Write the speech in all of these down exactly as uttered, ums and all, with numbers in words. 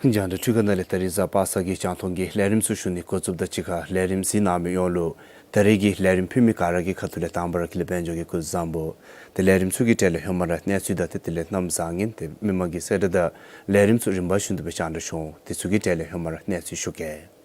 རྒྱང་བསྒྲགས་འཕྲུལ་ཁང་ནང་ལས་ད་རིས་གཟའ་པ་སངས་ཀྱི་རྒྱང་མཐོང་གི་ལས་རིམ་ཚུ་ཞུ་ནི་འགོ་བཙུགསཔ་དང་གཅིག་ཁར་ལས་རིམ་གཟིགས་གནང་མི་ཡོངས་ལུ་ད་རིས་ཀྱི་ལས་རིམ་ཕུལ་མི་ག་ར་གི་ཁ་ཐུག་ལས་དང་པ་ར་དགེ་ལེགས་དཔལ་འབྱོར་གྱིས་སྐུ་གཟུགས་བཟང་པོ། ཏེ་ལས་རིམ་ཚུ་གི་གྲས་ལས་ཧེ་མ་ར་གནས་ཚུལ་དང་ཏེ་དེ་ལས་གནམ་བཟང་ངན་ཏེ་མི་མང་གི་གསལ་བསྒྲགས་དང་ལས་རིམ་ཚུ་རིམ་པ་བཞིན་དུ་སྦེ་རྒྱང་བསྒྲགས་ཞུ་འོང་། དེ་ཚུ་གི་གྲས་ལས་ཧེ་མ་ར་གནས་ཚུལ་ཞུ་གེ།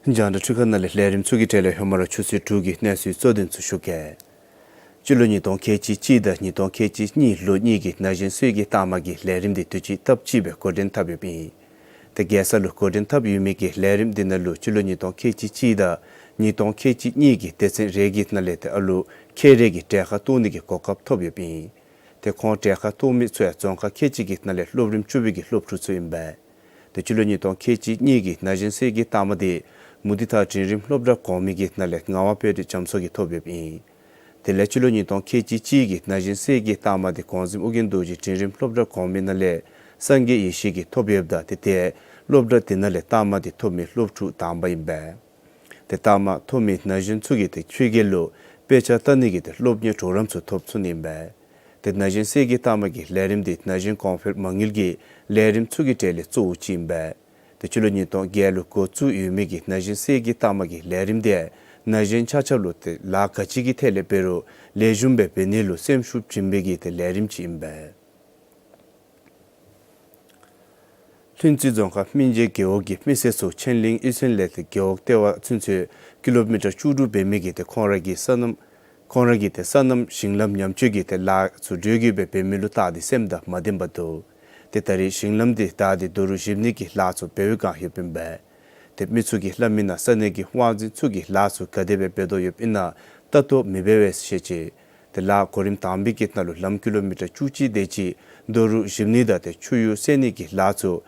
རྒྱང་བསྒྲགས་འཕྲུལ་ཁང་ནང་ལས་ལས་རིམ་ཚུ་གི་གྲས་ལས་ཧེ་མ་ར་ཆུ་ཚོད་དྲུག་གི་གནས་ཚུལ་གཙོ་དོན་ཚུ་ཞུ་གེ། སྤྱི་ལོ་ཉིས་སྟོང་ཁལ་གཅིག་གཅིག་དང་ཉིས་སྟོང་ཁལ་གཅིག་གཉིས་ལོ་གཉིས་ཀྱི་ན་གཞོན་སྲོལ་གྱི་རྟགས་མ་གི་ལས་རིམ་འདི་དུས་ཅི་སྟབས་གཅིག་སྦེ་འགོ་འདྲེན་འཐབ་ཡོདཔ་ཨིན། ཏེ་རྒྱལ་ས་ལུ་འགོ་འདྲེན་འཐབ་ཡོད་མི་གི་ལས་རིམ་འདི་ནང་ལུ་སྤྱི་ལོ་ཉིས་སྟོང་ཁལ་གཅིག་གཅིག་དང་ཉིས་སྟོང་ཁལ་གཅིག་གཉིས་ཀྱི་སྡེ་ཚན་རེ་གི་ནང་ལས་ཏེ་ཨ་ལུ་ཁལ་རེ་གིས་གྲལ་ཁར་གཏོགས་ནི་གི་གོ་སྐབས་ཐོབ་ཡོདཔ་ཨིན། ཏེ་ཁོང་གྲལ་ཁར་གཏོགས་མི་ཚུ་ཡང་རྫོང་ཁག་ཁལ་གཅིག་གི་ནང་ལས་སློབ་རིམ་བཅུ་པའི་གི་སློབ་ཕྲུག་ཚུ་ཨིན་པས། ཏེ་སྤྱི་ལོ་ཉིས་སྟོང་ཁལ་གཅིག་གཉིས་ཀྱི་ན་གཞོན་སྲོལ་གྱི་རྟགས་མ་འདི་མུ་ཏིག་ཐང་འབྲིང་རིམ་སློབ་གྲྭ་གོང་མའི་གི་ནང་ལས་ངག་དབང་དཔལ་རི་རྒྱ་མཚོ་གིས་ཐོབ་ཡོདཔ་ཨིན། དེ་ལས་སྤྱི་ལོ་ཉིས་སྟོང་ཁལ་གཅིག་གཅིག་གི་ན་གཞོན་སྲོལ་གྱི་རྟགས་མ་འདི་གོང་གཟིམ་ཨོ་རྒྱན་རྡོ་རྗེ་འབྲིང་རིམ་སློབ་གྲྭ་གོང་མའི་ནང་ལས་སངས་རྒྱས་ཡེ་ཤེས་ཀྱིས་ཐོབ་ཡོདཔ་ད་ཏེ་ཏེ་སློབ་གྲྭ་དེ་ནང་ལས་རྟགས་མ་འདི་ཐོབ་མི་སློབ་ཕྲུག་དང་པ་ཨིན་པས། ཏེ་རྟགས་མ་ཐོབ་མི་ན་གཞོན་ཚུ་གིས་ཏེ་ཕྱི་རྒྱལ་ལུ་དཔེ་ཆ་ལྟ་ནི་གི་ཏེ་སློབ་གཉེར་གྲོགས་རམ་ཚུ་ཐོབ་ཚུགས་ནི་ཨིན་པས། ཏེ་ན་གཞོན་སྲོལ་གྱི་རྟགས་མ་གི་ལས་རིམ་འདི་ན་གཞོན་གོང་འཕེལ་མ་དངུལ་གྱི་ལས་རིམ་ཚུ་གི་གྲས་ལས་གཙོ་བོ་ཅིག་ཨིན་པས། ཏེ་སྤྱི་ལོ་ཉིས་སྟོང་བརྒྱད་ལུ་འགོ་བཙུགས་ཡོད་མི་གི་ན་གཞོན་སྲོལ་གྱི་རྟགས་མ་གི་ལས་རིམ་འདི་ན་གཞོན་ཆ་ཁྱབ་ལུ་ཏེ་ལཱ་ག་ཅི་གི་ཐད་ལས་འབད་རུང་ལེགས་ཤོམ་སྦེ་འབད་ནི་ལུ་སེམས་ཤུགས་བྱིན་པའི་གི་ཏེ་ལས་རིམ་ཅིག་ཨིན་པས། ལྷུན་རྩེ་རྫོང་ཁག་སྨིན་རྗེས་རྒེད་འོག་གི་མི་སེར་ཚུ་ཆན་ལིང་གཡུས་ཚན་ལས་ཏེ་རྒེད་འོག་ལྟེ་བ་ཚུན་ཚོད་ཀི་ལོ་མི་ཊར་བཅུ་དྲུག་འབད་མི་གི་ཏེ་ཁོང་ར་གི་སོ་ནམ་ཁོང་ར་གི་ཏེ་སོ་ནམ་ཞིང་ལམ་ཉམས་བཅོས་ཀྱི་ཏེ་ལཱ་ཚུ་འགྲོས་ཀྱིས་སྦེ་འབད་མི་ལུ་བལྟ་སྟེ་སེམས་དང་མ་ལྡན་པར་འདུག། ཏེ་ད་རེས་ཞིང་ལམ་འདི་བདའ་སྟེ་རྡོ་རུག་བཞིབ་ནི་གི་ལཱ་ཚུ་འབད་བའི་བསྒང་ཡོདཔ་ཨིན་པས། ཏེ་མི་ཚུ་གིས་སླབ་མི་ནང་ས་གནས་ཀྱི་དབང་འཛིན་ཚུ་གིས་ལཱ་ཚུ་ག་དེ་སྦེ་འབད་དོ་ཡོདཔ་ཨིན་ན་ལྟ་རྟོག་མི་འབད་བས་ཟེར་བཤད་ཅི། ཏེ་ལཱ་གོ་རིམ་དང་པའི་གི་ནང་ལུ་ལམ་ཀི་ལོ་མི་ཊར་བཅུ་གཅིག་དེ་ཅིག་རྡོ་རུག་བཞིབ་ནི་དང་ཏེ་ཆུ་གཡུར་བསལ་ནི་གི་ལཱ་ཚུ་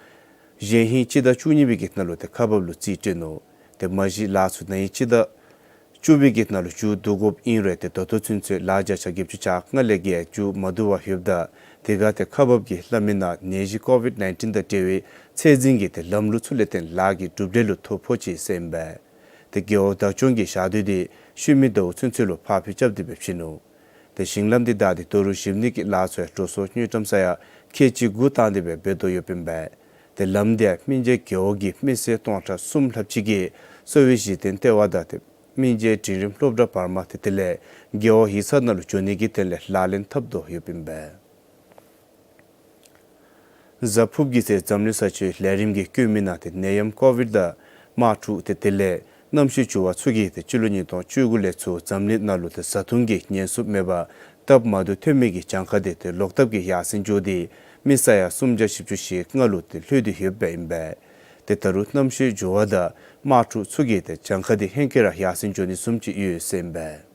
གཞེས་ཧིང་སྤྱི་ཟླ་བཅུ་གཉིས་པའི་གི་ནང་ལུ་ཏེ་ཁག་འབགཔ་ལུ་རྩིས་སྤྲོད་ནུག། ཏེ་མ་གཞི་ལཱ་ཚུ་ན་ཧིང་སྤྱི་ཟླ་བཅུ་པའི་གི་ནང་ལུ་མཇུག་བསྡུ་དགོཔ་ཨིན་རུང་ཏེ་ད་ལྟོ་ཚུན་ཚོད་ལཱ་བརྒྱ་ཆ་བརྒྱད་ཅུ་གྱ་ལྔ་ལས་བརྒལ་མཇུག་མ་བསྡུ་བར་ཡོདཔ་ད་དེ་ཁར་ཏེ་ཁག་འབགཔ་གིས་སླབ་མི་ནང་ནད་གཞི་ཀོ་ཝིཌ་ནའིན་ཊིན་དང་འབྲེལ་བའི་ཚད་འཛིན་གྱི་ཏེ་ལམ་ལུགས་ཚུ་ལས་བརྟེན་ལཱ་གི་གྲུབ་འབྲས་ལུ་ཐོ་ཕོག་ཅི་ཟེར་ཨིན་པས། ཏེ་རྒེད་འོག་བདག་སྐྱོང་གིས་ཞག་དུས་འདི་ཤུལ་མའི་ཟླཝ་ཚུན་ཚོད་ལུ་ཕར་འགྱངས་རྐྱབ་སྟེ་སྦེ་བཞེས་ནུག། ཏེ་ཞིང་ལམ་འདི་བདའ་སྟེ་རྡོ་རུག་བཞིབ་ནི་གི་ལཱ་ཚུ་ཡང་འགྲོ་སོང་དངུལ་ཀྲམ་ས་ཡ་ཁལ་གཅིག་དགུ་བཏང་སྟེ་སྦེ་འབད་དོ་ཡོདཔ་ཨིན་པས། ཏེ་ལམ་འདི་ཡང་སྨིན་རྗེས་རྒེད་འོག་གི་མི་སེར་སྟོང་ཕྲག་གསུམ་ལྷགཔ་ཅིག་གིས་གསོ་བའི་གཞི་རྟེན་ལྟེ་བ་དང་ཏེ་སྨིན་རྗེས་འབྲིང་རིམ་སློབ་གྲྭ་བར་མ་ཏེ་དེ་ལས་རྒེད་འོག་ཡིག་ཚང་ནང་ལུ་འགྱོ་ནི་གི་དོན་ལས་ལག་ལེན་འཐབ་དོ་ཡོདཔ་ཨིན་པས། གཟའ་ཕུརཔ་གི་ཚེ་འཛམ་གླིང་ས་བཅུའི་ལས་རིམ་གྱིས་བཀོད་མི་ནང་ཏེ་ནད་ཡམས་ཀོ་ཝིཌ་དང་དམག་འཁྲུག་ཏེ་དེ་ལས་གནམ་གཤིས་འགྱུར་བ་ཚུ་གིས་ཏེ་སྤྱི་ལོ་ཉིས་སྟོང་བཅུ་དགུ་ལས་ཚུར་འཛམ་གླིང་ནང་ལུ་ཏེ་བཟའ་འཐུང་གི་ཉེན་སྲུང་མེད་པར་སྟབས་མ་བདེཝ་ཐོན་མི་གི་གྱངས་ཁ་འདི་ཏེ་ལོག་ལྟབ་ཀྱིས་ཡར་སེང་འགྱོ་སྟེ་མི་ས་ཡ་སུམ་བརྒྱ་བཞི་བཅུ་ཞེ་ལྔ་ལུ་ཏེ་ལྷོད་དེ་ཡོདཔ་ཨིན་པས། ཏེ་ད་རུང་གནམ་གཤིས་འགྱུར་བ་དང་དམག་འཁྲུག་ཚུ་གིས་ཏེ་གྱངས་ཁ་འདི་ཧེང་སྐལ་ར་ཡར་སེང་འགྱོ་ནི་བཟུམ་ཅིག་ཡོད་ཟེར་ཨིན་པས།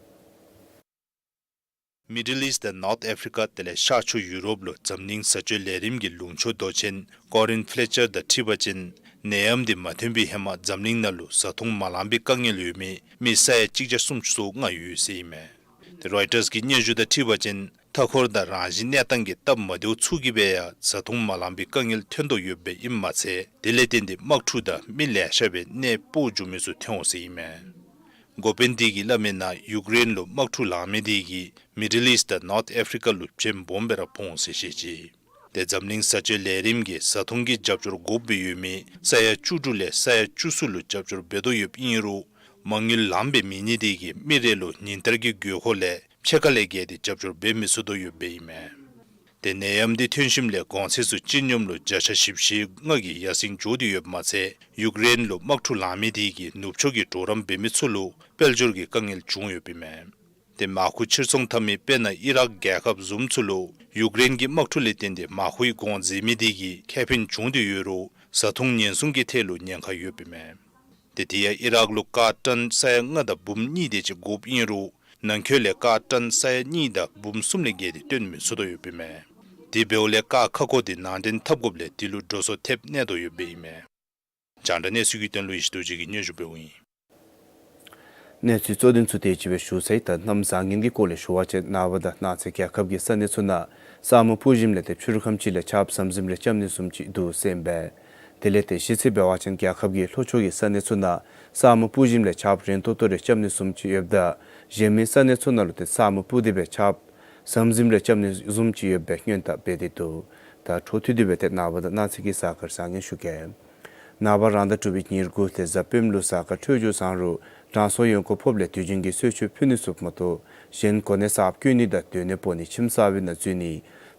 མི་ཌལ་ཨིསཊ་དང་ནོརཐ་ཨེཕ་རི་ཀ་དེ་ལས་ཤར་ཕྱོགས་ཡུ་རོབ་ལུ་འཛམ་གླིང་བཟའ་སྤྱོད་ལས་རིམ་གྱི་ལུང་ཕྱོགས་མདོ་ཆེན་ཀོ་རིན་ཕེ་ལེ་ཅར་དང་འཁྲིལ་བ་ཅིན་ནད་ཡམས་འདི་མ་ཐོན་པའི་ཧེ་མ་འཛམ་གླིང་ནང་ལུ་བཟའ་འཐུང་མ་ལང་པའི་དཀའ་ངལ་ཡོད་མི་མི་ས་ཡ་གཅིག་བརྒྱ་སུམ་ཅུ་སོ་ལྔ་ཡོད་ཟེར་ཨིན་མས། ཏེ་རོའི་ཊརསི་གི་སྙན་ཞུ་དང་འཁྲིལ་བ་ཅིན་མཐའ་འཁོར་དང་རང་བཞིན་གནས་སྟངས་ཀྱི་སྟབས་མ་བདེཝ་ཚུ་གིས་སྦེ་ཡང་བཟའ་འཐུང་མ་ལང་པའི་དཀའ་ངལ་ཐོན་དོ་ཡོདཔ་ཨིནམ་མ་ཚད་དེ་ལས་བརྟེན་ཏེ་དམག་འཁྲུག་དང་མི་ལེ་ཤ་སྦེ་གནས་སྤོ་འགྱོ་མི་ཚུ་ཐོན་འོང་ཟེར་ཨིན་མས། འགོ་དཔོན་དེ་གིས་སླབ་མི་ནང་ཡུཀ་རེན་ལུ་དམག་འཁྲུག་ལང་མི་དེ་གིས་མི་ཌལ་ཨིསཊ་དང་ནོརཐ་ཨེཕ་རི་ཀ་ལུ་བྱེམ་སྦོམ་སྦེ་ར་ཕོག་འོང་ཟེར་བཤད་ཅི། ཏེ་འཛམ་གླིང་བཟའ་སྤྱོད་ལས་རིམ་གྱིས་བཟའ་འཐུང་གི་རྒྱབ་སྐྱོར་དགོཔ་སྦེ་ཡོད་མི་ས་ཡ་བཅུ་དྲུག་ལས་ས་ཡ་བཅུ་གསུམ་ལུ་རྒྱབ་སྐྱོར་འབད་དོ་ཡོདཔ་ཨིན་རུང་མ་དངུལ་ལངམ་སྦེ་མེད་ནི་དེ་གིས་མི་རེ་ལུ་ཉིན་ལྟར་གྱི་དགོས་མཁོ་ལས་ཕྱེད་ཀ་ལས་བརྒལ་ཏེ་རྒྱབ་སྐྱོར་འབད་མི་ཚུགས་དོ་ཡོདཔ་ཨིན་མས། ཏེ་ནད་ཡམས་འདི་ཐོན་ཞིནམ་ལས་གོང་ཚད་ཚུ་སྤྱི་སྙོམས་ལུ་བརྒྱ་ཆ་བཞི་བཅུ་ཞེ་ལྔ་གིས་ཡར་སེང་འགྱོ་སྟེ་ཡོདཔ་མ་ཚད་ཡུཀ་རེན་ལུ་དམག་འཁྲུག་ལང་མི་དེ་གིས་ནུབ་ཕྱོགས་ཀྱི་གྲོགས་རམ་འབད་མི་ཚུ་ལུ་དཔལ་འབྱོར་གྱི་དཀའ་ངལ་བྱུང་ཡོདཔ་ཨིན་མས། ཏེ་མར་ཁུ་ཕྱིར་ཚོང་འཐབ་མི་དཔེར་ན་ཨི་རག་རྒྱལ་ཁབ་བཟུམ་ཚུ་ལུ་ཡུཀ་རེན་གྱི་དམག་འཁྲུག་ལས་བརྟེན་ཏེ་མར་ཁུའི་གོང་འཛེགས་མི་དེ་གིས་ཁེ་ཕན་བྱུང་སྟེ་ཡོད་རུང་བཟའ་འཐུང་ཉེན་སྲུང་གི་ཐད་ལུ་ཉེན་ཁ་ཡོདཔ་ཨིན་མས། ཏེ་དེ་ཡང་ཨི་རག་ལུ་ཀཱར་ཊཱན་ས་ཡ་ལྔ་དང་འབུམ་གཉིས་དེ་ཅིག་དགོཔ་ཨིན་རུང་ནང་འཁོད་ལས་ཀཱར་ཊཱན་ས་ཡ་གཉིས་དང་འབུམ་གསུམ་ལས་བརྒལ་ཏེ་བཏོན་མི་ཚུགས་དོ་ཡོདཔ་ཨིན་མས། དེ་འབདཝ་ལས་ཀཱར་ཁག་ཁོ་དེ་ནང་འདྲེན་འཐབ་དགོཔ་ལས་དེ་ལུ་འགྲོ་སོང་ཐེབས་གནས་དོ་ཡོདཔ་ཨིན་མས། རྒྱང་བསྒྲགས་གནས་ཚུལ་གྱི་དོན་ལུ་ཡེ་ཤེས་རྡོ་རྗེ་གིས་སྙན་ཞུ་འབདཝ་ཨིན། གནས་ཚུལ་གཙོ་དོན་ཚུ་དེ་ཅིག་སྦེ་ཞུ་ཚར་ཡི། ད་གནམ་བཟང་ངན་གྱི་སྐོར་ལས་ཞུ་བ་ཅིན་ནངས་པ་དང་གནངས་ཚེ་རྒྱལ་ཁབ་ཀྱི་ས་གནས་ཚུ་ནང་ས་སྨུག་སྤུབས་ཞིནམ་ལས་ཏེ་ཕྱི་རུ་ཁམས་ཅིག་ལས་ཆརཔ་ཟམ་ཟིམ་རེ་རྐྱབ་ནི་བཟུམ་ཅིག་འདུག་ཟེར་ཨིན་པས། དེ་ལས་ཏེ་གཞེས་ཚེས་འབད་བ་ཅིན་རྒྱལ་ཁབ་ཀྱི་ལྷོ་ཕྱོགས་ཀྱི་ས་གནས་ཚུ་ནང་ས་སྨུག་སྤུབས་ཞིནམ་ལས་ཆརཔ་རན་ཏོག་ཏོ་རེ་རྐྱབ་ནི་བཟུམ་ཅིག་ཡོདཔ་ད་གཞན་མི་ས་གནས་ཚུ་ནང་ལུ་ཏེ་ས་སྨུག་སྤུབས་ཏེ་སྦེ་ཆརཔ་ཟམ་ཟིམ་རེ་རྐྱབ་ནི་བཟུམ་ཅིག་ཡོདཔ་སྦེ་སྔོན་དཔག་འབད་དེ་འདུག། ད་འཕྲོ་མཐུད་དེ་སྦེ་ཏེ་ནངས་པ་དང་གནངས་ཚེ་གི་གཟའ་སྐར་བཟང་ངན་ཞུ་གེ། ནངས་པ་རང་ཟླ་དྲུག་པའི་ཉེར་དགུ་ཏེ་གཟའ་སྤེནམ་ལུ་གཟའ་སྐར་འཕྲོད་སྦྱོར་བཟང་རུང་དྲང་སྲོང་ཡོན་དགུ་ཕོགཔ་ལས་དུས་རྒྱུན་གྱི་གསོལ་མཆོད་ཕུལ་ནི་ཚུ་མ་གཏོགས་གཞན་གོ་གནས་གསརཔ་བསྐོ་ནི་དང་སྡོད་གནས་སྤོ་ནི་ཁྱིམ་གསར་པའི་ནང་འཛུལ་ནི་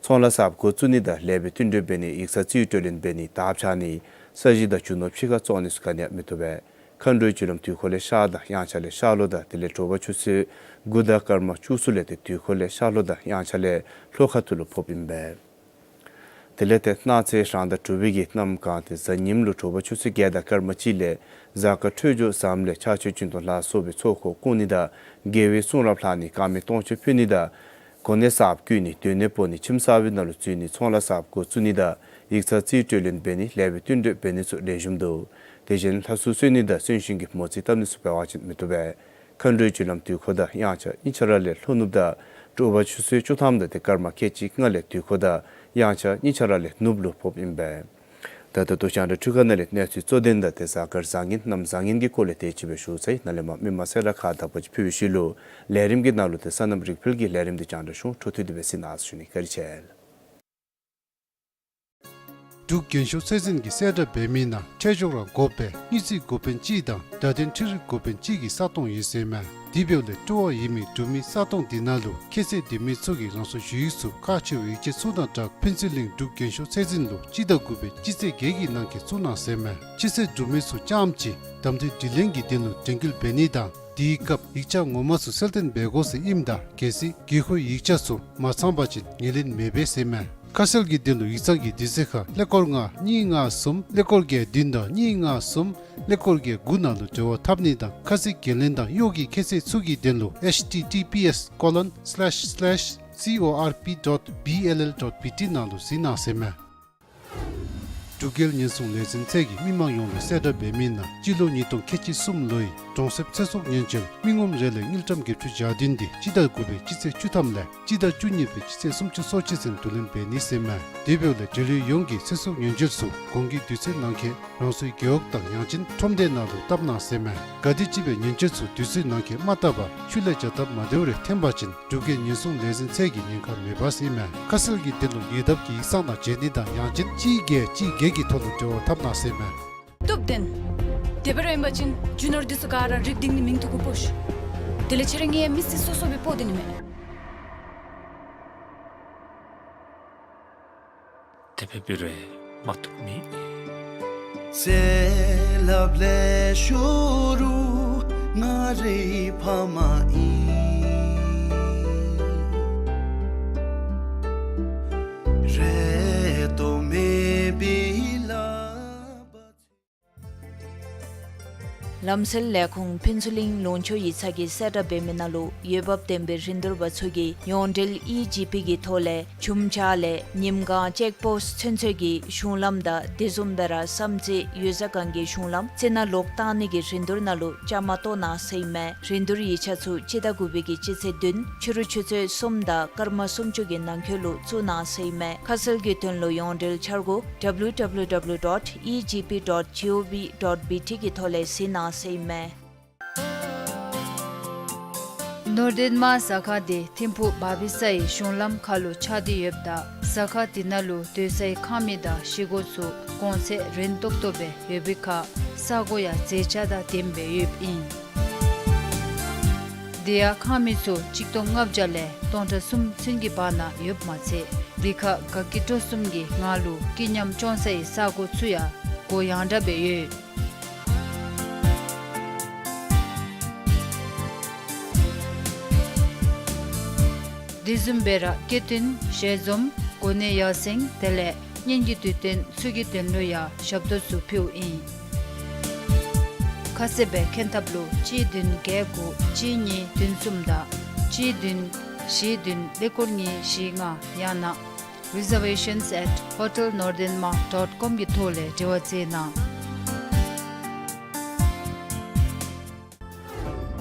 ཚོང་ལཱ་གསརཔ་འགོ་བཙུགས་ནི་དང་ལེགས་པའི་བསྟུན་གྲོས་འབད་ནི་ཡིག་ཚང་རྩིས་སྤྲོད་ལེན་འབད་ནི་དར་འཕྱར་ནི་ས་གཞི་དང་རྒྱུ་ནོར་ཕྱི་ཁར་བཙོང་ནི་ཚུ་ག་ནི་ཡང་མི་བཏུབ་པས། མཁའ་འགྲོའི་རྒྱུ་ལམ་དུས་འཁོར་ལས་ཤར་དང་དབྱངས་འཆར་ལས་ཤར་ལྷོ་དང་དེ་ལས་དྲོ་པ་ཆུ་ཚོད་དགུ་དང་སྐར་མ་བཅུ་གསུམ་ལས་ཏེ་དུས་འཁོར་ལས་ཤར་ལྷོ་དང་དབྱངས་འཆར་ལས་ལྷོ་ཁ་ཐུག་ལུ་ཕོགཔ་ཨིན་པས། དེ་ལས་ཏེ་གནངས་ཚེ་རང་ཟླ་དྲུག་པའི་གི་གནམ་གང་སྟེ་གཟའ་ཉིམ་ལུ་དྲོ་པ་ཆུ་ཚོད་བརྒྱད་དང་སྐར་མ་གཅིག་ལས་གཟའ་སྐར་འཕྲོད་སྦྱོར་བཟངམ་ལས་ཕྱག་མཆོད་སྦྱིན་གཏོང་ལ་སོགས་པའི་ཚོགས་འཁོར་བསྐོར་ནི་དང་དགེ་བའི་གསུང་རབ་ལྷག་ནི་དཀར་མེ་སྟོང་མཆོད་ཕུལ་ནི་དང་གོ་གནས་གསརཔ་བསྐོ་ནི་སྡོད་གནས་སྤོ་ནི་ཁྱིམ་གསར་པའི་ནང་ལུ་འཛུལ་ནི་ཚོང་ལཱ་གསརཔ་འགོ་བཙུགས་ནི་དང་ཡིག་ཚང་རྩིས་སྤྲོད་ལེན་འབད་ནི་ལེགས་པའི་བསྟུན་གྲོས་འབད་ནི་ཚུ་ལེགས་ཤོམ་འདུག། དེ་བཞིན་ལྷ་གསོལ་གསོལ་ནི་དང་གསོན་གཤིན་གྱི་མོ་རྩིས་བཏབ་ནི་ཚུ་འབད་བ་ཅིན་མི་བཏུབ་པས། མཁའ་འགྲོའི་རྒྱུ་ལམ་དུས་འཁོར་དང་དབྱངས་འཆར་གཉིས་ཆ་ར་ལས་ལྷོ་ནུབ་དང་དྲོ་པ་ཆུ་ཚོད་བཅུ་ཐམ་དང་ཏེ་སྐར་མ་ཁལ་གཅིག་ལྔ་ལས་དུས་འཁོར་དང་དབྱངས་འཆར་གཉིས་ཆ་ར་ལས་ནུབ་ལུ་ཕོགཔ་ཨིན་པས། ད་ད་ལྟོ་རྒྱང་བསྒྲགས་འཕྲུལ་ཁང་ནང་ལས་གནས་ཚུལ་གཙོ་དོན་དང་ཏེ་གཟའ་སྐར་བཟང་ངན་གནམ་བཟང་ངན་གྱི་སྐོར་ལས་དེ་ཅིག་སྦེ་ཞུ་ཚར་ཡི། ནཱ་ལས་མར་མི་མང་སེར་ཁ་བརྡ་པ་ཅིག་ཕུལ་བའི་ཤུལ་ལུ་ལས་རིམ་གྱི་ནང་ལུ་ཏེ་སོ་ནམ་རིག་འཕེལ་གྱི་ལས་རིམ་དེ་རྒྱང་བསྒྲགས་ཞུ་འཕྲོ་མཐུད་དེ་སྦེ་གཟིགས་གནང་ཟེར་ཞུ་ནི། བཀའ་དྲིན་ཆེ། འབྲུག་རྒྱན་ཤོག་ཚད་འཛིན་གྱིས་གསལ་བསྒྲགས་འབད་མི་ནང་ཁྲལ་གཅོག་ར་འགོ་དཔོན་དངུལ་རྩིས་འགོ་དཔོན་ཅིག་དང་བརྡ་དོན་འཕྲུལ་རིག་འགོ་དཔོན་ཅིག་གི་ས་སྟོང་ཡོད་ཟེར་མས། དེ་འབདཝ་ལས་སྤྲོ་བ་ཡོད་མི་འབྲུག་མི་ས་སྟོང་དེ་ནང་ལུ་ཁྱད་ཚད་ལྡན་མི་ཚུ་གིས་རང་སོའི་ཞུ་ཡིག་ཚུ་ཁག་ཆེ་བའི་ཡིག་ཆ་ཚུ་དང་སྦྲགས་ཕུན་ཚོགས་གླིང་འབྲུག་རྒྱན་ཤོག་ཚད་འཛིན་ལུ་སྤྱི་ཟླ་དགུ་པའི་སྤྱི་ཚེས་བརྒྱད་ཀྱི་ནང་འཁོད་བཙུགས་གནང་ཟེར་མས། སྤྱི་ཚེས་དྲུག་མི་ཚུ་རྐྱངམ་གཅིག་གདམ་འཐུའི་དྲི་ལན་གྱི་དོན་ལུ་དྲན་སྐུལ་འབད་ནི་དང་དེའི་སྐབས་ཡིག་ཆ་ངོ་མ་ཚུ་གསལ་སྟོན་འབད་དགོ་ཟེར་ཨིནམ་ད་གལ་སྲིད་དགོས་མཁོའི་ཡིག་ཆ་ཚུ་མ་ཚང་པ་ཅིན་ངོས་ལེན་མི་འབད་ཟེར་མས། ཁ་གསལ་གྱི་དོན་ལུ་ཡིག་ཚང་གི་དུས་ཚོད་ཁར་ཀླད་ཀོར་ལྔ་གཉིས་ལྔ་གསུམ་ཀླད་ཀོར་བརྒྱད་བདུན་དང་གཉིས་ལྔ་གསུམ་ཀླད་ཀོར་བརྒྱད་དགུ་ནང་ལུ་འབྲེལ་བ་འཐབ་ནི་དང་ཁ་གསལ་འགན་ལེན་དང་གཡོག་གི་ཁྱད་ཚད་ཚུ་གི་དོན་ལུ་ཨེཆ་ཊི་ཊི་པི་ཨེསི་ཀོ་ལོན་སི་ལེཤ་སི་ལེཤ་སི་ཨོ་ཨར་པི་ཌོཊ་བི་ཨེལ་ཨེལ་ཌོཊ་བི་ཊི་ནང་ལུ་གཟིགས་གནང་ཟེར་མས། འབྲུག་རྒྱལ་ཉེན་སྲུང་ལས་འཛིན་ཚད་ཀྱིས་མི་མང་ཡོངས་ལུ་གསལ་བསྒྲགས་འབད་མི་ནང་སྤྱི་ལོ་ཉིས་སྟོང་ཁལ་གཅིག་གསུམ་ལོའི་གྲོང་གསེབ་ཚེ་སྲོག་ཉེན་བཅོལ་མི་ངོམ་རེ་ལས་དངུལ་ཀྲམ་བརྒྱད་ཅུ་གྱ་བདུན་དེ་སྤྱི་ཟླ་དགུ་པའི་སྤྱི་ཚེས་བཅུ་ཐམ་ལས་སྤྱི་ཟླ་བཅུ་གཉིས་པའི་སྤྱི་ཚེས་སུམ་ཅུ་སོ་གཅིག་ཚུན་བསྡུ་ལེན་འབད་ནི་ཟེར་མས། དེ་འབདཝ་ལས་འབྲེལ་ཡོད་ཡོངས་ཀྱིས་ཚེ་སྲོག་ཉེན་བཅོལ་ཚུ་གོང་གི་དུས་ཚོད་ནང་འཁོད་རང་སོའི་རྒེད་འོག་དང་ཡང་ཅིན་ཁྲོམ་སྡེ་ནང་ལུ་བཏབ་གནང་ཟེར་མས། ག་དེམ་ཅིག་སྦེ་ཉེན་བཅོལ་ཚུ་དུས་ཚོད་ནང་འཁོད་མ་བཏབ་པར་ཤུལ་ལས་བྱ་སྟབས་མ་བདེཝ་རེ་ཐོན་པ་ཅིན་འབྲུག་རྒྱལ་ཉེན་སྲུང་ལས་འཛིན་ཚད་ཀྱིས་ཉེན་ཁ་མེད་པས་ཟེར་མས། ཁ་གསལ་གྱི་དོན་ལུ་ཉེ་འདབས་ཀྱི་ཡིག་ཚང་དང་མཇལ་ནི་དང་ཡང་ཅིན་གཅིག་བརྒྱད་གཅིག་བརྒྱད་ཀྱི་ཐོག་ལུ་འབྲེལ་བ་འཐབ་གནང་ཟེར་མས། སྟོབས་ལྡན། དེ་སྦེ་ར་ཨིན་པ་ཅིན་རྒྱུ་ནོར་འདི་ཚུ་ག་ར་རིག་སྟེང་ནི་མིང་ཐོ་གུ་སྤོ་ཤིག། དེ་ལས་ཁྱེད་ར་ངེའི་མི་སེར་སོ་སོ་སྦེ་སྤོ་སྡོད་ནི་མས། དེ་སྦེ་འབད་རུང་མ་བཏུབ་མེད། ལམ་སེལ་ལས་ཁུངས་ཕུན་ཚོགས་གླིང་ལུང་ཕྱོགས་ཡིག་ཚང་གིས་གསལ་བསྒྲགས་འབད་མི་ནང་ལུ་འོས་འབབ་ལྡན་པའི་རིན་བསྡུར་པ་ཚུ་གིས་ཡོངས་འབྲེལ་ཨི་ཇི་པི་གི་ཐོག་ལས་ཆུམ་ཆ་ལས་ཉིམ་གང་ཅེཀ་པོསཊ་ཚུན་ཚོད་ཀྱི་གཞུང་ལམ་དང་དེ་བཟུམ་སྦེ་ར་བསམ་རྩེ་ཡུལ་ས་སྒང་གི་གཞུང་ལམ་རྩི་ནག་ལོག་བཏང་ནི་གི་རིན་བསྡུར་ནང་ལུ་བཅའ་མར་གཏོགས་གནང་ཟེར་ཨིན་མས། རིན་བསྡུར་ཡིག་ཆ་ཚུ་སྤྱི་ཟླ་དགུ་པའི་གི་སྤྱི་ཚེས་བདུན་ཕྱི་རུ་ཆུ་ཚོད་གསུམ་དང་སྐར་མ་སུམ་ཅུ་གི་ནང་འཁོད་ལུ་བཙུགས་གནང་ཟེར་ཨིན་མས། ཁ་གསལ་གྱི་དོན་ལུ་ཡོངས་འབྲེལ་འཆར་སྒོ་ཌབ་ལུ་ཌབ་ལུ་ཌབ་ལུ་ཌོཊ་ཨི་ཇི་པི་ཌོཊ་ཇི་ཨོ་ཝི་ཌོཊ་བི་ཊི་གི་ཐོག་ལས་གཟིགས་གནང་ཟེར་ཨིན་མས། ནོར་ལྡན་མ་ཟ་ཁང་དེ་ཐིམ་ཕུག་བ་བི་ས་ཡི་གཞུང་ལམ་ཁ་ལུ་ཆགས་ཏེ་ཡོདཔ་ད་ཟ་ཁང་དེ་ནང་ལུ་སྡོད་སའི་ཁང་མིག་དང་བཞེས་སྒོ་ཚུ་གོང་ཚད་རན་ཏོག་ཏོ་སྦེ་ཡོད་པའི་ཁར་ས་གོ་ཡང་མཛེས་ཆ་དང་ལྡནམ་སྦེ་ཡོདཔ་ཨིན། དེ་ཡང་ཁང་མིག་ཚུ་ཆིག་སྟོང་ལྔ་བརྒྱ་ལས་སྟོང་ཕྲག་གསུམ་ཚུན་གྱི་བར་ན་ཡོདཔ་མ་ཚད་ འདི་ཁར་དགའ་སྐྱིད་སྤྲོ་གསུམ་གྱི་ངང་ལུ་སྐྱིད་ཉམས་སྐྱོང་སའི་ས་གོ་ཚུ་ཡང་སྒོ་ཡངས་དྲགས་སྦེ་ཡོད། དེ་བཟུམ་སྦེ་ར་སྐྱེ་ཐུན་ཞལ་འཛོམས་གོ་གནས་ཡར་སེང་དེ་ལས་གཉེན་གྱི་དུས་སྟོན་ཚུ་གི་དོན་ལུ་ཡང་ཞབས་ཏོག་ཚུ་ཕུལཝ་ཨིན། ཁ་གསལ་སྦེ་མཁྱེན་ཐབས་ལུ་གཅིག་བདུན་བརྒྱད་དགུ་གཅིག་གཉིས་བདུན་གསུམ་དང་གཅིག་བདུན་བཞི་བདུན་ཀླད་ཀོར་གཉིས་བཞི་ལྔ་ཡང་ན་reservations at hotel northern ma dot com གི་ཐོག་ལས་འབྲེལ་བ་མཛད་གནང་།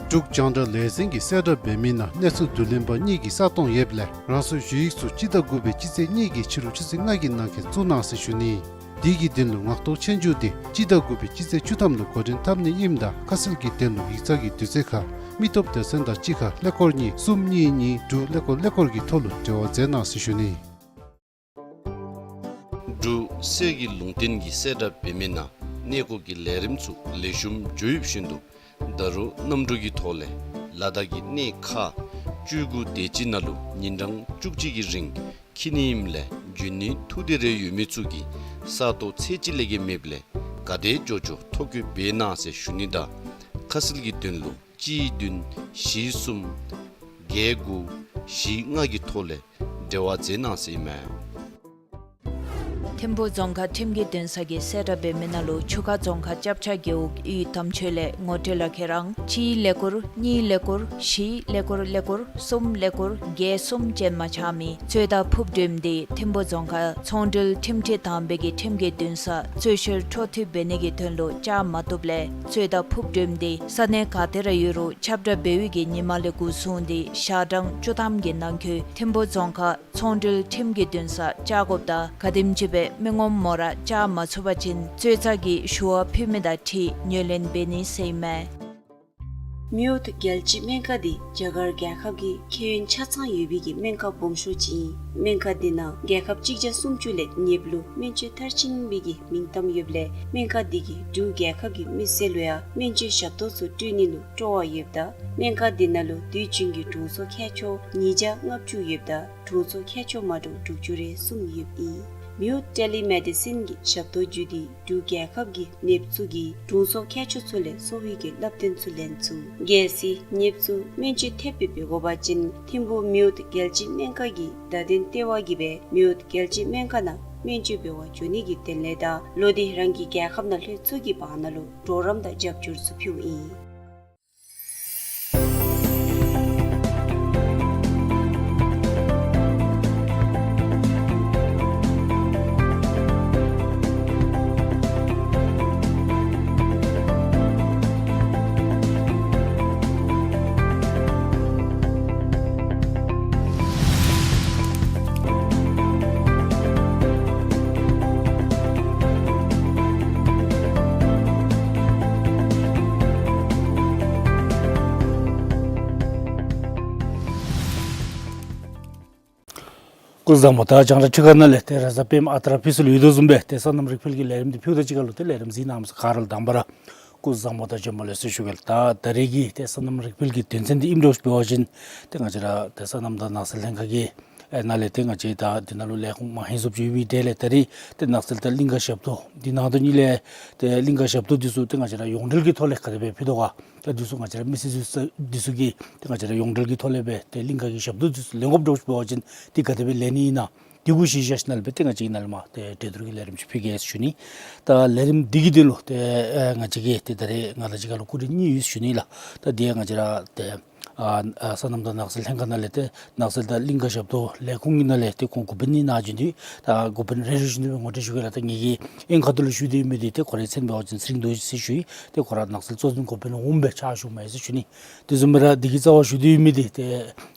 འབྲུག་རྒྱང་བསྒྲགས་ལས་འཛིན་གྱིས་གསལ་བསྒྲགས་འབད་མི་ནང་གནས་ཚུལ་བསྡུ་ལེན་པ་གཉིས་ཀྱིས་ས་སྟོང་ཡོདཔ་ལས་རང་སོའི་ཞུ་ཡིག་ཚུ་སྤྱི་ཟླ་དགུ་པའི་སྤྱི་ཚེས་གཉིས་ཀྱི་ཕྱི་རུ་ཆུ་ཚོད་ལྔ་གི་ནང་འཁོད་བཙུགས་གནང་ཟེར་ཞུ་ནི། དེ་གི་དོན་ལུ་ངག་ཐོག་ཆོས་རྒྱུགས་དེ་སྤྱི་ཟླ་དགུ་པའི་སྤྱི་ཚེས་བཅུ་ཐམ་ལུ་འགོ་འདྲེན་འཐབ་ནི་ཨིནམ་ད་ཁ་གསལ་གྱི་དོན་ལུ་ཡིག་ཚང་གི་དུས་ཚོད་ཁར་མི་སྟོབས་སྡེ་ཚན་དང་གཅིག་ཁར་ཀླད་ཀོར་གཉིས་གསུམ་གཉིས་གཉིས་དྲུག་ཀླད་ཀོར་ཀླད་ཀོར་གྱི་ཐོག་ལུ་འབྲེལ་བ་མཛད་གནང་ཟེར་ཞུ་ནི། འབྲུག་གསེར་གྱི་ལུང་བསྟན་གྱིས་གསལ་བསྒྲགས་འབད་མི་ནང་གནས་སྐོར་གྱི་ལས་རིམ་ཚུ་ལེགས་ཤོམ་འགྱོ་ཡོདཔ་བཞིན་དུ་ད་རུང་གནམ་གྲུ་གི་ཐོག་ལས་ལ་དྭགས་ཀྱི་གནས་ཁག་བཅུ་དགུ་དེ་ཅིག་ནང་ལུ་ཉིན་གྲངས་བཅུ་གཅིག་གི་རིང་འཁྱིད་ནི་ཨིནམ་ལས་འབྱོན་ནི་ཐུགས་འདོད་རེ་ཡོད་མི་ཚུ་གིས་ས་སྟོང་ཚད་ཅིག་ལས་བརྒལ་མེདཔ་ལས་ག་དེ་འགྱོ་འགྱོ་ཐོ་བཀོད་འབད་གནང་ཟེར་ཞུ་ནི་དང་ཁ་གསལ་གྱི་དོན་ལུ་གཅིག་བདུན་བཞི་གསུམ་བརྒྱད་དགུ་བཞི་ལྔ་གི་ཐོག་ལས་འབྲེལ་བ་མཛད་གནང་ཟེར་ཨིན་མས། ཐིམ་ཕུག་རྫོང་ཁག་ཁྲིམས་ཀྱི་འདུན་ས་གིས་གསལ་བསྒྲགས་འབད་མི་ནང་ལུ་ཆུ་ཁ་རྫོང་ཁག་སྐྱབས་ཆ་རྒེད་འོག་གཡུས་དམ་ཆོས་ལས་ངོ་སྤྲོད་ལག་ཁྱེར་ཨང་གཅིག་ཀླད་ཀོར་གཉིས་ཀླད་ཀོར་བཞི་ཀླད་ཀོར་ཀླད་ཀོར་གསུམ་ཀླད་ཀོར་བརྒྱད་གསུམ་ཅན་མ་ཆགས་མི་རྩོད་ཟླ་ཕུརཔ་འགྲེམས་སྟེ་ཐིམ་ཕུག་རྫོང་ཁག་ཚོང་འབྲེལ་ཁྲིམས་ཁྲིམས་དང་འབེལ་གྱི་ཁྲིམས་ཀྱི་འདུན་ས་རྩོད་བཤེར་འཕྲོ་མཐུད་འབད་ནི་གི་དོན་ལུ་བཅར་མ་བཏུབ་ལས་རྩོད་ཟླ་ཕུརཔ་འགྲེམས་ཏེ་ས་གནས་ག་ཏེ་ར་ཡོད་རུང་ཁྱབ་བསྒྲགས་འབད་བའི་གི་ཉིན་མ་ལས་འགོ་བཟུང་སྟེ་ཞག་གྲངས་བཅུ་ཐམ་གྱི་ནང་འཁོད་ཐིམ་ཕུག་རྫོང་ཁག་ཚོང་འབྲེལ་ཁྲིམས་ཀྱི་འདུན་ས་བཅར་དགོཔ་དང་ག་དེམ་ཅིག་སྦེ་མི་ངོམ་མོ་ར་བཅར་མ་ཚུགས་པ་ཅིན་རྩོད་ཟླ་གི་ཞུ་བ་ཕུལ་མི་དང་འཁྲིལ་ངོས་ལེན་འབད་ནི་ཟེར་ཨིན་མས། མེའོ་རྒྱལ་སྤྱིའི་སྨན་ཁང་འདི་རྒྱ་གར་རྒྱལ་ཁབ་ཀྱི་ཁྱད་ཡོན་ཆ་ཚང་ཡོད་པའི་གི་སྨན་ཁང་སྦོམ་ཤོས་ཅིག་ཨིན། སྨན་ཁང་འདི་ནང་རྒྱལ་ཁབ་གཅིག་བརྒྱ་སུམ་ཅུ་ལས་ཉེསཔ་ལུ་སྨན་བཅོས་མཐར་ཕྱིན་པའི་གི་མིང་གཏམ་ཡོདཔ་ལས་སྨན་ཁང་འདི་གིས་འབྲུག་རྒྱལ་ཁབ་ཀྱི་མི་སེར་ལུ་ཡང་སྨན་བཅོས་ཞབས་ཏོག་ཚུ་སྤྲོད་ནི་ལུ་སྤྲོ་བ་ཡོདཔ་ད་སྨན་ཁང་འདི་ནང་ལུ་དུས་རྒྱུན་གྱི་དྲུང་འཚོ་མཁས་མཆོག་ཉིས་བརྒྱ་ལྔ་བཅུ་ཡོདཔ་ད་དྲུང་འཚོ་མཁས་མཆོག་མ་འདྲཝ་དྲུག་ཅུ་རེ་གསུམ་ཡོདཔ་ཨིན། མེའོ་ཊེ་ལི་མེ་ཌི་སིན་གྱི་ཞབས་ཏོག་བརྒྱུད་དེ་འབྲུག་རྒྱལ་ཁབ་ཀྱི་ནདཔ་ཚུ་གིས་དྲུང་འཚོ་མཁས་མཆོག་ཚུ་ལས་གསོ་བའི་གི་བསླབ་སྟོན་ཚུ་ལེན་ཚུགས། གལ་སྲིད་ནདཔ་ཚུ་སྨན་བཅོས་ཐེབས་སྦེ་འབད་དགོ་པ་ཅིན་ཐིམ་ཕུག་མེའོ་རྒྱལ་སྤྱིའི་སྨན་ཁང་གི་བརྡ་དོན་ལྟེ་བ་གིས་སྦེ་མེའོ་རྒྱལ་སྤྱིའི་སྨན་ཁང་ནང་སྨན་བཅོས་འབད་བར་འགྱོ་ནི་གི་དོན་ལས་དང་ལོག་སྟེ་རང་གི་རྒྱལ་ཁབ་ནང་ལྷོད་ཚུགས་ཀྱི་བར་ན་ལུ་གྲོགས་རམ་དང་རྒྱབ་སྐྱོར་ཚུ་ཕུལཝ་ཨིན། སྐུ་བཟང་མོ་ད་རྒྱང་བསྒྲགས་ཁྲི་ཁ་ནང་ལས་ཏེ་ར་ས་པེམ་ཨ་ཏྲ་ཕི་སུ་ལུ་ཡོད་དོ་བཟུམ་སྦེ་ཏེ་སོ་ནམ་རིག་འཕེལ་གྱི་ལས་རིམ་འདི་ཕུལཝ་ད་གཅིག་ཁར་ལུ་ཏེ་ལས་རིམ་གཟིགས་གནང་མི་ཚུ་ག་ར་ལུ་དང་པ་ར་སྐུ་བཟང་མོ་དང་བྱོན་པ་ལེགས་སོ་ཞུ་གེ་ལགས། ད་ད་རེས་ཀྱི་ཏེ་སོ་ནམ་རིག་འཕེལ་གྱི་དོན་ཚན་འདི་ཨིནམ་འདྲཝ་ཅིག་འབད་བ་ཅིན་ཏེ་ང་བཅས་ར་ཏེ་སོ་ནམ་དང་ནགས་ཚལ་ལྷན་ཁག་གི་ཨེ་ནང་ལས་ཏེ་ང་བཅས་ད་འདི་ནང་ལུ་ལས་ཁུངས་མང་ཧེང་སུབ་ཅིག་ཡོད་པའི་གྲས་ལས་ད་རེས་ཏེ་ནགས་ཚལ་དང་གླིང་ཀ་ཞབས་ཏོག་འདི་ནང་དོན་གཉིས་ལས་ཏེ་གླིང་ཀ་ཞབས་ཏོག་འདི་ཚུ་ཏེ་ང་བཅས་ར་ཡོངས་འབྲེལ་གྱི་ཐོག་ལས་ག་དེ་སྦེ་ཕུལ་དོ་ག། ད་འདི་ཚུ་ང་བཅས་ར་མི་སེར་འདི་ཚུ་འདི་ཚུ་གིས་ཏེ་ང་བཅས་ར་ཡོངས་འབྲེལ་གྱི་ཐོག་ལས་སྦེ་ཏེ་གླིང་ཀ་གི་ཞབས་ཏོག་འདི་ཚུ་ལེན་དགོཔ་འདྲཝ་ཅིག་འབད་བ་ཅིན་འདི་ག་དེ་སྦེ་ལེན་ནི་ཨིན་ན། འདི་གུ་གཞི་བཞག་ཞིནམ་ལས་སྦེ་ཏེ་ང་བཅས་ཀྱིས་ནཱ་ལས་མར་ཏེ་གྲོས་བསྡུར་གྱི་ལས་རིམ་ཅིག་ཕུལ་གེ་ཟེར་ཞུ་ནི། ད་ལས་རིམ་འདི་གི་དོན་ལུ་ཏེ་ཨེ་ང་བཅས་ཀྱིས་ཏེ་ད་རེས་ང་དང་གཅིག་ཁར་ལུ་སྐུ་མགྲོན་གཉིས་ཡོད་ཟེར་ཞུ་ནི་ལགས། ད་འདི་ཡང་ང་བཅས་ར་ཏེ་ཨ་ཨ་སོ་ནམ་དང་ནགས་ཚལ་ལྷན་ཁག་ནང་ལས་ཏེ་ནགས་ཚལ་དང་གླིང་ཀ་ཞབས་ཏོག་ལས་ཁུངས་ཀྱི་ནང་ལས་ཏེ་ཁོང་འགོ་དཔོན་གཉིས་ནཱ་བྱོན་ཏེ་ད་འགོ་དཔོན་རེ་རེ་བཞིན་དུ་ངོ་སྤྲོད་ཞུ་གེ་ལགས། ད་ངེ་གི་ཨེ་ཁ་ཐུག་ལུ་ཞུ་སྟེ་ཡོད་མི་འདི་ཏེ་ཁོ་རའི་མཚན་འབད་བ་ཅིན་ཚེ་རིང་རྡོ་རྗེ་ཟེར་ཞུ་ཡི། ཏེ་ཁོ་ར་ནགས་ཚལ་གཙོ་འཛིན་འགོ་དཔོན་འོགམ་སྦེ་ཕྱག་ཞུཝ་མས་ཟེར་ཞུ་ནི། དེ་བཟུམ་སྦེ་ར་འདི་གི་རྩ་བར་ཞུ་སྟེ་ཡོད་མི་འདི་ཏེ་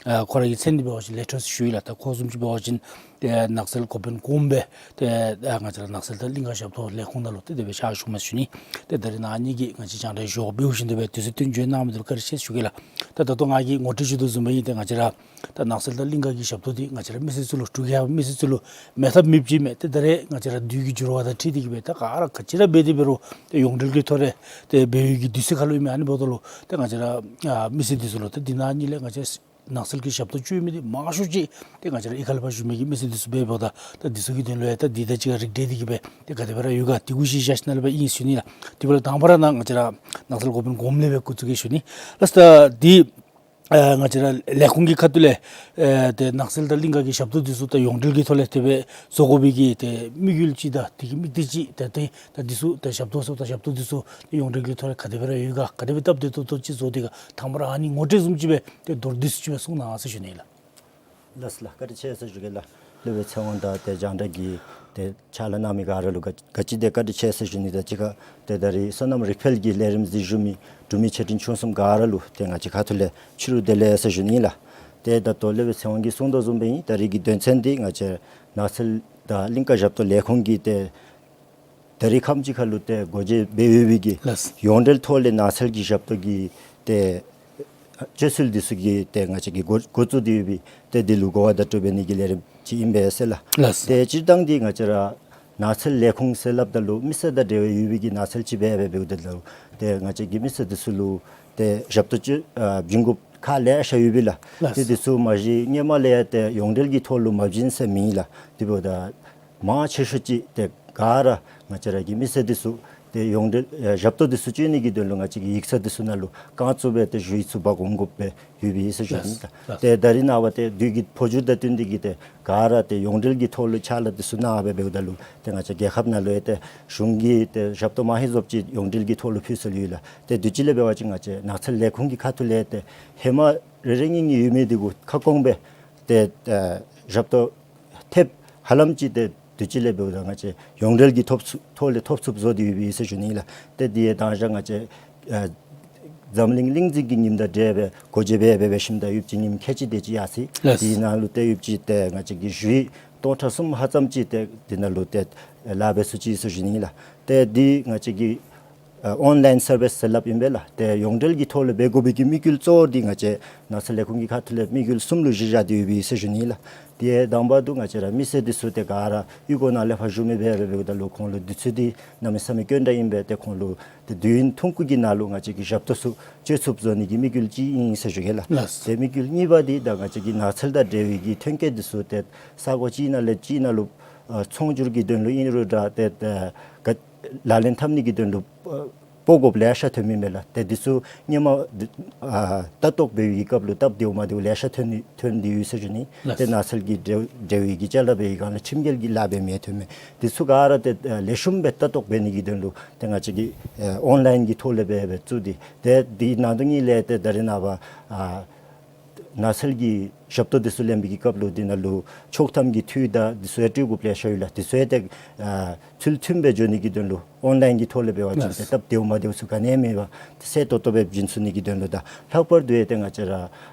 ཨ་ཁོ་ར་གི་མཚན་འདི་འབད་བ་ཅིན་ལེགས་སྒྲོལ་ཟེར་ཞུ་ཡི་ལགས། ད་ཁོ་བཟུམ་ཅིག་འབད་བ་ཅིན་ཏེ་ནགས་ཚལ་འགོ་དཔོན་གོངམ་སྦེ་ཏེ་ཨ་ང་བཅས་ར་ནགས་ཚལ་དང་གླིང་ཀ་ཞབས་ཏོག་ལས་ཁུངས་ནང་ལུ་ཏེ་དེ་སྦེ་ཕྱག་ཞུཝ་མས་ཟེར་ཞུ་ནི། ཏེ་ད་རེས་ནཱ་ཨ་ནི་གིས་ང་བཅས་རྒྱང་བསྒྲགས་ཞུ་བ་འབདཝ་བཞིན་དུ་སྦེ་དུས་ཚོད་བཏོན་བྱོན་གནང་མི་འདི་བཀའ་དྲིན་ཆེ་ཞུ་གེ་ལགས། ད་ད་ལྟོ་ང་གིས་ངོ་སྤྲོད་ཞུ་དོ་བཟུམ་སྦེ་ཨིན། ཏེ་ང་བཅས་ར་ད་ནགས་ཚལ་དང་གླིང་ཀ་གི་ཞབས་ཏོག་འདི་ང་བཅས་ར་མི་སེར་ཚུ་ལུ་འབྲུག་རྒྱལ་ཁབ་མི་སེར་ཚུ་ལུ་མེད་ཐབས་མེདཔ་ཅིག་མས། ཏེ་ད་རེས་ང་བཅས་ར་དུས་ཀྱི་འགྱུར་བ་དང་འཁྲིལ་ཏེ་གིས་སྦེ་ད་ག་ར་ག་ཅི་ར་འབད་དེ་འབད་རུང་ཏེ་ཡོངས་འབྲེལ་གྱི་ཐོག་ལས་ཏེ་འབད་བའི་གི་དུས་ཚོད་ཁར་ལུ་ཨིན་མས། ཨ་ནི་འབདཝ་ད་ལུ་ཏེ་ང་བཅས་ར་ཨ་མི་སེར་འདི་ཚུ་ལུ་ཏེ་འདི་ནང་གཉིས་ལས་ང་བཅས་ ནགས་ཚལ་གྱི་ཞབས་ཏོག་ཅོ་མི་འདི་མང་ཤོས་ཅིག་ཏེ་ང་བཅས་ར་གཡུས་ཁ་ལས་ཕར་བཞུགས་མི་གི་མི་སེར་འདི་ཚུ་འབདཝ་ད་ད་འདི་ཚུ་གི་དོན་ལུ་ཡང་ད་འདི་དང་གཅིག་ཁར་རིགས་བསྒྲེས་ཏེ་གིས་སྦེ་ཏེ་ག་དེ་སྦེ་ར་ཡོད་ག་དེ་གུ་གཞི་བཞག་ཞིནམ་ལས་སྦེ་ཨིན་ཞུ་ནི་ལགས། དེ་འབདཝ་ལས་དང་པ་ར་ནཱ་ང་བཅས་ར་ནགས་ཚལ་འགོ་དཔོན་གོངམ་ལས་སྦེ་འགོ་བཙུགས་གེ་ཞུ་ནི། ལགས་ད་འདི་ཨ་ང་བཅས་ར་ལས་ཁུངས་ཀྱི་ཁ་ཐུག་ལས་ཨེ་ཏེ་ནགས་ཚལ་དང་གླིང་ཀ་གི་ཞབས་ཏོག་འདི་ཚུ་ད་ཡོངས་འབྲེལ་གྱི་ཐོག་ལས་དེ་སྦེ་བཟོ་དགོ་པའི་གི་ཏེ་དམིགས་ཡུལ་ཅིག་དང་དེ་གི་དམིགས་གཏད་ཅིག་ད་ཏེ་ད་འདི་ཚུ་ད་ཞབས་ཏོག་ཚུ་ད་ཞབས་ཏོག་འདི་ཚུ་ཏེ་ཡོངས་འབྲེལ་གྱི་ཐོག་ལས་ག་དེ་སྦེ་ར་ཡོད་ག་ག་དེ་སྦེ་སྟབས་བདེ་ཏོག་ཏོ་ཅིག་བཟོ་སྟེ་ག་དང་པ་ར་ཨ་ནི་ངོ་སྤྲོད་བཟུམ་ཅིག་སྦེ་ཏེ་མདོར་བསྡུས་སུ་ཅིག་སྦེ་གསུང་གནང་ཟེར་ཞུ་ནི་ལགས། ལགས་ལགས། བཀའ་དྲིན་ཆེ་ཟེར་ཞུ་གེ་ལགས། སློབ་དཔོན་ཚེ་དབང་དང་ཏེ་རྒྱང་བསྒྲགས་ཀྱི་ཏེ་ཕྱག་ལཱ་གནང་མི་ག་ར་ལུ་ག་ག་ཅི་དེ་བཀའ་དྲིན་ཆེ་ཟེར་ཞུ་ནི། ད་གཅིག་ཁར་ཏེ་ད་རིས་སོ་ནམ་རིག་འཕེལ་གྱི་ལས་རིམ་གཟིགས་བཞུགས་མི་འབྲུག་མི་ཆེ་འབྲིང་ཆུང་གསུམ་ག་ར་ལུ་ཏེ་ང་བཅས་ཁ་ཐུག་ལས་ཕྱི་རུ་བདེ་ལེགས་ཟེར་ཞུ་ནི་ལགས། ཏེ་ད་ལྟོ་སློབ་དཔོན་ཚེ་དབང་གིས་གསུང་དོ་བཟུམ་སྦེ་ཨིན། ད་རིས་ཀྱི་དོན་ཚན་འདི་ང་བཅས་ནགས་ཚལ་དང་གླིང་ཀ་ཞབས་ཏོག་ལས་ཁུངས་ཀྱིས་ཏེ་ད་རིས་ཁམས་ཅིག་ཁར་ལུ་ཏེ་སྒོ་འབྱེད་འབད་ཡོད་པའི་གི་ལགས། ཡོངས་འབྲེལ་ཐོག་ལས་ནགས་ཚལ་གྱི་ཞབས་ཏོག་གི་ཏེ་སྤྱོད་ཚུལ་འདི་ཚུ་གི་ཏེ་ང་བཅས་ཀྱིས་འགོ་འགོ་བཙུགས་ཏེ་ཡོད་པའི་ཏེ་འདི་ལུ་གོ་བ་བརྡ་སྤྲོད་འབད་ནི་གི་ལས་རིམ་ཅིག་ཨིན་པས་ཟེར་ལགས། ལགས། ཏེ་སྤྱིར་བཏང་འདི་ང་བཅས་ར་ནགས་ཚལ་ལས་ཁུངས་ཟེར་སླབ་ད་ལུ་མི་སེར་དང་འབྲེལ་བ་ཡོད་པའི་གི་ནགས་ཚལ་ཅིག་འབད་འབད་འབདཝ་ད་ལུ་ཏེ་ང་བཅས་ཀྱི་མི་སེར་འདི་ཚུ་ལུ་ཏེ་ཞབས་ཏོག་ཅིག་ཨ་བྱིན་དགོཔ་ཁག་ལེ་ཤ་ཡོད་པས་ལགས། ལགས། ཏེ་འདི་ཚུ་མ་གཞི་སྔོན་མ་ལས་ཡང་ཏེ་ཡོངས་འབྲེལ་གྱི་ཐོག་ལུ་མ་བྱིན་ཟེར་མེད་ལགས། དེ་འབདཝ་ད་མང་ཆེ་ཤོས་ཅིག་ཏེ་ག་ར་ང་བཅས་ར་གི་མི་སེར་འདི་ཚུ་ཏེ་ཡོངས་འབྲེལ་ཨེ་ཞབས་ཏོག་འདི་ཚུ་སྤྱོད་ནི་གི་དོན་ལུ་ང་བཅས་ཀྱི་ཡིག་ཚང་འདི་ཚུ་ནང་ལུ་རྐང་བཙུགས་སྦེ་ཏེ་ཞུ་ཡིག་ཚུ་འབག་འོང་དགོཔ་སྦེ་ཡོད་པས་ཟེར་ཞུ་ནི། ལགས། ཏེ་ད་རིས་ནངས་པ་ཏེ་དུས་ཀྱི་འཕོ་འགྱུར་དང་བསྟུན་ཏེ་གིས་ཏེ་ག་ར་ཏེ་ཡོངས་འབྲེལ་གྱི་ཐོག་ལུ་ཕྱག་ལཱ་འདི་ཚུ་གནང་སྦེ་འབདཝ་ད་ལུ་ཏེ་ང་བཅས་རྒྱལ་ཁབ་ནང་ལུ་ཡང་ཏེ་གཞུང་གིས་ཏེ་ཞབས་ཏོག་མ་ཧེ་བཟོཔ་ཅིག་ཡོངས་འབྲེལ་གྱི་ཐོག་ལུ་ཕུལ་སྲོལ་ཡོད་ལགས། ཏེ་དུས་ཅི་ལས་འབད་བ་ཅིན་ང་བཅས་ནགས་ཚལ་ལས་ཁུངས་ཀྱི་ཁ་ཐུག་ལས་ཏེ་ཧེ་མ་རེ་རེ་གཉིས་གཉིས་ཡོད་མི་འདི་གུ་ཁ་སྐོང་སྦེ་ཏེ་ཨ་ཞབས་ཏོག་ཐེབས་ཧ་ལམ་ཅིག་ཏེ་དུས་ཅི་ལས་འབདཝ་ད་ང་བཅས་ཡོངས་འབྲེལ་གྱི་ཐོབ་ཚུགས་ཐོག་ལས་ཐོབ་ཚུགསཔ་བཟོ་སྟེ་ཡོད་པས་ཟེར་ཞུ་ནི་ལགས། ཏེ་འདི་ཡང་དང་ཞག་ང་བཅས་ཨ་འཛམ་གླིང་གླིང་འཛིན་གྱི་ཉིནམ་དང་འབྲེལ་སྦེ་སྒོ་འབྱེད་འབད་འབད་འབད་ཞིནམ་ད་ཡོདཔ་ཅིག་ཉིནམ་ཁལ་གཅིག་དེ་ཅིག་ཡར་སོ་ཡི། ལགས། དེའི་ནང་ལུ་ཏེ་ཡོདཔ་ཅིག་ཏེ་ང་བཅས་ཀྱི་ཞུ་ཡིག་སྟོང་ཕྲག་གསུམ་ལྷག་ཙམ་ཅིག་ཏེ་འདི་ནང་ལུ་ཏེ་ལཱ་འབད་ཚུགས་ཅི་ཟེར་ཞུ་ནི་ལགས། ཏེ་འདི་ང་བཅས་ཀྱི་ཨ་ཨོན་ལའིན་སར་བིསི་ཟེར་སླབ་ཨིན་པས་ལགས། ཏེ་ཡོངས་འབྲེལ་གྱི་ཐོག་ལས་འབད་དགོ་པའི་གི་དམིགས་ཡུལ་གཙོ་བོ་འདི་ང་བཅས་ནགས་ཚལ་ལས་ཁུངས་ཀྱི་ཁ་ཐུག་ལས་དམིགས་ཡུལ་གསུམ་ལུ་གཞི་བཞག་སྟེ་ཡོད་པས་ཟེར་ཞུ་ནི་ལགས། དེ་དང་པ་འདི་ང་བཅས་ར་མི་སེར་འདི་ཚུ་ཏེ་ག་ར་གཡུས་སྒོ་ནང་ལས་ཕར་བཞུགས་མི་འབད་འབད་འབདཝ་ད་ལུ་ཁོང་ལུ་དུས་ཚོད་འདི་གནམ་མེད་ས་མེད་དཀོན་དྲགས་ཨིན་པས། ཏེ་ཁོང་ལུ་ཏེ་དུས་ཡུན་ཐུང་ཀུ་གི་ནང་ལུ་ང་བཅས་ཀྱིས་ཞབས་ཏོག་ཚུ་སྤྱོད་ཚུགསཔ་བཟོ་ནི་གི་དམིགས་ཡུལ་གཅིག་ཨིན་ཟེར་ཞུ་གེ་ལགས། ལགས། ཏེ་དམིགས་ཡུལ་གཉིས་པ་འདི་ད་ང་བཅས་ཀྱི་ནགས་ཚལ་དང་འབྲེལ་བའི་གི་ཐོན་སྐྱེད་འདི་ཚུ་ཏེ་ས་གོ་གཅིག་ནང་ལས་གཅིག་ནང་ལུ་ཨ་ཚོང་སྒྱུར་གྱི་དོན་ལུ་ཨིན་རུང་འདྲ་ཏེ་ཏེ་ག་ལག་ལེན་འཐབ་ནི་གི་དོན་ལུ་ཨ་སྤོ་དགོཔ་ལེ་ཤ་ཐོན་མི་མས་ལགས། ཏེ་འདི་ཚུ་སྔོན་མ་འདི་ཨ་ལྟ་རྟོག་འབད་བའི་གི་སྐབས་ལུ་སྟབས་བདེཝ་མ་བདེཝ་ལེ་ཤ་ཐོན་ནི་ཐོན་ཏེ་ཡོད་ཟེར་ཞུ་ནི། ལགས། ཏེ་ནགས་ཚལ་གྱི་འབྲེལ་འབྲེལ་བའི་གི་ཅ་ལ་འབད་བའི་སྒང་ལས་ཁྲིམས་འགལ་གྱི་ལཱ་འབད་མི་ཐོན་མི་འདི་ཚུ་ག་ར་ཏེ་ཨ་ལེགས་ཤོམ་སྦེ་ལྟ་རྟོག་འབད་ནི་གི་དོན་ལུ་ཏེ་ང་བཅས་ཀྱིས་ཨ་ཨོན་ལའིན་གྱི་ཐོག་ལས་འབད་འབད་བཙུགས་ཏེ་ཏེ་འདི་ནང་དོན་གཉིས་ལས་ཏེ་ད་རིས་ནངས་པ་ཨ་ནགས་ཚལ་གྱི་ཞབས་ཏོག་འདི་ཚུ་ལེན་པའི་གི་སྐབས་ལུ་འདི་ནང་ལུ་ཆོག་ཐམ་གྱི་འཐུས་དང་འདི་ཚུ་ཡང་སྤྲོད་དགོཔ་ལེ་ཤ་ཡོད་ལགས། འདི་ཚུ་ཡང་ཏེ་ཨ་ཚུལ་མཐུན་སྦེ་འགྱོ་ནི་གི་དོན་ལུ་ཨོན་ལའིན་གྱི་ཐོག་ལས་འབད་བ་ཅིན་ཏེ་ལགས། སྟབས་བདེཝ་མ་བདེཝ་ཚུ་ག་ནི་ཡང་མེད་པར་ཏེ་གསལ་ཏོག་ཏོ་སྦེ་བྱིན་ཚུགས་ནི་གི་དོན་ལུ་དང་ལྷག་པར་དུ་ཡང་ཏེ་ང་བཅས་ར་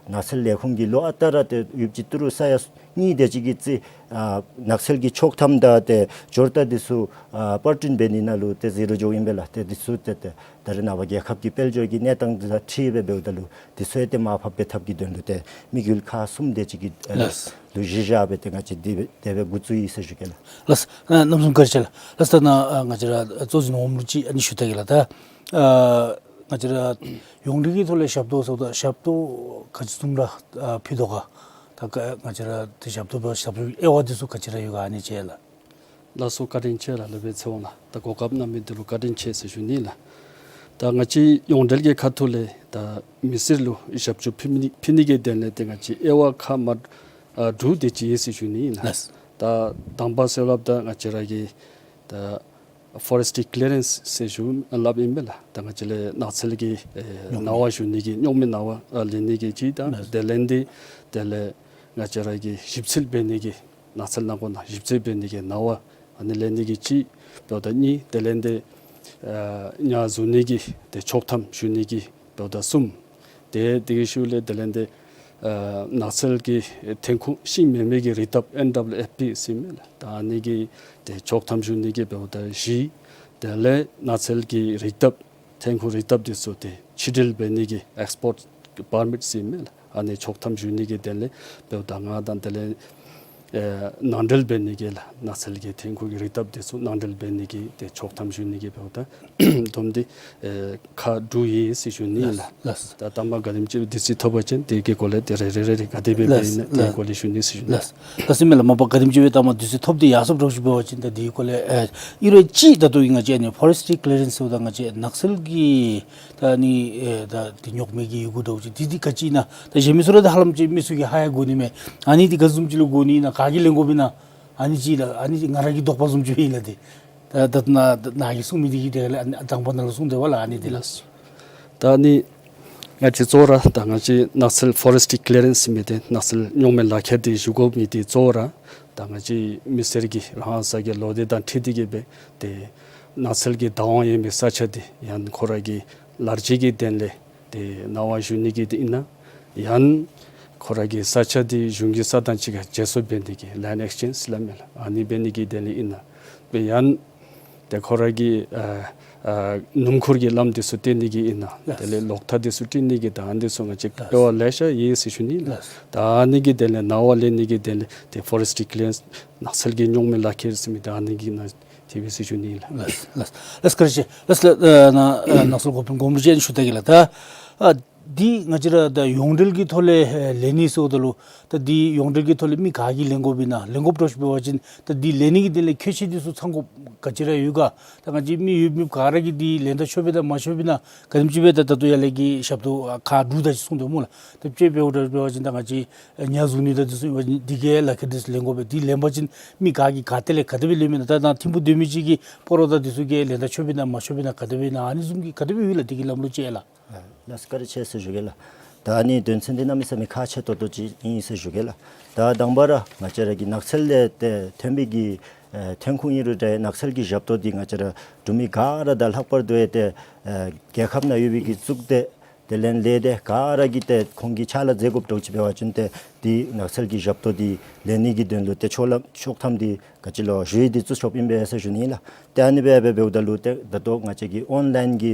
ནགས་ཚལ་ལས་ཁུངས་ཀྱིས་ལོ་ཨ་རྟག་ར་ཏེ་ཡོདཔ་ཅིག་ཏི་རུ་ས་ཡ་གཉིས་དེ་ཅིག་གི་རྩིས་ཨ་ནགས་ཚལ་གྱི་ཆོག་ཐམ་དང་ཏེ་འབྱོར་རྟགས་འདི་ཚུ་ཨ་པར་སྐྲུན་འབད་ནི་ནང་ལུ་ཏེ་ཟད་འགྲོ་འགྱོཝ་ཨིན་པས་ལགས། ཏེ་འདི་ཚུ་ཏེ་ཏེ་ད་རེས་ནངས་པ་རྒྱལ་ཁབ་ཀྱི་དཔལ་འབྱོར་གྱི་གནས་སྟངས་འདི་དང་འཁྲིལ་སྦེ་འབདཝ་ད་ལུ་འདི་ཚུ་ཡང་ཏེ་མར་ཕབ་འབད་ཐབས་ཀྱི་དོན་ལུ་ཏེ་དམིགས་ཡུལ་ཁག་གསུམ་དེ་ཅིག་གི་ཨ་ལགས། ལུ་གཞི་བཞག་སྦེ་ཏེ་ང་བཅས་འདི་སྦེ་དེ་སྦེ་འགོ་བཙུགས་ཡི་ཟེར་ཞུ་གེ་ལགས། ལགས། ཨ་རྣམ་གསུམ་བཀའ་དྲིན་ཆེ་ལགས། ལགས། ད་ནཱ་ཨ་ང་བཅས་ར་གཙོ་འཛིན་འོགམ་ལུ་ཅིག་ཨ་ནི་ཞུ་ད་གེ་ལགས། ད་ཨ་ང་བཅས་ར་ཡོངས་འབྲེལ་གྱི་ཐོག་ལས་ཞབས་ཏོག་ཟེརཝ་ད་ཞབས་ཏོག་ག་ཅི་བཟུམ་ར་ཨ་ཕུལ་དོ་ག། ད་ག་ང་བཅས་ར་ཏེ་ཞབས་ཏོག་འབད་ཞབས་ཏོག་གི་དབྱེ་བ་འདི་ཚུ་ག་ཅི་ར་ཡོད་ག་ཨ་ནི་ཅིག་ལགས། ལགས་སོ། བཀའ་དྲིན་ཆེ་ལགས། སློབ་དཔོན་ཚེ་དབང་ལགས། ད་གོ་སྐབས་གནང་མི་འདི་ལུ་བཀའ་དྲིན་ཆེ་ཟེར་ཞུ་ནི་ལགས། ད་ང་བཅས་ཡོངས་འབྲེལ་གྱི་ཁ་ཐུག་ལས་ད་མི་སེར་ལུ་ཞབས་ཞུ་ཕུལ་ནི་ཕུལ་ནི་གི་དོན་ལས་ཏེ་ང་བཅས་དབྱེ་བ་ཁག་མ་ཨ་དྲུག་དེ་ཅིག་ཡོད་ཟེར་ཞུ་ནི་ལགས། ལགས། ད་དང་པ་ཟེར་སླབ་ད་ང་བཅས་ར་གི་ད་ཕོ་རེསི་ཊི་ཀི་ལི་ཡ་རེནསི་ཟེར་ཞུ་སླབ་ཨིན་པས་ལགས། ད་ང་བཅས་ལས་ནགས་ཚལ་གྱི་ཨེ་རྙོག་མི་ནང་པ་ཞུ་ནི་གི་རྙོག་མའི་ནང་པ་ཨ་ལེན་ནི་གི་ཅིག་དང་ལགས། དེ་ལས་འདི་དེ་ལས་ང་བཅས་ར་གི་ཞིབ་འཚོལ་འབད་ནི་གི་ནགས་ཚལ་ནང་འཁོད་ནང་ཞིབ་འཚོལ་འབད་ནི་གི་ནང་པ་ཨ་ནི་ལེན་ནི་གི་གཅིག་འབདཝ་ད་གཉིས། དེ་ལས་འདི་ཨ་ཉ་བཟུང་ནི་གི་ཏེ་ཆོག་ཐམ་ཞུ་ནི་གི་འབདཝ་ད་གསུམ། ཏེ་དེ་གི་ཤུལ་ལས་དེ་ལས་འདི་ཨ་ནགས་ཚལ་གྱི་ཐོན་ཁུངས་ཤིང་མེན་མི་གི་རིག་ཐབས་ཨེན་ཌབ་ལུ་ཨེཕ་པི་ཟེར་མི་ལགས། ད་ཨ་ནི་གི་ཏེ་ཆོག་ཐམ་ཞུ་ནི་གི་འབདཝ་ད་བཞི། དེ་ལས་ནགས་ཚལ་གྱི་རིག་ཐབས་ཐོན་ཁུངས་རིག་ཐབས་འདི་ཚུ་ཏེ་ཕྱི་འགྲུལ་འབད་ནི་གི་ཨེགསི་པོརཊ་པར་མིཊ་ཟེར་མི་ལགས། ཨ་ནི་ཆོག་ཐམ་ཞུ་ནི་གི་དེ་ལས་འབདཝ་ད་ལྔ་དང་དེ་ལས་ ཨེ་ནང་འབྲེལ་འབད་ནི་གི་ལགས་ནགས་ཚལ་གྱི་ཐོན་ཁུངས་ཀྱི་རིག་སྟོབས་དེ་ཚུ་ནང་འབྲེལ་འབད་ནི་གི་ཏེ་ཆོག་ཐམ་ཞུ་ནི་གི་འབདཝ་ད་བསྡོམས་ཏེ་ཨེ་ཁག་དྲུག་ཡོད་ཟེར་ཞུ་ནི་ལགས། ལགས། ད་ད་མ་ག་དེམ་ཅིག་དུས་ཚོད་ཐོབ་པ་ཅིན་དེ་གི་སྐོར་ལས་ཏེ་རེ་རེ་རེ་རེ་ག་དེ་སྦེ་འབད་ཨིན་ན་དེ་གི་སྐོར་ལས་ཞུ་ནི་ཟེར་ཞུ་ནི། ལགས། ལགས་སོ་མས་ལགས། མ་པ་ག་དེམ་ཅིག་སྦེ་ད་མ་དུས་ཚོད་ཐོབ་སྟེ་ཡར་སོངམ་འདྲཝ་ཅིག་འབད་བ་ཅིན་ད་དེ་གི་སྐོར་ལས་ཨེ་ཨིན་རུང་ཅིག་ད་ལྟོ་ང་བཅས་ཨ་ནི་ཕོ་རེསི་ཊི་ཀི་ལི་ཡ་རེནསི་ཟེརཝ་ད་ང་བཅས་ནགས་ཚལ་གྱི་ད་ཨ་ནི་ཨེ་ད་དེ་ཉོག་མེད་ཀྱི་ཡི་གུ་འདྲཝ་ཅིག་དེ་དེ་ག་ཅི་ཨིན་ན་ད་གཞན་མི་ཚུ་ར་ད་ཧ་ལམ་ཅིག་མི་ཚུ་གིས་ཧ་ཡང་གོ་ནི་མས། ཨ་ནི་དེ་ག་བཟུམ་ཅིག་ལུ་གོ་ནི་ཨིན་ན་ག་གིས་ལེན་དགོཔ་ཨིན་ན། ཨ་ནི་ཅིག་ལགས། ཨ་ནི་ཅིག་ང་ར་གི་དོགས་པ་བཟུམ་ཅིག་ཨིན་ལགས་དེ། ད་ད་ནཱ་ནཱ་གིས་གསུང་མི་དེ་གིས་དེ་ལས་ཨ་ནི་དང་པ་ནང་ལུ་གསུངས་དེས་པ་ལགས། ཨ་ནི་དེ་ལགས། ད་ཨ་ནི་ང་བཅས་གཙོ་བོ་ར་ད་ང་བཅས་ནགས་ཚལ་ཕོ་རེསི་ཊི་ཀི་ལི་ཡ་རེནསི་མི་དེ་ནགས་ཚལ་ཉོག་མེད་ལག་ཁྱེར་དེ་ཞུ་དགོ་མི་དེ་གཙོ་བོ་ར་ད་ང་བཅས་མི་སེར་གྱི་རང་ས་གི་ལོ་དེ་དང་འཁྲིལ་ཏེ་གི་སྦེ་ཏེ་ནགས་ཚལ་གྱི་བདག་དབང་ཡོད་མི་ས་ཆ་དེ་ཡང་ཁོ་ར་གི་ལཱ་རྩིས་ཀྱི་དོན་ལས་ཏེ་གནང་བ་ཞུ་ནི་གི་དེ་ཨིན་ན་ཡང་ཁོ་ར་གི་ས་ཆ་དེ་གཞུང་གི་ས་དང་གཅིག་ཁར་བརྗེ་སོར་འབད་ནི་གི་ལེནཌ་ཨེགསི་ཅེནཇི་ཟེར་སླབ་མས་ལགས། ཨ་ནི་འབད་ནི་གི་དོན་ལས་ཨིན་ན་སྦེ་ཡང་ཏེ་ཁོ་ར་གི་ཨ་ཨ་སྣུམ་འཁོར་གྱི་ལམ་དེ་ཚུ་བཏོན་ནི་གི་ཨིན་ན་ལགས། དེ་ལས་ལོག་ཐག་དེ་ཚུ་བཏོན་ནི་གི་ད་ཨ་ནི་ཚུ་ང་བཅས་ལགས། འབད་བ་ལེ་ཤ་ཡོད་ཟེར་ཞུ་ནི་ལགས། ལགས། ད་ཨ་ནི་གི་དོན་ལས་གནང་བ་ལེན་ནི་གི་དོན་ལས་ཏེ་ཕོ་རེསི་ཊི་ཀི་ལི་ཡ་རེནསི་ནགས་ཚལ་གྱི་ཉོག་མེད་ལག་ཁྱེར་ཟེར་མི་ད་ཨ་ནི་གི་ནང་དེ་སྦེ་ཟེར་ཞུ་ནི་ལགས། ལགས་ལགས་ལགས། བཀའ་དྲིན་ཆེ་ལགས། ལགས་ཨ་ནཱ་ཨ་ནགས་ཚལ་འགོ་དཔོན་གོང་མ་ལུ་ཅིག་ཞུ་ད་གེ་ལགས། ད་ཨ་འདི་ང་བཅས་ར་ད་ཡོངས་འབྲེལ་གྱི་ཐོག་ལས་ཨེ་ལེན་ནི་ཟེརཝ་ད་ལུ་ད་འདི་ཡོངས་འབྲེལ་གྱི་ཐོག་ལས་མི་ག་གིས་ལེན་དགོཔ་ཨིན་ན། ལེན་དགོཔ་འདྲཝ་ཅིག་འབད་བ་ཅིན་ད་འདི་ལེན་ནི་གི་དོན་ལས་ཁྱད་ཆོས་དེ་ཚུ་ཚང་དགོཔ་ག་ཅི་ར་ཡོད་ག། ད་ང་བཅས་མི་ཡོད་མི་ག་ར་གིས་འདི་ལེན་ད་ཆོགཔ་ཨིན་ན་མ་ཆོགཔ་ཨིན་ན་ག་དེམ་ཅིག་སྦེ་ད་ད་ལྟོ་ཡར་ལས་ཀྱི་ཞབས་ཏོག་ཨ་ཁག་དྲུག་དེ་ཅིག་གསུངས་དོ་སྨོ་ལགས། ད་དཔྱེ་འབདཝ་ད་འབད་བ་ཅིན་ད་ང་བཅས་ཨེ་ཉ་བཟུང་ནི་དང་དེ་ཚུ་ཨིན་པ་ཅིན་འདི་གི་ལག་ཁྱེར་དེ་ཚུ་ལེན་དགོ་པས། འདི་ལེན་པ་ཅིན་མི་ག་གིས་ག་ཏེ་ལས་ག་དེ་སྦེ་ལེནམ་ཨིན་ན། ད་ནཱ་ཐིམ་ཕུག་སྡོད་མི་ཅིག་གིས་སྤ་རོ་དང་དེ་ཚུ་གིས་ལེན་ད་ཆོགཔ་ཨིན་ན་མ་ཆོགཔ་ཨིན་ན་ག་དེ་སྦེ་ཨིན་ན་ཨ་ནི་བཟུམ་གྱི་ག་དེ་སྦེ་ཡོད་ལགས་འདི་གི་ལམ་ལུགས་ཅིག་ལགས། ཨ་ལགས་བཀའ་དྲིན་ཆེ་ཟེར་ཞུ་གེ་ལགས། ད་ཨ་ནི་དོན་ཚན་འདི་གནམ་མེད་ས་མེད་ཁག་ཆེ་ཏོག་ཏོ་ཅིག་ཨིན་ཟེར་ཞུ་གེ་ལགས། ད་དང་པ་ར་ང་བཅས་ར་གི་ནགས་ཚལ་ལས་ཏེ་ཐོན་པའི་གི་ཨེ་ཐོན་ཁུངས་ཨིན་རུང་འདྲ་ནགས་ཚལ་གྱི་ཞབས་ཏོག་འདི་ང་བཅས་ར་འབྲུག་མི་ག་ར་དང་ལྷག་པར་དུ་ཡང་ཏེ་ཨེ་རྒྱལ་ཁབ་ནང་ཡོད་པའི་གི་གཙུག་སྡེ་དེ་ལས་ལས་སྡེ་ག་ར་གིས་ཏེ་ཁོང་གིས་ཕྱག་ལཱ་མཛད་དགོཔ་འདྲཝ་ཅིག་འབད་བ་ཅིན་ཏེ་འདི་ནགས་ཚལ་གྱི་ཞབས་ཏོག་འདི་ལེན་ནི་གི་དོན་ལུ་ཏེ་ཆོག་ལམ་ཆོག་ཐམ་འདི་ག་ཅི་ལོ་ཞུ་ཡིག་འདི་བཙུགས་ཆོགཔ་ཨིན་པས་ཟེར་ཞུ་ནི་ལགས། ཏེ་ཨ་ནི་སྦེ་སྦེ་འབདཝ་ད་ལུ་ཏེ་ད་ལྟོ་ང་བཅས་ཀྱི་ཨོན་ལཱའིན་གྱི་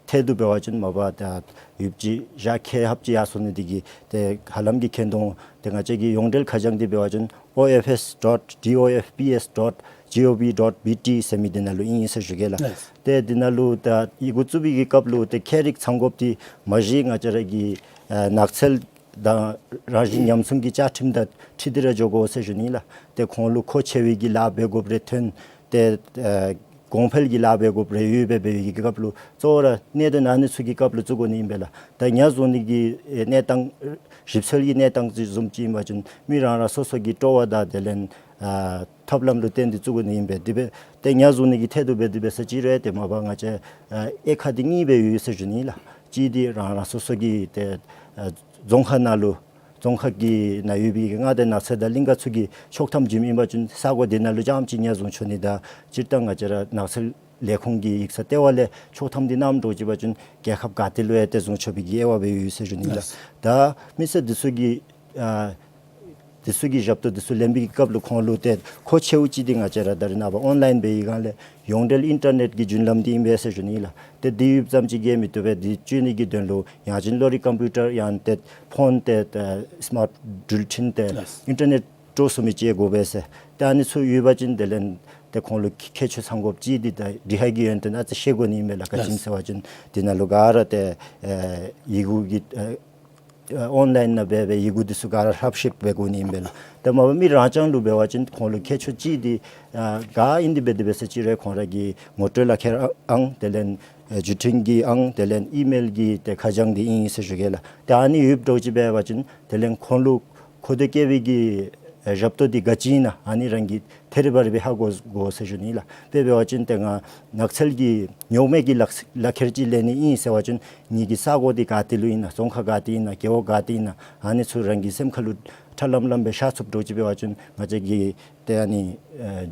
ཐད་དུ་འབད་བ་ཅིན་མ་པ་ད་ཡོདཔ་ཅིག་བཞག་ཁེ་ཧབ་ཅིག་ཡར་སོང་ནི་འདི་གིས་ཏེ་ཧ་ལམ་གྱིས་མཁྱེན་དོ། ཏེ་ང་བཅས་ཀྱི་ཡོངས་འབྲེལ་ཁ་བྱང་འདི་འབད་བ་ཅིན་ཨོ་ཨེཕ་ཨེསི་ཌོཊ་ཌི་ཨོ་ཨེཕ་པི་ཨེསི་ཌོཊ་ཇི་ཨོ་ཝི་ཌོཊ་བི་ཊི་ཟེར་མི་འདི་ནང་ལུ་ཨིན་ཟེར་ཞུ་གེ་ལགས། ལགས། ཏེ་འདི་ནང་ལུ་ད་ཡི་གུ་བཙུགས་པའི་གི་སྐབས་ལུ་ཏེ་ཁྱད་རིག་ཚང་དགོཔ་འདི་མ་གཞི་ང་བཅས་ར་གི་ཨ་ནགས་ཚལ་དང་རང་བཞིན་ཉམས་སྲུང་གི་བཅའ་ཁྲིམས་དང་འཁྲིལ་ཏེ་ར་འགྱོ་དགོ་ཟེར་ཞུ་ནི་ལགས། ཏེ་ཁོང་ལུ་མཁོ་ཆེ་བའི་གི་ལཱ་འབད་དགོཔ་རེ་ཐོན་ཏེ་ཨ་གོང་འཕེལ་གྱི་ལཱ་འབད་དགོཔ་རེ་ཡོད་པའི་འབད་བའི་གི་སྐབས་ལུ་གཙོ་བོ་ར་གནད་དོན་ཨ་ནི་ཚུ་གི་སྐབས་ལུ་བཙུགས་དགོ་ནི་ཨིན་པས་ལགས། ད་ཉ་བཟུང་ནི་གི་ཨེ་གནས་སྟངས་ཞིབ་འཚོལ་གྱི་གནས་སྟངས་ཅིག་བཟུམ་ཅིག་ཨིན་པ་ཅིན་མི་རང་རང་སོ་སོ་གི་སྤྲོ་བ་དང་དེ་ལས་ཨ་ཐབས་ལམ་ལུ་བརྟེན་ཏེ་བཙུགས་དགོ་ནི་ཨིན་པས། དེ་སྦེ་ཏེ་ཉ་བཟུང་ནི་གི་ཐད་དུ་འབད་དེ་འབད་ས་ཅིག་རུང་ཏེ་མ་པ་ང་བཅས་ཨ་དབྱེ་ཁག་འདི་གཉིས་སྦེ་ཡོད་ཟེར་ཞུ་ནི་ལགས། གཅིག་འདི་རང་རང་སོ་སོ་གི་ཏེ་ཨ་རྫོང་ཁག་ནང་ལུ་རྫོང་ཁག་གི་ནང་ཡོད་པའི་མངའ་སྡེ་ནགས་ཚལ་དང་གླིང་ཁ་ཚུ་གི་ཆོག་ཐམ་བྱིནམ་ཨིན་པ་ཅིན་ས་གོ་དེ་ནང་ལུ་རྐྱངམ་ཅིག་ཉ་བཟུང་ཆོག་ནི་དང་སྤྱིར་བཏང་ང་བཅས་ར་ནགས་ཚལ་ལས་ཁུངས་ཀྱི་ཡིག་ཚང་ལྟེ་བ་ལས་ཆོག་ཐམ་འདི་གནངམ་འདྲཝ་ཅིག་འབད་བ་ཅིན་རྒྱལ་ཁབ་ག་ཏེ་ལུ་ཡང་ཏེ་བཟུང་ཆོག་པའི་གི་དབྱེ་བ་སྦེ་ཡོད་ཟེར་ཞུ་ནི་ལགས། ལགས། ད་མི་སེར་འདི་ཚུ་གིས་ཨ་འདི་ཚུ་གི་ཞབས་ཏོག་འདི་ཚུ་ལེན་པའི་གི་སྐབས་ལུ་ཁོང་ལུ་ཏེ་མཁོ་ཆེཝ་ཅིག་འདི་ང་བཅས་ར་ད་རེས་ནངས་པ་ཨོན་ལཱའིན་འབད་བའི་སྒང་ལས་ཡོངས་འབྲེལ་ཨིན་ཊར་ནེཊ་ཀྱི་བརྒྱུད་ལམ་འདི་ཨིན་པས་ཟེར་ཞུ་ནི་ལགས། ཏེ་འདི་ཡོདཔ་ཙམ་ཅིག་གིས་མི་བཏུབ་པས། འདི་སྤྱོད་ནི་གི་དོན་ལུ་ཡང་ཅིན་གློག་རིག་ཀམ་པིའུ་ཊར་ཡང་ཏེ་ཕོན་ཏེ་ཨ་སི་མཱཊ་འགྲུལ་འཕྲིན་ཏེ་ལགས། ཨིན་ཊར་ནེཊ་སྤྲོ་ཚུགས་མི་ཅིག་དགོ་པས་ཟེར། ཏེ་ཨ་ནི་ཚུ་ཡོད་པ་ཅིན་དེ་ལས་ཏེ་ཁོང་ལུ་ཁྱད་ཆོས་ཚང་དགོཔ་ཅིག་འདི་ད་དེ་ཧ་གི་ཡོན་ཏན་ཨ་ཙི་ཤེས་དགོ་ནི་ཨིན་པས་ལགས། ག་ཅི་ཨིན་ཟེར་བ་ཅིན་དེ་ནང་ལུ་ག་ར་ཏེ་ཨེ་ཡི་གུ་གི་ཨེ་ཨོན་ལཱའིན་ནང་འབད་བའི་ཡི་གུ་འདི་ཚུ་ག་ར་ཧྲབ་ཤེསཔ་འབད་དགོ་ནི་ཨིན་པས་ལགས། ཏེ་མ་པ་མི་རང་རྐྱང་ལུ་འབད་བ་ཅིན་ཁོང་ལུ་ཁྱད་ཆོས་ཅིག་འདི་ཨ་ག་ཨིན་འདི་འབད་དེ་འབད་ས་ཅིག་རུང་ཁོང་ར་གི་ངོ་སྤྲོད་ལག་ཁྱེར་ཨང་དེ་ལས་ཨེ་བརྒྱུད་འཕྲིན་གྱི་ཨང་དེ་ལས་ཨི་མེལ་གྱི་ཏེ་ཁ་བྱང་འདི་ཨིན་ཟེར་ཞུ་གེ་ལགས། ཏེ་ཨ་ནི་ཡོདཔ་འདྲཝ་ཅིག་འབད་བ་ཅིན་དེ་ལས་ཁོང་ལུ་མཁོ་འདོད་བསྐྱེད་པའི་གི་ཨེ་ཞབས་ཏོག་འདི་ག་ཅི་ཨིན་ན་ཨ་ནི་རང་གིས་ཐད་རི་བ་རི་སྦེ་ཧ་གོ་དགོ་ཟེར་ཞུ་ནི་ལགས། དཔེ་འབད་བ་ཅིན་ཏེ་ང་ནགས་ཚལ་གྱི་ཉོག་མེད་ཀྱི་ལག་ལག་ཁྱེར་ཅིག་ལེན་ནི་ཨིན་ཟེར་བ་ཅིན་ངེ་གི་ས་གོ་འདི་ག་ཏེ་ལུ་ཨིན་ན་རྫོང་ཁག་ག་ཏེ་ཨིན་ན་རྒེད་འོག་ག་ཏེ་ཨིན་ན་ཨ་ནི་ཚུ་རང་གི་སེམས་ཁ་ལུ་ཁྲ་ལམ་ལམ་སྦེ་ཤར་ཚུགསཔ་འདྲཝ་ཅིག་འབད་བ་ཅིན་ང་བཅས་ཀྱི་ཏེ་ཨ་ནི་ཨེ་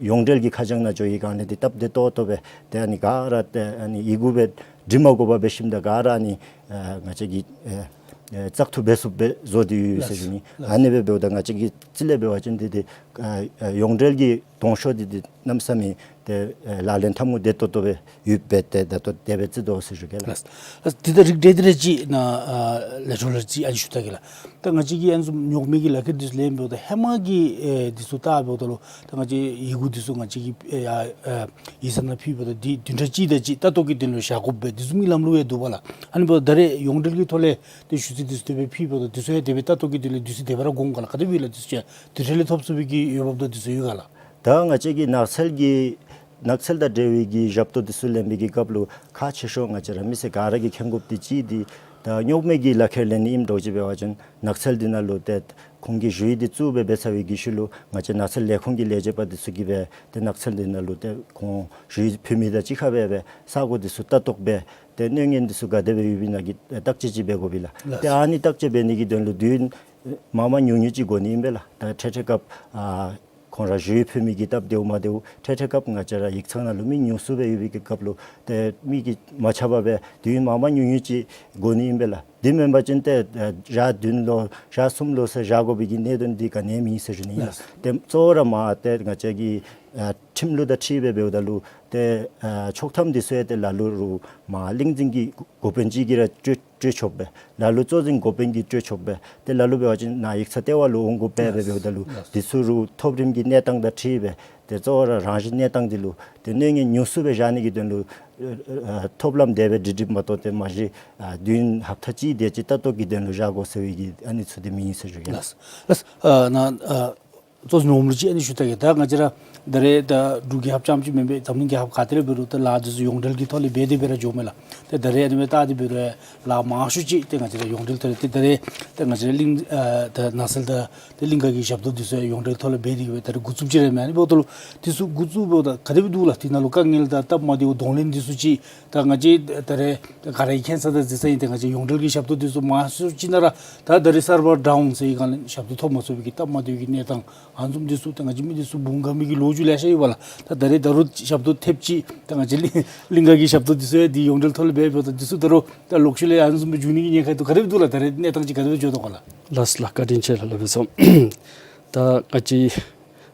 ཡོངས་འབྲེལ་གྱི་ཁ་བྱང་ནང་འགྱོ་བའི་སྒང་ལས་འདི་སྟབས་བདེ་ཏོག་ཏོ་སྦེ་ཏེ་ཨ་ནི་ག་ར་ཏེ་ཨ་ནི་ཡི་གུ་སྦེ་འབྲི་མ་དགོ་པར་འབད་ཞིནམ་ད་ག་ར་ཨ་ནི་ཨེ་ང་བཅས་ཀྱིས་ཨེ་ཨེ་བཙག་འཐུ་འབད་ཚུགསཔ་སྦེ་བཟོ་སྟེ་ཡོད་ཟེར་ཞུ་ནི། ལགས། ཨ་ནི་སྦེ་འབདཝ་ད་ང་བཅས་ཀྱི་རྩིས་ལས་འབད་བ་ཅིན་འདི་འདི་ཨེ་ཨེ་ཡོངས་འབྲེལ་གྱི་ གདོང་ཤོག་འདི་འདི་གནམ་མེད་ས་མེད་ཏེ་ཨེ་ལག་ལེན་འཐབ་མུས་བདེ་ཏོག་ཏོ་སྦེ་ཡོདཔ་སྦེ་ཏེ་ད་ལྟོ་དེ་སྦེ་བརྩི་དོ་ཟེར་ཞུ་གེ་ལགས། ལགས། ལགས། འདི་ད་རིགས་འགྲེ་འདི་རེ་ཅིག་ནཱ་ཨ་ལས་འཕྲོ་ལས་ཅིག་ཨ་ནི་ཞུ་ད་གེ་ལགས། ད་ང་བཅས་ཀྱིས་ཨ་ནི་བཟུམ་རྙོག་མེད་ཀྱི་ལག་ཁྱེར་འདི་ཚུ་ལེན་འབདཝ་ད་ཧེ་མ་གི་ཨེ་འདི་ཚུ་བལྟ་འབདཝ་ད་ལུ་ད་ང་བཅས་ཡི་གུ་འདི་ཚུ་ང་བཅས་ཀྱིས་ཨེ་ཡ་ཨེ་ཡིག་ཚང་ནང་ཕུལ་འབདཝ་ད་འདི་བདུན་ཕྲག་གཅིག་དེ་ཅིག་ལྟ་རྟོག་གི་དོན་ལུ་བཞག་དགོ་པས། འདི་བཟུམ་གྱི་ལམ་ལུགས་ཡང་འདུག་པ་ལགས། ཨ་ནི་འབདཝ་ད་ད་རེས་ཡོངས་འབྲེལ་གྱི་ཐོག་ལས་ཏེ་ཞུ་ཚིག་འདི་ཚུ་དེ་སྦེ་ཕུལ་འབདཝ་ད་འདི་ཚུ་ཡང་དེ་སྦེ་ལྟ་རྟོག་གི་དོན་ལས་འདི་ཚུ་དེ་སྦེ་ར་དགོངས་ག་ལགས། ག་དེ་སྦེ་ལགས། འདི་ཚུ་ཡང་དེ་འཕྲལ་ལས་ཐོབ་ཚུགས་པའི་གི་འོས་འབབ་དང་འདི་ཚུ་ཡོད་ག་ལགས། ད་ང་བཅས་ཀྱིས་ནགས་ཚལ་གྱི་ནགས་ཚལ་དང་འབྲེལ་བའི་གི་ཞབས་ཏོག་འདི་ཚུ་ལེན་པའི་གི་སྐབས་ལུ་ཁག་ཆེ་ཤོས་ང་བཅས་ར་མི་སེར་ག་ར་གིས་མཁྱེན་དགོཔ་འདི་གཅིག་འདི་ད་རྙོག་མེད་ཀྱི་ལག་ཁྱེར་ལེན་ནི་ཨིནམ་འདྲཝ་ཅིག་འབད་བ་ཅིན་ནགས་ཚལ་འདི་ནང་ལུ་ཏེ་ཁོང་གིས་ཞུ་ཡིག་འདི་བཙུགས་སྦེ་འབད་ཚར་བའི་གི་ཤུལ་ལུ་ང་བཅས་ནགས་ཚལ་ལས་ཁུངས་ཀྱི་ལས་བྱེདཔ་འདི་ཚུ་གིས་སྦེ་ཏེ་ནགས་ཚལ་འདི་ནང་ལུ་ཏེ་ཁོང་ཞུ་ཡིག་ཕུལ་མི་དང་གཅིག་ཁར་སྦེ་སྦེ་ས་གོ་འདི་ཚུ་ལྟ་རྟོག་འབད་ཏེ་གནོད་ཉེན་འདི་ཚུ་ག་དེ་སྦེ་ཡོདཔ་ཨིན་ན་གི་བརྟག་དཔྱད་ཅིག་འབད་དགོ་པས་ལགས། ལགས། ཏེ་ཨ་ནི་བརྟག་དཔྱད་འབད་ནི་གི་དོན་ལུ་དུས་ཡུན་མང་མང་ཉུང་ཉུང་ཅིག་འགོར་ནི་ཨིན་པས་ལགས། ད་འཕྲལ་འཕྲལ་སྐབས་ཨ་ཁོང་ར་ཞུ་ཡིག་ཕུལ་མི་གི་སྟབས་བདེཝ་མ་བདེཝ་འཕྲལ་འཕྲལ་སྐབས་ང་བཅས་ར་ཡིག་ཚང་ནང་ལུ་མི་ཉུང་སུ་སྦེ་ཡོད་པའི་གི་སྐབས་ལུ་ཏེ་མི་གིས་མ་ཁྱབ་པར་སྦེ་དུས་ཡུན་མང་མང་ཉུང་ཉུང་ཅིག་འགོར་ནི་ཨིན་པས་ལགས། དེ་མེན་པ་ཅིན་ཏེ་ཨ་ཞག་བདུན་ལུ་ཞག་གསུམ་ལུ་ཟེར་བཞག་དགོ་པའི་གི་གནད་དོན་འདི་ག་ནི་ཡང་མེད་ཟེར་ཞུ་ནི་ཨིན་ལགས། ཏེ་གཙོ་བོ་ར་མར་ཏེ་ང་བཅས་ཀྱི་ཨ་ཁྲིམས་ལུགས་དང་འཁྲིལ་སྦེ་འབདཝ་ད་ལུ་ཏེ་ཨ་ཆོག་ཐམ་འདི་ཚུ་ཡང་ཏེ་ལ་ལུ་རུང་མར་གླིང་འཛིན་གྱི་འགོ་དཔོན་ཅིག་གིས་ར་སྤྲོད་སྤྲོད་ཆོགཔ་སྦེ་ལ་ལུ་གཙོ་འཛིན་འགོ་དཔོན་གྱིས་སྤྲོད་ཆོགཔ་སྦེ་ཏེ་ལ་ལུ་འབད་བ་ཅིན་ནཱ་ཡིག་ཚང་ལྟེ་བ་ལུ་འོང་དགོཔ་སྦེ་ལགས། འབདཝ་ད་ལུ་ལགས། འདི་ཚུ་རུང་ཐོབ་རིམ་གྱི་གནས་སྟངས་དང་འཁྲིལ་སྦེ་ཏེ་གཙོ་བོ་ར་རང་བཞིན་གནས་སྟངས་འདི་ལུ་ཏེ་གནོད་ཉེན་ཉུང་སུ་སྦེ་བཞག་ནི་གི་དོན་ལུ་ཨ་ཨ་ཐོབ་ལམ་དེ་སྦེ་སྒྲིག་སྒྲིགཔ་མ་གཏོགས་ཏེ་མ་གཞི་ཨ་དུས་ཡུན་ཧབ་ཏ་གཅིག་དེ་ཅིག་ལྟ་རྟོག་གི་དོན་ལུ་བཞག་དགོ་ཟེར་བའི་གི་ཨ་ནི་ཚུ་དེ་མེད་ཟེར་ཞུ་གེ། ལགས། ལགས། ཨ་ནཱ་ཨ་གཙོ་འཛིན་འོགམ་ལུ་ཅིག་ཨ་ནི་ཞུ་ད་གེ། ད་ང་བཅས་ར་ད་རེས་ད་འབྲུག་རྒྱལ་ཁབ་རྐྱངམ་ཅིག་མེན་པར་འཛམ་གླིང་རྒྱལ་ཁབ་ག་ཏེ་ར་འབད་རུང་ད་ལཱ་འདི་ཚུ་ཡོངས་འབྲེལ་གྱི་ཐོག་ལས་འབད་དེ་འབད་ར་འགྱོཝ་མས་ལགས། ཏེ་ད་རེས་ཨ་ནི་སྦེ་བལྟ་སྟེ་འབད་རུང་ལཱ་མང་ཤོས་ཅིག་ཏེ་ང་བཅས་ར་ཡོངས་འབྲེལ་ཐོག་ལས་ཏེ་ད་རེས་ཏེ་ང་བཅས་ར་གླིང་ཨ་ད་ནགས་ཚལ་དང་ཏེ་གླིང་ག་གི་ཞབས་ཏོག་འདི་ཚུ་ཡོངས་འབྲེལ་ཐོག་ལས་འབད་དེ་གི་སྦེ་ད་རེས་འགོ་བཙུགསཔ་ཅིག་ར་མས། ཨ་ནི་འབདཝ་ད་ལུ་འདི་ཚུ་འགོ་བཙུགས་འབདཝ་ད་ག་དེ་སྦེ་འདུག་ལགས། དེ་ནང་ལུ་དཀའ་ངལ་དང་སྟབས་མ་བདེཝ་གདོང་ལེན་འདི་ཚུ་ཅིག་ད་ང་བཅས་ད་རེས་ག་ར་གིས་མཁྱེན་ས་དང་གཟིགས་ས་ཨིན། ཏེ་ང་བཅས་ཡོངས་འབྲེལ་གྱི་ཞབས་ཏོག་འདི་ཚུ་མང་ཤོས་ཅིག་ནང་ར་ད་ད་རེས་སར་བར་ཌའུན་ཟེར་བའི་སྒང་ལས་ཞབས་ཏོག་ཐོབ་མ་ཚུགས་པའི་གི་སྟབས་མ་བདེ་བའི་གི་གནས་སྟངས་ཨ་ནི་བཟུམ་འདི་ཚུ་ད་ང་བཅས་མི་འདི་ཚུ་འབུངམ་ག་མི་གི་ལོ་རྒྱུས་ལེ་ཤ་ཡོད་པ་ལགས། ད་ད་རེས་ད་རུང་ཞབས་ཏོག་ཐེབས་ཅིག་ད་ང་བཅས་གླིང་ག་གི་ཞབས་ཏོག་འདི་ཚུ་ཡང་འདི་ཡོངས་འབྲེལ་ཐོག་ལས་འབད་འབདཝ་ད་འདི་ཚུ་ད་རུང་ད་ལོག་ཤུལ་ལས་ཨ་ནི་བཟུམ་སྦེ་འགྱོ་ནི་གི་ཉེན་ཁ་འདུག། ག་དེ་སྦེ་འདུག་ལགས། ད་རེས་གནས་སྟངས་ཅིག་ག་དེ་སྦེ་འགྱོ་དོ་ག་ལགས། ལགས་ལགས། བཀའ་དྲིན་ཆེ་ལགས། སླབ་པའི་སོང་། ད་ང་བཅས་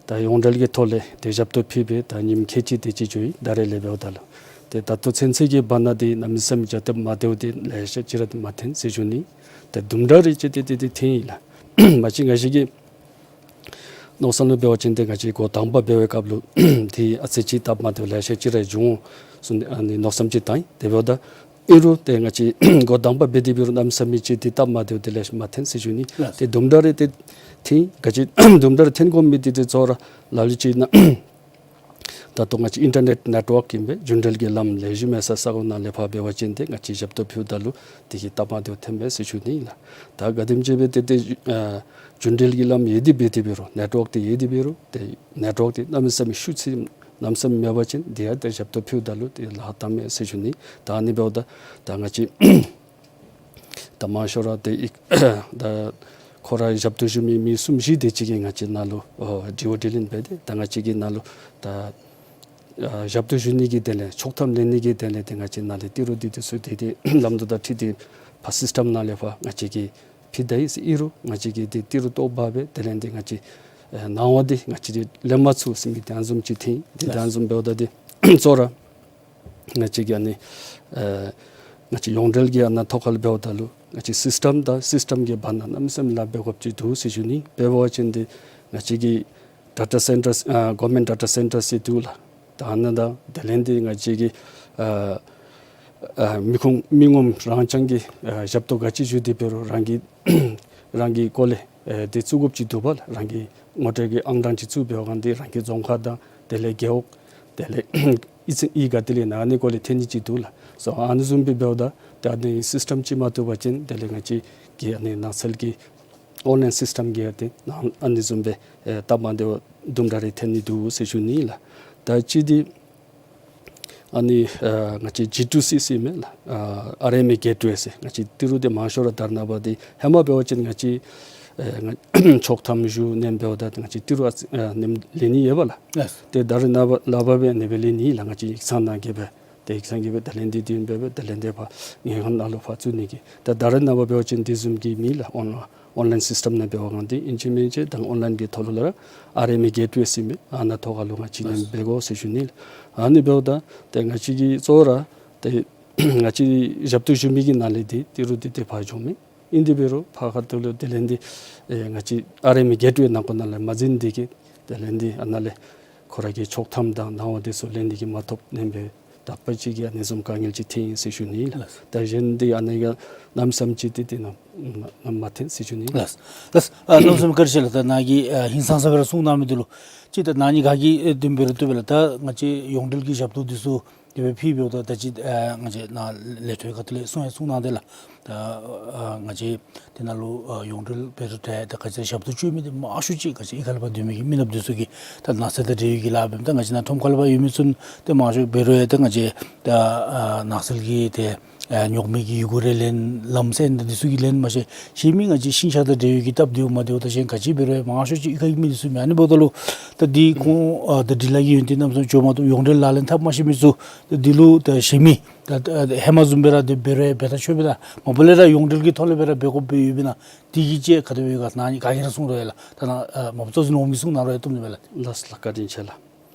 ད་ཡོངས་འབྲེལ་གྱི་ཐོག་ལས་ཏེ་ཞབས་ཏོག་ཕུལ་སྦེ་ད་ཉིནམ་ཁལ་གཅིག་དེ་ཅིག་འགྱོ་ཡི། ད་རེས་ལས་འབདཝ་ད་ལུ་ཏེ་ད་ལྟོ་ཚུན་ཚོད་ཀྱི་བར་ན་འདི་གནམ་མེད་ས་མེད་རྒྱ་སྟོབས་མ་བདེཝ་འདི་ལེ་ཤ་ཅིག་ར་མ་ཐོན་ཟེར་ཞུ་ནི། ཏེ་དུམ་གྲ་རེ་ཅིག་ཏེ་ཏེ་ཏེ་ཐོན་ཡི་ལགས། མ་གཞི་ང་བཅས་ཀྱི་མནོ་བསམ་ལུ་འབད་བ་ཅིན་ཏེ་ང་བཅས་འགོ་དང་པ་འབད་བའི་སྐབས་ལུ་ཏེ་ཨ་ཙི་ཅིག་སྟབས་མ་བདེཝ་ལེ་ཤ་ཅིག་ར་འབྱུང་འོང་ཟེར་ཨ་ནི་མནོ་བསམ་ཅིག་བཏང་ཡི། དེ་འབདཝ་ད་ཨིན་རུང་ཏེ་ང་བཅས་འགོ་དང་པ་འབད་དེ་འབད་རུང་གནམ་མེད་ས་མེད་ཅིག་ཏེ་སྟབས་མ་བདེཝ་དེ་ལེ་ཤ་མ་ཐོན་ཟེར་ཞུ་ནི། ལགས། ཏེ་དུམ་གྲ་རེ་ཏེ་ཐོན་ག་ཅི་དུམ་གྲ་རེ་ཐོན་དགོ་མི་འདི་ཏེ་གཙོ་བོ་ར་ལ་ལུ་ཅིག་ནང་ད་ལྟོ་ང་བཅས་ཨིན་ཊར་ནེཊ་ནེཊ་ཝརཀ་ཨིན་པས། རྒྱུན་འབྲེལ་གྱི་ལམ་ལེགས་ཤོམ་མེད་ས་ས་གོ་ནང་ལས་ཕར་འབད་བ་ཅིན་ཏེ་ང་བཅས་ཞབས་ཏོག་ཕུལཝ་ད་ལུ་དེ་གིས་སྟབས་མ་བདེཝ་ཐོན་པས་ཟེར་ཞུ་ནི་ལགས། ད་ག་དེམ་ཅིག་སྦེ་ཏེ་ཏེ་ཨ་རྒྱུན་འབྲེལ་གྱི་ལམ་ཡོད་དེ་འབད་དེ་འབད་རུང་ནེཊ་ཝརཀ་འདི་ཡོད་དེ་འབད་རུང་ཏེ་ནེཊ་ཝརཀ་འདི་གནམ་མེད་ས་མེད་ཤུགས་ཆེ་གནམ་མེད་ས་མེད་མེད་པ་ཅིན་དེ་ཡང་ཏེ་ཞབས་ཏོག་ཕུལཝ་ད་ལུ་ཏེ་ལཱ་བཏང་མས་ཟེར་ཞུ་ནི། ད་ཨ་ནི་འབདཝ་ད་ད་ང་བཅས་ད་མང་ཤོས་ར་ཏེ་ཨི་ད་ཁོ་ར་ཞབས་ཏོག་ཞུ་མི་མི་གསུམ་བཞི་དེ་ཅིག་གིས་ང་བཅས་ནང་ལུ་ཨོ་དྲི་བ་དྲིས་ལན་འབད་དེ་ད་ང་བཅས་ཀྱི་ནང་ལུ་ད་ཨ་ཞབས་ཏོག་ཞུ་ནི་གི་དོན་ལས་ཆོག་ཐམ་ལེན་ནི་གི་དོན་ལས་ཏེ་ང་བཅས་ནང་ལས་ཏི་རུ་འདི་འདི་ཚུ་ཏེ་ཏེ་ལམ་ལུགས་དང་འཁྲིལ་ཏེ་ཕར་སིསི་ཊམ་ནང་ལས་ཕར་ང་བཅས་ཀྱིས་ཕུལ་ད་ཡི་ཟེར་ཨིན་རུང་ང་བཅས་ཀྱིས་ཏེ་ཏི་རུ་ཏོག་འབག་སྦེ་དེ་ལས་ཏེ་ང་བཅས་ཨེ་གནང་བ་འདི་ང་བཅས་ལེན་མ་ཚུགས་ཟེར་མི་ཏེ་ཨ་ནི་བཟུམ་ཅིག་ཐོན་ཏེ་ད་ཨ་ནི་བཟུམ་འབདཝ་ད་ཏེ་གཙོ་བོ་ར་ང་བཅས་ཀྱི་ཨ་ནི་ཨེ་ང་བཅས་ཡོངས་འབྲེལ་གྱི་ཨ་ནཱ་ཐོག་ཁར་འབདཝ་ད་ལུ་ང་བཅས་སིསི་ཊམ་དང་སིསི་ཊམ་གྱི་བར་ན་གནམ་མེད་ས་མེད་ལཱ་འབད་དགོཔ་ཅིག་འདུག་ཟེར་ཞུ་ནི། དཔེ་འབད་བ་ཅིན་ཏེ་ང་བཅས་ཀྱི་ཌེ་ཊ་སེན་ཊར་ཨ་གོ་ཝརནམེནཊ་ཌེ་ཊ་སེན་ཊར་ཟེར་འདུག་ལགས། ད་ཨ་ནཱ་དང་དེ་ལས་ཏེ་ང་བཅས་ཀྱི་ཨ་ཨ་མི་ཁུངས་མི་ངོམ་རང་རྐྱང་གི་ཨ་ཞབས་ཏོག་ག་ཅི་ཞུ་སྟེ་འབད་རུང་རང་གི་རང་གི་སྐོར་ལས་ཨེ་ཏེ་བཙུགས་དགོཔ་ཅིག་འདུག་པ་ལགས། རང་གི་ངོ་སྤྲོད་ཀྱི་ཨང་གྲངས་ཅིག་བཙུགས་འབད་བའི་སྒང་འདི་རང་གི་རྫོང་ཁག་དང་དེ་ལས་རྒེད་འོག་དེ་ལས་ཨི་ཙི་ཨི་ག་དེ་ལས་ཨ་ནི་སྐོར་ལས་ཐོན་ནི་ཅིག་འདུག་ལགས། སོ་ཨ་ནི་བཟུམ་སྦེ་འབདཝ་ད་ཏེ་ཨ་ནི་སིསི་ཊམ་ཅིག་མ་བཏུབ་པ་ཅིན་དེ་ལས་ང་བཅས་ཀྱི་ཨ་ནི་ནགས་ཚལ་གྱི་ཨོན་ལཱའིན་སིསི་ཊམ་གྱིས་ཏེ་ཨ་ནི་བཟུམ་སྦེ་ཨེ་སྟབས་མ་བདེཝ་དུམ་གྲ་རེ་ཐོན་ནི་འདུག་ཟེར་ཞུ་ནི་ལགས། ད་ཅི་འདི་ཨ་ནི་ཨ་ང་བཅས་ཇི་ཊུ་སི་ཟེར་མས་ལགས། ཨ་ཨར་ཨེམ་ཨེ་གེཊ་ཝེ་ཟེར་ང་བཅས་ཏི་རུ་འདི་མང་ཤོས་ར་ད་རེས་ནངས་པ་འདི་ཧེ་མ་འབད་བ་ཅིན་ང་བཅས་ཨེ་ང་ཆོག་ཐམ་ཞུ་ནི་འབདཝ་ད་ང་བཅས་ཏི་རུ་ཨ་ཨ་ནེམ་ལེན་ནི་ཡོད་པ་ལགས། ལགས། ཏེ་ད་རེས་ནངས་པ་ལགས་པ་སྦེ་ཨ་ནི་སྦེ་ལེན་ནི་ལགས། ང་བཅས་ཡིག་ཚང་ནང་གི་སྦེ་ཏེ་ཡིག་ཚང་གི་སྦེ་དེ་ལས་འདི་འདི་འབད་སྦེ་དེ་ལས་འདི་ཕར་ངེས་ཁང་ནང་ལུ་ཕར་བཙུགས་ནི་གི་ད་ད་རེས་ནངས་པ་འབད་བ་ཅིན་འདི་བཟུམ་གྱི་མེད་ལགས། ཨོན་ལཱའིན་ ཨོན་ལའིན་སིསི་ཊམ་ནང་འབད་བ་གང་འདི་ཨིན་ཅི་མིན་ཅི་ད་ཨོན་ལའིན་གྱི་ཐོག་ལུ་ར་ཨར་ཨེམ་ཨེ་གེཊ་ཝེ་ཟེར་མི་ཨ་ནཱ་ཐོག་ཁ་ལུ་ང་བཅས་ནི་འབད་དགོ་ཟེར་ཞུ་ནི་ལགས། ཨ་ནི་འབདཝ་ད་ཏེ་ང་བཅས་ཀྱིས་གཙོ་བོ་ར་ཏེ་ང་བཅས་ཞབས་ཏོག་ཞུ་མི་གི་ནང་ལས་འདི་ཏི་རུ་འདི་ཏེ་ཕར་འགྱོ་མི་ཨིན། དེ་འབད་རུང་ཕར་ཁ་ཐུག་ལུ་དེ་ལས་འདི་ཨེ་ང་བཅས་ཨར་ཨེམ་ཨེ་གེཊ་ཝེ་ནང་འཁོད་ནང་ལས་མ་འཛིན་འདི་གིས་དེ་ལས་འདི་ཨ་ནཱ་ལས་ཁོ་ར་གི་ཆོག་ཐམ་དང་གནང་བ་འདི་ཚུ་ལེན་འདི་གིས་མ་ཐོབ་ནེམ་སྦེ་དག་པ་ཅིག་གིས་ཨ་ནི་བཟུམ་དཀའ་ངལ་ཅིག་ཐོན་ཡི་ཟེར་ཞུ་ནི་ལགས། ལགས། ད་གཞན་འདི་ཨ་ནི་ག་གནམ་མེད་ས་མེད་ཅིག་འདི་འདི་ནང་ནང་མ་ཐོན་ཟེར་ཞུ་ནི་ལགས། ལགས། ལགས། ཨ་གནམ་མེད་ས་མེད་བཀའ་དྲིན་ཆེ་ལགས། ད་ནཱ་གིས་ཨ་ཧིང་སངས་ས་སྦེ་ར་གསུང་གནང་མི་འདི་ལུ་ཅིག་ད་ནཱ་ནི་ག་གིས་ཨེ་བདེན་པ་རེ་བཏུབ་པས་ལགས། ད་ང་བཅས་ཡོངས་འབྲེལ་གྱི་ཞབས་ཏོག་འདི་ཚུ་དེ་སྦེ་ཕུལ་འབདཝ་ད་ད་ཅི་ཨ་ང་བཅས་ནཱ་ལས་ཐོག་ཁ་ཐུག་ལས་གསུང་ཡང་གསུང་གནང་དེས་ལགས། ད་ཨ་ང་བཅས་དེ་ནང་ལུ་ཨ་ཡོངས་འབྲེལ་འབད་རུང་ད་ད་ག་ཅི་ཞབས་ཏོག་སྤྱོད་མི་འདི་མང་ཤོས་ཅིག་ག་ཅི་གཡུས་ཁ་ལས་ཕར་སྡོད་མི་གི་མི་ནགཔ་འདི་ཚུ་གི་ད་ནགས་ཚལ་དང་འབྲེལ་བའི་གི་ལཱ་འབདཝ་ད་ང་བཅས་ནཱ་ཁྲོམ་ཁ་ལས་ཕར་ཡོད་མི་ཚུ་ཏེ་མང་ཤོས་འབད་རུང་ཡང་ད་ང་བཅས་ད་ཨ་ནགས་ཚལ་གྱི་ཏེ་ཨ་ཉོག་མེད་ཀྱི་ཡི་གུ་རེ་ལེན་ལམ་སེལ་འདི་ཚུ་གི་ལེན་མ་ཤེས་ཤེས་མི་ང་བཅས་ཤིང་ཆ་དང་འབྲེལ་བའི་གི་སྟབས་བདེཝ་མ་བདེཝ་ད་གཞན་ག་ཅི་འབད་རུང་ཡང་མང་ཤོས་ཅིག་གཡུས་ཁ་གི་མི་འདི་ཚུ་མེན། ཨ་ནི་འབདཝ་ད་ལུ་ད་འདི་ཁོང་ཨ་ད་འབྲི་ལྷག་གི་ཡོན་ཏན་རྣམ་གསུམ་འབྱོན་མ་བཏུབ་ཡོངས་འབྲེལ་ལག་ལེན་འཐབ་མ་ཤེས་མི་ཚུ་ད་འདི་ལུ་ད་གཞན་མི་ད་ད་ཧེ་མ་བཟུམ་སྦེ་ར་འདི་འབད་རུང་ཡང་འབད་ད་ཆོག་པས། ད་མ་པ་ལས་ར་ཡོངས་འབྲེལ་གྱི་ཐོག་ལས་སྦེ་ར་འབད་དགོཔ་སྦེ་ཡོད་པས་ན་འདི་གི་ཅིག་ག་དེ་སྦེ་ཡོད་ག་ནཱ་ནི་ག་གིས་ར་གསུང་རུང་ཡང་ལགས། ད་ནཱ་ཨ་མ་པ་གཙོ་འཛིན་འོགམ་གིས་གསུང་གནང་རུང་ཡང་བཏུབ་ནི་མས་ལགས། ལགས་ལགས། བཀའ་དྲིན་ཆེ་ལགས།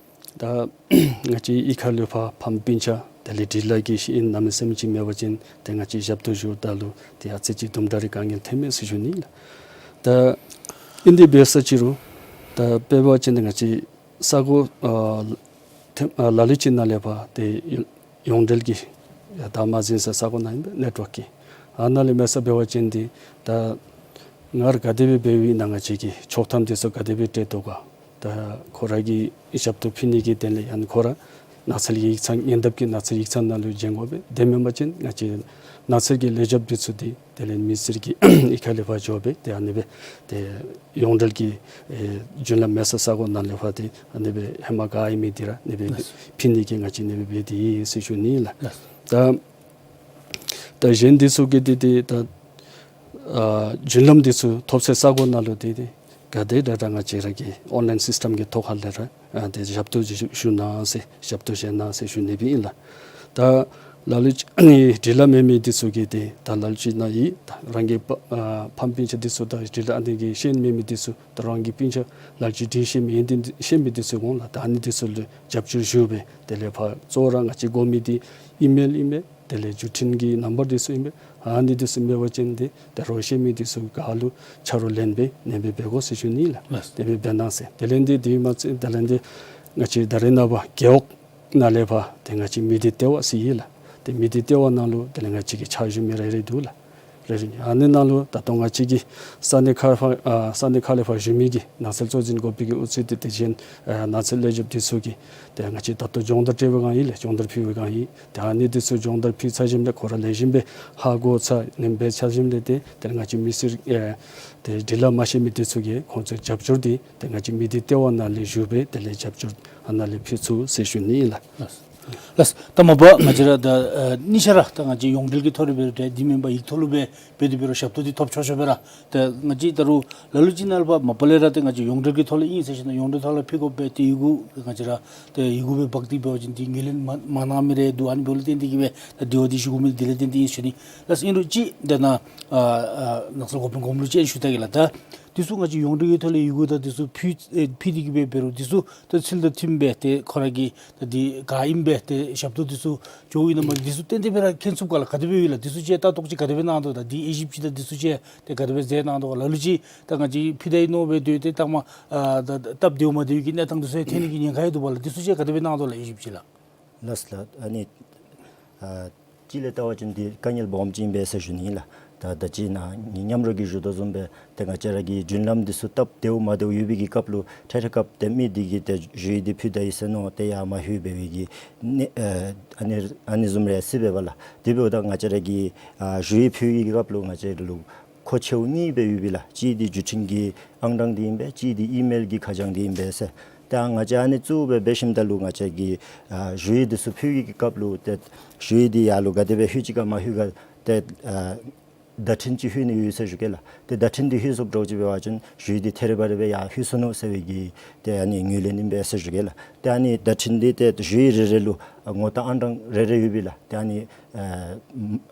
ད་ང་བཅས་གཡུས་ཁ་ལུ་ཕར་ཕམ་སྤུན་ཆ་དེ་ལས་འབྲི་ལྷག་གི་ཤེས་ཡོན་གནམ་མེད་ས་མེད་ཅིག་མེད་པ་ཅིན་ཏེ་ང་བཅས་ཞབས་ཏོག་ཞུཝ་ད་ལུ་ཏེ་ཨ་ཙི་ཅིག་དུམ་གྲ་རེ་དཀའ་ངལ་ཐོན་མས་ཟེར་ཞུ་ནི་ལགས། ད་ཨིན་དེ་འབད་ས་ཅིག་རུང་ད་དཔེ་འབད་བ་ཅིན་ཏེ་ང་བཅས་ས་གོ་ཨ་ཐེམ་ཨ་ལ་ལུ་ཅིག་ནང་ལས་ཕར་ཏེ་ཡོངས་འབྲེལ་གྱི་ད་མ་འཛིན་ས་ས་གོ་ནང་ཨིན་པས་ནེཊ་ཝརཀ་གི། ཨ་ནཱ་ལས་མེད་ས་འབད་བ་ཅིན་འདི་ད་སྔར་ག་དེ་སྦེ་འབདཝ་ཨིན་ན་ང་བཅས་ཀྱི་ཆོག་ཐམ་འདི་ཚུ་ག་དེ་སྦེ་སྤྲོད་དོ་ག། ད་ཁོ་ར་གི་ཞབས་ཏོག་ཕུལ་ནི་གི་དོན་ལས་ཡང་ན་ཁོ་ར་ནགས་ཚལ་གྱི་ཡིག་ཚང་ཉེ་འདབས་ཀྱི་ནགས་ཚལ་ཡིག་ཚང་ནང་ལུ་བྱིན་དགོ་པས། དེ་མེན་པ་ཅིན་ང་བཅས་ནགས་ཚལ་གྱི་ལས་བྱེདཔ་འདི་ཚུ་འདི་དེ་ལས་མི་སེར་གྱི་གཡུས་ཁ་ལས་ཕར་འགྱོ་སྦེ་ཏེ་ཨ་ནི་སྦེ་ཏེ་ཡོངས་འབྲེལ་གྱི་ཨེ་རྒྱུན་ལམ་མེད་ས་ས་གོ་ནང་ལས་ཕར་ཏེ་ཨ་ནི་སྦེ་ཧེ་མ་ག་ཨིན་མི་འདི་ར་ཨ་ནི་སྦེ་ལགས། ཕུལ་ནི་གི་ང་བཅས་ཨ་ནི་སྦེ་འབད་དེ་ཡོད་ཟེར་ཞུ་ནི་ལགས། ལགས། ད་ད་གཞན་འདི་ཚུ་གི་འདི་འདི་ད་ཨ་རྒྱུན་ལམ་འདི་ཚུ་ཐོབ་སའི་ས་གོ་ནང་ལུ་འདི་འདི་ག་དེ་དྲག་དྲག་ང་བཅས་ར་གི་ཨོན་ལའིན་སིསི་ཊམ་གྱི་ཐོག་ཁ་ལས་ར་ཨ་འདི་ཞབས་ཏོག་ཞུ་ཞུ་གནང་ཟེར་ཞབས་ཏོག་བཞེས་གནང་ཟེར་ཞུ་ནི་སྦེ་ཨིན་ལགས། ད་ལ་ལུ་ཅིག་ཨ་ནི་འབྲི་ལྷག་མེད་མི་འདི་ཚུ་གིས་འདི་ད་ལ་ལུ་ཅིག་ནཱ་ཡོད་ད་རང་གི་ཕ་ཨ་ཕམ་སྤུན་ཆ་འདི་ཚུ་ད་འབྲི་ལྷག་ཨ་ནི་གི་ཤེས་ཡོན་མེད་མི་འདི་ཚུ་ད་རང་གི་སྤུན་ཆ་ལ་ལུ་ཅིག་འབྲི་ཤེས་མི་ཡོན་ཏན་ཤེས་མི་འདི་ཚུ་འོང་ལགས། ད་ཨ་ནི་འདི་ཚུ་ལུ་རྒྱབ་སྐྱོར་ཞུ་སྦེ་དེ་ལས་ཕར་གཙོ་བོ་ར་ང་བཅས་དགོ་མི་འདི་ཨི་མེལ་ཨིན་པས། དེ་ལས་བརྒྱུད་འཕྲིན་གྱི་ནམ་བར་འདི་ཚུ་ཨིན་པས། ཨ་ནི་འདི་ཚུ་མེད་པ་ཅིན་འདི་ད་རོགས་ཤེས་མི་འདི་ཚུ་ག་ལུ་ཆ་རོགས་ལེན་སྦེ་ཨ་ནི་སྦེ་འབད་དགོ་ཟེར་ཞུ་ནི་ལགས། ལགས། དེ་སྦེ་འབད་གནང་ཟེར། དེ་ལས་འདི་དེ་མ་ཚད་དེ་ལས་འདི་ང་བཅས་ད་རེས་ནངས་པ་རྒེད་འོག་ནང་ལས་ཕར་ཏེ་ང་བཅས་མི་སྡེ་ལྟེ་བ་ཟེར་ཡོད་ལགས། ཏེ་མི་སྡེ་ལྟེ་བ་ནང་ལུ་དེ་ལས་ང་བཅས་ཀྱི་ཕྱག་ཞུ་མི་རེ་རེ་འདུག་ལགས། རེ་རེ་ཨ་ནི་ནང་ལུ་ད་ལྟོ་ང་བཅས་ཀྱི་ས་གནས་ཁག་ཕར་ཨ་ས་གནས་ཁག་ལས་ཕར་བཞུགས་མི་གི་ནགས་ཚལ་གཙོ་འཛིན་འགོ་དཔོན་གྱི་དབུ་ཁྲིད་དེ་དེ་བཞིན་ཨ་ནགས་ཚལ་ལས་བྱེདཔ་འདི་ཚུ་གིས་ཏེ་ང་བཅས་ད་ལྟོ་སྦྱོང་བརྡར་སྤྲོད་པའི་སྒང་ཨིན་ལགས། སྦྱོང་བརྡར་ཕུལ་བའི་སྒང་ཨིན། ཏེ་ཨ་ནི་འདི་ཚུ་སྦྱོང་བརྡར་ཕུལ་ཚར་ཞིནམ་ལས་ཁོང་ར་ལེགས་ཤོམ་སྦེ་ཧ་གོ་ཚར་ནེམ་སྦེ་ཚར་ཞིནམ་ལས་ཏེ་ཏེ་ང་བཅས་མི་སེར་ཨེ་ཏེ་འབྲི་ལྷག་མ་ཤེས་མི་འདི་ཚུ་གིས་ཁོང་ཚུ་རྒྱབ་སྐྱོར་འདི་ཏེ་ང་བཅས་མི་སྡེ་ལྟེ་བ་ནང་ལས་ཞུ་སྦེ་དེ་ལས་རྒྱབ་སྐྱོར་ཨ་ནཱ་ལས་ཕུལ་ཚུགས་ཟེར་ཞུ་ནི་ཨིན་ལགས། ལགས། ད་མ་པ་ང་བཅས་ར་ད་ཨ་ནི་ཤ་ར་ད་ང་བཅས་ཡོངས་འབྲེལ་གྱི་ཐོག་ལས་འབད་རུང་འདི་མེན་པར་ཡིག་ཐོག་ལུ་སྦེ་འབད་དེ་འབད་རུང་ཞབས་ཏོག་འདི་ཐོབ་ཆོག་ཆོག་པས་ར། ད་ང་བཅས་ད་རུང་ལ་ལུ་ཅིག་ནང་ལས་ཕར་མ་པ་ལས་ར་ཏེ་ང་བཅས་ཡོངས་འབྲེལ་གྱི་ཐོག་ལས་ཨིན་ཟེར་ཞིནམ་ལས་ཡོངས་འབྲེལ་ཐོག་ལས་ཕུལ་དགོ་པས། ཏེ་ཡི་གུ་ང་བཅས་ར་ཏེ་ཡི་གུ་སྦེ་འབག་སྟེ་འབད་བ་ཅིན་འདི་ངོས་ལེན་མ་མ་གནང་མི་རེ་འདུག། ཨ་ནི་འབདཝ་ལས་བརྟེན་ཏེ་གིས་སྦེ་ད་འདི་བ་འདི་ཞུ་དགོ་མི་འདི་ལས་བརྟེན་ཏེ་ཨིན་ཟེར་ཞུ་ནི། ལགས། ཨིན་རུང་ཅིག་ད་ནཱ་ཨ་ཨ་ནགས་ཚལ་འགོ་དཔོན་གོངམ་ལུ་ཅིག་ཞུ་ད་གེ་ལགས། ད་འདི་ཚུ་ང་བཅས་ཡོངས་འབྲེལ་གྱི་ཐོག་ལས་ཡི་གུ་དང་འདི་ཚུ་ཕུལ་ཨེ་ཕུལ་ཏེ་གིས་སྦེ་འབད་རུང་འདི་ཚུ་ད་ཚུལ་དང་མཐུནམ་སྦེ་ཏེ་ཁོ་ར་གི་ད་འདི་ག་ཨིནམ་སྦེ་ཏེ་ཞབས་ཏོག་འདི་ཚུ་འགྱོཝ་ཨིན་ན་མ་འདི་ཚུ་ཏན་ཏན་སྦེ་ར་མཁྱེན་ཚུགསཔ་ག་ལགས། ག་དེ་སྦེ་ཡོད་ལགས། འདི་ཚུ་ཅིག་ལྟ་རྟོག་ཅིག་ག་དེ་སྦེ་གནང་དོ། ད་འདི་དབྱེ་ཞིབ་ཅིག་ད་འདི་ཚུ་ཅིག་ཏེ་ག་དེ་སྦེ་མཛད་གནང་དོ་ག་ལགས། ལ་ལུ་ཅིག་ད་ང་བཅས་ཕུལ་ད་ཡི་མནོ་སྦེ་སྡོད་དེ་ད་མ་ཨ་ད་ད་སྟབས་བདེཝ་མ་བདེཝ་གི་གནས་སྟངས་འདི་ཚུ་ཡང་ཐོན་ནི་གི་ཉེན་ཁ་ཡང་འདུག་པ་ལགས། འདི་ཚུ་ཅིག་ག་དེ་སྦེ་གནང་དོ་ལགས། དབྱེ་ཞིབ་ཅིག་ལགས། ལགས་ལགས། ཨ་ནི་ཨ་གཅིག་ལས་བལྟ་བ་ཅིན་འདི་དཀའ་ངལ་སྦོམ་ཅིག་ཨིན་པས་ཟེར་ཞུ་ནི་ཨིན་ལགས། ད་ད་ཅི་ནཱ་ངེའི་མཉམ་རོགས་ཀྱིས་ཞུ་དོ་བཟུམ་སྦེ་ཏེ་ང་བཅས་ར་གི་རྒྱུན་ལམ་འདི་ཚུ་སྟབས་བདེཝ་མ་བདེཝ་ཡོད་པའི་གི་སྐབས་ལུ་འཕྲལ་འཕྲལ་སྐབས་ཏེ་མི་འདི་གིས་ཏེ་ཞུ་ཡིག་འདི་ཕུལ་ད་ཡི་ཟེར་མནོ་སྟེ་ཡར་མ་ལྷོད་པའི་གི་ནི་ཨ་ཨ་ནི་ཨ་ནི་བཟུམ་རེ་སྲིད་པས་པ་ལགས། དེ་འབདཝ་ད་ང་བཅས་ར་གིས་ཨ་ཞུ་ཡིག་ཕུལ་བའི་གི་སྐབས་ལུ་ང་བཅས་ར་ལུ་མཁོ་ཆེཝ་གཉིས་སྦེ་ཡོད་པས་ལགས། གཅིག་འདི་བརྒྱུད་འཕྲིན་གྱི་ཨང་གྲངས་འདི་ཨིན་པས། གཅིག་འདི་ཨི་མེལ་གྱི་ཁ་བྱང་འདི་ཨིན་པས་ཟེར། ཏེ་ང་བཅས་ཨ་ནི་གཙོ་བོ་སྦེ་འབད་ཞིནམ་ད་ལུ་ང་བཅས་ཀྱིས་ཨ་ཞུ་ཡིག་འདི་ཚུ་ཕུལ་བའི་གི་སྐབས་ལུ་ཏེ་ཞུ་ཡིག་འདི་ཡར་ལུ་ག་དེ་སྦེ་ལྷོད་ཅི་ག་མ་ལྷོད་ག་ཏེ་ཨ་བརྡ་འཕྲིན་ཅིག་ལྷོད་ནི་ཡོད་ཟེར་ཞུ་གེ་ལགས། ཏེ་བརྡ་འཕྲིན་འདི་ལྷོད་སོངམ་འདྲཝ་ཅིག་འབད་བ་ཅིན་ཞུ་ཡིག་འདི་ཐད་རི་བ་རི་སྦེ་ཡར་ལྷོད་སོ་ནུག་ཟེར་བའི་གི་ཏེ་ཨ་ནི་ངོས་ལེན་ཨིན་པས་ཟེར་ཞུ་གེ་ལགས། ཏེ་ཨ་ནི་བརྡ་འཕྲིན་འདི་ཏེ་ཞུ་ཡིག་རེ་རེ་ལུ་ཨ་ངོ་རྟགས་ཨང་གྲངས་རེ་རེ་ཡོད་པས་ལགས། ཏེ་ཨ་ནི་ཨ་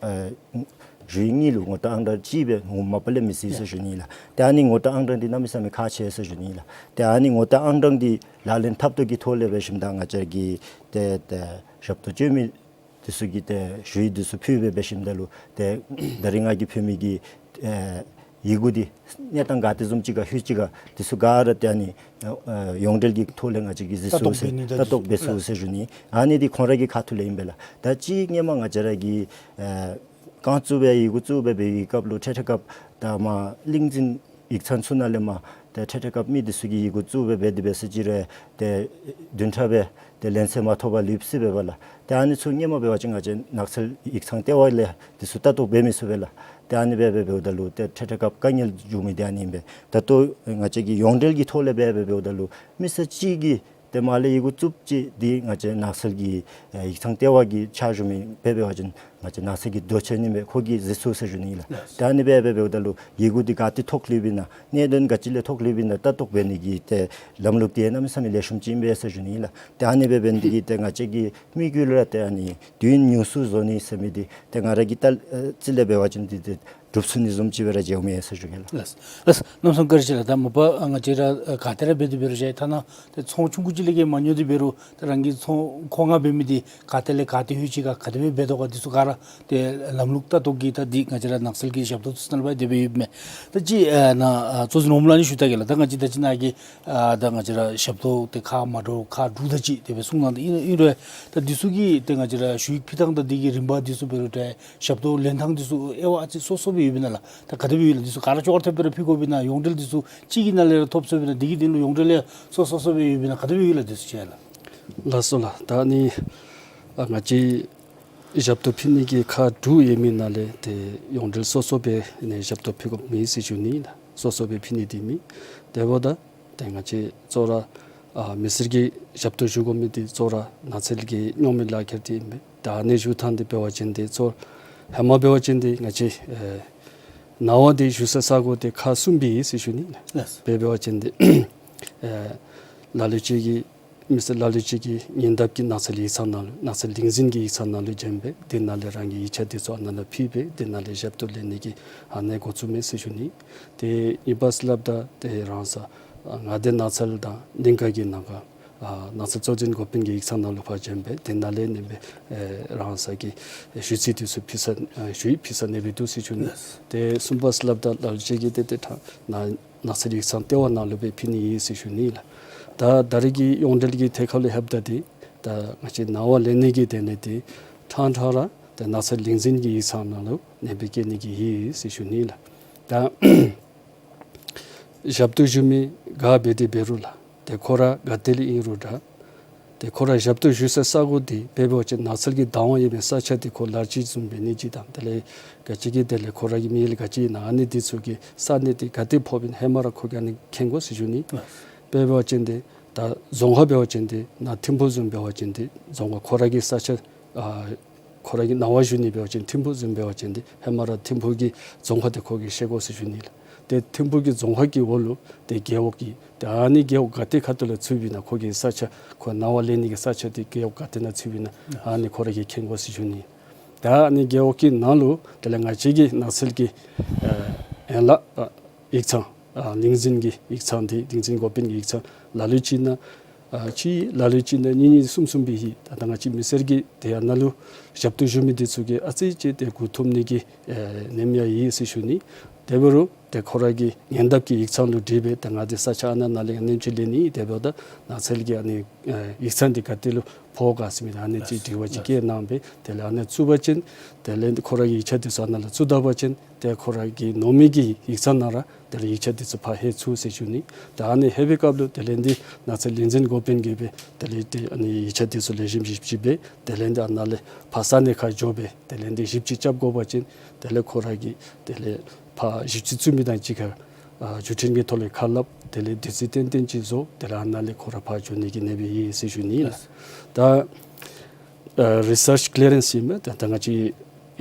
ཨ་ ཞུ་ཡིག་གཉིས་ལུ་ངོ་བསྟོད་ཨང་གྲངས་གཅིག་སྦེ་འོང་མ་པ་ལས་མི་སྲིད་ཟེར་ཞུ་ནི་ལགས། ཏེ་ཨ་ནི་ངོ་བསྟོད་ཨང་གྲངས་འདི་གནམ་མེད་ས་མེད་ཁག་ཆེ་ཟེར་ཞུ་ནི་ལགས། ཏེ་ཨ་ནི་ངོ་བསྟོད་ཨང་གྲངས་འདི་ལག་ལེན་འཐབ་སྟེ་གི་ཐོག་ལས་འབད་ཞིནམ་ད་ང་བཅས་ཀྱིས་ཏེ་ཏེ་ཞབས་ཏོག་སྤྱོད་མི་འདི་ཚུ་གི་ཏེ་ཞུ་ཡིག་འདི་ཚུ་ཕུལ་སྦེ་འབད་ཞིནམ་ད་ལུ་ཏེ་ད་རིས་ང་གིས་ཕུལ་མི་གི་ཨེ་ཡི་གུ་འདི་གནས་སྟངས་ག་དེ་བཟུམ་ཅིག་ག་ལྷོད་ཅི་ག་འདི་ཚུ་ག་ར་ཏེ་ཨ་ནི་ཨེ་ཡོངས་འབྲེལ་གྱི་ཐོག་ལས་ང་བཅས་ཀྱིས་གཟིགས་ཚུགས་ཟེར་ལྟ་རྟོག་འབད་ཚུགས་ཟེར་ཞུ་ནི། ཨ་ནི་འདི་ཁོང་ར་གི་ཁ་ཐུག་ལས་ཨིན་པས་ལགས། ད་ཅི་སྔོན་མ་ང་བཅས་ར་གི་ཨེ་རྐང་བཙུགས་སྦེ་ཡི་གུ་བཙུགས་སྦེ་འབད་བའི་སྐབས་ལུ་འཕྲལ་འཕྲལ་སྐབས་ད་མར་གླིང་འཛིན་ཡིག་ཚང་ཚུ་ནང་ལས་མར་ཏེ་འཕྲལ་འཕྲལ་སྐབས་མི་འདི་ཚུ་གིས་ཡི་གུ་བཙུགས་སྦེ་འབད་དེ་འབད་ཟེར་ཅི་རུང་ཏེ་བདུན་ཕྲག་སྦེ་ཏེ་ལན་གསལ་མ་ཐོབ་པར་ལུས་སོ་བས་ལགས། ཏེ་ཨ་ནི་ཚུ་སྔོན་མ་འབད་བ་ཅིན་ང་བཅས་ནགས་ཚལ་ཡིག་ཚང་ལྟེ་བ་ལས་འདི་ཚུ་ལྟ་རྟོག་འབད་མི་ཚུགས་པས་ལགས། ཏེ་ཨ་ནི་སྦེ་འབད་འབདཝ་ད་ལུ་ཏེ་འཕྲལ་འཕྲལ་སྐབས་དཀའ་ངལ་འབྱུང་མི་འདི་ཨ་ནི་ཨིན་པས། ད་ལྟོ་ང་བཅས་ཀྱིས་ཡོངས་འབྲེལ་གྱི་ཐོག་ལས་འབད་འབད་འབདཝ་ད་ལུ་མི་སེར་གཅིག་གིས་ཏེ་མར་ལས་ཡི་གུ་བཙུགས་ཅི། འདི་ང་བཅས་ནགས་ཚལ་གྱི་ཨེ་ཡིག་ཚང་ལྟེ་བ་གི་ཕྱག་ཞུ་མི་འབད་འབད་བ་ཅིན་ང་བཅས་ནགས་ཚལ་གྱི་རྡོ་ཆས་ཨིན་པས། ཁོ་གིས་གཟིགས་ཚུགས་ཟེར་ཞུ་ནི་ལགས། ལགས། ཏེ་ཨ་ནི་སྦེ་འབད་འབདཝ་ད་ལུ་ཡི་གུ་འདི་ག་ཏེ་ཐོག་ལུསཔ་ཨིན་ན་གནད་དོན་ག་ཅི་ལས་ཐོག་ལུསཔ་ཨིན་ན་ལྟ་རྟོག་འབད་ནི་གི་ཏེ་ལམ་ལུགས་འདི་གནམ་མེད་ས་མེད་ལེགས་ཤོམ་ཅིག་ཨིན་པས་ཟེར་ཞུ་ནི་ལགས། ཏེ་ཨ་ནི་སྦེ་འབད་ནི་འདི་གིས་ཏེ་ང་བཅས་ཀྱི་དམིགས་ཡུལ་ར་ཏེ་ཨ་ནི་དུས་ཡུན་ཉུང་སུ་བཟོ་ནི་ཟེར་མི་འདི་ཏེ་ང་ར་གི་ལྟ་ཨེ་རྩིས་ལས་འབད་བ་ཅིན་འདི་ཏེ་འགྲུབ་ཚུགས་ནི་བཟུམ་ཅིག་སྦེ་ར་མཇལཝ་མས་ཟེར་ཞུ་གེ་ལགས། ལགས། ལགས། གནམ་མེད་ས་མེད་བཀའ་དྲིན་ཆེ་ལགས། ད་མ་པ་ང་བཅས་ར་ཨ་ག་ཏེ་ར་འབད་དེ་འབད་རུང་ཅིག་ཐ་ན་ཏེ་ཚོང་ཆུང་ཀུ་ཅིག་ལས་ཀྱི་མ་ཉོ་སྟེ་འབད་རུང་ད་རང་གི་ཚོང་མཁོ་མངགས་འབད་མི་འདི་ག་ཏེ་ལས་ག་ཏེ་ལྷོད་ཅི་ག་ག་དེ་སྦེ་འབད་དོ་ག་འདི་ཚུ་ག་ར་ཏེ་ལམ་ལུགས་ལྟ་རྟོག་གི་ད་འདི་ང་བཅས་ར་ནགས་ཚལ་གྱི་ཞབས་ཏོག་ཚུ་ནང་ལུ་འབད་དེ་འབད་ཡོདཔ་མས། ད་ཅི་ཨ་ནཱ་ཨ་གཙོ་འཛིན་འོགམ་ལུ་ཨ་ནི་ཞུ་ད་གེ་ལགས། ད་ང་བཅས་ད་ཅི་ནཱ་གི་ཨ་ད་ང་བཅས་ར་ཞབས་ཏོག་ཏེ་ཁག་མ་འདྲཝ་ཁག་དྲུག་དེ་ཅིག་དེ་སྦེ་གསུངས་གནང་ད་ཨིན་ཨིན་རུང་ད་འདི་ཚུ་གི་ཏེ་ང་བཅས་ར་ཞུ་ཡིག་ཕུལ་ཐངས་དང་འདི་གི་རིམ་པ་འདི་ཚུ་འབད་རུང་ཏེ་ཞབས་ཏོག་ལེན་ཐངས་འདི་ཚུ་དབྱེ་བ་ཨ་ཙི་སོ་སོ་སྦེ་ཡོདཔ་ཨིན་ན་ལགས། ད་ག་དེ་སྦེ་ཡོད་ལགས། འདི་ཚུ་ག་ར་ཅོག་ར་འཐདཔ་སྦེ་ར་ཕུལ་དགོཔ་ཨིན་ན་ཡོངས་འབྲེལ་འདི་ཚུ་གཅིག་གི་ནང་ལས་ར་ཐོབ་ཚུགསཔ་ཨིན་ན་འདི་གི་དོན་ལུ་ཡོངས་འབྲེལ་ལས་སོ་སོ་སོ་སྦེ་ཡོདཔ་ཨིན་ན་ག་དེ་སྦེ་ཡོད་ལགས། འདི་ཚུ་ཅིག་ལགས། ལགས་སོ་ལགས། ད་ཨ་ནི་ཨ་ང་བཅས་ཞབས་ཏོག་ཕུལ་ནི་གི་ཁག་དྲུག་ཡོད་མི་ནང་ལས་ཏེ་ཡོངས་འབྲེལ་སོ་སོ་སྦེ་ནི་ཞབས་ཏོག་ཕུལ་དགོཔ་མེད་ཟེར་ཞུ་ནི་ལགས། སོ་སོ་སྦེ་ཕུལ་ནི་འདི་མེད། དེ་འབདཝ་ད་ཏེ་ང་བཅས་གཙོ་བོ་ར་ཨ་མི་སེར་གྱིས་ཞབས་ཏོག་ཞུ་དགོ་མི་འདི་གཙོ་བོ་ར་ནགས་ཚལ་གྱི་རྙོག་མེད་ལག་ཁྱེར་འདི་ཨིན་པས། ད་ཨ་ནི་ཞུ་ཐངས་འདི་འབད་བ་ཅིན་འདི་གཙོ་བོ་ཧེ་མ་འབད་བ་ཅིན་འདི་ང་བཅས་ཨེ་ནང་པ་འདི་བཞུགས་ས་ས་གོ་འདི་ཁག་གསུམ་སྦེ་ཨིན་ཟེར་ཞུ་ནི་ལགས། ལགས། དཔེ་འབད་བ་ཅིན་འདི་ཨེ་ལ་ལུ་ཅིག་གིས་མི་སེར་ལ་ལུ་ཅིག་གིས་ཉེ་འདབས་ཀྱི་ནགས་ཚལ་ཡིག་ཚང་ནང་ལུ་ནགས་ཚལ་ལས་འཛིན་གྱི་ཡིག་ཚང་ནང་ལུ་བྱོན་སྦེ་དེ་ནང་ལས་རང་གི་ཡིག་ཆ་འདི་ཚུ་ཨ་ནཱ་ལུ་ཕུལ་སྦེ་དེ་ནང་ལས་ཞབས་ཏོག་ལེན་ནི་གི་ཨ་ནི་འགོ་བཙུགས་མི་ཟེར་ཞུ་ནི། ཏེ་ཨིན་པས་ལགས། ད་ཏེ་རང་ས་ཨ་མངའ་སྡེ་ནགས་ཚལ་དང་གླིང་ཁ་གི་ནང་ག་ཨ་ནགས་ཚལ་གཙོ་འཛིན་འགོ་དཔོན་གྱི་ཡིག་ཚང་ནང་ལུ་ཕར་བྱོན་སྦེ་དེ་ནང་ལས་ཨ་ནི་སྦེ་ཨེ་རང་ས་གི་ཞུ་ཚིག་འདི་ཚུ་ཕུལ་ས་ཨ་ཞུ་ཡིག་ཕུལ་ས་ཨ་ནི་སྦེ་འདུག་ཟེར་ཞུ་ནི། ཏེ་གསུམ་པ་ལགས། ད་ལ་ལུ་ཅིག་གིས་ཏེ་ཏེ་ཐ་ན་ནགས་ཚལ་ཡིག་ཚང་ལྟེ་བ་ནང་ལུ་སྦེ་ཕུལ་ནི་ཨིན་ཟེར་ཞུ་ནི་ལགས། ད་ད་རེས་ཀྱི་ཡོངས་འབྲེལ་གྱི་ཐད་ཁར་ལུ་ལྷོདཔ་ད་འདི་ད་ང་བཅས་ནང་པ་ལེན་ནི་གི་དོན་ལས་འདི་ཕྲང་ཕྲང་ར་ད་ནགས་ཚལ་ལས་འཛིན་གྱི་ཡིག་ཚང་ནང་ལུ་ཨ་ནི་སྦེ་བསྐྱལ་ནི་གི་ཨིན་ཟེར་ཞུ་ནི་ལགས། ད་ཞབས་ཏོག་ཞུ་མི་ག་འབད་དེ་འབད་རུང་ལགས། ཏེ་ཁོ་ར་ག་ཏེ་ལས་ཨིན་རུང་འདྲ། ཏེ་ཁོ་ར་ཞབས་ཏོག་ཞུ་ས་ས་གོ་འདི་དཔེ་འབད་བ་ཅིན་ནགས་ཚལ་གྱི་བདག་དབང་ཡོད་མི་ས་ཆ་འདི་ཁོ་ལཱ་རྩིས་བཟུམ་འབད་ནི་ཅིག་དང་དེ་ལས་ག་ཅི་གི་དེ་ལས་ཁོ་ར་གི་མི་ཡུལ་ག་ཅི་ཨིན་ན་ཨ་ནི་འདི་ཚུ་གི་ས་གནས་འདི་ག་ཏེ་ཕོགཔ་ཨིན་ཧེ་མ་ར་ཁོ་གིས་ཨ་ནི་མཁྱེན་དགོ་ཟེར་ཞུ་ནི། དཔེ་འབད་བ་ཅིན་འདི་ད་རྫོང་ཁག་འབད་བ་ཅིན་འདི་ནཱ་ཐིམ་ཕུག་བཟུམ་འབད་བ་ཅིན་འདི་རྫོང་ཁག་ཁོ་ར་གི་ས་ཆ་ཨ་ཁོ་ར་གི་ནང་པ་ཞུ་ནི་འབད་བ་ཅིན་ཐིམ་ཕུག་བཟུམ་འབད་བ་ཅིན་འདི་ཧེ་མ་ར་ཐིམ་ཕུག་གི་རྫོང་ཁག་འདི་ཁོ་གིས་ཤེས་དགོ་ཟེར་ཞུ་ནི་ལགས། ཏེ་ཐིམ་ཕུག་གི་རྫོང་ཁག་གི་འོག་ལུ་ཏེ་རྒེད་འོག་གི་ཏེ་ཨ་ནི་རྒེད་འོག་ག་ཏེ་ཁ་ཐུག་ལུ་ཚུདཔ་ཨིན་ན་ཁོ་གི་ས་ཆ་ཁོ་ནང་པ་ལེན་ནི་གི་ས་ཆ་འདི་རྒེད་འོག་ག་ཏེ་ནང་ཚུདཔ་ཨིན་ན་ཨ་ནི་ཁོ་ར་གིས་མཁྱེན་དགོ་ཟེར་ཞུ་ནི། ད་ཨ་ནི་རྒེད་འོག་གི་ནང་ལུ་དེ་ལས་ང་བཅས་ཀྱི་ནགས་ཚལ་གྱི་ཨ་ཡན་ལག་ཨ་ཡིག་ཚང་ཨ་ལས་འཛིན་གྱི་ཡིག་ཚང་འདི་ལས་འཛིན་འགོ་དཔོན་གྱི་ཡིག་ཚང་ལ་ལུ་ཅིག་ཨིན་ན་ཨ་གཅིག་ལ་ལུ་ཅིག་ཨིན་ན་གཉིས་གཉིས་གསུམ་གསུམ་སྦེ་ཨིན། ད་ད་ང་བཅས་མི་སེར་གྱིས་ཏེ་ཨ་ནཱ་ལུ་ཞབས་ཏོག་ཞུ་མི་འདི་ཚུ་གིས་ཨ་ཙི་ཅིག་ཏེ་མགུ་འཐོམ་ནི་གི་ཨེ་ཉེན་ཡང་ཡོད་ཟེར་ཞུ་ནི། དེ་འབད་རུང་ཏེ་ཁོ་ར་གི་ཉེ་འདབས་ཀྱི་ཡིག་ཚང་ལུ་དྲིས་སྦེ་ཏེ་ང་འདི་ས་ཆ་ཨ་ནཱ་ནཱ་ལས་ཨ་ནེམ་ཅིག་ལེན་ནི་དེ་འབདཝ་ད་ནགས་ཚལ་གྱི་ཨ་ནི་ཨེ་ཡིག་ཚང་འདི་ག་ཏེ་ལུ་ཕོག་ག་ཟེར་མི་ཨ་ནི་ཅིག་དྲི་བ་ཅིག་བཀོད་གནང་སྦེ་དེ་ལས་ཨ་ནཱ་བཙུགས་པ་ཅིན་དེ་ལས་ཁོ་ར་གི་ཡིག་ཆ་འདི་ཚུ་ཨ་ནཱ་ལུ་བཙུགས་ད་པ་ཅིན་ཏེ་ཁོ་ར་གི་ནང་མི་གི་ཡིག་ཚང་ནང་ར་དེ་ལས་ཡིག་ཆ་འདི་ཚུ་ཕར་ལྷོད་ཚུགས་ཟེར་ཞུ་ནི། ད་ཨ་ནི་ལྷོད་པའི་སྐབས་ལུ་དེ་ལས་འདི་ནགས་ཚལ་ལས་འཛིན་འགོ་དཔོན་གྱིས་སྦེ་དེ་ལས་འདི་ཨ་ནི་ཡིག་ཆ་འདི་ཚུ་ལེགས་ཤོམ་ཞིབ་ཞིབ་སྦེ་དེ་ལས་འདི་ཨ་ནཱ་ལས་ཕར་ས་གནས་ཁར་འགྱོ་སྦེ་དེ་ལས་འདི་ཞིབ་དཔྱད་རྐྱབ་དགོ་པ་ཅིན་དེ་ལས་ཁོ་ར་གིས་དེ་ལས་ཕར་ཞིབ་དཔྱད་བཙུགས་མི་དང་གཅིག་ཁར་ཨ་བརྒྱུད་འཕྲིན་གྱི་ཐོག་ལས་ཁ་སླབ། དེ་ལས་དུས་ཚོད་ཏན་ཏན་ཅིག་བཟོ། དེ་ལས་ཨ་ནཱ་ལས་ཁོ་ར་ཕར་འགྱོ་ནི་གི་ཉེན་ཡང་ཡོད་ཟེར་ཞུ་ནི་ལགས། ད་ཨ་རི་སརཆ་ཀི་ལི་ཡར་རེནསི་ཨིན་མས། ད་ད་ང་བཅས་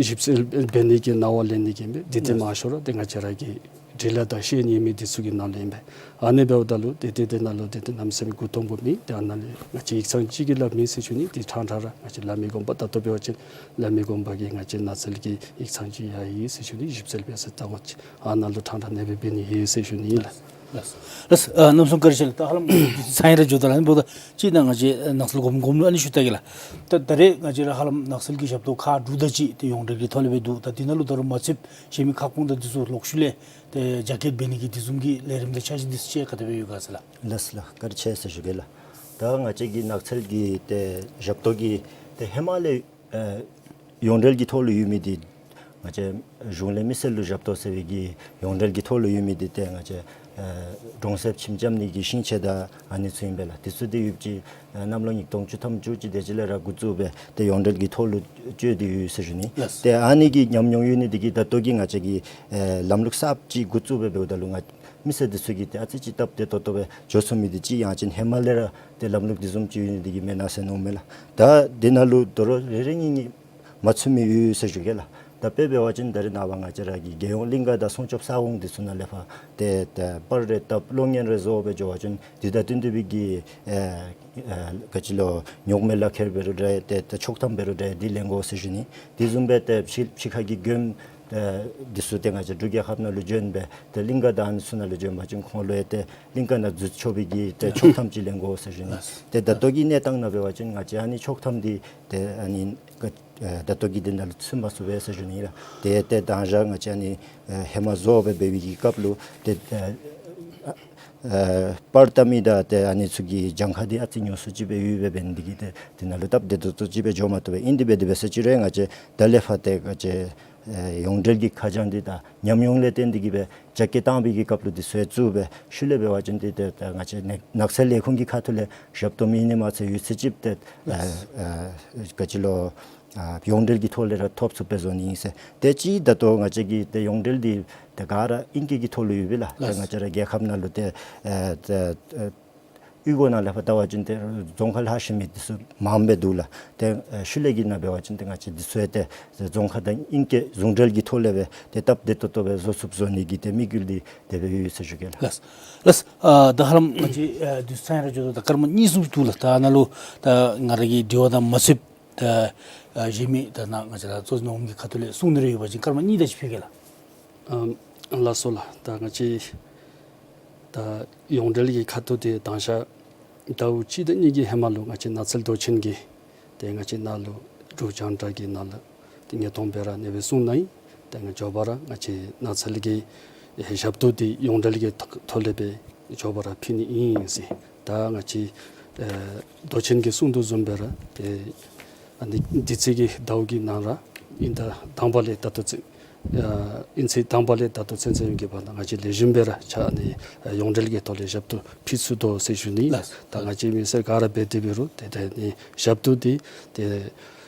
ཞིབ་འཚོལ་འབད་ནི་གི་ནང་པ་ལེན་ནི་གི་ཨིན་མས། འདི་ཏེ་མང་ཤོས་ར་ཏེ་ང་བཅས་ར་གི་ཌི་ འབྲི་ལྷག་དང་ཤད་ཉན་མི་འདི་ཚུ་གི་ནང་ལས་ཨིན་པས། ཨ་ནི་འབདཝ་ད་ལུ་ཏེ་ཏེ་ཏེ་ནང་ལུ་ཏེ་ཏེ་གནམ་མེད་ས་མེད་མགུ་འཐོམ་པོ་མེད། ཏེ་ཨ་ནཱ་ལས་ང་བཅས་ཡིག་ཚང་ཅིག་གིས་སླབ་མི་ཟེར་ཞུ་ནི། ཏེ་ཕྲང་ཕྲང་ར་ང་བཅས་བླ་མའི་དགོངས་པ་ད་ལྟོ་འབད་བ་ཅིན་བླ་མའི་དགོངས་པ་གི་ང་བཅས་ནགས་ཚལ་གྱི་ཡིག་ཚང་ཅིག་ཡང་ཡོད་ཟེར་ཞུ་ནི། ཞིབ་འཚོལ་འབད་ས་ད་གོ་ཅིག་ཨ་ནཱ་ལུ་ཕྲང་ཕྲང་གནས་སྦེ་འབད་ནི་ཡོད་ཟེར་ཞུ་ནི་ལགས། ལགས་སོ། ལགས་སོ། ཨ་གནམ་མེད་ས་མེད་བཀའ་དྲིན་ཆེ་ལགས། ད་ཧ་ལམ་ཚང་ཡང་ར་འགྱོ་དོ་ལགས། ཨ་ནི་འབདཝ་ད་ཅིག་ནཱ་ང་བཅས་ནགས་ཚལ་སྒོམ་སྒོམ་ལུ་ཨ་ནི་ཞུ་ད་གེ་ལགས། ད་ད་རེས་ང་བཅས་ར་ཧ་ལམ་ནགས་ཚལ་གྱི་ཞབས་ཏོག་ཁག་དྲུག་དེ་ཅིག་ཏེ་ཡོངས་འབྲེལ་གྱི་ཐོག་ལས་སྦེ་འདུག། ད་འདི་ནང་ལུ་ད་རུང་མ་ཚད་གཞན་མི་ཁ་སྐོང་དང་འདི་ཚུ་ལོག་ཤུལ་ལས་ཏེ་རྒྱ་སྐྱེད་འབད་ནི་གི་དེ་བཟུམ་གྱི་ལས་རིམ་དང་འཆར་གཞི་འདི་ཚུ་ཅིག་ག་དེ་སྦེ་ཡོད་ག་ཟེར་ལགས། ལགས་སོ་ལགས། བཀའ་དྲིན་ཆེ་ཟེར་ཞུ་གེ་ལགས། ད་ང་བཅས་ཀྱི་ནགས་ཚལ་གྱི་ཏེ་ཞབས་ཏོག་གི་ཏེ་ཧེ་མ་ལས་ཨེ་ཡོངས་འབྲེལ་གྱི་ཐོག་ལུ་ཡོད་མི་འདི་ང་བཅས་གཞུང་ལས་མི་སེར་ལུ་ཞབས་ཏོག་ཟེར་བའི་གི་ཡོངས་འབྲེལ་གྱི་ཐོག་ལུ་ཡོད་མི་འདི་ཏེ་ང་བཅས་ཨེ་གྲོང་གསེབ་ཁྱིམ་རྐྱབ་ནི་གི་ཤིང་ཆས་དང་ཨ་ནི་ཚུ་ཨིན་པས་ལགས། དེ་ཚུ་ཏེ་ཡོདཔ་ཅིག་ཨེ་གནམ་ལོ་ཉིས་སྟོང་བཅུ་ཐམ་བཅུ་གཅིག་དེ་ཅིག་ལས་ར་འགོ་བཙུགས་སྦེ་ཏེ་ཡོངས་འབྲེལ་གྱི་ཐོག་ལུ་སྤྱོད་དེ་ཡོད་ཟེར་ཞུ་ནི། ལགས། ཏེ་ཨ་ནི་གི་ཉམས་མྱོང་ཡོད་ནི་འདི་གིས་ད་ལྟོ་གི་ང་བཅས་ཀྱི་ཨེ་ལམ་ལུགས་གསརཔ་ཅིག་འགོ་བཙུགས་སྦེ་འབདཝ་ད་ལུ་ང་མི་སེར་འདི་ཚུ་གིས་ཏེ་ཨ་ཙི་ཅིག་སྟབས་བདེ་ཏོག་ཏོ་སྦེ་འགྱོ་ཚུགས་མི་འདི་ཅིག་ཡང་ཅིན་ཧེ་མ་ལས་ར་ཏེ་ལམ་ལུགས་འདི་བཟུམ་ཅིག་ཡོད་ནི་འདི་གིས་མེན་ན་ཟེར་མནོཝ་མས་ལགས། ད་འདི་ནང་ལུ་དོ་རུང་རེ་རེ་གཉིས་གཉིས་མ་ཚུད་མི་ཡོད་ཟེར་ཞུ་གེ་ལགས། ད་དཔེ་འབད་བ་ཅིན་ད་རེས་ནངས་པ་ང་བཅས་ར་གི་རྒྱལ་ཡོངས་གླིང་ག་དང་སྲུང་སྐྱོབ་ས་ཁོངས་འདི་ཚུ་ནང་ལས་ཕར་ཏེ་ཏེ་པར་རེ་བཏབ་གློག་བརྙན་རེ་བཟོ་སྦེ་འགྱོ་བ་ཅིན་འདི་དང་བསྟུན་ཏེ་སྦེ་གི་ཨེ་ཨེ་ག་ཅི་ལོ་རྙོག་མེད་ལག་ཁྱེར་འབད་རུང་འདྲ་ཏེ་ཏེ་ཆོག་ཐམ་འབད་རུང་འདྲ་འདི་ལེན་དགོ་ཟེར་ཞུ་ནི། དེ་བཟུམ་སྦེ་ཏེ་ཕྱི་ཕྱི་ཁ་གི་མགྱོནམ་ཨེ་འདི་ཚུ་ཏེ་ང་བཅས་འབྲུག་རྒྱལ་ཁབ་ནང་ལུ་བྱོན་སྦེ་ཏེ་གླིང་ག་དང་ཨ་ནི་ཚུ་ནང་ལུ་བྱོན་པ་ཅིན་ཁོང་ལུ་ཡང་ཏེ་གླིང་ག་ནང་འཛུལ་ཆོག་པའི་གི་ཏེ་ཆོག་ཐམ་ཅིག་ལེན་དགོ་ཟེར་ཞུ་ནི། ཏེ་ད་ལྟོ་གི་གནས་སྟངས་ནང་འབད་བ་ཅིན་ང་བཅས་ཨ་ནི་ཆོག་ཐམ་འདི་ཏེ་ཨ་ནི་ག་ཨེ་ད་ལྟོ་གི་འདི་ནང་ལུ་ཚུད་མ་ཚུགས་པས་ཟེར་ཞུ་ནི་ལགས། ཏེ་ཏེ་དང་ཞག་ང་བཅས་ཨ་ནི་ཨེ་ཧེ་མ་བཟོ་སྦེ་འབད་བའི་གི་སྐབས་ལུ་ཏེ་ཨེ་ཨེ་པར་བཏབ་མི་དང་ཏེ་ཨ་ནི་ཚུ་གི་གྱངས་ཁ་འདི་ཨ་ཙི་ཉུང་སུ་ཅིག་སྦེ་ཡོདཔ་འབད་ནི་འདི་གིས་ཏེ་འདི་ནང་ལུ་སྟབས་བདེ་ཏོག་ཏོ་ཅིག་སྦེ་འགྱོ་མ་བཏུབ་པས། ཨིན་དེ་སྦེ་དེ་སྦེ་ཟེར་ཅི་རུང་ང་བཅས་ད་ལས་ཕར་ཏེ་ང་བཅས་ཨེ་ཡོངས་འབྲེལ་གྱི་ཁ་བྱང་འདི་དང་ཉམས་མྱོང་ལས་བརྟེན་ཏེ་གི་སྦེ་རྒྱ་སྐྱེད་བཏང་བའི་གི་སྐབས་ལུ་འདི་ཚུ་ཡང་བཙུགས་སྦེ་ཤུལ་ལས་འབད་བ་ཅིན་ཏེ་ཏེ་ཏེ་ང་བཅས་ནགས་ཚལ་ལས་ཁུངས་ཀྱི་ཁ་ཐུག་ལས་ཞབས་ཏོག་མེད་ནི་མ་ཚད་ཡོད་ཚད་ཅིག་ཏེ་ཨེ་ཨེ་ག་ཅི་ལོ་ཨ་ཡོངས་འབྲེལ་གྱི་ཐོག་ལས་ར་ཐོབ་ཚུགསཔ་སྦེ་བཟོ་ནི་ཨིན་ཟེར། ཏེ་ཅིག་ད་ལྟོ་ང་བཅས་ཀྱི་ཏེ་ཡོངས་འབྲེལ་འདི་ཏེ་ག་ར་ཨིང་སྐད་ཀྱི་ཐོག་ལུ་ཡོད་པས་ལགས། ཏེ་ང་བཅས་ར་རྒྱལ་ཁབ་ནང་ལུ་ཏེ་ཨེ་ཏེ་ཨེ་གཡུས་སྒོ་ནང་ལས་ཕར་བལྟ་བ་ཅིན་ཏེ་རྫོང་ཁ་ལྷག་ཤེས་མི་འདི་ཚུ་མངམ་སྦེ་འདུག་ལགས། ཏེ་ཨེ་ཤུལ་ལས་ཀྱི་ནང་འབད་བ་ཅིན་ཏེ་ང་བཅས་འདི་ཚུ་ཡང་ཏེ་རྫོང་ཁ་དང་ཨིང་སྐད་ཟུང་འབྲེལ་གྱི་ཐོག་ལས་སྦེ་ཏེ་སྟབས་བདེ་ཏོག་ཏོ་སྦེ་བཟོ་ཚུགསཔ་བཟོ་ནི་གི་ཏེ་དམིགས་ཡུལ་འདི་དེ་སྦེ་ཡོད་ཟེར་ཞུ་གེ་ལགས། ལགས་ལགས། ཨ་ད་ཧ་ལམ་ང་བཅས་ཨ་དུས་ཚོད་ཚང་ཡང་ར་འགྱོ་དོ། ད་སྐར་མ་གཉིས་གསུམ་འདུག་ལགས། ད་ནཱ་ལུ་ད་ང་ར་གི་དྲི་བ་དང་མ་ཚུདཔ་ད་ཨ་གཞན་མི་ད་ནཱ་ང་བཅས་ར་གཙོ་འཛིན་འོགམ་གི་ཁ་ཐུག་ལས་གསུང་ནི་རེ་ཡོད་པ་ཅིན་སྐར་མ་གཉིས་དེ་ཅིག་ཕུལ་གེ་ལགས། ཨམ་ལགས་སོ་ལགས། ད་ང་བཅས་ད་ཡོངས་འབྲེལ་གྱི་ཁ་ཐུག་འདི་དང་ཞག་ཟླཝ་གཅིག་དང་གཉིས་ཀྱི་ཧེ་མ་ལུ་ང་བཅས་ནགས་ཚལ་མདོ་ཆེན་གྱིས་ཏེ་ང་བཅས་ནཱ་ལུ་འབྲུག་རྒྱང་བསྒྲགས་ཀྱི་ནང་ལུ་ཏེ་ཉིས་སྟོང་སྦེ་ར་ཨ་ནེ་སྦེ་གསུངས་གནང་ཡི། ཏེ་ང་མགྱོགས་པ་ར་ང་བཅས་ནགས་ཚལ་གྱི་ཨེ་ཞབས་ཏོག་འདི་ཡོངས་འབྲེལ་གྱི་ཐོག་ཐོག་ལས་སྦེ་མགྱོགས་པ་ར་ཕུལ་ནི་ཨིན་ཟེར། ད་ང་བཅས་ཨེ་མདོ་ཆེན་གྱིས་གསུང་དོ་བཟུམ་སྦེ་ར་ཏེ་ཨ་ནི་འདི་ཚེ་གི་ཟླཝ་གི་ནང་ར་ཨིན་ཟླ་དང་པ་ལས་ད་ལྟོ་ཚུན་ཨ་ཨིན་ཚེས་དང་པ་ལས་ད་ལྟོ་ཚུན་ཚོད་ཀྱི་བར་ན་ང་བཅས་ལེགས་ཤོམ་སྦེ་ར་ཕྱག་ཨ་ནི་ཡོངས་འབྲེལ་གྱི་ཐོག་ལས་ཞབས་ཏོག་ཕུལ་ཚུགས་དོ་ཟེར་ཞུ་ནི། ལགས། ད་ང་བཅས་མི་སེར་ག་ར་འབད་དེ་འབད་རུང་ཏེ་ཏེ་ཨ་ནི་ཞབས་ཏོག་འདི་ཏེ་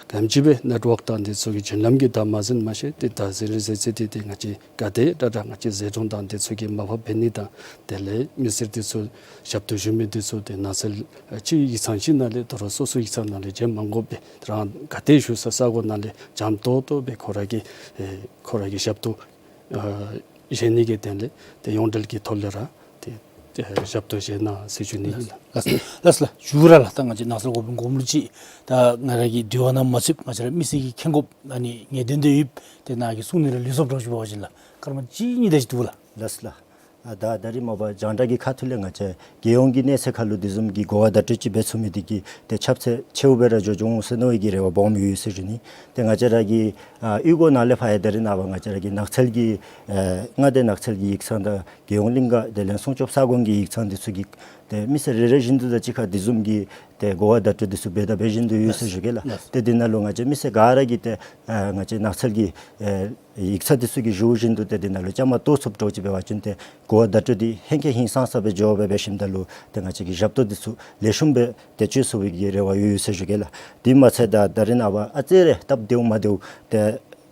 ག་དེམ་ཅིག་སྦེ་ནེཊ་ཝརཀ་དང་འདི་ཚུ་གི་བརྒྱུད་ལམ་གྱིས་ད་མ་ཟིན་མ་ཤེས། ཏེ་ད་ཟིན་རུང་ཟེར་ཚེ་འདི་ཏེ་ང་བཅས་ག་དེ་དྲག་དྲག་ང་བཅས་ཟད་འགྲོ་དང་འདི་ཚུ་གིས་མར་ཕབ་འབད་ནི་དང་དེ་ལས་མི་སེར་འདི་ཚུ་ཞབས་ཏོག་ཞུ་མི་འདི་ཚུ་ཏེ་ནགས་ཚལ་ཨ་གཅིག་ཡིག་ཚང་གཅིག་ནང་ལས་དོ་རུང་སོ་སོ་ཡིག་ཚང་ནང་ལས་བྱོན་མ་དགོ་པར་རང་ག་ཏེ་བཞུགས་ས་ས་གོ་ནང་ལས་འཇམ་ཏོག་ཏོ་སྦེ་ཁོ་ར་གི་ཨེ་ཁོ་ར་གི་ཞབས་ཏོག་ཨ་བཞེས་ནི་གི་དོན་ལས་ཏེ་ཡོངས་འབྲེལ་གྱི་ཐོག་ལས་ར་ཏེ་ཏེ་ཞབས་ཏོག་བཞེས་གནང་ཟེར་ཞུ་ནི་ཨིན་ལགས། ལགས་ལགས་ལགས། ཞུ་ར་ལགས། ད་ང་བཅས་ནགས་ཚལ་འགོ་དཔོན་མགོན་པོ་ལུ་ཅིག་ད་ང་ར་གི་དྲི་བ་ནང་མ་ཚུདཔ་ང་བཅས་ར་མི་སེར་གྱིས་མཁྱེན་དགོཔ་ཨ་ནི་ངེས་བདེན་དེ་ཡོདཔ་ཏེ་ནཱ་གིས་གསུང་ནི་ར་ལུས་སོཔ་འདྲཝ་ཅིག་འབད་བ་ཅིན་ལགས་སྐར་མ་གཅིག་གཉིས་དེ་ཅིག་འདུག་ལགས། ལགས་ལགས། ཨ་ད་ད་རིས་མ་པ་རྒྱང་བསྒྲགས་ཀྱི་ཁ་ཐུག་ལས་ང་བཅས་རྒྱལ་ཡོངས་ཀྱི་གནས་ཚད་ཁར་ལུ་དེ་བཟུམ་གྱི་གོ་བ་བརྡ་སྤྲོད་ཅིག་འབད་ཚུགས་མི་འདི་གིས་ཏེ་ཁྱབ་ཚད་ཆེཝ་སྦེ་ར་འགྱོ་འོང་ཟེར་མནོ་བའི་གི་རེ་བ་སྦོམ་ཡོད་ཟེར་ཞུ་ནི། ཏེ་ང་བཅས་ར་གི་ཨ་གཡུས་སྒོ་ནང་ལས་ཕར་ཡང་ད་རིས་ནངས་པ་ང་བཅས་ར་གི་ནགས་ཚལ་གྱི་ཨ་མངའ་སྡེ་ནགས་ཚལ་གྱི་ཡིག་ཚང་དང་རྒྱལ་ཡོངས་གླིང་ག་དེ་ལས་སྲུང་སྐྱོབ་ས་ཁོངས་ཀྱི་ཡིག་ཚང་འདི་ཚུ་གིས་ཏེ་མི་སེར་རེ་རེ་བཞིན་དུ་དང་གཅིག་ཁར་དེ་བཟུམ་གྱི་ཏེ་གོ་བ་བརྡ་སྤྲོད་འདི་ཚུ་འབད་དང་འབད་བཞིན་དུ་ཡོད་ཟེར་ཞུ་གེ་ལགས། ལགས། ཏེ་འདི་ནང་ལུ་ང་བཅས་མི་སེར་ག་ར་གིས་ཏེ་ཨ་ང་བཅས་ནགས་ཚལ་གྱི་ཨེ་ཡིག་ཚང་འདི་ཚུ་གི་ཞུ་བཞིན་དུ་ཏེ་འདི་ནང་ལུ་བཅའ་མར་གཏོགས་ཚུགསཔ་འདྲཝ་ཅིག་འབད་བ་ཅིན་ཏེ་གོ་བ་བརྡ་སྤྲོད་འདི་ཧེང་སྐལ་ཧིང་སངས་ས་སྦེ་འགྱོ་སྦེ་འབད་ཞིནམ་ད་ལུ་ཏེ་ང་བཅས་ཀྱི་ཞབས་ཏོག་འདི་ཚུ་ལེགས་ཤོམ་སྦེ་ཏེ་སྤྱོད་ཚུགས་པའི་གི་རེ་བ་ཡོད་ཡོད་ཟེར་ཞུ་གེ་ལགས། དེ་མ་ཚད་ད་ད་རིས་ནངས་པ་ཨ་ཙི་རེ་སྟབས་བདེཝ་མ་བདེཝ་ཏེ་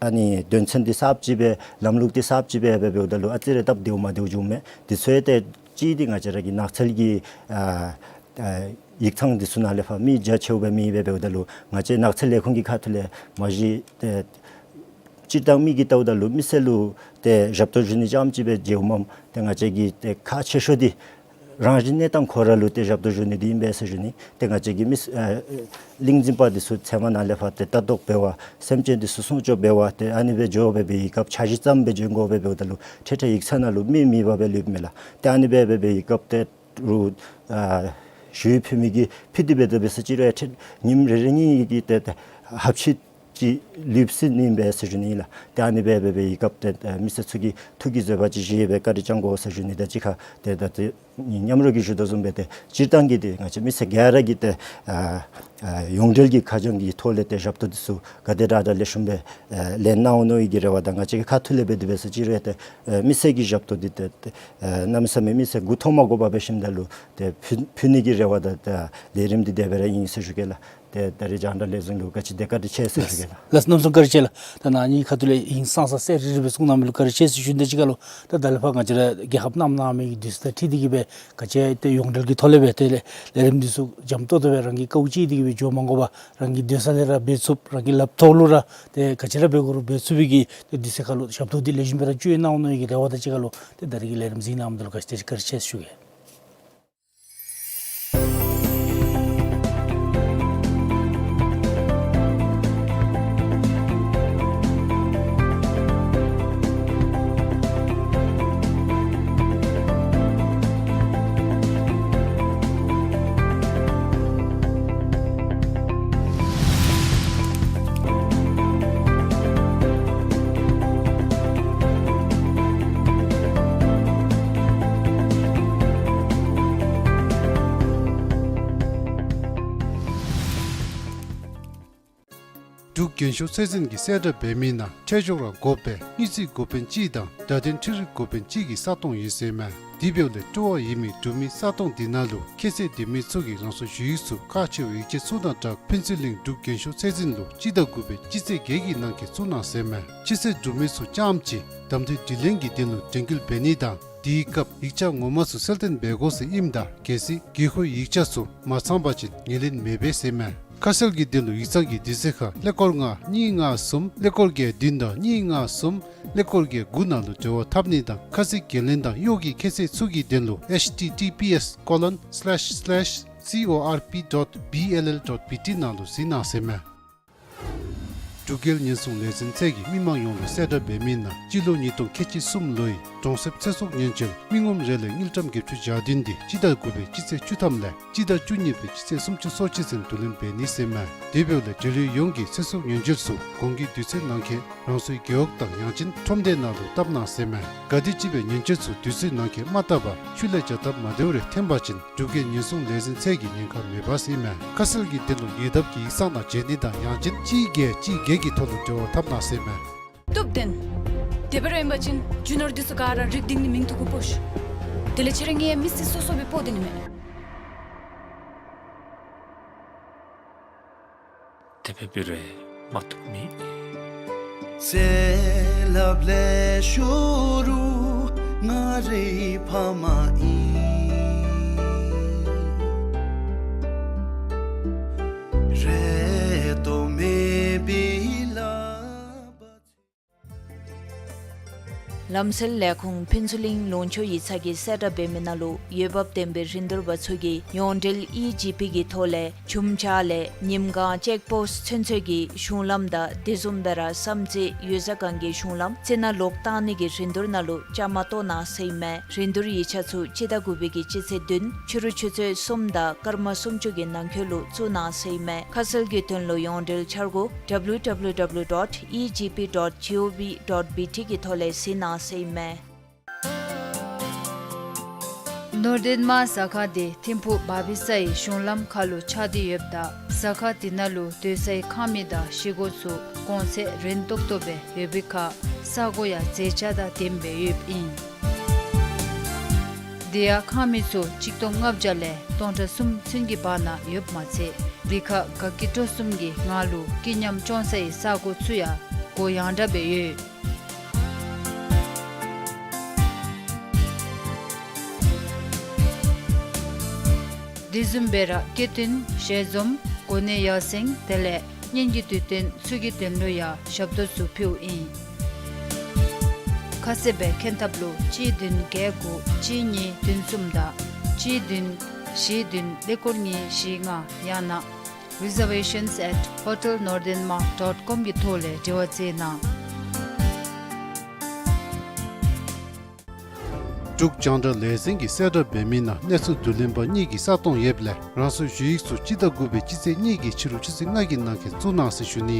ཨ་ནི་དོན་ཚན་འདི་གསརཔ་ཅིག་སྦེ་ལམ་ལུགས་འདི་གསརཔ་ཅིག་སྦེ་འབད་འབདཝ་ད་ལུ་ཨ་ཙི་རེ་སྟབས་བདེཝ་མ་བདེཝ་བྱུངམ་མས། འདི་ཚུ་ཡང་ཏེ་གཅིག་འདི་ང་བཅས་ར་གི་ནགས་ཚལ་གྱི་ཨ་ཨ་ཡིག་ཚང་འདི་ཚུ་ནང་ལས་ཕར་མི་རྒྱ་ཆེཝ་སྦེ་མེད་པར་འབདཝ་ད་ལུ་ང་བཅས་ནགས་ཚལ་ལས་ཁུངས་ཀྱི་ཁ་ཐུག་ལས་མ་གཞི་ཏེ་ སྤྱིར་བཏང་མི་གིས་བལྟཝ་ད་ལུ་མི་སེར་ལུ་ཏེ་ཞབས་ཏོག་ཞུ་ནི་རྐྱངམ་ཅིག་སྦེ་མཇལཝ་མས། ཏེ་ང་བཅས་ཀྱི་ཏེ་ཁག་ཆེ་ཤོས་འདི་རང་བཞིན་གནས་སྟངས་ཁོ་ར་ལུ་ཏེ་ཞབས་ཏོག་ཞུ་ནི་འདི་ཨིན་པས་ཟེར་ཞུ་ནི། ཏེ་ང་བཅས་ཀྱི་མི་ཨ་གླིང་འཛིན་པ་འདི་ཚུ་ཚལ་མ་ནང་ལས་ཕར་ཏེ་ལྟ་རྟོག་འབད་བར་སེམས་ཅན་འདི་ཚུ་སྲུང་སྐྱོབ་འབད་བར་ཏེ་ཨ་ནི་སྦེ་འགྱོ་སྦེ་འབད་བའི་སྐབས་འཆར་གཞི་བརྩམས་སྦེ་འགྱོ་དགོ་པས། འབདཝ་ད་ལུ་འཕྲལ་འཕྲལ་ཡིག་ཚང་ནང་ལུ་མི་མེདཔ་སྦེ་ལུསཔ་མས་ལགས། ཏེ་ཨ་ནི་སྦེ་འབད་བའི་སྐབས་ཏེ་རུང་ཨ་ཞུ་ཡིག་ཕུལ་མི་གིས་ཕུལ་ཏེ་འབད་དེ་འབད་ས་ཅིག་རུང་ཡང་ཏེ་ཉིནམ་རེ་རེ་གཉིས་ཀྱི་ཏེ་ཏེ་ཧབ་ཤིག་ཅིག་ལུསཔ་ཅིག་ཨིན་པས་ཟེར་ཞུ་ནི་ཨིན་ལགས། ཏེ་ཨ་ནི་སྦེ་འབད་བའི་སྐབས་ཏེ་ཨ་མི་སེར་ཚུ་གིས་ཐུགས་ཀྱི་བཟོད་པ་ཅིག་བཞེས་སྦེ་བཀའ་དྲིན་བསྐྱང་དགོ་ཟེར་ཞུ་ནི། ད་གཅིག་ཁར་ཏེ་ད་ཏེ་མཉམ་རོགས་ཀྱིས་ཞུ་དོ་བཟུམ་སྦེ་ཏེ་སྤྱིར་བཏང་གི་ཏེ་ང་བཅས་མི་སེར་ག་ར་གིས་ཏེ་ཨ་ཨ་ཡོངས་འབྲེལ་གྱི་ཁ་བྱང་གི་ཐོག་ལས་ཏེ་ཞབས་ཏོག་འདི་ཚུ་ག་དེ་དྲག་དྲག་ལེགས་ཤོམ་སྦེ་ཨ་ལེན་གནང་འོང་མནོ་བའི་གི་རེ་བ་དང་། ང་བཅས་ཀྱི་ཁ་ཐུག་ལས་འབད་དེ་འབད་ས་ཅིག་རུང་ཡང་ཏེ་ཨ་མི་སེར་གྱི་ཞབས་ཏོག་འདི་ཏེ་ཏེ་ཨ་གནམ་མེད་ས་མེད་མི་སེར་མགུ་འཐོམ་མ་དགོ་པར་འབད་ཞིནམ་ད་ལུ་ཏེ་ཕུལ་ཕུལ་ནི་གི་རེ་བ་དང་ཏེ་ལས་རིམ་འདི་དེ་སྦེ་ར་ཨིན་ཟེར་ཞུ་གེ་ལགས། ཏེ་ད་རེས་རྒྱང་བསྒྲགས་ལས་འཛིན་ལུ་བཀའ་དྲིན་དེ་བཀའ་དྲིན་ཆེ་ཟེར་ཞུ་གེ་ལགས། ལགས་གནམ་མེད་ས་མེད་བཀའ་དྲིན་ཆེ་ལགས། ད་ནཱ་ངེའི་ཁ་ཐུག་ལས་ཧིང་སངས་ས་གསལ་རི་རི་སྦེ་གསུང་གནང་མི་ལུ་བཀའ་དྲིན་ཆེ་ཟེར་ཞུ་ནི། ད་གཅིག་ཁར་ལུ་ད་ད་ལས་ཕར་ང་བཅས་ར་རྒྱལ་ཁབ་ནང་གནང་མི་གི་དུས་ཚོད་དང་འཁྲིལ་ཏེ་གིས་སྦེ་ག་ཅི་ཡང་ཏེ་ཡོངས་འབྲེལ་གྱི་ཐོག་ལས་སྦེ་ཏེ་ལས་ལས་རིམ་འདི་ཚུ་འཇམ་ཏོག་ཏོ་སྦེ་རང་གིས་དཀའཝ་སྤྱད་དེ་གིས་སྦེ་འགྱོ་མ་དགོ་པར་རང་གི་སྡོད་ས་ལས་ར་འབད་ཚུགསཔ་རང་གི་ལེབ་ཊོབ་ལུ་ར་ཏེ་ག་ཅི་ར་འབད་དགོ་རུང་འབད་ཚུགས་པའི་གི་ཏེ་དུས་ཚོད་ཁར་ལུ་ཞབས་ཏོག་འདི་ལེགས་ཤོམ་སྦེ་ར་སྤྱོད་གནང་འོང་མནོ་བའི་གི་རེ་བ་དང་གཅིག་ཁར་ལུ་ཏེ་ད་རེས་ཀྱི་ལས་རིམ་གཟིགས་གནང་མི་འདི་ལུ་བཀའ་དྲིན་ཆེ་ཟེར་ཞུ་གེ། འབྲུག་རྒན་ཤོས་ཚད་འཛིན་གྱིས་གསལ་བསྒྲགས་འབད་མི་ནང་ཁྲལ་འཇོག་ར་འགོ་དཔོན་དངུལ་རྩིས་འགོ་དཔོན་གཅིག་དང་བརྡ་དོན་འཕྲུལ་རིག་འགོ་དཔོན་གཅིག་གི་ས་སྟོང་ཡོད་ཟེར་མས། དེ་འབདཝ་ལས་སྤྲོ་བ་ཡོད་མི་འབྲུག་མི་ས་སྟོང་འདི་ནང་ལུ་ཁྱད་ཚད་ལྡན་མི་ཚུ་གིས་རང་སོའི་ཞུ་ཡིག་ཚུ་ཁག་ཆེ་བའི་ཡིག་ཆ་ཚུ་དང་སྦྲགས་ཕུན་ཚོགས་གླིང་འབྲུག་རྒན་ཤོས་ཚད་འཛིན་ལུ་སྤྱི་ཟླ་དགུ་པའི་སྤྱི་ཚེས་བརྒྱད་ཀྱི་ནང་འཁོད་བཙུགས་གནང་ཟེར་མས། ཁྱད་ཚད་འབྲུག་མི་ཚུ་རྐྱངམ་གཅིག་གདམ་འཐུའི་དྲི་ལན་གྱི་དོན་ལུ་དྲན་སྐུལ་འབད་ནི་དང་དེའི་སྐབས་ཡིག་ཆ་ངོ་མ་ཚུ་གསལ་སྟོན་འབད་དགོ་ཟེར་ཨིནམ་ད་གལ་སྲིད་དགོས་མཁོའི་ཡིག་ཆ་ཚུ་མ་ཚང་པ་ཅིན་ངོས་ལེན་མི་འབད་ཟེར་མས། ཁ་གསལ་གྱི་དོན་ལུ་ཡིག་ཚང་གི་དུས་ཚོད་ཁར་ཀླད་ཀོར་ལྔ་གཉིས་ལྔ་གསུམ་ཀླད་ཀོར་བརྒྱད་བདུན་དང་གཉིས་ལྔ་གསུམ་ཀླད་ཀོར་བརྒྱད་དགུ་ནང་ལུ་འབྲེལ་བ་འཐབ་ནི་དང་ཁ་གསལ་འགན་ལེན་དང་གཡོག་གི་ཁྱད་ཚད་ཚུ་གི་དོན་ལུ་ཨེཆ་ཊི་ཊི་པི་ཨེསི་ཀོ་ལོན་སི་ལེཤ་སི་ལེཤ་སི་ཨོ་ཨར་པི་ཌོཊ་བི་ཨེལ་ཨེལ་ཌོཊ་བི་ཊི་ནང་ལུ་གཟིགས་གནང་ཟེར་མས། འབྲུག་རྒྱལ་ཉེན་སྲུང་ལས་འཛིན་ཚད་ཀྱིས་མི་མང་ཡོངས་ལུ་གསལ་བསྒྲགས་འབད་མི་ནང་སྤྱི་ལོ་ཉིས་སྟོང་ཁལ་གཅིག་གསུམ་ལོའི་གྲོང་གསེབ་ཚེ་སྲོག་ཉེན་བཅོལ་མི་ངོམ་རེ་ལས་དངུལ་ཀྲམ་བརྒྱད་ཅུ་གྱ་བདུན་འདི་སྤྱི་ཟླ་དགུ་པའི་སྤྱི་ཚེས་བཅུ་ཐམ་ལས་སྤྱི་ཟླ་བཅུ་གཉིས་པའི་སྤྱི་ཚེས་སུམ་ཅུ་སོ་གཅིག་ཚུན་བསྡུ་ལེན་འབད་ནི་ཟེར་མས། དེ་འབདཝ་ལས་འབྲེལ་ཡོད་ཡོངས་ཀྱིས་ཚེ་སྲོག་ཉེན་བཅོལ་ཚུ་གོང་གི་དུས་ཚོད་ནང་འཁོད་རང་སོའི་རྒེད་འོག་དང་ཡང་ཅིན་ཁྲོམ་སྡེ་ནང་ལུ་བཏབ་གནང་ཟེར་མས། གལ་ཏེ་ཅིག་སྦེ་ཉེན་བཅོལ་ཚུ་དུས་ཚོད་ནང་འཁོད་མ་བཏབ་པར་ཤུལ་ལས་བྱ་སྟབས་མ་བདེཝ་རེ་ཐོན་པ་ཅིན་འབྲུག་རྒྱལ་ཉེན་སྲུང་ལས་འཛིན་ཚད་ཀྱིས་ཉེན་ཁ་མེད་པ་ཟེར་མས། ཁ་གསལ་གྱི་དོན་ལུ་ཡོངས་བསྡོམས་ཀྱི་ཡིག་ཚང་ནང་མཇལ་ནི་དང་ཡང་ཅིན་གཅིག་བརྒྱད་གཅིག་བརྒྱད་ཀྱི་ཐོག་ལུ་འབྲེལ་བ་འཐབ་གནང་ཟེར་མས། སྟོབས་ལྡན། དེ་སྦེ་ར་ཨིན་པ་ཅིན་རྒྱུ་ནོར་འདི་ཚུ་ག་ར་རིག་སྟེང་ནི་མིང་ཐོ་གུ་ཕོག་ཤིག། དེ་ལས་ཁྱེད་ར་ངེའི་མི་སེར་སོ་སོ་སྦེ་སྤོ་སྡོད་ནི་མས། དེ་སྦེ་འབད་རུང་མ་བཏུབ་མེད། ལམ་སེལ་ལས་ཁུངས་ཕུན་ཚོགས་གླིང་ལུང་ཕྱོགས་ཡིག་ཚང་གིས་གསལ་བསྒྲགས་འབད་མི་ནང་ལུ་འོས་འབབ་ལྡན་པའི་རིན་བསྡུར་པ་ཚུ་གིས་ཡོངས་འབྲེལ་ཨི་ཇི་པི་གི་ཐོག་ལས་ཁྱིམ་ཆ་ལས་ཉིམ་གང་ཅེཀ་པོསཊ་ཚུན་ཚོད་ཀྱི་གཞུང་ལམ་དང་དེ་བཟུམ་སྦེ་ར་བསམ་རྩེ་ཡུལ་ས་ཁང་གི་གཞུང་ལམ་རྩི་ནག་ལོག་བཏང་ནི་གི་རིན་བསྡུར་ནང་ལུ་བཅའ་མར་གཏོགས་གནང་ཟེར་ཨིན་མས། རིན་བསྡུར་ཡིག་ཆ་ཚུ་སྤྱི་ཟླ་དགུ་པའི་གི་སྤྱི་ཚེས་བདུན་ཕྱི་རུ་ཆུ་ཚོད་གསུམ་དང་སྐར་མ་སུམ་ཅུ་གི་ནང་འཁོད་ལུ་བཙུགས་གནང་ཟེར་ཨིན་མས། ཁ་གསལ་གྱི་དོན་ལུ་ཡོངས་འབྲེལ་འཆར་སྒོ་ཌབ་ལིའུ་ཌབ་ལིའུ་ཌབ་ལིའུ་ཌོཊ་ཨི་ཇི་པི་ཌོཊ་ཇི་ཨོ་ཝི་ཌོཊ་བི་ཊི་གི་ཐོག་ལས་གཟིགས་གནང་ཟེར་ཨིན་མས། ནོར་ལྡན་མ་ཟ་ཁང་འདི་ཐིམ་ཕུག་བ་བི་ས་ཡི་གཞུང་ལམ་ཁ་ལུ་ཆགས་ཏེ་ཡོདཔ་ད་ཟ་ཁང་འདི་ནང་ལུ་སྡོད་སའི་ཁང་མིག་དང་བཞེས་སྒོ་ཚུ་གོང་ཚད་རན་ཏོག་ཏོ་སྦེ་ཡོད་པའི་ཁར་ས་གོ་ཡང་མཛེས་ཆ་དང་ལྡནམ་སྦེ་ཡོདཔ་ཨིན། དེ་ཡང་ཁང་མིག་ཚུ་ཆིག་སྟོང་ལྔ་བརྒྱ་ལས་སྟོང་ཕྲག་གསུམ་ཚུན་གྱི་བར་ན་ཡོདཔ་མ་ཚད་དེ་ཁར་དགའ་སྐྱིད་སྤྲོ་གསུམ་གྱི་ངང་ལུ་སྐྱིད་ཉམས་སྐྱོང་སའི་ས་གོ་ཚུ་ཡང་གུ་ཡངས་དྲགས་སྦེ་ཡོད། དེ་བཟུམ་སྦེ་ར་སྐྱེ་ཐུན་ཞལ་འཛོམས་གོ་གནས་ཡར་སེང་དེ་ལས་ གཉེན་གྱི་དུས་སྟོན་ཚུ་གི་དོན་ལུ་ཡང་ཞབས་ཏོག་ཚུ་ཕུལཝ་ཨིན། ཁ་གསལ་སྦེ་མཁྱེན་ཐབས་ལུ་གཅིག་བདུན་བརྒྱད་དགུ་གཅིག་གཉིས་བདུན་གསུམ་དང་གཅིག་བདུན་བཞི་བདུན་ཀླད་ཀོར་གཉིས་བཞི་ལྔ་ཡང་ན་reservations at hotel nordenmark dot com གི་ཐོག་ལས་འབྲེལ་བ་མཛད་གནང་། འབྲུག་རྒྱང་བསྒྲགས་ལས་འཛིན་གྱིས་གསལ་བསྒྲགས་འབད་མི་ནང་གནས་ཚུལ་བསྡུ་ལེན་པ་གཉིས་ཀྱི་ས་སྟོང་ཡོདཔ་ལས་རང་སོའི་ཞུ་ཡིག་ཚུ་སྤྱི་ཟླ་དགུ་པའི་སྤྱི་ཚེས་གཉིས་ཀྱི་ཕྱི་རུ་ཆུ་ཚོད་ལྔ་གི་ནང་འཁོད་བཙུགས་གནང་ཟེར་ཞུ་ནི།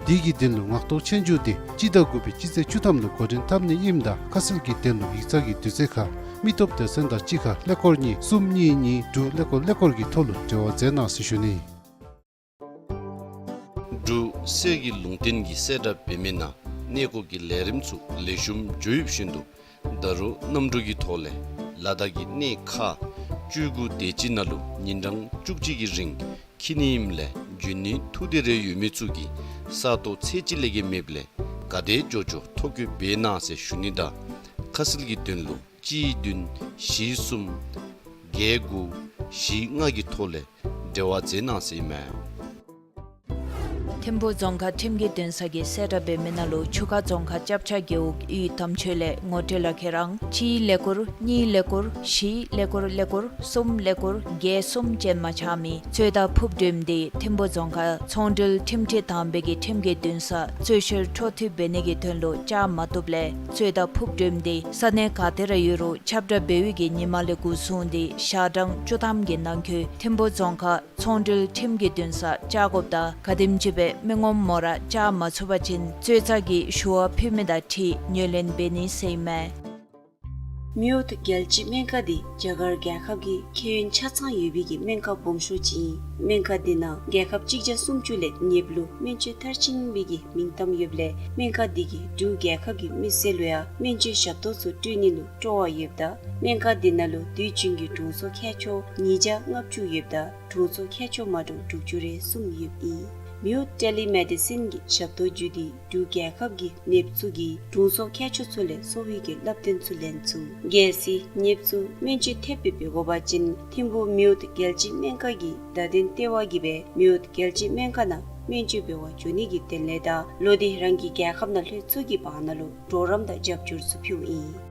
དེ་གི་དོན་ལུ་ངག་ཐོག་ཆོས་རྒྱུགས་དེ་སྤྱི་ཟླ་དགུ་པའི་སྤྱི་ཚེས་བཅུ་ཐམ་ལུ་འགོ་འདྲེན་འཐབ་ནི་ཨིནམ་ད་ཁ་གསལ་གྱི་དོན་ལུ་ཡིག་ཚང་གི་དུས་ཚོད་ཁར་མི་སྟོབས་སྡེ་ཚན་དང་གཅིག་ཁར་ཀླད་ཀོར་གཉིས་གསུམ་གཉིས་གཉིས་དྲུག་ཀླད་ཀོར་ཀླད་ཀོར་གྱི་ཐོག་ལུ་འབྲེལ་བ་མཛད་གནང་ཟེར་ཞུ་ནི། འབྲུག་གསེར་གྱི་ལུང་བསྟན་གྱིས་གསལ་བསྒྲགས་འབད་མི་ནང་གནས་སྐོར་གྱི་ལས་རིམ་ཚུ་ལེགས་ཤོམ་འགྱོ་ཡོདཔ་བཞིན་དུ་ད་རུང་གནམ་གྲུ་གི་ཐོག་ལས་ལ་དྭགས་ཀྱི་གནས་ཁག་བཅུ་དགུ་དེ་ཅིག་ནང་ལུ་ཉིན་གྲངས་བཅུ་གཅིག་གི་རིང་འཁྱིད་ནི་ཨིནམ་ལས་འབྱོན་ནི་ཐུགས་འདོད་རེ་ཡོད་མི་ཚུ་གིས་ས་སྟོང་ཚད་ཅིག་ལས་བརྒལ་མེདཔ་ལས་ག་དེ་མགྱོགས་མགྱོགས་ཐོ་བཀོད་འབད་གནང་ཟེར་ཞུ་ནི་དང་ཁ་གསལ་གྱི་དོན་ལུ་གཅིག་བདུན་བཞི་གསུམ་བརྒྱད་དགུ་བཞི་ལྔ་གི་ཐོག་ལས་འབྲེལ་བ་མཛད་གནང་ཟེར་ཨིན་མས། ཐིམ་ཕུ་རྫོང་ཁག་ཁྲིམས་ཀྱི་འདུན་ས་གིས་གསལ་བསྒྲགས་འབད་མི་ནང་ལུ་ཆུ་ཁ་རྫོང་ཁག་སྐྱབས་ཆ་རྒེད་འོག་གཡུས་དམ་ཆོས་ལས་ངོ་སྤྲོད་ལུ་ཁྱེད་རང་གཅིག་ཀླད་ཀོར་གཉིས་ཀླད་ཀོར་བཞི་ཀླད་ཀོར་ཀླད་ཀོར་གསུམ་ཀླད་ཀོར་བརྒྱད་གསུམ་ཅན་མ་ཆགས་མི་རྩོད་ཟླ་ཕུརཔ་འགྲེམས་ཏེ་ཐིམ་ཕུ་རྫོང་ཁག་ཚོང་འབྲེལ་ཁྲིམས་ཁྲི་དང་པའི་གི་ཁྲིམས་ཀྱི་འདུན་ས་རྩོད་བཤེར་འཕྲོ་མཐུད་འབད་ནི་གི་དོན་ལུ་བཅར་མ་བཏུབ་ལས་རྩོད་ཟླ་ཕུརཔ་འགྲེམས་ཏེ་ས་གནས་ག་ཏེ་ར་ཡོད་རུང་ཁྱབ་བསྒྲགས་འབད་བའི་གི་ཉིན་མ་ལས་འགོ་བཟུང་སྟེ་ཞག་གྲངས་བཅུ་ཐམ་གྱི་ནང་འཁོད་ཐིམ་ཕུ་རྫོང་ཁག་ཚོང་འབྲེལ་ཁྲིམས་ཀྱི་འདུན་ས་བཅར་དགོཔ་དང་ག་དེམ་ཅིག་སྦེ་མི་ངོམ་མོ་ར་བཅར་མ་ཚུགས་པ་ཅིན་རྩོད་ཟླ་གི་ཞུ་བ་ཕུལ་མི་དང་འཁྲིལ་ངོས་ལེན་འབད་ནི་ཟེར་ཨིན་མས། མེའོཊ་རྒྱལ་སྤྱིའི་སྨན་ཁང་འདི་རྒྱ་གར་རྒྱལ་ཁབ་ཀྱི་ཁེ་ཡོན་ཆ་ཚང་ཡོད་པའི་གི་སྨན་ཁང་སྦོམ་ཤོས་ཅིག་ཨིན། སྨན་ཁང་འདི་ནང་རྒྱལ་ཁབ་གཅིག་བརྒྱ་སུམ་ཅུ་ལས་མཉེསཔ་ལུ་སྨན་བཅོས་མཐར་ཕྱིན་པའི་གི་མིང་གཏམ་ཡོདཔ་ལས་སྨན་ཁང་འདི་གིས་འབྲུག་རྒྱལ་ཁབ་ཀྱི་མི་སེར་ལུ་ཡང་སྨན་བཅོས་ཞབས་ཏོག་ཚུ་སྤྲོད་ནི་ལུ་སྤྲོ་བ་ཡོདཔ་ད་སྨན་ཁང་འདི་ནང་ལུ་དུས་རྒྱུན་གྱི་དྲུང་འཚོ་མཁས་མཆོག་ཉིས་བརྒྱ་ལྔ་བཅུ་ཡོདཔ་ད་དྲུང་འཚོ་མཁས་མཆོག་མ་འདྲཝ་དྲུག་ཅུ་རེ་གསུམ་ཡོདཔ་ཨིན། མེའོཊ་ཊེ་ལི་མེ་ཌི་སིན་གྱི་ཞབས་ཏོག་བརྒྱུད་དེ་འབྲུག་རྒྱལ་ཁབ་ཀྱི་ནདཔ་ཚུ་གིས་དྲུང་འཚོ་མཁས་མཆོག་ཚུ་ལས་གསོ་བའི་གི་བསླབ་སྟོན་ཚུ་ལེན་ཚུགས། གལ་སྲིད་ནདཔ་ཚུ་སྨན་བཅོས་ཐེབས་སྦེ་འབད་དགོ་པ་ཅིན་ཐིམ་ཕུ་མེའོཊ་རྒྱལ་སྤྱིའི་སྨན་ཁང་གི་བརྡ་དོན་ལྟེ་བ་གིས་སྦེ་མེའོཊ་རྒྱལ་སྤྱིའི་སྨན་ཁང་ནང་སྨན་བཅོས་འབད་བར་འགྱོ་ནི་གི་དོན་ལས་དང་ལོག་སྟེ་རང་གི་རྒྱལ་ཁབ་ནང་ལྷོད་ཚུགས་ཀྱི་བར་ན་ལུ་གྲོགས་རམ་དང་རྒྱབ་སྐྱོར་ཚུ་ཕུལཝ་ཨིན།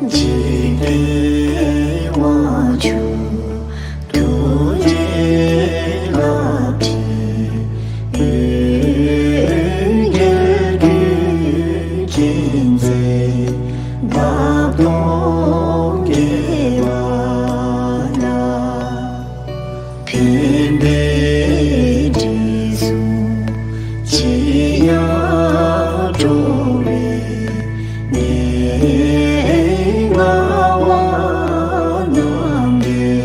འཇིག་རྟེན་དབང་ཕྱུག་ཐུགས་རྗེའི་བླ་བྲེ། འོད་རྒྱལ་གྱི་མཁྱེན་བརྩེ་འདབ་སྟོང་རྒྱས་པ་ལ། ཕན་པའི་དྲིན་གཟོ་ཅི་ཡང་སྤྲོ་བའི་གནས་ལྔ་བ་རྣམས་ཀྱི་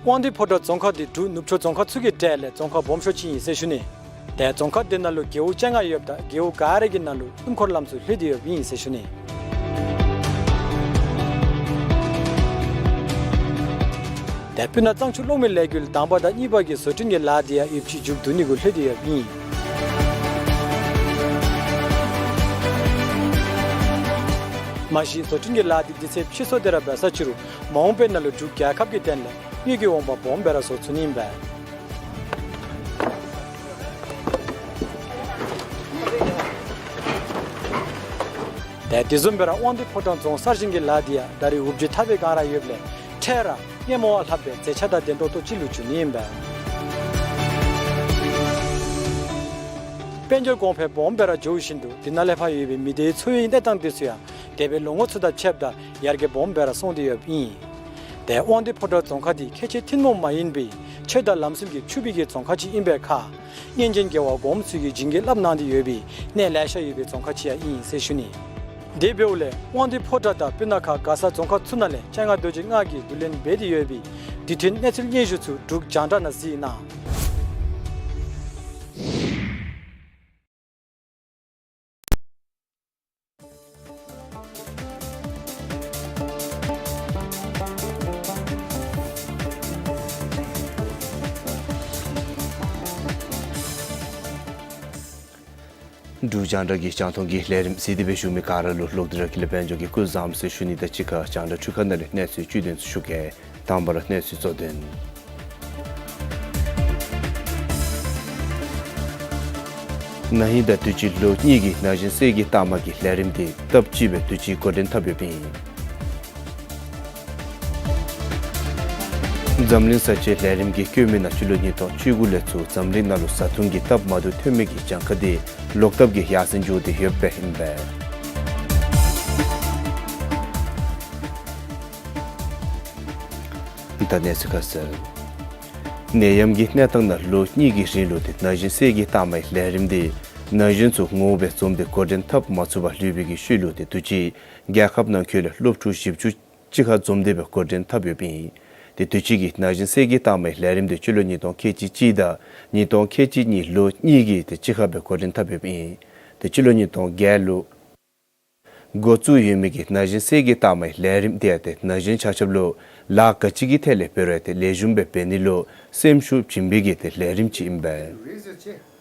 དབང་འདུས་ཕོ་བྲང་རྫོང་ཁག་འདི་འབྲུག་ནུབ་ཕྱོགས་རྫོང་ཁག་ཚུ་གི་གྲས་ལས་རྫོང་ཁག་སྦོམ་ཤོས་ཅིག་ཨིན་ཟེར་ཞུ་ནི། ཏེ་རྫོང་ཁག་འདི་ནང་ལུ་རྒེད་འོག་བཅོ་ལྔ་ཡོདཔ་ད་རྒེད་འོག་ག་ར་གི་ནང་ལུ་སྣུམ་འཁོར་ལམ་ཚུ་ལྷོད་དེ་ཡོདཔ་ཨིན་ཟེར་ཞུ་ནི། ཏེ་སྤུ་ན་གཙང་ཆུ་གློག་མེ་ལས་འགུལ་དང་པ་དང་གཉིས་པ་གི་བཟོ་སྐྲུན་གྱི་ལཱ་འདི་ཡང་ཡོདཔ་ཅིག་མཇུག་བསྡུ་ནི་གུ་ལྷོད་དེ་ཡོདཔ་ཨིན། མ་གཞི་བཟོ་སྐྲུན་གྱི་ལཱ་འདི་དུས་ཚོད་ཕྱིས་སོང་སྟེ་ར་འབད་ས་ཅི་རུང་མ་འོངས་པའི་ནང་ལུ་འབྲུག་རྒྱལ་ཁབ་ཀྱི་དོན་ལས་དངུལ་གྱི་འོང་འབབ་སྦོམ་སྦེ་ར་བཟོ་ཚུགས་ནི་ཨིན་པས། ཏེ་དེ་བཟུམ་སྦེ་ར་དབང་འདུས་ཕོ་བྲང་རྫོང་གསར་བཞེངས་ཀྱི་ལཱ་འདི་ཡང་ད་རེས་འུབ་བརྗིད་ཐར་པའི་སྒང་ར་ཡོདཔ་ལས་འཕྲལ་ར་སྔོན་མ་བ་ལྷག་པའི་མཛེས་ཆ་དང་ལྡན་ཏོག་ཏོ་ཅིག་ལུ་འགྱུར་ནི་ཨིན་པས། དཔལ་འབྱོར་གོང་འཕེལ་སྦོམ་སྦེ་ར་འགྱོ་བཞིན་དུ་དེ་ནང་ལས་ཕར་ཡོད་པའི་མི་སྡེའི་འཚོ་བའི་གནས་སྟངས་དེ་ཚུ་ཡང་འདས་པའི་ལོ་ངོ་ཚུ་དང་ཕྱདཔ་ད་ཡར་རྒྱས་སྦོམ་སྦེ་ར་སོང་སྟེ་ཡོདཔ་ཨིན། ཏེ་དབང་འདུས་ཕོ་བྲང་རྫོང་ཁག་འདི་ཁལ་གཅིག་ཐུན་མོང་མ་ཡིན་པའི་ཆོས་དང་ལམ་སྲོལ་གྱིས་ཕྱུག་པའི་གི་རྫོང་ཁག་ཅིག་ཨིན་པའི་ཁར་སྔོན་བྱོན་རྒྱལ་བ་གོངམ་ཚུ་གིས་བྱིན་གྱིས་བརླབས་གནང་སྟེ་ཡོད་པའི་གནས་ལེ་ཤ་ཡོད་པའི་རྫོང་ཁག་ཅིག་ཡང་ཨིན་ཟེར་ཞུ་ནི། དེ་འབདཝ་ལས་དབང་འདུས་ཕོ་བྲང་དང་སྤུ་ན་ཁ་མགར་ས་རྫོང་ཁག་ཚུ་ནང་ལས་སྤྱན་སྔ་རྡོ་རྗེ་ལྔ་གིས་བསྡུ་ལེན་འབད་དེ་ཡོད་པའི་དུས་མཐུན་གནས་ཚུལ་སྙན་ཞུ་ཚུ་འབྲུག་རྒྱང་བསྒྲགས་ནང་གཟིགས་གནང་། འབྲུག་རྒྱང་བསྒྲགས་ཀྱི་རྒྱང་མཐོང་གི་ལས་རིམ་གཟིགས་ཏེ་སྦེ་བཞུགས་མི་ག་ར་ལུ་ལོག་སྟེ་ར་ཀུན་ལེགས་དཔལ་འབྱོར་གྱིས་སྐུ་གཟུགས་བཟང་ཟེར་ཞུ་ནི་དང་གཅིག་ཁར་རྒྱང་བསྒྲགས་འཕྲུལ་ཁང་ནང་ལས་གནས་ཚུལ་བཅུད་དོན་ཚུ་ཞུ་གེ། དང་པ་ར་གནས་ཚུལ་གཙོ་དོན། ན་ཧིང་དང་དུས་ཅི་ལོ་གཉིས་ཀྱི་ན་གཞོན་སེར་སྐྱའི་རྟགས་མ་གི་ལས་རིམ་དེ་སྟབས་གཅིག་སྦེ་དུས་ཅི་འགོ་འདྲེན་འཐབ་ཡོདཔ་ཨིན། འཛམ་གླིང་གསར་བརྗེའི་ལས་རིམ་གྱི་བཀོད་མི་ནང་སྤྱི་ལོ་ཉིས་སྟོང་བཅུ་དགུ་ལས་ཚུར་འཛམ་གླིང་ནང་ལུ་བཟའ་འཐུང་གི་སྟབས་མ་བདེཝ་ཐོན་མི་གི་གྱངས་ཁ་དེ་ལོག་ལྟབ་ཀྱིས་ཡར་སེང་འགྱོ་སྟེ་ཡོདཔ་ཨིན་པས། ད་གནས་ཚུལ་ཁ་གསལ། ནད་ཡམས་ཀྱི་གནས་སྟངས་ནང་ལོ་གཉིས་ཀྱི་རིང་ལུ་ཏེ་ན་གཞོན་སེར་སྐྱའི་རྟགས་མའི་ལས་རིམ་དེ་ན་གཞོན་ཚུ་ངོ་མ་སྦེ་འཛོམས་ཏེ་འགོ་འདྲེན་འཐབ་མ་ཚུགས་པར་ལུས་པའི་གི་ཤུལ་ལུ་ཏེ་དུས་ཅི་རྒྱལ་ཁབ་ནང་འཁོད་ལས་སློབ་ཕྲུག་བཞི་བཅུ་གཅིག་ཁར་འཛོམས་ཏེ་སྦེ་འགོ་འདྲེན་འཐབ་ཡོདཔ་ཨིན། ཏེ་དུས་ཅི་གི་ན་གཞོན་སེར་སྐྱའི་རྟགས་མའི་ལས་རིམ་དེ་སྤྱི་ལོ་ཉིས་སྟོང་ཁལ་གཅིག་གཅིག་དང་ཉིས་སྟོང་ཁལ་གཅིག་གཉིས་ལོ་གཉིས་ཀྱི་ཏེ་གཅིག་ཁར་སྦེ་འགོ་འདྲེན་འཐབ་ཡོདཔ་ཨིན། ཏེ་སྤྱི་ལོ་ཉིས་སྟོང་བརྒྱད་ལུ་འགོ་བཙུགས་ཡོད་མི་གི་ན་གཞོན་སེར་སྐྱའི་རྟགས་མའི་ལས་རིམ་དེ་ཡང་ཏེ་ན་གཞོན་ཆ་ཁྱབ་ལུ་ལཱ་ག་ཅི་གི་ཐད་ལས་འབད་རུང་ཏེ་ལེགས་ཤོམ་སྦེ་འབད་ནི་ལུ་སེམས་ཤུགས་བྱིན་པའི་གི་ཏེ་ལས་རིམ་ཅིག་ཨིན་པས།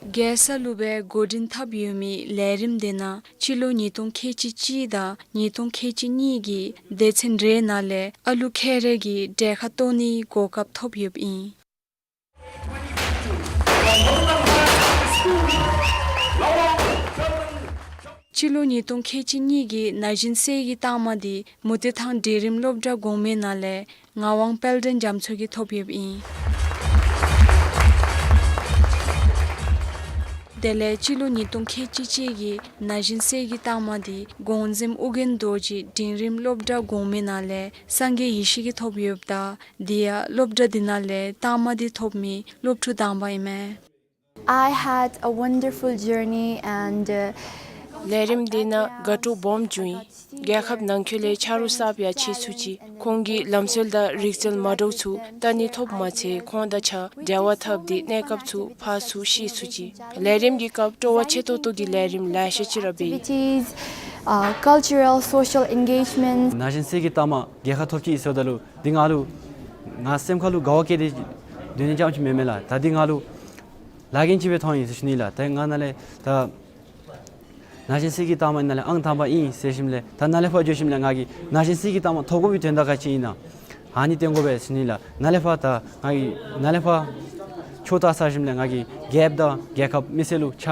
རྒྱལ་ས་ལུ་སྦེ་འགོ་འདྲེན་འཐབ་ཡོད་མི་ལས་རིམ་དེ་ནང་སྤྱི་ལོ་ཉིས་སྟོང་ཁལ་གཅིག་གཅིག་དང་ཉིས་སྟོང་ཁལ་གཅིག་གཉིས་ཀྱི་སྡེ་ཚན་རེ་ནང་ལས་ཨ་ལུ་ཁལ་རེ་གིས་གྲལ་ཁར་གཏོགས་ནིའི་གོ་སྐབས་ཐོབ་ཡོདཔ་ཨིན། སྤྱི་ལོ་ཉིས་སྟོང་ཁལ་གཅིག་གཉིས་ཀྱི་ན་གཞོན་སེར་སྐྱའི་རྟགས་མ་དེ་མུ་སྟེགས་ཐང་འབྲིང་རིམ་སློབ་གྲྭ་གོང་མའི་ནང་ལས་ངག་དབང་དཔལ་ལྡན་རྒྱ་མཚོ་གིས་ཐོབ་ཡོདཔ་ཨིན། དེ་ལས་སྤྱི་ལོ་ཉིས་སྟོང་ཁལ་གཅིག་གཅིག་གི་ན་གཞོན་སེར་སྐྱའི་རྟགས་མ་དེ་གོང་གཟིམ་ཨོ་རྒྱན་རྡོ་རྗེ་འབྲིང་རིམ་སློབ་གྲྭ་གོང་མའི་ནང་ལས་སངས་རྒྱས་ཡེ་ཤེས་ཀྱིས་ཐོབ་ཡོདཔ་ད་དེ་ཡང་སློབ་གྲྭ་དེ་ནང་ལས་རྟགས་མ་དེ་ཐོབ་མི་སློབ་ཕྲུག་དང་པ་ཨིན་མས། I had a wonderful journey and, uh, ལས་རིམ་དེ་ནང་དགའ་སྤྲོ་སྦོམ་བྱུང་ཡི། རྒྱལ་ཁབ་ནང་འཁོད་ལས་ཆ་རོགས་གསརཔ་ཡང་ཕྱད་ཚུགས་ཅི། ཁོང་གི་ལམ་སྲོལ་དང་རིག་རྩལ་མ་འདྲཝ་ཚུ་བལྟ་ནི་ཐོབ་མ་ཚད་ཁོང་དང་གཅིག་ཁར་འབྲེལ་བ་འཐབ་སྟེ་གནས་སྐབས་ཚུ་ཕར་ཚུར་ཤེས་ཚུགས་ཅི། ལས་རིམ་གྱི་སྐབས་སྤྲོ་བ་ཆེ་ཏོག་ཏོ་གི་ལས་རིམ་ལེ་ཤ་ཅིག་ར་འབད་ཡི། Activities, uh, cultural, social engagements. ན་གཞོན་སེར་སྐྱའི་རྟགས་མ་རྒྱལ་ཁ་ཐོབ་ཅི་ཟེརཝ་ད་ལུ་འདི་ང་ལུ་ང་སེམས་ཁར་ལུ་དགའ་བ་སྐྱེས་ཏེ་སྡོད་ནི་རྐྱངམ་ཅིག་མེན་མས་ལགས། ད་འདི་ང་ལུ་ལཱ་འགན་ཅིག་སྦེ་མཐོང་ཡི་ཟེར་ཞུ་ནི་ལགས། ད་ང་ནཱ་ལས་ད་ན་གཞོན་སེར་སྐྱའི་རྟགས་མ་ནང་ལས་ཨང་དང་པ་ཨིན་ཟེར་ཞིནམ་ལས་ད་ནཱ་ལས་ཕར་འགྱོ་ཞིནམ་ལས་ང་གིས་ན་གཞོན་སེར་སྐྱའི་རྟགས་མ་ཐོབ་དགོ་པའི་དོན་དག་ག་ཅི་ཨིན་ན་ཨ་ནི་སྟོན་དགོ་པས་ཟེར་ཞུ་ནི་ལགས། ནཱ་ལས་ཕར་ད་ང་གིས་ནཱ་ལས་ཕར་ཕྱོགས་བལྟ་ཚར་ཞིནམ་ལས་ང་གིས་རྒྱལཔོ་དང་རྒྱལ་ཁབ་མི་སེར་ལུ་ཕྱག་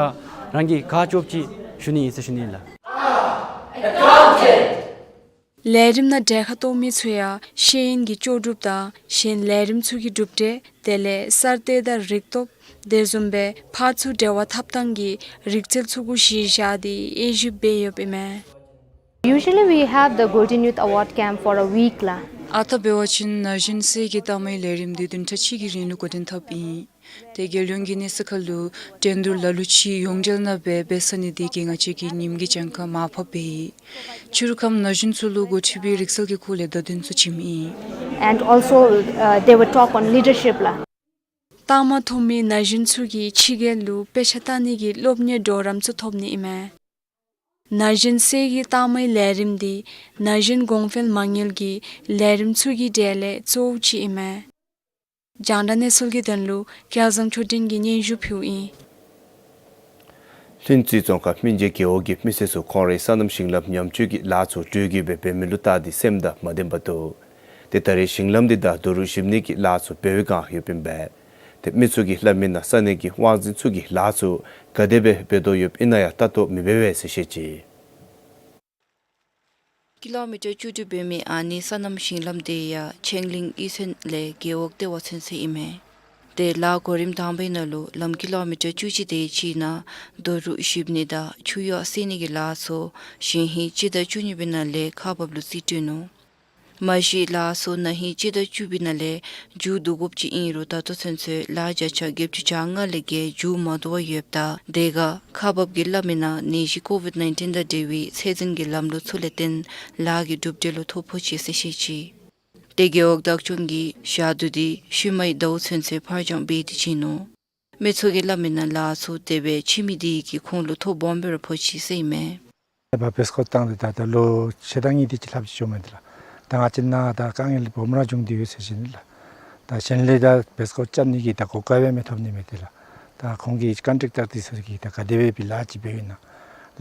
རང་གིས་ག་རྐྱབ་ཅི་ཞུ་ནི་ཨིན་ཟེར་ཞུ་ནི་ལགས། ལས་རིམ་ནང་གྲལ་ཁར་གཏོགས་མི་ཚུ་ཡང་ཤེས་ཡོན་གྱི་ལྕོགས་གྲུབ་དང་གཞན་ལས་རིམ་ཚུ་གི་གྲུབ་འབྲས་དེ་ལས་གསར་གཏོད་དང་རིག་སྟོབས་དེ་བཟུམ་སྦེ་ཕར་ཚུར་འབྲེལ་བ་འཐབ་ཐངས་ཀྱི་རིག་རྩལ་ཚུ་གུ་གཞི་བཞག་སྟེ་དབྱེ་ཞིབ་འབད་ཡོདཔ་ཨིན་མས། Usually we have the Golden Youth Award camp for a week ལགས། ཨ་རྟག་འབད་བ་ཅིན་ན་གཞོན་སེར་སྐྱའི་རྟགས་མའི་ལས་རིམ་འདི་བདུན་ཕྲག་གཅིག་གི་རིང་ལུ་འགོ་འདྲེན་འཐབ་ཨིན། ཏེ་རྒྱལ་ཡོངས་ཀྱི་གནས་ཚུལ་ཁར་ལུ་འགྲན་བསྡུར་ལ་ལུ་ཅིག་ཡོངས་འབྲེལ་ནང་སྦེ་འབད་ས་ནི་དེ་གིས་ང་བཅས་ཀྱི་ཉིནམ་གྱི་གྱངས་ཁ་མར་ཕབ་སྦེ་ཡི། ཕྱི་རུ་ཁམས་ན་གཞོན་ཚུ་ལུ་འགོ་ཁྲིད་པའི་རིག་རྩལ་གྱི་སྐོར་ལས་བརྡ་དོན་ཚུ་བྱིནམ་ཨིན། And also, uh, they were talk on leadership ལགས། རྟགས་མ་ཐོབ་མི་ན་གཞོན་ཚུ་གིས་ཕྱི་རྒྱལ་ལུ་དཔེ་ཆ་ལྟ་ནི་གི་སློབ་གཉེར་གྲོགས་རམ་ཚུ་ཐོབ་ནི་ཨིན་མས། ན་གཞོན་སེལ་གྱི་རྟགས་མའི་ལས་རིམ་འདི་ན་གཞོན་གོང་འཕེལ་མ་དངུལ་གྱི་ལས་རིམ་ཚུ་གི་གྲས་ལས་གཙོ་བོ་ཅིག་ཨིན་མས། རྒྱང་བསྒྲགས་གནས་ཚུལ་གྱི་དོན་ལུ་སྐལ་བཟང་ཆོས་སྒྲོན་གྱིས་སྙན་ཞུ་ཕུལཝ་ཨིན། ལྷུན་རྩེ་རྫོང་ཁག་སྨིན་རྗེས་རྒེད་འོག་གི་མི་སེར་ཚུ་ཁོང་རའི་སོ་ནམ་ཞིང་ལམ་ཉམས་བཅོས་ཀྱི་ལཱ་ཚུ་འགྲུལ་བསྐྱོད་སྦེ་འབད་མི་ལུ་བལྟ་སྟེ་སེམས་དང་མ་ལྡན་པར་འདུག། ཏེ་ད་རེས་ཞིང་ལམ་འདི་དང་རྡོ་རུག་བཤུབ་ནི་གི་ལཱ་ཚུ་འབད་བའི་བསྒང་ཡོདཔ་ཨིན་པས། ཏེ་མི་ཚུ་གིས་སླབ་མི་ནང་ས་གནས་ཀྱི་དབང་འཛིན་ཚུ་གིས་ལཱ་ཚུ་ག་དེ་སྦེ་འབད་དོ་ཡོདཔ་ཨིན་ན་ཡང་ལྟ་རྟོག་མི་འབད་བས་ཟེར་བཤད་ཅི། ཀི་ལོ་མི་ཊར་བཅུ་དྲུག་འབད་མི་ཨ་ནི་སོ་ནམ་ཞིང་ལམ་དེ་ཡང་ཆེང་གླིང་གཡུས་ཚན་ལས་རྒེད་འོག་ལྟེ་བ་ཚུན་ཚོད་ཨིན་མས། ཏེ་ལཱ་གོ་རིམ་དང་པའི་ནང་ལུ་ལམ་ཀི་ལོ་མི་ཊར་བཅུ་གཅིག་དེ་ཅིག་ནང་རྡོ་རུག་བཤུབ་ནི་དང་ཆུ་གཡོག་བསལ་ནི་གི་ལཱ་ཚུ་ཞིན་ཧེ་སྤྱི་ཟླ་བཅུ་གཉིས་པའི་ནང་ལས་ཁག་འབགཔ་ལུ་རྩིས་སྤྲོད་ནུག། མ་གཞི་ལཱ་ཚུ་ན་ཧིང་སྤྱི་ཟླ་བཅུ་པའི་ནང་ལས་མཇུག་བསྡུ་དགོཔ་ཅིག་ཨིན་རུང་ད་ལྟོ་ཚུན་ཚོད་ལཱ་བརྒྱ་ཆ་བརྒྱད་ཅུ་གྱ་ལྔ་ལས་བརྒལ་མཇུག་མ་བསྡུ་བར་ཡོདཔ་ད་དེ་ཁར་ཁག་འབགཔ་གིས་སླབ་མི་ནང་ནད་གཞི་ཀོ་ཝིཌ་ནའིན་ཊིན་དང་འབྲེལ་བའི་ཚད་འཛིན་གྱི་ལམ་ལུགས་ཚུ་ལས་བརྟེན་ལཱ་གི་གྲུབ་འབྲས་ལུ་ཐོ་ཕོག་ཅི་ཟེར་བཤད་ཅི། ཏེ་རྒེད་འོག་བདག་སྐྱོང་གིས་ཞག་དུས་འདི་ཤུལ་མའི་ཟླཝ་ཚུན་ཚོད་ཕར་འགྱངས་འབད་དེ་བྱིན་ནུག། མི་ཚུ་གིས་སླབ་མི་ནང་ལཱ་ཚུ་དེ་སྦེ་བྱིན་མི་དེ་གིས་ཁོང་ལུ་ཐོ་སྦོམ་སྦེ་ར་ཕོག་ཅི་ཟེར་ཨིན་མས། ད་བེསི་ཀོཊ་བཏང་སྟེ་ད་ད་ལོ་ཕྱེད་དང་གཉིས་དེ་ཅིག་ལྷགཔ་ཅིག་འགྱོཝ་མས་དེ་ལགས། ད་ང་བཅས་ནང་ད་དཀའ་ངལ་སྦོམ་ར་བྱུང་སྟེ་ཡོད་ཟེར་ཞུ་ནི་ལགས། ད་གཞན་ལས་ད་བེསི་ཀོཊ་རྐྱབ་ནི་གི་ད་གོ་སྐབས་ཡང་མི་ཐོབ་ནི་མས་དེ་ལགས། ད་ཁོང་གི་ཀོན་ཊེཀ་ཊར་དེ་ཚུ་གིས་ད་ག་དེ་སྦེ་སྦེ་ལཱ་ཅིག་འབདཝ་ཨིན་ན་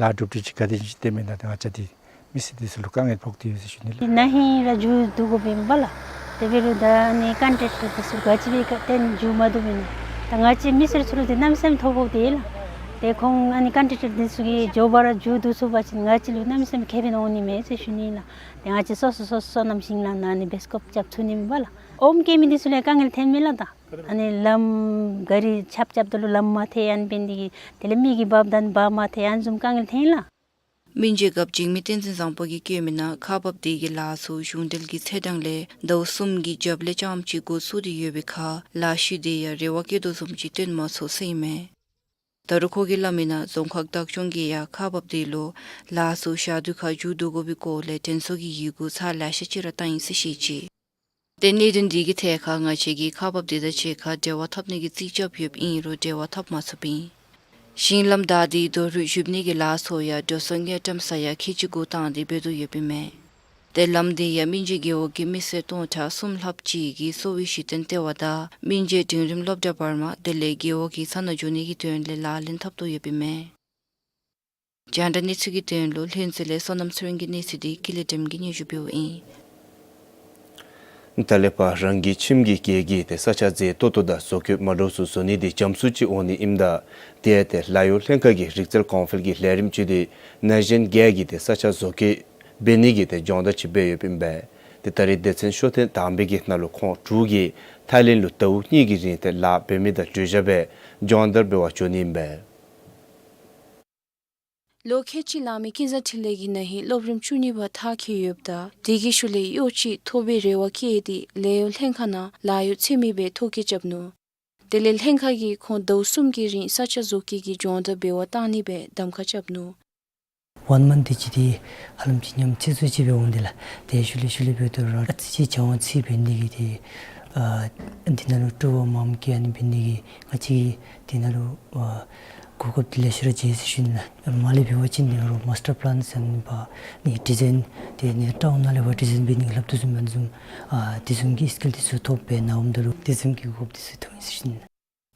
ལཱ་གྲུབ་འབྲས་ཅིག་ག་དེ་ཅིག་སྟོནམ་ཨིན་ན་ད་ང་བཅས་འདི་མི་སེར་དེ་ཚུ་ལུ་དཀའ་ངལ་ཕོག་སྟེ་ཡོད་ཟེར་ཞུ་ནི་ལགས། ན་ཧིང་ར་མཇུག་བསྡུ་དགོཔ་ཨིན་པས་ལགས། དེ་འབད་རུང་ད་ཨ་ནི་ཀོན་ཊེཀ་ཊར་དེ་ཚུ་ག་ཅི་སྦེ་ག་ཏེ་མཇུག་མ་བསྡུཝ་ཨིན་ན་ད་ང་བཅས་མི་སེར་ཚུ་ལུ་ཏེ་གནམ་མེད་ས་མེད་ཐོ་ཕོག་སྟེ་ལགས། ཏེ་ཁོང་ཨ་ནི་ཀོན་ཊེཀ་ཊར་དེ་ཚུ་གིས་མགྱོགས་པ་ར་མཇུག་བསྡུ་ཚུགས་པ་ཅིན་ང་བཅས་ལུ་གནམ་མེད་ས་མེད་ཁེ་ཕན་འོང་ནི་མས་ཟེར་ཞུ་ནི་ལགས། ཏེ་ང་བཅས་སོ་སོ་སོ་སོ་སོ་ནམ་ཞིང་ལམ་ནང་ཨ་ནི་བེསི་ཀོཊ་རྐྱབ་ཚུགས་ནི་མས་པ་ལགས། ཨོམ་སྐྱེ་མི་དེ་ཚུ་ལུ་ཡང་དཀའ་ངལ་ཐོནམ་མས་ལགས། ད་ཨ་ནི་ལམ་ག་རི་ཆརཔ་རྐྱབ་ད་ལུ་ལམ་མ་ཐལ་ཨ་ནི་འབད་ནི་དེ་གིས་དེ་ལས་མི་གི་འབགཔ་དང་འབག་མ་ཐལ་ཨ་ནི་བཟུམ་དཀའ་ངལ་ཐོན་ལགས། སྨིན་རྗེས་རྒཔོ་འཇིགས་མེད་བསྟན་འཛིན་བཟང་པོ་གིས་བཀོད་མི་ནང་ཁག་འབགཔ་དེ་གིས་ལཱ་ཚུ་གཞུང་འབྲེལ་གྱི་ཚེས་གྲངས་ལས་ཟླཝ་གསུམ་གྱི་རྒྱབ་ལས་རྐྱངམ་ཅིག་འགོ་བཙུགས་ཏེ་ཡོད་པའི་ཁར་ལཱ་ཤུལ་དེ་ཡང་རེ་བ་བསྐྱེད་དོ་བཟུམ་ཅིག་སྟོན་མ་ཚུགས་ཟེར་ཨིན་མས། ད་རུང་ཁོ་གིས་སླབ་མི་ནང་རྫོང་ཁག་བདག་སྐྱོང་གིས་ཡང་ཁག་འབགཔ་དེ་ལུ་ལཱ་ཚུ་ཞག་དུས་ཁར་མཇུག་བསྡུ་དགོ་པའི་སྐོར་ལས་དྲན་གསོ་གི་ཡི་གུ་ཚར་ལེ་ཤ་ཅིག་ར་བཏང་ཡི་ཟེར་བཤད་ཅི། ཏེ་གནད་དོན་འདི་གི་ཐད་ཁར་ང་བཅས་ཀྱིས་ཁག་འབགཔ་དེ་དང་གཅིག་ཁར་འབྲེལ་བ་འཐབ་ནི་གི་རྩིས་རྐྱབ་ཡོདཔ་ཨིན་རུང་འབྲེལ་བ་འཐབ་མ་ཚུགསཔ་ཨིན། ཞིང་ལམ་བདའ་སྟེ་རྡོ་རུག་བཤུབ་ནི་གི་ལཱ་ཚུ་ཡང་འགྲོ་སོང་དངུལ་ཀྲམ་ས་ཡ་ཁལ་གཅིག་དགུ་བཏང་སྟེ་འབད་དོ་ཡོདཔ་ཨིན་མས། ཏེ་ལམ་དེ་ཡང་སྨིན་རྗེས་རྒེད་འོག་གི་མི་སེར་སྟོང་ཕྲག་གསུམ་ལྷགཔ་ཅིག་གིས་གསོ་བའི་གཞི་རྟེན་ལྟེ་བ་དང་སྨིན་རྗེས་འབྲིང་རིམ་སློབ་གྲྭ་བར་མ་དེ་ལས་རྒེད་འོག་གི་ཚ་ན་འགྱོ་ནི་གི་དོན་ལས་ལག་ལེན་འཐབ་དོ་ཡོདཔ་ཨིན་མས། རྒྱང་བསྒྲགས་གནས་ཚུལ་གྱི་དོན་ལུ་ལྷུན་རྩེ་ལས་བསོད་ནམས་ཚེ་རིང་གི་གནས་ཚུལ་འདི་ཀུན་ལེགས་སྒྲོལ་མ་གིས་སྙན་ཞུ་འབདཝ་ཨིན། ད་ལས་ཕར་རང་གི་ཁྱིམ་གྱི་སྒལ་གྱི་ཏེ་ས་ཆ་མཛེས་ཏོག་ཏོ་དང་བཟོ་བཀོད་མ་འདྲཝ་ཚུ་བཟོ་ནི་འདི་འཇམ་སུ་ཅིག་འོང་ནི་ཨིནམ་ད་དེ་ཡང་ཏེ་ལཱ་གཡོག་ལྷན་ཁག་གི་རིག་རྩལ་གོང་འཕེལ་གྱི་ལས་རིམ་ཅིག་འདི་ན་གཞོན་སྒལ་གྱི་ཏེ་ས་ཆ་བཟོ་བཀོད་འབད་ནི་གི་ཏེ་སྦྱོང་བརྡར་ཅིག་འབད་ཡོདཔ་ཨིན་པས། ཏེ་ད་རེས་སྡེ་ཚན་ཤོ་ཐེངས་དང་པའི་གི་ནང་ལུ་ཁོང་དྲུག་གིས་ཐའི་ལེནཌ་ལུ་ཟླཝ་གཉིས་ཀྱི་རིང་ཏེ་ལཱ་འབད་མི་དང་གྲོས་བཞག་སྦེ་སྦྱོང་བརྡར་འབད་བར་འགྱོ་ནི་ཨིན་པས། ལོ་ཁལ་གཅིག་ལང་མི་ཀུན་བཟང་འཕྲིན་ལས་ཀྱིས་ན་ཧིང་སློབ་རིམ་བཅུ་གཉིས་པ་མཐར་འཁྱོལ་ཡོདཔ་ད་དེ་གི་ཤུལ་ལས་གཡོག་ཅིག་ཐོབ་པའི་རེ་བ་བསྐྱེད་དེ་ལཱ་གཡོག་ལྷན་ཁག་ནང་ལཱ་གཡོག་ཚུད་མི་སྦེ་ཐོ་བཀོད་རྐྱབ་ནུག། དེ་ལས་ལྷན་ཁག་གིས་ཁོང་ཟླཝ་གསུམ་གྱི་རིང་ས་ཆ་བཟོ་བཀོད་ཀྱི་སྦྱོང་བརྡར་འབད་བར་བཏང་ནི་སྦེ་གདམ་ཁ་རྐྱབ་ནུག། ཝན་མནཐ་དེ་ཅིག་དེ་ཧ་ལམ་ཅིག་ཉམས་ཚད་སུ་ཅིག་སྦེ་འོང་དེ་ལགས། དེ་ཤུལ་ལས་ཤུལ་ལས་འབད་དོ་རུང་ཨ་ཙི་ཅིག་སྦྱང་བ་ཅིག་འབད་ནི་གི་དེ་ཨ་འདི་ནང་ལུ་སྤྲོ་བ་མངམ་སྐྱེ་ཨ་ནི་འབད་ནི་གི་ང་བཅས་ཀྱིས་འདི་ནང་ལུ་ཨ་གོ་སྐབས་དེ་ལེ་ཤ་ར་མཇལ་ཟེར་ཞུ་ནི་ལགས། མར་ལས་འབད་བ་ཅིན་འདི་ནང་ལུ་མཱས་ཊར་པི་ལཱན་ཟེར་མི་འབད་ནི་ཌི་ཛའིན་དེ་ནི་ཊའུན་ནང་ལས་འབད་ཌི་ཛའིན་འབད་ནི་གི་སླབ་དོ་བཟུམ་ཨ་ནི་བཟུམ་ཨ་དེ་བཟུམ་གྱི་སི་ཀིལ་དེ་ཚུ་ཐོབ་སྦེ་ནཱ་འོངམ་ད་ལུ་དེ་བཟུམ་གྱི་གོ་སྐབས་དེ་ཚུ་ཐོབ་ཨིན་ཟེར་ཞུ་ནི་ལགས།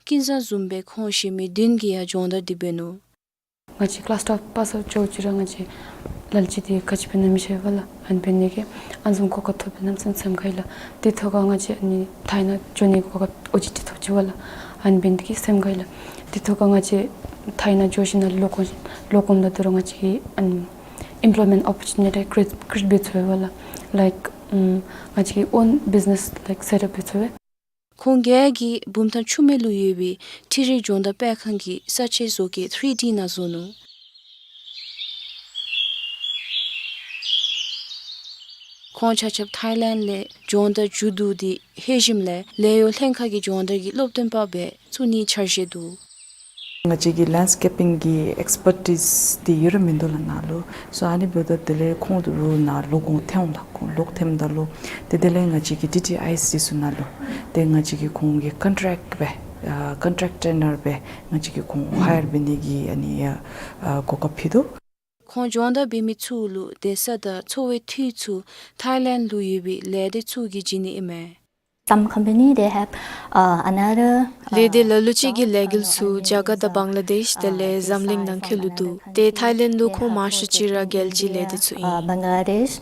ཀུན་བཟང་བཟུམ་སྦེ་ཁོང་གཞན་མི་བདུན་གྱིས་ཡང་སྦྱོང་བརྡར་འདི་འབད་ནུག། ང་བཅས་ཀི་ལཱསི་ཊབ་པ་སངས་ཇོ་ཅི་ར་ང་བཅས་ལཱ་ཅིག་དེ་ག་ཅི་འབད་ན་མི་ཤེས་པས་ལགས། ཨ་ནི་འབད་ནི་གི་ཨ་ནི་བཟུམ་གོ་སྐབས་ཐོབ་པའི་གནམ་མེད་ས་མེད་སེམས་དགའ་ཡི་ལགས། དེ་ཐོག་ཁར་ང་བཅས་ཨ་ནི་ཐའི་ནང་འགྱོ་ནི་གི་གོ་སྐབས་ཨོ་ཇི་ཊི་ཐོབ་ཅི་པས་ལགས། ཨ་ནི་འབད་ནི་དེ་གིས་སེམས་དགའ་ཡི་ལགས། དེ་ཐོག་ཁར་ང་བཅས་ཐའི་ནང་འགྱོ་ཞིནམ་ལས་ལོག་འོང་ཞིནམ་ལས་ལོག་འོངམ་ད་དོ་རུང་ང་བཅས་ཀྱི་ཨ་ནི་ཨེམ་པོལོའི་མེནཊ་ཨོ་པོར་ཅུ་ནི་ཊི་ཀི་རི་ཡེཊ་ཀི་རི་ཡེཊ་འབད་ཚུགས་པས་ལགས། ལའིཀ་ཨམ་ང་བཅས་ཀྱི་ཨོན་བིཛི་ནེས་ལའིཀ་སེཊ་ཨཔ་འབད་ཚུགས་པས། ཁོང་གིས་བུམ་ཐང་ཆུ་སྨད་ལུ་ཡོད་པའི་འཕྲུལ་རིག་སྦྱོང་བརྡར་སྤེལ་ཁང་གི་ས་ཆའི་བཟོ་བཀོད་ཐི་རི་ཌི་ནང་བཟོ་ནུག། ཁོང་ཆ་ཁྱབ་ཐཱའི་ལེནཌ་ལས་སྦྱོང་བརྡར་མཇུག་བསྡུ་སྟེ་ལྷོད་ཞིནམ་ལས་ལས་གཡོག་ལྷན་ཁག་གི་སྦྱོང་བརྡར་གྱི་སློབ་སྟོན་པ་སྦེ་ཚུད་ནིའི་འཆར་གཞི་འདུག། ང་བཅས་ཀྱི་ལེནཌ་སི་ཀེ་པིང་གི་ཨེགསི་པར་ཊིསི་འདི་ཡོད་ར་མིན་འདུག་ལགས་ནཱ་ལུ། སོ་ཨ་ནི་འབདཝ་ད་དེ་ལས་ཁོང་འདི་ལུ་ནཱ་ལོག་འོང་ཐོན་འོང་ལགས། ཁོང་ལོག་ཐོནམ་ད་ལུ་ཏེ་དེ་ལས་ང་བཅས་ཀྱི་ཌི་ཊི་ཨའི་ཨེསི་འདི་ཚུ་ནང་ལུ་ཏེ་ང་བཅས་ཀྱིས་ཁོང་གི་ཀོན་ཊེཀཊ་སྦེ་ཨ་ཀོན་ཊེཀཊ་ཊེ་ནར་སྦེ་ང་བཅས་ཀྱིས་ཁོང་ཧ་ཡར་འབད་ནི་གི་ཨ་ནི་ཨ་གོ་སྐབས་ཕུལ་དོ། ཁོང་སྦྱོང་བརྡར་འབད་མི་ཚུ་ལུ་སྡོད་ས་དང་འཚོ་བའི་འཐུས་ཚུ་ཐཱའི་ལེནཌ་ལུ་ཡོད་པའི་ལས་སྡེ་ཚུ་གིས་བྱིན་ནི་ཨིན་མས། Some company, they have, uh, another, uh, ལས་སྡེ་ལ་ལུ་ཅིག་གི་ལས་འགུལ་ཚུ་རྒྱ་གར་དང་བང་ལ་དེཤ་དེ་ལས་འཛམ་གླིང་ནང་འཁོད་ལུ་འདུག། ཏེ་ཐཱའི་ལེནཌ་ལུ་ཁོང་མང་ཤོས་ཅིག་ར་རྒྱལ་སྤྱིའི་ལས་སྡེ་ཚུ་ཨིན། Bangladesh,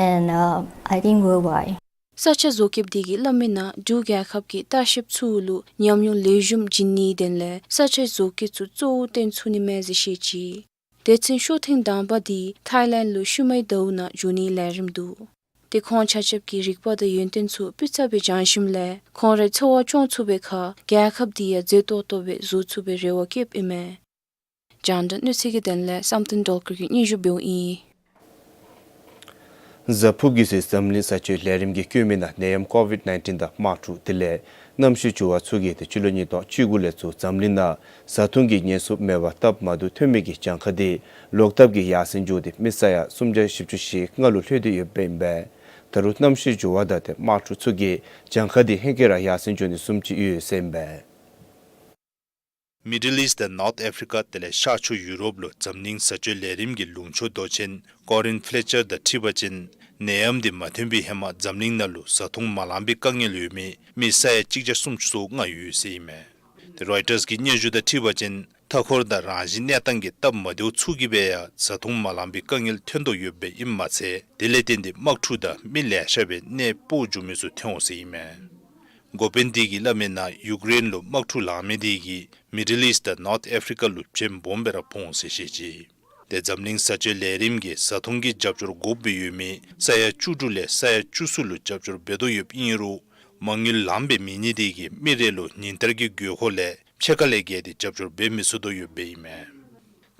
and, uh, I think worldwide. ས་ཆ་བཟོ་བཀོདཔ་དེ་གིས་སླབ་མི་ནང་འབྲུག་རྒྱལ་ཁབ་ཀྱིས་ལྟ་བཤལཔ་ཚུ་ལུ་ཉམས་མྱོང་ལེགས་ཤོམ་བྱིན་ནིའི་དོན་ལས་ས་ཆ་བཟོ་བཀོད་ཚུ་གཙོ་བོ་བཏོན་ཚུགས་ནི་མས་ཟེར་བཤད་ཅི། སྡེ་ཚན་ཤོག་ཐེངས་དང་པ་དེ་ཐཱའི་ལེནཌ་ལུ་ཤུལ་མའི་ཟླཝ་ནང་འགྱོ་ནིའི་ལས་རིམ་འདུག། ཏེ་ཁོང་ཆ་ཁྱབ་ཀྱིས་རིག་པ་དང་ཡོན་ཏན་ཚུ་སྤུས་ཚད་སྦེ་སྦྱང་ཞིནམ་ལས་ཁོང་རའི་འཚོ་བ་སྐྱོང་ཚུགས་པའི་ཁར་རྒྱལ་ཁབ་དེ་ཡང་མཛེས་ཏོག་ཏོ་སྦེ་བཟོ་ཚུགས་པའི་རེ་བ་བསྐྱེདཔ་ཨིན་མས། རྒྱང་བསྒྲགས་གནས་ཚུལ་གྱི་དོན་ལས་བསམ་གཏན་སྒྲོལ་དཀར་གྱིས་སྙན་ཞུ་འབདཝ་ཨིན། གཟའ་ཕུར་བུ་གི་ཚེ་འཛམ་གླིང་ས་བཅད་ལས་རིམ་གྱིས་བསྐྱོད་མི་ནང་ནད་ཡམས་ཀོ་ཝིཌ་ནའིན་ཊིན་དང་དམག་འཁྲུག་དེ་ལས་གནམ་གཤིས་འགྱུར་བ་ཚུ་གིས་ཏེ་སྤྱི་ལོ་ཉིས་སྟོང་བཅུ་དགུ་ལས་ཚུར་འཛམ་གླིང་ནང་བཟའ་འཐུང་གི་ཉེན་སྲུང་མེད་པར་སྟབས་མ་བདེཝ་ཐོན་མི་གི་གྱངས་ཁ་དེ་ལོག་ལྟབ་ཀྱིས་ཡར་སེང་འགྱོ་སྟེ་མི་ས་ཡ་སུམ་བརྒྱ་བཞི་བཅུ་ཞེ་ལྔ་ལུ་ལྷོད་དེ་ཡོདཔ་ཨིན་པས། ད་རུང་གནམ་གཤིས་འགྱུར་བ་དང་ཏེ་དམག་འཁྲུག་ཚུ་གིས་གྱངས་ཁ་དེ་ཧེང་སྐལ་ར་ཡར་སེང་འགྱོ་ནི་བཟུམ་ཅིག་ཡོད་ཟེར་ཨིན་པས། མི་ཌལ་ཨིསཊ་དང་ནོརཐ་ཨེཕ་རི་ཀ་དེ་ལས་ཤར་ཕྱོགས་ཡུ་རོབ་ལུ་འཛམ་གླིང་བཟའ་སྤྱོད་ལས་རིམ་གྱི་ལུང་ཕྱོགས་མདོ་ཆེན་ཀོ་རིན་ཕེ་ལེ་ཅར་དང་འཁྲིལ་བ་ཅིན་ནད་ཡམས་དེ་མ་ཐོན་པའི་ཧེ་མ་འཛམ་གླིང་ནང་ལུ་བཟའ་འཐུང་མ་ལང་པའི་དཀའ་ངལ་ཡོད་མི་མི་ས་ཡ་གཅིག་བརྒྱ་སུམ་ཅུ་སོ་ལྔ་ཡོད་ཟེར་ཨིན་མས། ཏེ་རོའི་ཊརསི་གི་སྙན་ཞུ་དང་འཁྲིལ་བ་ཅིན་མཐའ་འཁོར་དང་རང་བཞིན་གནས་སྟངས་ཀྱི་སྟབས་མ་བདེཝ་ཚུ་གིས་སྦེ་ཡང་བཟའ་འཐུང་མ་ལང་པའི་དཀའ་ངལ་ཐོན་དོ་ཡོདཔ་ཨིནམ་མ་ཚད་དེ་ལས་བརྟེན་ཏེ་དམག་འཁྲུག་དང་མི་ལེ་ཤ་སྦེ་གནས་སྤོ་འགྱོ་མི་ཚུ་ཐོན་འོང་ཟེར་ཨིན་མས། འགོ་དཔོན་དེ་གིས་སླབ་མི་ནང་ཡུཀ་རེན་ལུ་དམག་འཁྲུག་ལང་མི་དེ་གིས་མི་ཌལ་ཨིསཊ་དང་ནོརཐ་ཨེཕ་རི་ཀ་ལུ་བྱེམ་སྦོམ་སྦེ་ར་ཕོག་འོང་ཟེར་བཤད་ཅི། ཏེ་འཛམ་གླིང་བཟའ་སྤྱོད་ལས་རིམ་གྱིས་བཟའ་འཐུང་གི་རྒྱབ་སྐྱོར་དགོཔ་སྦེ་ཡོད་མི་ས་ཡ་བཅུ་དྲུག་ལས་ས་ཡ་བཅུ་གསུམ་ལུ་རྒྱབ་སྐྱོར་འབད་དོ་ཡོདཔ་ཨིན་རུང་མ་དངུལ་ལངམ་སྦེ་མེད་ནི་དེ་གིས་མི་རེ་ལུ་ཉིན་ལྟར་གྱི་དགོས་མཁོ་ལས་ཕྱེད་ཀ་ལས་བརྒལ་ཏེ་རྒྱབ་སྐྱོར་འབད་མི་ཚུགས་དོ་ཡོདཔ་ཨིན་མས།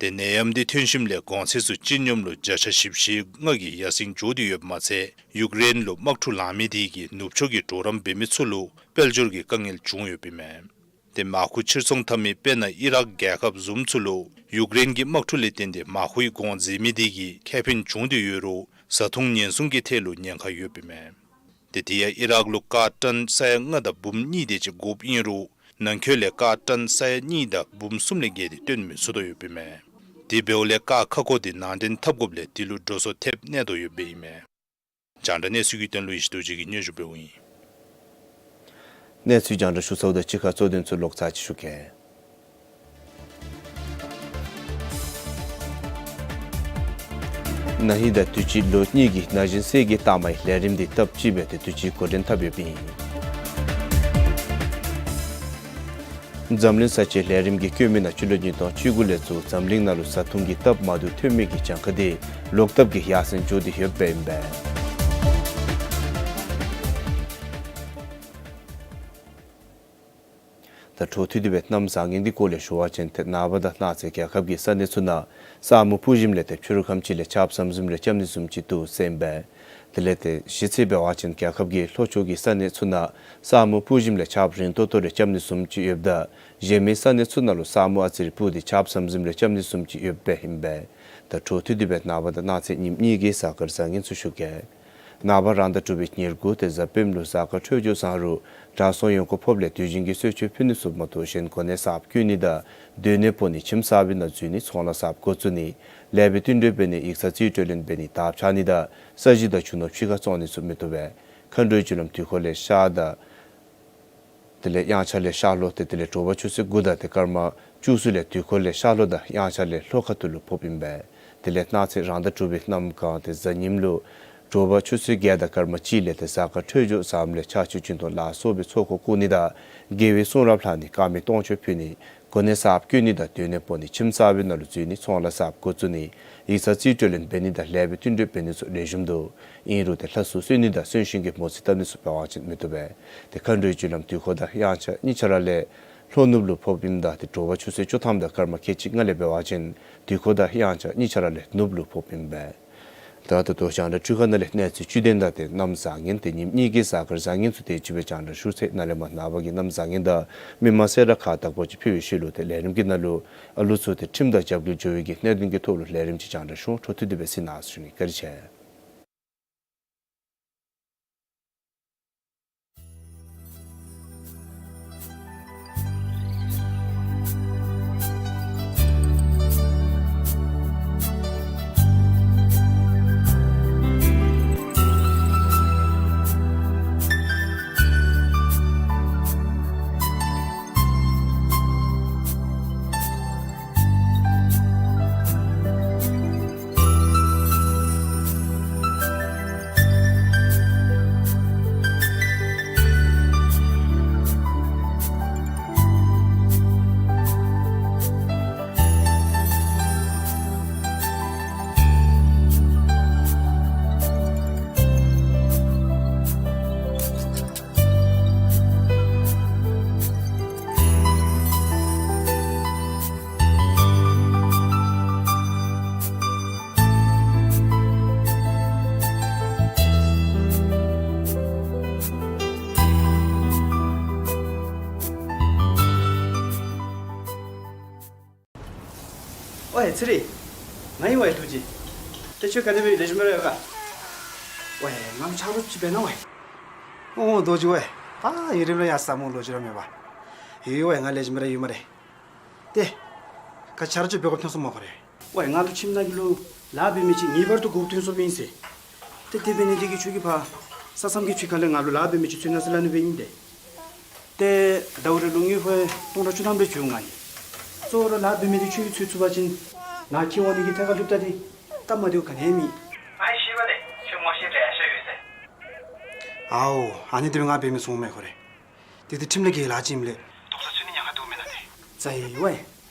ཏེ་ནད་ཡམས་དེ་ཐོན་ཞིནམ་ལས་གོང་ཚད་ཚུ་སྤྱི་སྙོམས་ལུ་བརྒྱ་ཆ་བཞི་བཅུ་ཞེ་ལྔ་གིས་ཡར་སེང་འགྱོ་སྟེ་ཡོདཔ་མ་ཚད་ཡུཀ་རེན་ལུ་དམག་འཁྲུག་ལང་མི་དེ་གིས་ནུབ་ཕྱོགས་ཀྱི་གྲོགས་རམ་འབད་མི་ཚུ་ལུ་དཔལ་འབྱོར་གྱི་དཀའ་ངལ་བྱུང་ཡོདཔ་ཨིན་མས། ཏེ་མར་ཁུ་ཕྱིར་ཚོང་འཐབ་མི་དཔེར་ན་ཨི་རག་རྒྱལ་ཁབ་བཟུམ་ཚུ་ལུ་ཡུཀ་རེན་གྱི་དམག་འཁྲུག་ལས་བརྟེན་ཏེ་མར་ཁུའི་གོང་འཛོལ་མི་དེ་གིས་ཁེ་ཕན་བྱུང་སྟེ་ཡོད་རུང་བཟའ་འཐུང་ཉེན་སྲུང་གི་ཐད་ལུ་ཉེན་ཁ་ཡོདཔ་ཨིན་མས། ཏེ་དེ་ཡང་ཨི་རག་ལུ་ཀར་ཊོན་ས་ཡ་ལྔ་དང་འབུམ་གཉིས་དེ་ཅིག་དགོཔ་ཨིན་རུང་ནང་འཁོད་ལས་ཀར་ཊོན་ས་ཡ་གཉིས་དང་འབུམ་གསུམ་ལས་བརྒལ་ཏེ་བཏོན་མི་ཚུགས་དོ་ཡོདཔ་ཨིན་མས། དེ་འབདཝ་ལས་ཀར་ཁ་སྐོང་དེ་ནང་འདྲེན་འཐབ་དགོཔ་ལས་དེ་ལུ་འགྲོ་སོང་ཐེབས་གནས་དོ་ཡོདཔ་ཨིན་མས། རྒྱང་བསྒྲགས་གནས་ཚུལ་གྱི་དོན་ལུ་ཡེ་ཤེས་རྡོ་རྗེ་གིས་སྙན་ཞུ་འབདཝ་ཨིན། གནས་ཚུལ་རྒྱང་བསྒྲགས་ཞུ་ཚརཝ་དང་གཅིག་ཁར་གཙོ་དོན་ཚུ་ལོག་ཚར་ཅིག་ཞུ་གེ། ན་ཧིང་དང་དུས་ཅི་ལོ་གཉིས་ཀྱི་ན་གཞོན་སེར་སྐྱའི་རྟགས་མའི་ལས་རིམ་དེ་སྟབས་གཅིག་སྦེ་ཏེ་དུས་ཅི་འགོ་འདྲེན་འཐབ་ཡོདཔ་ཨིན། འཛམ་གླིང་ས་བཅད་ལས་རིམ་གྱིས་བསྐྱོད་མི་ནང་སྤྱི་ལོ་ཉིས་སྟོང་བཅུ་དགུ་ལས་ཚུར་འཛམ་གླིང་ནང་ལུ་བཟའ་འཐུང་གི་སྟབས་མ་བདེཝ་ཐོན་མི་གི་གྱངས་ཁ་དེ་ལོག་ལྟབ་ཀྱིས་ཡར་སེང་འགྱོ་སྟེ་ཡོདཔ་ཨིན་པས། ད་འཕྲོ་མཐུད་དེ་སྦེ་གནམ་བཟང་ངན་གྱི་སྐོར་ལས་ཞུ་བ་ཅིན་ཏེ་ནངས་པ་དང་གནངས་ཚེ་རྒྱལ་ཁབ་ཀྱི་ས་གནས་ཚུ་ནང་ས་སྨུག་སྤུབ་ཞིནམ་ལས་ཏེ་ཕྱི་རུ་ཁམས་ཅིག་ལས་ཆརཔ་ཟམ་ཟིམ་རེ་རྐྱབ་ནི་བཟུམ་ཅིག་འདུག་ཟེར་ཨིན་པས། དེ་ལས་ཏེ་གཞེས་ཚེས་འབད་བ་ཅིན་རྒྱལ་ཁབ་ཀྱི་ལྷོ་ཕྱོགས་ཀྱི་ས་གནས་ཚུ་ནང་ས་སྨུག་སྤུབ་ཞིནམ་ལས་ཆརཔ་རིང་ཏོག་ཏོ་རེ་རྐྱབ་ནི་བཟུམ་ཅིག་ཡོདཔ་ད་གཞན་མི་ས་གནས་ཚུ་ནང་ལུ་ས་སྨུག་ཨ་ཙི་རེ་སྤུབ་སྟེ་ཆརཔ་ཟམ་ཟིམ་རེ་རྐྱབ་ནི་བཟུམ་ཅིག་ཡོདཔ་ཨིན་པས། ད་འཕྲོ་མཐུད་དེ་སྦེ་ནངས་པ་དང་གནངས་ཚེ་ཉིནམ་གཉིས་ཀྱི་གཟའ་སྐར་བཟང་ངན་ཚུ་ཞུ་གེ། ནངས་པ་རང་ཟླ་དྲུག་པའི་ཉེར་དགུ་ཏེ་གཟའ་སྤེནམ་ལུ་གཟའ་སྐར་འཕྲོད་སྦྱོར་བཟང་རུང་དྲང་སྲོང་ཡོན་སྐོར་ཕོགཔ་ལས་དུས་ཆེན་གྱི་གསོལ་མཆོད་ཕུལ་ནི་ཚུ་མ་གཏོགས་གཞན་གོ་གནས་གསརཔ་བསྐོ་ནི་དང་སྡོད་གནས་སྤོ་ནི་ཁྱིམ་གསར་པའི་ནང་འཛུལ་ནི་ཚོང་ལཱ་གསརཔ་འགོ་བཙུགས་ནི་ལས་པའི་བསྟུན་གྲོས་འབད་ནི་ཡིག་ཚང་རྩིས་སྤྲོད་ལེན་འབད་ནི་དར་འཕྱར་ནི་དང་ས་གཞི་དང་རྒྱུ་ནོར་ཕྱི་ཁར་བཙོང་ནི་ཚུ་མི་བཏུབ་པས། མཁའ་འགྲོའི་རྒྱུ་ལམ་དུས་འཁོར་ལས་ཤར་དང་དེ་ལས་དབྱངས་འཆར་ལས་ཤར་ལྷོ་ཏེ་དེ་ལས་དྲོ་པ་ཆུ་ཚོད་དགུ་དང་ཏེ་སྐར་མ་བཅུ་གསུམ་ལས་དུས་འཁོར་ལས་ཤར་ལྷོ་དང་དབྱངས་འཆར་ལས་ལྷོ་ཁ་ཐུག་ལུ་ཕོགཔ་ཨིན་པས། དེ་ལས་གནངས་ཚེ་རང་ཟླ་དྲུག་པའི་གནམ་གང་ཏེ་གཟའ་ཉིམ་ལུ་དྲོ་པ་ཆུ་ཚོད་བརྒྱད་དང་སྐར་མ་གཅིག་ལས་ཏེ་གཟའ་སྐར་འཕྲོད་སྦྱོར་བཟངམ་ལས་ཕྱག་མཆོད་སྦྱིན་གཏོང་ལ་སོགས་པའི་ཚོགས་འཁོར་བསྐོར་ནི་དང་དགེ་བའི་གསུང་རབ་ལྷག་ནི་དཀར་མེ་སྟོང་མཆོད་ཕུལ་ནི་གོ་གནས་གསརཔ་བསྐོ་ནི་དང་སྡོད་གནས་སྤོ་ནི་ཁྱིམ་གསར་པའི་ནང་ལུ་འཛུལ་ནི་ཚོང་ལཱ་གསརཔ་འགོ་བཙུགས་ནི་ཡིག་ཚང་རྩིས་སྤྲོད་ལེན་འབད་ནི་དང་ལས་པའི་བསྟུན་གྲོས་འབད་ནི་ཚུ་ལེགས་ཤོམ་འདུག། ཨིན་རུང་ཏེ་ལྷ་སྲུང་གསོལ་ནི་དང་གསོན་གཤིན་གྱི་མོ་རྩིས་བཏབ་ནི་ཚུ་འབད་བ་ཅིན་མི་བཏུབ་པས། ཏེ་མཁའ་འགྲོའི་རྒྱུ་ལམ་དུས་འཁོར་དང་དབྱངས་འཆར་གཉིས་ཆ་ར་ལས་ལྷོ་ནུབ་ལུ་ཕོགཔ་ཨིནམ་ད་ཏེ་དྲོ་པ་ཆུ་ཚོད་བཅུ་ཐམ་དང་སྐར་མ་ཁལ་གཅིག་ལྔ་ལས་འབད་བ་ཅིན་དུས་འཁོར་དང་དབྱངས་འཆར་གཉིས་ཆ་ར་ལས་ནུབ་ལུ་ཕོགཔ་ཨིན་པས། ད་ད་ལྟོ་རྒྱང་བསྒྲགས་འཕྲུལ་ཁང་ནང་ལས་གནས་ཚུལ་བཅུད་དོན་དང་དེ་གནམ་བཟང་ངན་དེ་ཉིནམ་གཉིས་ཀྱི་གཟའ་སྐར་བཟང་ངན་ཚུ་དེ་ཅིག་སྦེ་རྒྱང་བསྒྲགས་ཞུ་ཚར། ནཱ་ལས་མར་ནངས་པ་གི་གནམ་བཟང་ངན་དང་མི་མང་གསལ་བསྒྲགས་ཁག་དག་པ་ཅིག་ཕུལ་བའི་ཤུལ་ལུ་དེ་ལས་རིམ་གྱི་ནང་ལུ་ཨ་ལུ་ཚུ་དེ་ཁྲིམས་དང་རྒྱབ་འགལ་འགྱོ་བའི་གི་གནད་དོན་གྱི་ཐོག་ལུ་ལས་རིམ་ཅིག་རྒྱང་བསྒྲགས་ཞུ། འཕྲོ་མཐུད་དེ་སྦེ་གཟིགས་གནང་ཟེར་ཞུ་ནི། བཀའ་དྲིན་ཆེ། ཝའེ་ཚེ་རིང་། ང་ཨིན་ཝའེ་རྡོ་རྗེ། ཏེ་ཁྱོད་ག་དེ་སྦེ་ལེགས་ཤོམ་ར་ཡོད་ག། ཝའེ་ང་ལུ་ཆ་རོགས་ཅིག་འབད་གནང་ཝའེ། ཨོ་རྡོ་རྗེ་ཝའེ། ད་ཡུན་རིངམོ་ལས་ཡར་ས་མོ་ལོ་རྒྱུས་ར་མེད་པ། ཡོད་ཝའེ། ང་ལེགས་ཤོམ་ར་ཡོད་སྨ་རེ། ཏེ་ག་ཆ་རོགས་ཅིག་འབད་དགོཔ་ཐོན་སོང་སྨ་ཁོ་རེ། ཝའེ་ང་ལུ་ཁྱིམ་ནང་གི་ལུ་ལཱ་འབད་མི་ཅིག་ངེས་པར་དུ་དགོཔ་ཐོན་སོངམ་ཨིན་ཟེར། ཏེ་དེ་འབད་ནི་དེ་གིས་ཁྱོད་ཀྱིས་ཕར་ས་མཚམས་ཀྱི་ཕྱི་ཁ་ལས་ང་ལུ་ལཱ་འབད་མི་ཅིག་འཚོལ་གནང་ཟེར་སླབ་ནི་སྦེ་ཨིན་ཏེ། ཏེ་ཟླཝ་རེ་ལུ་དངུལ་ཕོན་སྟོང་ཕྲག་བཅུ་ཐམ་རེ་འབྱོར་འོང་ནི། གཙོ་བོ་ར་ལཱ་འབད་མི་དེ་ཁྱོད་ཀྱིས་འཚོལ་ཚུགས་པ་ཅིན་ནཱ་འཁྱིད་འོང་ནི་གི་ཐད་ཁར་ལྷོདཔ་ད་དེ་སྟབས་མ་བདེཝ་ག་ནི་ཡང་མེད། ཨའི་ཤེས་པ་ཏེ་ཁྱོད་ངོ་ཤེས་འདྲ་ཡང་ཤ་ཡོད་ཟེར། ཨའོ་ཨ་ནི་དེ་སྦེ་ང་འབད་མི་ཚུགས་སྨ་ཁོ་རེ། དེ་དེ་ཁྲིམས་ལས་འགལ་ལཱ་ཅིག་ཨིནམ་ལས། དོགས་ས་ཚུད་ནི་ཉེན་ཁ་འདུག་མེན་ན་ཏེ། ཙ་ཡི་ཝའེ།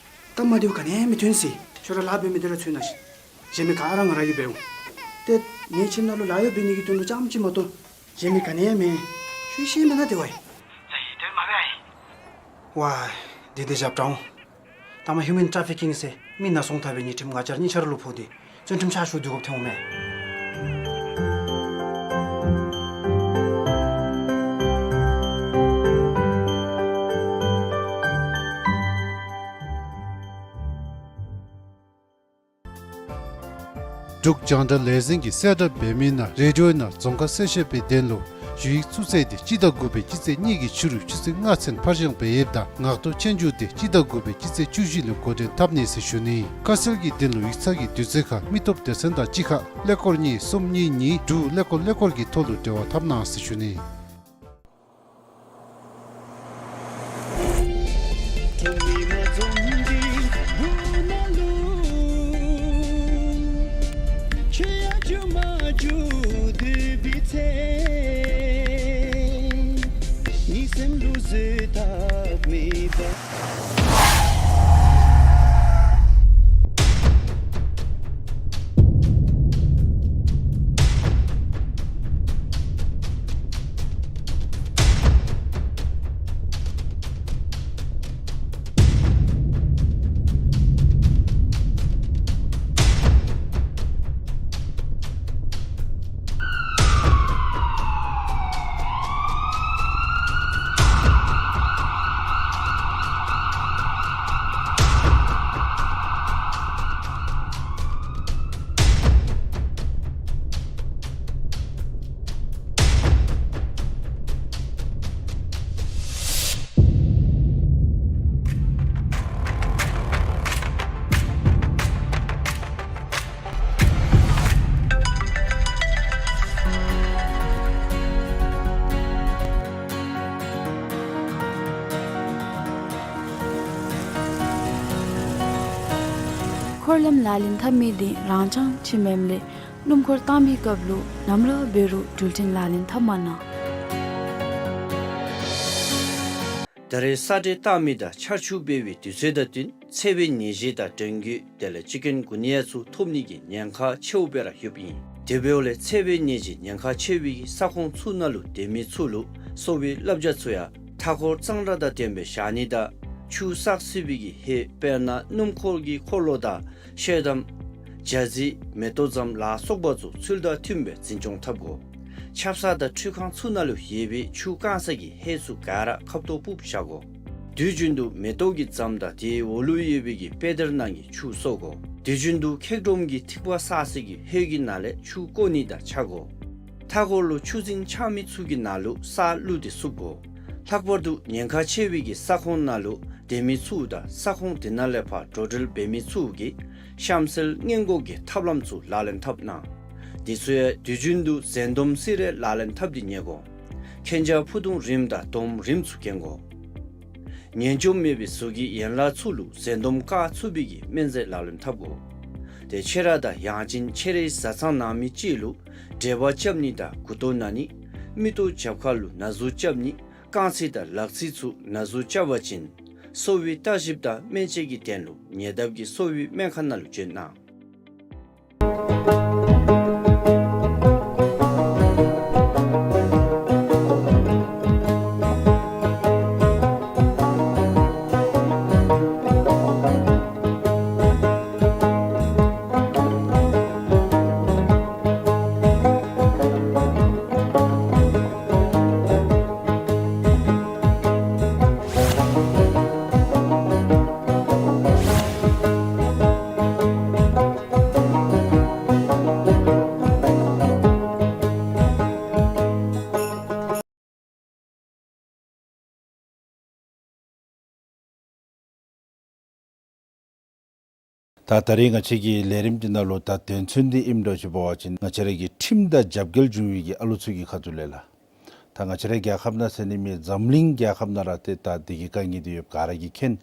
སྟབས་མ་བདེཝ་ག་ནི་ཡང་མི་ཐོན་ཟེར། ཁྱོད་ར་ལཱ་འབད་མི་དེ་ར་འཚོལ་གནང་ཤིག། གཞན་མི་ག་ར་ང་ར་གིས་འབད་འོང་། ཏེ་ངེའི་ཁྱིམ་ནང་ལུ་ལཱ་གཡོག་འབད་ནི་གི་དོན་ལུ་རྐྱངམ་ཅིག་མ་གཏོགས་གཞན་མི་ག་ནི་ཡང་མེད། ཁྱོད་ཤེས་མེན་ན་ཏེ་ཝའེ། ཙ་ཡི་དེ་མ་འབད་ཨའི། ཝའེ། དེ་དེ་རྒྱབ་དྲངས་འོང་། ད་མ་ཧིའུ་མེན་ཊ་ཕི་ཀིང་ཟེར་མི་ནཱ་སོང་ཐལ་བའི་ཉེས་ཁྲིམས་ང་བཅས་ར་གཉིས་ཆ་ར་ལུ་ཕོག་སྟེ་བཙོན་ཁྲིམས་ཕྱག་ཞུ་སྡོད་དགོཔ་ཐོན་འོང་མས། འབྲུག་རྒྱང་བསྒྲགས་ལས་འཛིན་གྱིས་གསལ་བསྒྲགས་འབད་མི་ནང་རེ་ཌི་ཡོ་ནང་རྫོང་ཁ་གསལ་བཤད་པའི་དོན་ལུ་ཞུ་ཡིག་བཙུགས་ཚེས་དེ་སྤྱི་ཟླ་དགུ་པའི་སྤྱི་ཚེས་གཉིས་ཀྱི་ཕྱི་རུ་ཆུ་ཚོད་ལྔ་ཚུན་ཕར་འགྱངས་འབད་ཡོདཔ་ད་ངག་ཐོག་ཆོས་རྒྱུགས་དེ་སྤྱི་ཟླ་དགུ་པའི་སྤྱི་ཚེས་བཅུ་བཞི་ལུ་འགོ་འདྲེན་འཐབ་ནི་ཟེར་ཞུ་ནི། དཀའ་སེལ་གྱི་དོན་ལུ་ཡིག་ཚང་གི་དུས་ཚོད་ཁར་མི་སྟོབས་སྡེ་ཚན་དང་གཅིག་ཁར་ཀླད་ཀོར་གཉིས་གསུམ་གཉིས་གཉིས་དྲུག་ཀླད་ཀོར་ཀླད་ཀོར་གྱི་ཐོག་ལུ་འབྲེལ་བ་འཐབ་གནང་ཟེར་ཞུ་ནི། འཁོར་ལམ་ལག་ལེན་འཐབ་མི་དེ་རང་རྐྱང་ཅིག་མེནམ་ལས་སྣུམ་འཁོར་བཏང་མི་སྐབས་ལུ་ནམ་ར་འབད་རུང་འགྲུལ་འཕྲིན་ལག་ལེན་འཐབ་མ་གནང་། ད་རེས་ས་འདྲེན་བཏང་མི་དང་ཆར་ཆུ་འབབ་པའི་དུས་ཚོད་དང་བསྟུན་འཚེ་བའི་ནད་གཞི་དང་འབྲེལ་འགྱུར་དེ་ལས་ཅི་ཀུན་གུ་ནི་ཡ་ཚུ་ཐོབ་ནི་གི་ཉེན་ཁ་ཆེཝ་སྦེ་ར་ཡོདཔ་ཨིན། དེ་འབདཝ་ལས་འཚེ་བའི་ནད་གཞི་ཉེན་ཁ་ཆེ་བའི་ས་ཁོངས་ཚུ་ནང་ལུ་སྡོད་མི་ཚུ་ལུ་གསོ་བའི་བསླབ་བྱ་ཚུ་ཡང་མཐའ་འཁོར་གཙང་སྦྲ་དང་ལྡནམ་སྦེ་བཞག་ནི་དང་ཆུ་བསགས་སྲིད་པའི་གི་ཧེ་དཔེར་ན་སྣུམ་འཁོར་གྱི་འཁོར་ལོ་དང་ཤེལ་དམ་ ཇ་རྩི་མེ་ཏོག་ཛམ་ལ་སོགས་པ་ཚུ་ཚུལ་དང་མཐུནམ་སྦེ་འཛིན་སྐྱོང་འཐབ་དགོ། ཆབ་གསང་དང་ཁྲུས་ཁང་ཚུ་ནང་ལུ་ཡོད་པའི་ཆུ་བཀང་ས་གི་ཧེ་ཚུ་ག་ར་ཁབ་ཏོ་སྤུབས་བཞག་དགོ། དུས་རྒྱུན་དུ་མེ་ཏོག་གི་ཛམ་དང་དེའི་འོག་ལུ་ཡོད་པའི་གི་པེ་དར་ནང་གི་ཆུ་གསོ་དགོ། དུས་རྒྱུན་དུ་ཁེག་ཌོམ་གྱི་ཐིགས་པ་བསགས་ས་གི་ཧེ་གི་ནང་ལས་ཆུ་བཀོ་ནི་དང་ཆ་དགོ། མཐའ་འཁོར་ལུ་ཆུ་རྫིང་ཆགས་མི་ཚུ་གི་ནང་ལུ་ས་བླུགས་ཏེ་བསུབ་དགོ། ལྷག་པར་དུ་ཉེན་ཁ་ཆེ་བའི་གི་ས་ཁོངས་ནང་ལུ་སྡོད་མི་ཚུ་དང་ས་ཁོངས་དེ་ནང་ལས་ཕར་འགྲོ་འགྲུལ་འབད་མི་ཚུ་གིས་གཤམ་གསལ་སྔོན་འགོག་གི་ཐབས་ལམ་ཚུ་ལག་ལེན་འཐབ་གནང་། དེ་ཚུ་ཡང་དུས་རྒྱུན་དུ་ཟན་དོམ་སི་རེ་ལག་ལེན་འཐབ་སྟེ་ཉལ་དགོ། མཁྱེན་རྒྱ་ཕུ་ཐུང་རིངམ་དང་དོམ་རིངམ་ཚུ་གྱོན་དགོ། ངན་སྐྱོབ་མེད་པའི་གཟུགས་ཀྱི་ཡན་ལག་ཚུ་ལུ་ཟན་དོམ་བཀག་ཚུགས་པའི་གི་སྨན་རྫས་ལག་ལེན་འཐབ་དགོ། ཏེ་ཁྱེད་ར་དང་ཡང་ཅིན་ཁྱེད་རའི་བཟའ་ཚང་ནང་མི་ཅིག་ལུ་འབྲེལ་བ་རྐྱབ་ནི་དང་མགུ་ཏོ་ན་ནི། མིག་ཏོ་རྒྱབ་ཁ་ལུ་ན་ཟུག་རྐྱབ་ནི། རྐང་ཚིགས་དང་ལག་ཚིགས་ཚུ་ན་ཟུག་རྐྱབ་པ་ཅིན་གསོ་བའི་བརྟག་ཞིབ་དང་སྨན་དཔྱད་ཀྱི་དོན་ལུ་ཉེ་འདབས་ཀྱི་གསོ་བའི་སྨན་ཁང་ནང་ལུ་བྱོན་གནང་། ད་ད་རིས་ང་བཅས་ཀྱི་ལས་རིམ་འདི་ནང་ལུ་ད་དོན་ཚན་འདི་ཨིནམ་འདྲཝ་ཅིག་འབད་བ་ཅིན་ང་བཅས་ར་གི་ཁྲིམས་དང་རྒྱབ་འགལ་འབྱུང་བའི་གི་ཨ་ལུ་ཚུ་གི་ཁ་ཐུག་ལས་ལགས། ད་ང་བཅས་རའི་རྒྱལ་ཁབ་ནང་ཟེར་ནི་མེད། འཛམ་གླིང་རྒྱལ་ཁབ་ནང་ར་ཏེ་ད་འདི་གི་དཀའ་ངལ་འདི་ཡོདཔ་ག་ར་གིས་མཁྱེན།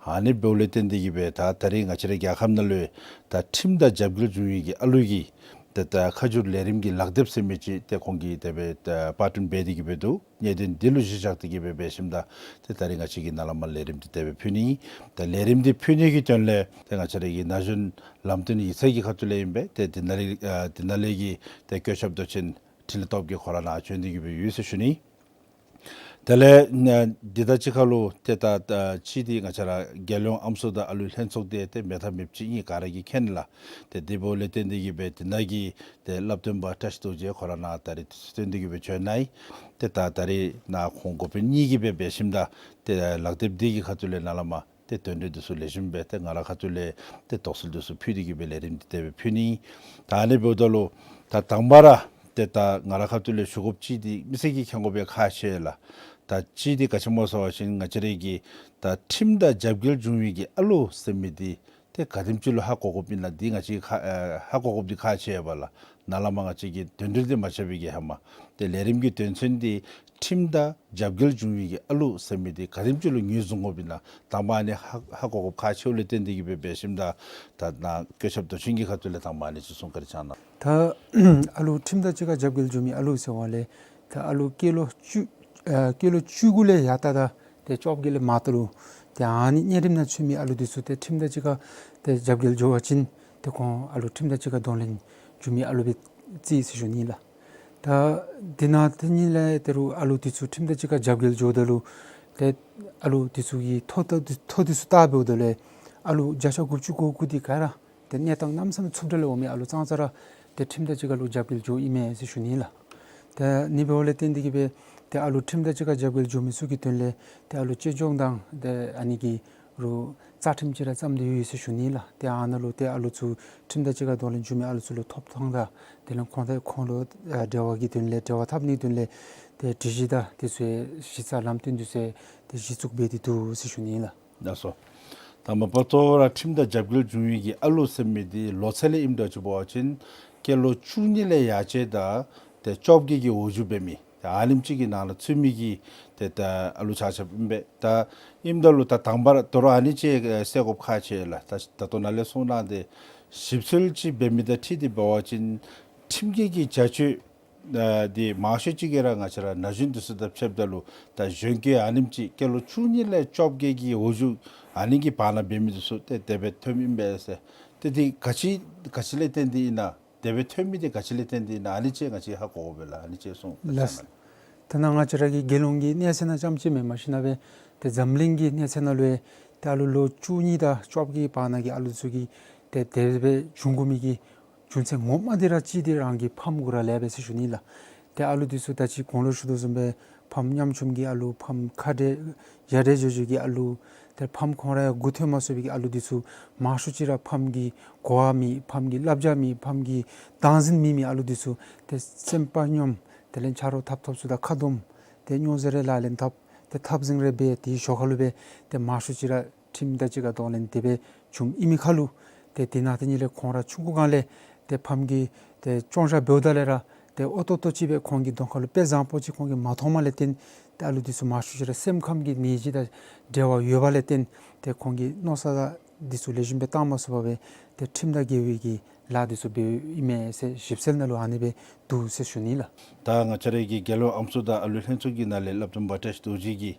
ཨ་ནི་འབདཝ་ལས་བརྟེན་ཏེ་གིས་སྦེ་ད་ད་རིས་ང་བཅས་རའི་རྒྱལ་ཁབ་ནང་ལུ་ད་ཁྲིམས་དང་རྒྱབ་འགལ་འབྱུང་བའི་གི་ཨ་ལུ་གི་ཏེ་ད་ཁ་བསྒྱུར་ལས་རིམ་གྱི་ལག་དེབ་ཟེར་མི་ཅིག་ཏེ་ཁོང་གིས་དེ་སྦེ་ད་པར་སྐྲུན་འབད་དེ་གིས་སྦེ་འདུག། གནད་དོན་འདི་ལུ་གཞི་བཞག་སྟེ་གིས་སྦེ་འབད་ཞིནམ་ད་ཏེ་ད་རིས་ང་བཅས་ཀྱིས་ནཱ་ལས་མར་ལས་རིམ་འདི་དེ་སྦེ་ཕུལ་ནི། ད་ལས་རིམ་འདི་ཕུལ་ནི་གི་དོན་ལས་ཏེ་ང་བཅས་རའི་གི་ན་གཞོན་ལམ་སྟོན་ཡིག་ཚང་གི་ཁ་ཐུག་ལས་ཨིན་པས། ཏེ་འདི་ནང་ལས་ཨ་འདི་ནང་ལས་ཀྱི་ཏེ་བཀོད་ཁྱབ་མདོ་ཆེན་འཕྲིན་ལས་སྟོབས་རྒྱས་ཁོ་ར་ནཱ་བྱོན་ཏེ་གིས་སྦེ་ཡོད་ཟེར་ཞུ་ནི། དེ་ལས་ཨ་འདི་དང་གཅིག་ཁར་ལུ་ཏེ་ད་ད་ཅི་འདི་ང་བཅས་ར་རྒྱལ་ཡོངས་ཨམ་སྲུ་དང་ཨ་ལུའི་ལྷན་ཚོགས་འདི་ཏེ་མེད་ཐབས་མེདཔ་ཅིག་ཨིན་ག་ར་གིས་མཁྱེན་ལགས། ཏེ་འདི་འབདཝ་ལས་བརྟེན་ཏེ་གིས་སྦེ་འདི་ནང་གི་ཏེ་བསླབ་སྟོན་པ་བཀྲ་ཤིས་རྡོ་རྗེ་ཁོ་ར་ནཱ་ད་རིས་དུས་ཚོད་བཏོན་ཏེ་གིས་སྦེ་བྱོན་གནང་ཡི། ཏེ་ད་ད་རིས་ནཱ་ཁོང་འགོ་དཔོན་གཉིས་ཀྱིས་སྦེ་འབད་ཞིནམ་ད་ཏེ་ལག་དེབ་འདི་གི་ཁ་ཐུག་ལས་ནཱ་ལས་མར་ཏེ་དོན་འགྲེལ་འདི་ཚུ་ལེགས་ཤོམ་སྦེ་ཏེ་ང་ར་ཁ་ཐུག་ལས་ཏེ་དོགས་སེལ་འདི་ཚུ་ཕུལ་ཏེ་གིས་སྦེ་ལས་རིམ་འདི་དེ་སྦེ་ཕུལ་ནི། ད་ཨ་ནི་འབདཝ་ད་ལུ་ད་དང་པ་ར་ཏེ་ད་ང་ར་ཁ་ཐུག་ལས་ཞུ་དགོཔ་ཅིག་འདི་མི་སེར་གྱིས་མཁྱེན་དགོ་པའི་ཁག་ཆེ་ལགས། ད་ཅི་འདི་ག་ཅི་སྨོ་ཟེར་བ་ཅིན་ང་བཅས་རའི་གི་ད་ཁྲིམས་དང་རྒྱབ་འགལ་འབྱུང་བའི་གི་ཨ་ལུ་ཟེར་མི་འདི་ཏེ་ག་དེམ་ཅིག་ལུ་ཧ་གོ་དགོཔ་ཨིན་ན་འདི་ང་བཅས་ཁ་ཨ་ཧ་གོ་དགོཔ་འདི་ཁག་ཆེ་བས་ལགས། ནཱ་ལས་མར་ང་བཅས་ཀྱིས་དོན་འགྲེལ་འདི་མ་རྐྱབ་པའི་གི་ཧེ་མ་ཏེ་ལས་རིམ་གྱི་དོན་ཚན་འདི་ཁྲིམས་དང་རྒྱབ་འགལ་འབྱུང་བའི་གི་ཨ་ལུ་ཟེར་མི་འདི་ག་དེམ་ཅིག་ལུ་ངོས་བཟུང་དགོཔ་ཨིན་ན་དང་པ་ཨ་ནི་ཧ་ཧ་གོ་དགོཔ་ཁག་ཆེཝ་ལས་བརྟེན་ཏེ་གིས་སྦེ་འབད་ཞིནམ་ད་ད་ནཱ་བཀོད་ཁྱབ་མདོ་ཆེན་གྱི་ཁ་ཐུག་ལས་དང་པ་ཨ་ནི་ཅིག་གསུང་བཀའ་དྲིན་བསྐྱང་གནང་། ད་ཨ་ལུ་ཁྲིམས་དང་གཅིག་ཁར་རྒྱབ་འགལ་འབྱུང་མི་ཨ་ལུ་ཟེར་བ་ལས་ད་ཨ་ལུ་སྐྱེས་ལོ་བཅུ་ཨ་སྐྱེས་ལོ་བཅུ་དགུ་ལས་ཡར་ད་ད་ཏེ་བཅོ་བརྒྱད་ལས་མར་ད་ལུ་ཏེ་ཨ་ནི་གཉན་རིམས་ནང་ཚུད་མི་ཨ་ལུ་འདི་ཚུ་ཏེ་ཁྲིམས་དང་གཅིག་ཁར་ཏེ་རྒྱབ་འགལ་འགྱོ་བ་ཅིན་ཏེ་ཁོང་ཨ་ལུ་ཁྲིམས་དང་གཅིག་ཁར་གདོང་ལེན་འབྱུང་མི་ཨ་ལུ་སྦེ་བརྩི་ཟེར་ཞུ་ནི་ལགས། ད་འདི་ནང་དེ་ཉིད་ལས་ད་རུང་ཨ་ལུ་འདི་ཚུ་ཁྲིམས་དང་གཅིག་ཁར་རྒྱབ་འགལ་འགྱོཝ་ད་ལུ་ཏེ་ཨ་ལུ་འདི་ཚུ་གི་ཐོ་ད་ཐོ་འདི་ཚུ་བལྟ་འབདཝ་ད་ལས་ཨ་ལུ་བརྒྱ་ཆ་དགུ་བཅུ་གོ་དགུ་འདི་ག་ར་ཏེ་གནས་སྟངས་གནམ་མེད་ས་མེད་འཚུབ་དྲགས་ལས་འོང་མི་ཨ་ལུ་ཙང་ཙ་ར་ཏེ་ཁྲིམས་དང་གཅིག་ཁར་ལུ་རྒྱབ་འགལ་འགྱོཝ་ཨིན་མས་ཟེར་ཞུ་ནི་ལགས། ཏེ་ནི་འབདཝ་ལས་བརྟེན་ཏེ་གིས་སྦེ་ཏེ་ཨ་ལུ་ཁྲིམས་དང་གཅིག་ཁར་རྒྱབ་འགལ་འགྱོ་མི་ཚུ་གི་དོན་ལས་ཏེ་ཨ་ལུ་གཅེས་སྐྱོང་དང་ཏེ་ཨ་ནི་གི་རུ་རྩ་ཁྲིམས་ཅིག་ར་བརྩམས་ཏེ་ཡོད་ཟེར་ཞུ་ནི་ལགས། ཏེ་ཨ་ནཱ་ལུ་ཏེ་ཨ་ལུ་ཚུ་ཁྲིམས་དང་གཅིག་ཁར་གདོང་ལེན་འབྱུང་མི་ཨ་ལུ་ཚུ་ལུ་ཐོབ་ཐང་དང་དེ་ལས་ཁོང་དང་ཁོང་ལུ་ཨ་འབྲེལ་བ་གི་དོན་ལས་འབྲེལ་བ་འཐབ་ནིའི་དོན་ལས་ཏེ་སྒྲིག་གཞི་དང་དེ་ཚུ་གཞི་རྩ་ལམ་སྟོན་དེ་ཚུ་ཏེ་གཞི་བཙུགས་འབད་དེ་འདུག་ཟེར་ཞུ་ནི་ལགས། ལགས་སོ། ད་མ་པ་ཏོ་ར་ཁྲིམས་དང་རྒྱབ་འགལ་འབྱུང་བའི་གི་ཨ་ལུ་ཟེར་མི་འདི་ལོ་ཚད་ལས་ཨིནམ་འདྲཝ་ཅིག་འབད་བ་ཅིན་སྐྱེས་ལོ་བཅུ་གཉིས་ལས་ཡར་བཅད་དང་ཏེ་བཅོ་བརྒྱད་ཀྱི་འོག་འཇུག་འབད་མི་ཏེ་ཨ་ནེམ་ཅིག་གི་ནང་ལུ་ཚུད་མི་གི་ཏེ་ད་ཨ་ལུ་ཆ་ཁྱབ་ཨིན་པས། ད་ཨིནམ་ད་ལུ་ད་དང་པ་ར་དོ་རུང་ཨ་ནི་ཅིག་ཨེ་གསལ་དགོཔ་ཁག་ཆེ་ལགས། ད་ད་ལྟོ་ནཱ་ལས་གསུངས་གནང་སྟེ་ཞིབ་འཚོལ་ཅིག་འབད་མི་དང་འཁྲིལ་ཏེ་འབད་བ་ཅིན་ཁྲིམས་འགལ་གྱི་བྱ་སྤྱོད་ཨ་འདི་མང་ཤོས་ཅིག་གིས་ར་ང་བཅས་ར་ན་གཞོན་འདི་ཚུ་དང་ཕྱདཔ་ད་ལུ་ད་གཞོན་སྐྱེས་ཨ་ནེམ་ཅིག་སྐྱེས་ལོ་བཅུ་གཉིས་ལས་བཅོ་བརྒྱད་ཀྱི་འོག་འཇུག་ཨ་ནི་གི་བར་ན་འབད་མི་འདི་ཚུ་ཏེ་དེ་སྦེ་ཐོནམ་ཨིན་པས་ཟེར། ཏེ་འདི་ག་ཅི་ག་ཅི་ལས་བརྟེན་ཏེ་ཨིན་ན། དེ་སྦེ་ཐོན་མི་འདི་ག་ཅི་ལས་བརྟེན་ཏེ་ཨིན་ན། ཨ་ནི་ཅིག་ང་བཅས་ཧ་གོ་དགོ་པས་ལགས། ཨ་ནི་ཅིག་གསུང་ལགས། ད་ནཱ་ང་བཅས་ར་གི་རྒྱལ་ཡོངས་ཀྱི་གནས་ཚད་ནང་རྐྱངམ་ཅིག་མེན་མ་གཞི་ནཱ་སྦེ་ཏེ་འཛམ་གླིང་གི་གནས་ཚད་ནང་ལུ་ཡང་ཏེ་ཨ་ལུ་ལོ་བཅུ་གཉིས་དང་བཅོ་བརྒྱད་བར་ན་གི་ཨ་ལུ་ཚུ་གི་ ཏེ་དེ་སྦེ་བྱུང་དགོ་མི་གི་རྒྱུ་མཚན་ངོ་མ་འདི་ར་གཅིག་འདི་རང་གི་ཕམ་གུ་ར་ལས་པས་ཟེར་ཞུ་ནི་ལགས། ཏེ་ཨ་ལུ་འདི་ཚུ་ད་ཅི་གོང་ལུ་ཞུ་དོ་བཟུམ་སྦེ་ཕམ་ཉམ་ཆུང་གི་ཨ་ལུ་ཕམ་ཁ་བདེ་ཡ་བདེ་འགྱོ་འགྱོ་གི་ཨ་ལུ། ཏེ་ཕམ་ཁོང་ར་ཡང་མགུ་ཐོན་མ་ཚུགས་པའི་གི་ཨ་ལུ་འདི་ཚུ་མང་ཤོས་ཅིག་ར་ཕམ་གི་གོ་བ་མེད། ཕམ་གི་བསླབ་བྱ་མེད། ཕམ་གི་སྟངས་འཛིན་མེད་མི་ཨ་ལུ་འདི་ཚུ་ཏེ་སེམས་དཔའ་སྙོམས། དེ་ལས་ཆ་རོགས་འཐབ་འཐབ་ཚུ་དང་ཁ་སྡོམ། ཏེ་སྨྱོ་རྫས་རེ་ལག་ལེན་འཐབ། ཏེ་འཐབ་འཛིང་རེ་འབད། དེའི་ཞོར་ཁ་ལུ་སྦེ་ཏེ་མང་ཤོས་ཅིག་ར་ཁྲིམས་དང་གཅིག་ཁར་གདོང་ལེན་དེ་སྦེ་བྱུངམ་ཨིན་མི་ཁར་ལུ། ཏེ་དེ་ནང་དེ་ཉིད་ལས་ཁོང་ར་ཆུང་ཀུ་སྒང་ལས་ཏེ་ཕམ་གྱིས་ཏེ་བཙོང་བཞག་འབདཝ་ད་ལས་ར་ཏེ་ཨོ་ཏོ་ཏོ་ཅིག་སྦེ་ཁོང་གི་གདོང་ཁ་ལུ་དཔེ་བཟང་པོ་ཅིག་ཁོང་གིས་མ་མཐོངམ་ལས་བརྟེན་ཏེ་ཨ་ལུ་འདི་ཚུ་མང་ཤོས་ཅིག་ར་སེམས་ཁམས་ཀྱི་ནད་གཞི་དང་འབྲེལ་བ་ཡོད་པ་ལས་བརྟེན་ཏེ་ཁོང་གིས་མནོ་བསམ་དང་འདི་ཚུ་ལེགས་ཤོམ་སྦེ་བཏང་མ་ཚུགས་པར་སྦེ་ཏེ་ཁྲིམས་དང་འགལ་བའི་གི་ལཱ་འདི་ཚུ་འབདཝ་ཨིན་མས་ཟེར་ཞིབ་འཚོལ་ནང་ལུ་ཨ་ནི་སྦེ་འདུག་ཟེར་ཞུ་ནི་ལགས། ད་ང་བཅས་རའི་གི་རྒྱལ་ཡོངས་ཨམ་སྲུ་དང་ཨ་ལུ་ལྷན་ཚོགས་ཀྱི་ནང་ལས་སླབ་སྟོན་པ་བཀྲ་ཤིས་རྡོ་རྗེ་གིས་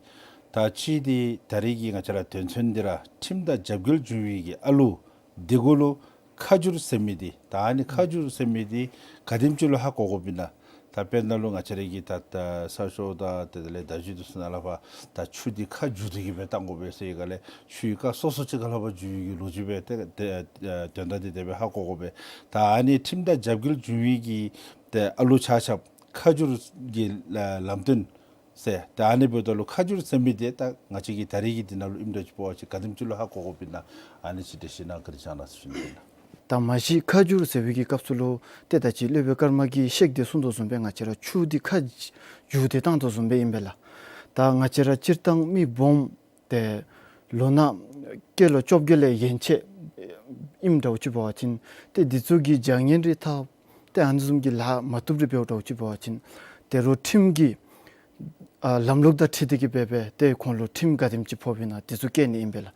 ད་ཅི་འདི་ད་རེས་ཀྱི་ང་བཅས་ར་དོན་ཚན་འདི་ར་ཁྲིམས་དང་རྒྱབ་འགལ་བྱུང་བའི་གི་ཨ་ལུ་འདི་གུ་ལུ་ཁ་བསྒྱུར་ཟེར་མི་འདི་ད་ཨ་ནི་ཁ་བསྒྱུར་ཟེར་མི་འདི་ག་དེམ་ཅིག་ལུ་ཧ་གོ་དགོཔ་ཨིན་ན། ད་དཔེར་ན་ལུ་ང་བཅས་རའི་གི་ད་ད་ས་ཤོག་དང་དེ་ལས་ད་ཅི་འདི་ཚུ་ནང་ལས་ཕར་ད་ཆུ་འདི་ཁ་བསྒྱུར་ཏེ་གི་སྦེ་བཏང་དགོ་པས་ཟེར་ག་ལས་ཆུའི་རྐ་སོ་སོ་ཅིག་ཁ་ལས་ཕར་བསྒྱུར་བའི་གི་ལོ་རྒྱུས་སྦེ་ཏེ་ཏེ་དོན་དག་འདི་དེ་སྦེ་ཧ་གོ་དགོ་པས། ད་ཨ་ནི་ཁྲིམས་དང་རྒྱབ་འགལ་བྱུང་བའི་གི་ཏེ་ཨ་ལུ་ཆ་ཁྱབ་ཁ་བསྒྱུར་གྱི་ལམ་སྟོན་ཟེར། ད་ཨ་ནི་འབདཝ་ད་ལུ་ཁ་བསྒྱུར་ཟེར་མི་འདི་ད་ང་བཅས་ཀྱི་ད་རེས་ཀྱི་འདི་ནང་ལུ་ཨིནམ་འདྲཝ་ཅིག་འབད་བ་ཅིན་ག་དེམ་ཅིག་ལུ་ཧ་གོ་དགོཔ་ཨིན་ན། ཨ་ནི་ཅིག་འགྲེལ་བཤད་གནང་བཀའ་དྲིན་བསྐྱང་གནང་ཟེར་ཞུ་ནི་ཨིན་ལགས། ད་མ་གཞི་ཁ་བསྒྱུར་ཟེར་བའི་གི་སྐབས་སུ་ལུ་ཏེ་ད་ཅི་སློབ་དཔོན་ཀརྨ་གིས་བཤད་དེ་གསུངས་དོ་བཟུམ་སྦེ་ང་བཅས་ར་ཆུ་འདི་ཁ་བསྒྱུར་ཏེ་བཏང་དོ་བཟུམ་སྦེ་ཨིན་པས་ལགས། ད་ང་བཅས་ར་སྤྱིར་བཏང་མི་སྦོམ་ཏེ་ལོ་ན་སྐྱེས་ལོ་བཅོ་བརྒྱད་ལས་ཡན་ཆད་ཨིནམ་འདྲཝ་ཅིག་འབད་བ་ཅིན་ཏེ་འདི་ཚུ་གིས་བྱ་ངན་རེ་འཐབ་ཏེ་ཨ་ནི་བཟུམ་གྱི་ལཱ་མ་བཏུབ་རེ་འབདཝ་འདྲཝ་ཅིག་འབད་བ་ཅིན་ཏེ་རུང་ཁྲིམས་ཀྱི་ཨ་ལམ་ལུགས་དང་འཁྲིལ་ཏེ་གི་སྦེ་སྦེ་ཏེ་ཁོང་ལུ་ཁྲིམས་ག་དེམ་ཅིག་ཕོགཔ་ཨིན་ན་འདི་ཚུ་བཀལ་ནི་ཨིན་པས་ལགས།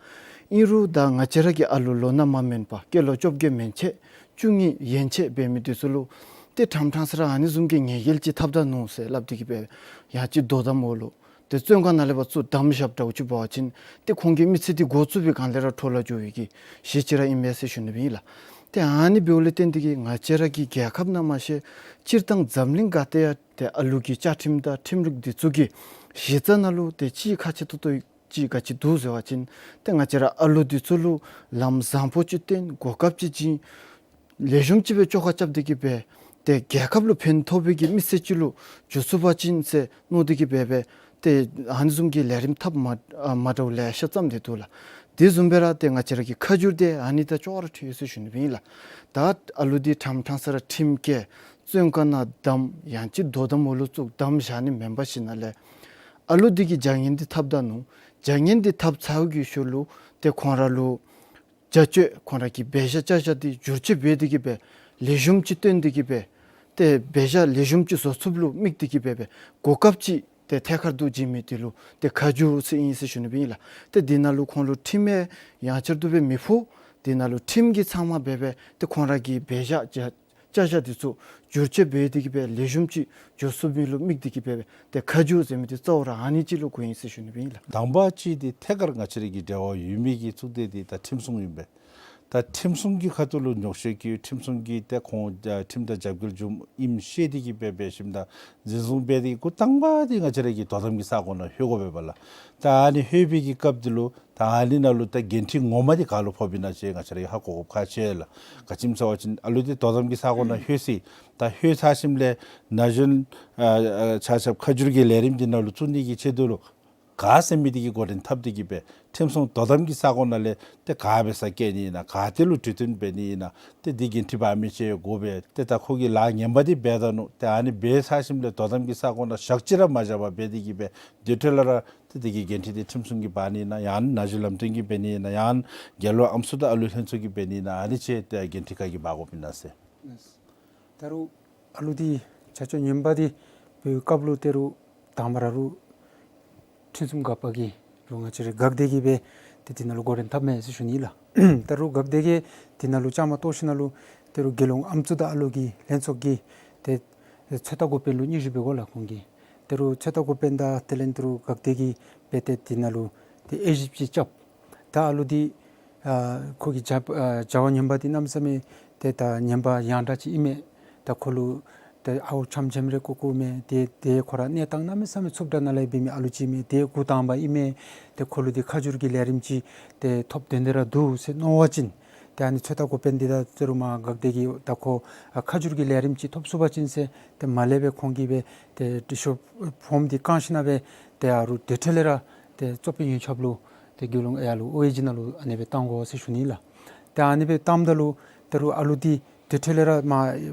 ཨིན་རུང་ད་ང་བཅས་ར་གི་ཨ་ལུ་ལོ་ན་མ་དམན་པ་སྐྱེས་ལོ་བཅོ་བརྒྱད་མན་ཆད་བཅུ་གཉིས་ཡན་ཆད་འབད་མི་འདི་ཚུ་ལུ་ཏེ་ཕྲང་ཕྲང་ས་ར་ཨ་ནི་བཟུམ་གྱི་ཉེས་འགེལ་ཅིག་འཐབ་ད་ནུག་ཟེར་སླབ་སྟེ་གི་སྦེ་ཡང་ཅིན་དོ་དམ་འོག་ལུ་ཏེ་བཙོན་ཁང་ནང་ལས་ཕར་བཙུགས་བསྡམས་བཞགཔ་འདྲཝ་ཅིག་འབད་བ་ཅིན་ཏེ་ཁོང་གི་མི་ཚེ་འདི་འགོ་བཙུགས་པའི་སྒང་ལས་ར་འཕྲོ་བརླག་འགྱོ་བའི་གི་གཞི་ཅིག་ར་ཨིན་མས་ཟེར་ཞུ་ནི་ཨིན་ལགས། ཏེ་ཨ་ནི་འབདཝ་ལས་བརྟེན་ཏེ་གི་ང་བཅས་ར་གི་རྒྱལ་ཁབ་ནང་མ་གཞི་སྤྱིར་བཏང་འཛམ་གླིང་ག་ཏེ་ཡང་ཏེ་ཨ་ལུ་གི་བཅའ་ཁྲིམས་དང་ཁྲིམས་ལུགས་འདི་ཚུ་གི་གཞི་རྩ་ནང་ལུ་ཏེ་ཅིག་ཁག་ཆེ་ཏོག་ཏོ་ཅིག་ག་ཅི་འདུག་ཟེར་བ་ཅིན་ཏེ་ང་བཅས་ར་ཨ་ལུ་འདི་ཚུ་ལུ་ལམ་བཟང་པོ་ཅིག་སྟོན་གོ་སྐབས་ཅིག་བྱིན་ལེགས་ཤོམ་ཅིག་སྦེ་བཅོ་ཁ་རྐྱབ་སྟེ་གི་སྦེ་ཏེ་རྒྱལ་ཁབ་ལུ་ཕན་ཐོགས་པའི་གི་མི་སེར་ཅིག་ལུ་འགྱུར་ཚུགས་པ་ཅིན་ཟེར་མནོ་སྟེ་གི་སྦེ་སྦེ་ཏེ་ཨ་ནི་བཟུམ་གྱི་ལས་རིམ་འཐབ་མ་ཨ་མ་འདྲཝ་ལེ་ཤ་བརྩམས་ཏེ་འདུག་ལགས། དེ་བཟུམ་སྦེ་ར་ཏེ་ང་བཅས་ར་གི་ཁ་བསྒྱུར་འདི་ཨ་ནི་དང་ཅོག་ར་འཐད་ཡོད་ཟེར་ཞུ་ནི་ཨིན་ལགས། ད་ཨ་ལུ་འདི་ཕྲང་ཕྲང་ས་ར་ཁྲིམས་བཀལ་བཙོན་ཁང་ནང་བསྡམས་ཡང་ཅིན་དོ་དམ་འོག་ལུ་བཙུགས་བསྡམས་བཞག་ནི་མེན་པར་ཞིནམ་ལས་ཨ་ལུ་འདི་གིས་བྱ་ངན་འདི་འཐབ་ད་ནུག། བྱ་ངན་འདི་འཐབ་ཚར་བའི་གི་ཤུལ་ལུ་ཏེ་ཁོང་ར་ལུ་བྱ་སྤྱོད་ཁོང་ར་གི་འབད་བཞག་བྱ་བཞག་འདི་བསྒྱུར་བཅོས་འབད་དེ་གི་སྦེ་ལེགས་ཤོམ་ཅིག་སྟོན་ཏེ་གི་སྦེ་ཏེ་འབད་བཞག་ལེགས་ཤོམ་ཅིག་བཟོ་ཚུགསཔ་ལུ་དམིགས་ཏེ་གི་སྦེ་སྦེ་གོ་སྐབས་ཅིག་ཏེ་ཐད་ཀར་དུ་བྱིན་མི་འདི་ལུ་ཏེ་ཁ་བསྒྱུར་ཟེར་ཨིན་ཟེར་ཞུ་ནི་ཨིན་ལགས། ཏེ་འདི་ནང་ལུ་ཁོང་ལུ་ཁྲིམས་ཡང་ཡང་བསྐྱར་དུ་སྦེ་མི་ཕོག། འདི་ནང་ལུ་ཁྲིམས་ཀྱིས་ཚང་མ་སྦེ་སྦེ་ཏེ་ཁོང་ར་གི་འབད་བཞག་བྱ་བྱ་བཞག་འདི་ཚུ་བསྒྱུར་བཅོས་འབད་དེ་གི་སྦེ་ལེགས་ཤོམ་ཅིག་འགྱུར་ཚུགས་མི་ལུ་དམིགས་ཏེ་གི་སྦེ་སྦེ་ཏེ་ཁ་བསྒྱུར་ཟེར་མི་འདི་གཙོ་བོ་ར་ཨ་ནི་ཅིག་ལུ་གོཝ་ཨིན་ཟེར་ཞུ་ནི་ཨིན་ལགས། དང་པ་ཅིག་འདི་ཐད་ཀར་ང་བཅས་ར་གི་འབྲེལ་བ་ཡོད་མི་གི་ཚུགས་ཏེ་འདི་ད་ཁྲིམས་སྲུང་ཨིན་པས། ད་ཁྲིམས་སྲུང་གི་ཁ་ཐུག་ལུ་ཉོགས་བཤད་ཀྱི་ཁྲིམས་སྲུང་གིས་ཏེ་ཁོང་ཨ་ཁྲིམས་དང་རྒྱབ་འགལ་བྱུངམ་ཨིནམ་ཤེས་ཏེ་གི་སྦེ་སྦེ་ཞིནམ་ད་འཛིན་བཟུང་འབད་དེ་འགོ་དང་པ་འདི་ང་བཅས་ར་གི་དོ་དམ་གྱི་ས་གོ་ནང་ལྷོད་དགོ་པས་པ་ལགས། ད་ཨ་ནི་ལྷོད་པའི་གི་སྐབས་འདི་ལུ་ད་ཨ་ནི་ནང་ལུ་ད་འགན་འཁྲི་ངོ་མ་འདི་ག་ལུ་ཕོགཔ་ཨིན་ན་ཅིག་ང་བཅས་ར་གིས་ཧ་གོ་དགོཔ་ཁག་ཆེ་ལགས། ག་ཅི་སྨོ་ཟེར་བ་ཅིན་ཨ་ལུ་འདི་དོ་དམ་གྱི་ས་གོ་ནང་ལྷོད་ཅི། ད་ལྷོད་ཚར་ཞིནམ་ལས་ན་གཞོན་ཨ་ཨ་ཆ་ཁྱབ་ཁ་བསྒྱུར་གྱི་ལས་རིམ་འདི་ནང་ལུ་བཙུགས་ནི་གི་ཆེད་དུ་ལུ་ག་ཟེར་མི་འདི་གི་འགོ་འདྲེན་འཐབ་སྟེ་གི་སྦེ་ཁྲིམས་སྲུང་དོ་དམ་གྱི་ས་གོ་ནང་ལས་ཏེ་ག་འབད་སར་བསྐྱལ་ནི་ཨིན་ན། ག་ཏེ་ལུ་གྲོས་བསྟུན་འབད་ནི་ཨིན་ན། ཏེ་འདི་འགན་འཁྲི་འབག་མི་ཅིག་དགོ་པས། ཏེ་ད་ཁོ་གིས་ལཱ་ངན་པ་འདི་འབད་ད་ནུག། ཏེ་ཨ་ནི་འབད་ཚར་ཞིནམ་ལས་དོ་དམ་གྱི་ས་གོ་ནང་ཞག་གཅིག་ར་མ་བཞག་པར་འབད་དེ་གི་སྦེ་དེ་འཕྲོ་ལས་ར་ཏེ་དེ་གི་འགན་འཁྲི་འདི་ཁྲིམས་སྲུང་གིས་འབག་ནི་ཨིན་ན། ཡང་ན་གཞོན་ལམ་སྟོན་གྱིས་འབད་ནི་ཨིན་ན། ཡང་རྒྱལ་ཡོངས་ཨམ་སྲུ་དང་ཨ་ལུ་ལྷན་ཚོགས་ཀྱིས་འབད་ནི་ཨིན་ན། ཨ་ནི་ཅིག་ཏེ་འགན་འཁྲི་ག་གིས་འབག་དགོཔ་ཨིན་ན་ཟེར། ད་རུང་ཨ་ལུ་འདི་བྱ་སྤྱོད་ངན་པ་འདི་འབད་བའི་སྐབས་ལུ་ད་རུང་དང་པ་ར་རུང་ཁྲིམས་སྲུང་འགག་པ་གིས་རུང་ང་བཅས་རའི་འགག་སྡེ་གིས་སྦེ་ཏེ་དེ་ནང་ལུ་འགོ་འདྲེན་འཐབ་མས་ཟེར་ཞུ་ནི་ལགས། ད་རུང་འགག་སྡེ་གིས་དེ་ནང་ལུ་བཅའ་མར་གཏོགས་ཞིནམ་ལས་ད་རུང་རྒྱལ་ཡོངས་ཨམ་སྲུ་དང་ཨ་ལུ་གི་ལྷན་ཚོགས་ཀྱིས་ཏེ་ཚོད་ལྟ་འགོ་དཔོན་ལུ་སྙན་ཞུ་འབད་དགོ་ལགས་ཁོང་གིས། ད་རུང་ཚོད་ལྟ་འགོ་དཔོན་དང་དེ་ལས་ད་རུང་འགག་སྡེ་གིས་འབད་དེ་དེ་ནང་ལུ་ཏེ་དབྱེ་ཞིབ་ཅིག་རྐྱབ། ད་ཨ་ལུ་འདི་ཨ་ཁོ་གི་བྱ་ཨ་བྱ་བ་ངན་པ་འདི་གནམ་མེད་ས་མེད་ཏེ་ད་ངན་པ་ཡང་དག་ཅིག་ཨིན་མས། ད་ཁོ་ལུ་ཏེ་ཨརཝ་འཆམ་འཆམ་རེ་བཀོ་བཀོཝ་མས། ཏེ་ཏེ་ཁོ་ར་གནས་སྟངས་གནམ་མེད་ས་མེད་འཚུབ་དྲགས་ནང་ལས་འབད་མི་ཨ་ལུ་ཅིག་ཨིན་མས། ཏེ་འགོ་དང་པ་ཨིན་མས། ཏེ་ཁོ་ལུ་འདི་ཁ་བསྒྱུར་གྱི་ལས་རིམ་ཅིག་ཏེ་ཐོབ་དོན་དེ་ར་འདུག་ཟེར་མནོ་བ་ཅིན། ཏེ་ཨ་ནི་ཚོད་ལྟ་འགོ་དཔོན་འདི་དང་ཏེ་རུ་མར་འགག་སྡེ་གིས་ད་ཁོ་ཨ་ཁ་བསྒྱུར་གྱི་ལས་རིམ་ཅིག་ཐོབ་ཚུགས་པ་ཅིན་ཟེར་ཏེ་མར་ལས་སྦེ་ཁོང་གིས་སྦེ་ཏེ་ཊི་ཤོ་ཕོརམ་འདི་བཀང་ཞིན་ན་སྦེ་ཏེ་ཨ་རུ་དེ་འཕྲོ་ལས་ར་ཏེ་གཙོ་དཔོན་ཡོན་ཆབ་ལུ་ཏེ་དགེ་སློང་ཨ་ཡར་ལུ་ཨོ་ཨེ་ཇི་ནང་ལུ་ཨ་ནི་སྦེ་བཏང་དགོ་ཟེར་ཞུ་ནི་ལགས། ཏེ་ཨ་ནི་སྦེ་བཏངམ་ད་ལུ་ཏེ་རུ་ཨ་ལུ་འདི་དེ་འཕྲོ་ལས་ར་མར་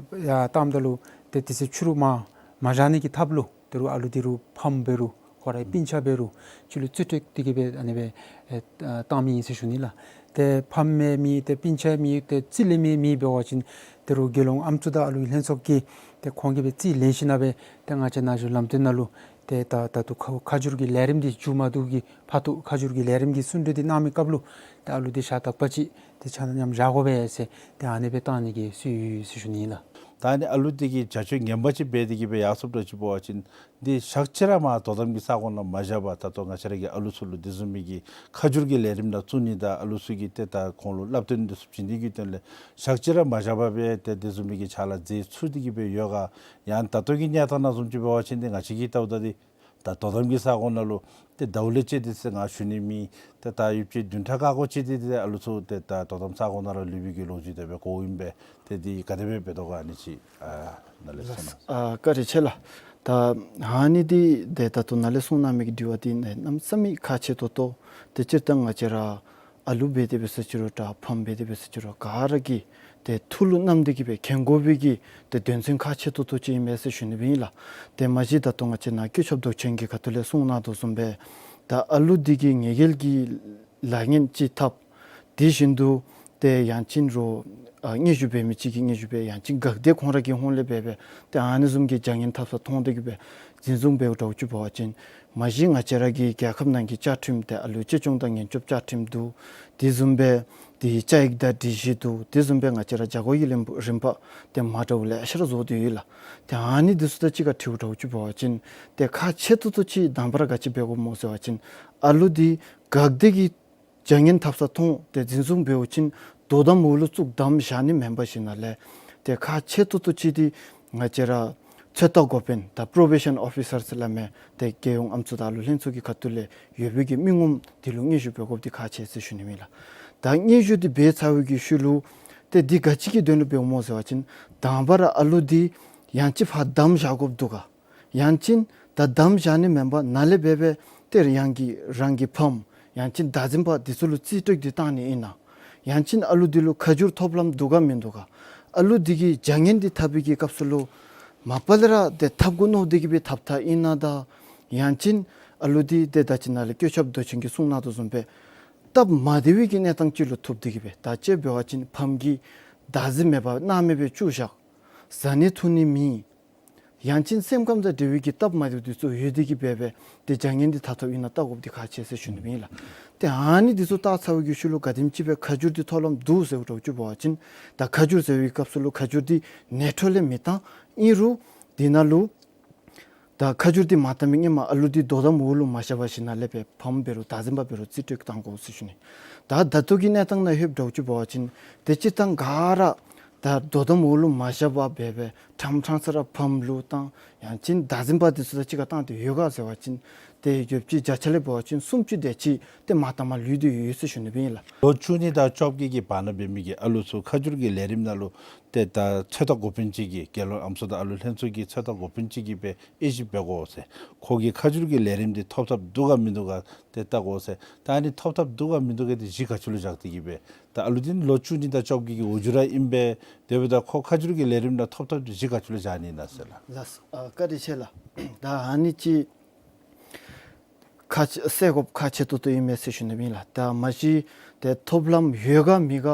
ཡར་བཏངམ་ད་ལུ་ཏེ་དེ་ཚེ་ཕྱི་རུ་མར་མ་བཞག་ནི་གི་ཐབས་ལུ་ཏེ་རུ་ཨ་ལུ་འདི་རུ་ཕམ་འབད་རུང་ཁོ་རའི་སྤུན་ཆ་འབད་རུང་ཕྱི་ལུ་རྩིས་སྤྲོད་དེ་གིས་སྦེ་ཨ་ནི་སྦེ་ཨེ་བཏང་མི་ཨིན་ཟེར་ཞུ་ནི་ལགས། ཏེ་ཕམ་མི་མེད་ཏེ་སྤུན་ཆ་མེད་ཏེ་རྩིས་ལེན་མི་མེད་འབད་བ་ཅིན་ཏེ་རུ་དགེ་སློང་ཨམ་སྲུ་དང་ཨ་ལུའི་ལྷན་ཚོགས་ཀྱིས་ཏེ་ཁོང་གིས་སྦེ་རྩིས་ལེན་ཞིན་ན་སྦེ་ཏེ་ང་བཅས་ན་གཞོན་ལམ་སྟོན་ནང་ལུ་ཏེ་ད་ད་ལྟོ་ཁ་ཁ་བསྒྱུར་གྱི་ལས་རིམ་འདི་མཇུག་མ་བསྡུ་གི་བར་དུ་ཁ་བསྒྱུར་གྱི་ལས་རིམ་གྱི་གསུང་གྲོས་འདི་གནང་མི་སྐབས་ལུ་ཏེ་ཨ་ལུ་འདི་ཞག་དག་པ་ཅིག་ཏེ་ཆ་མཉམ་བཞག་དགོ་པས་ཟེར་ཏེ་ཨ་ནི་སྦེ་བཏང་ནི་གི་སྲོལ་ཡོད་ཟེར་ཞུ་ནི་ཨིན་ལགས། ད་ཨ་ནི་ཨ་ལུ་འདི་གི་བྱ་སྤྱོད་ངན་པ་ཅིག་འབད་དེ་གིས་སྦེ་ཡར་སོངམ་འདྲཝ་ཅིག་འབད་བ་ཅིན་འདི་ཞག་གཅིག་ར་མར་དོ་དམ་གྱི་ས་གོ་ནང་མ་བཞག་པར་ད་ལྟོ་ང་བཅས་ར་གི་ཨ་ལུ་ཚུ་ལུ་དེ་བཟུམ་མའི་གི་ཁ་བསྒྱུར་གྱི་ལས་རིམ་ནང་བཙུགས་ནི་དང་ཨ་ལུ་ཚུ་གིས་ཏེ་ད་ཁོང་ལུ་བསླབ་སྟོན་འདི་ཚུ་བྱིན་ནི་གི་དོན་ལས་ཞག་གཅིག་ར་མ་བཞག་པར་སྦེ་ཏེ་དེ་བཟུམ་མའི་གི་ཕྱག་ལཱ་མཛད་ཚུགས་ཏེ་གིས་སྦེ་ཡོད་ག། ཡང་ད་ལྟོ་གི་གནས་སྟངས་ནང་བཟུམ་ཅིག་འབད་བ་ཅིན་འདི་ང་བཅས་ཀྱིས་བལྟཝ་ད་འདི་ད་དོ་དམ་གྱི་ས་གོ་ནང་ལུ་ཏེ་ཟླཝ་ལས་བཅད་དེ་ཟེར་ང་ཞུ་ནི་མེད། ཏེ་ད་ཡོདཔ་ཅིག་བདུན་ཕྲག་ཁ་ཁ་བཅད་དེ་ཏེ་ཨ་ལུ་ཚུ་ཏེ་ད་དོ་དམ་ས་གོ་ནང་ར་ལུས་པའི་གི་ལོ་རྒྱུས་དེ་སྦེ་གོཝ་ཨིན་པས། ཏེ་འདི་ག་དེ་སྦེ་འབད་དོ་ག་ཨ་ནི་ཅིག་ཨ་ནཱ་ལས་གསུང་གནང་། ཨ་བཀའ་དྲིན་ཆེ་ལགས། ད་ཨ་ནི་འདི་ཏེ་ད་ལྟོ་ནཱ་ལས་གསུང་གནང་མི་གི་དྲི་བ་འདི་ནི་གནམ་མེད་ས་མེད་ཁག་ཆེ་ཏོག་ཏོ། ཏེ་སྤྱིར་བཏང་ང་བཅས་ར་ཨ་ལུ་འབད་དེ་འབད་ས་ཅི་རུང་འདྲ་ཕམ་འབད་དེ་འབད་ས་ཅི་རུང་ག་ར་གིས་ཏེ་ཐུགས་ལུ་བསྣམས་ཏེ་གིས་སྦེ་མཁྱེན་དགོ་པའི་གི་ཏེ་དོན་ཚན་ཁག་ཆེ་ཏོག་ཏོ་ཅིག་ཨིན་མས་ཟེར་ཞུ་ནི་སྦེ་ཨིན་ལགས། ཏེ་མ་གཞི་ད་ལྟོ་ང་བཅས་ནཱ་བཀོད་ཁྱབ་མདོ་ཆེན་གྱི་ཁ་ཐུག་ལས་གསུང་གནང་དོ་བཟུམ་སྦེ་ད་ཨ་ལུ་འདི་གིས་ངེས་གེལ་གྱི་ལཱ་ངན་ཅིག་འཐབ། དེ་བཞིན་དུ་ཏེ་ཡང་ཅིན་རོགས་ཨ་སྙན་ཞུ་འབད་མི་ཅིག་གིས་སྙན་ཞུ་འབད། ཡང་ཅིན་འགག་སྡེ་ཁོང་ར་གི་ཧོངས་ལས་འབད་སྦེ་ཏེ་ཨ་ནི་བཟུམ་གྱི་བྱ་ངན་འཐབ་ས་མཐོང་སྟེ་གིས་སྦེ་འཛིན་བཟུང་འབདཝ་འདྲཝ་ཅིག་འབད་བ་ཅིན་མ་གཞི་ང་བཅས་ར་གི་རྒྱལ་ཁབ་ནང་གི་བཅའ་ཁྲིམས་ཏེ་ཨ་ལུའི་གཅེས་སྐྱོང་དང་ཉེན་སྐྱོབ་བཅའ་ཁྲིམས་འདུག། དེ་བཟུམ་སྦེ་ཏེ་བཅའ་ཡིག་དང་སྒྲིག་གཞི་འདུག། དེ་བཟུམ་སྦེ་ང་བཅས་ར་བྱ་སྒོ་གི་ལེན་རིམ་པ་ཏེ་མ་འདྲཝ་ལེ་ཤ་ར་བཟོ་སྟེ་ཡོད་ལགས། ཏེ་ཨ་ནི་འདི་ཚུ་དང་གཅིག་ཁར་འཁྲིལཝ་འདྲཝ་ཅིག་འབད་བ་ཅིན་ཏེ་ཁག་ཆེ་ཏོག་ཏོ་ཅིག་དང་པ་ར་ག་ཅི་འབད་དགོཔ་སྨོ་ཟེར་བ་ཅིན་ཨ་ལུ་འདི་འགག་སྡེ་གིས་བྱ་ངན་འཐབ་ས་མཐོང་སྟེ་འཛིན་བཟུང་འབད་བ་ཅིན་དོ་དམ་འོག་ལུ་བཙུགས་བསྡམས་བཞག་ནི་མེན་པར་ཞིནམ་ལས་ཏེ་ཁག་ཆེ་ཏོག་ཏོ་ཅིག་འདི་ང་བཅས་ར་ཚོད་ལྟ་འགོ་དཔོན་དང་པྲོ་བེ་ཤཱན་ཨོ་ཕི་སར་ཟེར་སླབ་མི་ཏེ་རྒྱལ་ཡོངས་ཨམ་སྲུ་དང་ཨ་ལུ་ལྷན་ཚོགས་ཀྱི་ཁ་ཐུག་ལས་ཡོད་པའི་གི་མི་ངོམ་འདི་ལུ་སྙན་ཞུ་འབད་དགོཔ་འདི་ཁག་ཆེ་ཟེར་ཞུ་ནི་ཨིན་ལགས། ད་སྙན་ཞུ་འདི་འབད་ཚར་བའི་གི་ཤུལ་ལུ་ཏེ་འདི་ག་ཅི་གི་དོན་ལུ་འབདཝ་སྨོ་ཟེར་བ་ཅིན་དང་པ་ར་ཨ་ལུ་འདི་ཡང་ཅིན་ཕར་བསྡམས་བཞག་དགོཔ་འདུག་ག། ཡང་ཅིན་ད་བསྡམས་བཞག་ནི་མེན་པར་ནཱ་ལས་འབད་སྦེ་ཏེ་ཡང་གི་རང་གི་ཕམ་ཡང་ཅིན་བདག་འཛིན་པ་འདི་ཚུ་ལུ་རྩིས་སྤྲོད་འདི་བཏང་ནི་ཨིན་ན། ཡང་ཅིན་ཨ་ལུ་འདི་ལུ་ཁ་བསྒྱུར་ཐོབ་ལམ་འདུག་ག་མིན་འདུག་ག། ཨ་ལུ་འདི་གིས་བྱ་ངན་འདི་འཐབ་པའི་གི་སྐབས་སུ་ལུ་མ་པ་ལས་ར་ཏེ་འཐབ་དགོ་མནོ་སྟེ་གིས་སྦེ་འཐབ་འཐབ་ཨིན་ན་ད། ཡང་ཅིན་ཨ་ལུ་འདི་ཏེ་ད་ཅི་ནཱ་ལས་བཀོད་ཁྱབ་མདོ་ཆེན་གྱིས་གསུང་གནང་དོ་བཟུམ་སྦེ་སྟབས་མ་བདེ་བའི་གི་གནས་སྟངས་ཅིག་ལུ་ཐུག་སྟེ་གིས་སྦེ་ད་ཅི་འབད་བ་ཅིན་ཕམ་གྱིས་བདག་འཛིན་མེད་པར་སྣང་མེད་སྦེ་བཅུག་བཞག། བཟའ་ནི་འཐུང་ནི་མེད། ཡང་ཅིན་སེམས་ཁམས་དང་འབྲེལ་བའི་གི་སྟབས་མ་བདེཝ་འདི་ཚུ་ཡོད་དེ་གིས་འབད་སྦེ་ཏེ་བྱ་ངན་འདི་འཐབ་འཐབ་ཨིན་ན་བལྟ་དགོཔ་འདི་ཁག་ཆེ་ཟེར་ཞུ་ནི་ཨིན་ལགས། ཏེ་ཨ་ནི་འདི་ཚུ་བལྟ་ཚར་བའི་གི་ཤུལ་ལུ་ག་དེམ་ཅིག་སྦེ་ཁ་བསྒྱུར་འདི་ཐོབ་ལམ་འདུག་ཟེརཝ་འདྲཝ་ཅིག་འབད་བ་ཅིན་ད་ཁ་བསྒྱུར་ཟེར་བའི་གི་སྐབས་སུ་ལུ་ཁ་བསྒྱུར་འདི་ནེ་ཊོ་ལས་མི་བཏང་། ཨིན་རུང་འདི་ནང་ལུ་ད་ཁ་བསྒྱུར་འདི་མ་བཏང་མི་སྔོན་མ་ཨ་ལུ་འདི་དོ་དམ་འོག་ལུ་མ་བཞག་པར་ཞིནམ་ལས་སྦེ་ཕམ་འབད་རུང་བདག་འཛིན་པ་འབད་རུང་རྩིས་སྤྲོད་བཏང་དགོ་ཟེར་ཞུ་ནི། ད་ད་ལྟོ་གི་གནས་སྟངས་ནང་ལྷོདཔ་འདྲཝ་ཅིག་འབད་བ་ཅིན་ཏེ་སྤྱིར་བཏང་ག་ར་ད་དོ་དམ་འོག་ལུ་མ་བཞག་པར་འབད་སྦེ་ཕྲང་ཕྲང་ས་ར་ཕམ་ལུ་བཏང་ཡང་ཅིན་བདག་འཛིན་པ་འདི་ཚུ་དང་གཅིག་ཁར་བཏང་སྟེ་ཡོད་ག་ཟེར་བ་ཅིན་ཏེ་ཡོདཔ་ཅིག་བརྒྱ་ཆ་ལས་འབད་བ་ཅིན་སུམ་ཅུ་དེ་ཅིག་ཏེ་མ་བཏངམ་ལུས་ཏེ་ཡོད་ཟེར་ཞུ་ནི་ཨིན་ལགས། ལོ་བཅུ་གཉིས་དང་བཅོ་བརྒྱད་ཀྱི་བར་ན་འབད་མི་གི་ཨ་ལུ་ཚུ་ཁ་བསྒྱུར་གྱི་ལས་རིམ་ནང་ལུ་ཏེ་ད་ཚོད་ལྟ་འགོ་དཔོན་ཅིག་གིས་རྒྱལ་ཡོངས་ཨམ་སྲུ་དང་ཨ་ལུ་ལྷན་ཚོགས་ཀྱི་ཚོད་ལྟ་འགོ་དཔོན་ཅིག་གིས་སྦེ་དབྱེ་ཞིབ་འབད་དགོ་ཟེར། ཁོ་གིས་ཁ་བསྒྱུར་གྱི་ལས་རིམ་འདི་ཐོབ་ཐབས་འདུག་ག་མིན་འདུག་ག་ཏེ་བལྟ་དགོ་ཟེར། ད་ཨ་ནི་ཐོབ་ཐབས་འདུག་ག་མིན་འདུག་ག་འདི་གཞི་ག་ཅི་ལུ་བཞག་སྟེ་གིས་སྦེ་ད་ཨ་ལུ་འདི་ནི་ལོ་བཅུ་གཉིས་དང་བཅོ་བརྒྱད་ཀྱི་འོག་གི་ར་ཨིན་པས། དེ་འབདཝ་ད་ཁོ་ཁ་བསྒྱུར་གྱི་ལས་རིམ་ནང་ཐོབ་ཐབས་འདི་གཞི་ག་ཅི་ལུ་བཞག་ནི་ཨིན་ན་ཟེར་ལགས། ལགས་སོ། ཨ་བཀའ་དྲིན་ཆེ་ལགས། ད་ཨ་ནི་ཅིག་ཁག་ཆེ་སེལ་དགོཔ་ཁག་ཆེ་ཏོག་ཏོ་ཨིན་མས་ཟེར་ཞུ་ནི་ཨིན་ལགས། ད་མ་གཞི་ཏེ་ཐོབ་ལམ་ཡོད་ག་མེད་ག་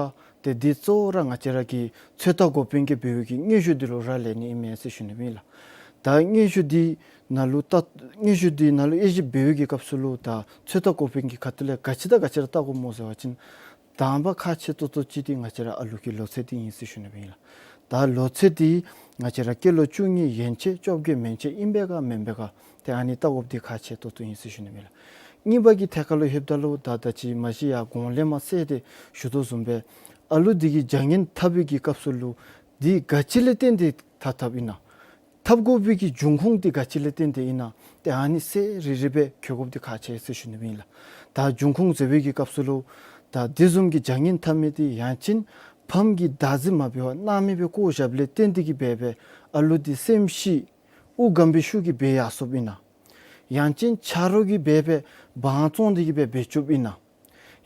ཏེ་འདི་གཙོ་བོ་ར་ང་བཅས་ར་གི་ཚོད་ལྟ་འགོ་དཔོན་གྱིས་འབད་བའི་གི་སྙན་ཞུ་འདི་ལུ་རག་ལས་ནི་ཨིན་མས་ཟེར་ཞུ་ནི་ཨིན་ལགས། ད་སྙན་ཞུ་འདི་ནང་ལུ་ད་སྙན་ཞུ་འདི་ནང་ལུ་དབྱེ་ཞིབ་འབད་བའི་གི་སྐབས་སུ་ལུ་ད་ཚོད་ལྟ་འགོ་དཔོན་གྱི་ཁ་ཐུག་ལས་ག་ཅི་དང་ག་ཅི་ར་བལྟ་དགོཔ་སྨོ་ཟེར་བ་ཅིན་དང་པ་ཁག་ཆེ་ཏོག་ཏོ་ཅིག་འདི་ང་བཅས་ར་ཨ་ལུ་གི་ལོ་ཚད་འདི་ཨིན་ཟེར་ཞུ་ནི་ཨིན་ལགས། ད་ལོ་ཚད་འདི་ང་བཅས་ར་སྐྱེས་ལོ་བཅུ་གཉིས་ཡན་ཆད་བཅོ་བརྒྱད་མན་ཆད་ཨིན་པས་ག་མེན་པས་ག་ཏེ་ཨ་ནི་བལྟ་དགོཔ་འདི་ཁག་ཆེ་ཏོག་ཏོ་ཨིན་ཟེར་ཞུ་ནི་ཨིན་ལགས། གཉིས་པ་གི་ཐད་ཁར་ལུ་ལྷོདཔ་ད་ལུ་ད་ད་ཅི་མ་གཞི་ཡར་གོང་ལས་མར་གསལ་ཏེ་ཞུ་དོ་བཟུམ་སྦེ་ཨ་ལུ་འདི་གིས་བྱ་ངན་འཐབ་པའི་གི་སྐབས་སུ་ལུ་འདི་ག་ཅི་ལས་བརྟེན་ཏེ་འཐབ་འཐབ་ཨིན་ན། འཐབ་དགོ་པའི་གི་འབྱུང་ཁུངས་འདི་ག་ཅི་ལས་བརྟེན་ཏེ་ཨིན་ན། ཏེ་ཨ་ནི་གསལ་རི་རི་སྦེ་འཁོད་དགོཔ་འདི་ཁག་ཆེ་ཟེར་ཞུ་ནི་ཨིན་ལགས། ད་འབྱུང་ཁུངས་ཟེར་བའི་གི་སྐབས་སུ་ལུ་ ད་དེ་བཟུམ་གྱི་བྱ་ངན་འཐབ་མི་དེ་ཡང་ཅིན་ཕམ་གྱིས་བདག་འཛིན་མ་འབད་བར་མནར་མེད་སྦེ་བཀོ་བཞགཔ་ལས་བརྟེན་ཏེ་གིས་འབད་སྦེ་ཨ་ལུ་དེ་སེམས་ཤི་དབུགས་སྒམ་པའི་ཤུགས་ཀྱིས་འབད་ཡར་སོཔ་ཨིན་ན། ཡང་ཅིན་ཆ་རོགས་ཀྱིས་འབད་སྦེ་དབང་བཙོང་སྟེ་གིས་འབད་འབད་བཅུགཔ་ཨིན་ན།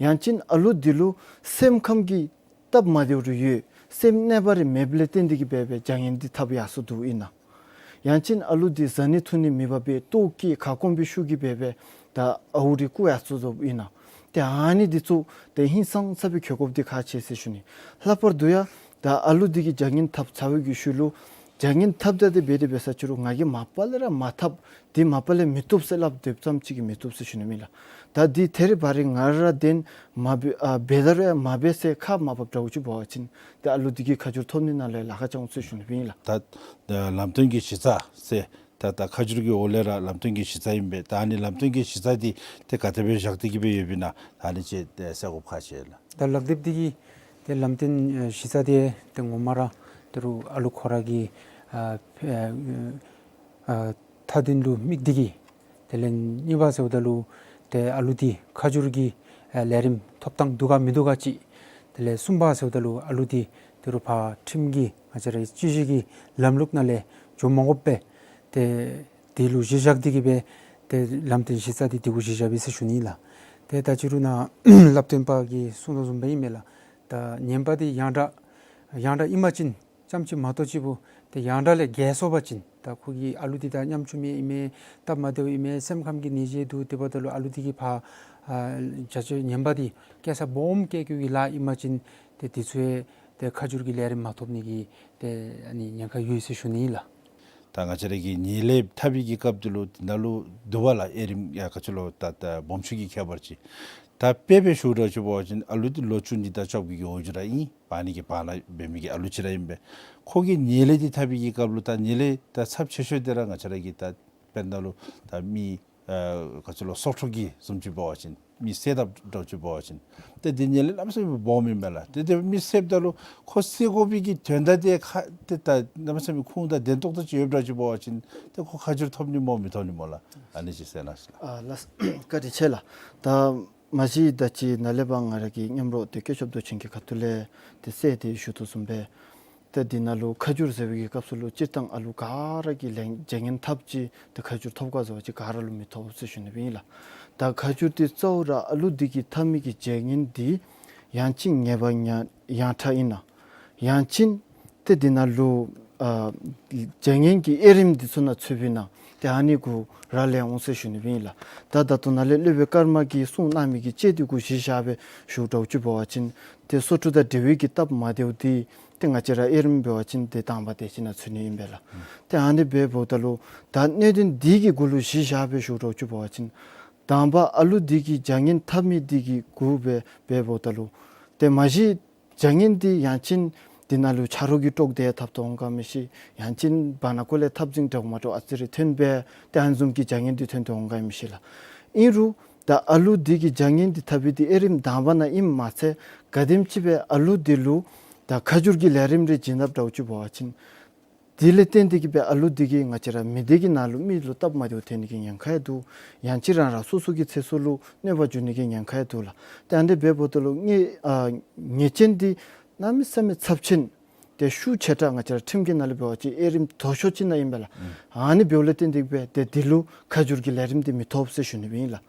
ཡང་ཅིན་ཨ་ལུ་དེ་ལུ་སེམས་ཁམས་ཀྱི་སྟབས་མ་བདེཝ་རེ་ཡོད། སེམས་གནས་པ་རེ་མེདཔ་ལས་བརྟེན་ཏེ་གིས་འབད་སྦེ་བྱ་ངན་འདི་འཐབ་ཡར་སོ་དོ་ཨིན་ན། ཡང་ཅིན་ཨ་ལུ་འདི་བཟའ་ནི་འཐུང་ནི་མེད་པར་སྦེ་ལྟོཝ་བཀྱེས་ཁ་སྐོམ་པའི་ཤུགས་ཀྱིས་འབད་སྦེ་ད་ཨརཝ་རེ་བརྐུ་ཡར་སོ་དོ་ཨིན་ན། ཏེ་ཨ་ནི་འདི་ཚུ་ཏེ་ཧིང་སངས་ས་སྦེ་འཁྱོག་དགོཔ་འདི་ཁག་ཆེ་ཟེར་ཞུ་ནི། ལྷག་པར་དུ་ཡང་ད་ཨ་ལུ་འདི་གིས་བྱ་ངན་འཐབ་ཚར་བའི་གི་ཤུལ་ལུ་བྱ་ངན་འཐབ་ད་དེ་འབད་དེ་འབད་ས་ཅི་རུང་ང་གིས་མ་པ་ལས་ར་མ་འཐབ། དེ་མ་པ་ལས་མི་བཏུབ་ཟེར་སླབ་སྡོདཔ་ཙམ་ཅིག་གིས་མི་བཏུབ་ཟེར་ཞུ་ནི་མེན་ལགས། ད་དེ་ཐད་རི་བ་རི་ང་ར་དེ་མ་འབད་ཨ་འབད་ད་རུང་ཡང་མ་འབད་ཟེར་ཁ་མ་བབ་འདྲཝ་ཅིག་འབད་བ་ཅིན་ཏེ་ཨ་ལུ་འདི་གིས་ཁ་བསྒྱུར་ཐོབ་ནི་ནང་ལས་ལཱ་ཁག་ཅིག་འོང་ཟེར་ཞུ་ནི་མེན་ལགས། ད་ལམ་སྟོན་གྱི་གཞི་རྩ་ཟེར་ད་ད་ཁ་བསྒྱུར་གྱི་འོག་ལས་ར་ལམ་སྟོན་གྱི་གཞི་རྩ་ཨིན་པས། ད་ཨ་ནི་ལམ་སྟོན་གྱི་གཞི་རྩ་འདི་ཏེ་ག་དེ་སྦེ་བཞག་སྟེ་གིས་སྦེ་ཡོདཔ་ཨིན་ན་ད་ཨ་ནི་ཅིག་ཏེ་གསལ་དགོཔ་ཁག་ཆེ་ལགས། ད་ལག་དེབ་འདི་གི་ཏེ་ལམ་སྟོན་ཨ་གཞི་རྩ་འདི་ཏེ་ངོ་མ་ར་ད་རུང་ཨ་ལུ་ཁོ་ར་གི་ཨ་ཨ་མཐའ་དོན་ལུ་དམིགས་ཏེ་གིས། དེ་ལས་གཉིས་པ་ཟེརཝ་ད་ལུ་ཏེ་ཨ་ལུ་འདི་ཁ་བསྒྱུར་གྱི་ཨ་ལས་རིམ་ཐོབ་ཐངས་འདུག་ག་མིན་འདུག་ག་ཅིག། དེ་ལས་གསུམ་པ་ཟེརཝ་ད་ལུ་ཨ་ལུ་འདི་ད་རུང་ཕར་ཁྲིམས་ཀྱི་ང་བཅས་རའི་སྤྱི་གཞི་གི་ལམ་ལུགས་ནང་ལས་འགྱོ་མ་དགོཔ་སྦེ་ཏེ་དེ་ལུ་གཞི་བཞག་སྟེ་གིས་སྦེ་ཏེ་ལམ་སྟོན་གཞི་རྩ་འདི་དེ་གུ་གཞི་བཞག་པས་ཟེར་ཞུ་ནི་ལགས། ཏེ་ད་ཅི་རུང་ནཱ་བསླབ་སྟོན་པ་གིས་གསུངས་དོ་བཟུམ་སྦེ་ཨིན་མས་ལགས། ད་ཉེན་པ་འདི་ཡང་དག་ཡང་དག་ཨིན་པ་ཅིན་ཙམ་ཅིག་མ་གཏོགས་ཅིག་པོ་ཏེ་ཡང་དག་ལས་བརྒལ་སོང་པ་ཅིན་ད་ཁོ་གི་ཨ་ལུ་འདི་ད་ཉམ་ཆུང་མི་ཨིན་མས། སྟབས་མ་བདེཝ་ཨིན་མས། སེམས་ཁམས་ཀྱི་ནད་གཞི་འདུག། དེ་འབདཝ་ད་ལུ་ཨ་ལུ་འདི་གིས་ཕར་ཨ་བྱ་སྤྱོད་ངན་པ་འདི་སྐྱེལ་ས་སྦོམ་སྐྱེལ་བཀོལ་གྱི་ལཱ་ཨིན་པ་ཅིན་ཏེ་དེ་ཚུ་ཡང་ཏེ་ཁ་བསྒྱུར་གྱི་ལས་རིམ་མ་ཐོབ་ནི་གི་ཏེ་ཨ་ནི་ཉེན་ཁ་ཡོད་ཟེར་ཞུ་ནི་ཨིན་ལགས། ད་ང་བཅས་ར་གི་ཉེས་ལས་འཐབ་པའི་གི་སྐབས་འདི་ལུ་འདི་ནང་ལུ་འདུག་པ་ལགས། དབྱེ་རིམ་ཡང་ག་ཅི་ལོ་ད་ད་སྦོམ་ཆུང་གི་ཁྱད་པར་ཅིག། ད་དཔེ་སྦེ་ཞུ་འདྲཝ་ཅིག་འབད་བ་ཅིན་ཨ་ལུ་འདི་ལོ་བཅུ་གཉིས་དང་བཅོ་བརྒྱད་ཀྱི་འོག་ཅིག་ར་ཨིན། བར་ན་གི་བར་ན་འབད་མི་གི་ཨ་ལུ་ཅིག་ར་ཨིན་པས། ཁོ་གིས་ཉེས་ལས་འདི་འཐབ་པའི་གི་སྐབས་ལུ་ད་ཉེས་ལས་ད་ཚབས་ཆེ་ཤོས་འདི་ར་ང་བཅས་ར་གི་ད་དཔེར་ན་ལུ་ད་མི་ཨ་ག་ཅི་ལོ་སྲོག་འཕྲོག་གི་བཟུམ་ཅིག་འབད་བ་ཅིན་མི་བསད་དཔ་འདྲཝ་ཅིག་འབད་བ་ཅིན་ཏེ་འདི་ཉེས་ལས་གནམ་མེད་ས་མེད་སྦོམ་ཨིན་མས་ལགས། ཏེ་དེ་མི་བསདཔ་ད་ལུ་ཁོ་བསད་དགོ་པའི་གི་དོན་དག་འདི་ཁ་ཏེ་ད་གནམ་མེད་ས་མེད་ཁུངས་དང་ལྡན་ཏོག་ཏོ་ཅིག་ཡོདཔ་འདྲཝ་ཅིག་འབད་བ་ཅིན་ཏེ་ཁོ་ཁ་བསྒྱུར་ཐོབ་ནི་སྨོ་མི་ཐོབ་ནི་སྨོ་ལགས། ཨ་ནི་ཅིག་གསལ་གནང་ཞུ་ལགས། ཨ་ལགས་བཀའ་དྲིན་ཆེ་ལགས། ད་མ་གཞི་ད་ཅི་ནཱ་ལས་ཕར་ང་ར་གི་མཉམ་རོགས་ཏེ་སྐུ་ཞབས་རྡོ་ཆེན་གྱིས་ཁ་ཐུག་ལས་ཏེ་གསལ་ཏེ་ཞུ་དོ་བཟུམ་སྦེ་ཏེ་འདི་ནང་ལུ་ཁ་བསྒྱུར་ཟེར་བའི་གི་སྐབས་སུ་ལུ་སྤྱིར་བཏང་ཨ་ལུ་ག་ར་གིས་ལན་བྱ་ངན་འཐབ་ཅི་ཏེ་ཁ་བསྒྱུར་ཐོབ་ག་ཟེར་བ་ཅིན་ག་ར་ལུ་མི་ཐོབ་ཟེར་ཞུ་ནི་སྦེ་ཨིན་ལགས། ད་ཁ་བསྒྱུར་འདི་གཙོ་བོ་ར་ཨ་ལུ་འདི་གིས་འཐབ་མི་གི་བྱ་ངན་འདི་ཡང་ཅིན་ཉེས་པ་ཡང་ཡང་དག་ཨིན་ན། ཡང་ཅིན་ཏེ་འདི་ནང་ལུ་ཨ་བྱ་ངན་གྱི་དབྱེ་རིམ་འདི་ཚུ་ནང་ཚུདཔ་ཨིན་ན། ཏེ་ཨ་ནི་གུ་ར་ལན་འོང་ཟེར་ཞུ་ནི་སྦེ་ཨིན་ལགས། ད་ད་ལྟོ་ནཱ་ལས་སློབ་དཔོན་ཀརྨ་གིས་གསུངས་གནང་མི་གི་དཔྱད་འདི་གུ་གཞི་བཞག་སྦེ་ཞུ་འདྲཝ་ཅིག་འབད་བ་ཅིན་ཏེ་སོ་ཕྲུག་དང་འབྲེལ་བའི་གི་སྟབས་མ་བདེཝ་འདི་ཏེ་ང་བཅས་ར་དབྱེ་རིམ་འབད་བ་ཅིན་ཏེ་དང་པ་དེ་ཅིག་ནང་ཚུད་ནི་ཨིན་པས་ལགས། ཨུམ། ཏེ་ཨ་ནི་འབདཝ་ད་ལུ་ད་གནད་དོན་འདི་གི་གུ་ལུ་གཞི་བཞག་སྦེ་ཞུ་འདྲཝ་ཅིག་འབད་བ་ཅིན་དང་པ་ཨ་ལུ་འདི་གིས་བྱ་ངན་འཐབ་མི་འདི་གི་གུ་སྦེ་འབདཝ་ད་ལུ་ཏེ་མ་གཞི་བྱ་ངན་འདི་ཡང་ཅིན་འདི་ནང་ལུ་ཆ་རོགས་ཀྱིས་དཀྲོགས་ཏེ་འཐབ་སྟེ་འོང་ག་མི་ཤེས། ཡང་ཅིན་བར་ན་ཀོ་ལས་འཐབ་འཛིང་འདྲཝ་མ་འདྲཝ་ཨ་ཙི་རེ་ཐོན་སྦེ་ཏེ་ཨ་ནི་བཟུམ་གྱི་བྱ་ངན་འདི་ཐོན་ཏེ་འོང་ག་མི་ཤེས་ལགས། ཨིན་རུང་ད་ཨ་ལུ་འདི་གིས་བྱ་ངན་འདི་འཐབ་པའི་འདི་དབྱེ་རིམ་དང་པ་ནང་ཨིནམ་མ་ཚད་ག་དེམ་ཅིག་སྦེ་ཨ་ལུ་འདི་ལུ་ད་ཁ་བསྒྱུར་གྱི་ལས་རིམ་རེ་བྱིན་འཐབ་འདྲཝ་ཅིག་འབད་བ་ཅིན་དེ་ལས་བརྟེན་ཏེ་གིས་སྦེ་ཨ་ལུ་འདི་གིས་ང་བཅས་ར་མི་སྡེ་གི་ནང་ལུ་མི་ལུ་སྟབས་མ་བདེཝ་ཐོན་ནི་གི་ཉེན་ཁ་ཡང་འདུག། ཡང་ཅིན་རང་རང་སོ་སོ་གི་ཚེ་སྲོག་ལུ་གནོད་པ་འབྱུང་ནི་གི་ཉེན་ཁ་ཡང་འདུག་ལགས། ཏེ་ཨ་ནི་འབདཝ་ད་ལུ་ཉེས་ཨ་ཉེས་ཅན་འདི་གནམ་མེད་ས་མེད་ཚབས་ཆེན་ཏེ་ཤུགས་ཆེ་དྲགས་ང་བཅས་ར་ཁྲིམས་ཀྱི་ནང་ལུ་འབད་བ་ཅིན་དབྱེ་རིམ་མཐོ་ཤོས་ཅིག་ནང་ཨིན་པས་ལགས། ཨུམ། ཨ་ནི་འབདཝ་ལས་བརྟེན་ཏེ་གིས་སྦེ་ཏེ་འདི་ལུ་ཁ་བསྒྱུར་གྱི་ལས་རིམ་འདི་མི་ཐོབ་ཟེར་ཞུ་ནི་སྦེ་ཨིན་ལགས།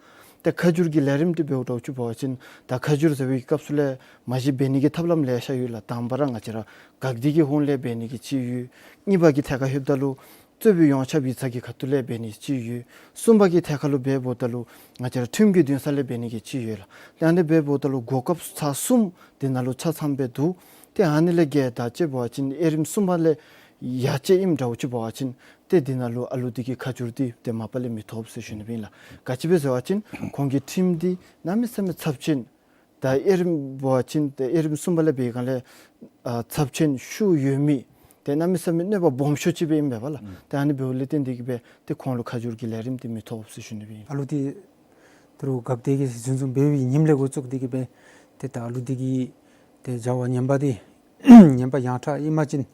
ཏེ་ཁ་བསྒྱུར་གྱི་ལས་རིམ་འདི་འབདཝ་འདྲཝ་ཅིག་འབད་བ་ཅིན་ད་ཁ་བསྒྱུར་ཟེར་བའི་སྐབས་སུ་ལས་མ་གཞི་འབད་ནི་གི་ཐབས་ལམ་ལེ་ཤ་ཡོད་ལགས། དང་པ་ར་ང་བཅས་ར་དགག་སྒྲུབ་ཀྱི་ཧོང་ལས་འབད་ནི་གི་ཅིག་ཡོད། གཉིས་པ་གི་ཐད་ཁར་ལྷོདཔ་ད་ལུ་རྩོད་པའི་ཡོངས་ཁྱབ་ཡིག་ཚང་གི་ཁ་ཐུག་ལས་འབད་ནི་ཅིག་ཡོད། གསུམ་པ་གི་ཐད་ཁར་ལུ་འབདཝ་ད་ལུ་ང་བཅས་ར་ཁྲིམས་ཀྱི་འདུན་ས་ལས་འབད་ནི་གི་ཅིག་ཡོད་ལགས། ཏེ་ཨ་ནི་འབདཝ་ད་ལུ་གོ་སྐབས་ཚར་གསུམ་འདི་ནང་ལུ་ཆ་ཚང་སྦེ་འདུག། ཏེ་ཨ་ནི་ལས་བརྒལ་ད་ཅིག་འབད་བ་ཅིན་དབྱེ་རིམ་གསུམ་པ་ལས་ཡར་ཅིག་ཨིནམ་འདྲཝ་ཅིག་འབད་བ་ཅིན་ཏེ་འདི་ནང་ལུ་ཨ་ལུ་འདི་གིས་ཁ་བསྒྱུར་འདི་ཏེ་མ་པ་ལས་མི་ཐོབ་ཟེར་ཞུ་ནི་སྦེ་ཨིན་ལགས། ག་ཅི་སྦེ་ཟེར་བ་ཅིན་ཁོང་གི་ཁྲིམས་འདི་གནམ་མེད་ས་མེད་ཚབས་ཆེན། ད་དབྱེ་རིམ་འབད་བ་ཅིན་ཏེ་དབྱེ་རིམ་གསུམ་པ་ལས་འབད་སྒང་ལས་ཨ་ཚབས་ཆེན་ཤུགས་ཡོད་མི་ཏེ་གནམ་མེད་ས་མེད་གནོད་པ་སྦོམ་ཤོས་ཅིག་སྦེ་ཨིན་པས་ལགས། ཨུམ། ཏེ་ཨ་ནི་འབདཝ་ལས་བརྟེན་ཏེ་གིས་སྦེ་ཏེ་ཁོང་ལུ་ཁ་བསྒྱུར་གྱི་ལས་རིམ་འདི་མི་ཐོབ་ཟེར་ཞུ་ནི་སྦེ་ཨིན། ཨ་ལུ་འདི་ད་རུང་དགག་སྒྲུབ་ཀྱི་རྫུན་བཟུང་འབད་བའི་ཉིནམ་ལས་འགོ་བཙུགས་ཏེ་གིས་སྦེ་ཏེ་ད་ཨ་ལུ་འདི་གི་ཏེ་བྱ་བ་ངན་པ་འདི་ངན་པ་ཡང་དག་ཨིན་པ་ཅིན་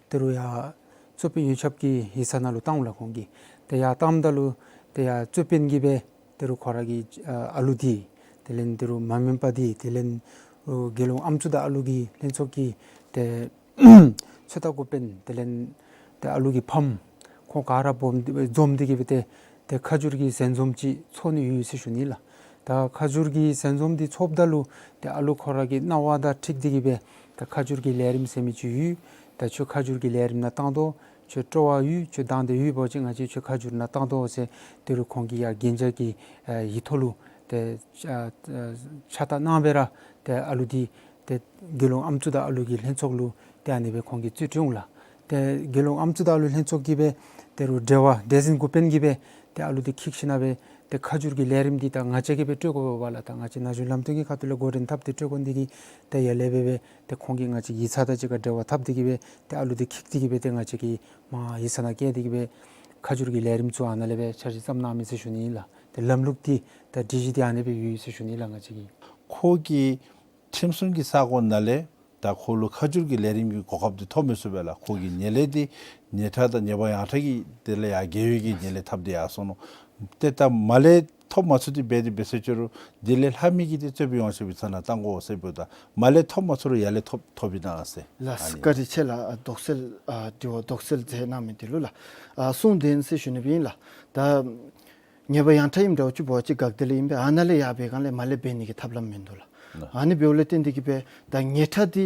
ད་རུང་ཡར་རྩོད་དཔོན་ཡོངས་ཁྱབ་ཀྱི་ཡིག་ཚང་ནང་ལུ་བཏང་འོང་ལགས་ཁོང་གིས། ཏེ་ཡར་བཏངམ་ད་ལུ་ཏེ་ཡར་རྩོད་དཔོན་གྱིས་སྦེ་ད་རུང་ཁོ་ར་གི་ཨ་ཨ་ལུ་འདི་ དེ་ལས་ད་རུང་མ་སྨན་པ་འདི་དེ་ལས་ཨོ་དགེ་སློང་ཨམ་སྲུ་དང་ཨ་ལུ་གི་ལྷན་ཚོགས་ཀྱི་ཏེ་ཚོད་ལྟ་འགོ་དཔོན་དེ་ལས་ཏེ་ཨ་ལུ་གི་ཕམ་ཁོང་ག་ར་སྦོམ་འཛོམས་ཏེ་གི་སྦེ་ཏེ་ཏེ་ཁ་བསྒྱུར་གྱི་ཟན་འཛོམས་ཅིག་ཚོགས་ནི་ཡོད་ཟེར་ཞུ་ནི་ལགས། ད་ཁ་བསྒྱུར་གྱི་ཟན་འཛོམས་འདི་ཚོགསཔ་ད་ལུ་ཏེ་ཨ་ལུ་ཁོ་ར་གི་སྣང་བ་དང་འཁྲིལ་ཏེ་གི་སྦེ་ད་ཁ་བསྒྱུར་གྱི་ལས་རིམ་ཟེར་མི་ཅིག་ཡོད། ད་ཁྱོད་ཁ་བསྒྱུར་གྱི་ལས་རིམ་ནང་བཏང་དོ། ཁྱོད་སྤྲོ་བ་ཡོད། ཁྱོད་དང་འདོད་ཡོད་པ་ཅིན་ང་བཅས་ཁྱོད་ཁ་བསྒྱུར་ནང་བཏང་དོ་ཟེར་དེ་རུ་ཁོང་གིས་ཡར་གན་རྒྱ་གི་ཨ་ཡིག་ཐོག་ལུ་ཏེ་ཕྱག་ཕྱག་རྟགས་གནང་སྦེ་ར་ཏེ་ཨ་ལུ་འདི་ཏེ་དགེ་སློང་ཨམ་སྲུ་དང་ཨ་ལུ་གི་ལྷན་ཚོགས་ལུ་ཏེ་ཨ་ནི་སྦེ་ཁོང་གིས་བཙུགས་ཏེ་འོང་ལགས། ཏེ་དགེ་སློང་ཨམ་སྲུ་དང་ཨ་ལུ་ལྷན་ཚོགས་ཀྱིས་སྦེ་དེ་རུ་འབྲེལ་བ་སྡེ་ཚན་འགོ་དཔོན་གྱིས་སྦེ་ཏེ་ཨ་ལུ་འདི་འཁྱིད་ཞིན་ན་སྦེ་ཏེ་ཁ་བསྒྱུར་གྱི་ལས་རིམ་འདི་ད་ང་བཅས་ཀྱིས་སྦེ་སྤྲོད་དགོ་པས་ལགས། ད་ང་བཅས་ན་གཞོན་ལམ་སྟོན་གྱི་ཁ་ཐུག་ལས་འགོ་འདྲེན་འཐབ་སྟེ་སྤྲོད་དགོ་ནི་འདི་གིས་ད་ཡར་ལས་སྦེ་སྦེ་ཏེ་ཁོང་གིས་ང་བཅས་ཡིག་ཚང་དང་གཅིག་ཁར་འབྲེལ་བ་འཐབ་སྟེ་གི་སྦེ་ཏེ་ཨ་ལུ་འདི་འཁྱིད་དེ་གི་སྦེ་ཏེ་ང་བཅས་ཀྱིས་མར་ཡིག་ཚང་ནང་བསྐྱལ་ཏེ་གི་སྦེ་ཁ་བསྒྱུར་གྱི་ལས་རིམ་ཚུ་ཨ་ནཱ་ལས་སྦེ་འཆར་གཞི་བརྩམས་གནང་མི་ཟེར་ཞུ་ནི་ལགས། ཏེ་ལམ་ལུགས་འདི་ད་སྒྲིག་གཞི་འདི་ཨ་ནི་སྦེ་ཡོད་ཟེར་ཞུ་ནི་ལགས། ང་བཅས་ཀྱིས་ཁོ་གི་ཁྲིམས་སྲུང་གི་ས་གོ་ནང་ལས་ད་ཁོ་ལུ་ཁ་བསྒྱུར་གྱི་ལས་རིམ་གྱི་གོ་སྐབས་འདི་ཐོབ་མི་ཚུགས་པས་ལགས། ཁོ་གི་ཉེས་ལས་འདི་ཉེས་ཁྲག་དང་ཉེས་པ་ཡང་ཁྲག་གི་དེ་ལས་ཡར་བརྒལ་བའི་གི་ཉེས་ལས་ཐོབ་སྟེ་ཡར་སོང་ནུག། ཏེ་ད་མར་ལས་ཐོབ་མ་ཚུགས་ཏེ་འབད་དེ་འབད་ཟེར་ཅི་རུང་དེ་ལས་ལྷག་མི་གི་འདི་རྩོད་དཔོན་ཡོངས་ཁྱབ་ཀྱི་ཚབ་ནང་བཏང་དགོ་ཟེར་འབདཝ་ད་མར་ལས་ཐོབ་མ་ཚུགས་རུང་ཡར་ལས་ཐོབ་ཐོབ་ཨིན་ན་ཟེར། ལགས། ཨ་ནི་བཀའ་དྲིན་ཆེ་ལགས། ཨ་དོགས་སེལ་ཨ་དྲི་བ་དོགས་སེལ་མཛད་གནང་མི་འདི་ལུ་ལགས། ཨ་གསུངས་དེ་ཨིན་ཟེར་ཞུ་ནི་སྦེ་ཨིན་ལགས། ད་ཉེས་པ་ཡང་ཁྲ་ཨིནམ་འདྲཝ་ཅིག་འབད་བ་ཅིན་འགག་སྡེ་ལས་ཨིན་པས། ཨ་ནཱ་ལས་ཡར་འབད་སྒང་ལས་མར་ལས་འབད་ནི་གི་ཐབས་ལམ་མིན་འདུག་ལགས། ཨ་ནི་འབདཝ་ལས་བརྟེན་ཏེ་གི་སྦེ་ད་ཉེས་ཁྲག་འདི་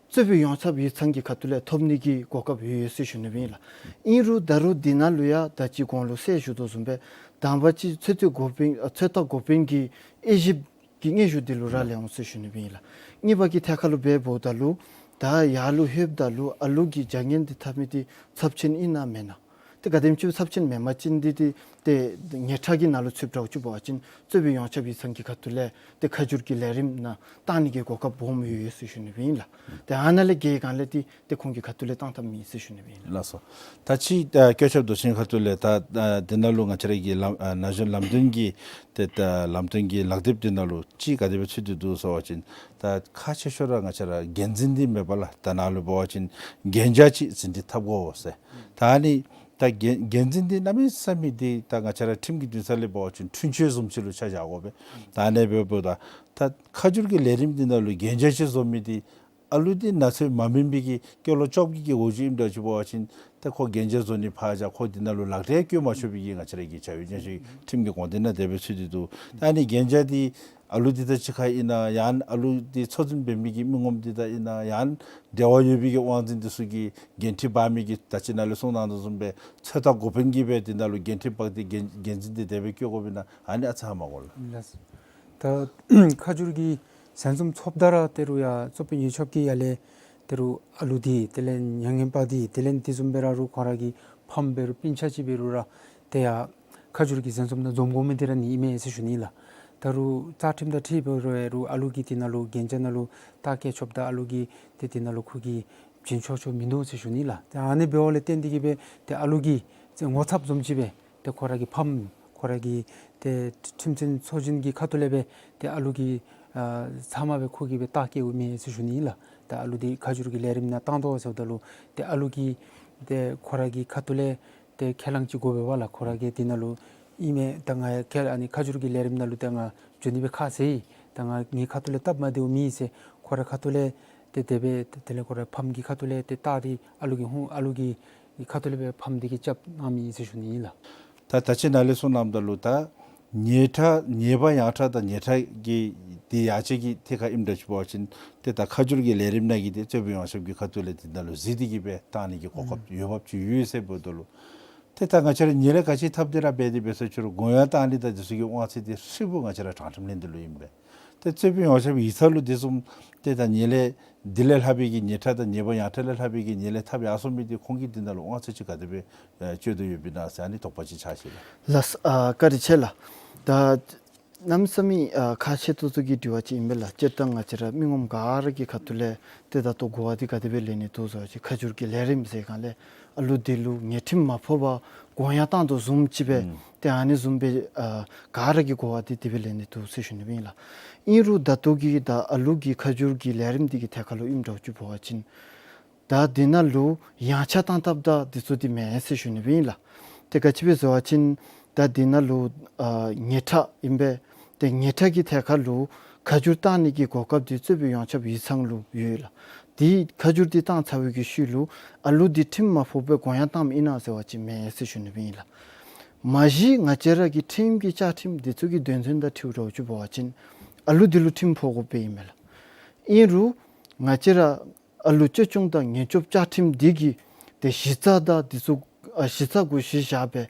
རྩོད་དཔོན་ཡོངས་ཁྱབ་ཡིག་ཚང་གི་ཁ་ཐུག་ལས་ཐོབ་ནི་གི་གོ་སྐབས་ཡོད་ཡོད་ཟེར་ཞུ་ནི་སྦེ་ཨིན་ལགས། ཨིན་རུང་ད་རུང་འདི་ནང་ལུ་ཡང་ད་ཅི་གོང་ལུ་གསལ་ཞུ་དོ་བཟུམ་སྦེ་དང་པ་ཅིག་ཚོད་ལྟ་འགོ་དཔོན་ཨ་ཚོད་ལྟ་འགོ་དཔོན་གྱི་དབྱེ་ཞིབ་ཀྱི་སྙན་ཞུ་འདི་ལུ་རག་ལས་འོང་ཟེར་ཞུ་ནི་སྦེ་ཨིན་ལགས། གཉིས་པ་གི་ཐད་ཁར་ལུ་འབདཝ་ད་ལུ་ད་ཡར་ལུ་ལྷོདཔ་ད་ལུ་ཨ་ལུ་གིས་བྱ་ངན་འདི་འཐབ་མི་འདི་ཚབས་ཆེན་ཨིན་ན་མེན་ན། ཏེ་ག་དེམ་ཅིག་ཚབས་ཆེན་མེན་པ་ཅིན་འདི་འདི་ཏེ་ཉེས་ཁྲག་གི་ནང་ལུ་ཚུདཔ་འདྲཝ་ཅིག་འབད་བ་ཅིན་རྩོད་དཔོན་ཡོངས་ཁྱབ་ཡིག་ཚང་གི་ཁ་ཐུག་ལས་ཏེ་ཁ་བསྒྱུར་གྱི་ལས་རིམ་ནང་བཏང་ནི་གི་གོ་སྐབས་སྦོམ་ཡོད་ཡོད་ཟེར་ཞུ་ནི་སྦེ་ཨིན་ལགས། ཏེ་ཨ་ནཱ་ལས་བརྒལ་སྒང་ལས་འདི་ཏེ་ཁོང་གི་ཁ་ཐུག་ལས་བཏང་ཐབས་མེད་ཟེར་ཞུ་ནི་སྦེ་ཨིན་ལགས། ལགས་སོ། ད་ཅི་ཨ་བཀོད་ཁྱབ་མདོ་ཆེན་ཁ་ཐུག་ལས་ད་ཨ་འདི་ནང་ལུ་ང་བཅས་ར་གི་ལམ་ཨ་ན་གཞོན་ལམ་སྟོན་གྱི་ཏེ་ད་ལམ་སྟོན་གྱི་ལག་དེབ་འདི་ནང་ལུ་ཅིག་ག་དེ་སྦེ་ཚུད་དེ་འདུག་ཟེར་བ་ཅིན་ད་ཁག་ཆེ་ཤོས་ར་ང་བཅས་ར་འགན་འཛིན་འདི་མེད་པས་ལགས། ད་ནཱ་ལུ་འབད་བ་ཅིན་གན་རྒྱ་ཅིག་ཟིན་བྲིས་འཐབ་དགོ་ཟེར། ད་ཨ་ནི་ད་འགན་འགན་འཛིན་འདི་གནམ་མེད་ས་མེད་འདི་ད་ང་བཅས་ར་ཁྲིམས་ཀྱི་འདུན་ས་ལས་འབད་བ་ཅིན་འཁྲུན་ཆོད་བཟུམ་ཅིག་ལུ་ཆ་བཞག་དགོ་པས། ད་ཨ་ནི་འབདཝ་ད་ད་ཁ་བསྒྱུར་གྱི་ལས་རིམ་འདི་ནང་ལུ་གན་རྒྱ་ཅིག་བཟོ་མི་འདི་ཨ་ལུ་འདི་ན་ཚོད་མ་སྨིན་པའི་གི་སྐྱེས་ལོ་བཅོ་བརྒྱད་ཀྱི་འོག་ཅིག་ཨིནམ་འདྲཝ་ཅིག་འབད་བ་ཅིན་ད་ཁོ་གན་རྒྱ་བཟོ་ནི་ཕར་བཞག་ཁོ་འདི་ནང་ལུ་ལག་འབྲེལ་བཀོད་མ་ཆོག་པའི་གི་ང་བཅས་ར་གི་བྱ་བའི་ཉེས་ཤིག་ཁྲིམས་ཀྱི་དགོངས་དོན་ནང་དེ་སྦེ་ཚུད་དེ་འདུག། ད་ཨ་ནི་གན་རྒྱ་འདི་ཨ་ལུ་འདི་དང་གཅིག་ཁར་ཨིན་ན་ཡང་ཨ་ལུ་འདི་འཚོ་རྩིས་འབད་མི་གི་མི་ངོམ་འདི་དང་ཨིན་ན་ཡང་འབྲེལ་བ་ཡོད་པའི་གི་དབང་འཛིན་འདི་ཚུ་གིས་འགན་འཁྲི་འབག་མི་གི་ད་ཅི་ནཱ་ལུ་གསུངས་གནང་དོ་བཟུམ་སྦེ་ཚོད་ལྟ་འགོ་དཔོན་གྱིས་སྦེ་འདི་ནང་ལུ་འགན་འཁྲི་འབག་སྟེ་འགན་འགན་འཛིན་འདི་དེ་སྦེ་བསྐོ་དགོ་པས་ན་ཨ་ནི་ཨ་ཙི་ཧ་མ་གོ་ལགས། ལགས། ད་ཁ་བསྒྱུར་གྱི་ཟན་འཛོམས་ཚོགསཔ་ད་ར་ཏེ་རུ་ཡར་རྩོད་དཔོན་ཡོངས་ཁྱབ་ཀྱིས་ཡར་ལས་ཏེ་རུ་ཨ་ལུ་འདི་དེ་ལས་མྱ་ངན་པ་འདི་དེ་ལས་དེ་བཟུམ་སྦེ་ར་རུ་ཁོ་ར་གི་ཕམ་འབད་རུང་སྤུན་ཆ་ཅིག་འབད་རུང་ར་ཏེ་ཡར་ཁ་བསྒྱུར་གྱི་ཟན་འཛོམས་ནང་འཛོམས་དགོ་མི་འདི་ར་ནི་ཨིན་མས་ཟེར་ཞུ་ནི་ལགས། ད་རུང་རྩ་ཁྲིམས་དང་འཁྲིལ་འབད་རུང་ཨ་ལུ་གིས་འདི་ནང་ལུ་གན་རྒྱ་ནང་ལུ་རྟགས་བཀོད་ཆོགཔ་ད་ཨ་ལུ་གིས་ཏེ་འདི་ནང་ལུ་ཁོ་གིས་བྱིན་ཆོག་ཆོག་མིན་འདུག་ཟེར་ཞུ་ནི་ལགས། ཏེ་ཨ་ནི་འབདཝ་ལས་བརྟེན་ཏེ་གི་སྦེ་ཏེ་ཨ་ལུ་གི་ཏེ་ངོ་ཚབ་བཟུམ་ཅིག་སྦེ་ཏེ་ཁོ་ར་གི་ཕམ་ཁོ་ར་གི་ཏེ་ཁྲིམས་འཛིན་ཚོགས་ཆེན་གྱི་ཁ་ཐུག་ལས་སྦེ་ཏེ་ཨ་ལུ་གི་ཨ་ཚབ་མ་སྦེ་ཁོ་གིས་སྦེ་རྟགས་བཀོདཔ་ཨིན་མས་ཟེར་ཞུ་ནི་ལགས། ཏེ་ཨ་ལུ་འདི་ཁ་བསྒྱུར་གྱི་ལས་རིམ་ནང་བཏང་དོ་ཟེརཝ་ད་ལུ་ཏེ་ཨ་ལུ་གིས་ཏེ་ཁོ་ར་གི་ཁ་ཐུག་ལས་ཏེ་ཁས་བླངས་ཅིག་དགོ་པས་ལགས། ཁོ་ར་གིས་འདི་ནང་ལུ་ཨིན་མས། ད་ང་ཁས་ཨ་ནི་ཁ་བསྒྱུར་གྱི་ལས་རིམ་ནང་ལུ་ད་ང་འགྱོ་ནི་སྦེ་ཁག་ཆེ་ཡི། ད་ང་ངེའི་ཁ་ཐུག་ལས་སྟབས་མ་བདེཝ་མེད་ཟེར་ཁོ་ར་ཁ་ཐུག་ལས་ཏེ་དེ་སྦེ་དེ་ལས་ཁོ་ར་ཕམ་གྱི་ཁ་ཐུག་ལས་ཏེ་རྟགས་འདི་ཨ་ལུ་གི་ཧོང་ཨ་ལུ་གི་ཁ་ཐུག་ལས་སྦེ་ཕམ་འདི་གིས་རྐྱབ་གནང་མི་ཨིན་ཟེར་ཞུ་ནི་ཨིན་ལགས། ད་ད་ཅི་ནཱ་ལས་གསུངས་གནངམ་ད་ལུ་ད་ཉེས་ཁྲག་ཉེས་པ་ཡང་ཁྲག་དང་ཉེས་ཁྲག་གི་འདི་ཡང་ཅིག་གི་ཐད་ཁར་ཨིནམ་འདྲཝ་ཅིག་འབད་བ་ཅིན་ཏེ་ད་ཁ་བསྒྱུར་གྱི་ལས་རིམ་ནང་གི་འདི་རྩོད་དཔོན་ཡོངས་ཁྱབ་ཀྱི་ཁ་ཐུག་ལས་འདི་ནང་ལུ་གཟིགས་ཏེ་གི་སྦེ་བཏང་ནི་གི་གོ་སྐབས་ཡོདཔ་ཅིག་ཡོད་ཟེར་འབདཝ་ད་ལུ་ཏེ་ད་ང་བཅས་ར་ཉེས་ལས་ག་ཅི་འཐབ་སྟེ་ར་འབད་དེ་འབད་ཟེར་ཅི་རུང་དགོངས་ཡངས་བཏང་ནི་དང་འདི་ཚུ་གི་དབང་ཚད་འདི་ཧྲིལ་བུ་ང་བཅས་ར་དྲང་ཁྲིམས་ལྷན་སྡེ་ལུ་ཨིན་པས། ཏེ་རྩོད་དཔོན་ཡོངས་ཁྱབ་ཡིག་ཚང་ལུ་འདི་བཟུམ་ཏེ་ད་ཉེས་ལས་འདི་ལས་ལྷག་པའི་གི་ཉེས་ཁྲག་དང་ཉེས་པ་ཡང་ཁྲག་ལས་ལྷག་པའི་གི་ཉེས་ལས་འཐབ་ཡར་སོང་མི་འདི་ཁོང་གིས་འདི་ནང་ལུ་དབང་ཚད་ཅིག་ག་དེ་སྦེ་ཨེ་སྤྱོད་དོ་ཡོདཔ་ཨིན་ན་ཟེར་ཨ་ནི་དོགས་པ་ཅིག་ཆགས་ཅི་ལགས། ལགས། ཨ་བཀའ་དྲིན་ཆེ་ལགས། ད་གནམ་མེད་ས་མེད་ཨ་ཁག་ཆེ་ཏོག་ཏོ་གི་དྲི་བ་ཅིག་ཨིན་པས་ལགས། སྤྱིར་བཏང་ང་བཅས་ར་མི་ངོམ་ག་ར་གི་ཁ་ཐུག་ལས་ཏེ་ད་ལྟོ་གོ་བ་འདི་ག་དེ་སྦེ་ལེན་ནི་འདུག་ཟེར་བ་ཅིན་ཁ་བསྒྱུར་གྱི་ལས་རིམ་ཟེར་སྒང་ལས་ཨ་ལུ་འདི་ལུ་ཉེས་ཁྲིམས་མ་ཕོག་པར་དགོངས་ཡངས་བཏང་དོ་བཟུམ་ཅིག་སྦེ་ཨུམ་ཏེ་ཨ་ནི་བཟུམ་སྦེ་ཨ་ག་ར་གི་གོ་བ་འདི་དེ་སྦེ་ལེན་ནི་འདུག་ཟེར་ཞུ་ནི་སྦེ་ཨིན་ལགས། ཨིན་རུང་ད་ལྟོ་གི་ད་ཨ་ལུ་གི་ཁ་བསྒྱུར་གྱི་ལས་རིམ་འདི་གི་ཐད་ཁར་ལུ་ཨིནམ་འདྲཝ་ཅིག་འབད་བ་ཅིན་ད་འདི་ནང་ལུ་ཡངས་ཆག་བཏང་ཐབས་དང་འདི་ཚུ་འདི་མེན་ཟེར་ཞུ་ནི་སྦེ་ཨིན་ལགས། ཏེ་ག་ཅི་སྦེ་ཟེར་བ་ཅིན་ད་འདི་ནང་ལུ་ཨ་ཉེས་ཁྲག་ཨིན་པས། ཏེ་ཉེ་འཕྲལ་གྱི་ཐད་ཁར་ལུ་ཁ་བསྒྱུར་བཏང་ནི་གི་གོ་སྐབས་འདི་གཙོས་པའི་ཡོངས་ཁྱབ་ཡིག་ཚང་ལུ་ཡོད་ལགས། དེ་ཁ་བསྒྱུར་འདི་བཏང་ཚར་བའི་གི་ཤུལ་ལུ་ཨ་ལུ་འདི་ཁྲིམས་མ་ཕོག་པའི་དགོངས་ཡངས་བཏངམ་ཨིན་ན་ཟེར་བ་ཅིན་མེན་ཟེར་ཞུ་ནི་སྦེ་ཨིན་ལགས། མ་གཞི་ང་བཅས་ར་གི་ཁྲིམས་ཀྱི་བཅའ་ཁྲིམས་འདི་ཚུ་གི་དོན་ཚན་དང་འཁྲིལཝ་འདྲཝ་ཅིག་འབད་བ་ཅིན་ཨ་ལུ་འདི་ལུ་ཁྲིམས་ཕོག་དགོཔ་སྦེ་ཨིན་མས་ལགས། ཨིན་རུང་ང་བཅས་ར་ཨ་ལུ་བཅོལ་སྐྱོང་དང་ཉེན་སྐྱོབ་བཅའ་ཁྲིམས་འདི་གི་ཏེ་གཞི་རྩ་དང་འདི་ཚུ་ཨ་གཞི་རྩ་གུ་གཞི་བཞག་སྦེ་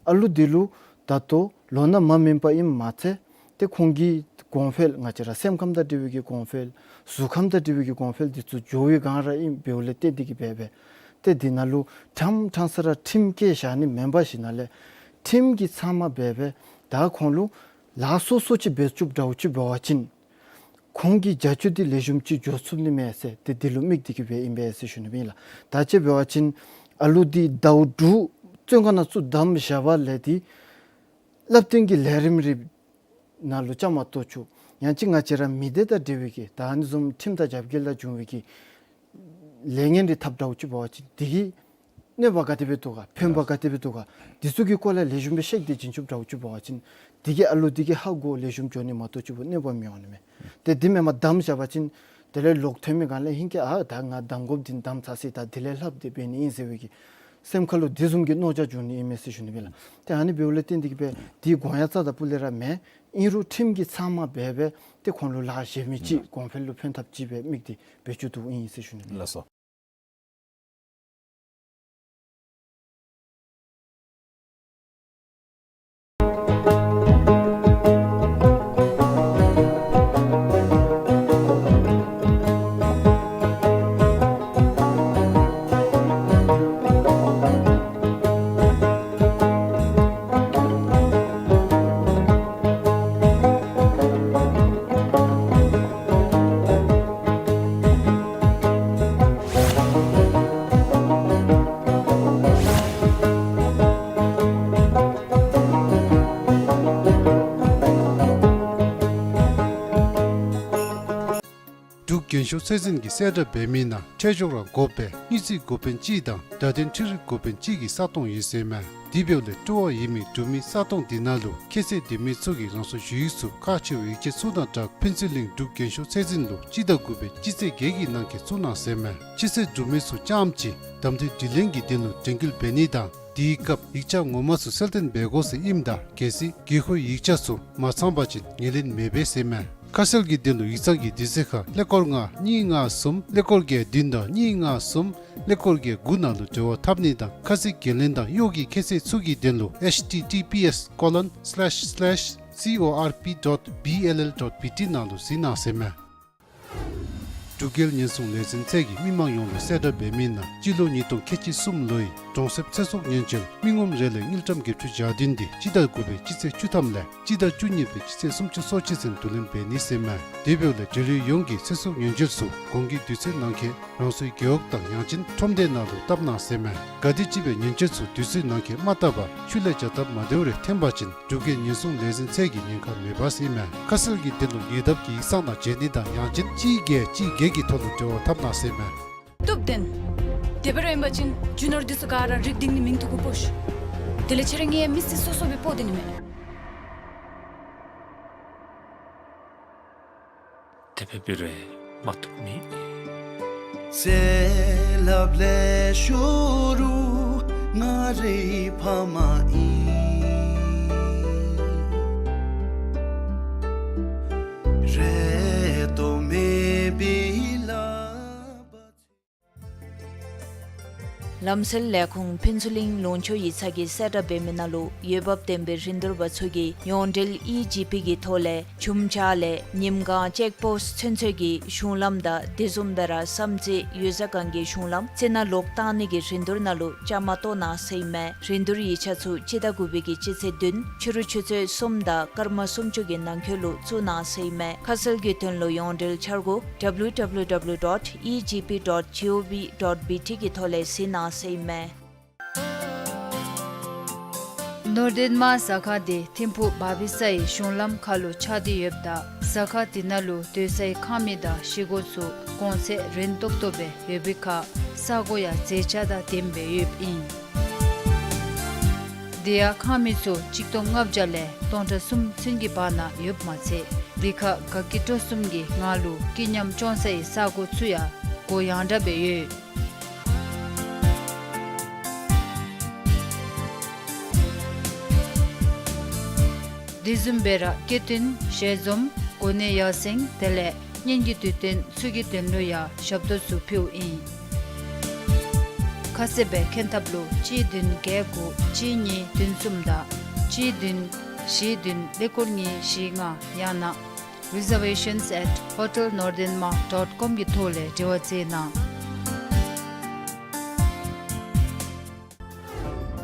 ཨ་ལུ་འདི་ལུ་ད་ལྟོ་ལོ་ན་མ་སྨིན་པ་ཨིནམ་མ་ཚད་ཏེ་ཁོང་གི་གོང་འཕེལ་ང་བཅས་ར་སེམས་ཁམས་དང་འབྲེལ་བའི་གི་གོང་འཕེལ་གཟུགས་ཁམས་དང་འབྲེལ་བའི་གི་གོང་འཕེལ་འདི་ཚུ་འགྱོ་བའི་སྒང་ར་ཨིན་འབདཝ་ལས་བརྟེན་ཏེ་གིས་འབད་སྦེ་ཏེ་འདི་ནང་ལུ་ཕྲང་ཕྲང་ས་ར་ཁྲིམས་བཀལ་བཞག་ནི་མེན་པར་ཞིནམ་ལས་ཁྲིམས་ཀྱི་ཚབ་མ་འབད་སྦེ་ད་ཁོང་ལུ་ལཱ་སོ་སོ་ཅིག་འབད་བཅུགཔ་འདྲཝ་ཅིག་འབད་བ་ཅིན་ཁོང་གི་བྱ་སྤྱོད་འདི་ལེགས་ཤོམ་ཅིག་འགྱོ་ཚུགས་ནི་མས་ཟེར་ཏེ་འདི་ལུ་དམིགས་ཏེ་གིས་སྦེ་ཨིན་པས་ཟེར་ཞུ་ནི་སྦེ་ཨིན་ལགས། ད་ཅི་འབད་བ་ཅིན་ཨ་ལུ་འདི་ཟླཝ་དྲུག་བཙོན་ཁང་ནང་བཙུགས་བསྡམས་བཞག་པ་ལས་འདི་བསླབ་སྟོན་གྱི་ལས་རིམ་རིམ་ནང་ལུ་བཅའ་མར་གཏོགས་བཅུག། ཡང་ཅིན་ང་བཅས་ར་མི་སྡེ་དང་འབྲེལ་བའི་གི་ད་ཨ་ནི་བཟུམ་ཁྲིམས་དང་རྒྱབ་འགལ་ལས་བྱུང་བའི་གི་ལས་ངན་རེ་འཐབ་འདྲཝ་ཅིག་འབད་བ་ཅིན་འདི་གིས་གནོད་པ་ག་དེ་སྦེ་འདུག་ག་ཕན་པ་ག་དེ་སྦེ་འདུག་ག་འདི་ཚུ་གི་སྐོར་ལས་ལེགས་ཤོམ་སྦེ་བཤད་དེ་བྱིན་བཅུགཔ་འདྲཝ་ཅིག་འབད་བ་ཅིན་འདི་གིས་ཨ་ལུ་འདི་གི་ཧ་གོ་ལེགས་ཤོམ་འགྱོ་ནི་མ་གཏོགས་ཅིག་གནོད་པ་མི་འོང་ནི་མས། ཏེ་འདི་མེན་པར་བསྡམས་བཞག་པ་ཅིན་དེ་ལས་ལོག་ཐོན་མི་སྒང་ལས་ཧིང་གི་ཨ་ད་ང་བསྡམ་དགོཔ་འདི་བསྡམས་ཚར་ཅི། ད་དེ་ལས་ལྷགཔ་འདི་འབད་ནི་ཨིན་ཟེར་བའི་གི་སེམས་ཁ་ལུ་འདི་བཟུམ་གྱི་མནོ་བྱ་འབྱུང་ནི་ཨིན་མས་ཟེར་ཞུ་ནི་སྦེ་ལགས། ཏེ་ཨ་ནི་འབདཝ་ལས་བརྟེན་ཏེ་གིས་སྦེ་འདི་དགོངས་ཡངས་རྩ་དང་སྤུ་ལས་ར་མེན། ཨིན་རུང་ཁྲིམས་ཀྱི་ཚབ་མ་འབད་སྦེ་ཏེ་ཁོང་ལུ་ལཱ་གཞན་མི་ཅིག་གོང་འཕེལ་ལུ་ཕན་ཐབས་ཅིག་སྦེ་དམིགས་ཏེ་འབད་བཅུག་དོ་ཨིན་ཟེར་ཞུ་ནི་སྦེ་ལགས། ལགས་སོ། འབྲུག་རྒྱན་ཤོག་ཚད་འཛིན་གྱིས་གསལ་བསྒྲགས་འབད་མི་ནང་ཁྲལ་གཞུང་ར་འགོ་དཔོན་དངུལ་རྩིས་འགོ་དཔོན་གཅིག་དང་བརྡ་དོན་འཕྲུལ་རིག་འགོ་དཔོན་གཅིག་གི་ས་སྟོང་ཡོད་ཟེར་མས། དེ་འབདཝ་ལས་སྤྲོ་བ་ཡོད་མི་འབྲུག་མི་ས་སྟོང་དེ་ནང་ལུ་ཁྱད་ཚད་ལྡན་མི་ཚུ་གིས་རང་སོའི་ཞུ་ཡིག་ཚུ་ཁག་ཆེ་བའི་ཡིག་ཆ་ཚུ་དང་སྦྲགས་ཕུན་ཚོགས་གླིང་འབྲུག་རྒྱན་ཤོག་ཚད་འཛིན་ལུ་སྤྱི་ཟླ་དགུ་པའི་སྤྱི་ཚེས་བརྒྱད་ཀྱི་ནང་འཁོད་བཙུགས་གནང་ཟེར་མས། སྤྱི་ཚེས་འབྲུག་མི་ཚུ་རྐྱངམ་གཅིག་གདམ་འཐུའི་དྲི་ལན་གྱི་དོན་ལུ་དྲན་སྐུལ་འབད་ནི་དང་དེའི་སྐབས་ཡིག་ཆ་ངོ་མ་ཚུ་གསལ་སྟོན་འབད་དགོ་ཟེར་ཨིནམ་ད་གལ་སྲིད་དགོས་མཁོའི་ཡིག་ཆ་ཚུ་མ་ཚང་པ་ཅིན་ངོས་ལེན་མི་འབད་ཟེར་མས། ཁ་གསལ་གྱི་དོན་ལུ་ཡིག་ཚང་གི་དུས་ཚོད་ཁར་ཀླད་ཀོར་ལྔ་གཉིས་ལྔ་གསུམ་ཀླད་ཀོར་བརྒྱད་བདུན་དང་གཉིས་ལྔ་གསུམ་ཀླད་ཀོར་བརྒྱད་དགུ་ནང་ལུ་འབྲེལ་བ་འཐབ་ནི་དང་ཁ་གསལ་གྱི་ལན་དང་གཡོག་གི་ཁྱད་ཚད་ཚུ་གི་དོན་ལུ་ཨེཆ་ཊི་ཊི་པི་ཨེསི་ཀོ་ལོན་སི་ལེཤ་སི་ལེཤ་སི་ཨོ་ཨར་པི་ཌོཊ་བི་ཨེལ་ཨེལ་ཌོཊ་བི་ཊི་ནང་ལུ་གཟིགས་གནང་ཟེར་མས། འབྲུག་རྒྱལ་ཉེན་སྲུང་ལས་འཛིན་ཚད་ཀྱིས་མི་མང་ཡོངས་ལུ་གསལ་བསྒྲགས་འབད་མི་ནང་སྤྱི་ལོ་ཉིས་སྟོང་ཁལ་གཅིག་གསུམ་ལོའི་གྲོང་གསེབ་ཚེ་སྲོག་ཉེན་བཅོལ་མི་ངོམ་རེ་ལས་དངུལ་ཀྲམ་བརྒྱད་ཅུ་གྱ་བདུན་དེ་སྤྱི་ཟླ་དགུ་པའི་སྤྱི་ཚེས་བཅུ་ཐམ་ལས་སྤྱི་ཟླ་བཅུ་གཉིས་པའི་སྤྱི་ཚེས་སུམ་ཅུ་སོ་གཅིག་ཚུན་བསྡུ་ལེན་འབད་ནི་ཟེར་མས། དེ་འབདཝ་ལས་འབྲེལ་ཡོད་ཡོངས་ཀྱིས་ཚེ་སྲོག་ཉེན་བཅོལ་ཚུ་གོང་གི་དུས་ཚོད་ནང་འཁོད་རང་སོའི་རྒེད་འོག་དང་ཡང་ཅིན་ཁྲོམ་སྡེ་ནང་ལུ་བཏབ་གནང་ཟེར་མས། གལ་ཏེ་སྤྱི་པའི་ཉེན་བཅོལ་ཚུ་དུས་ཚོད་ནང་འཁོད་མ་བཏབ་པར་ཤུལ་ལས་བྱ་སྟབས་མ་བདེཝ་རེ་ཐོན་པ་ཅིན་འབྲུག་རྒྱལ་ཉེན་སྲུང་ལས་འཛིན་ཚད་ཀྱིས་ཉེན་ཁ་མེད་པ་ཟེར་མས། ཁ་གསལ་གྱི་དོན་ལུ་ཉེ་འདབས་ཀྱི་ཡིག་ཚང་དང་མཇལ་ནི་དང་ཡང་ཅིན་གཅིག་བརྒྱད་གཅིག་བརྒྱད་ཀྱི་ཐོག་ལུ་འབྲེལ་བ་འཐབ་གནང་ཟེར་མས། སྟོབས་ལྡན། དེ་སྦེ་ར་ཨིན་པ་ཅིན་རྒྱུ་ནོར་འདི་ཚུ་ག་ར་རིག་སྟེང་ནི་མིང་ཐོ་གུ་སྤོ་ཤིག། དེ་ལས་ཁྱེད་ར་ངེའི་མི་སེར་སོ་སོ་སྦེ་སྤོ་སྡོད་ནི་མས། དེ་སྦེ་འབད་རུང་མ་བཏུབ་མེད། ལམ་སེལ་ལས་ཁུངས་ཕུན་ཚོགས་གླིང་ལུང་ཕྱོགས་ཡིག་ཚང་གིས་གསལ་བསྒྲགས་འབད་མི་ནང་ལུ་འོས་འབབ་ལྡན་པའི་རིན་བསྡུར་པ་ཚུ་གིས་ཡོངས་འབྲེལ་ཨི་ཇི་པི་གི་ཐོག་ལས་ཆུམ་ཆ་ལས་ཉིམ་གང་ཅེཀ་པོསཊ་ཚུན་ཚོད་ཀྱི་གཞུང་ལམ་དང་དེ་བཟུམ་སྦེ་ར་བསམ་རྩེ་ཡུལ་ས་ཁང་གི་གཞུང་ལམ་རྩི་ནག་ལོག་བཏང་ནི་གི་རིན་བསྡུར་ནང་ལུ་བཅའ་མར་གཏོགས་གནང་ཟེར་ཨིན་མས། རིན་བསྡུར་ཡིག་ཆ་ཚུ་སྤྱི་ཟླ་དགུ་པའི་གི་སྤྱི་ཚེས་བདུན་ཕྱི་རུ་ཆུ་ཚོད་གསུམ་དང་སྐར་མ་སུམ་ཅུ་གི་ནང་འཁོད་ལུ་བཙུགས་གནང་ཟེར་ཨིན་མས། ཁ་གསལ་གྱི་དོན་ལུ་ཡོངས་འབྲེལ་འཆར་སྒོ་W W W dot E G P dot G O V dot B T གི་ཐོག་ལས་གཟིགས་གནང་ཟེར་ཨིན་མས། ནོར་ལྡན་མ་ཟ་ཁང་འདི་ཐིམ་ཕུག་བ་བི་སའི་གཞུང་ལམ་ཁ་ལུ་ཆགས་ཏེ་ཡོདཔ་ད་ཟ་ཁང་འདི་ནང་ལུ་སྡོད་སའི་ཁང་མིག་དང་བཞེས་སྒོ་ཚུ་གོང་ཚད་རན་ཏོག་ཏོ་སྦེ་ཡོད་པའི་ཁར་ས་གོ་ཡང་མཛེས་ཆ་དང་ལྡནམ་སྦེ་ཡོདཔ་ཨིན། དེ་ཡང་ཁང་མིག་ཚུ་ཆིག་སྟོང་ལྔ་བརྒྱ་ལས་སྟོང་ཕྲག་གསུམ་ཚུན་གྱི་བར་ན་ཡོདཔ་མ་ཚད་དེ་ཁར་དགའ་སྐྱིད་སྤྲོ་གསུམ་གྱི་ངང་ལུ་སྐྱིད་ཉམས་སྐྱོང་སའི་ས་གོ་ཚུ་ཡང་གུ་ཡངས་དྲགས་སྦེ་ཡོད། དེ་བཟུམ་སྦེ་ར་སྐྱེ་ཐོན་ཞལ་འཛོམས་གོ་གནས་ཡར་སེང་དེ་ལས་གཉེན་གྱི་དུས་སྟོན་ཚུ་གི་དོན་ལུ་ཡང་ཞབས་ཏོག་ཚུ་ཕུལཝ་ཨིན། ཁ་གསལ་སྦེ་མཁྱེན་ཐབས་ལུ་གཅིག་བདུན་བརྒྱད་དགུ་གཅིག་གཉིས་བདུན་གསུམ་དང་གཅིག་བདུན་བཞི་བདུན་ཀླད་ཀོར་གཉིས་བཞི་ལྔ་ཡང་ན་reservations at hotel nordenmark dot com གི་ཐོག་ལས་འབྲེལ་བ་མཛད་གནང་།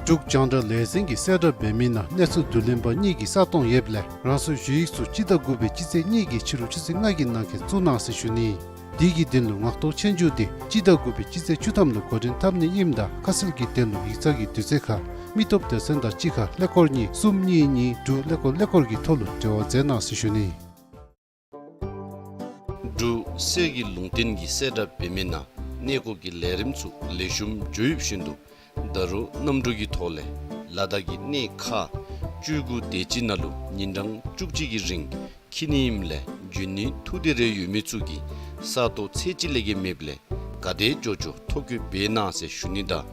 འབྲུག་རྒྱང་བསྒྲགས་ལས་འཛིན་གྱིས་གསལ་བསྒྲགས་འབད་མི་ནང་གནས་ཚུལ་བསྡུ་ལེན་པ་གཉིས་ཀྱི་ས་སྟོང་ཡོདཔ་ལས་རང་སོའི་ཞུ་ཡིག་ཚུ་སྤྱི་ཟླ་དགུ་པའི་སྤྱི་ཚེས་གཉིས་ཀྱི་ཕྱི་རུ་ཆུ་ཚོད་ལྔ་གི་ནང་འཁོད་བཙུགས་གནང་ཟེར་ཞུ་ནི། དེ་གི་དོན་ལུ་ངག་ཐོག་ཆོས་རྒྱུགས་དེ་སྤྱི་ཟླ་དགུ་པའི་སྤྱི་ཚེས་བཅུ་ཐམ་ལུ་འགོ་འདྲེན་འཐབ་ནི་ཨིནམ་ད་ཁ་གསལ་གྱི་དོན་ལུ་ཡིག་ཚང་གི་དུས་ཚོད་ཁར་མི་སྟོབས་སྡེ་ཚན་དང་གཅིག་ཁར་ཀླད་ཀོར་གཉིས་གསུམ་གཉིས་གཉིས་དྲུག་ཀླད་ཀོར་ཀླད་ཀོར་གྱི་ཐོག་ལུ་འབྲེལ་བ་མཛད་གནང་ཟེར་ཞུ་ནི། འབྲུག་གསེར་གྱི་ལུང་བསྟན་གྱིས་གསལ་བསྒྲགས་འབད་མི་ནང་གནས་སྐོར་གྱི་ལས་རིམ་ཚུ་ལེགས་ཤོམ་འགྱོ་ཡོདཔ་བཞིན་དུ་ད་རུང་གནམ་གྲུ་གི་ཐོག་ལས་ལ་དྭགས་ཀྱི་གནས་ཁག་བཅུ་དགུ་དེ་ཅིག་ནང་ལུ་ཉིན་གྲངས་བཅུ་གཅིག་གི་རིང་འཁྱིད་ནི་ཨིནམ་ལས་འབྱོན་ནི་ཐུགས་འདོད་རེ་ཡོད་མི་ཚུ་གིས་ས་སྟོང་ཚད་ཅིག་ལས་བརྒལ་མེདཔ་ལས་ག་དེ་མགྱོགས་མགྱོགས་ཐོ་བཀོད་འབད་གནང་ཟེར་ཞུ་ནི་དང་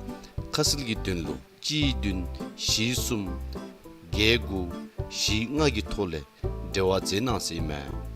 ཁ་གསལ་གྱི་དོན་ལུ་གཅིག་བདུན་བཞི་གསུམ་བརྒྱད་དགུ་བཞི་ལྔ་གི་ཐོག་ལས་འབྲེལ་བ་མཛད་གནང་ཟེར་ཨིན་མས།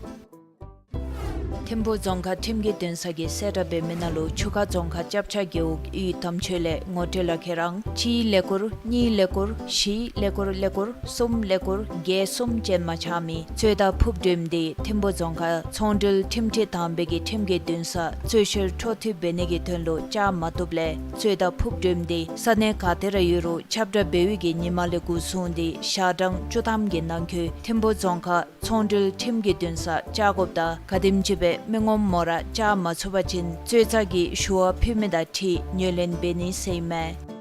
ཐིམ་ཕུག་རྫོང་ཁག་ཁྲིམས་ཀྱི་འདུན་ས་གིས་གསལ་བསྒྲགས་འབད་མི་ནང་ལུ་ཆུ་ཁ་རྫོང་ཁག་སྐྱབས་ཆ་རྒེད་འོག་དབུས་དམ་ཆོས་ལས་ངོ་སྤྲོད་ལ་ཁྱེད་རང་གཅིག་ཀླད་ཀོར་གཉིས་ཀླད་ཀོར་བཞི་ཀླད་ཀོར་ཀླད་ཀོར་གསུམ་ཀླད་ཀོར་བརྒྱད་གསུམ་ཅན་མ་ཆགས་མི་རྩོད་ཟླ་ཕུརཔ་སྒྲོནམ་འདི་ཐིམ་ཕུག་རྫོང་ཁག་ཚོང་འབྲེལ་ཁྲིམས་ཁྲི་དང་པའི་གི་ཁྲིམས་ཀྱི་འདུན་ས་རྩོད་བཤེར་འཕྲོ་མཐུད་འབད་ནི་གི་དོན་ལུ་བཅར་མ་བཏུབ་ལས་རྩོད་ཟླ་ཕུརཔ་སྒྲོནམ་འདི་ས་གནས་ག་ཏེ་ར་ཡོད་རུང་ཁྱབ་བསྒྲགས་འབད་བའི་གི་ཉིན་མ་ལས་འགོ་བཟུང་སྟེ་ཞག་གྲངས་བཅུ་ཐམ་གྱི་ནང་འཁོད་ཐིམ་ཕུག་རྫོང་ཁག་ཚོང་འབྲེལ་ཁྲིམས་ཀྱི་འདུན་ས་བཅར་དགོཔ་དང་ག་དེམ་ཅིག་སྦེ་མི་ངོམ་མོ་ར་བཅར་མ་ཚུགས་པ་ཅིན་རྩོད་ཟླ་གི་ཞུ་བ་ཕུལ་མི་དང་འཁྲིལ་ངོས་ལེན་འབད་ནི་ཟེར་ཨིན་མས།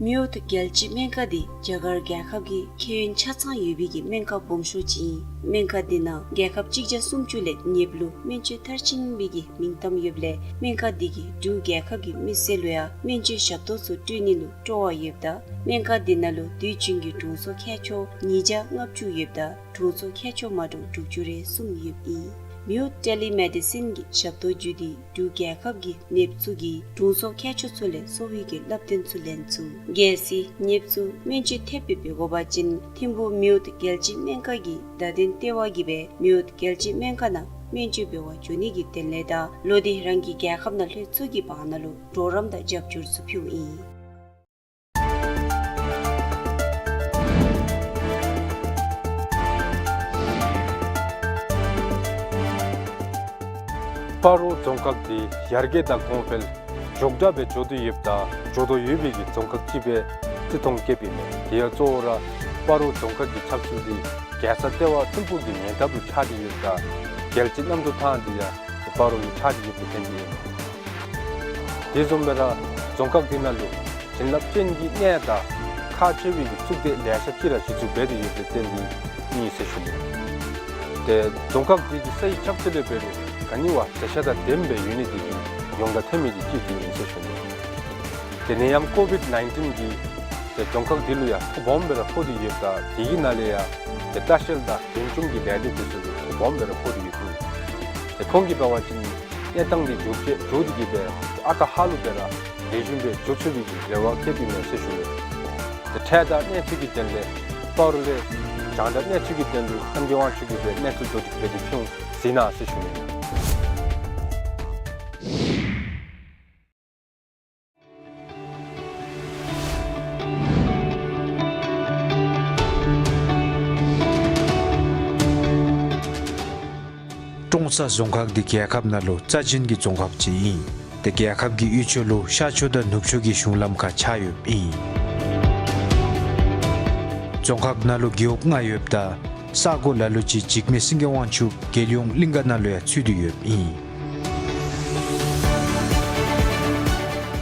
མེའོཊ་རྒྱལ་སྤྱིའི་སྨན་ཁང་འདི་རྒྱ་གར་རྒྱལ་ཁབ་ཀྱི་ཁེ་ཡོན་ཆ་ཚང་ཡོད་པའི་གི་སྨན་ཁང་སྦོམ་ཤོས་ཅིག་ཨིན། སྨན་ཁང་འདི་ནང་རྒྱལ་ཁབ་གཅིག་བརྒྱ་སུམ་ཅུ་ལས་ཉེསཔ་ལུ་སྨན་བཅོས་མཐར་ཕྱིན་པའི་གི་མིང་གཏམ་ཡོདཔ་ལས་སྨན་ཁང་འདི་གིས་འབྲུག་རྒྱལ་ཁབ་ཀྱི་མི་སེར་ལུ་ཡང་སྨན་བཅོས་ཞབས་ཏོག་ཚུ་སྤྲོད་ནི་ལུ་སྤྲོ་བ་ཡོདཔ་ད་སྨན་ཁང་འདི་ནང་ལུ་དུས་རྒྱུན་གྱི་དྲུང་འཚོ་མཁས་མཆོག་ཉིས་བརྒྱ་ལྔ་བཅུ་ཡོདཔ་ད་དྲུང་འཚོ་མཁས་མཆོག་མ་འདྲཝ་དྲུག་ཅུ་རེ་གསུམ་ཡོདཔ་ཨིན། མེའོཊ་ཊེ་ལི་མེ་ཌི་སིན་གྱི་ཞབས་ཏོག་བརྒྱུད་དེ་འབྲུག་རྒྱལ་ཁབ་ཀྱི་ནདཔ་ཚུ་གིས་དྲུང་འཚོ་མཁས་མཆོག་ཚུ་ལས་གསོ་བའི་གི་བསླབ་སྟོན་ཚུ་ལེན་ཚུགས། གལ་སྲིད་ནདཔ་ཚུ་སྨན་བཅོས་ཐེབས་སྦེ་འབད་དགོ་པ་ཅིན་ཐིམ་ཕུག་མེའོཊ་རྒྱལ་སྤྱིའི་སྨན་ཁང་གི་བརྡ་དོན་ལྟེ་བ་གིས་སྦེ་མེའོཊ་རྒྱལ་སྤྱིའི་སྨན་ཁང་ནང་སྨན་བཅོས་འབད་བར་འགྱོ་ནི་གི་དོན་ལས་དང་ལོག་སྟེ་རང་གི་རྒྱལ་ཁབ་ནང་ལྷོད་ཚུགས་ཀྱི་བར་ན་ལུ་གྲོགས་རམ་དང་རྒྱབ་སྐྱོར་ཚུ་ཕུལཝ་ཨིན། སྤ་རོ་རྫོང་ཁག་འདི་ཡར་རྒྱས་དང་གོང་འཕེལ་མགྱོགས་དྲགས་སྦེ་འགྱོ་དོ་ཡོདཔ་ད་འགྱོ་དོ་ཡོད་པའི་གི་རྫོང་ཁག་ཅིག་སྦེ་བརྩི་མཐོང་བསྐྱེདཔ་ཨིན་མས། དེ་ཡང་གཙོ་བོ་ར་སྤ་རོ་རྫོང་ཁག་གི་ཆགས་ཚུལ་འདི་རྒྱལ་ས་ལྟེ་བ་ཐིམ་ཕུག་གི་ཉེ་འདབས་ལུ་ཆགས་ཏེ་ཡོདཔ་ད་རྒྱལ་སྤྱིའི་གནམ་གྲུ་ཐང་འདི་ཡང་སྤ་རོ་ལུ་ཆགས་ཏེ་ཡོདཔ་ལུ་བརྟེན་ཏེ་ཨིན་མས། དེ་བཟུམ་སྦེ་ར་རྫོང་ཁག་འདི་ནང་ལུ་བྱིན་རླབས་ཅན་གྱི་གནས་དང་ཁག་ཆེ་བའི་གི་གཙུག་སྡེ་ལེ་ཤ་ཅིག་ར་གཞི་བཙུགས་འབད་དེ་ཡོདཔ་ལས་བརྟེན་ཏེ་ཨིན་ཟེར་ཞུ་ནི། ཏེ་རྫོང་ཁག་འདི་གི་ས་ཡི་ཆགས་ཚུལ་ལས་འབད་རུང་ག་ནི་བ་མཛེས་ཆ་དང་ལྡནམ་སྦེ་ཡོད་ནི་འདི་གིས་ཡོངས་གྲགས་ཐོན་མི་འདི་གཅིག་འདི་ཨིན་ཟེར་ཞུ་ནི། ཏེ་ནད་ཡམས་ཀོ་བིཌ་ནའིན་ཊིན་གྱིས་ཏེ་རྫོང་ཁག་འདི་ལུ་ཡང་ཐོ་སྦོམ་སྦེ་ར་ཕོག་སྟེ་ཡོདཔ་ད་དེ་གི་ནང་ལས་ཡང་ཏེ་ལྟ་བཤལ་དང་གདན་ཆུང་གི་ལས་སྡེ་འདི་ཚུ་ལུ་ཐོ་སྦོམ་སྦེ་ར་ཕོག་སྟེ་ཡོད་ཟེར་ཞུ་ནི། ཏེ་ཁོང་གིས་འབད་བ་ཅིན་གནས་སྟངས་འདི་མགྱོགས་ཅིག་མགྱོགས་ཏེ་གི་སྦེ་ཨ་རྟག་ཧ་ལུགས་སྦེ་ར་ལེགས་ཤོམ་སྦེ་འགྱོ་ཚུགས་པའི་གི་རེ་བ་བསྐྱེདཔ་ཨིན་མས་ཟེར་ཞུ་ནི། ཏེ་འཕྲལ་དང་གནས་ཚུལ་གྱི་དོན་ལས་སྤ་རོ་ལས་རྒྱང་བསྒྲགས་གནས་ཚུལ་གྱི་དོན་ལུ་ཨམ་རྒྱལ་དབང་ཕྱུག་གིས་སྦེ་གནས་ཚུལ་བསྡུ་སྒྲིག་འབད་དེ་ཕུལ་འོང་ཟེར་ཨིན་ཟེར་ཞུ་ནི། ཀྲོང་གསར་རྫོང་ཁག་འདི་རྒྱལ་ཁབ་ནང་ལུ་རྩ་ཅན་གྱི་རྫོང་ཁག་ཅིག་ཨིན། ཏེ་རྒྱལ་ཁབ་ཀྱི་དབུས་ཕྱོགས་ལུ་ཤར་ཕྱོགས་དང་ནུབ་ཕྱོགས་ཀྱི་གཞུང་ལམ་ཁར་ཆགས་ཡོདཔ་ཨིན། རྫོང་ཁག་ནང་ལུ་རྒེད་འོག་ལྔ་ཡོདཔ་ད་ས་གོ་ལ་ལུ་ཅིག་འཇིགས་མེད་སེང་གེ་དབང་ཕྱུག་རྒྱལ་ཡོངས་གླིང་ག་ནང་ལུ་ཡང་ཚུད་དེ་ཡོདཔ་ཨིན།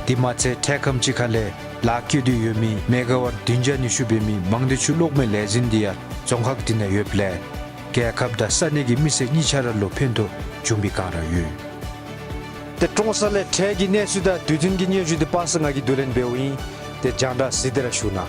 དེ་མ་ཚད་འཕྲལ་ཁམས་ཅིག་ཁ་ལས་ལཱ་བཀོད་དེ་ཡོད་མི་མེ་ག་ཝཊ་བདུན་བརྒྱ་ཉི་ཤུ་འབད་མི་མང་སྡེ་ཆུ་གློག་མེ་ལས་འཛིན་འདི་ཡང་རྫོང་ཁག་འདི་ནང་ཡོདཔ་ལས་རྒྱལ་ཁབ་དང་ས་གནས་ཀྱི་མི་སེར་གཉིས་ཆ་ར་ལུ་ཕན་ཐོགས་བྱུང་བའི་བསྒང་ར་ཡོད། ཏེ་ཀྲོང་གསར་ལས་འཕྲལ་གྱི་གནས་ཚུལ་དང་དུས་མཐུན་གྱི་སྙན་ཞུ་འདི་པ་སངས་ང་གིས་བསྡུ་ལེན་འབདཝ་ཨིན། ཏེ་རྒྱང་བསྒྲགས་གཟིགས་ཏེ་ར་བཞུགས་གནང་།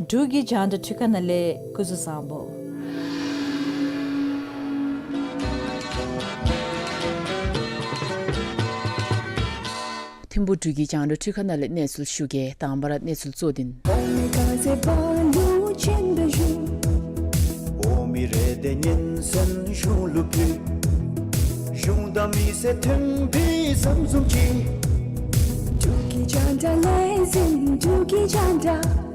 འབྲུག་གི་རྒྱང་བསྒྲགས་འཕྲུལ་ཁང་ནང་ལས་སྐུ་གཟུགས་བཟང་པོ། ཐིམ་ཕུ་འབྲུག་གི་རྒྱང་བསྒྲགས་འཕྲུལ་ཁང་ནང་ལས་གནས་ཚུལ་ཞུ་གེ། དང་པ་ར་གནས་ཚུལ་གཙོ་དོན། འབྲུག་གི་རྒྱང་བསྒྲགས་ལས་འཛིན་འབྲུག་གི་རྒྱང་བསྒྲགས།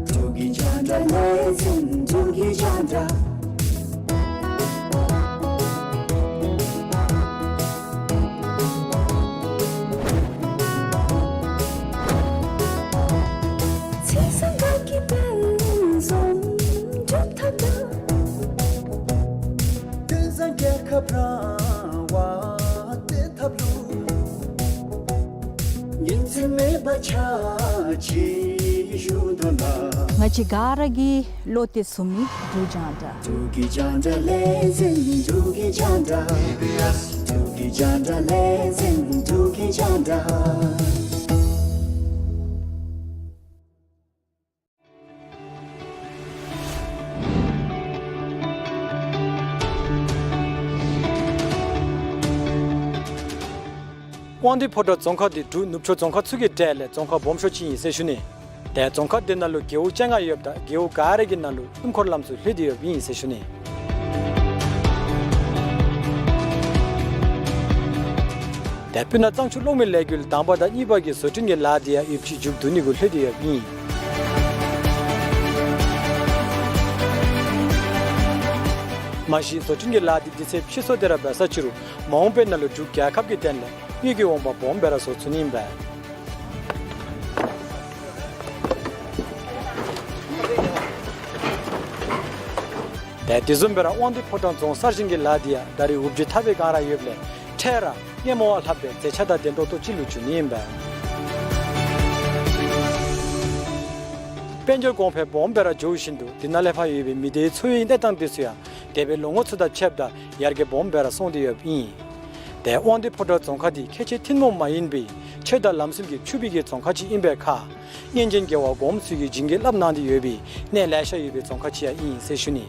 འབྲུག་གི་རྒྱང་བསྒྲགས་ལས་འཛིན་འབྲུག་གི་རྒྱང་བསྒྲགས། ཚེས་བཟང་དགའ་སྐྱིད་དཔལ་འཛོམས་འགྲུབ་ཐབས་ལུ། ཀུན་བཟང་རྒྱལ་ཁབ་རང་དབང་བསྟན་ཐབས་ལུ། ཉིན་མཚན་མེད་པར་ཕྱག་ཕྱི་ཞུ་དོ་ལགས། ང་བཅས་ག་ར་གི་བློ་གཏད་སོ་མི་འབྲུག་རྒྱང་བསྒྲགས། འབྲུག་གི་རྒྱང་བསྒྲགས་ལས་འཛིན་འབྲུག་གི་རྒྱང་བསྒྲགས། འབྲུག་གི་རྒྱང་བསྒྲགས་ལས་འཛིན་འབྲུག་གི་རྒྱང་བསྒྲགས། དབང་འདུས་ཕོ་བྲང་རྫོང་ཁག་འདི་འབྲུག་ནུབ་ཕྱོགས་རྫོང་ཁག་ཚུ་གི་གྲས་ལས་རྫོང་ཁག་སྦོམ་ཤོས་ཅིག་ཨིན་ཟེར་ཞུ་ནི། ཏེ་རྫོང་ཁག་འདི་ནང་ལུ་རྒེད་འོག་བཅོ་ལྔ་ཡོདཔ་ད་རྒེད་འོག་ག་ར་གི་ནང་ལུ་སྣུམ་འཁོར་ལམ་ཚུ་ལྷོད་དེ་ཡོདཔ་ཨིན་ཟེར་ཞུ་ནི། ཏེ་སྤུ་ན་གཙང་ཆུ་གློག་མེ་ལས་འགུལ་དང་པ་དང་གཉིས་པ་གི་བཟོ་སྐྲུན་གྱི་ལཱ་འདི་ཡང་ཡོདཔ་ཅིག་མཇུག་བསྡུ་ནི་གུ་ལྷོད་དེ་ཡོདཔ་ཨིན། མ་གཞི་བཟོ་སྐྲུན་གྱི་ལཱ་འདི་དུས་ཚོད་ཕྱིས་སོང་སྟེ་ར་འབད་ས་ཅིག་རུང་མ་འོངས་པའི་ནང་ལུ་འབྲུག་རྒྱལ་ཁབ་ཀྱི་དོན་ལས་དངུལ་གྱི་འོང་འབབ་སྦོམ་སྦེ་ར་བཟོ་ཚུགས་ནི་ཨིན་པས། ཏེ་དེ་བཟུམ་སྦེ་ར་དབང་འདུས་ཕོ་བྲང་རྫོང་གསར་བཞེངས་ཀྱི་ལཱ་འདི་ཡང་ད་རེས་འུབ་བརྗིད་ཐར་པའི་སྒང་ར་ཡོདཔ་ལས་འཕྲལ་ར་སྔོན་མ་བ་ལྷག་པའི་མཛེས་ཆ་དང་ལྡན་ཏོག་ཏོ་ཅིག་ལུ་འགྱུར་ནི་ཨིན་པས། དཔལ་འབྱོར་གོང་འཕེལ་སྦོམ་སྦེ་ར་འགྱོ་བཞིན་དུ་འདི་ནང་ལས་ཕར་ཡོད་པའི་མི་སྡེའི་འཚོ་བའི་གནས་སྟངས་འདི་ཚུ་ཡང་འདས་པའི་ལོ་ངོ་ཚུ་དང་ཕྱདཔ་ད་ཡར་རྒྱས་སྦོམ་སྦེ་ར་སོང་སྟེ་ཡོདཔ་ཨིན། ཏེ་དབང་འདུས་ཕོ་བྲང་རྫོང་ཁག་འདི་ཁལ་གཅིག་ཐུན་མོང་མ་ཡིན་པའི་ཆོས་དང་ལམ་སྲོལ་གྱིས་ཕྱུག་པའི་གི་རྫོང་ཁག་ཅིག་ཨིན་པའི་ཁར་སྔོན་བྱོན་རྒྱལ་བ་གོངམ་ཚུ་གིས་བྱིན་གྱིས་བརླབས་གནང་སྟེ་ཡོད་པའི་གནས་ལེ་ཤ་ཡོད་པའི་རྫོང་ཁག་ཅིག་ཡང་ཨིན་ཟེར་ཞུ་ནི།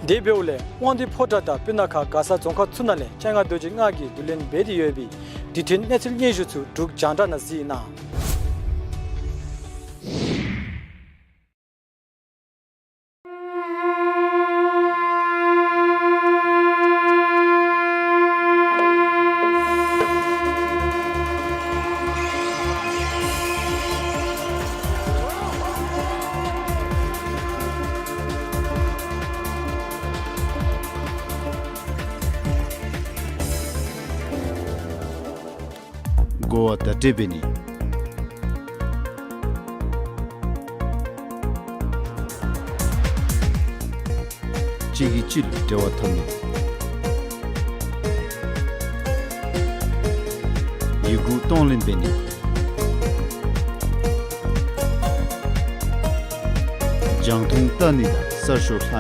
དེ་འབདཝ་ལས་དབང་འདུས་ཕོ་བྲང་དང་སྤུ་ན་ཁ་མགར་ས་རྫོང་ཁག་ཚུ་ནང་ལས་སྤྱན་སྔ་རྡོ་རྗེ་ལྔ་གིས་བསྡུ་ལེན་འབད་དེ་ཡོད་པའི་དུས་མཐུན་གནས་ཚུལ་སྙན་ཞུ་ཚུ་འབྲུག་རྒྱང་བསྒྲགས་ནང་གཟིགས་གནང་། གོ་བ་བརྡ་སྤྲོད་འབད་ནི། གཅིག་གིས་གཅིག་ལུ་འབྲེལ་བ་འཐབ་ནི། ཡི་གུ་གཏོང་ལེན་འབད་ནི། རྒྱང་མཐོང་བལྟ་ནི་དང་གསར་ཤོག་ལྷག་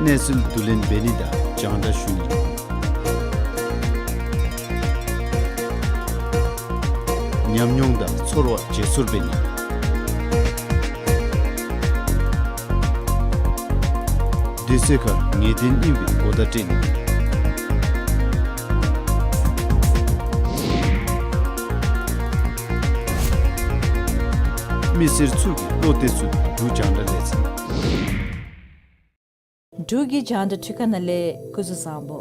ནི། གནས་ཚུལ་བསྡུ་ལེན་འབད་ནི་དང་རྒྱང་བསྒྲགས་ཞུ་ནི། ཉམས་མྱོང་དང་ཚོར་བ་བརྗེ་སོར་འབད་ནི། དུས་ཚོད་ཁར་ངེས་གཏན་ཨིན་པའི་གོ་བརྡ་སྤྲོད་ནི། མི་སེར་ཚུ་གི་བློ་གཏད་ཚུགས་པའི་འབྲུག་རྒྱང་བསྒྲགས་ལས་འཛིན། འབྲུག་གི་རྒྱང་བསྒྲགས་འཕྲུལ་ཁང་ནང་ལས་སྐུ་གཟུགས་བཟང་པོ།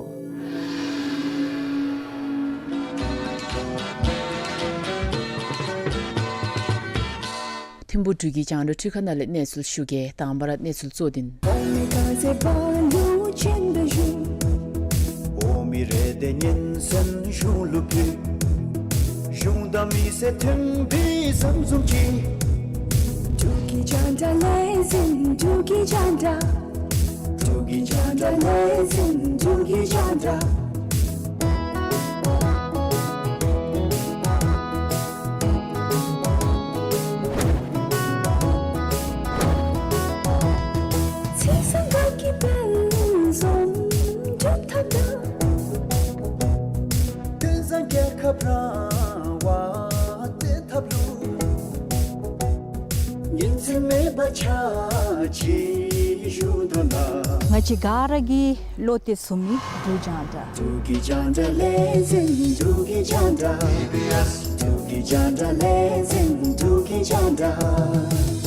ཐིམ་ཕུ་འབྲུག་གི་རྒྱང་བསྒྲགས་འཕྲུལ་ཁང་ནང་ལས་གནས་ཚུལ་ཞུ་གེ། དང་པ་ར་གནས་ཚུལ་གཙོ་དོན། འབྲུག་གི་རྒྱང་བསྒྲགས་ལས་འཛིན་འབྲུག་གི་རྒྱང་བསྒྲགས། འབྲུག་གི་རྒྱང་བསྒྲགས་ལས་འཛིན་འབྲུག་གི་རྒྱང་བསྒྲགས། ཚེས་བཟང་དགའ་སྐྱིད་དཔལ་འཛོམས་འགྲུབ་ཐབས་དང་། ཀུན་བཟང་རྒྱལ་ཁབ་རང་དབང་བསྟན་ཐབས་ལུ། ང་བཅས་ག་ར་གི་བློ་གཏད་སོ་མི་འབྲུག་རྒྱང་བསྒྲགས། འབྲུག་གི་རྒྱང་བསྒྲགས་ལེ་ཚན། འབྲུག་གི་རྒྱང་བསྒྲགས། ཨེ་བི་ཨེསི། འབྲུག་གི་རྒྱང་བསྒྲགས་ལེ་ཚན། འབྲུག་གི་རྒྱང་བསྒྲགས།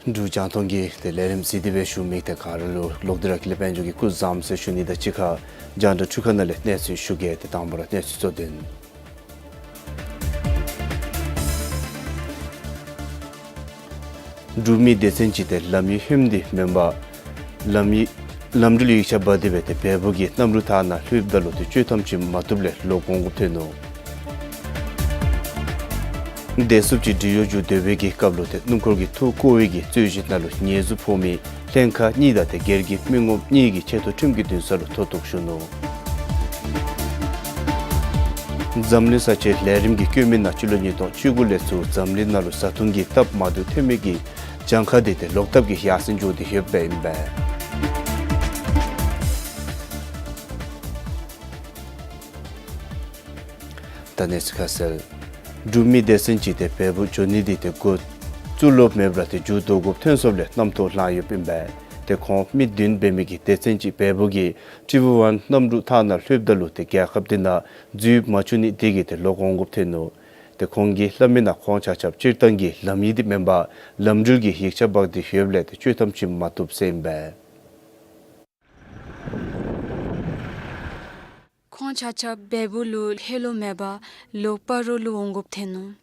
འབྲུག་རྒྱང་མཐོང་གི་ཏེ་ལས་རིམ་གཟིགས་ཏེ་སྦེ་བཞུགས་མི་ཏེ་ག་ར་ལུ་ལོག་སྟེ་ར་ཀུན་ལེགས་དཔལ་འབྱོར་གྱིས་སྐུ་བཟང་ཟེར་ཞུ་ནི་དང་གཅིག་ཁར་རྒྱང་བསྒྲགས་འཕྲུལ་ཁང་ནང་ལས་གནས་ཚུལ་ཞུ་གེ། ཏེ་དང་པ་ར་གནས་ཚུལ་གཙོ་དོན། འབྲུག་མི་སྡེ་ཚན་ཅིག་ཏེ་ལམ་ཡིག་ལྷོད་དེ་མེན་པར་ལམ་ཡིག་ལམ་འགྲུལ་ཡིག་ཆ་འབག་སྟེ་སྦེ་ཏེ་བལ་པོ་གི་གནམ་གྲུ་ཐང་ནང་ལྷོདཔ་ད་ལུ་ཏེ་བཅོས་ཐམ་ཅིག་མ་བཏུབ་ལས་ལོག་འོང་དགོཔ་ཐོན་ནུག། བདེ་སྲུངཔ་ཅིག་འབྲི་གཡོག་འཇུག་སྡོད་པའི་གི་སྐབས་ལུ་ཏེ་སྣུམ་འཁོར་གྱི་ཐུར་བཀོ་བའི་གི་རྩོད་གཞི་ནང་ལུ་ཉེས་འཛུགས་ཕོག་མི་ལྷན་ཁག་གཉིས་དང་ཏེ་སྒེར་གྱི་མི་ངོམ་གཉིས་ཀྱིས་ཆེ་མཐོ་ཁྲིམས་ཀྱི་འདུན་ས་ལུ་མཐོ་གཏུགས་ཞུ་ནུག། འཛམ་གླིང་གསར་བརྗེའི་ལས་རིམ་གྱི་བཀོད་མི་ནང་སྤྱི་ལོ་ཉིས་སྟོང་བཅུ་དགུ་ལས་ཚུར་འཛམ་གླིང་ནང་ལུ་བཟའ་འཐུང་གི་སྟབས་མ་བདེཝ་ཐོན་མི་གི་གྱངས་ཁ་དེ་ཏེ་ལོག་ལྟབས་ཀྱིས་ཡར་སེང་འགྱོ་སྟེ་ཡོདཔ་ཨིན་པས། ད་གནས་ཚུལ་ཁ་གསལ། འབྲུག་མི་སྡེ་ཚན་ཅིག་ཏེ་བལ་པོ་འགྱོ་ནི་འདི་ཏེ་འགོ་བཙུགས་ལོང་མེད་པར་ཏེ་མཇུག་བསྡུ་དགོཔ་ཐོན་སོངམ་ལས་རྣམ་རྟོག་ལངས་ཡོདཔ་ཨིན་པས། ཏེ་ཁོང་མི་བདུན་འབད་མི་གི་སྡེ་ཚན་ཅིག་བལ་པོ་གི་ཊི་ཝི་ཝན་གནམ་གྲུ་ཐང་ནང་ལྷོདཔ་ད་ལུ་ཏེ་རྒྱལ་ཁབ་འདི་ནང་འཛུལ་མ་བཅུག་ནི་འདི་གིས་ཏེ་ལོག་འོང་དགོཔ་ཐོན་ནུག། ཏེ་ཁོང་གིས་སླབ་མི་ནང་ཁོང་ཆ་ཁྱབ་སྤྱིར་བཏང་གི་ལམ་ཡིག་འདི་མེན་པར་ལམ་འགྲུལ་གྱི་ཡིག་ཆ་འབག་སྟེ་ཡོདཔ་ལས་ཏེ་བཅོས་ཐམ་ཅིག་མ་བཏུབ་ཟེར་ཨིན་པས། ཁོང་ཆ་ཁྱབ་བལ་པོ་ལུ་ལྷོད་ལོང་མེད་པར་ལོག་སྤ་རོ་ལུ་འོང་དགོཔ་ཐོན་ནུག།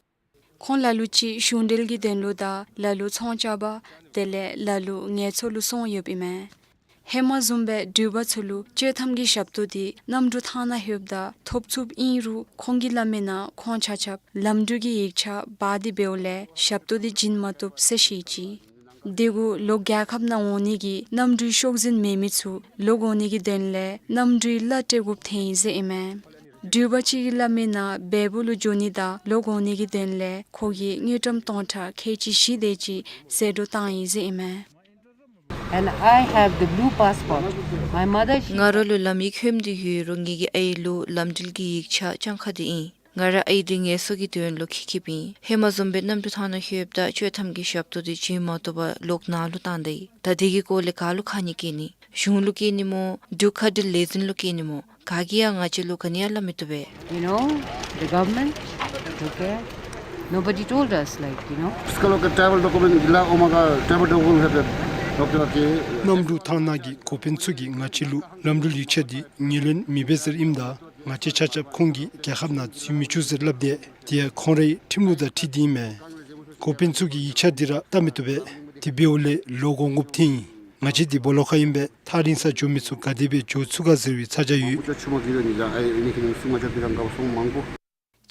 ཁོང་ལ་ལུ་ཅིག་གཞུང་འབྲེལ་གྱི་དོན་ལུ་དང་ལ་ལུ་ཚོང་རྐྱབ་པར་དེ་ལས་ལ་ལུ་ངལ་འཚོ་ལུ་སོང་ཡོདཔ་ཨིན་མས། ཧེ་མ་བཟུམ་སྦེ་འགྲུལ་པ་ཚུ་ལུ་བཅོས་ཐམ་གྱི་ཞབས་ཏོག་འདི་གནམ་གྲུ་ཐང་ནང་ལྷོདཔ་ད་ཐོབ་ཚུགསཔ་ཨིན་རུང་ཁོང་གིས་སླབ་མི་ནང་ཁོང་ཆ་ཁྱབ་ལམ་འགྲུལ་གྱི་ཡིག་ཆ་འབག་སྟེ་འབདཝ་ལས་ཞབས་ཏོག་འདི་བྱིན་མ་བཏུབ་ཟེར་བཤད་ཅི། དེ་གུ་ལོག་རྒྱལ་ཁབ་ནང་འོང་ནི་གི་གནམ་གྲུའི་ཤོག་འཛིན་མེད་མི་ཚུ་ལོག་འོང་ནི་གི་དོན་ལས་གནམ་གྲུའི་གླ་སྤྲོད་དགོཔ་ཐོན་ཡི་ཟེར་ཨིན་མས། འགྲུལ་པ་ཅིག་གིས་སླབ་མི་ནང་བལ་པོ་ལུ་འགྱོ་ནི་དང་ལོག་འོང་ནི་གི་དོན་ལས་ཁོ་གིས་དངུལ་ཀྲམ་སྟོང་ཕྲག་ཁལ་གཅིག་བཞི་དེ་ཅིག་ཟད་འགྲོ་བཏང་ཡི་ཟེར་ཨིན་མས། And I have the blue passport. My mother, she ང་ར་ལུ་ལམ་ཡིག་ལྷོད་དེ་ཡོད་རུང་ངེ་གི་ཨའི་ལུ་ལམ་འགྲུལ་གྱི་ཡིག་ཆ་གྱངས་ཁ་འདི་ཨིན། ང་ར་ཨའི་འདི་ངལ་གསོ་གི་དོན་ལུ་འཁྱིད་འཁྱིདཔ་ཨིན། ཧེ་མ་བཟུམ་སྦེ་གནམ་གྲུ་ཐང་ནང་ལྷོདཔ་ད་བཅོས་ཐམ་གྱི་ཞབས་ཏོག་འདི་བྱིན་མ་བཏུབ་པར་ལོག་ནཱ་ལུ་བཏང་ད་ཡི། ད་དེ་གི་སྐོར་ལས་ག་ལུ་ཁ་ཉེས་བཀལ་ནི། གཞུང་ལུ་བཀལ་ནི་སྨོ། འབྲུག་ཁ་བྲལ་ལས་འཛིན་ལུ་བཀལ་ནི་སྨོ། ག་གིས་ཡང་ང་བཅས་ལུ་ག་ནི་ཡང་སླབ་མི་བཏུབ་པས། You know, the government, okay? Nobody told us, like, you know. इसका लोग का travel document गिला ओमा का travel document है, डॉक्टर के གནམ་གྲུ་ཐང་ནང་གི་འགོ་དཔོན་ཚུ་གིས་ང་བཅས་ལུ་ལམ་འགྲུལ་ཡིག་ཆ་འདི་ངོས་ལེན་མི་འབད་ཟེར་ཨིནམ་ད་ང་བཅས་ཆ་ཁྱབ་ཁོང་གིས་རྒྱལ་ཁབ་ནང་འཛུལ་མི་ཆོག་ཟེར་སླབ་སྟེ་དེ་ཡང་ཁོང་རའི་ཁྲིམས་ལུགས་དང་འཁྲིལ་ཏེ་ཨིན་མས། འགོ་དཔོན་ཚུ་གིས་ཡིག་ཆ་འདི་ར་བལྟ་མི་བཏུབ་པས། དེ་འབདཝ་ལས་ལོག་འོང་དགོཔ་ཐོན་ཡི། ང་བཅས་འདི་སྦོ་ལོགས་ཁར་ཨིན་པས། ཐག་རིང་ས་འགྱོ་མི་ཚུ་ག་དེ་སྦེ་འགྱོ་ཚུགས་ག་ཟེར་བའི་ཚ་གྱང་ཡོད།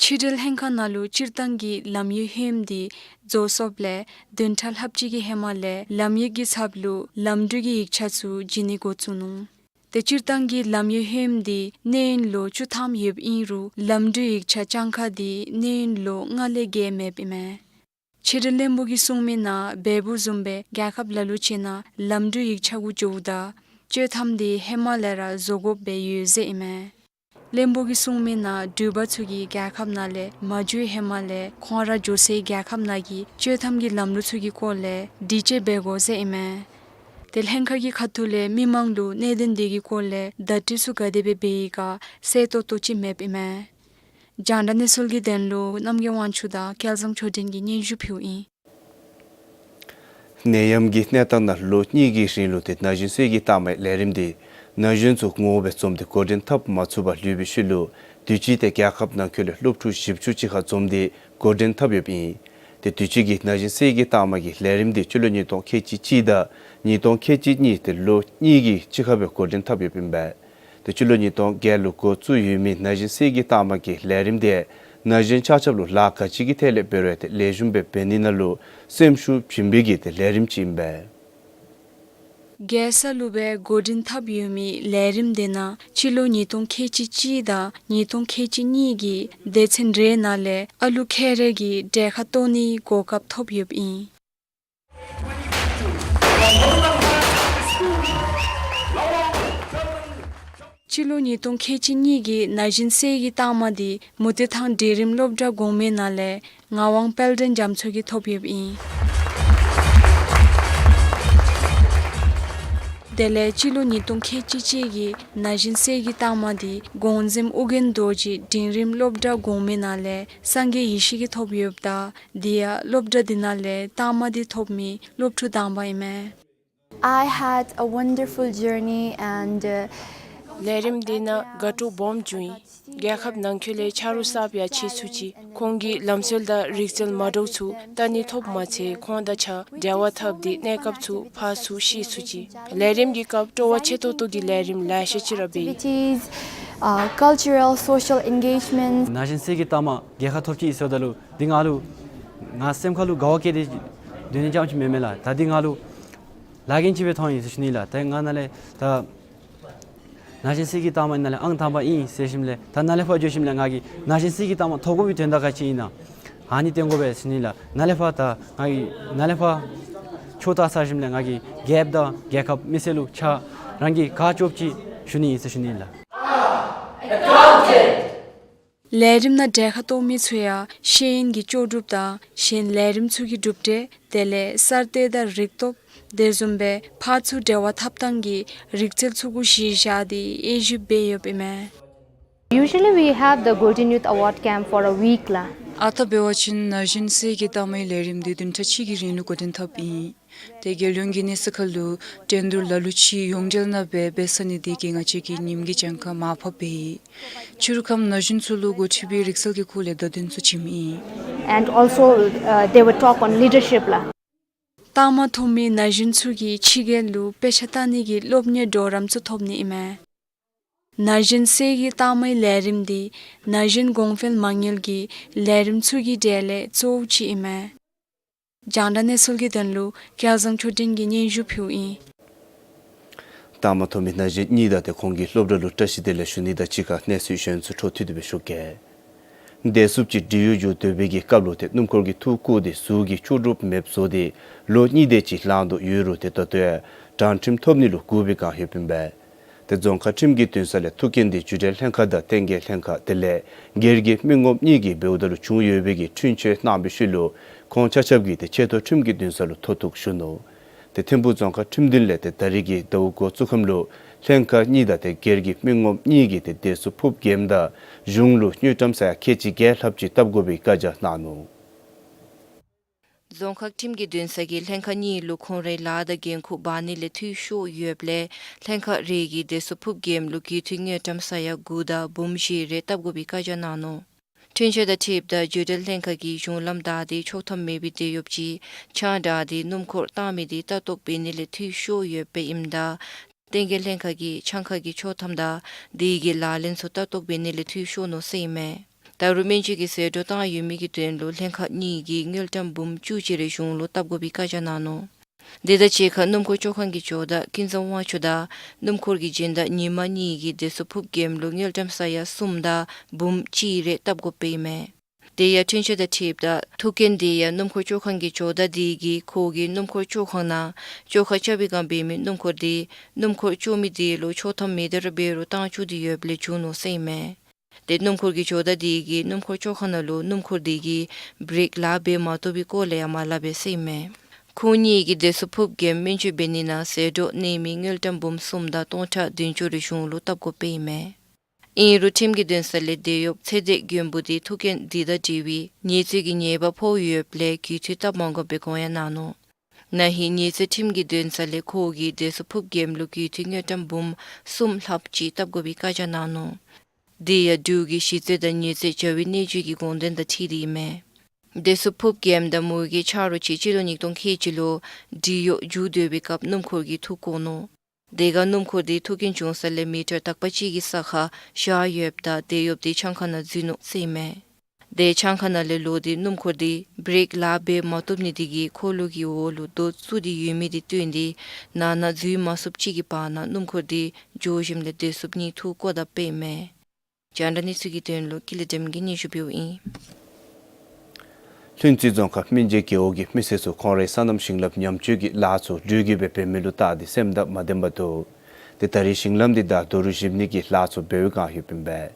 ཕྱི་འབྲེལ་ལྷན་ཁག་ནང་ལུ་སྤྱིར་བཏང་གི་ལམ་ཡིག་ལྷོདམ་འདི་རྫོགས་སོཔ་ལས་བདུན་ཕྲག་ལྷགཔ་ཅིག་གི་ཧེ་མ་ལས་ལམ་ཡིག་གི་ཚབ་ལུ་ལམ་འགྲུལ་གྱི་ཡིག་ཆ་ཚུ་བྱིན་ནི་འགོ་བཙུགས་ནུག། ཏེ་སྤྱིར་བཏང་གི་ལམ་ཡིག་ལྷོདམ་འདི་གནས་ཡུན་ལོ་བཅུ་ཐམ་ཡོདཔ་ཨིན་རུང་ལམ་འགྲུལ་ཡིག་ཆ་གྱངས་ཁ་འདི་གནས་ཡུན་ལོ་ལྔ་ལས་བརྒལ་མེདཔ་ཨིན་མས། ཕྱི་འབྲེལ་བློན་པོ་གིས་གསུངས་མི་ནང་བལ་པོ་བཟུམ་སྦེ་རྒྱལ་ཁབ་ལ་ལུ་ཅིག་ནང་ལམ་འགྲུལ་ཡིག་ཆ་གུ་འགྱོཝ་ད་བཅོས་ཐམ་འདི་ཧེ་མ་ལས་ར་བཟོ་དགོཔ་སྦེ་ཡོད་ཟེར་ཨིན་མས། བློན་པོ་གིས་གསུངས་མི་ནང་འགྲུལ་པ་ཚུ་གིས་རྒྱལ་ཁབ་ནང་ལས་མ་འགྱོ་བའི་ཧེ་མ་ལས་ཁོང་ར་འགྱོ་སའི་རྒྱལ་ཁབ་ནང་གི་བཅོས་ཐམ་གྱི་ལམ་ལུགས་ཚུ་གི་སྐོར་ལས་སྒྲིག་དཔྱད་འབད་དགོ་ཟེར་ཨིན་མས། ཏེ་ལྷན་ཁག་གི་ཁ་ཐུག་ལས་མི་མང་ལུ་གནད་དོན་འདི་གི་སྐོར་ལས་བརྡ་སྤྲོད་ཚུ་ག་དེ་སྦེ་འབད་ཡི་ག་གསལ་ཏོག་ཏོ་ཅིག་མེདཔ་ཨིན་མས། རྒྱང་བསྒྲགས་གནས་ཚུལ་གྱི་དོན་ལུ་རྣམ་རྒྱལ་དབང་ཕྱུག་དང་སྐལ་བཟང་ཆོས་སྒྲོན་གྱིས་སྙན་ཞུ་ཕུལཝ་ཨིན། ནད་ཡམས་ཀྱི་གནས་སྟངས་ནང་ལོ་གཉིས་ཀྱི་རིང་ལུ་ཏེ་ན་གཞོན་གསེར་གྱི་རྟགས་མའི་ལས་རིམ་འདི་ན་གཞོན་ཚུ་ངོ་བོ་སྦེ་འཛོམས་ཏེ་འགོ་འདྲེན་འཐབ་མ་ཚུགས་པར་ལུས་པའི་ཤུལ་ལུ་དུས་ཅི་ཏེ་རྒྱལ་ཁབ་ནང་འཁོད་ལས་སློབ་ཕྲུག་བཞི་བཅུ་ཅིག་ཁར་འཛོམས་ཏེ་འགོ་འདྲེན་འཐབ་ཡོདཔ་ཨིན། ཏེ་དུས་ཅི་གི་ན་གཞོན་གསེར་གྱི་རྟགས་མ་གི་ལས་རིམ་འདི་སྤྱི་ལོ་ཉིས་སྟོང་ཁལ་གཅིག་གཅིག་དང་ཉིས་སྟོང་ཁལ་གཅིག་གཉིས་ཏེ་ལོ་གཉིས་ཀྱི་གཅིག་ཁར་སྦེ་འགོ་འདྲེན་འཐབ་ཡོདཔ་ཨིན་པས། ཏེ་སྤྱི་ལོ་ཉིས་སྟོང་བརྒྱད་ལུ་འགོ་བཙུགས་ཡོད་མི་ན་གཞོན་གསེར་གྱི་རྟགས་མ་གི་ལས་རིམ་འདི་ན་གཞོན་ཆ་ཁྱབ་ལུ་ལཱ་ག་ཅི་གི་ཐད་ལས་འབད་རུང་ཏེ་ལེགས་ཤོམ་སྦེ་འབད་ནི་ནང་ལུ་སེམས་ཤུགས་བྱིན་པའི་གི་ཏེ་ལས་རིམ་ཅིག་ཨིན་པས། རྒྱལ་ས་ལུ་སྦེ་འགོ་འདྲེན་འཐབ་ཡོད་མི་ལས་རིམ་འདི་ནང་སྤྱི་ལོ་ཉིས་སྟོང་ཁལ་གཅིག་གཅིག་དང་ཉིས་སྟོང་ཁལ་གཅིག་གཉིས་ཀྱི་སྡེ་ཚན་རེ་ནང་ལས་ཨ་ལུ་ཁལ་རེ་གིས་གྲལ་ཁར་གཏོགས་ནིའི་གོ་སྐབས་ཐོབ་ཡོདཔ་ཨིན། སྤྱི་ལོ་ཉིས་སྟོང་ཁལ་གཅིག་གཉིས་ཀྱི་ན་གཞོན་གསེར་གྱི་རྟགས་མ་འདི་མུ་ཏིག་ཐང་འབྲིང་རིམ་སློབ་གྲྭ་གོང་མའི་ནང་ལས་ངག་དབང་དཔལ་ལྡན་རྒྱ་མཚོ་གིས་ཐོབ་ཡོདཔ་ཨིན། དེ་ལས་སྤྱི་ལོ་ཉིས་སྟོང་ཁལ་གཅིག་གཅིག་གི་ན་གཞོན་གསེར་གྱི་རྟགས་མ་འདི་གོང་གཟིམ་ཨོ་རྒྱན་རྡོ་རྗེ་འབྲིང་རིམ་སློབ་གྲྭ་གོང་མའི་ནང་ལས་སངས་རྒྱས་ཡེ་ཤེས་ཀྱིས་ཐོབ་ཡོདཔ་ད། དེ་ཡང་སློབ་གྲྭ་འདི་ནང་ལས་རྟགས་མ་འདི་ཐོབ་མི་སློབ་ཕྲུག་དང་པ་ཨིན་མས། I had a wonderful journey and, uh, ལས་རིམ་འདི་ནང་དགའ་སྤྲོ་སྦོམ་བྱུང་ཡི། རྒྱལ་ཁབ་ནང་འཁོད་ལས་ཆ་རོགས་གསརཔ་ཡང་བྱེད་ཚུགས་ཅི། ཁོང་གི་ལམ་སྲོལ་དང་རིག་རྩལ་མ་འདྲཝ་ཚུ་བལྟ་ནི་ཐོབ་མ་ཚད་ཁོང་དང་གཅིག་ཁར་འབྲེལ་བ་འཐབ་སྟེ་གནས་སྐབས་ཚུ་ཕར་ཚུར་ཤེས་ཚུགས་ཅི། ལས་རིམ་གྱི་སྐབས་སྤྲོ་བ་ཆེ་ཏོག་ཏོ་གི་ལས་རིམ་ལེ་ཤ་ཅིག་ར་འབད་ཡི། Activities, uh, cultural, social engagements. ན་གཞོན་གསེར་གྱི་རྟགས་མ་རྒྱལ་ཁ་ཐོབ་ཅི་ཟེརཝ་ད་ལུ་འདི་ང་ལུ་ང་སེམས་ཁ་ལུ་དགའ་བ་སྐྱེས་ཏེ་སྡོད་ནི་རྐྱངམ་ཅིག་མེན་མས་ལགས། ད་འདི་ང་ལུ་ལཱ་འགན་ཅིག་སྦེ་མཐོང་ཡི་ཟེར་ཞུ་ནི་ལགས། ད་ང་ནཱ་ལས་ད་ན་གཞོན་གསེར་གྱི་རྟགས་མ་ནང་ལས་ཨང་དང་པ་ཨིན་ཟེར་ཞིནམ་ལས་ད་ནཱ་ལས་ཕར་འགྱོ་ཞིནམ་ལས་ང་གིས་ན་གཞོན་གསེར་གྱི་རྟགས་མ་ཐོབ་དགོ་པའི་དོན་དག་ག་ཅི་ཨིན་ན། ཨ་ནི་སྟོན་དགོ་པས་ཟེར་ཞུ་ནི་ལགས། ནཱ་ལས་ཕར་ད་ང་གིས་ནཱ་ལས་ཕར་ཕྱོགས་བཏབ་ཚར་ཞིནམ་ལས་ང་གིས་རྒྱལཔོ་དང་རྒྱལ་ཁབ་མི་སེར་ལུ་ཕྱག་རང་གིས་ག་ལྕོགསཔ་ཅིག་ཞུ་ནི་ཨིན་ཟེར་ཞུ་ནི་ལགས། ལས་རིམ་ནང་གྲལ་ཁར་གཏོགས་མི་ཚུ་ཡང་ཤེས་ཡོན་གྱི་ལྕོགས་གྲུབ་དང་གཞན་ལས་རིམ་ཚུ་གི་གྲུབ་འབྲས་དེ་ལས་གསར་གཏོད་དང་རིག་སྟོབས་དེ་བཟུམ་སྦེ་ཕར་ཚུར་འབྲེལ་བ་འཐབ་ཐངས་ཀྱི་རིག་རྩལ་ཚུ་གུ་གཞི་བཞག་སྟེ་དབྱེ་ཞིབ་འབད་ཡོདཔ་ཨིན་མས། Usually we have the Golden Youth Award camp for a week ལགས། ཨ་རྟག་འབད་བ་ཅིན་ན་གཞོན་གསེར་གྱི་རྟགས་མའི་ལས་རིམ་འདི་བདུན་ཕྲག་གཅིག་གི་རིང་ལུ་འགོ་འདྲེན་འཐབ་ཨིན། ཏེ་རྒྱལ་ཡོངས་ཀྱི་གནས་ཚུལ་ཁར་ལུ་འགྲན་བསྡུར་ལ་ལུ་ཅིག་ཡོངས་འབྲེལ་ནང་སྦེ་འབད་ཚར་ནི་དེ་གིས་ང་བཅས་ཀྱི་ཉིནམ་གྱི་གྱངས་ཁ་མར་ཕབ་སྦེ་ཡོད། ཕྱི་རུ་ཁམས་ན་གཞོན་ཚུ་ལུ་འགོ་ཁྲིད་པའི་རིག་རྩལ་གྱི་སྐོར་ལས་བརྡ་དོན་ཚུ་བྱིནམ་ཨིན། And also, uh, they were talk on leadership ལགས། རྟགས་མ་ཐོབ་མི་ན་གཞོན་ཚུ་གིས་ཕྱི་རྒྱལ་ལུ་དཔེ་ཆ་ལྟ་ནི་གི་སློབ་གཉེར་གྲོགས་རམ་ཚུ་ཐོབ་ནི་ཨིན་མས། ན་གཞོན་གསེར་གྱི་རྟགས་མའི་ལས་རིམ་འདི་ན་གཞོན་གོང་འཕེལ་མ་དངུལ་གྱི་ལས་རིམ་ཚུ་གི་གྲས་ལས་གཙོ་བོ་ཅིག་ཨིན་མས། རྒྱང་བསྒྲགས་གནས་ཚུལ་གྱི་དོན་ལུ་སྐལ་བཟང་ཆོས་སྒྲོན་གྱིས་སྙན་ཞུ་ཕུལཝ་ཨིན། རྟགས་མ་ཐོབ་མི་ན་གཞོན་གཉིས་དང་ཏེ་ཁོང་གི་སློབ་གྲྭ་ལུ་བཀྲ་ཤིས་བདེ་ལེགས་ཞུ་ནི་དང་གཅིག་ཁར་གནས་ཚུལ་གཞན་ཚུ་འཕྲོ་མཐུད་དེ་སྦེ་ཞུ་གེ། བདེ་སྲུངཔ་ཅིག་འབྲི་གཡུག་འགྱོ་སྡོད་པའི་གི་སྐབས་ལུ་ཏེ་སྣུམ་འཁོར་གྱིས་འཐུ་བཀོ་སྟེ་གཟུགས་ཀྱི་ལྕོགས་གྲུབ་མེདཔ་བཟོ་སྟེ་ལོ་གཉིས་དེ་ཅིག་ལང་དོ་ཡོད་རུང་ཏེ་ད་ལྟོ་ཡང་དྲང་ཁྲིམས་ཐོབ་ནི་ལུ་སྒུག་པའི་བསྒང་ཡོདཔ་ཨིན་པས། ཏེ་རྫོང་ཁག་ཁྲིམས་ཀྱི་འདུན་ས་ལས་ཐུགས་འགན་འདི་རྒྱུན་གྲལ་ལྷན་ཁག་དང་བསྟན་རྒྱས་ལྷན་ཁག་དེ་ལས་སྒེར་གྱི་མི་ངོམ་གཉིས་ཀྱིས་འབདཝ་ད་ལུ་བྱུང་ཡོད་པའི་གི་འཁྲུན་ཆོད་གནང་བའི་ཤུལ་ལུ་ཁོང་ཆ་ཁྱབ་ཀྱིས་ཏེ་ཆེ་མཐོ་ཁྲིམས་ཀྱི་འདུན་ས་ལུ་མཐོ་གཏུགས་ཞུ་ནུག། ཏེ་ཐིམ་ཕུག་རྫོང་ཁག་ཁྲིམས་འདུན་ལས་ཏེ་ད་རིས་ཀྱི་ཟླཝ་འགོ་བཙུགས་ཁམས་ལུ་ལྷན་ཁག་གཉིས་དང་ཏེ་སྒེར་གྱི་མི་ངོམ་གཉིས་ཀྱིས་ཏེ་བདེ་སྲུངཔ་ཕུརཔ་འགེམ་དང་གཞུང་ལུ་དངུལ་ཀྲམ་ས་ཡ་ཁལ་གཅིག་བརྒྱད་ལྷགཔ་ཅིག་བཏབ་དགོ་པའི་བཀའ་རྒྱ་གནང་ནུག། རྫོང་ཁག་ཁྲིམས་ཀྱི་འདུན་ས་གིས་ལྷན་ཁག་གཉིས་ལུ་ཁོང་རའི་ལཱ་དང་འགན་ཁུར་འབག་ནི་ལས་འཐུས་ཤོར་ཡོདཔ་ལས་ལྷན་ཁག་རེ་གིས་བདེ་སྲུངཔ་ཕུརཔ་འགེམ་ལུ་རྒུད་འཐུས་དངུལ་ཀྲམ་ས་ཡ་དགུ་དང་འབུམ་བཞི་རེ་བཏབ་དགོ་པའི་བཀའ་རྒྱ་གནང་ནུག། འཁྲུན་ཆོད་དང་འཁྲིལཝ་ད་རྒྱུན་གྲལ་ལྷན་ཁག་གིས་གཞུང་ལམ་བདའ་སྟེ་ཆོག་ཐམ་མེད་པའི་དེད་གཡོགཔ་ཅིག་ཆང་བསྒྲགས་ཏེ་སྣུམ་འཁོར་བཏང་མི་དེ་ལྟ་རྟོག་འབད་ནི་ལས་འཐུས་ཤོར་ཡོདཔ་ཨིནམ་ད་བསྟན་རྒྱས་ལྷན་ཁག་གིས་ཆང་ཁང་གི་ཆོག་ཐམ་དང་དེ་གི་ལག་ལེན་ཚུ་ལྟ་རྟོག་འབད་ནི་ལས་འཐུས་ཤོར་ནུག་ཟེར་ཨིན་མས། ད་རུང་སྨན་བཅོས་ཀྱི་ཟད་འགྲོ་བཏང་ཡོད་མི་གི་དོན་ལུ་ལྷན་ཁག་གཉིས་ཀྱིས་དངུལ་ཀྲམ་འབུམ་བཅུ་གཅིག་རེ་གཞུང་ལུ་བཏབ་དགོ་པའི་བཀའ་རྒྱ་གནང་ནུག། དེ་དང་གཅིག་ཁར་སྣུམ་འཁོར་བཅོ་ཁང་གི་ཇོ་བདག་ཀུན་བཟང་དབང་ཕྱུག་དང་སྣུམ་འཁོར་གྱི་སྦྱིན་བདག་ཉི་མ་གཉིས་ཀྱིས་བདེ་སྲུངཔ་ཕུརཔ་འགེམ་ལུ་དངུལ་ཀྲམ་ས་ཡ་གསུམ་དང་འབུམ་གཅིག་རེ་བཏབ་དགོཔ་ཨིན་མས། དེ་ཡང་འཁྲུན་ཆོད་དང་འཁྲིལཝ་ད་ཐུགས་འགན་དེ་ཡང་སྣུམ་འཁོར་བཅོ་ཁང་གི་ཇོ་བདག་དེ་གིས་ཁོ་གི་སྣུམ་འཁོར་བཅོ་ཁང་ནང་བཅོ་ཁ་རྐྱབ་པའི་བསྒང་འབད་མི་སྣུམ་འཁོར་དེ་སྣུམ་འཁོར་བཅོ་མི་དེ་ལུ་ཆོག་ཐམ་མེད་དེ་ར་འབད་རུང་བཏང་བཅུག་སྟེ་ཡོདཔ་ལས་བྱུང་ནུག་ཟེར་ཨིན་མས། ཏེ་སྣུམ་འཁོར་གྱི་ཇོ་བདག་དེ་གིས་སྣུམ་འཁོར་བཅོ་ཁང་ནང་ལུ་སྣུམ་འཁོར་དེ་གིས་བྲེཀ་ལཱ་འབད་མ་བཏུབ་པའི་སྐོར་ལས་ཡང་མ་སླབ་པས་ཟེར་ཨིན་མས། ཁོང་གཉིས་ཀྱིས་བདེ་སྲུངཔ་ཕུརཔ་འགེམ་སྨན་བཅོས་འབད་ནི་ནང་ཟད་འགྲོ་གནས་མི་དངུལ་ཀྲམ་འབུམ་གསུམ་དང་སྟོང་ཕྲག་བདུན་ཅུ་རེ་གཞུང་ལུ་བཏབ་དགོཔ་ཨིན་མས། ཨིན་རུང་ཁྲིམས་ཀྱི་འདུན་ས་ལས་དེད་གཡོགཔ་ཚེ་བརྟན་མགོན་པོ་དེ་ཐུགས་འགན་འདི་དང་འབྲེལ་བའི་ཉེས་རྩོད་ཀྱི་ཉེས་པ་ཕོག་ཡོདཔ་ལས་རྒུད་འཐུས་བཏབ་མ་དགོ་པའི་དགོངས་ཡངས་གནང་ནུག། ན་ཧིང་ཉེས་རྩོད་ཁྲིམས་ཀྱི་འདུན་ས་ལས་ཁོ་གིས་བདེ་སྲུངཔ་ཕུརཔ་འགེམ་ལུ་རྒུད་འཐུས་དངུལ་ཀྲམ་འབུམ་གསུམ་ལྷགཔ་ཅིག་བཏབ་དགོ་པའི་བཀའ་རྒྱ་གནང་ནུག། དེ་ཡང་འབྲུག་གི་གཞི་རྩའི་དང་ཉེས་རྩོད་བྱ་བའི་གནད་སྤྱོད་ཀྱི་དགོངས་དོན་དང་འཁྲིལ་ཏེ་ཨིན་མས། བདེ་སྲུངཔ་ཕུརཔ་འགེམ་དང་མོ་གི་ཆ་རོགས་ཅིག་སྤྱི་ལོ་ཉིས་སྟོང་ཁལ་གཅིག་ལུ་འབྲི་གཡོག་འགྱོ་སྡོད་པའི་སྐབས་སྣུམ་འཁོར་གྱིས་འཐུ་བཀོ་ནུག། དེ་ཁར་སྣུམ་འཁོར་དེ་འཐུ་རྐྱེན་བྱུང་ས་ལས་མི་ཊར་དག་པ་ཅིག་གི་ས་ཁར་བཞག་ཡོདཔ་ད་དེད་གཡོགཔ་དེ་ཆང་ཁང་ནང་འཛུལ་ནུག་ཟེར་ཨིན་མས། དེ་ཆང་ཁང་ནང་ལས་ལོག་སྟེ་སྣུམ་འཁོར་དེ་བྲེཀ་ལཱ་འབད་མ་བཏུབ་ནི་དེ་གིས་འཁོར་ལོ་གི་འོག་ལུ་རྡོ་བཙུགས་ཏེ་ཡོད་མི་དེ་བཏོན་ཏེ་ནང་ན་འཛུལ་མ་ཚུགསཔ་ཅིག་གི་བར་ན་སྣུམ་འཁོར་དེ་འགྱོ་ཞིནམ་ལས་བདེ་སྲུངཔ་གཉིས་འཐུ་བཀོ་ད་པས་ཨིན་མས། རྒྱང་བསྒྲགས་གནས་ཚུལ་གྱི་དོན་ལུ་ཀུན་ལེགས་སྒྲོལམ་གྱིས་སྙན་ཞུ་ཕུལཝ་ཨིན། ལྷུན་རྩེ་རྫོང་ཁག་སྨིན་རྗེས་རྒེད་འོག་གི་མི་སེར་ཚུ་ཁོང་རའི་སོ་ནམ་ཞིང་ལམ་ཉམས་བཅོས་ཀྱི་ལཱ་ཚུ་འགྲུལ་བཞུད་སྦེ་འབད་མི་ལུ་བལྟ་སྟེ་སེམས་དང་མ་ལྡནམ་འདུག། ཏེ་ད་རེས་ཞིང་ལམ་འདི་བདའ་རྡོ་རུག་བཞིབ་ནི་གི་ལཱ་ཚུ་འབད་བའི་བསྒང་ཡོདཔ་ཨིན་པས།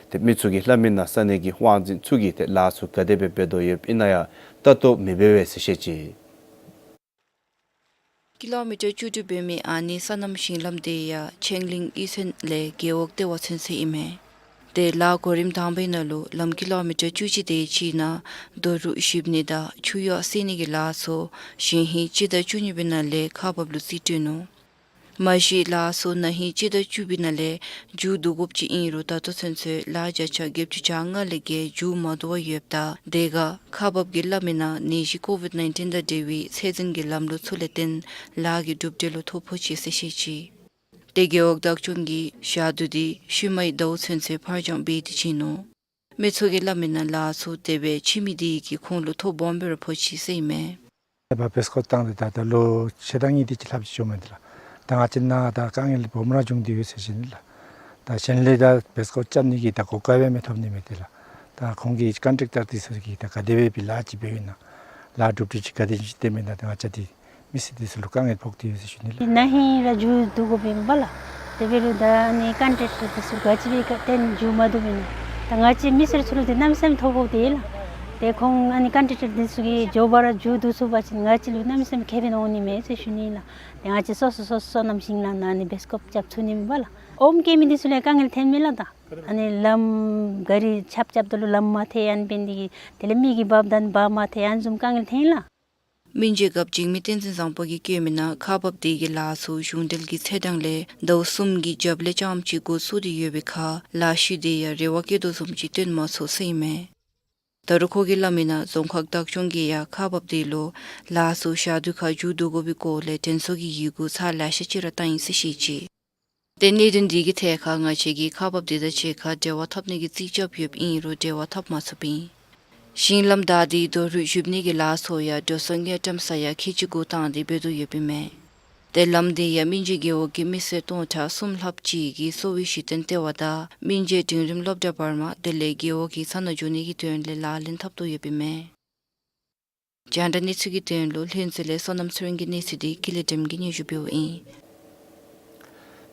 ཏེ་མི་ཚུ་གིས་སླབ་མིའི་ནང་ས་གནས་ཀྱི་དབང་འཛིན་ཚུ་གིས་ཏེ་ལཱ་ཚུ་ག་དེ་སྦེ་འབད་དོ་ཡོདཔ་ཨིན་ན་ཡང་ལྟ་རྟོག་མི་འབད་བས་ཟེར་བཤད་ཅི། ཀི་ལོ་མི་ཊར་བཅུ་དྲུག་འབད་མི་ཨ་ནི་སོ་ནམ་ཞིང་ལམ་དེ་ཡང་ཆེང་གླིང་གཡུས་ཚན་ལས་རྒེད་འོག་ལྟེ་བ་ཚུན་ཚོད་ཨིན་མས། ཏེ་ལཱ་གོ་རིམ་དང་པའི་ནང་ལུ་ལམ་ཀི་ལོ་མི་ཊར་བཅུ་གཅིག་དེ་ཅིག་ནང་རྡོ་རུག་བཞིབ་ནི་དང་ཆུ་གཡོག་བསལ་ནི་གི་ལཱ་ཚུ་ཞིན་ཧིང་སྤྱི་ཟླ་བཅུ་གཉིས་པའི་ནང་ལས་ཁག་འབགཔ་ལུ་རྩིས་སྤྲོད་ནུག། མ་གཞི་ལཱ་ཚུ་ན་ཧིང་སྤྱི་ཟླ་བཅུ་པའི་ནང་ལས་མཇུག་བསྡུ་དགོཔ་ཅིག་ཨིན་རུང་ད་ལྟོ་ཚུན་ཚོད་ལཱ་བརྒྱ་ཆ་བརྒྱད་ཅུ་གྱ་ལྔ་ལས་བརྒལ་མཇུག་མ་བསྡུ་བར་ཡོདཔ་ད་དེ་ཁར་ཁག་འབགཔ་གིས་སླབ་མིའི་ནང་ནད་གཞི་ཀོ་ཝིཌ་ནའིན་ཊིན་དང་འབྲེལ་བའི་ཚད་འཛིན་གྱི་ལམ་ལུགས་ཚུ་ལས་བརྟེན་ལཱ་གི་གྲུབ་འབྲས་ལུ་ཐོ་ཕོག་ཅི་ཟེར་བཤད་ཅི། ཏེ་རྒེད་འོག་བདག་སྐྱོང་གིས་ཞག་དུས་འདི་ཤུལ་མའི་ཟླཝ་ཚུན་ཚོད་ཕར་འགྱངས་འབད་དེ་བྱིན་ནུག། མི་ཚུ་གིས་སླབ་མིའི་ནང་ལཱ་ཚུ་དེ་སྦེ་བྱིན་མི་དེ་གིས་ཁོང་ལུ་ཐོ་སྦོམ་སྦེ་ར་ཕོག་ཅི་ཟེར་ཨིན་མས། ཨ་བ་བེསི་ཀོཊ་བཏང་སྟེ་ད་ད་ལོ་ཕྱེད་དང་གཉིས་དེ་ཅིག་ལྷགཔ་ཅིག་འགྱོཝ་མས་ཏེ་ལགས། ད་ང་བཅས་ནང་ད་དཀའ་ངལ་སྦོམ་ར་བྱུང་སྟེ་ཡོད་ཟེར་ཞུ་ནི་ལགས། ད་གཞན་ལས་ད་བེསི་ཀོཊ་རྐྱབ་ནི་གི་ད་གོ་སྐབས་ཡང་མི་ཐོབ་ནི་མས་ཏེ་ལགས། ད་ཁོང་གི་ཀོན་ཊེཀ་ཊར་འདི་ཚུ་གིས་ད་ག་དེ་སྦེ་སྦེ་ལཱ་ཅིག་འབད་ཡི་ན་ལཱ་གྲུབ་འབྲས་ཅིག་ག་དེ་ཅིག་སྟོན་མི་ན་ད་ང་བཅས་འདི་མི་སེར་འདི་ཚུ་ལུ་དཀའ་ངལ་ཕོག་སྟེ་ཡོད་ཟེར་ཞུ་ནི་ལགས། ན་ཧིང་ར་མཇུག་བསྡུ་དགོཔ་ཨིན་པས་ལགས། དེ་འབད་རུང་ད་ཨ་ནི་ཀོན་ཊེཀ་ཊར་འདི་ཚུ་ག་ཅི་སྦེ་ག་ཏེ་མཇུག་མ་བསྡུཝ་ཨིན་ན། ད་ང་བཅས་མི་སེར་ཚུ་ལུ་འདི་གནམ་མེད་ས་མེད་ཐོ་ཕོག་སྟེ་ལགས། ཏེ་ཁོང་ཨ་ནི་ཀོན་ཊེཀ་ཊར་འདི་ཚུ་གིས་མགྱོགས་པ་ར་མཇུག་བསྡུ་ཚུགས་པ་ཅིན་ང་བཅས་ལུ་གནམ་མེད་ས་མེད་ཁེ་ཕན་འོང་ནི་མས་ཟེར་ཞུ་ནི་ལགས། ཏེ་ང་བཅས་སོ་སོ་སོ་སོ་སོ་ནམ་ཞིང་ལམ་ནང་ཨ་ནི་བེསི་ཀོཊ་རྐྱབ་ཚུགས་ནི་མས་པ་ལགས། ཨོམ་སྐྱེ་མི་འདི་ཚུ་ལུ་དཀའ་ངལ་ཐོན་མས་ལགས། ད་ཨ་ནི་ལམ་ག་རི་ཆརཔ་རྐྱབ་ད་ལུ་ལམ་མ་ཐལ་ཨ་ནི་འབད་ནི་དེ་གིས་དེ་ལས་མི་གིས་འབགཔ་ད་ཨ་ནི་འབག་མ་ཐལ་ཨ་ནི་བཟུམ་དཀའ་ངལ་ཐོན་ལགས། སྨིན་རྗེས་རྒཔོ་འཇིགས་མེད་བསྟན་འཛིན་བཟང་པོ་གིས་བཀོད་མིའི་ནང་ཁག་འབག་དེ་གི་ལཱ་ཚུ་གཞུང་འབྲེལ་གྱི་ཚད་གྲངས་ལས་ཟླཝ་གསུམ་གྱི་རྒྱབ་ལས་རྐྱངམ་ཅིག་འགོ་བཙུགས་ཏེ་ཡོད་པའི་ཁར་ལཱ་ཤུལ་དེ་ཡང་རེ་བ་བསྐྱེད་དོ་བཟུམ་ཅིག་སྟོན་མ་ཚུགས་ཟེར་ཨིན་མས། ད་རུང་ཁོ་གིས་སླབ་མིའི་ནང་རྫོང་ཁག་བདག་སྐྱོང་གིས་ཡང་ཁག་འབག་དེ་ལུ་ལཱ་ཚུ་ཞག་དུས་ཁར་མཇུག་བསྡུ་དགོ་པའི་སྐོར་ལས་དྲན་གསོ་གི་ཡི་གུ་ཚར་ལེ་ཤ་ཅིག་ར་བཏང་ཡི་ཟེར་བཤད་ཅི། ཏེ་གནད་དོན་འདི་གི་ཐད་ཁར་ང་བཅས་ཀྱིས་ཁག་འབག་དེ་དང་གཅིག་ཁར་འབྲེལ་བ་འཐབ་ནི་གི་རྩིས་རྐྱབ་ཡོདཔ་ཨིན་རུང་འབྲེལ་བ་འཐབ་མ་ཚུགསཔ་ཨིན། ཞིང་ལམ་བདའ་སྟེ་རྡོ་རུག་བཞིབ་ནི་གི་ལཱ་ཚུ་ཡང་འགྲོ་སོང་དངུལ་ཀྲམ་ས་ཡ་ཁལ་གཅིག་དགུ་བཏང་སྟེ་འབད་དོ་ཡོདཔ་ཨིན་མས། ཏེ་ལམ་དེ་ཡང་སྨིན་རྗེས་རྒེད་འོག་གི་མི་སེར་སྟོང་ཕྲག་གསུམ་ལྷགཔ་ཅིག་གི་གསོ་བའི་གཞི་རྟེན་ལྟེ་བ་དང་སྨིན་རྗེས་འབྲིང་རིམ་སློབ་གྲྭ་བར་མ་དེ་ལས་རྒེད་འོག་གི་ཚ་ན་འགྱོ་ནི་གི་དོན་ལས་ལག་ལེན་འཐབ་དོ་ཡོདཔ་ཨིན་མས། རྒྱང་བསྒྲགས་གནས་ཚུལ་གྱི་དོན་ལུ་ལྷུན་རྩེ་ལས་བསོད་ནམས་ཚེ་རིང་གི་གནས་ཚུལ་འདི་ཀུན་ལེགས་སྒྲོལམ་གིས་སྙན་ཞུ་འབདཝ་ཨིན།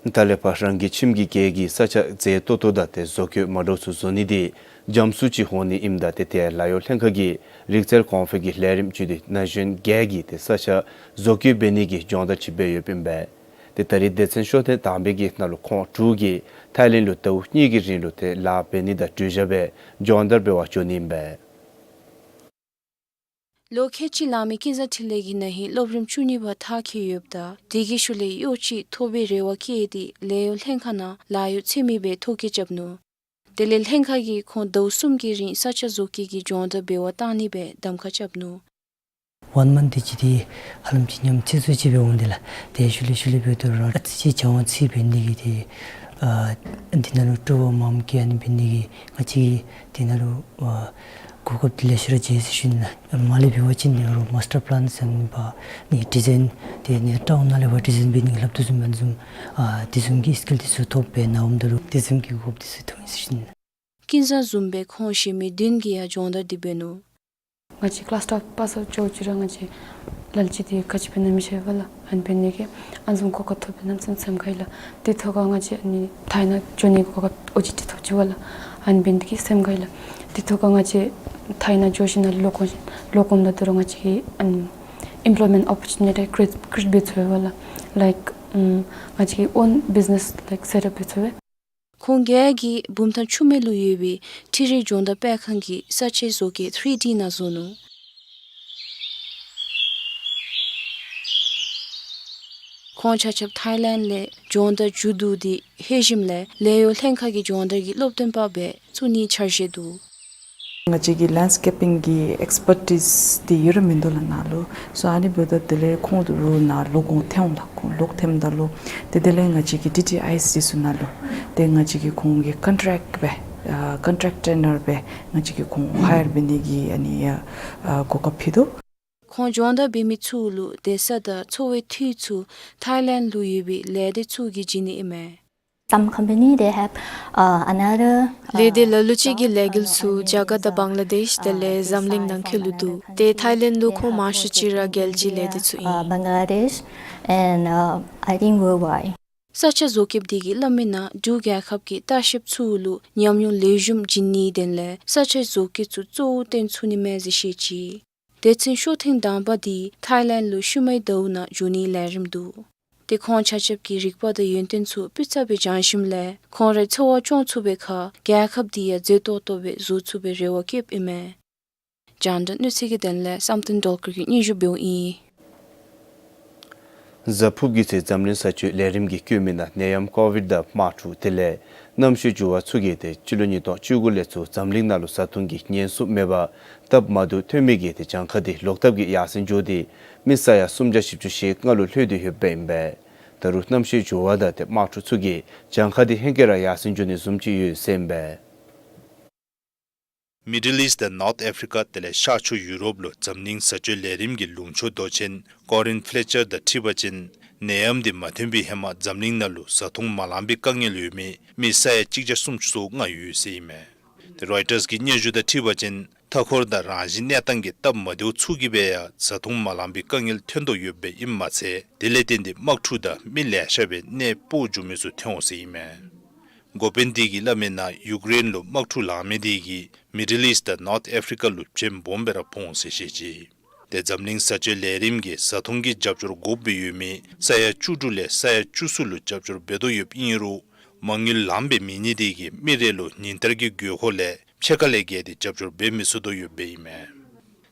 ད་ལས་ཕར་རང་གི་ཁྱིམ་གྱི་སྒེར་གྱི་ས་ཆ་མཛེས་ཏོག་ཏོ་དང་ཏེ་བཟོ་བཀོད་མ་འདྲཝ་ཚུ་བཟོ་ནི་འདི་འཇམ་སུ་ཅིག་འོང་ནི་ཨིནམ་ད་ཏེ་ཏེ་ལཱ་གཡོག་ལྷན་ཁག་གིས་རིག་རྩལ་གོང་འཕེལ་གྱི་ལས་རིམ་བརྒྱུད་དེ་ན་གཞོན་སྒེར་གྱི་ཏེ་ས་ཆ་བཟོ་བཀོད་འབད་ནི་གི་སྦྱོང་བརྡར་ཅིག་འབད་ཡོདཔ་ཨིན་པས། ཏེ་ད་རེས་སྡེ་ཚན་ཤོ་ཐེངས་དང་པའི་གི་ནང་ལུ་ཁོང་དྲུག་གིས་ཐའི་ལེནཌ་ལུ་ཟླཝ་གཉིས་ཀྱི་རིང་ལུ་ཏེ་ལཱ་འབད་ནི་དང་གྲོས་བཞག་སྦེ་སྦྱོང་བརྡར་འབད་བར་འགྱོ་ནི་ཨིན་པས། ལོ་ཁལ་གཅིག་ལང་མི་ཀུན་བཟང་འཕྲིན་ལས་ཀྱིས་ན་ཧིང་སློབ་རིམ་བཅུ་གཉིས་པ་མཐར་འཁྱོལ་ཡོདཔ་ད་དེ་གི་ཤུལ་ལས་གཡོག་ཅིག་ཐོབ་པའི་རེ་བ་བསྐྱེད་དེ་ལཱ་གཡོག་ལྷན་ཁག་ནང་ལཱ་གཡོག་འཚོལ་མི་སྦེ་ཐོ་བཀོད་རྐྱབ་ནུག། དེ་ལས་ལྷན་ཁག་གིས་ཁོང་ཟླཝ་གསུམ་གྱི་རིང་ས་ཆ་བཟོ་བཀོད་ཀྱི་སྦྱོང་བརྡར་འབད་བར་བཏང་ནི་སྦེ་གདམ་ཁ་རྐྱབ་ནུག། ཝན་མནཐ་དེ་ཅིག་དེ་ཧ་ལམ་ཅིག་ཉམས་ཚད་ཚུ་ཅིག་སྦེ་འོང་དེ་ལགས། དེ་ཤུལ་ལས་ཤུལ་ལས་འབད་དོ་རུང་ཨ་ཙི་ཅིག་སྦྱང་བ་ཅིག་འབད་ནི་གི་དེ་ཨ་དེ་ནང་ལུ་སྤྲོ་བ་མངམ་གིས་ཨ་ནི་འབད་ནི་གི་ང་བཅས་ཀྱིས་དེ་ནང་ལུ་ཨ་གོ་སྐབས་དེ་ལེ་ཤ་ར་བྱིན་ཟེར་ཞུ་ནི་ལགས། མར་ལས་འབད་བ་ཅིན་ནི་རུང་མཱསི་ཊར་པི་ལཱན་ཟེར་མི་འབད་ནི་ཌི་ཛའིན་དེ་ནི་ཊའུན་ནང་ལས་འབད་ཌི་ཛའིན་འབད་ནི་གི་སླབ་དོ་བཟུམ་འབད་བཟུམ་ཨ་དེ་བཟུམ་གྱི་སི་ཀིལ་དེ་ཚུ་ཐོབ་སྦེ་ནཱ་འོངམ་ད་ལུ་དེ་བཟུམ་གྱི་གོ་སྐབས་དེ་ཚུ་ཐོབ་ཡི་ཟེར་ཞུ་ནི་ལགས། ཀུན་བཟང་བཟུམ་སྦེ་ཁོང་གཞན་མི་བདུན་གྱིས་ཡང་སྦྱོང་བརྡར་འདི་འབད་ནུག། ང་བཅས་ཀི་ལཱསི་ཊར་པཱསི་ཨའུཊ་འགྱོ་ཅི་ར་ང་བཅས་ལཱ་ཅིག་དེ་ག་ཅི་འབད་ན་མི་ཤེས་པས་ལགས། ཨ་ནི་འབད་ནི་གི་ཨ་ནི་བཟུམ་གོ་སྐབས་ཐོབ་པའི་གནམ་མེད་ས་མེད་སེམས་དགའ་ཡི་ལགས། དེ་ཐོག་ཁར་ང་བཅས་ཨ་ནི་ཐའི་ནང་འགྱོ་ནི་གོ་སྐབས་ཨོ་ཅི་ཅིག་ཐོབ་ཅི་པས་ལགས། ཨ་ནི་འབད་ནི་དེ་གིས་སེམས་དགའ་ཡི་ལགས། དེ་ཐོག་ཁར་ང་བཅས་ཐའི་ནང་འགྱོ་ཞིནམ་ལས་ལོག་འོང་ཞིནམ་ལས་ལོག་འོངམ་ད་དོ་རུང་ང་བཅས་ཀྱིས་ཨ་ནི་ཨེམ་པོལོའི་མེནཊ་ཨོ་པོར་ཅུ་ནི་ཊི་ཀི་རི་ཨེཊ་ཀི་རི་ཨེཊ་འབད་ཚུགས་པས་ལགས། ལའིཀ་ཨམ་ང་བཅས་ཀྱི་ཨོན་བིཛི་ནེས་ལའིཀ་སེཊ་ཨཔ་འབད་ཚུགས་པས། ཁོང་གཉིས་ཀྱིས་བུམ་ཐང་ཆུ་སྨད་ལུ་ཡོད་པའི་འཕྲུལ་རིག་སྦྱོང་བརྡར་སྤེལ་ཁང་གི་ས་ཆའི་བཟོ་བཀོད་ཐི་རི་ཌི་ནང་བཟོ་ནུག། ཁོང་ཆ་ཁྱབ་ཐའི་ལེནཌ་ལས་སྦྱོང་བརྡར་མཇུག་བསྡུ་སྟེ་ལྷོད་ཞིནམ་ལས་ལཱ་གཡོག་ལྷན་ཁག་གི་སྦྱོང་བརྡར་གྱི་སློབ་སྟོན་པ་སྦེ་བཙུགས་ནིའི་འཆར་གཞི་འདུག། ང་བཅས་ཀྱི་ལེནཌ་སི་ཀེ་པིང་གི་ཨེགསི་པར་ཊིས་འདི་ཡོད་ར་མིན་འདུག་ལགས་ནཱ་ལུ། སོ་ཨ་ནི་འབདཝ་ད་དེ་ལས་ཁོང་དོ་རུང་ནཱ་ལོག་འོང་ཐལ་འོང་ལགས། ཁོང་ལོག་ཐལཝ་ད་ལུ་ཏེ་དེ་ལས་ང་བཅས་ཀྱི་ཌི་ཊི་ཨའི་ཨེསི་འདི་ཚུ་ནང་ལུ་ཏེ་ང་བཅས་ཀྱིས་ཁོང་གི་ཀོན་ཊེཀཊ་སྦེ་ཨ་ཀོན་ཊེཀཊ་ཊེ་ནར་སྦེ་ང་བཅས་ཀྱིས་ཁོང་ཧ་ཡར་འབད་ནི་གི་ཨ་ནི་ཨ་གོ་སྐབས་ཕུལ་དོ། ཁོང་སྦྱོང་བརྡར་འབད་མི་ཚུ་ལུ་སྡོད་ས་དང་འཚོ་བའི་འཐུས་ཚུ་ཐའི་ལེནཌ་ལུ་ཡོད་པའི་ལས་སྡེ་ཚུ་གིས་བྱིན་ནི་ཨིན་མས། Some company, they have, uh, another, ལས་སྡེ་ལ་ལུ་ཅིག་གི་ལས་འགུལ་ཚུ་རྒྱ་གར་དང་བང་ལ་དེཤ་དེ་ལས་འཛམ་གླིང་ནང་འཁོད་ལུ་འདུག། ཏེ་ཐའི་ལེནཌ་ལུ་ཁོང་མང་ཤོས་ཅིག་ར་རྒྱལ་སྤྱིའི་ལས་སྡེ་ཚུ་ཨིན། Uh, Bangladesh and, uh, I think worldwide. ས་ཆ་བཟོ་བཀོདཔ་དེ་གིས་སླབ་མི་ནང་འབྲུག་རྒྱལ་ཁབ་ཀྱིས་ལྟ་བཤལཔ་ཚུ་ལུ་ཉམས་མྱོང་ལེགས་ཤོམ་བྱིན་ནིའི་དོན་ལས་ས་ཆ་བཟོ་བཀོད་ཚུ་གཙོ་བོ་བཏོན་ཚུགས་ནི་མས་ཟེར་བཤད་ཅི། སྡེ་ཚན་ཤོག་ཐེངས་དང་པ་དེ་ཐའི་ལེནཌ་ལུ་ཤུལ་མའི་ཟླཝ་ནང་འགྱོ་ནིའི་ལས་རིམ་འདུག། ཏེ་ཁོང་ཆ་ཁྱབ་ཀྱིས་རིག་པ་དང་ཡོན་ཏན་ཚུ་སྤུས་ཚགས་སྦེ་སྦྱང་ཞིནམ་ལས་ཁོང་རའི་འཚོ་བ་སྐྱོང་ཚུགས་པའི་ཁར་རྒྱལ་ཁབ་དེ་ཡང་མཛེས་ཏོག་ཏོ་སྦེ་བཟོ་ཚུགས་པའི་རེ་བ་བསྐྱེདཔ་ཨིན་མས། རྒྱང་བསྒྲགས་གནས་ཚུལ་གྱི་དོན་ལས་བསམ་གཏན་སྒྲོལ་དཀར་གྱིས་སྙན་ཞུ་འབདཝ་ཨིན། གཟའ་ཕུརཔ་གི་ཚེ་འཛམ་གླིང་ས་བཅད་ལས་རིམ་གྱིས་བཀོད་མི་ནང་ནད་ཡམས་ཀོ་བིཌ་དང་དམག་འཁྲུག་དེ་ལས་གནམ་གཤིས་འགྱུར་བ་ཚུ་གིས་ཏེ་སྤྱི་ལོ་ཉིས་སྟོང་བཅུ་དགུ་ལས་ཚུར་འཛམ་གླིང་ནང་ལུ་བཟའ་འཐུང་གི་ཉེན་སྲུང་མེད་པར་སྟབས་མ་བདེཝ་ཐོན་མི་གི་ཏེ་གྱངས་ཁ་དེ་ལོག་ལྟབ་ཀྱིས་ཡར་སེང་འགྱོ་སྟེ་མི་ས་ཡ་སུམ་བརྒྱ་བཞི་བཅུ་ཞེ་ལྔ་ལུ་ལྷོད་དེ་ཡོདཔ་ཨིན་པས། ད་རུང་གནམ་གཤིས་འགྱུར་བ་དང་ཏེ་དམག་འཁྲུག་ཚུ་གིས་གྱངས་ཁ་དེ་ཧེང་སྐལ་ར་ཡར་སེང་འགྱོ་ནི་བཟུམ་ཅིག་ཡོད་ཟེར་ཨིན་པས། མི་ཌལ་ཨིསཊ་དང་ནོརཐ་ཨཕ་རི་ཀ་དེ་ལས་ཤར་ཕྱོགས་ཡུ་རོབ་ལུ་འཛམ་གླིང་བཟའ་སྤྱོད་ལས་རིམ་གྱི་ལུང་ཕྱོགས་མདོ་ཆེན་ཀོ་རིན་ཕེ་ལེ་ཅར་དང་འཁྲིལ་བ་ཅིན་ནད་ཡམས་དེ་མ་ཐོན་པའི་ཧེ་མ་འཛམ་གླིང་ནང་ལུ་བཟའ་འཐུང་མ་ལང་པའི་དཀའ་ངལ་ཡོད་མི་མི་ས་ཡ་གཅིག་བརྒྱ་སུམ་ཅུ་སོ་ལྔ་ཡོད་ཟེར་ཨིན་མས། ཏེ་རོའི་ཊརས་ཀྱི་སྙན་ཞུ་དང་འཁྲིལ་བ་ཅིན་མཐའ་འཁོར་དང་རང་བཞིན་གནས་སྟངས་ཀྱི་སྟབས་མ་བདེཝ་ཚུ་གིས་སྦེ་ཡང་བཟའ་འཐུང་མ་ལང་པའི་དཀའ་ངལ་ཐོན་དོ་ཡོདཔ་ཨིནམ་མ་ཚད་དེ་ལས་བརྟེན་ཏེ་དམག་འཁྲུག་དང་མི་ལེ་ཤ་སྦེ་གནས་སྤོ་འགྱོ་མི་ཚུ་ཐོན་འོང་ཟེར་ཨིན་མས། འགོ་དཔོན་དེ་གིས་སླབ་མི་ནང་ཡུཀ་རེན་ལུ་དམག་འཁྲུག་ལང་མི་དེ་གིས་མི་ཌལ་ཨིསཊ་དང་ནོརཐ་ཨཕ་རི་ཀ་ལུ་བྱེམ་སྦོམ་སྦེ་ར་ཕོག་འོང་ཟེར་བཤད་ཅི། ཏེ་འཛམ་གླིང་བཟའ་སྤྱོད་ལས་རིམ་གྱིས་བཟའ་འཐུང་གི་རྒྱབ་སྐྱོར་དགོཔ་སྦེ་ཡོད་མི་ས་ཡ་བཅུ་དྲུག་ལས་ས་ཡ་བཅུ་གསུམ་ལུ་རྒྱབ་སྐྱོར་འབད་དོ་ཡོདཔ་ཨིན་རུང་མ་དངུལ་ལངམ་སྦེ་མེད་ནི་དེ་གིས་མི་རེ་ལུ་ཉིན་ལྟར་གྱི་དགོས་མཁོ་ལས་ཕྱེད་ཀ་ལས་བརྒལ་ཏེ་རྒྱབ་སྐྱོར་འབད་མི་ཚུགས་དོ་ཡོདཔ་ཨིན་མས།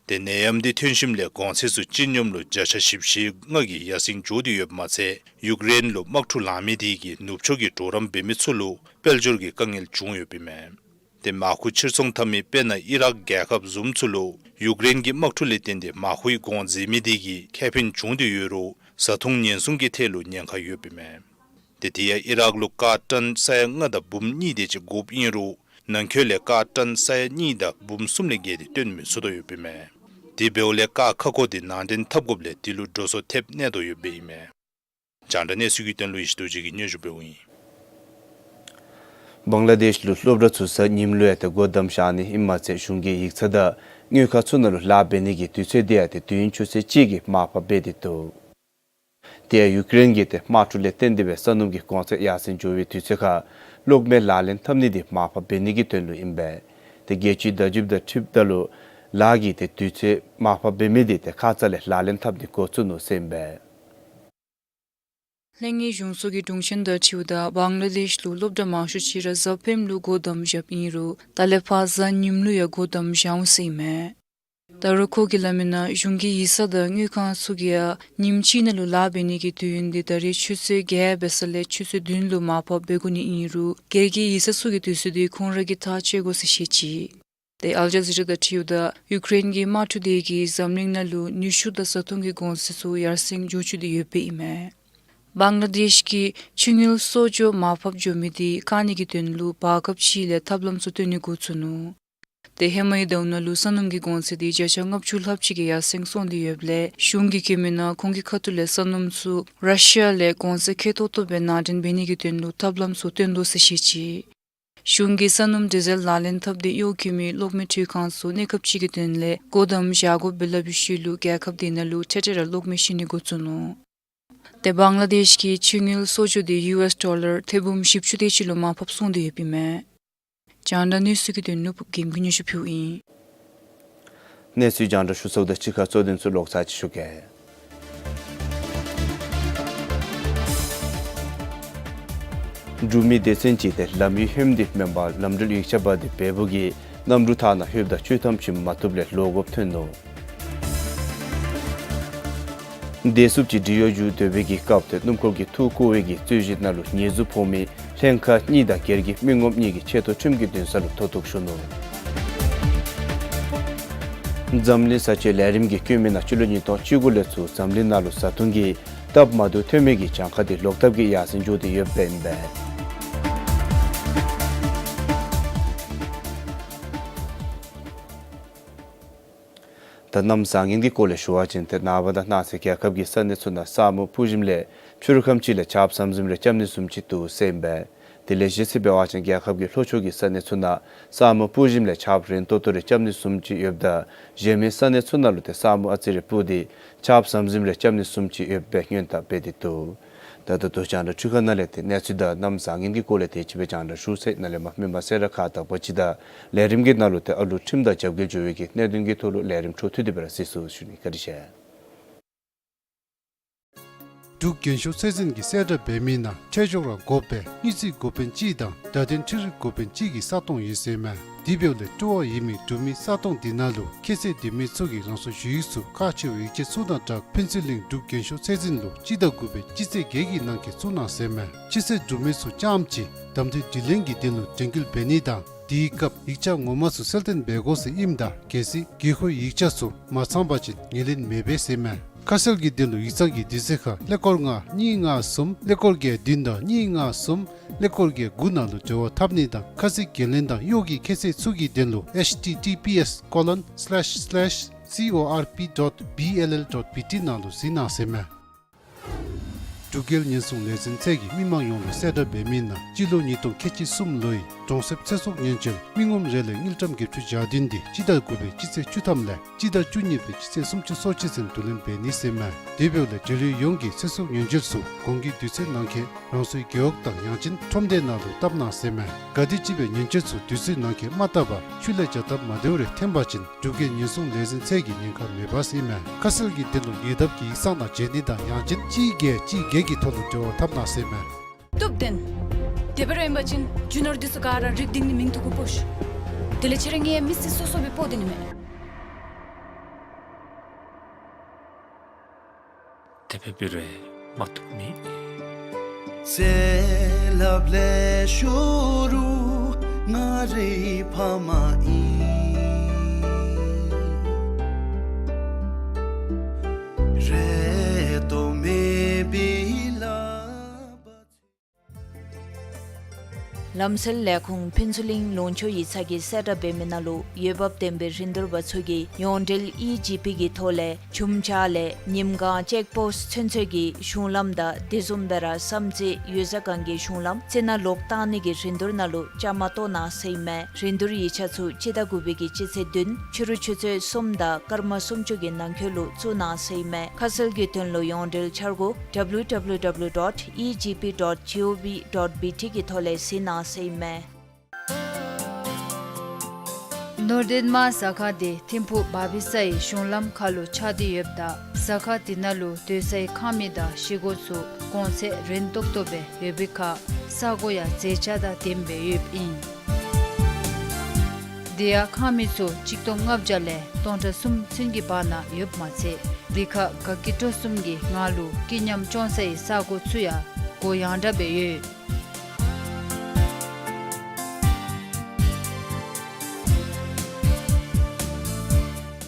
ཏེ་ནད་ཡམས་དེ་ཐོན་ཞིནམ་ལས་གོང་ཚད་ཚུ་སྤྱི་སྙོམས་ལུ་བརྒྱ་ཆ་བཞི་བཅུ་ཞེ་ལྔ་གིས་ཡར་སེང་འགྱོ་སྟེ་ཡོདཔ་མ་ཚད་ཡུཀ་རེན་ལུ་དམག་འཁྲུག་ལང་མི་དེ་གིས་ནུབ་ཕྱོགས་ཀྱི་གྲོགས་རམ་འབད་མི་ཚུ་ལུ་དཔལ་འབྱོར་གྱི་དཀའ་ངལ་བྱུང་ཡོདཔ་ཨིན་མས། ཏེ་མར་ཁུ་ཕྱིར་ཚོང་འཐབ་མི་དཔེར་ན་ཨི་རག་རྒྱལ་ཁབ་བཟུམ་ཚུ་ལུ་ཡུཀ་རེན་གྱི་དམག་འཁྲུག་ལས་བརྟེན་ཏེ་མར་ཁུའི་གོང་འཛེགས་མི་དེ་གིས་ཁེ་ཕན་བྱུང་སྟེ་ཡོད་རུང་བཟའ་འཐུང་ཉེན་སྲུང་གི་ཐད་ལུ་ཉེན་ཁ་ཡོདཔ་ཨིན་མས། ཏེ་དེ་ཡང་ཨི་རག་ལུ་ཀཱར་ཊོན་ས་ཡ་ལྔ་དང་འབུམ་གཉིས་དེ་ཅིག་དགོཔ་ཨིན་རུང་ནང་འཁོད་ལས་ཀཱར་ཊོན་ས་ཡ་གཉིས་དང་འབུམ་གསུམ་ལས་བརྒལ་ཏེ་བཏོན་མི་ཚུགས་དོ་ཡོདཔ་ཨིན་མས། དེ་འབདཝ་ལས་ཀཱར་ཁག་ཁོ་དེ་ནང་འདྲེན་འཐབ་དགོཔ་ལས་དེ་ལུ་འགྲོ་སོང་ཐེབས་གནས་དོ་ཡོདཔ་ཨིན་མས། རྒྱང་བསྒྲགས་གནས་ཚུལ་གྱི་དོན་ལུ་ཡེ་ཤེས་རྡོ་རྗེ་གིས་སྙན་ཞུ་འབདཝ་ཨིན། བང་ལ་དེཤ་ལུ་སློབ་གྲྭ་ཚུ་གཟའ་ཉིམ་ལུ་ཡང་ཏེ་སྒོ་བསྡམ་བཞག་ནི་ཨིནམ་མ་ཚད་གཞུང་གིས་ཡིག་ཚང་དང་དངུལ་ཁང་ཚུ་ནང་ལུ་ལཱ་འབད་ནི་གི་དུས་ཚོད་དེ་ཡང་ཏེ་དུས་ཡུན་ཆུ་ཚོད་གཅིག་གི་མར་ཕབ་འབད་དེ་འདུག། དེ་ཡང་ཡུཀ་རེན་གྱི་ཏེ་དམག་འཁྲུག་ལས་བརྟེན་ཏེ་སྦེ་ས་སྣུམ་གྱི་གོང་ཚད་ཡར་སེང་འགྱོ་བའི་དུས་ཚོད་ཁར་གློག་མེ་ལག་ལེན་འཐབ་ནི་དེ་མར་ཕབ་འབད་ནི་གི་དོན་ལུ་ཨིན་པས། ཏེ་རྒྱལ་སྤྱིའི་བརྡ་བརྒྱུདཔ་དང་འཁྲིལཝ་ད་ལུ་ལཱ་གི་ཏེ་དུས་ཚོད་མར་ཕབ་འབད་མི་དེ་ཏེ་ཁ་ཙ་ལས་ལག་ལེན་འཐབ་སྟེ་འགོ་བཙུགས་ནུག་ཟེར་ཨིན་པས། ལྷོ་ངོས་གཞུང་ཚོགས་ཀྱི་དྲུང་ཆེན་དང་འཁྲིལཝ་ད་བང་ལ་དེཤ་ལུ་སློབ་གྲྭ་མང་ཤོས་ཅིག་ར་གཟའ་སྤེནམ་ལུ་སྒོ་བསྡམ་བཞགཔ་ཨིན་རུང་ད་ལས་ཕར་གཟའ་ཉིམ་ལུ་ཡང་སྒོ་བསྡམ་བཞག་འོང་ཟེར་ཨིན་མས། ད་རུང་ཁོ་གིས་སླབ་མི་ནང་གཞུང་གི་ཡིག་ཚང་དང་དངུལ་ཁང་ཚུ་གིས་ཡང་ཉིནམ་གཅིག་ནང་ལུ་ལཱ་འབད་ནི་གི་དུས་ཡུན་དེ་ད་རེས་ཆུ་ཚོད་བརྒྱད་འབད་ས་ལས་ཆུ་ཚོད་བདུན་ལུ་མར་ཕབ་འབད་དགོ་ནི་ཨིན་རུང་སྒེར་གྱི་ཡིག་ཚང་ཚུ་གི་དུས་ཚོད་དེ་ཁོང་ར་གིས་ཐག་བཅད་དགོ་ཟེར་བཤད་ཅི། ཏེ་ཨལ་ཇ་ཛི་ར་དང་འཁྲིལཝ་ད་ཡུཀ་རེན་གྱི་དམག་འཁྲུག་དེ་གིས་འཛམ་གླིང་ནང་ལུ་ནུས་ཤུགས་དང་བཟའ་འཐུང་གི་གོང་ཚད་ཚུ་ཡར་སེང་འགྱོ་བཅུག་སྟེ་ཡོདཔ་ཨིན་མས། བང་ལ་དེཤ་གི་ཕྱི་དངུལ་གསོག་འཇོག་མར་ཕབ་འགྱོ་མི་དེ་བཀག་ནི་གི་དོན་ལུ་བར་སྐབས་ཅིག་ལས་ཐབས་ལམ་ཚུ་བཏོན་ནི་འགོ་བཙུགས་ནུག། ཏེ་ཧེ་མའི་ཟླཝ་ནང་ལུ་ས་སྣུམ་གྱི་གོང་ཚད་དེ་བརྒྱ་ཆ་ལྔ་བཅུ་ལྷགཔ་ཅིག་གིས་ཡར་སེང་སོང་སྟེ་ཡོདཔ་ལས་གཞུང་གིས་བཀོད་མི་ནང་ཁོང་གི་ཁ་ཐུག་ལས་ས་སྣུམ་ཚུ་ར་ཤི་ཡ་ལས་གོང་ཚད་ཁེ་ཏོག་ཏོ་སྦེ་ནང་འདྲེན་འབད་ནི་གི་དོན་ལུ་ཐབས་ལམ་ཚུ་བཏོན་དོ་ཟེར་བཤད་ཅི། གཞུང་གིས་ས་སྣུམ་ཌི་ཟེལ་ལག་ལེན་འཐབ་སྟེ་གཡོག་བཀོལ་མི་གློག་མེ་འཕྲུལ་ཁང་ཚུ་གནས་སྐབས་ཅིག་གི་དོན་ལས་སྒོ་བསྡམ་བཞག་དགོཔ་སྦེ་སླབ་པའི་ཤུལ་ལུ་རྒྱལ་ཁབ་དེ་ནང་ལུ་ཐེངས་ཐེངས་ར་གློག་མེ་བཤི་ནི་འགོ་བཙུགས་ནུག། ཏེ་བང་ལ་དེཤ་གི་ཕྱི་དངུལ་གསོག་འཇོག་དེ་ཡུ་ཨེསི་ཌོ་ལར་ཐེར་འབུམ་བཞི་བཅུ་དེ་ཅིག་ལུ་མར་ཕབ་སོང་སྟེ་ཡོདཔ་ཨིན་མས། རྒྱང་བསྒྲགས་གནས་ཚུལ་གྱི་དོན་ལུ་ཕུབ་རྒྱལམ་གྱིས་སྙན་ཞུ་ཕུལཝ་ཨིན། གནས་ཚུལ་རྒྱང་བསྒྲགས་ཞུ་ཚརཝ་དང་གཅིག་ཁར་གཙོ་དོན་ཚུ་ལོག་ཚར་ཅིག་ཞུ་གེ། འབྲུག་མི་སྡེ་ཚན་ཅིག་ཏེ་ལམ་ཡིག་ལྷོདམ་དེ་མེན་པར་ལམ་འགྲུལ་ཡིག་ཆ་འབག་སྟེ་བལ་པོ་གི་གནམ་གྲུ་ཐང་ནང་ལྷོདཔ་ད་བཅུད་ཐམ་ཅིག་མ་བཏུབ་ལས་ལོག་དགོཔ་ཐོན་ནུག། བདེ་སྲུངཔ་ཅིག་འབྲི་གཡོག་འཇུ་སྡོད་པའི་གི་སྐབས་ཏེ་སྣུམ་འཁོར་གྱི་ཐུག་བཀོ་བའི་གི་རྩོད་གཞི་ནང་ལུ་ཉེས་འཛུགས་ཕོག་མི་ལྷན་ཁག་གཉིས་དང་སྒེར་གྱི་མི་ངོམ་གཉིས་ཀྱིས་ཆེ་མཐོ་ཁྲིམས་ཀྱི་འདུན་ས་ལུ་མཐོ་གཏུགས་ཞུ་ནུག། འཛམ་གླིང་ས་བཅད་ལས་རིམ་གྱིས་བཀོད་མི་ནང་སྤྱི་ལོ་ཉིས་སྟོང་བཅུ་དགུ་ལས་ཚུར་འཛམ་གླིང་ནང་ལུ་བཟའ་འཐུང་གི་སྟབས་མ་བདེཝ་ཐོན་མི་གི་གྱངས་ཁ་དེ་ལོག་ལྟབ་ཀྱིས་ཡར་སེང་འགྱོ་སྟེ་ཡོདཔ་ཨིན་པས། ད་གནམ་བཟང་ངན་གྱི་སྐོར་ལས་ཞུ་བ་ཅིན་ཏེ་ནངས་པ་དང་གནངས་ཚེ་རྒྱལ་ཁབ་ཀྱི་ས་གནས་ཚུ་ནང་ས་སྨུག་ཕུབ་ཞིནམ་ལས་ཕྱི་རུ་ཁམས་ཅིག་ལས་ཆརཔ་ཟམ་ཟིམ་རེ་རྐྱབ་ནི་བཟུམ་ཅིག་འདུག་ཟེར་ཨིན་པས། དེ་ལས་གཞི་རྩ་འབད་བ་ཅིན་རྒྱལ་ཁབ་ཀྱི་ལྷོ་ཕྱོགས་ཀྱི་ས་གནས་ཚུ་ནང་ས་སྨུག་སྤུབས་ཞིནམ་ལས་ཆརཔ་རན་ཏོག་ཏོ་རེ་རྐྱབ་ནི་བཟུམ་ཅིག་ཡོདཔ་ད་གཞན་མི་ས་གནས་ཚུ་ནང་ལུ་ཏེ་ས་སྨུག་ཨ་ཙི་རེ་སྤུབས་ཏེ་ཆརཔ་ཟམ་ཟིམ་རེ་རྐྱབ་ནི་བཟུམ་ཅིག་ཡོདཔ་སྦེ་སྔོན་བརྡ་འབད་དེ་འདུག། ད་ད་ལྟོ་རྒྱང་བསྒྲགས་འཕྲུལ་ཁང་ནང་ལས་ཏེ་གནས་ཚུལ་དང་གནམ་བཟང་ངན་གྱི་སྐོར་ལས་དེ་ཅིག་སྦེ་རྒྱང་བསྒྲགས་ཞུ་ཚར་ཡི། ནཱ་ལས་མར་མི་མང་གསལ་བསྒྲགས་ཁག་དང་པ་ཅིག་དང་ལས་རིམ་གྱི་ནང་ལུ་ཏེ་ཨ་ལུ་ཁྲིམས་དང་རྒྱབ་འགལ་འགྱོ་བའི་གི་གནད་དོན་གྱི་ཐོག་ལུ་ལས་རིམ་འཕྲོ་མཐུད་དེ་སྦེ་ར་གཟིགས་ཚུགས་ཟེར་ཞུ་ནི། བཀའ་དྲིན་ཆེ། འབྲུག་རྒྱན་ཤོག་ཚད་འཛིན་གྱིས་གསལ་བསྒྲགས་འབད་མི་ནང་ཁྲལ་གཅོག་ར་དགོཔ་སྦེ་དངུལ་རྩིས་འགོ་དཔོན་གཅིག་དང་བརྡ་དོན་འཕྲུལ་རིག་འགོ་དཔོན་གཅིག་གི་ས་སྟོང་ཡོད་ཟེར་མས། དེ་འབདཝ་ལས་སྤྲོ་བ་ཡོད་མི་འབྲུག་མི་ས་སྟོང་དེ་ནང་ལུ་ཁྱད་ཚད་ལྡན་མི་ཚུ་གིས་རང་སོའི་ཞུ་ཡིག་ཚུ་ཁག་ཆེ་བའི་ཡིག་ཆ་ཚུ་དང་སྦྲགས་ཕུན་ཚོགས་གླིང་འབྲུག་རྒྱན་ཤོག་ཚད་འཛིན་ལུ་སྤྱི་ཟླ་དགུ་པའི་སྤྱི་ཚེས་བརྒྱད་ཀྱི་ནང་འཁོད་བཙུགས་གནང་ཟེར་མས། ཕྱི་ཚེས་འབྲུག་མི་ཚུ་རྐྱངམ་གཅིག་གདམ་འཐུའི་དྲི་ལན་གྱི་དོན་ལུ་དྲན་སྐུལ་འབད་ནི་དང་དེའི་སྐབས་ཡིག་ཆ་ངོ་མ་ཚུ་གསལ་སྟོན་འབད་དགོ་ཟེར་ཨིནམ་ད་གལ་སྲིད་དགོས་མཁོའི་ཡིག་ཆ་ཚུ་མ་ཚང་པ་ཅིན་ངོས་ལེན་མི་འབད་ཟེར་མས། ཁ་གསལ་གྱི་དོན་ལུ་ཡིག་ཚང་གི་དུས་ཚོད་ཁར་ཀླད་ཀོར་ལྔ་གཉིས་ལྔ་གསུམ་ཀླད་ཀོར་བརྒྱད་བདུན་དང་གཉིས་ལྔ་གསུམ་ཀླད་ཀོར་བརྒྱད་དགུ་ནང་ལུ་འབྲེལ་བ་འཐབ་ནི་དང་ཁ་གསལ་འགན་ལེན་དང་གཡོག་གི་ཁྱད་ཚད་ཚུ་གི་དོན་ལུ་H T T P S colon slash slash C O R P dot B L L dot B T ནང་ལུ་གཟིགས་གནང་ཟེར་མས། འབྲུག་རྒྱལ་ཉེན་སྲུང་ལས་འཛིན་ཚད་ཀྱིས་མི་མང་ཡོངས་ལུ་གསལ་བསྒྲགས་འབད་མི་ནང་སྤྱི་ལོ་ཉིས་སྟོང་ཁལ་གཅིག་གསུམ་ལོའི་གྲོང་གསེབ་ཚེ་སྲོག་ཉེན་བཅོལ་མི་ངོམ་རེ་ལས་དངུལ་ཀྲམ་བརྒྱད་ཅུ་གྱ་བདུན་དེ་སྤྱི་ཟླ་དགུ་པའི་སྤྱི་ཚེས་བཅུ་ཐམ་ལས་སྤྱི་ཟླ་བཅུ་གཉིས་པའི་སྤྱི་ཚེས་སུམ་ཅུ་སོ་གཅིག་ཚུན་བསྡུ་ལེན་འབད་ནི་ཟེར་མས། དེ་འབདཝ་ལས་འབྲེལ་ཡོད་ཡོངས་ཀྱིས་ཚེ་སྲོག་ཉེན་བཅོལ་ཚུ་གོང་གི་དུས་ཚོད་ནང་འཁོད་རང་སོའི་རྒེད་འོག་དང་ཡང་ཅིན་ཁྲོམ་སྡེ་ནང་ལུ་བཏབ་གནང་ཟེར་མས། གལ་ཏེ་ཅིག་སྦེ་ཉེན་བཅོལ་ཚུ་དུས་ཚོད་ནང་འཁོད་མ་བཏབ་པར་ཆུ་ལས་བྱ་སྟབས་མ་བདེཝ་རེ་ཐོན་པ་ཅིན་འབྲུག་རྒྱལ་ཉེན་སྲུང་ལས་འཛིན་ཚད་ཀྱིས་ཉེན་ཁ་མེད་པ་ཟེར་མས། ཁ་གསལ་གྱི་དོན་ལུ་ཉེ་འདབས་ཀྱི་ཡིག་ཚང་དང་མཇལ་ནི་དང་ཡང་ཅིན་གཅིག་བརྒྱད་གཅིག་བརྒྱད་ཀྱི་ཐོག་ལུ་འབྲེལ་བ་འཐབ་གནང་ཟེར་མས། སྟོབས་ལྡན། དེ་སྦེ་ར་ཨིན་པ་ཅིན་རྒྱུ་ནོར་འདི་ཚུ་ག་ར་རིག་སྡིག་ནི་མིང་ཐོག་གུ་སྤོ་ཤིག། དེ་ལས་ཁྱེད་ར་ངེའི་མི་སེར་སོ་སོ་སྦེ་སྤོ་སྡོད་ནི་མས། དེ་སྦེ་འབད་རུང་མ་བཏུབ་མེད། ཚེ་རབས་ལས་ཤོར་རུང་ང་རའི་ཕ་མ་ཨིན། རེ་དོགས་མེད་པའི་ལག་པ། ལམ་སེལ་ལས་ཁུངས་ཕུན་ཚོགས་གླིང་ལུང་ཕྱོགས་ཡིག་ཚང་གིས་གསལ་བསྒྲགས་འབད་མི་ནང་ལུ་འོས་འབབ་ལྡན་པའི་རིན་བསྡུར་པ་ཚུ་གིས་ཡོངས་འབྲེལ་ཨི་ཇི་པི་གི་ཐོག་ལས་ཆུམ་ཆ་ལས་ཉིམ་གང་ཅེཀ་པོསཊ་ཚུན་ཚོད་ཀྱི་གཞུང་ལམ་དང་དེ་བཟུམ་སྦེ་ར་བསམ་རྩེ་ཡུལ་ས་ཁང་གི་གཞུང་ལམ་རྩི་ནག་ལོག་བཏང་ནི་གི་རིན་བསྡུར་ནང་ལུ་བཅའ་མར་གཏོགས་གནང་ཟེར་ཨིན་མས། རིན་བསྡུར་ཡིག་ཆ་ཚུ་སྤྱི་ཟླ་དགུ་པའི་གི་སྤྱི་ཚེས་བདུན་ཕྱི་རུ་ཆུ་ཚོད་གསུམ་དང་སྐར་མ་སུམ་ཅུ་གི་ནང་འཁོད་ལུ་བཙུགས་གནང་ཟེར་ཨིན་མས། ཁ་གསལ་གྱི་དོན་ལུ་ཡོངས་འབྲེལ་འཆར་སྒོ་W W W dot E G P dot G O V dot B T གི་ཐོག་ལས་གཟིགས་གནང་ཟེར་ཨིན་མས། ནོར་ལྡན་མ་ཟ་ཁང་དེ་ཐིམ་ཕུག་བ་བི་ས་ཡི་གཞུང་ལམ་ཁ་ལུ་ཆགས་ཏེ་ཡོདཔ་ད་ཟ་ཁང་དེ་ནང་ལུ་སྡོད་སའི་ཁང་མིག་དང་བཞེས་སྒོ་ཚུ་གོང་ཚད་རན་ཏོག་ཏོ་སྦེ་ཡོད་པའི་ཁར་ས་སྒོ་ཡང་མཛེས་ཆ་དང་ལྡནམ་སྦེ་ཡོདཔ་ཨིན། དེ་ཡང་ཁང་མིག་ཚུ་ཆིག་སྟོང་ལྔ་བརྒྱ་ལས་སྟོང་ཕྲག་གསུམ་ཚུན་གྱི་བར་ན་ཡོདཔ་མ་ཚད་དེ་ཁར་དགའ་སྐྱིད་སྤྲོ་གསུམ་གྱི་ངང་ལུ་སྐྱིད་ཉམས་སྐྱོང་སའི་ས་སྒོ་ཚུ་ཡང་གུ་ཡངས་དྲགས་སྦེ་ཡོད།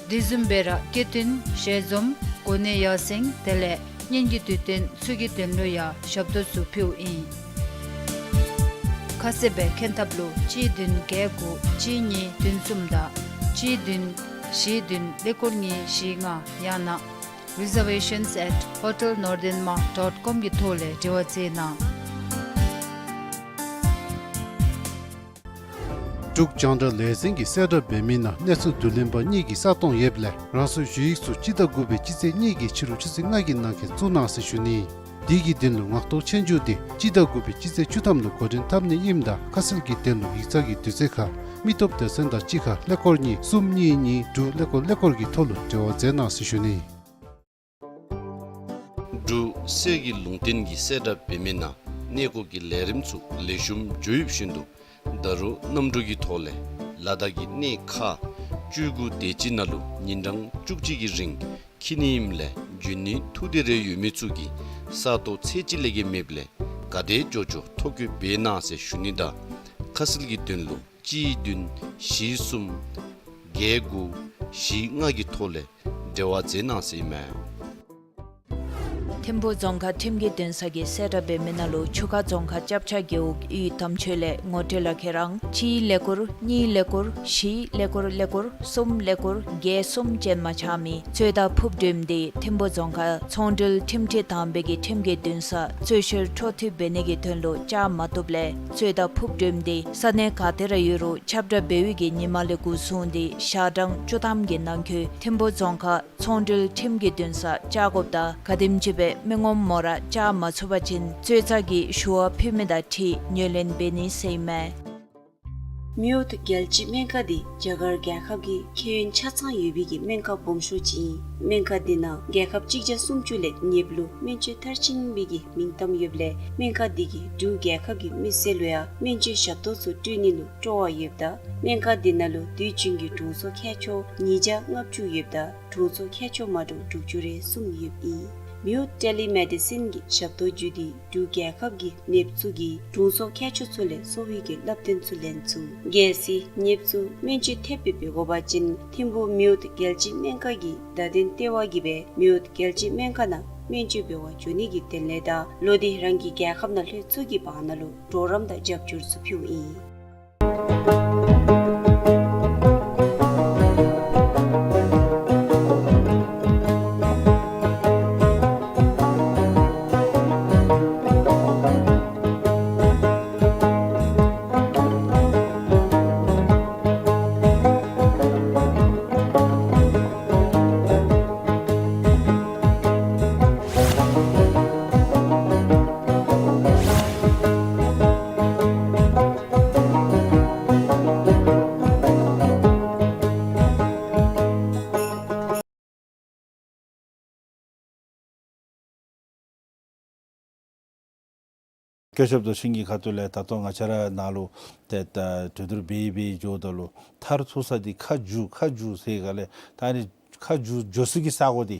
དེ་བཟུམ་སྦེ་ར་སྐྱིད་དོན་ཞལ་འཛོམས་གོ་གནས་ཡར་སེང་དེ་ལས་གཉེན་གྱི་དུས་སྟོན་ཚུ་གི་དོན་ལུ་ཡང་ཞབས་ཏོག་ཚུ་ཕུལཝ་ཨིན། ཁ་གསལ་སྦེ་མཁྱེན་ཐབས་ལུ་གཅིག་བདུན་བརྒྱད་དགུ་གཅིག་གཉིས་བདུན་གསུམ་དང་གཅིག་བདུན་བཞི་བདུན་ཀླད་ཀོར་གཉིས་བཞི་ལྔ་ཡང་ན་reservations at hotel northern ma dot com གི་ཐོག་ལས་འབྲེལ་བ་མཛད་གནང་། འབྲུག་རྒྱང་བསྒྲགས་ལས་འཛིན་གྱིས་གསལ་བསྒྲགས་འབད་མི་ནང་གནས་ཚུལ་བསྡུ་ལེན་པ་གཉིས་ཀྱིས་ས་སྟོང་ཡོདཔ་ལས་རང་སོའི་ཞུ་ཡིག་ཚུ་སྤྱི་ཟླ་དགུ་པའི་སྤྱི་ཚེས་གཉིས་ཀྱི་ཕྱི་རུ་ཆུ་ཚོད་ལྔ་གི་ནང་འཁོད་བཙུགས་གནང་ཟེར་ཞུ་ནི། དེ་གི་དོན་ལུ་ངག་ཐོག་ཆོས་རྒྱུགས་དེ་སྤྱི་ཟླ་དགུ་པའི་སྤྱི་ཚེས་བཅུ་ཐམ་ལུ་འགོ་འདྲེན་འཐབ་ནི་ཨིནམ་ད་ཁ་གསལ་གྱི་དོན་ལུ་ཡིག་ཚང་གི་དུས་ཚོད་ཁར་མི་སྟོབས་སྡེ་ཚན་དང་གཅིག་ཁར་ཀླད་ཀོར་གཉིས་གསུམ་གཉིས་གཉིས་དྲུག་ཀླད་ཀོར་ཀླད་ཀོར་གྱི་ཐོག་ལུ་འབྲེལ་བ་མཛད་གནང་ཟེར་ཞུ་ནི། འབྲུག་གསེར་གྱི་ལུང་བསྟན་གྱིས་གསལ་བསྒྲགས་འབད་མི་ནང་གནས་སྐོར་གྱི་ལས་རིམ་ཚུ་ལེགས་ཤོམ་འགྱོ་ཡོདཔ་བཞིན་དུ་ད་རུང་གནམ་གྲུ་གི་ཐོག་ལས་ལ་དྭགས་ཀྱི་གནས་ཁག་བཅུ་དགུ་དེ་ཅིག་ནང་ལུ་ཉིན་གྲངས་བཅུ་གཅིག་གི་རིང་འཁྱིད་ནི་ཨིནམ་ལས་འབྱོན་ནི་ཐུགས་འདོད་རེ་ཡོད་མི་ཚུ་གིས་ས་སྟོང་ཚད་ཅིག་ལས་བརྒལ་མེདཔ་ལས་ག་དེ་མགྱོགས་མགྱོགས་ཐོ་བཀོད་འབད་གནང་ཟེར་ཞུ་ནི་དང་ཁ་གསལ་གྱི་དོན་ལུ་གཅིག་བདུན་བཞི་གསུམ་བརྒྱད་དགུ་བཞི་ལྔ་གི་ཐོག་ལས་འབྲེལ་བ་མཛད་གནང་ཟེར་ཨིན་མས། ཐིམ་ཕུ་རྫོང་ཁག་ཁྲིམས་ཀྱི་འདུན་ས་གིས་གསལ་བསྒྲགས་འབད་མི་ནང་ལུ་ཆུ་ཁ་རྫོང་ཁག་སྐྱབས་ཆ་རྒེད་འོག་གཡུས་དམ་ཆོས་ལས་ངོ་སྤྲོད་ལག་ཁྱེར་ཨང་གཅིག་ཀླད་ཀོར་གཉིས་ཀླད་ཀོར་བཞི་ཀླད་ཀོར་ཀླད་ཀོར་གསུམ་ཀླད་ཀོར་བརྒྱད་གསུམ་ཅན་མ་ཆགས་མི་རྩོད་དང་ཕུབ་འདྲེན་འདི་ཐིམ་ཕུ་རྫོང་ཁག་ཚོང་འབྲེལ་ཁྲིམས་ཁྲི་དང་པའི་གི་ཁྲིམས་ཀྱི་འདུན་ས་རྩོད་བཤེར་འཕྲོ་མཐུད་འབད་ནི་གི་དོན་ལུ་བཅར་མ་བཏུབ་ལས་རྩོད་དང་ཕུབ་འདྲེན་འདི་ས་གནས་ག་ཏེ་ར་ཡོད་རུང་ཁྱབ་བསྒྲགས་འབད་བའི་གི་ཉིནམ་ལས་འགོ་བཟུང་སྟེ་ཞག་གྲངས་བཅུ་ཐམ་གྱི་ནང་འཁོད་ཐིམ་ཕུ་རྫོང་ཁག་ཚོང་འབྲེལ་ཁྲིམས་ཀྱི་འདུན་ས་བཅར་དགོཔ་དང་ག་དེམ་ཅིག་སྦེ་མི་ངོམ་མོ་ར་བཅར་མ་ཚུགས་པ་ཅིན་རྩོད་ཚར་གྱི་ཞུ་བ་ཕུལ་མི་དང་འཁྲིལ་ངོས་ལེན་འབད་ནི་ཟེར་ཨིན་མས། མེའོ་ཏི་རྒྱལ་སྤྱིའི་སྨན་ཁང་འདི་རྒྱ་གར་རྒྱལ་ཁབ་ཀྱི་ཁྱད་ཡོན་ཆ་ཚང་ཡོད་པའི་གི་སྨན་ཁང་སྦོམ་ཤོས་ཅིག་ཨིན། སྨན་ཁང་འདི་ནང་རྒྱལ་ཁབ་གཅིག་བརྒྱ་སུམ་ཅུ་ལས་ཉེཔ་ལུ་སྨན་བཅོས་མཐར་ཕྱིན་པའི་གི་མིང་གཏམ་ཡོདཔ་ལས་སྨན་ཁང་འདི་གིས་འབྲུག་རྒྱལ་ཁབ་ཀྱི་མི་སེར་ལུ་ཡང་སྨན་བཅོས་ཞབས་ཏོག་ཚུ་སྤྲོད་ནི་ལུ་སྤྲོ་བ་ཡོདཔ་ད་སྨན་ཁང་འདི་ནང་ལུ་དུས་རྒྱུན་གྱི་དྲུང་འཚོ་མཁས་མཆོག་ཉིས་བརྒྱ་ལྔ་བཅུ་ཡོདཔ་ད་དྲུང་འཚོ་མཁས་མཆོག་མ་འདྲཝ་དྲུག་ཅུ་རེ་གསུམ་ཡོདཔ་ཨིན། མེའོ་ཊེ་ལི་མེ་ཌི་སིན་གྱི་ཞབས་ཏོག་བརྒྱུད་དེ་འབྲུག་རྒྱལ་ཁབ་ཀྱི་ནདཔ་ཚུ་གིས་དྲུང་འཚོ་མཁས་མཆོག་ཚུ་ལས་གསོ་བའི་གི་བསླབ་སྟོན་ཚུ་ལེན་ཚུགས། གལ་སྲིད་ནདཔ་ཚུ་སྨན་བཅོས་ཐེབས་སྦེ་འབད་དགོ་པ་ཅིན་ཐིམ་ཕུ་མེའོ་ཏི་རྒྱལ་སྤྱིའི་སྨན་ཁང་གི་བརྡ་དོན་ལྟེ་བ་གིས་སྦེ་མེའོ་ཏི་རྒྱལ་སྤྱིའི་སྨན་ཁང་ནང་སྨན་བཅོས་འབད་བར་འགྱོ་ནི་གི་དོན་ལས་དང་ལོག་སྟེ་རང་གི་རྒྱལ་ཁབ་ནང་ལྷོད་ཚུགས་ཀྱི་བར་ན་ལུ་གྲོགས་རམ་དང་རྒྱབ་སྐྱོར་ཚུ་ཕུལཝ་ཨིན། སྐྱོ་ཤོབ་དོ་ཤིང་གི་ཁ་ཐུག་ལས་ད་ལྟོ་ང་བཅས་ར་ནཱ་ལུ་ཏེ་ད་གྲོས་བསྡུར་འབད་འབད་འགྱོཝ་ད་ལུ་མཐར་ཐུག་ས་འདི་ཁ་བསྒྱུར་ཁ་བསྒྱུར་ཟེར་ག་ལས་ད་ཨ་ནི་ཁ་བསྒྱུར་འགྱོ་ས་གི་ས་གོ་འདི་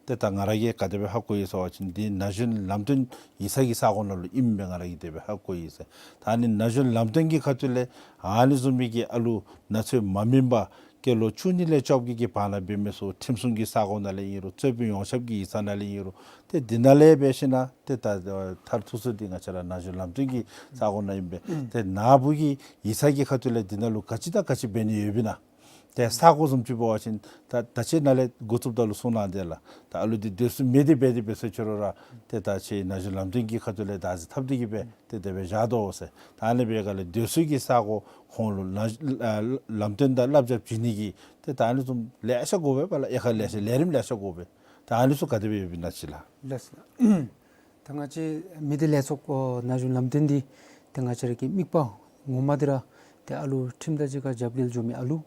ཏེ་ད་ང་ར་གིས་ག་དེ་སྦེ་ཧ་གོ་ཡི་ཟེར་བ་ཅིན་འདི་ན་གཞོན་ལམ་སྟོན་ཡིག་ཚང་གི་ས་གོ་ནང་ལུ་ཨིནམ་སྦེ་ང་ར་གིས་དེ་སྦེ་ཧ་གོ་ཡི་ཟེར། ད་ཨ་ནི་ན་གཞོན་ལམ་སྟོན་གྱི་ཁ་ཐུག་ལས་ཨ་ནི་བཟུམ་མའི་གི་ཨ་ལུ་ན་ཚོད་མ་སྨིན་པར་སྐྱེས་ལོ་བཅུ་གཉིས་ལས་བཅོ་བརྒྱད་ཀྱི་བར་ན་འབད་མི་ཚུ་ཁྲིམས་སྲུང་གི་ས་གོ་ནང་ལས་ཨིན་རུང་རྩོད་དཔོན་ཡོངས་ཁྱབ་ཀྱི་ཡིག་ཚང་ནང་ལས་ཨིན་རུང་ཏེ་འདི་ནང་ལས་འབད་ཞིན་ན་ཏེ་ད་མཐར་ཐུག་ས་འདི་ང་བཅས་ར་ན་གཞོན་ལམ་སྟོན་གྱི་ས་གོ་ནང་ཨིན་པས། ཏེ་ནཱ་བུ་གི་ཡིག་ཚང་གི་ཁ་ཐུག་ལས་འདི་ནང་ལུ་ག་ཅི་དང་ག་ཅི་འབད་ནི་ཡོདཔ་ཨིན་ན། ཏེ་ས་གོ་བཟུམ་ཅིག་འབད་བ་ཅིན་ད་ད་ཁྱེད་ནཱ་ལས་འགོ་བཙུགསཔ་ད་ལུ་གསུང་གནང་དེས་ལགས། ད་ཨ་ལུ་འདི་སྡོད་ས་མེད་དེ་འབད་དེ་འབད་ས་ཅིག་རུང་ར་ཏེ་ད་ཁྱེད་ན་གཞོན་ལམ་སྟོན་གྱི་ཁ་ཐུག་ལས་བདག་འཛིན་འཐབ་སྟེ་གི་སྦེ་ཏེ་དེ་སྦེ་བཞག་དོ་ཟེར། ད་ཨ་ནི་འབད་ག་ལས་སྡོད་ས་གི་ས་གོ་ཁོང་ལུ་ལ་ལམ་སྟོན་དང་བསླབ་བྱ་བྱིན་ནི་གི་ཏེ་ད་ཨ་ནི་བཟུམ་ལེ་ཤ་དགོ་པས་པ་ལགས། དབྱེ་ཁག་ལེ་ཤ་ལས་རིམ་ལེ་ཤ་དགོ་པས། ད་ཨ་ནི་ཚུ་ག་དེ་སྦེ་ཡོདཔ་ཨིན་ན་ཅིག་ལགས། ལགས་སོ། ད་ང་བཅས་མི་སྡེ་ལས་ཚོགས་ཨོ་ན་གཞོན་ལམ་སྟོན་འདི་ཏེ་ང་བཅས་ར་གི་དམིགས་པ་ངོ་མ་འདི་ར་ཏེ་ཨ་ལུ་ཁྲིམས་དང་གཅིག་ཁར་རྒྱབ་འགལ་འགྱོ་མི་ཨ་ལུ་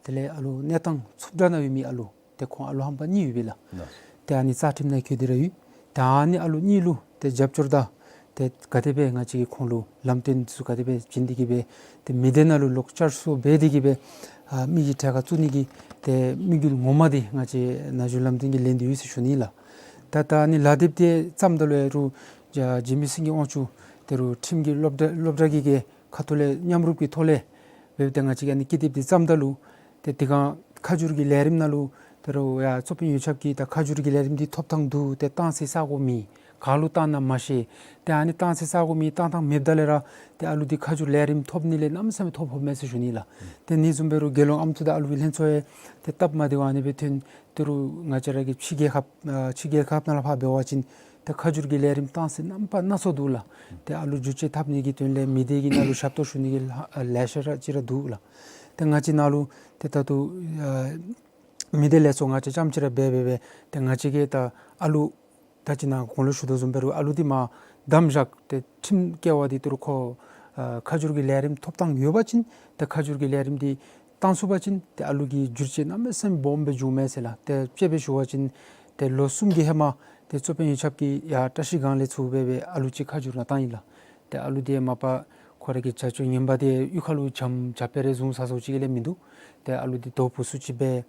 དེ་ལས་ཨ་ལུ་གནས་སྟངས་འཚུབ་དྲགས་ནང་ཡོད་མི་ཨ་ལུ་ཏེ་ཁོང་ཨ་ལུ་རྣམ་པ་གཉིས་ཡོད་པས་ལགས། ལགས། ཏེ་ཨ་ནི་རྩ་ཁྲིམས་ནང་འཁོད་དེ་ར་ཡོད། ད་ཨ་ནི་ཨ་ལུ་གཉིས་ལུ་ཏེ་རྒྱབ་སྐྱོར་དང་ཏེ་ག་དེ་སྦེ་ང་བཅས་ཀྱིས་ཁོང་ལུ་ལམ་སྟོན་ཚུ་ག་དེ་སྦེ་བྱིན་ཏེ་གི་སྦེ་ཏེ་མི་སྡེ་ནང་ལུ་ལོག་བསྐྱར་གསོ་འབད་དེ་གི་སྦེ་ཨ་མི་གི་གྲལ་ཁར་བཙུགས་ནི་གི་ཏེ་དམིགས་ཡུལ་ངོ་མ་འདི་ང་བཅས་ན་གཞོན་ལམ་སྟོན་གྱིས་ལེན་ཏེ་ཡོད་ཟེར་ཞུ་ནི་ལགས། ད་ད་ཨ་ནི་ལག་དེབ་འདི་བརྩམ་ད་ལུ་ཡང་རུང་འཇིགས་མེད་སེང་གེ་དབང་ཕྱུག་ཏེ་རུང་ཁྲིམས་ཀྱི་སློབ་གྲྭ་སློབ་གྲྭ་གི་གི་ཁ་ཐུག་ལས་མཉམ་རུབ་ཀྱི་ཐོག་ལས་འབད་དེ་ང་བཅས་ཀྱིས་ཨ་ནི་ཀི་དེབ་འདི་བརྩམ་ད་ལུ་ཏེ་དེ་སྒང་ཁ་བསྒྱུར་གྱི་ལས་རིམ་ནང་ལུ་ཏེ་རུང་ཡ་རྩོད་དཔོན་ཡོངས་ཁྱབ་ཀྱིས་ད་ཁ་བསྒྱུར་གྱི་ལས་རིམ་འདི་ཐོབ་ཐང་འདུག། ཏེ་བཏང་སའི་ས་གོ་མེད། ག་ལུ་བཏང་ན་མ་ཤེས། ཏེ་ཨ་ནི་བཏང་སའི་ས་གོ་མེད། བཏང་ཐངས་མེདཔ་ད་ལས་ར་ཏེ་ཨ་ལུ་འདི་ཁ་བསྒྱུར་ལས་རིམ་ཐོབ་ནི་ལས་གནམ་མེད་ས་མེད་ཐོ་ཕོགཔ་མས་ཟེར་ཞུ་ནི་ལགས། ཏེ་ཨ་ནི་བཟུམ་འབད་རུང་དགེ་སློང་ཨམ་སྲུ་དང་ཨ་ལུའི་ལྷན་ཚོགས་ཡང་ཏེ་སྟབས་མ་བདེཝ་ཨ་ནི་སྦེ་ཐོན། ཏེ་རུང་ང་བཅས་ར་གི་ཕྱི་རྒྱལ་ཁབ་ཨ་ཕྱི་རྒྱལ་ཁབ་ནང་ལུ་ཕར་འབད་བ་ཅིན་ཏེ་ཁ་བསྒྱུར་གྱི་ལས་རིམ་བཏང་ས་རྣམ་པ་སྣ་ཚོགས་འདུག་ལགས། ཏེ་ཨ་ལུ་བསྒྱུར་བཅོས་འཐབ་ནི་གི་དོན་ལས་མི་སྡེ་གི་ནང་ལུ་ཞབས་ཏོག་ཞུ་ནི་གི་ལ་ལེ་ཤ་ར་ཅིག་ར་འདུག་ལགས། ཏེ་ང་བཅས་ནཱ་ལུ་ཏེ་ད་ལྟོ་ཨ་མི་སྡེ་ལས་ཚོགས་ང་བཅས་རྐྱངམ་ཅིག་ར་འབད་འབད་འབད་ཏེ་ང་བཅས་ཀྱིས་ད་ཨ་ལུ་ད་ཅི་ནཱ་གོང་ལུ་ཞུ་དོ་བཟུམ་འབད་རུང་ཨ་ལུ་འདི་མར་བསྡམས་བཞག་སྟེ་ཁྲིམས་བཀལ་བ་འདི་ཏེ་རུང་ཁོ་ཨ་ཁ་བསྒྱུར་གྱི་ལས་རིམ་ཐོབ་ཐངས་ཡོད་པ་ཅིན་ཏེ་ཁ་བསྒྱུར་གྱི་ལས་རིམ་འདི་བཏང་ཚུགས་པ་ཅིན་ཏེ་ཨ་ལུ་གི་བསྒྱུར་བཅོས་གནམ་མེད་ས་མེད་སྦོམ་སྦེ་འགྱོཝ་མས་ཟེར་ལགས། ཏེ་དཔྱེ་སྦེ་ཞུ་བ་ཅིན་ཏེ་ལོ་གསུམ་གྱི་ཧེ་མ་ཏེ་རྩོད་དཔོན་ཡོངས་ཁྱབ་ཀྱིས་ཡར་བཀྲ་ཤིས་སྒང་ལས་ཚུར་འབད་འབད་ཨ་ལུ་ཅིག་ཁ་བསྒྱུར་ནང་བཏང་ཡི་ལགས། ཏེ་ཨ་ལུ་འདི་མ་པ་ཁོ་ར་གི་བྱ་སྤྱོད་ངན་པ་འདི་གཡུས་ཁ་ལུ་བྱམས་བྱ་དཔེ་རེ་བཟུང་ས་སོ་ཅིག་ལས་མིན་འདུག། ཏེ་ཨ་ལུ་འདི་དོ་ཕུ་སུ་ཅིག་འབད།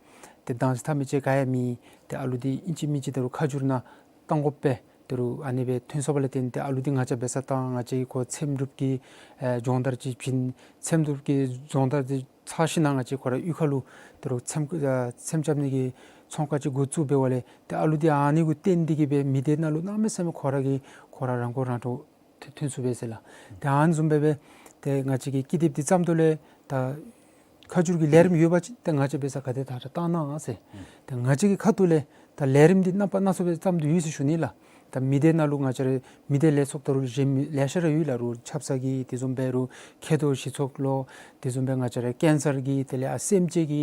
ཏེ་བདག་འཛིན་འཐབ་མི་ཅིག་ག་ཡང་མེད། ཏེ་ཨ་ལུ་འདི་ཨིན་ཅི་མིན་ཅི་ཏེ་རུང་ཁ་བསྒྱུར་ནང་བཏང་དགོ་པས། ཏེ་རུང་ཨ་ནི་སྦེ་ཐོན་སོང་བ་ལས་བརྟེན་ཏེ་ཨ་ལུ་འདི་ང་བཅས་འབད་ས་དང་ང་བཅས་ཀྱི་ཁོ་འཚེམ་དྲུབ་ཀྱི་ཨེ་སྦྱོང་བརྡར་ཅིག་བྱིན། འཚེམ་དྲུབ་ཀྱི་སྦྱོང་བརྡར་འདི་ཚར་ཞིན་ན་ང་བཅས་ཁོ་ར་གཡུས་ཁ་ལུ་ཏེ་རུང་འཚེམ་ཨེ་འཚེམ་རྐྱབ་ནི་གི་ ཚོང་ཁང་ཅིག་འགོ་བཙུགས་འབད་བ་ལས་ཏེ་ཨ་ལུ་འདི་ཨ་ནི་གུ་བརྟེན་ཏེ་གི་སྦེ་མི་སྡེ་ནང་ལུ་གནམ་མེད་ས་མེད་ཁོ་ར་གིས་ཁོ་ར་རང་མགོ་རང་འདྲོངས་ཐོན་ཐོན་ཚུགས་པས་ཟེར་ལགས། ཏེ་ཨ་ནི་བཟུམ་སྦེ་སྦེ་ཏེ་ང་བཅས་ཀྱིས་ཀི་དེབ་འདི་བརྩམ་དོ་ལས་ད་ཁ་བསྒྱུར་གྱི་ལས་རིམ་ཡོད་པ་ཅིན་ཏེ་ང་བཅས་འབད་སར་ག་དེ་དྲག་དྲག་བཏང་གནང་ཟེར། ཨུམ། ཏེ་ང་བཅས་ཀྱི་ཁ་ཐུག་ལས་ད་ལས་རིམ་འདི་རྣམ་པ་སྣ་ཚོགས་སྦེ་བརྩམ་དོ་ཡོད་ཟེར་ཞུ་ནི་ལགས། ད་མི་སྡེ་ནང་ལུ་ང་བཅས་ར་མི་སྡེ་ལས་ཚོགས་ད་རུང་གཞན་མི་ལེ་ཤ་ར་ཡོད་ལགས། རུང་ཆབ་གསང་གི་དེ་བཟུམ་སྦེ་རུང་མཁལ་རྡོག་ཞི་ཚོགས་ལོ། དེ་བཟུམ་སྦེ་ང་བཅས་ར་ཀེན་སར་གྱི་དེ་ལས་ཨ་སེམས་ཅན་གྱི་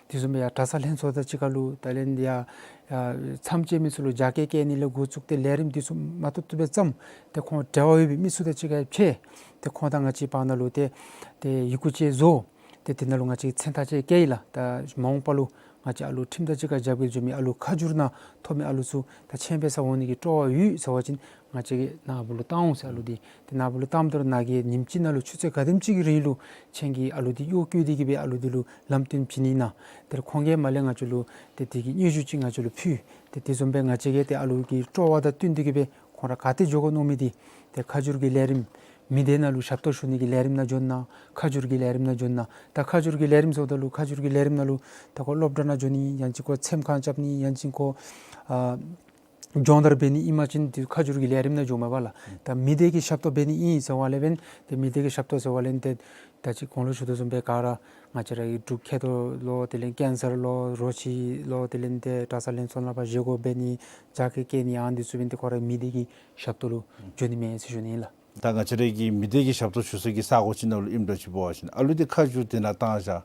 དེ་བཟུམ་སྦེ་ཡར་གྲྭ་ཚང་ལྷན་ཚོགས་དང་གཅིག་ཁར་ལུ་དེ་ལས་ཡར་ཨ་མཚམས་བཅད་མི་ཚུ་ལུ་རྒྱ་སྐྱེད་བཀལ་ནི་ལས་འགོ་བཙུགས་ཏེ་ལས་རིམ་འདི་ཚུ་མ་ཐུབ་ཐུབ་སྦེ་བརྩམས། ཏེ་ཁོང་འབྲེལ་བ་ཡོད་པའི་མི་ཚུ་དང་གཅིག་ཁར་ཕྱད། ཏེ་ཁོང་དང་ང་བཅས་བར་ན་ལུ་ཏེ་ཏེ་ཡི་གུ་ཅིག་བཟོ། ཏེ་དེ་ནང་ལུ་ང་བཅས་མཚན་རྟགས་ཅིག་བཀལ་ཡི་ལགས། ད་མ་འོངས་པ་ལུ་ང་བཅས་ཨ་ལུ་ཁྲིམས་དང་གཅིག་ཁར་རྒྱབ་འགལ་འགྱོ་མི་ཨ་ལུ་ཁ་བསྒྱུར་ནང་ཐོབ་མི་ཨ་ལུ་ཚུ་ད་ཁྱིམ་འབད་སར་འོང་ནི་གི་སྤྲོ་བ་ཡོད་ཟེར་བ་ཅིན་ང་བཅས་ཀྱིས་ནཱ་བུ་ལུ་བཏང་འོང་ཟེར། ཨ་ལུ་འདི་ཏེ་ནཱ་བུ་ལུ་བཏངམ་ད་ལུ་ནཱ་གིས་ཉིནམ་གཅིག་ནང་ལུ་ཆུ་ཚོད་ག་དེམ་ཅིག་གི་རིང་ལུ་ཁྱེད་ཀྱིས་ཨ་ལུ་འདི་གཡོག་བཀོལ་ཏེ་གི་སྦེ་ཨ་ལུ་འདི་ལུ་ལམ་སྟོན་བྱིན་ནི་ཨིན་ན། དེ་ལས་ཁོང་གིས་མར་ལས་ང་བཅས་ལུ་ཏེ་དེ་གི་སྙན་ཞུ་ཅིག་ང་བཅས་ལུ་ཕུལ། ཏེ་དེ་བཟུམ་སྦེ་ང་བཅས་ཀྱིས་ཏེ་ཨ་ལུ་གི་སྤྲོ་བ་དང་བསྟུན་ཏེ་གི་སྦེ་ཁོང་ར་ག་ཏེ་འགྱོ་དགོ་མནོ་མི་འདི་ཏེ་ཁ་བསྒྱུར་གྱི་ལས་རིམ་མི་སྡེ་ནང་ལུ་ཞབས་ཏོག་ཞུ་ནི་གི་ལས་རིམ་ནང་འགྱོ་ན་ཁ་བསྒྱུར་གྱི་ལས་རིམ་ནང་འགྱོ་ན། ད་ཁ་བསྒྱུར་གྱི་ལས་རིམ་ཟེརཝ་ད་ལུ་ཁ་བསྒྱུར་གྱི་ལས་རིམ་ནང་ལུ་ད་ཁོ་སློབ་གྲྭ་ནང་འགྱོ་ནི་ཡང་ཅིན་ཁོ་འཚེམ་ཁང་རྐྱབ་ནི་ཡང་ཅིན་ཁོ་ཨ་སྦྱོང་བརྡར་འབད་ནི་ཨིན་པ་ཅིན་ཏེ་ཁ་བསྒྱུར་གྱི་ལས་རིམ་ནང་འགྱོཝ་མས་པ་ལགས། ད་མི་སྡེ་གི་ཞབས་ཏོག་འབད་ནི་ཨིན་ཟེར་བ་ལས་འབདན་ཏེ་མི་སྡེ་གི་ཞབས་ཏོག་ཟེར་བ་ལས་ཏེ་ད་ཅི་གོང་ལུ་ཞུ་དོ་བཟུམ་སྦེ་ག་ར་ང་བཅས་ར་གི་འབྲུག་མཁལ་རྡོག་ལོ་དེ་ལས་ཀེན་སར་ལོ་རོ་ཁྱི་ལོ་དེ་ལས་ཏེ་གྲྭ་ཚང་ལྷན་ཚོགས་ནང་ཕར་བཞེས་སྒོ་འབད་ནི་རྒྱ་སྐྱེད་བཀལ་ནི་ཨ་ནི་འདི་ཚུ་འབདན་ཏེ་ཁོ་ར་མི་སྡེ་གི་ཞབས་ཏོག་ལུ་འགྱོ་ནི་མས་ཟེར་ཞུ་ནི་ལགས། ད་ང་བཅས་ར་གི་མི་སྡེ་གི་ཞབས་ཏོག་ཞུ་ས་གི་ས་གོ་ཅིག་ནང་ལུ་ཨིནམ་འདྲཝ་ཅིག་འབད་བ་ཅིན་ཨ་ལུ་འདི་ཁ་བསྒྱུར་འདི་ནང་བཏང་བཞག།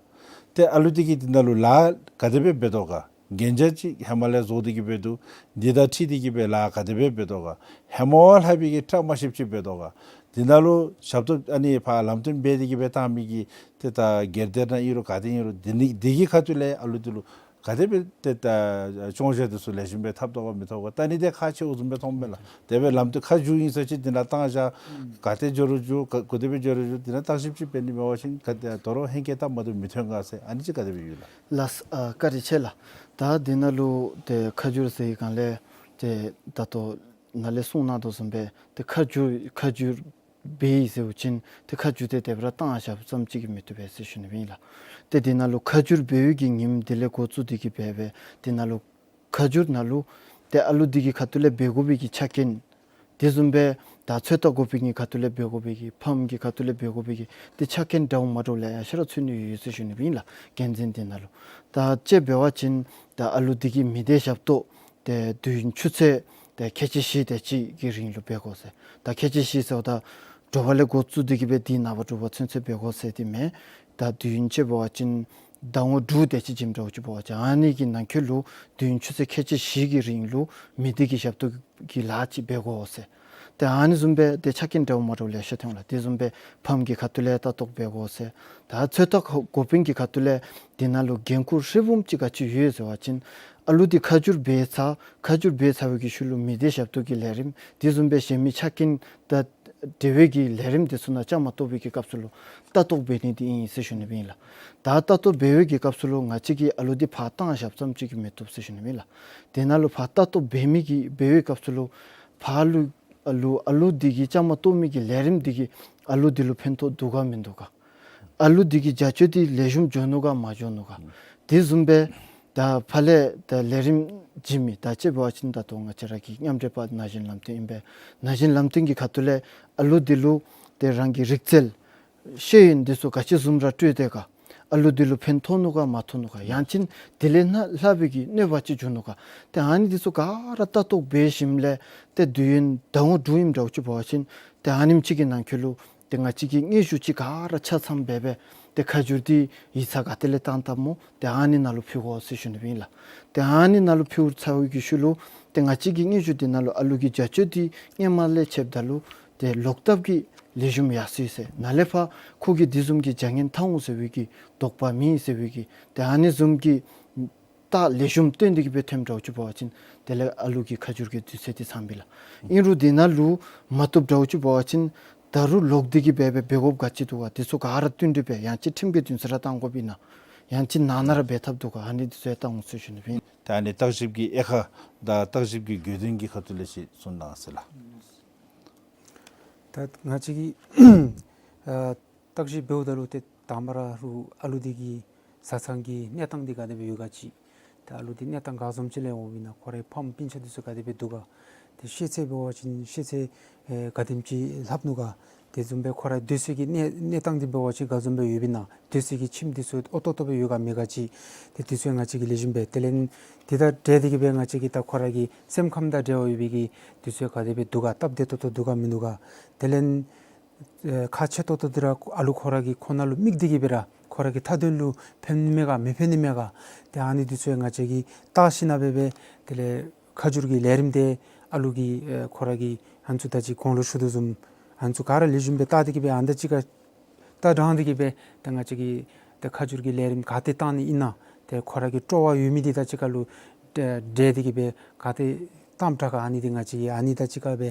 ཏེ་ཨ་ལུ་འདི་གིས་འདི་ནང་ལུ་ལཱ་ག་དེ་སྦེ་འབད་དོ་ག། གན་རྒྱ་ཅིག་ཧེ་མ་ལས་བཟོ་སྟེ་གི་སྦེ་འདུག། འདི་དང་འཁྲིལ་ཏེ་གི་སྦེ་ལཱ་ག་དེ་སྦེ་འབད་དོ་ག། ཧེ་མ་བ་ལྷག་པའི་གི་ཁྲ་མ་ཤེསཔ་ཅིག་འབད་དོ་ག། འདི་ནང་ལུ་ཞབས་ཏོག་ཨ་ནི་ཕར་ལམ་སྟོན་འབད་དེ་གི་སྦེ་བཏང་མི་གི་ཏེ་ད་སྒེར་སྡེ་ནང་ཨིན་རུང་ག་ཏེ་ཨིན་རུང་འདི་ནི་འདི་གི་ཁ་ཐུག་ལས་ཨ་ལུ་འདི་ལུ་ག་དེ་སྦེ་ཏེ་ད་སྐྱོང་བཞག་འདི་ཚུ་ལེགས་ཤོམ་སྦེ་འཐབ་དོ་ག་མི་འཐབ་ག། ད་ནི་ཏེ་ཁག་ཆེཝ་བཟུམ་སྦེ་མཐོངམ་མས་ལགས། དེ་སྦེ་ལམ་སྟོན་ཁ་བསྒྱུར་ཨིན་ཟེར་ཅིག་འདི་ནང་བཏང་བཞག། ག་ཏེ་འགྱོ་རུང་འགྱོ་ག་ག་དེ་སྦེ་འགྱོ་རུང་འགྱོ། འདི་ནང་བརྟག་ཞིབ་ཅིག་འབད་ནི་མེད་པ་ཅིན་ག་ཏེ་དོ་རུང་ཧེང་སྐལ་བཏབ་མ་བཏུབ་མི་ཐོན་ག་ཟེར་ཨ་ནི་ཅིག་ག་དེ་སྦེ་ཡོད་ལགས། ལགས་སོ། ཨ་བཀའ་དྲིན་ཆེ་ལགས། ད་འདི་ནང་ལུ་ཏེ་ཁ་བསྒྱུར་ཟེར་བའི་སྒང་ལས་ཏེ་ད་ལྟོ་ནཱ་ལས་གསུངས་གནང་དོ་བཟུམ་སྦེ་ཏེ་ཁ་བསྒྱུར་ཁ་བསྒྱུར་འབད་ཡི་ཟེར་བ་ཅིན་ཏེ་ཁ་བསྒྱུར་འདི་དེ་སྦེ་ར་བཏང་བཞགཔ་ཙམ་ཅིག་གིས་མི་བཏུབ་པས་ཟེར་ཞུ་ནི་ཨིན་ལགས། ཏེ་འདི་ནང་ལུ་ཁ་བསྒྱུར་འབད་བའི་གི་ཉིནམ་འདི་ལས་འགོ་བཙུགས་ཏེ་གི་འབད་སྦེ་འདི་ནང་ལུ་ཁ་བསྒྱུར་ནང་ལུ་ཏེ་ཨ་ལུ་འདི་གི་ཁ་ཐུག་ལས་འབད་དགོ་པའི་གི་ཆ་རྐྱེན་དེ་བཟུམ་སྦེ་ད་ཚོད་ལྟ་འགོ་དཔོན་གྱི་ཁ་ཐུག་ལས་འབད་དགོ་པའི་གི་ཕམ་གྱི་ཁ་ཐུག་ལས་འབད་དགོ་པའི་གི་ཏེ་ཆ་རྐྱེན་འདྲཝ་མ་འདྲཝ་ལེ་ཤ་ར་ཚུད་ནི་ཡོད་ཟེར་ཞུ་ནི་ཨིན་ལགས། འགན་འཛིན་འདི་ནང་ལུ་ད་དཔྱེ་འབད་བ་ཅིན་ད་ཨ་ལུ་འདི་གི་མི་སྡེ་ཞབས་ཏོག་ཏེ་དུས་ཡུན་ཆུ་ཚོད་ཏེ་ཁལ་གཅིག་བཞི་དེ་ཅིག་གི་རིང་ལུ་འབད་དགོ་ཟེར། ད་ཁལ་གཅིག་བཞི་ཟེརཝ་ད་དྲོ་པ་ལས་འགོ་བཙུགས་ཏེ་གི་སྦེ་དེ་ནངས་པ་དྲོ་པ་ཚུན་ཚོད་འབད་དགོ་ཟེར་འདི་མེན། ད་དུས་ཡུན་དཔྱེ་འབད་བ་ཅིན་ཟླ་ངོ་དྲུག་དེ་ཅིག་བྱིནམ་འདྲཝ་ཅིག་འབད་བ་ཅིན་ཨ་ནི་གི་ནང་འཁོད་ལུ་དུས་ཡུན་ཆུ་ཚོད་ཁལ་གཅིག་བཞི་གི་རིང་ལུ་མི་སྡེ་གི་ཞབས་ཏོག་གི་ལཱ་ཅིག་འབད་དགོ་ཟེར། ཏེ་ཨ་ནི་བཟུམ་སྦེ་ཏེ་ཆ་རྐྱེན་འདྲཝ་མ་འདྲཝ་ལེ་ཤ་ཐོན་ལགས། དེ་བཟུམ་སྦེ་ཕམ་གྱི་ཁ་ཐུག་ལས་ལྟ་རྟོག་འབད་དགོ་ཟེར། ད་ཚོད་ལྟ་འགོ་དཔོན་གྱི་ཁ་ཐུག་ལས་འདི་ནང་ལུ་འགན་ཁུར་ཧྲིལ་བུམ་ཅིག་ག་ཅི་ཡོད་ཟེར་བ་ཅིན་ཨ་ལུ་འདི་ཁ་བསྒྱུར་འབད་ཚར་ཁ་བསྒྱུར་འབད་ཚར་བའི་གི་ཤུལ་ལུ་མི་སྡེ་ཞབས་ཏོག་གི་ལས་རིམ་དེ་བཟུམ་སྦེ་གཞན་མི་ཆ་རྐྱེན་དང་འབྲེལ་བའི་གི་ལས་རིམ་དེ་ཚུ་ནང་བཅའ་མར་གཏོགས་པའི་གི་སྐབས་སུ་ལུ་ལྟ་རྟོག་འབད་ནི་འདི་ཨིན་ཟེར་ཞུ་ནི་ཨིན་ལགས། ད་ལྟ་རྟོག་འབད་བའི་གི་སྐབས་སུ་ལུ་ང་བཅས་ཀྱིས་ཨ་ལུ་འདི་ཕར་བཏང་བཞགཔ་ཙམ་ཅིག་གིས་མི་བཏུབ་ཟེར་ཞུ་ནི་ཨིན་ལགས། དེ་ནང་ལུ་ཕར་ལྟ་རྟོག་འབད་མི་གི་འབད་བའི་སྐབས་སུ་ལུ་ཕར་ལུ་ཨ་ལུ་ཨ་ལུ་འདི་གི་བཅའ་མར་གཏོགས་མི་གི་ལས་རིམ་འདི་གིས་ཨ་ལུ་འདི་ལུ་ཕན་ཐོགས་འདུག་ག་མིན་འདུག་ག། ཨ་ལུ་འདི་གི་བྱ་སྤྱོད་འདི་ལེགས་ཤོམ་འགྱོ་ནུག་ག་མ་འགྱོ་ནུག་ག། དེ་བཟུམ་སྦེ་ད་ཕར་ལས་ད་ལས་རིམ་བྱིན་མི་ད་དཔྱེ་འབད་བ་ཅིན་ད་ལྟོ་ང་བཅས་ར་གི་མཉམ་འབྲེལ་པ་ན་གཞོན་ལམ་སྟོན་ཨིན་པས། ན་གཞོན་ལམ་སྟོན་གྱི་ཁ་ཐུག་ལས་ཨ་ལུ་འདི་ལུ་ཏེ་རང་གི་རིག་རྩལ་ཤེས་ཡོན་འདི་ཚུ་ག་ཅི་བཟུམ་ར་སྤྲོད་དེ་ག། ཨ་ལུ་འདི་ལུ་ཕན་ཐོགས་ནུག་ག་མ་ཐོགས་ནུག་ག། ཡང་ཅིན་དེ་ལས་ནཱ་ལྷག་པའི་གི་གནོད་པ་ཅིག་འབྱུང་ནུག་ག། ཏེ་ཨ་ནི་འདི་ཚུ་ག་ར་ལྟ་རྟོག་འབད་ཞིནམ་ལས་ཏེ་དུས་ཡུན་ཟླ་ངོ་དྲུག་ཨིནམ་འདྲཝ་ཅིག་འབད་བ་ཅིན་ཏེ་ཨ་ནེམ་ཅིག་གི་ནང་འཁོད་ལུ་ཏེ་ང་བཅས་ཀྱིས་སྙན་ཞུ་ཅིག་ག་ར་ཆ་ཚང་འབད་སྦེ་ཏེ་ཁ་བསྒྱུར་འདི་ཡིག་ཚང་ག་ཏེ་ལས་བཏང་བཏངམ་སྨོ་ཏེ་ཨ་ནི་ནང་ལུ་ཕུལ་དགོ་ཟེར་ཞུ་ནི་ཨིན་ལགས། ཏེ་ཨ་ནི་ནང་ལུ་ཕུལ་ཚར་བའི་གི་ཤུལ་ལུ་ཏེ་ང་བཅས་ཀྱི་སྙན་ཞུ་འདི་ནང་ལུ་ཨ་ལུ་གི་བྱ་སྤྱོད་འདི་སྔོན་མ་ལས་ཕྱདཔ་ད་ལུ་ཏེ་ལོག་ལྟབ་ཀྱིས་ལེགས་ཤོམ་ཡར་སོ་ཡི་ཟེར། ནཱ་ལས་ཕར་ཁོ་གིས་འདི་བཟུམ་གྱི་བྱ་ངན་འཐབ་འོང་ཟེར་བའི་གི་དོགས་པ་མེད་ཟེར་བའི་གི་ཏེ་ཨ་ནི་བཟུམ་གྱི་རྟགས་ལེགས་ཤོམ་སྟོན་ཏེ་གི་སྦེ་ཐོནམ་འདྲཝ་ཅིག་འབད་བ་ཅིན་དེ་ལས་ཨ་ལུ་གི་ཁ་བསྒྱུར་གྱི་དུས་ཚོད་འདི་ཚངམ་ཨིན་ལགས། ཨིན་རུང་འདི་ནང་ལུ་མ་བཏུབ་འདྲཝ་ཅིག་འབད་བ་ཅིན་ད་རུང་ལོག་སྟེ་གི་སྦེ་འབད་འབད་དགོཔ་ག་ཅི་འདུག་ག། འདི་ཚུ་ག་ར་བསྟུན་ཏེ་སྦེ་ཡང་ཅིན་ཁྲིམས་ཀྱི་འདུན་ས་ར་བཏང་དགོཔ་ཨིན་ན་ཡང་ཅིན་ནང་ན་ར་འབད་ཐབས་འདུག་ག། ཨ་ནི་འདི་ཚུ་ཡང་བཏང་འོང་ཟེར་ཞུ་ནི་ཨིན། ད་ཨ་ནི་བརྟག་ཞིབ་ཀྱི་དབྱེ་ཁག་དང་བརྟག་ཞིབ་ཀྱི་དགོས་དོན་གྱི་ཁ་ཐུག་ལས་ཅིག་གསུང་གནང་ཟེར་ལགས། ད་ང་བཅས་ཀྱིས་ཨ་བརྟག་ཞིབ་འབདཝ་ད་ལུ་ཏེ་དང་པ་ར་རུང་ཨ་ལུ་འདི་གི་བཟའ་ཚང་གི་གནས་སྟངས་འདི་ག་དེ་སྦེ་ཡོད་ག་ཅིག། ཏེ་ཨ་ལུ་འདི་གནས་སྟངས་ག་བཟུམ་ཅིག་ལས་འོངམ་ཨིན་ན། ཁོ་རའི་ཕམ་སྤུན་ཆ་འདི་ཚུ་ག་དེ་སྦེ་འདུག་ག། ཏེ་ཤེས་ཚད་འབད་བ་ཅིན་ཤེས་ཚད་ཨེ་ག་དེམ་ཅིག་ལྷབ་ནུག་ག། དེ་བཟུམ་སྦེ་ཁོ་རའི་སྡོད་སའི་གི་གནས་གནས་སྟངས་འདི་འབད་བ་ཅིན་ག་བཟུམ་སྦེ་ཡོདཔ་ཨིན་ན། སྡོད་སའི་གི་ཁྱིམ་འདི་ཚུ་ཨོ་ཏོག་ཏོ་སྦེ་ཡོད་ག་མེད་ག་ཅིག། ཏེ་འདི་ཚུ་ང་བཅས་ཀྱིས་ལེགས་ཤོམ་སྦེ་དེ་ལས་འདི་དང་འབྲེལ་ཏེ་གི་སྦེ་ང་བཅས་ཀྱིས་ད་ཁོ་རའི་གི་སེམས་ཁམས་དང་འབྲེལ་བ་ཡོད་པའི་གི་འདི་ཚུ་ག་དེ་སྦེ་འདུག་ག། སྟབས་བདེ་ཏོག་ཏོ་འདུག་ག་མིན་འདུག་ག། དེ་ལས་ཨེ་ཁག་ཆེ་ཏོག་ཏོ་འདི་ར་ཨ་ལུ་ཁོ་རའི་གི་ཁོ་ན་ལུ་དམིགས་ཏེ་གི་སྦེ་ར་ཁོ་རའི་གི་མཐའ་དོན་ལུ་ཕན་ནི་མས་ག་མི་ཕན་ནི་མས་ག། ཏེ་ཨ་ནི་འདི་ཚུ་ང་བཅས་ཀྱིས་བལྟ་ཞིནམ་སྦེ་སྦེ་དེ་ལས་ཁ་བསྒྱུར་གྱི་ལས་རིམ་འདི་ཨ་ལུ་གི་ཨེ་ཁོ་རའི་གི་ཨ་ནི་ཚུ་ད་ཅི་གོང་ལུ་ཞུ་དོ་བཟུམ་ཨ་ནི་ཚུ་ག་ར་ལེགས་ཤོམ་སྦེ་བལྟ་སྟེ་གི་སྦེ་ཨ་ནི་ད་ཅི་ག་ད་དྲངས་ཏེ་གི་སྦེ་ད་ང་བཅས་ཀྱིས་ད་ཁ་བསྒྱུར་གྱི་ལས་རིམ་ག་ཏེ་བཏང་ནི་ཨིན་ན། ཏེ་ཁོ་རའི་གི་སྤྲོ་བ་ཡོད་མི་འདི་ད་ཅི་ག་ལུ་ཏེ་འབྲེལ་ཏེ་གི་སྦེ་ག་ཏེ་བཏངམ་དྲག་ག། ཨ་ནི་འདི་ང་བཅས་ཀྱིས་ཨ་ནི་ད་ཅི་ག་སྦེ་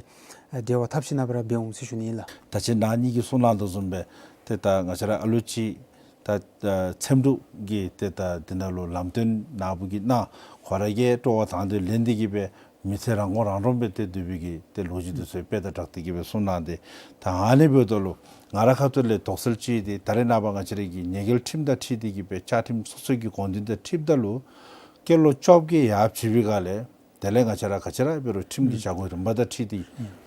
འབྲེལ་བ་འཐབ་ཞིནམ་སྦེ་ར་འབད་འོང་ཟེར་ཞུ་ནི་ཨིན་ལགས། ད་ཅི་ནཱ་ཨ་ནི་གིས་གསུངས་གནང་དོ་བཟུམ་སྦེ་ཏེ་ད་ང་བཅས་ར་ཨ་ལུ་ཅིག་ད་ཨ་འཚེམ་དྲུབ་ཀྱི་ཏེ་ད་འདི་ནང་ལུ་ལམ་སྟོན་ནཱ་བུ་གིས་གནང་། ཁོ་ར་གིས་སྤྲོ་བ་དང་དུ་ལེན་ཏེ་གི་སྦེ་མི་ཚེ་རང་མགོ་རང་འདྲོངས་སྦེ་ཏེ་སྡོད་པའི་གི་ཏེ་ལོ་རྒྱུས་འདི་ཚུ་དཔེ་དང་སྦྲགས་ཏེ་གི་སྦེ་གསུངས་གནང་སྟེ། ད་ཨ་ནི་འབདཝ་ད་ལུ་ང་རའི་ཁ་ཐུག་ལས་དོགས་སེལ་ཅིག་འདི་ད་རེས་ནངས་པ་ང་བཅས་རའི་གི་ཉེས་འགེལ་ཁྲིམས་དང་འཁྲིལ་ཏེ་གི་སྦེ་བཅའ་ཁྲིམས་སོ་སོའི་གི་དགོངས་དོན་དང་འཁྲིལཝ་ད་ལུ་སྐྱེས་ལོ་བཅོ་བརྒྱད་ཡར་བྱོན་པའི་སྒང་ལས་དེ་ལས་ང་བཅས་ར་ག་ཅི་ར་འབད་རུང་ཁྲིམས་ཀྱི་བྱ་སྒོ་རིམ་པ་དང་འཁྲིལ་ཏེ་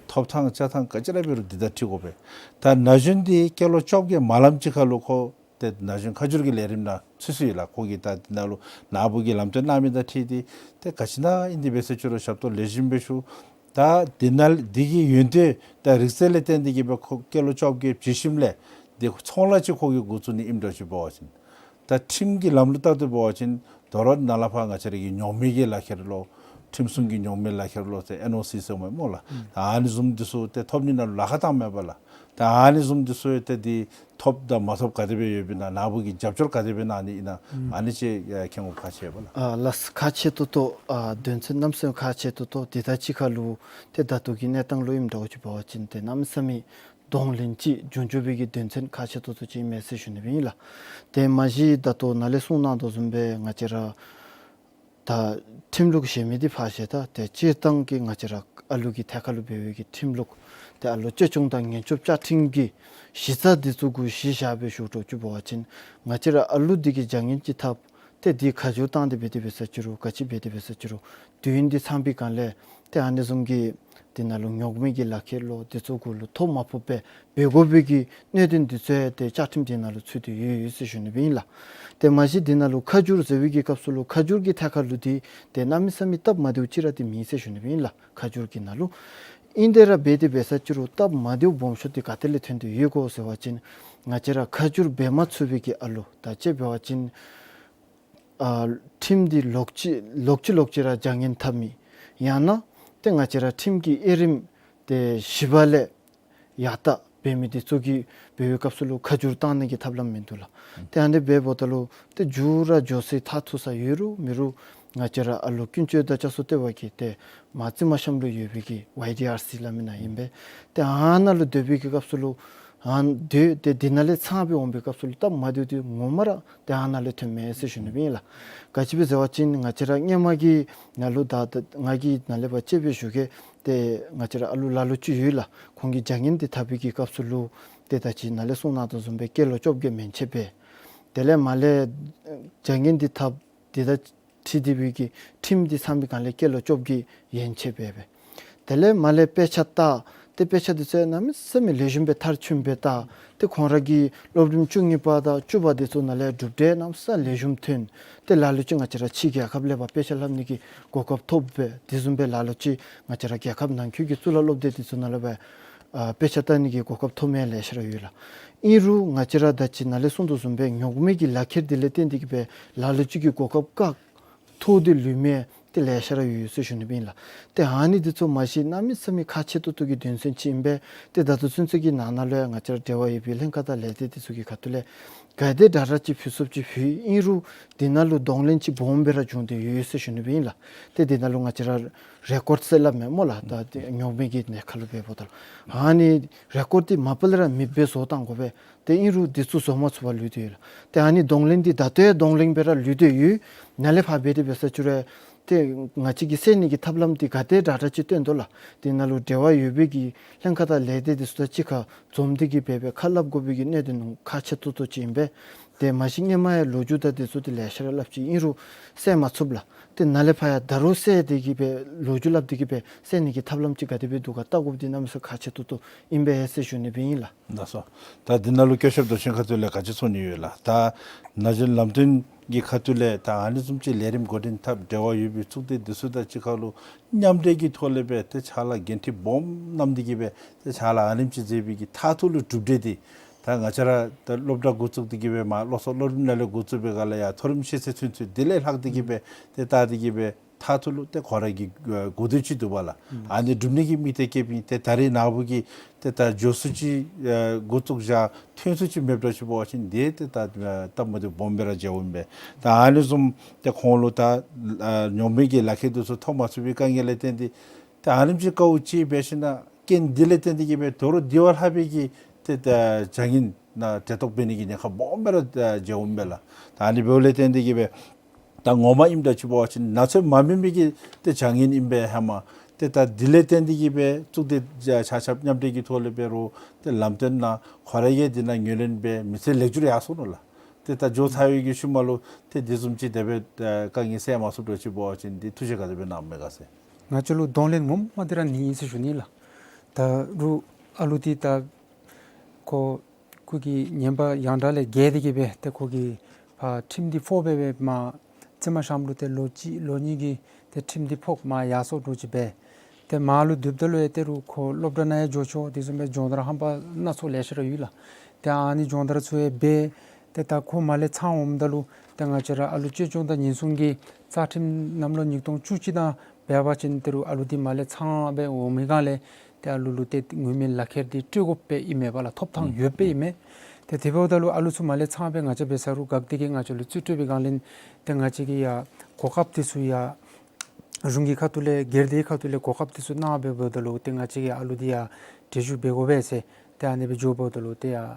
ཐོབ་ཐངས་བཅའ་ཐངས་ག་ཅི་ར་འབད་རུང་འདི་དང་འཁྲིལ་དགོ་པས། ད་ན་གཞོན་འདི་སྐྱེས་ལོ་བཅོ་བརྒྱད་མ་ལངམ་ཅིག་ཁར་ལུ་ཁོ་ཏེ་ན་གཞོན་ཁ་བསྒྱུར་གྱི་ལས་རིམ་ནང་ཚུད་ཚུདཔ་ཨིན་ལགས། ཁོ་གིས་ད་འདི་ནང་ལུ་ནཱ་བུ་གིས་ལམ་སྟོན་གནང་མི་དང་འཁྲིལ་ཏེ་ཏེ་ག་ཅི་ཨིན་ན་འདི་འབད་ཟེར་ཅི་རུང་ཞབས་ཏོག་ལེགས་ཤོམ་སྦེ་ཞུ། ད་འདི་ནང་འདི་གི་ཡོན་ཏན་དང་རིག་རྩལ་ལས་བརྟེན་ཏེ་གི་སྦེ་ཁོ་སྐྱེས་ལོ་བཅོ་བརྒྱད་བྱོན་ཞིནམ་ལས་འདི་ཚོང་ལཱ་ཅིག་ཁོ་གིས་འགོ་བཙུགས་ནི་ཨིནམ་འདྲཝ་ཅིག་འབད་བ་ཅིན། ད་ཁྲིམས་ཀྱི་ལམ་ལུགས་ལྟར་དུ་འབད་བ་ཅིན་དོ་རུང་ནཱ་ལས་ཕར་ང་བཅས་རའི་གི་ཉོག་མེད་ཀྱི་ལག་ཁྱེར་ལོ་ཁྲིམས་སྲུང་གི་ཉོག་མེད་ལག་ཁྱེར་ལོ་ཟེར་ཨེན་ཨོ་སི་ཟེར་མས་སྨོ་ལགས། ཨ་ནི་བཟུམ་འདི་ཚུ་ཏེ་ཐོབ་ནི་ནང་ལུ་ལཱ་ཁག་བཏངམ་མས་པ་ལགས། ད་ཨ་ནི་བཟུམ་འདི་ཚུ་ཡང་ཏེ་འདི་ཐོབ་དང་མ་ཐོབ་ག་དེ་སྦེ་ཡོདཔ་ཨིན་ན། ནཱ་བུ་གིས་རྒྱབ་སྐྱོར་ག་དེ་སྦེ་གནང་ནི་ཨིན་ན། ཨ་ནི་ཅིག་ཨེ་མཁྱེན་དགོཔ་ཁག་ཆེ་བས་ལགས། ཨ་ལགས་ཁག་ཆེ་ཏོག་ཏོ། ཨ་དོན་ཚན་གནམ་མེད་ས་མེད་ཁག་ཆེ་ཏོག་ཏོ། དེ་དང་གཅིག་ཁར་ལུ་ཏེ་ད་ལྟོ་གི་གནས་སྟངས་ལུ་ཨིནམ་འདྲཝ་ཅིག་འབད་བ་ཅིན་ཏེ་གནམ་མེད་ས་མེད་གདོང་ལེན་ཅིག་འབྱུང་འགྱོ་བའི་གི་དོན་ཚན་ཁག་ཆེ་ཏོག་ཏོ་ཅིག་ཨིན་མས་ཟེར་ཞུ་ནི་སྦེ་ཨིན་ལགས། ཏེ་མ་གཞི་ད་ལྟོ་ནཱ་ལས་གསུངས་གནང་དོ་བཟུམ་སྦེ་ང་བཅས་ར་ད་ཁྲིམས་ལུགས་ཟེར་མི་འདི་ཕར་བཞག་ད་ཏེ་སྤྱིར་བཏང་གི་ང་བཅས་ར་ཨ་ལུ་གི་ཐད་ཁར་ལུ་འབད་བའི་གི་ཁྲིམས་ལུགས་ཏེ་ཨ་ལོ་གཅེས་སྐྱོང་དང་ཉེན་སྐྱོབ་བཅའ་ཁྲིམས་ཀྱི་གཞི་རྩ་འདི་ཚུ་གུ་གཞི་བཞག་སྦེ་ཞུ་དོ་ཅིག་འབད་བ་ཅིན་ང་བཅས་ར་ཨ་ལུ་འདི་གིས་བྱ་ངན་ཅིག་འཐབ་སྟེ་འདི་ཁ་བསྒྱུར་བཏང་སྟེ་འབད་དེ་འབད་ས་ཅི་རུང་ག་ཅི་འབད་དེ་འབད་ས་ཅི་རུང་དུས་ཡུན་འདི་ཚང་པའི་སྒང་ལས་ཏེ་ཨ་ནི་བཟུམ་གྱི་འདི་ནང་ལུ་ཉོག་མེད་ཀྱི་ལག་ཁྱེར་ལོ་འདི་ཚུ་གུ་ལུ་ཐོ་མ་ཕོགཔ་སྦེ་འབད་དགོ་པའི་གི་གནད་དོན་འདི་ཚུ་ཡང་ཏེ་བཅའ་ཁྲིམས་འདི་ནང་ལུ་ཚུད་དེ་ཡོད་ཡོད་ཟེར་ཞུ་ནི་སྦེ་ཨིན་ལགས། ཏེ་མ་གཞི་འདི་ནང་ལུ་ཁ་བསྒྱུར་ཟེར་བའི་གི་སྐབས་སུ་ལུ་ཁ་བསྒྱུར་གྱི་ཐད་ཁར་ལུ་འདི་ཏེ་གནམ་མེད་ས་མེད་སྟབས་མ་བདེཝ་ཅིག་ར་འདི་མེད་ཟེར་ཞུ་ནི་སྦེ་ཨིན་ལགས། ཁ་བསྒྱུར་གྱི་ནང་ལུ་ཨིན་ཏེ་ར་འབད་དེ་འབད་ས་ཅི་རུང་སྟབས་མ་བདེཝ་སྦོམ་ཤོས་འདི་ག་ཏེ་ལས་ཐོན་ཏེ་ཡོད་གོ་ཟེར་བ་ཅིན་ང་བཅས་ར་ཁ་བསྒྱུར་འབད་མ་ཚུགས་པའི་གི་ཨ་ལོ་ད་ཅི་འབད་བ་ཅིན་ཨ་ཁྲིམས་འདི་ལོག་ཅི་ལོག་ཅི་ལོག་ཅི་ར་བྱ་ངན་འཐབ་མི་ཡང་ན་ཏེ་ང་བཅས་ར་ཁྲིམས་ཀྱི་དབྱེ་རིམ་ཏེ་བཞི་པ་ལས་ཡར་ལྟ་འབད་མི་འདི་ཚུ་གིས་འབད་བའི་སྐབས་སུ་ལུ་ཁ་བསྒྱུར་བཏང་ནི་གི་ཐབས་ལམ་མིན་འདུག་ལགས། ཏེ་ཨ་ནི་འབདཝ་ད་ལུ་ཏེ་མཇུག་ར་འགྱོ་སའི་མཐར་ཐུག་ས་ཡོད་རུང་མེད་རུང་ང་བཅས་ར་ཨ་ལོ་ཀུན་སྤྱོད་དང་བཅའ་སྲོལ་ལྟེ་བ་གིས་ཏེ་མ་རྩི་མ་ཤམ་ལུ་ཡོད་པའི་གི་ཝའི་ཌི་ཨར་སི་སླབ་མི་ནང་ཨིན་པས། ཏེ་ཨ་ནཱ་ལུ་སྡོད་པའི་གི་སྐབས་སུ་ལུ་ཨ་ནཱ་སྡོད་དེ་འདི་ནང་ལས་ཚང་སྦེ་འོང་པའི་སྐབས་སུ་ལུ་སྟབས་མ་བདེཝ་འདི་ངོ་མ་ར་ཏེ་ཨ་ནཱ་ལས་ཐོནམ་མས་ཟེར་ཞུ་ནི་སྦེ་ཨིན་ལགས། ག་ཅི་སྦེ་ཟེར་བ་ཅིན་ང་བཅས་ར་སྔོན་མ་གི་ནང་ལུ་ད་ད་ང་གིས་ནཱ་ལས་ཕར་དཔྱེ་སྦེ་ཞུ་གེ། ཏེ་ང་བཅས་ར་ཨ་ལུ་ལ་ལུ་ཅིག་ཡོད་ལགས། ཁོང་གིས་བྱ་ངན་འདི་འཐབ་པའི་གི་སྐབས་སུ་ལུ་ཏེ་ད་ཅི་ནཱ་ལས་གསུངས་གནང་དོ་བཟུམ་སྦེ་སྐྱེས་ལོ་བཅོ་བརྒྱད་མན་ཆད་འབད། དེ་ལས་མར་ལས་བྱ་ངན་འདི་འཐབ་འདི་ད་ཁྲིམས་འདི་འབད་གི་ཁྲིམས་འདི་ཚང་པའི་སྒང་ལས་སྐྱེས་ལོ་བཅོ་བརྒྱད་ཡན་ཆད་འབད་འབད། དེ་ལས་མར་ལས་དཔེ་ཆ་ལྟ། ཏེ་དཔེ་ཆ་འདི་ཚུ་གནམ་མེད་ས་མེད་ལེགས་ཤོམ་སྦེ་མཐར་ཕྱིནམ་སྦེ་ལྟ། ཏེ་ཁོང་ར་གི་སློབ་རིམ་བཅུ་གཉིས་པ་དང་བཅུ་པ་འདི་ཚུ་ནང་ལས་གྲུབ་འབྲས་གནམ་མེད་ས་མེད་ལེགས་ཤོམ་ཐོན། ཏེ་ལ་ལུ་ཅིག་ང་བཅས་ར་ཕྱི་རྒྱལ་ཁབ་ལས་ཕར་དཔེ་ཆ་ལྷབ་ནི་གི་གོ་སྐབས་ཐོབ་འབད། དེ་བཟུམ་སྦེ་ལ་ལུ་ཅིག་ང་བཅས་ར་རྒྱལ་ཁབ་ནང་འཁོད་ཀྱི་གཙུག་ལག་སློབ་སྡེ་འདི་ཚུ་ནང་ལས་ཕར་ཨ་དཔེ་ཆ་ལྟ་ནི་གི་གོ་སྐབས་ཐོབ་མི་ལེ་ཤ་ར་ཡོད་ལགས། ཨིན་རུང་ང་བཅས་ར་ད་ཅི་ནཱ་ལས་གསུངས་དོ་བཟུམ་སྦེ་ཉོག་མེད་ཀྱི་ལག་ཁྱེར་འདི་ལས་བརྟེན་ཏེ་གི་སྦེ་ལ་ལུ་ཅིག་གི་གོ་སྐབས་བཀག་ཐོག་འདི་ལུས་མི་ཏེ་ལེ་ཤ་ར་ཡོད་ཡོད་ཟེར་ཞུ་ནི་སྦེ་ཨིན་ལགས། ཏེ་ཨ་ནི་འདི་ཚུ་མ་གཞི་གནམ་མེད་ས་མེད་ཁག་ཆེ་ཏོག་ཏོ་གི་དོན་ཚན་ཅིག་ཨིན་པས། ཏེ་ད་ལྟོ་ཚུན་ཚོད་ཀྱི་ནང་ན་ལུ་ཡང་ང་བཅས་ར་འབྲེལ་བ་ཡོད་པའི་ལྷན་ཁག་དང་ལས་སྡེ་འདི་ཚུ་གི་ཁ་ཐུག་ལས་ག་དེ་དྲག་དྲག་ཅིག་ཕུལ་ཚུགསཔ་ཅིག་ཕུལ། ཨིན་རུང་འདི་ནང་ལུ་གདོང་ལེན་ཅིག་སྦོམ་སྦེ་ར་བྱུང་སྟེ་ཡོད་ཡོད་ཟེར་ཞུ་ནི་སྦེ་ཨིན་ལགས། ཏེ་འདི་ནང་ལུ་ང་བཅས་ར་རེ་ཀོཌ་ཟེར་སླབ་མས་སྨོ་ལགས། ད་ཏེ་ཉོག་མེད་ཀྱི་གནས་ཁར་ལུ་འབདཝ་ད་ལུ་ཨ་ནི་རེ་ཀོཌ་འདི་མ་པ་ལས་ར་མེདཔ་སྦེ་བཟོ་བཏང་དགོ་པས། ཏེ་ཨིན་རུང་འདི་ཚུ་བཟོ་མ་ཚུགས་པར་ལུས་ཏེ་ཡོད་ལགས། ཏེ་ཨ་ནི་གདོང་ལེན་འདི་ད་ལྟོ་ཡང་གདོང་ལེན་སྦེ་ར་ལུས་ཏེ་ཡོད། ནཱ་ལས་ཕར་འབད་དེ་འབད་ས་ཅི་རུང་ ཏེ་ང་བཅས་ཀྱིས་སེལ་ནི་གི་ཐབས་ལམ་འདི་ག་དེ་དྲག་དྲག་ཅིག་སྟོན་དོ་ལགས། དེ་ནང་ལུ་འབྲེལ་བ་ཡོད་པའི་གི་ལྷན་ཁག་དང་ལས་སྡེ་འདི་ཚུ་དང་གཅིག་ཁར་འཛོམས་ཏེ་གི་སྦེ་སྦེ་ཁ་སླབ་དགོ་པའི་གི་གནད་དོན་ཁག་ཆེ་ཏོག་ཏོ་ཅིག་ཨིན་པས། ཏེ་མ་གཞི་སྔོན་མ་ཡང་ལོ་རྒྱུས་དང་འདི་ཚུ་འདི་ལེ་ཤ་ར་སླབ་ཅི། ཨིན་རུང་སེལ་མ་ཚུགས་ལགས། ཏེ་ནཱ་ལས་ཕར་ཡང་ད་རུང་སེལ་ཏེ་གི་སྦེ་ལོ་རྒྱུས་སླབ་སྟེ་གི་སྦེ་སེལ་ནི་གི་ཐབས་ལམ་ཅིག་ག་དེ་སྦེ་འདུག་ག་བལྟ་དགོཔ་འདི་གནམ་མེད་ས་མེད་ཁག་ཆེ་ཏོག་ཏོ་ཨིན་པས་ཟེར་ཞུ་ནི་སྦེ་ཨིན་ལགས། ལགས་སོ། ད་འདི་ནང་ལུ་སྐྱོར་ཞབས་མདོ་ཆེན་ཁ་ཐུག་ལས་ག་ཅི་གསུང་ནི་ཡོད་ལགས། ད་ན་གཞོན་ལམ་སྟོན་གྱི་ཁ་ཐུག་ལས་ད་ཨ་ནི་བཟུམ་ཅིག་ལས་རིམ་འགོ་འདྲེན་འཐབ་འབྲེལ་བ་ཡོད་པའི་གཙུག་སྡེ་འདི་ཚུ་དང་གཅིག་ཁར་ལུ་མཉམ་འབྲེལ་གྱི་ཐོག་ལས་སྦེ་ཏེ་ཕྱག་ལཱ་འགན་འཁྲི་སྦོམ་བསྣམས་ཏེ་གི་སྦེ་ཏེ་ཕྱག་ལཱ་ཨ་ནེམ་ཅིག་མཛད་པའི་གི་མཐའ་ཐུག་ལུ་གྲུབ་འབྲས་འདི་ད་ང་བཅས་ར་ད་སློབ་གྲྭ་འགོ་བཙུགས་ཏེ་གི་སྦེ་མར་སློབ་གསོ་སློབ་རིམ་ནང་ལས་འགོ་བཙུགས་པའི་སྒང་ལས་ཡང་མཐོ་རིམ་ཤེས་ཚད་ཚུན་ཚོད་དེ་ལས་ལྷག་སྟེ་གི་སྦེ་ཏེ་བལྟ་སྟེ་གི་སྦེ་མཐའ་ཐུག་ལུ་ཏེ་ཁོ་ར་གི་ཨ་གོ་དོན་ཅིག་འདུག་པ་ལགས། ཨ་ནི་སྒྲུབ་ནི་གི་དམིགས་གཏད་བསྐྱེདཔ་ཨིན། ཏེ་ད་རེས་ནངས་པ་གི་ཏེ་ད་མགྱོགས་སུ་ཅིག་ཨ་འགོ་བཙུགས་བཞག་ཐོན་སུ་ཅིག་མེདཔ་འདྲཝ་ཅིག་འབད་བ་ཅིན་འདི་ཏེ་ད་ཨ་སྟབས་མ་བདེཝ་སྦོམ་སྦེ་ར་མཇལཝ་ཨིན་པས། ད་ཨ་ནི་བཟུམ་ཏེ་ཁོང་ལུ་ད་ཨ་ཉོག་མེད་ཀྱི་ལག་ཁྱེར་འདི་ཚུ་ཐོབ་མ་ཚུགས་པའི་དཀའ་ངལ་ལས་བརྟེན་ཏེ་ཏེ་ཨ་ནེམ་ཅིག་དཀའཝ་སྤྱད་འབད་ཞིན་ན་རྐྱེན་འདི་ལས་བརྟེན་ཏེ་གི་སྦེ་དོ་རུང་དེ་བ་ལྷག་པའི་གི་ཏེ་ད་བྱ་ངན་ནང་འབྲེལ་གཏོགས་འབད་ནི་གི་ཉེན་ཁ་སྦོམ་སྦེ་ར་ཨ་མཇལཝ་ཨིན་པས་ལགས། ད་ཨ་ནི་འབདཝ་ལས་བརྟེན་ཏེ་གི་སྦེ་ད་ངོ་མ་ཨིནམ་འདྲཝ་ཅིག་འབད་བ་ཅིན་ན་ཚོད་མ་སྨིན་པའི་གི་ཏེ་བྱ་ངན་ཨིན་པས་ཧེ་མ། ཏེ་ད་འདི་ལས་བརྟེན་ཏེ་གི་སྦེ་གཙུག་སྡེ་ཆ་ཆ་ཁྱབ་མཉམ་འབྲེལ་གྱི་ཐོག་ལས་འབད་རུང་ཏེ་ལམ་སྟོན་ནང་ཁོ་ར་གིས་འདི་ནང་ངོས་ལེན་འབད་མི་ཚེ་ལེགས་འགྱུར་ཡར་སོང་ནུག་ལགས། ཏེ་ད་མགྱོགས་ཚར་བའི་གི་ཤུལ་མ་ལུ་ཏེ་འདི་བཟུམ་ཅིག་དེ་སྦེ་ཨ་དཀའ་ངལ་སེལ་མ་ཚུགསཔ་འདྲཝ་ཅིག་འབད་བ་ཅིན་འདི་ཐུགས་བཞེད་ག་དེ་སྦེ་གནངམ་མས་ག་ཟེར། ང་བཅས་ལུ་གདོང་ལེན་ངོ་མ་འདི་ར་ནི་ཨིན་ཟེར་ཞུ་ནི་ལགས། ད་རུང་ཨ་ལུ་འདི་ད་ཁོ་ཁོ་གི་ཉན་པ་ཡང་དག་ལས་བརྒལ་ཏེ་གི་སྦེ་ཏེ་ཁོ་གིས་ཕར་ཁྲིམས་འདི་ཕོག་སྦེ་སྦེ་མར་རྩེ་མ་ཤམ་ལུ་ཏེ་ལོ་གཅིག་ལོ་གཉིས་ཀྱི་ཏེ་ཁྲིམས་འདི་ཕོག་མར་ཡར་སོང་འདྲཝ་ཅིག་སྦེ། ཏེ་མར་ལུ་སྡོདཔ་ད་ལུ་ཡང་ཏེ་རུང་ཁོ་སློབ་གྲྭ་ནང་ཡང་འགྱོ་ཆོག། དེ་བཟུམ་སྦེ་སྦྱོང་བརྡར་རྣམ་པ་སྣ་ཚོགས་ལེ་ཤ་ར་ཡོད་ལགས། ཏེ་ཨ་ནི་སྦྱོང་བརྡར་ཚུ་ཡང་འབད། ཏེ་ད་ཁོ་མར་ལས་ཚང་འོངམ་ད་ལུ་ཏེ་ང་བཅས་ར་ཨ་ལུ་གཅེས་སྐྱོང་དང་ཉེན་སྲུང་གི་རྩ་ཁྲིམས་གནམ་ལོ་ཉིས་སྟོང་བཅུ་གཅིག་དང་འབད་བ་ཅིན་ཏེ་རུང་ཨ་ལུ་འདི་མར་ལས་ཚང་སྦེ་འོང་མི་སྒང་ལས་ཏེ་ཨ་ལུ་ལུ་ཏེ་ངོ་མའི་ལག་ཁྱེར་འདི་སྤྲོད་དགོཔ་སྦེ་ཨིན་མས་པ་ལགས། ཐོབ་ཐང་ཡོདཔ་སྦེ་ཨིན་མས། ཏེ་དེ་འབདཝ་ད་ལུ་ཨ་ལུ་ཚུ་མར་ལས་ཚང་སྦེ་ང་བཅས་འབད་ས་རུང་དགག་སྟེ་གི་ང་བཅས་ལུ་རྩིས་སྤྲོད་པའི་སྒང་ལས་ཏེ་ང་བཅས་ཀྱིས་ཡང་གོ་སྐབས་འདི་ཚུ་ཡང་གཞུང་གི་ཁ་ཐུག་ལས་སྒེར་སྡེའི་ཁ་ཐུག་ལས་གོ་སྐབས་འདི་ཚུ་གནང་སྦེ་འབདཝ་ད་ལུ་ཏེ་ང་བཅས་ཀྱིས་ཨ་ལུ་འདི་ཡང་འགྲན་ཞུགས་འབད་དགོ་པས་ཟེར། ཏེ་ཨ་ནི་སྦེ་འགྱོ་འབདཝ་ད་ལུ་ཏེ་ཡང་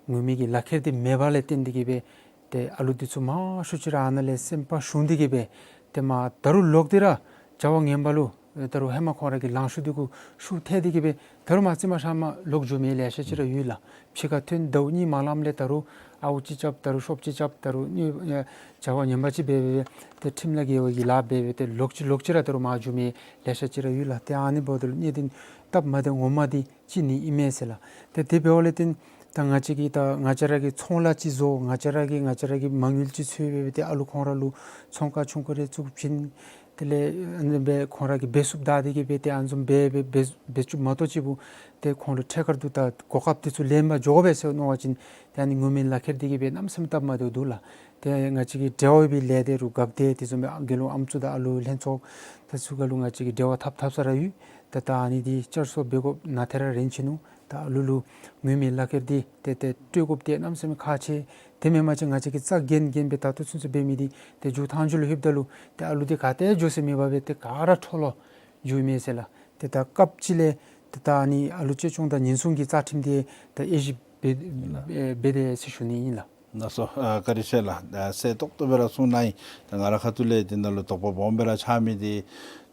ངོ་མའི་གི་ལག་ཁྱེར་འདི་མེད་པ་ལས་བརྟེན་ཏེ་གི་སྦེ་ཏེ་ཨ་ལུ་འདི་ཚུ་མང་ཤོས་ཅིག་ར་ཨ་ནཱ་ལས་སེམས་པ་ཞུམ་སྟེ་གི་སྦེ་ཏེ་མར་ད་རུང་ལོག་སྟེ་ར་བྱ་བ་ངན་པ་ལུ་ད་རུང་ཧེ་མ་ཁོང་ར་གི་ལང་ཤོར་འདི་གུ་ཤུགས་ཐལ་ཏེ་གི་སྦེ་ད་རུང་མར་རྩེ་མ་ཤམ་མར་ལོག་འགྱོ་མི་ལེ་ཤ་ཅིག་ར་ཡོད་ལགས། ཕྱི་ཁར་ཐོན་ཟླཝ་གཉིས་མ་ལངམ་ལས་ད་རུང་ཨརཝ་ཅིག་རྐྱབ། ད་རུང་ཤོབ་ཅིག་རྐྱབ། ད་རུང་ཨེ་བྱ་བ་ངན་པ་ཅིག་འབད་འབད་འབད་ཏེ་ཁྲིམས་ལ་འགལ་བའི་གི་ལཱ་འབད་འབད་ཏེ་ལོག་ཅི་ལོག་ཅི་ར་ད་རུང་མར་འགྱོ་མི་ལེ་ཤ་ཅིག་ར་ཡོད་ལགས། ཏེ་ཨ་ནི་འབདཝ་ད་ལུ་གནད་དོན་སྟབས་མ་བདེཝ་ངོ་མ་འདི་ཅིག་ནི་ཨིན་མས་ཟེར་ལགས། ཏེ་དེ་འབདཝ་ལས་བརྟེན་ད་ང་བཅས་ཀྱིས་ད་ང་བཅས་ར་གི་ཚོང་ལཱ་ཅིག་བཟོ། ང་བཅས་ར་གི་ང་བཅས་ར་གི་མ་དངུལ་ཅིག་འཚོལ་འབད་འབད་ཏེ་ཨ་ལུ་ཁོང་ར་ལུ་ཚོང་ཁང་ཆུང་ཀུ་རེ་བཙུགས་བྱིན། དེ་ལས་ཨ་ནི་སྦེ་ཁོང་ར་གིས་འབད་ཚུགསཔ་བལྟ་སྟེ་གི་སྦེ་ཏེ་ཨ་ནི་བཟུམ་འབད་འབད་འབད་འབད་བཅུགཔ་མ་གཏོགས་ཅིག་པུ་ཏེ་ཁོང་ལུ་ཐད་ཀར་དུ་ད་གོ་སྐབས་འདི་ཚུ་ལེན་པར་འགྱོ་དགོ་པས་ཟེར་མནོ་བ་ཅིན་ཏེ་ཨ་ནི་ངོ་མའི་ལག་ཁྱེར་འདི་གིས་སྦེ་གནམ་མེད་ས་མེད་སྟབས་མ་བདེཝ་འདུག་ལགས། ཏེ་ང་བཅས་ཀྱི་འབྲེལ་བ་ཡོད་པའི་ལས་སྡེ་རུང་དགག་སྡེ་དེ་བཟུམ་སྦེ་དགེ་སློང་ཨམ་སྲུ་དང་ཨ་ལུ་ལྷན་ཚོགས་དེ་ཚུ་ག་ལུ་ང་བཅས་ཀྱིས་འབྲེལ་བ་འཐབ་འཐབ་ས་ར་ཡོད། ཏེ་ད་ཨ་ནི་འདི་བསྐྱར་གསོ་འབད་དགོཔ་ནང་ཏེ་ར་རན་ཆི་ནུག། ད་ཨ་ལུ་ལུ་ངོ་མའི་ལག་ཁྱེར་འདི་ཏེ་ཏེ་སྤྲོད་དགོཔ་འདི་གནམ་མེད་ས་མེད་ཁག་ཆེ། དེ་མེན་པ་ཅིན་ང་བཅས་ཀྱིས་རྩ་འགེངས་འགེངས་སྦེ་ད་ལྟོ་ཚུན་ཚོད་འབད་མི་འདི་ཏེ་མཇུག་ཐང་ཆུ་ལུ་ལྷོདཔ་ད་ལུ་ཏེ་ཨ་ལུ་འདི་ག་ཏེ་འགྱོ་ས་མེད་པར་སྦེ་ཏེ་ག་ར་འཕྲོ་བརླག་འགྱོཝ་མས་ཟེར་ལགས། ཏེ་ད་སྐབས་ཅིག་ལས་ཏེ་ད་ཨ་ནི་ཨ་ལུ་གཅེས་སྐྱོང་དང་ཉེན་སྲུང་གི་རྩ་ཁྲིམས་འདི་ད་དབྱེ་ཞིབ་འབད་ལགས། འབད་འབད་དེ་ཟེར་ཞུ་ནི་ཨིན་ལགས། ལགས་སོ། ཨ་བཀའ་དྲིན་ཆེ་ལགས། ཨ་གསལ་ཏོག་ཏོ་སྦེ་ར་གསུངས་གནང་ཡི། ད་ང་ར་ཁ་ཐུག་ལས་འདི་ནང་ལུ་དོགས་པ་སྦོམ་སྦེ་ར་ཆགས་མི་འདི་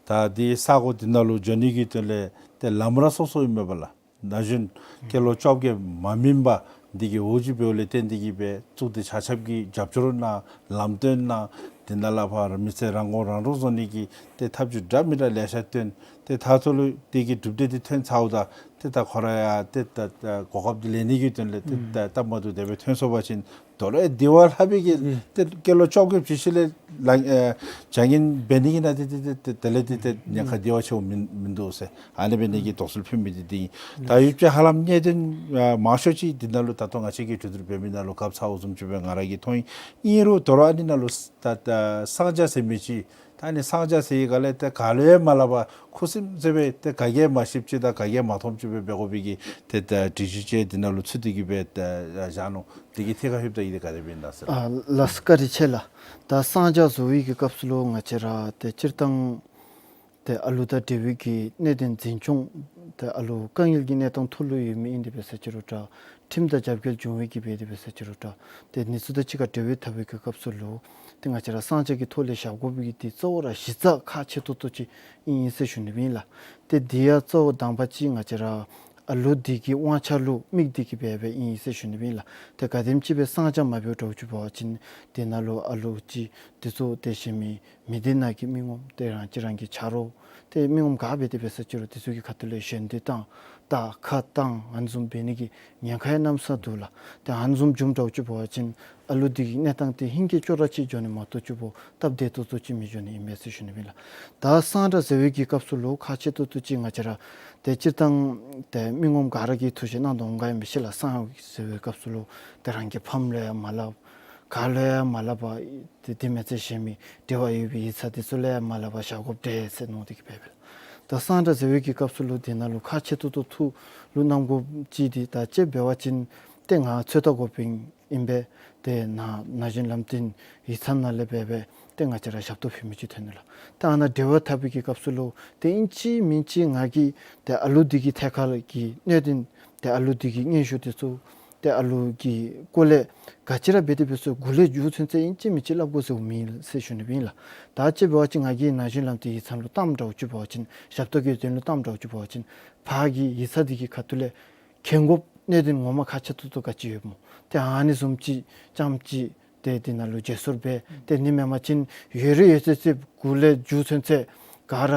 ད་འདི་ས་གོ་འདི་ནང་ལུ་འགྱོ་ནི་གི་དོན་ལས་ཏེ་ལམ་ར་སོ་སོ་ཨིན་མས་པ་ལགས། ན་གཞོན་སྐྱེས་ལོ་བཅོ་བརྒྱད་མ་སྨིན་པ་འདི་གི་འོག་ཅིག་འབདཝ་ལས་བརྟེན་ཏེ་གི་སྦེ་གཙུག་སྡེ་ཆ་ཁྱབ་ཀྱིས་རྒྱབ་སྐྱོར་གནང་། ལམ་སྟོན་གནང་། འདི་ནང་ལས་ཕར་མི་ཚེ་རང་མགོ་རང་འདྲོངས་བཟོ་ནི་གི་ཏེ་ཐབས་བྱུས་འདྲ་མི་འདྲ་ལེ་ཤ་སྟོན། ཏེ་མཐའ་ཐུག་ལུ་དེ་གི་གྲུབ་འབྲས་འདི་ཐོན་ཚརཝ་ད་ཏེ་ད་ཁོ་ར་ཡང་ཏེ་ད་ད་གོ་སྐབས་འདི་ལེན་ནི་གི་དོན་ལས་ཏེ་ད་སྟབས་མ་བདེཝ་དེ་སྦེ་ཐོན་སོང་པ་ཅིན་དོ་རུང་དེ་བ་ལྷག་པའི་གི་ཨེ་ཏེ་སྐྱེས་ལོ་བཅོ་བརྒྱད་ཅིག་ཤུལ་ལས་ལ་ཨེ་བྱ་ངན་འབད་ནི་གི་ན་ཏེ་ཏེ་ཏེ་དེ་ལས་ཏེ་ཏེ་ཉེན་ཁ་དེ་བ་ཆེཝ་མིན་མིན་འདུག་ཟེར། ཨ་ནི་འབད་ནི་གི་དོགས་སེལ་ཕུལ་མི་འདི་འདི་ཨིན། ད་ཡུདཔ་ཅིག་ཧ་ལམ་གནད་དོན་ཨ་མང་ཤོས་ཅིག་འདི་ནང་ལུ་ད་ལྟོ་ང་བཅས་ཀྱིས་གྲོས་བསྡུར་འབད་མི་ནང་ལུ་བཀབ་ཚརཝ་བཟུམ་ཅིག་སྦེ་ང་ར་གིས་མཐོང་ཡི། ཨིན་རུང་དོ་རུང་ཨ་ནི་ནང་ལུ་ད་ད་གསང་རྒྱ་ཟེར་མི་ཅིག། ད་ཨ་ནི་གསང་རྒྱ་ཟེར་བའི་སྒང་ལས་ཏེ་ག་ལུ་ཡང་མ་སླབ་པར་ཁུ་སིམ་སིམ་སྦེ་ཏེ་ག་གིས་མ་ཤེསཔ་ཅིག་དང་ག་གིས་མ་མཐོངམ་ཅིག་སྦེ་འབད་དགོ་པའི་གི་ཏེ་ད་སྒྲིག་གཞི་ཅིག་འདི་ནང་ལུ་ཚུད་དེ་གི་སྦེ་ཏེ་བཞག་ནུག། དེ་གི་ཐད་ཁར་ལྷོདཔ་ད་ཨིན་ཏེ་ག་དེ་སྦེ་ཨིན་ན་ཟེར། ཨ་ལགས་སོ་བཀའ་དྲིན་ཆེ་ལགས། ད་གསང་རྒྱ་བཟོ་བའི་གི་སྐབས་སུ་ལུ་ང་བཅས་ར་ཏེ་སྤྱིར་བཏང་ཏེ་ཨ་ལུ་དང་འབྲེལ་བའི་གི་གནད་དོན་འཛིན་སྐྱོང་ཏེ་ཨ་ལུ་དཀའ་ངལ་གྱི་གནས་སྟངས་ཐོག་ལུ་ཡོད་མི་ཨིན་ཏེ་འབད་ས་ཅིག་རུང་འདྲ། ཁྲིམས་དང་རྒྱབ་འགལ་འབྱུང་བའི་གི་སྦེ་དེ་སྦེ་ཟེར་ཅི་རུང་འདྲ། ཏེ་ནི་ཚུ་དང་གཅིག་ཁར་འབྲེལ་བའི་འཐབ་པའི་གི་སྐབས་སུ་ལུ་ཏེ་ང་བཅས་ར་གསང་རྒྱ་གི་ཐོག་ལས་བཞག་དགོ་པའི་གི་འདི་གཙོ་བོ་ར་གཞི་རྩ་ཁག་ཆེ་ཏོག་ཏོ་ཅིག་ཨིན་ཨིན་ཟེར་ཞུ་ནི་ཨིན་ལགས། ཏེ་འདི་ཡང་གཙོ་བོ་དང་པ་ཅིག་ང་བཅས་ར་ཨ་ལུ་འདི་གི་དབང་ཆ་ལུ་དམིགས་ཏེ་གི་སྦེ་སྦེ་ཨིན་ཨིན་ཟེར་ཞུ་ནི་ཨིན་ལགས། ཏེ་ག་དེམ་ཅིག་སྦེ་གསང་རྒྱ་མ་འབད་འགྱོ་ཅིག་འབད་བ་ཅིན་དེ་ནང་ལུ་ཨ་ལུ་ཅིག་འདི་ཚུ་ཏེ་གཞན་མི་མི་སྡེ་ནང་གི་མི་ངོམ་ཏེ་རང་གཅིག་རང་གི་ཆ་རོགས་ཏེ་མི་ངོམ་ག་འབད་དེ་འབད་ས་ཅི་རུང་དེ་ཚུ་གི་ཁ་ཐུག་ལས་ཞལ་འདེབས་བཏང་ད་ཁ་བཏང་ཨ་ནི་བཟུམ་འབད་ནི་གི་ཉེན་ཁ་ཡང་གནམ་ས་འདུག་ལགས། ཏེ་ཨ་ནི་བཟུམ་འབྱུངམ་འདྲཝ་ཅིག་འབད་བ་ཅིན་ཨ་ལུ་འདི་གི་གནས་སྟངས་འདི་ཧིང་གིས་སྐྱོ་དྲགས་ཅིག་འགྱོ་ནི་མ་གཏོགས་ཅིག་འབདཝ་སྟབས་བདེ་ཏོག་ཏོ་ཅིག་མི་འགྱོ་ནི་ཨིན་པས་ཟེར་ཞུ་ནི་ཨིན་ལགས། ད་གསང་རྒྱ་ཟེར་བའི་གི་སྐབས་སུ་ལུ་ཁག་ཆེ་ཏོག་ཏོ་ཅིག་ང་བཅས་ར་ཏེ་སྤྱིར་བཏང་ཏེ་མི་ངོམ་ག་ར་གིས་ཐུགས་བཞེད་གནང་དོ་འོང་ག་ཨིན་པས་ཤེས་ལགས། གསང་རྒྱ་ཟེར་བའི་སྐབས་སུ་ལུ་ཏེ་རང་གི་ཕམ་ལུ་ཡང་མ་སླབ་ག་ལུ་ཡང་མ་སླབ་པར་ཏེ་དེ་མེན་ཚེ་གཞན་མི་འབྲེལ་བ་ཡོད་པའི་ཡིག་ཚང་འདི་ཚུ་ལུ་ཡང་མ་སླབ་པར་བཞག་དགོཔ་འདྲས་ཟེར་མནོ་སྟེ་གི་སྦེ་སྦེ། ད་གསང་རྒྱ་ཟེར་བའི་གི་སྐབས་སུ་ལུ་དེ་ནང་ལུ་ཁག་ཆེ་ཏོག་ཏོ་ཐུགས་ལུ་བསྣམ་དགོཔ་ཅིག་འདི་ད་ཅི་འབད་བ་ཅིན་ཏེ་ང་ཚོད་ལྟ་འགོ་དཔོན་ཨིན་པས། ཏེ་ན་ན་གཞོན་ལམ་སྟོན་ཡིག་ཚང་ནང་ལས་སྦེ་སྦེ་ཏེ་ང་བཅས་ར་ཞབས་ཏོག་ཕུལ་མི་ཅིག་ཐོན་ནུག་ལགས། ཏེ་ཨ་ནཱ་འབྲེལ་བ་འཐབ་པའི་གི་སྐབས་སུ་ལུ་ཏེ་ཨིན་ཅི་མིན་ཅི་ང་གིས་ཏེ་ཨ་ལུ་འདི་གི་ཐད་ཁར་གྱི་གནད་དོན་ཏེ་ཨ་ལུ་འདི་གི་སྙན་ཞུ་འདི་ཚུ་ཏེ་ཨ་ལུ་གི་སྐོར་ལས་ག་ཅི་ར་འབད་དེ་འབད་སོང་མགུ་ལས་མཇུག་ཚུན་ཚོད་ཨིན་ཅི་མིན་ཅི་སླབ་དགོ་ཟེརཝ་མེན་ཟེར་ཞུ་ནི་ཨིན་ལགས། ད་ཅི་འབད་བ་ཅིན་ང་གིས་ན་གཞོན་ལམ་སྟོན་ཡིག་ཚང་ལུ་གཏངམ་འདྲཝ་ཅིག་འབད་བ་ཅིན་ཞབས་ཏོག་གི་དོན་ལུ་གཏངམ་འདྲཝ་ཅིག་འབད་བ་ཅིན་ཕར་གྱི་ཡིག་ཚང་འདི་གི་ཁ་ཐུག་ལས་མཁྱེན་དགོཔ་གནད་དོན་ངོ་མ་ཁག་ཆེ་ཏོག་ཏོ་ག་ཅི་ཡོདཔ་སྨོ། ཏེ་ཨ་ནི་བཟུམ་ཅིག་རྐྱངམ་ཅིག་ཏེ་འདི་ནང་ལུ་བརྗེ་སོར་འབད་ཏེ་ནི་མེན་པ་ཅིན་ཡོད་རིགས་ཡོད་ཚད་ཚད་མགུ་ལས་མཇུག་ཚུན་ཚོད་ག་ར་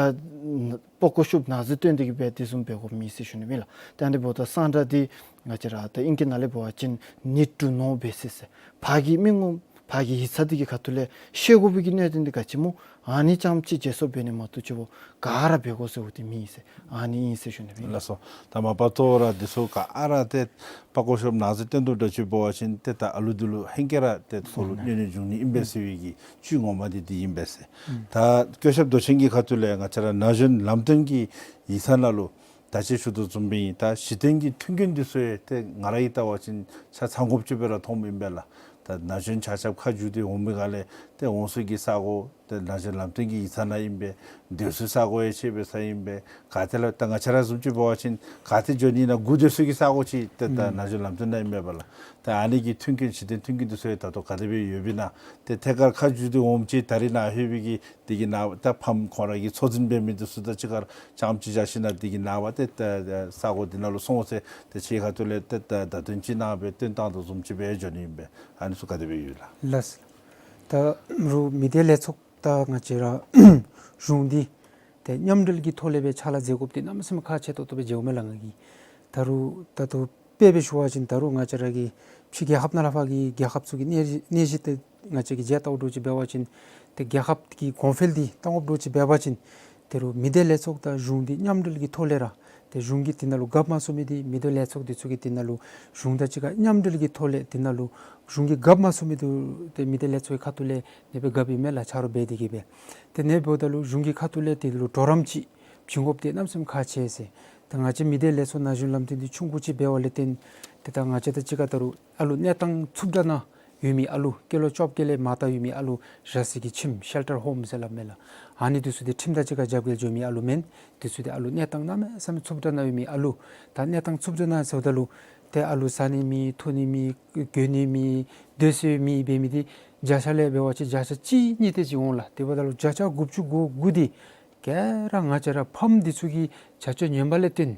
པགས་ཀོ་ཤུབས་ནག་རྫི་སྟོན་ཏེ་གི་སྦེ་དེ་བཟུམ་འབད་དགོཔ་མེད་ཟེར་ཞུ་ནི་ཨིན་ལགས། ཏེ་ཨ་ནི་འབདཝ་ད་གསང་རྒྱ་འདི་ང་བཅས་ར་ད་ཨིང་སྐད་ནང་ལས་འབད་བ་ཅིན་need to know basis ཟེར་ཕར་གྱི་མི་ངོམ་ཕར་གྱི་ཡིག་ཚང་འདི་གི་ཁ་ཐུག་ལས་ཤེས་དགོ་པའི་གི་གནད་དོན་འདི་ག་ཅི་སྨོ། ཨ་ནི་རྐྱངམ་ཅིག་བརྗེ་སོར་འབད་ནི་མ་གཏོགས་ཅིག་འབདཝ་ག་ར་འབད་དགོ་ཟེརཝ་འདི་མེན་ཟེར་ཨ་ནི་ཨིན་ཟེར་ཞུ་ནི་ཨིན་ལགས། ལགས་སོ། ད་མ་པ་ཏོ་ར་འདི་ཚུ་ག་ར་ཏེ་པགས་ཀོ་ཤུབས་ནག་རྫི་སྟོན་དོ་འདྲཝ་ཅིག་འབད་བ་ཅིན་ཏེ་ད་ཨ་ལུ་འདི་ལུ་ཧེང་སྐལ་ར་ཏེ་ཚུར་ལུ་གནོད་ནི་འབྱུང་ནི་ཨིན་པས་ཟེར་བའི་གི་བཅུད་ངོ་མ་འདི་འདི་ཨིན་པས་ཟེར། ད་སྐུ་ཞབས་མདོ་ཆེན་གྱི་ཁ་ཐུག་ལས་ང་བཅས་ར་ན་གཞོན་ལམ་སྟོན་གྱི་ཡིག་ཚང་ནང་ལུ་ད་ཅི་ཞུ་དོ་བཟུམ་སྦེ་ད་གཞི་རྟེན་གྱི་མཐུན་རྐྱེན་འདི་ཚུ་ཡང་ཏེ་ང་ར་གིས་བལྟ་བ་ཅིན་ཆ་ཚང་དགོཔ་ཅིག་སྦེ་ར་མཐོངམ་ཨིན་པས་ལགས། ད་ན་གཞོན་ཆ་ཁྱབ་ཁ་བསྒྱུར་ཏེ་འོང་པའི་སྒང་ལས་ཏེ་འོང་སའི་གི་ས་གོ་ཏེ་ན་གཞོན་ལམ་སྟོན་གྱི་ཡིག་ཚང་ནང་ཨིན་པས། སྡོད་སའི་ས་གོ་ཡང་ཁྱད་པར་ཅིག་ཨིན་པས། ག་ཏེ་ལས་ད་ང་བཅས་ར་བཟུམ་ཅིག་འབད་བ་ཅིན་ག་ཏེ་འགྱོ་ནི་ན་སྒུག་སྡོད་སའི་གི་ས་གོ་ཅིག་ཏེ་ད་ན་གཞོན་ལམ་སྟོན་ནང་ཨིན་པས་ལགས། ད་ཨ་ནི་གི་མཐུན་རྐྱེན་གཞི་རྟེན་མཐུན་རྐྱེན་འདི་ཚུ་ཡང་ད་ལྟོ་ག་དེ་སྦེ་ཡོདཔ་ཨིན་ན། ཏེ་ཐད་ཀར་ཁ་བསྒྱུར་ཏེ་འོངམ་ཅིག་ད་རིས་ནཱ་ལྷོད་པའི་གི་འདི་གི་ནང་ད་ཕམ་ཁོང་ར་གི་ཚོགས་འཛིན་འབད་མི་འདི་ཚུ་དང་གཅིག་ཁར་རྐྱངམ་ཅིག་བཞག་ཞིནམ་ལས་འདི་གི་ནང་པ་ཏེ་ད་ས་གོ་འདི་ནང་ལུ་སོང་ཟེར་ཏེ་ཁྱེད་ཁ་ཐུག་ལས་ཏེ་ད་བརྡ་དོན་ཅིག་གནང་སྦེ་སྟོན་བཏང་དོ་བཟུམ་ཅིག་སྦེ་འགྱོ་ནི་ཨིན་པས། ཨ་ནི་ཚུ་ག་དེ་སྦེ་ཡོད་ལགས། ལགས། ད་རུང་མི་སྡེ་ལས་ཚོགས་དང་ང་བཅས་ར་གཞུང་འདི་ཏེ་མཉམ་འབྲེལ་གྱི་ཐོག་ལས་སྦེ་ཕྱག་ལཱ་མཛད་དགོཔ་འདི་གནམ་མེད་ས་མེད་ཁག་ཆེ་ཏོག་ཏོ་སྦེ་མཇལཝ་མས་ལགས་ང་གིས། ད་རུང་ད་ལྟོ་དཔེ་སྦེ་ཞུ་བ་ཅིན་ད་རུང་ང་བཅས་ར་གི་ཕྱི་རྒྱལ་ཁབ་ནང་ལས་ཕར་གྱི་རྒྱལ་ཁབ་ཚུ་གི་གནས་གནས་གཞི་འདི་ང་བཅས་ཀྱིས་མཇལ་བལྟཝ་འདྲཝ་ཅིག་འབད་བ་ཅིན་ཏེ་རྒྱལ་ཁབ་ཀྱི་གོང་འཕེལ་འདི་བལྟཝ་འདྲཝ་ཅིག་འབད་བ་ཅིན་ད་རུང་མི་སྡེ་ལས་ཚོགས་དང་གཞུང་འདི་མཉམ་འབྲེལ་གྱི་ཐོག་ལས་ར་ཏེ་གཞུང་གིས་འདི་ནང་ལུ་རྒཔོ་མ་ཚུད་མི་འདི་མི་སྡེ་ལས་ཚོགས་འདི་ཚུ་གིས་འདི་ནང་ལུ་གཞུང་དང་གཅིག་ཁར་མཉམ་འབྲེལ་གྱི་ཐོག་ལས་འདི་ནང་ལུ་གཞུང་གིས་རྒཔོ་མ་ཚུད་མི་འདི་ཏེ་མི་སྡེ་ལས་ཚོགས་ཀྱི་ཁ་ཐུག་ལས་ཨ་ནེ་སྦེ་རྒཔོ་ཨིན་མས་ལགས། ཆ་རོགས་འབད་དེ་གི་སྦེ། ཏེ་ཨ་ནེ་འབདཝ་ད་ལུ་གཞུང་གི་ཁ་ཐུག་ལས་འདི་ལུ་གྲོགས་རམ་ཅིག་བྱིན་དགོཔ་འདི་གནམ་མེད་ས་མེད་ཁག་ཆེ་ཟེར། ད་ང་བཅས་མི་སྡེ་ལས་ཚོགས་ན་གཞོན་ལམ་སྟོན་འདི་ཆུང་ཀུ་ཅིག་འབད་བ་ལས་བརྟེན་ཏེ་ད་ང་བཅས་དང་གཅིག་ཁར་ད་རུང་ཨ་ལུ་གནས་སྟངས་འཚུབ་དྲགས་ནང་ཡོད་མི་ཨ་ལུ་སྐྱེས་ལོ་བཅོ་བརྒྱད་ལས་མར་ད་ཡོད་མི་ཨ་ལུ་ར་བཟི་གི་ཁྱིམ་ཤེལ་ཊར་ཧོམ་ཟེར་སླབ་མས་ལགས། ཨ་ནི་འདི་ཚུ་འདི་ཁྲིམས་དང་གཅིག་ཁར་རྒྱབ་འགལ་འགྱོ་མི་ཨ་ལུ་མེན། འདི་ཚུ་འདི་ཨ་ལུ་གནས་སྟངས་གནམ་མེད་ས་མེད་འཚུབ་དྲགས་ནང་ཡོད་མི་ཨ་ལུ། ད་གནས་སྟངས་འཚུབ་དྲགས་ནང་ཟེརཝ་ད་ལུ་ཏེ་ཨ་ལུ་བཟའ་ནི་མེད་འཐུང་ནི་མེད་གྱོན་ནི་མེད་སྡོད་ས་མེད་འབད་མི་འདི་བརྒྱ་ཆ་ལས་འབད་བ་ཅིན་བརྒྱ་ཆ་གཅིག་གཉིས་དེ་ཅིག་འོང་ལགས། དེ་འབདཝ་ད་ལུ་བརྒྱ་ཆ་དགུ་བཅུ་གོ་དགུ་འདི་ག་ར་ང་བཅས་ར་ཕམ་འདི་ཚུ་གི་བྱ་སྤྱོད་ངན་པ་ལས་བརྟེན་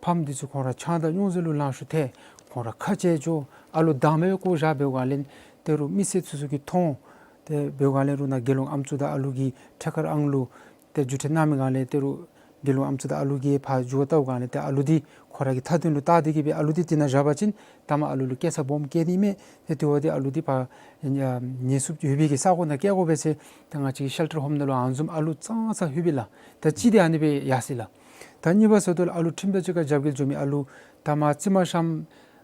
ཕམ་འདི་ཚུ་ཁོང་ར་ཆང་དང་སྨྱོ་རྫས་ལུ་ལང་ཤོར་ཏེ་ཁོང་ར་ཁ་བཅད་འགྱོ། ཨ་ལུ་དང་པ་སྦེ་བཀོ་བཞག་འབད་བའི་སྒང་ལས་ཏེ་རུང་མི་སེར་ཚུ་ཚུ་གིས་མཐོང་། ཏེ་འབད་བའི་སྒང་ལས་རུང་ནཱ་དགེ་སློང་ཨམ་སྲུ་དང་ཨ་ལུ་གི་ཐད་ཀར་ཨང་ལུ་ཏེ་བརྒྱུད་འཕྲིན་གནང་མི་སྒང་ལས་ཏེ་རུང་དགེ་སློང་ཨམ་སྲུ་དང་ཨ་ལུ་གིས་ཕར་འགྱོ་བལྟཝ་སྒང་ལས་ཏེ་ཨ་ལུ་འདི་ཁོ་ར་གི་མཐའ་དོན་ལུ་བལྟ་སྟེ་གི་སྦེ་ཨ་ལུ་འདི་འདི་ནང་བཞག་པ་ཅིན་ད་མ་ཨ་ལུ་ལུ་སྐྱེ་ས་སྦོམ་སྐྱེ་ནི་མས། ཏེ་དེ་བ་འདི་ཨ་ལུ་འདི་ཕར་ཉེན་སྲུང་ཡོད་པའི་གི་ས་གོ་ནང་བསྐྱལ་དགོ་པས་ཟེར་ད་ང་བཅས་ཀྱི་ཤེལ་ཊར་ཧོམ་ནང་ལུ་ཨ་ནི་བཟུམ་ཨ་ལུ་ཙང་ཙང་ལྷོད་པས་ལགས། ད་གཅིག་འདི་ཨ་ནི་སྦེ་ཡར་སོ་ཡི་ལགས། ད་གཉིས་པ་ཟེརཝ་ད་ལུ་ཨ་ལུ་ཁྲིམས་དང་གཅིག་ཁར་རྒྱབ་འགལ་འགྱོ་མི་ཨ་ལུ་ད་མ་རྩིས་མ་ཤམ་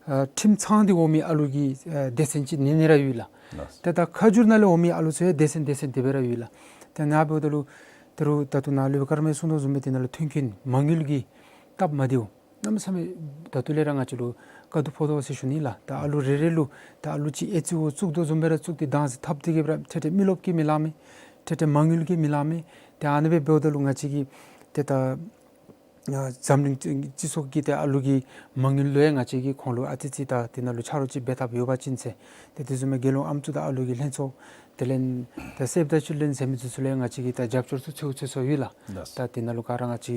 ཨ་ཁྲིམས་ཚང་སྟེ་འོང་མི་ཨ་ལུ་གི་ཨ་སྡེ་ཚན་ཅིག་ཨ་ནི་ནི་ར་ཡོད་ལགས། ལགས། ཏེ་ད་ཁ་བསྒྱུར་ནང་ལས་འོང་མི་ཨ་ལུ་ཚུ་ཡང་སྡེ་ཚན་སྡེ་ཚན་དེ་སྦེ་ར་ཡོད་ལགས། ཏེ་ནཱ་འབདཝ་ད་ལུ་ད་རུང་ད་ལྟོ་ནཱ་སློབ་དཔོན་ཀརྨ་གསུང་དོ་བཟུམ་སྦེ་འདི་ནང་ལུ་མཐུན་རྐྱེན་མ་དངུལ་གྱི་སྟབས་མ་བདེཝ་གནམ་མེད་ས་མེད་ད་ལྟོ་ལས་ར་ང་བཅས་ལུ་དཀའ་སྡུག་ཕོག་དོ་ཟེར་ཞུ་ནི་ལགས། ད་ཨ་ལུ་རེ་རེ་ལུ་ད་ཨ་ལུ་ཅིག་ཨེ་ཙི་འོག་བཙུགས་དོ་བཟུམ་སྦེ་ར་བཙུགས་ཏེ་དྭངས་གསལ་ཐབས་དེ་གིས་ར་ཐེ་ཐེ་མི་རློབས་ཀྱིས་མི་ལང་མས། ཐེ་ཐེ་མ་དངུལ་གྱིས་མི་ལང་མས། ཏེ་ཨ་ནི་སྦེ་འབདཝ་ད་ལུ་ང་བཅས་ཀྱིས་ཏེ་ད་ ཨ་འཛམ་གླིང་སྤྱི་སྤྱི་ཚོགས་ཀྱི་ཏེ་ཨ་ལུ་གི་མ་དངུལ་ལུ་ཡང་ང་བཅས་ཀྱིས་ཁོང་ལུ་ཨ་ཙི་ཙི་ད་དེ་ནང་ལུ་ཆ་རོགས་ཅིག་འབད་ཐབས་ཡོད་པ་ཅིན་ཟེར། ཏེ་དེ་བཟུམ་མའི་རྒྱལ་ཡོངས་ཨམ་སྲུ་དང་ཨ་ལུ་གི་ལྷན་ཚོགས་དེ་ལས་ད་Save the Children ཟེར་མི་ཚུ་ཚུ་ལས་ང་བཅས་ཀྱིས་ད་རྒྱབ་སྐྱོར་ཚུ་ཚུ་ཚུ་ཚུ་ཡོད་ལགས། ལགས། ད་དེ་ནང་ལུ་ག་ར་ང་བཅས་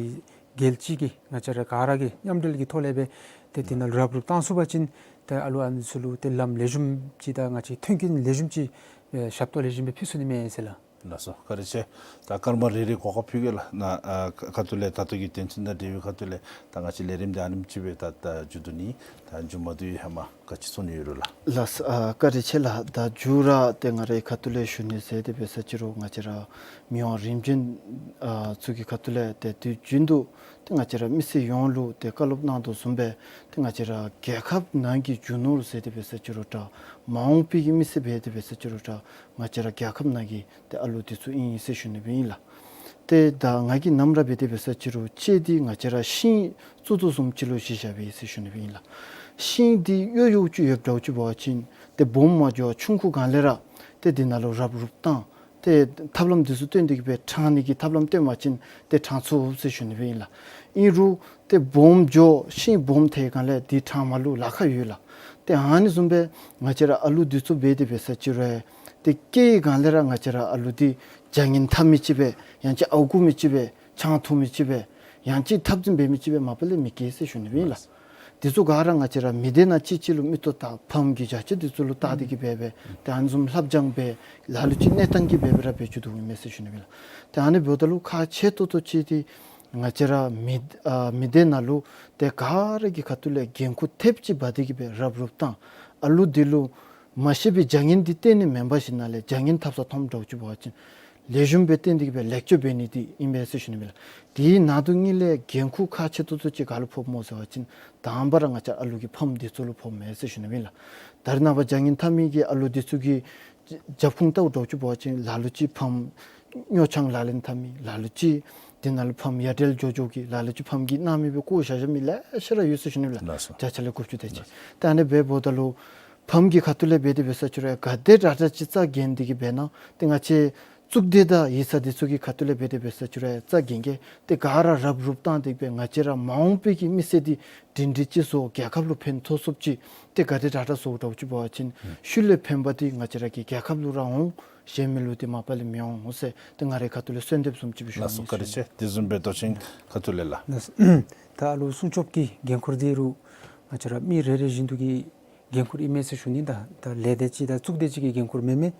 རྒྱལ་སྤྱི་གི་ང་བཅས་ར་ག་ར་གིས་མཉམ་འབྲེལ་གྱི་ཐོག་ལས་སྦེ་ཏེ་དེ་ནང་ལུ་རབ་རུབ་བཏང་ཚུགས་པ་ཅིན་ཏེ་ཨ་ལུ་ཨ་ནི་ཚུ་ལུ་ཏེ་ལམ་ལེགས་ཤོམ་ཅིག་དང་ང་བཅས་མཐུན་རྐྱེན་ལེགས་ཤོམ་ཅིག་ཨེ་ཞབས་ཏོག་ལེགས་ཤོམ་སྦེ་ཕུལ་ཚུགས་ནི་མས་ཟེར་ལགས། ལགས་སོ། བཀའ་དྲིན་ཆེ། ད་སྐར་མ་རེ་རེ་གོ་སྐབས་ཕུལ་གེ་ལགས། ན་ཨ་ཁ་ཐུག་ལས་ད་ལྟོ་གི་དོན་ཚན་དང་འབྲེལ་བའི་ཁ་ཐུག་ལས་ད་ང་བཅས་ལས་རིམ་འདི་ཨ་ནེམ་ཅིག་སྦེ་ད་ད་མཇུག་བསྡུ་ནི། ད་མཇུག་མ་བསྡུ་བའི་ཧེ་མ་ག་ཅི་གསུང་ནི་ཡོད་རུང་ལགས། ལགས་སོ། ཨ་བཀའ་དྲིན་ཆེ་ལགས། ད་མཇུག་ར་ཏེ་ང་རའི་ཁ་ཐུག་ལས་ཞུ་ནི་ཟེར་དེ་འབད་ས་ཅིག་རུང་ང་བཅས་ར་མི་དབང་རིམ་བྱོན་ཨ་ཚུ་གི་ཁ་ཐུག་ལས་ཏེ་དུས་རྒྱུན་དུ་ཏེ་ང་བཅས་ར་མི་སེར་ཡོངས་ལུ་ཏེ་བཀའ་སློབ་གནང་དོ་བཟུམ་སྦེ་ཏེ་ང་བཅས་ར་རྒྱལ་ཁབ་ནང་གི་རྒྱུ་ནོར་ཟེར་དེ་འབད་ས་ཅིག་རུང་འདྲ། མ་འོངས་པའི་གི་མི་སེར་འབད་དེ་འབད་ས་ཅིག་རུང་འདྲ། ང་བཅས་ར་རྒྱལ་ཁབ་ནང་གི་ཏེ་ཨ་ལུ་འདི་ཚུ་ཨིན་ཟེར་ཞུ་ནི་སྦེ་ཨིན་ལགས། ཏེ་ད་ང་གིས་ནམ་ར་འབད་དེ་འབད་ས་ཅིག་རུང་ལྕེ་འདི་ང་བཅས་ར་ཤིང་བཙུགས་དོ་བཟུམ་ཅིག་ལུ་གཞི་བཞག་སྦེ་ཟེར་ཞུ་ནི་སྦེ་ཨིན་ལགས། ཤིང་འདི་གཡོ་གཡོཝ་ཅིག་ཡོདཔ་འདྲཝ་ཅིག་འབད་བ་ཅིན་ཏེ་སྦོམ་མ་འགྱོ་བར་ཆུང་ཀུ་སྒང་ལས་ར་ཏེ་འདི་ནང་ལུ་རབ་རུབ་བཏང་། ཏེ་ཐབས་ལམ་འདི་ཚུ་བཏོན་ཏེ་གི་སྦེ་དྲང་ནི་གི་ཐབས་ལམ་བཏོན་པ་ཅིན་ཏེ་དྲང་ཚུགས་ཟེར་ཞུ་ནི་སྦེ་ཨིན་ལགས། ཨིན་རུང་ཏེ་སྦོམ་འགྱོ་ཤིང་སྦོམ་ཐལ་སྒང་ལས་འདི་དྲང་མ་ལུ་ལཱ་ཁག་ཡོད་ལགས། ཏེ་ཨ་ནི་བཟུམ་སྦེ་ང་བཅས་ར་ཨ་ལུ་འདི་ཚུ་འབད་དེ་འབད་ས་ཅིག་རུང་ཏེ་སྐྱེ་བའི་སྒང་ལས་ར་ང་བཅས་ར་ཨ་ལུ་འདི་བྱ་ངན་འཐབ་མི་ཅིག་སྦེ་ཡང་ཅིན་ཨརཝ་རྐུ་མི་ཅིག་སྦེ་ཆང་འཐུང་མི་ཅིག་སྦེ་ཡང་ཅིན་འཐབ་འཛིང་འབད་མི་ཅིག་སྦེ་མ་པ་ལས་མི་སྐྱེ་ཟེར་ཞུ་ནི་སྦེ་ཨིན་ལགས། འདི་ཚུ་ག་ར་ང་བཅས་ར་མི་སྡེ་ནང་གཅིག་གཅིག་ལུ་མིག་ཏོ་བལྟ་ཕམ་གྱི་བྱ་སྤྱོད་འདི་ཚུ་ལུ་བལྟ་སྟེ་གི་སྦེ་སྦེ་ཏེ་ཨ་ནི་བཟུམ་ལྷབ་སྦྱང་འབད་ལ་ལུ་ཅིག་གནས་སྟངས་ཀྱི་སྦེ་སྦེ་ར་འབད་བཅུག་དོ་ཨིན་མས་ཟེར་ཞུ་ནི་སྦེ་ལགས། ཏེ་ཨ་ནི་འབདཝ་ད་ལུ་ཁག་ཆེ་ཏོག་ཏོ་ཅིག་འདི་ང་བཅས་ར་མི་ཨ་མི་སྡེ་ནང་ལུ་ཏེ་ག་ར་གི་ཁ་ཐུག་ལས་འགན་ཁུར་ཐེབས་ཅིག་འབག་སྟེ་གི་སྦེ་རབ་རུབ་བཏང་། ཨ་ལུ་འདི་ལུ་མ་ཤེས་པའི་བྱ་ངན་འདི་སྟོན་ནི་མེན་པར་ཞིནམ་ལས་བྱ་ངན་འཐབ་ས་མཐོངམ་འདྲཝ་ཅིག་འབད་བ་ཅིན་ལེགས་ཤོམ་སྦེ་བསྟན་ཏེ་གི་སྦེ་ལེགས་བཅོས་འབད་ནི་འདི་ཨིན་པས་ཟེར་ཞུ་ནི་སྦེ་ལགས། དེའི་ནང་དུ་གཉིས་ལས་འགན་ཁུར་ཁག་ཆེ་ཏོག་ཏོ་ཅིག་ག་ལུ་ཕོགཔ་སྨོ་ཟེར་བ་ཅིན་དང་པ་ར་ང་བཅས་ཨ་ལུ་གི་ཕམ་འདི་ཚུ་ལུ་ཕོགཔ་མས་ཟེར་ཞུ་ནི་སྦེ་ལགས། ད་རེས་ནངས་པ་བྱ་ངན་འཐབ་མི་གི་ཨ་ལུ་འདི་ཚུ་གི་རྒྱབ་ཁུངས་བལྟཝ་འདྲཝ་ཅིག་འབད་བ་ཅིན་ལ་ལུ་ཅིག་ཕམ་སྨྱོ་ཆང་ལག་ལེན་འཐབ་མི། ལ་ལུ་ཅིག་འདི་ནང་ལུ་ཕམ་ཡ་བྲལ་འགྱོ་འགྱོ་གི། ལ་ལུ་ཅིག་ཕམ་གྱིས་གནང་མི་སྦེ་བཀོ་བཞག་བཞག་མི་ལེ་ཤ་ར་ཡོད་ཟེར་ཞུ་ནི་སྦེ་ལགས། ལགས་སོ། བརྒྱ་ཆ་ལས་དགུ་བཅུ་དེ་ཅིག། ལགས། ད་ཨ་ནི་སྦེ་འབདཝ་ད་ལུ་ཕམ་གྱི་ཁ་ཐུག་ལས་འབད་དེ་འབད་ས་ཅིག་རུང་ག་དེ་དྲག་དྲག་ཅིག་རྩ་འགེངས་ཏེ་གི་འབད་ན་ཏེ་ང་བཅས་གཙུག་སྡེ་དང་ཡིག་ཚང་འདི་ཚུ་གི་ཁ་ཐུག་ལས་འབད་དེ་འབད་ས་ཅིག་རུང་རྩ་འགེངས་གེ། ཏེ་ག་ར་རབ་རུབ་བཏང་སྟེ་གི་སྦེ་ང་བཅས་ར་མ་འོངས་པའི་གི་མི་སེར་འདི་སྒྲིང་སྒྲིང་ཅིག་བཟོ་རྒྱལ་ཁབ་ལུ་ཕན་ཐོགས་ཚུགསཔ་ཅིག་ཏེ་ག་དེ་དྲག་དྲག་བཟོཝ་འདྲཝ་ཅིག་འབད་བ་ཅིན་ཨུམ་ཤུལ་ལས་ཕན་པ་འདི་ང་བཅས་ར་གི་རྒྱལ་ཁབ་ལུ་ར་འོང་། གཞན་མི་ལུ་འདི་མ་པ་ལས་མི་འོང་ཟེར་ཏེ་ང་རའི་ཁ་ཐུག་ལས་གསོལ་འདེབས་བཟུམ་ཅིག་སྦེ་ཞུ་ནི་ཨིན། ལགས་སོ། བཀའ་དྲིན་ཆེ། དེ་བཟུམ་སྦེ་མདོ་ཆེན་ཁ་ཐུག་ལས་ལགས། ལགས་སོ། ད་ཨ་ལུ་སྲུང་སྐྱོབ་ཀྱི་འགན་ཁུར་འདི་རུང་ང་བཅས་ར་མི་རེ་རེ་བཞིན་དུ་གི་འགན་ཁུར་ཨིན་མས་ཟེར་ཞུ་ནི། ད་ད་ལས་སྡེ་ཅིག་དང་གཙུག་སྡེ་ཅིག་གི་འགན་ཁུར་མེན་མས།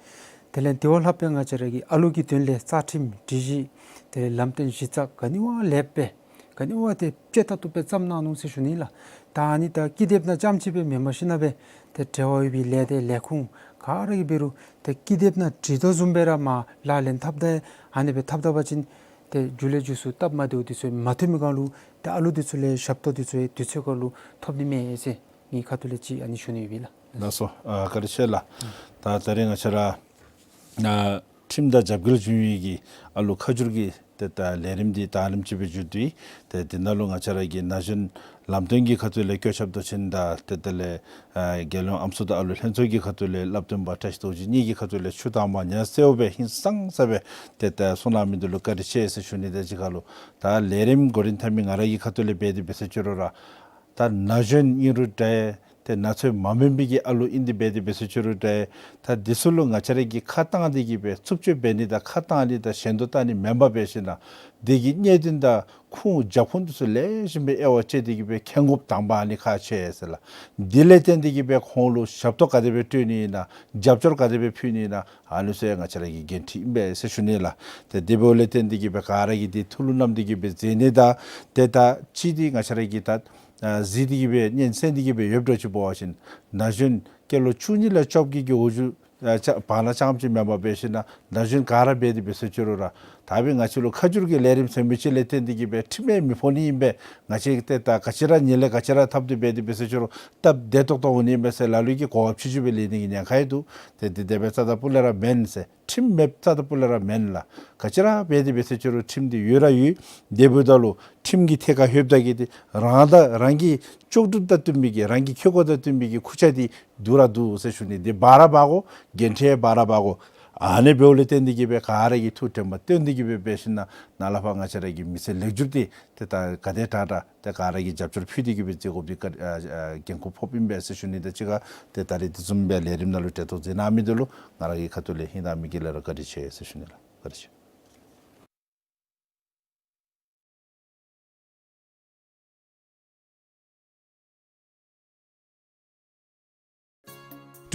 དེ་ལས་དེ་བ་ལྷག་སྦེ་ང་བཅས་ར་གི་ཨ་ལུ་གི་དོན་ལས་རྩ་ཁྲིམས་སྒྲིག་གཞི་དེ་ལས་ལམ་སྟོན་གཞི་རྩ་ག་ནི་བ་ལེགས་པས། ག་ནི་བ་ཏེ་དཔྱེ་ལྟ་བཏུབ་སྦེ་བརྩམས་གནང་ནུག་ཟེར་ཞུ་ནི་ལགས། ད་ཨ་ནི་ད་ཀི་དེབ་ནང་རྐྱངམ་ཅིག་སྦེ་མེན་པར་ཞིནམ་སྦེ་ཏེ་འབྲེལ་བ་ཡོད་པའི་ལས་སྡེ་ལས་ཁུངས་ག་ར་གིས་འབད་རུང་ཏེ་ཀི་དེབ་ནང་བྲིས་དོ་བཟུམ་སྦེ་ར་མར་ལག་ལེན་འཐབ་ད་ཨ་ནི་སྦེ་འཐབ་ད་པ་ཅིན་ཏེ་མཇུག་ལས་མཇུག་སུ་སྟབས་མ་བདེཝ་འདི་ཚུ་མ་ཐོན་མི་སྒང་ལུ་ཏེ་ཨ་ལུ་འདི་ཚུ་ལས་ཞབས་ཏོག་འདི་ཚུ་དུས་ཚོད་ཁར་ལུ་ཐོབ་ནི་མས་ཟེར་ངེའི་ཁ་ཐུག་ལས་ཅིག་ཨ་ནི་ཞུ་ནི་ཡོད་པས་ལགས། ལགས་སོ། ཨ་བཀའ་དྲིན་ཆེ་ལགས། ད་ད་རིས་ང་བཅས་ར་ཨ་ཁྲིམས་དང་རྒྱབ་འགལ་བྱུང་བའི་གི་ཨ་ལུ་ཁ་བསྒྱུར་གྱི་ཏེ་ད་ལས་རིམ་འདི་ད་ཨ་ནེམ་ཅིག་སྦེ་མཇུག་བསྡུ་ཡི། ཏེ་འདི་ནང་ལུ་ང་བཅས་ར་གི་ན་གཞོན་ལམ་སྟོན་གྱི་ཁ་ཐུག་ལས་བཀོད་ཁྱབ་མདོ་ཆེན་དང་ཏེ་དེ་ལས་ཨ་རྒྱལ་ཡོངས་ཨམ་སྲུ་དང་ཨ་ལུ་ལྷན་ཚོགས་ཀྱི་ཁ་ཐུག་ལས་བསླབ་སྟོན་པ་བཀྲ་ཤིས་རྡོ་རྗེ་གཉིས་ཀྱི་ཁ་ཐུག་ལས་ཆུ་དྭངས་མ་ཉ་གསལཝ་སྦེ་ཧིང་སངས་ས་སྦེ་ཏེ་ད་གསུང་གནང་མི་འདི་ལུ་བཀའ་དྲིན་ཆེ་ཟེར་ཞུ་ནི། དེ་ཅིག་ཁར་ལུ་ད་ལས་རིམ་འགོ་འདྲེན་འཐབ་མི་ང་ར་གི་ཁ་ཐུག་ལས་འབད་དེ་འབད་ས་ཅིག་རུང་ར་ད་ན་གཞོན་ཨིན་རུང་འདྲ། ཏེ་ན་ཚོད་མ་སྨིན་པའི་གི་ཨ་ལུ་ཨིན་ཏེ་འབད་དེ་འབད་ས་ཅིག་རུང་འདྲ། ད་འདི་ཚུ་ལུ་ང་བཅས་ར་གིས་ཁ་བཏང་སྟེ་གི་སྦེ་རྩུབ་སྤྱོད་འབད་ནི་དང་ཁ་བཏང་ནི་དང་གཞན་དུ་བལྟ་ནི་མེན་པར་འབད་ཞིནམ་ལས་འདི་གི་གནད་དོན་དང་ཁུངས་རྒྱབ་ཁུངས་འདི་ཚུ་ལེགས་ཤོམ་སྦེ་དབྱེ་བ་དཔྱད་དེ་གི་སྦེ་མཁྱེན་དགོཔ་དང་པ་ཨ་ནི་ཁག་ཆེ་ཟེར་ལགས། འདི་ལས་བརྟེན་ཏེ་གི་སྦེ་ཁོང་ལུ་ཞབས་ཏོག་ག་དེ་སྦེ་སྤྲོད་ནི་ཨིན་ན་རྒྱབ་སྐྱོར་ག་དེ་སྦེ་ཕུལ་ནི་ཨིན་ན་ཨ་ནི་ཚུ་ཡང་ང་བཅས་ར་གི་འགན་འཁྲི་ཨིན་པས་ཟེར་ཞུ་ནི་ལགས། ཏེ་དེ་འབདཝ་ལས་བརྟེན་ཏེ་གི་སྦེ་ག་ར་གིས་འདི་ཐུགས་ལུ་བསྣམས་ཏེ་གི་སྦེ་མཛད་ནི་དང་ཏེ་ད་ཅི་འདི་ང་བཅས་ར་གིས་ད་ཨ་གཟིགས་ཏེ་གི་སྦེ་ཉན་གསན་ཏེ་གི་སྦེ་ཡོདཔ་འདྲཝ་ཅིག་འབད་བ་ཅིན་ན་གཞོན་སྐྱེས་ལོ་བཅུ་གཉིས་ལས་བཅོ་བརྒྱད་ཀྱི་འོག་གི་ཨ་ཅ་བར་ན་རྐྱངམ་ཅིག་མེན་པར་འབད་ཞིནམ་ལས་ན་གཞོན་ག་ར་འབད་དེ་འབད་ས་ཅིག་རུང་ར་ད་འབད་ང་བཅས་ལུ་ཁ་བསྒྱུར་གྱི་ལས་རིམ་ཟེར་མི་ཅིག་ལས་བརྟེན་ཏེ་གི་སྦེ་ཁྲིམས་ཡང་མི་ཕོག་ནི་ཨིན་པས། ང་བཅས་ཀྱིས་ཏེ་ད་ག་ཅི་ར་ཉིན་ལས་ག་ཅི་ར་འཐབ་སྟེ་འབད་དེ་འབད་ས་ཅིག་རུང་སྟབས་བདེ་ཏོག་ཏོ་འོང་ནི་ཨིན་པས་ཟེར་ལ་ལུ་གིས་གོ་སྐབས་ཆུང་ཆུང་སྦེ་ལེན་ནི་གི་ཉེན་ཁ་ཡང་འདུག། ཏེ་འདི་དེ་སྦེ་རྩ་དང་སྤུ་ལས་ར་མེན་ཟེར། ཁྲིམས་མེདཔ་རྩ་དང་སྤུ་ལས་ར་མེན་ལགས། ག་ཅི་ར་འབད་དེ་འབད་ས་ཅིག་རུང་ཁྲིམས་འདི་ཡོད་ར་ཡོད། དེ་འབདཝ་ད་ལུ་ཁྲིམས་ཀྱི་ཐད་ཁར་ལྷོདཔ་ད་གི་ཏེ་རང་དང་རང་གི་ལྕོགས་གྲུབ་དང་བསྟུན་པའི་གི་རང་གི་ཁེ་ཀོ་དང་བསྟུན་པའི་གི་ཁུར་ཆ་འདི་བསྡུ་ར་བསྡུ་ཟེར་ཞུ་ནི། འདི་འབག་ར་འབག་དགོ། འགན་འཁྲི་འབག་ར་འབག་དགོ། ཨ་ནི་འབདཝ་ལས་བརྟེན་ཏེ་གིས་སྦེ་ག་ར་གིས་ཐུགས་དྲན་པ་བཏོན་ཏེ་གིས་སྦེ་འབད་ཞིན་ན་ནཱ་ལས་ཕར་ང་བཅས་ར་གི་མི་སེར་ལེགས་འགྱུར་འདི་ཏེ་ད་ག་དེ་དྲག་དྲག་ཏེ་ག་ར་གིས་རྒྱབ་སྐྱོར་ཕུལ་ཏེ་གིས་སྦེ་མཛད་དགོཔ་འདི་ཨ་ཨ་འགན་ཁུར་ཕོགཔ་ཨིན་པས་ཟེར་ཞུ་ནི་དང་གཅིག་ཁར་ཏེ་ད་རིས་དེ་བཟུམ་སྦེ་ལས་རིམ་ནང་ལུ་གྲལ་གཏོགས་མཛད་གནང་མི་འདི་ལུ་ང་ར་གི་ཁ་ཐུག་ལས་ཧིང་དང་མིག་གི་ལས་ར་བཀའ་དྲིན་ཆེ་ཟེར་ཞུ་ནི་ལགས། བཀའ་དྲིན་ཆེ།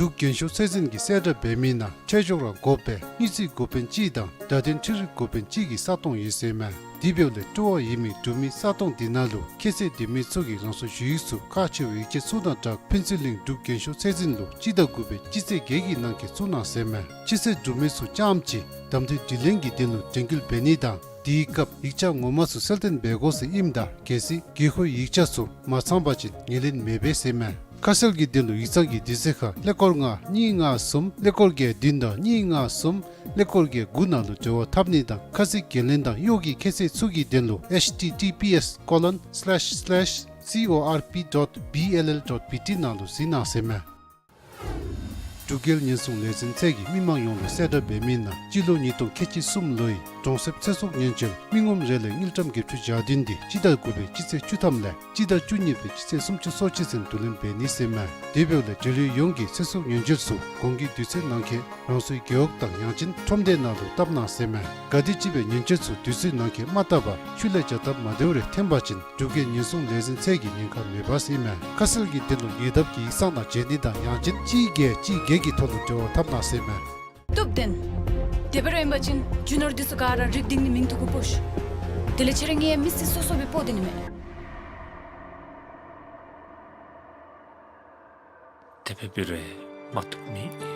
འབྲུག་རྒན་ཤོས་ཚད་འཛིན་གྱི་གསལ་བསྒྲགས་འབད་མི་ནང་ཆོས་ཕྱོགས་ར་འགོ་དཔོན་དངུལ་རྩིས་འགོ་དཔོན་ཅིག་དང་བརྡ་དོན་འཕྲུལ་རིག་འགོ་དཔོན་ཅིག་གི་ས་སྟོང་ཡོད་ཟེར་མས། དེ་འབདཝ་ལས་སྤྲོ་བ་ཡོད་མི་འབྲུག་མི་ས་སྟོང་འདི་ནང་ལུ་ཁྱད་ཚད་ལྡན་མི་ཚུ་གིས་རང་སོའི་ཞུ་ཡིག་ཚུ་ཁག་ཆེ་བའི་ཡིག་ཆ་ཚུ་དང་སྦྲགས་ཕུན་ཚོགས་གླིང་འབྲུག་རྒན་ཤོས་ཚད་འཛིན་ལུ་སྤྱི་ཟླ་དགུ་པའི་སྤྱི་ཚེས་བརྒྱད་ཀྱི་ནང་འཁོད་བཙུགས་གནང་ཟེར་མས། ཕྱི་སེལ་འབྲུག་མི་ཚུ་རྐྱངམ་གཅིག་གདམ་འཐུའི་དྲི་ལན་གྱི་དོན་ལུ་དྲན་སྐུལ་འབད་ནི་དང་དེའི་སྐབས་ཡིག་ཆ་ངོ་མ་ཚུ་གསལ་སྟོན་འབད་དགོ་ཟེར་ཨིནམ་ད་གལ་སྲིད་དགོས་མཁོའི་ཡིག་ཆ་ཚུ་མ་ཚང་པ་ཅིན་ངོས་ལེན་མི་འབད་ཟེར་མས། ཁ་གསལ་གྱི་དོན་ལུ་ཡིག་ཚང་གི་དུས་ཚོད་ཁར་ཀླད་ཀོར་ལྔ་གཉིས་ལྔ་གསུམ་ཀླད་ཀོར་བརྒྱད་བདུན་དང་གཉིས་ལྔ་གསུམ་ཀླད་ཀོར་བརྒྱད་དགུ་ནང་ལུ་འབྲེལ་བ་འཐབ་ནི་དང་ཁ་གསལ་འགན་ལེན་དང་གཡོག་གི་ཁྱད་ཚད་ཚུ་གི་དོན་ལུ་ཨེཆ་ཊི་ཊི་པི་ཨེསི་ཀོ་ལོན་སི་ལེཤ་སི་ལེཤ་སི་ཨོ་ཨར་པི་ཌོཊ་བི་ཨེལ་ཨེལ་ཌོཊ་བི་ཊི་ནང་ལུ་གཟིགས་གནང་ཟེར་མས། འབྲུག་རྒྱལ་ཉེན་སྲུང་ལས་འཛིན་ཚད་ཀྱིས་མི་མང་ཡོངས་ལུ་གསལ་བསྒྲགས་འབད་མི་ནང་སྤྱི་ལོ་ཉིས་སྟོང་ཁལ་གཅིག་གསུམ་ལོའི་གྲོང་གསེབ་ཚེ་སྲོག་ཉེན་བཅོལ་མི་ངོམ་རེ་ལས་དངུལ་ཀྲམ་བརྒྱད་ཅུ་གྱ་བདུན་འདི་སྤྱི་ཟླ་དགུ་པའི་སྤྱི་ཚེས་བཅུ་ཐམ་ལས་སྤྱི་ཟླ་བཅུ་གཉིས་པའི་སྤྱི་ཚེས་སུམ་ཅུ་སོ་གཅིག་ཚུན་བསྡུ་ལེན་འབད་ནི་ཟེར་མས། དེ་འབདཝ་ལས་འབྲེལ་ཡོད་ཡོངས་ཀྱིས་ཚེ་སྲོག་ཉེན་བཅོལ་ཚུ་གོང་གི་དུས་ཚོད་ནང་འཁོད་རང་སོའི་རྒེད་འོག་དང་ཡང་ཅིན་ཁྲོམ་སྡེ་ནང་ལུ་བཏབ་གནང་ཟེར་མས། གལ་ཏེ་ཅིག་སྦེ་ཉེན་བཅོལ་ཚུ་དུས་ཚོད་ནང་འཁོད་མ་བཏབ་པར་ཤུལ་ལས་བྱ་སྟབས་མ་བདེཝ་རེ་ཐོན་པ་ཅིན་འབྲུག་རྒྱལ་ཉེན་སྲུང་ལས་འཛིན་ཚད་ཀྱིས་ཉེན་ཁ་མེད་པས་ཟེར་མས། ཁ་གསལ་གྱི་དོན་ལུ་ཉེ་འདབས་ཀྱི་ཡིག་ཚང་དང་མཇལ་ནི་དང་ཡང་ཅིན་གཅིག་བརྒྱད་གཅིག་བརྒྱད་ཀྱི་ཐོག་ལུ་འབྲེལ་བ་འཐབ་གནང་ཟེར་མས། སྟོབས་ལྡན། དེ་སྦེ་ར་ཨིན་པ་ཅིན་རྒྱུ་ནོར་འདི་ཚུ་ག་ར་རིག་སྡིག་ནི་མིང་ཐོག་གུ་ཕོག་ཤིག། དེ་ལས་ཁྱེད་ར་ངེའི་མི་ཚེ་སོ་སོ་སྦེ་སྤོ་སྡོད་ནི་མས། དེ་སྦེ་འབད་རུང་མ་བཏུབ་མེད།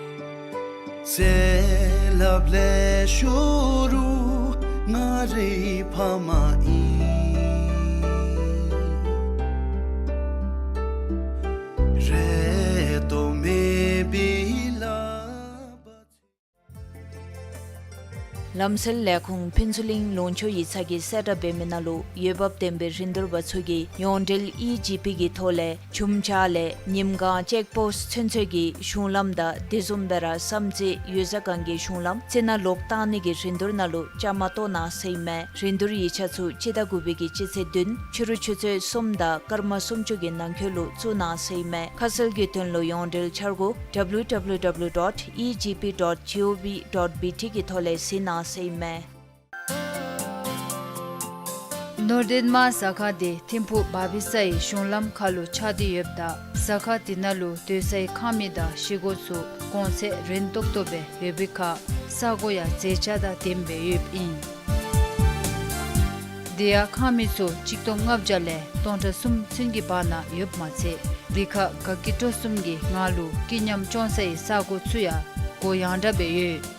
ལམ་སེལ་ལས་ཁུངས་ཕུན་ཚོགས་གླིང་ལུང་ཕྱོགས་ཡིག་ཚང་གི་གསལ་བསྒྲགས་འབད་མི་ནང་ལུ་འོས་འབབ་ལྡན་པའི་རིན་བསྡུར་པ་ཚུ་གིས་ཡོངས་འབྲེལ་ཨི་ཇི་པི་གི་ཐོག་ལས་ཆུམ་ཆ་ལས་ཉིམ་གང་ཅེཀ་པོསཊ་ཚུན་ཚོད་ཀྱི་གཞུང་ལམ་དང་དེ་བཟུམ་སྦེ་ར་བསམ་རྩེ་ཡུལ་ཟ་ཁང་གི་གཞུང་ལམ་རྩི་ནག་ལོག་བཏང་ནི་གི་རིན་བསྡུར་ནང་ལུ་བཅའ་མར་གཏོགས་གནང་ཟེར་ཨིན་མས། རིན་བསྡུར་ཡིག་ཆ་ཚུ་སྤྱི་ཟླ་དགུ་པའི་གི་སྤྱི་ཚེས་བདུན་ཕྱི་རུ་ཆུ་ཚོད་གསུམ་དང་སྐར་མ་སུམ་ཅུ་གི་ནང་འཁོད་ལུ་བཙུགས་གནང་ཟེར་ཨིན་མས། ཁ་གསལ་གྱི་དོན་ལུ་ཡོངས་འབྲེལ་འཆར་སྒོ་ཌབ་ལུ་ཌབ་ལུ་ཌབ་ལུ་ཌོཊ་ཨི་ཇི་པི་ཌོཊ་ཇི་ཨོ་ཝི་ཌོཊ་བི་ཊི་གི་ཐོག་ལས་གཟིགས་གནང་ཟེར་ཨིན་མས། ནོར་དོན་མ་ཟ་ཁང་འདི་ཐིམ་ཕུག་བ་བི་ས་ཡི་གཞུང་ལམ་ཁ་ལུ་ཆགས་ཏེ་ཡོདཔ་ད་ཟ་ཁང་འདི་ནང་ལུ་སྡོད་སའི་ཁང་མིག་དང་བཞེས་སྒོ་ཚུ་གོང་ཚད་རན་ཏོག་ཏོ་སྦེ་ཡོད་པའི་ཁར་ས་གོ་ཡང་མཛེས་ཆ་དང་ལྡནམ་སྦེ་ཡོདཔ་ཨིན། དེ་ཡང་ཁང་མིག་ཚུ་ཆིག་སྟོང་ལྔ་བརྒྱ་ལས་སྟོང་ཕྲག་གསུམ་ཚུན་གྱི་བར་ན་ཡོདཔ་མ་ཚད་དེ་ཁར་དགའ་སྐྱིད་སྤྲོ་གསུམ་གྱི་ངང་ལུ་སྐྱིད་ཉམས་སྐྱོང་སའི་ས་གོ་ཚུ་ཡང་གུ་ཡངས་དྲགས་སྦེ་ཡོད།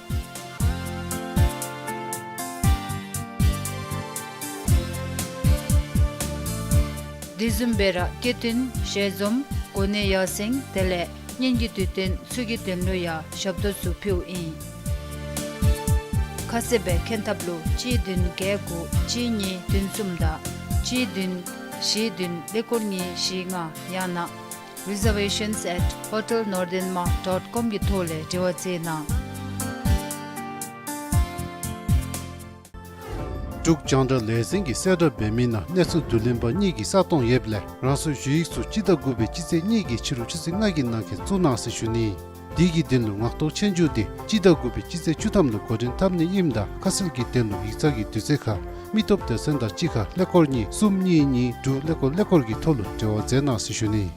དེ་བཟུམ་སྦེ་ར་སྐྱིད་དོན་ཞལ་འཛོམས་གོ་གནས་ཡར་སེང་དེ་ལས་གཉེན་གྱི་དུས་སྟོན་ཚུ་གི་དོན་ལུ་ཡང་ཞབས་ཏོག་ཚུ་ཕུལཝ་ཨིན། ཁ་གསལ་སྦེ་མཁྱེན་ཐབས་ལུ་གཅིག་བདུན་བརྒྱད་དགུ་གཅིག་གཉིས་བདུན་གསུམ་དང་གཅིག་བདུན་བཞི་བདུན་ཀླད་ཀོར་གཉིས་བཞི་ལྔ་ཡང་ན་reservations at hotel northern ma dot com གི་ཐོག་ལས་འབྲེལ་བ་མཛད་གནང་། འབྲུག་རྒྱང་བསྒྲགས་ལས་འཛིན་གྱིས་གསལ་བསྒྲགས་འབད་མི་ནང་གནས་ཚུལ་བསྡུ་ལེན་པ་གཉིས་ཀྱི་ས་སྟོང་ཡོདཔ་ལས་རང་སོའི་ཞུ་ཡིག་ཚུ་སྤྱི་ཟླ་དགུ་པའི་སྤྱི་ཚེས་གཉིས་ཀྱི་ཕྱི་རུ་ཆུ་ཚོད་ལྔ་གི་ནང་འཁོད་བཙུགས་གནང་ཟེར་ཞུ་ནི། དེ་གི་དོན་ལུ་ངག་ཐོག་ཆོས་རྒྱུགས་འདི་སྤྱི་ཟླ་དགུ་པའི་སྤྱི་ཚེས་བཅུ་ཐམ་ལུ་འགོ་འདྲེན་འཐབ་ནི་ཨིནམ་ད་ཁ་གསལ་གྱི་དོན་ལུ་ཡིག་ཚང་གི་དུས་ཚོད་ཁར་མི་སྟོབས་སྡེ་ཚན་དང་གཅིག་ཁར་ཀླད་ཀོར་གཉིས་གསུམ་གཉིས་གཉིས་དྲུག་ཀླད་ཀོར་ཀླད་ཀོར་གྱི་ཐོག་ལུ་འབྲེལ་བ་མཛད་གནང་ཟེར་ཞུ་ནི།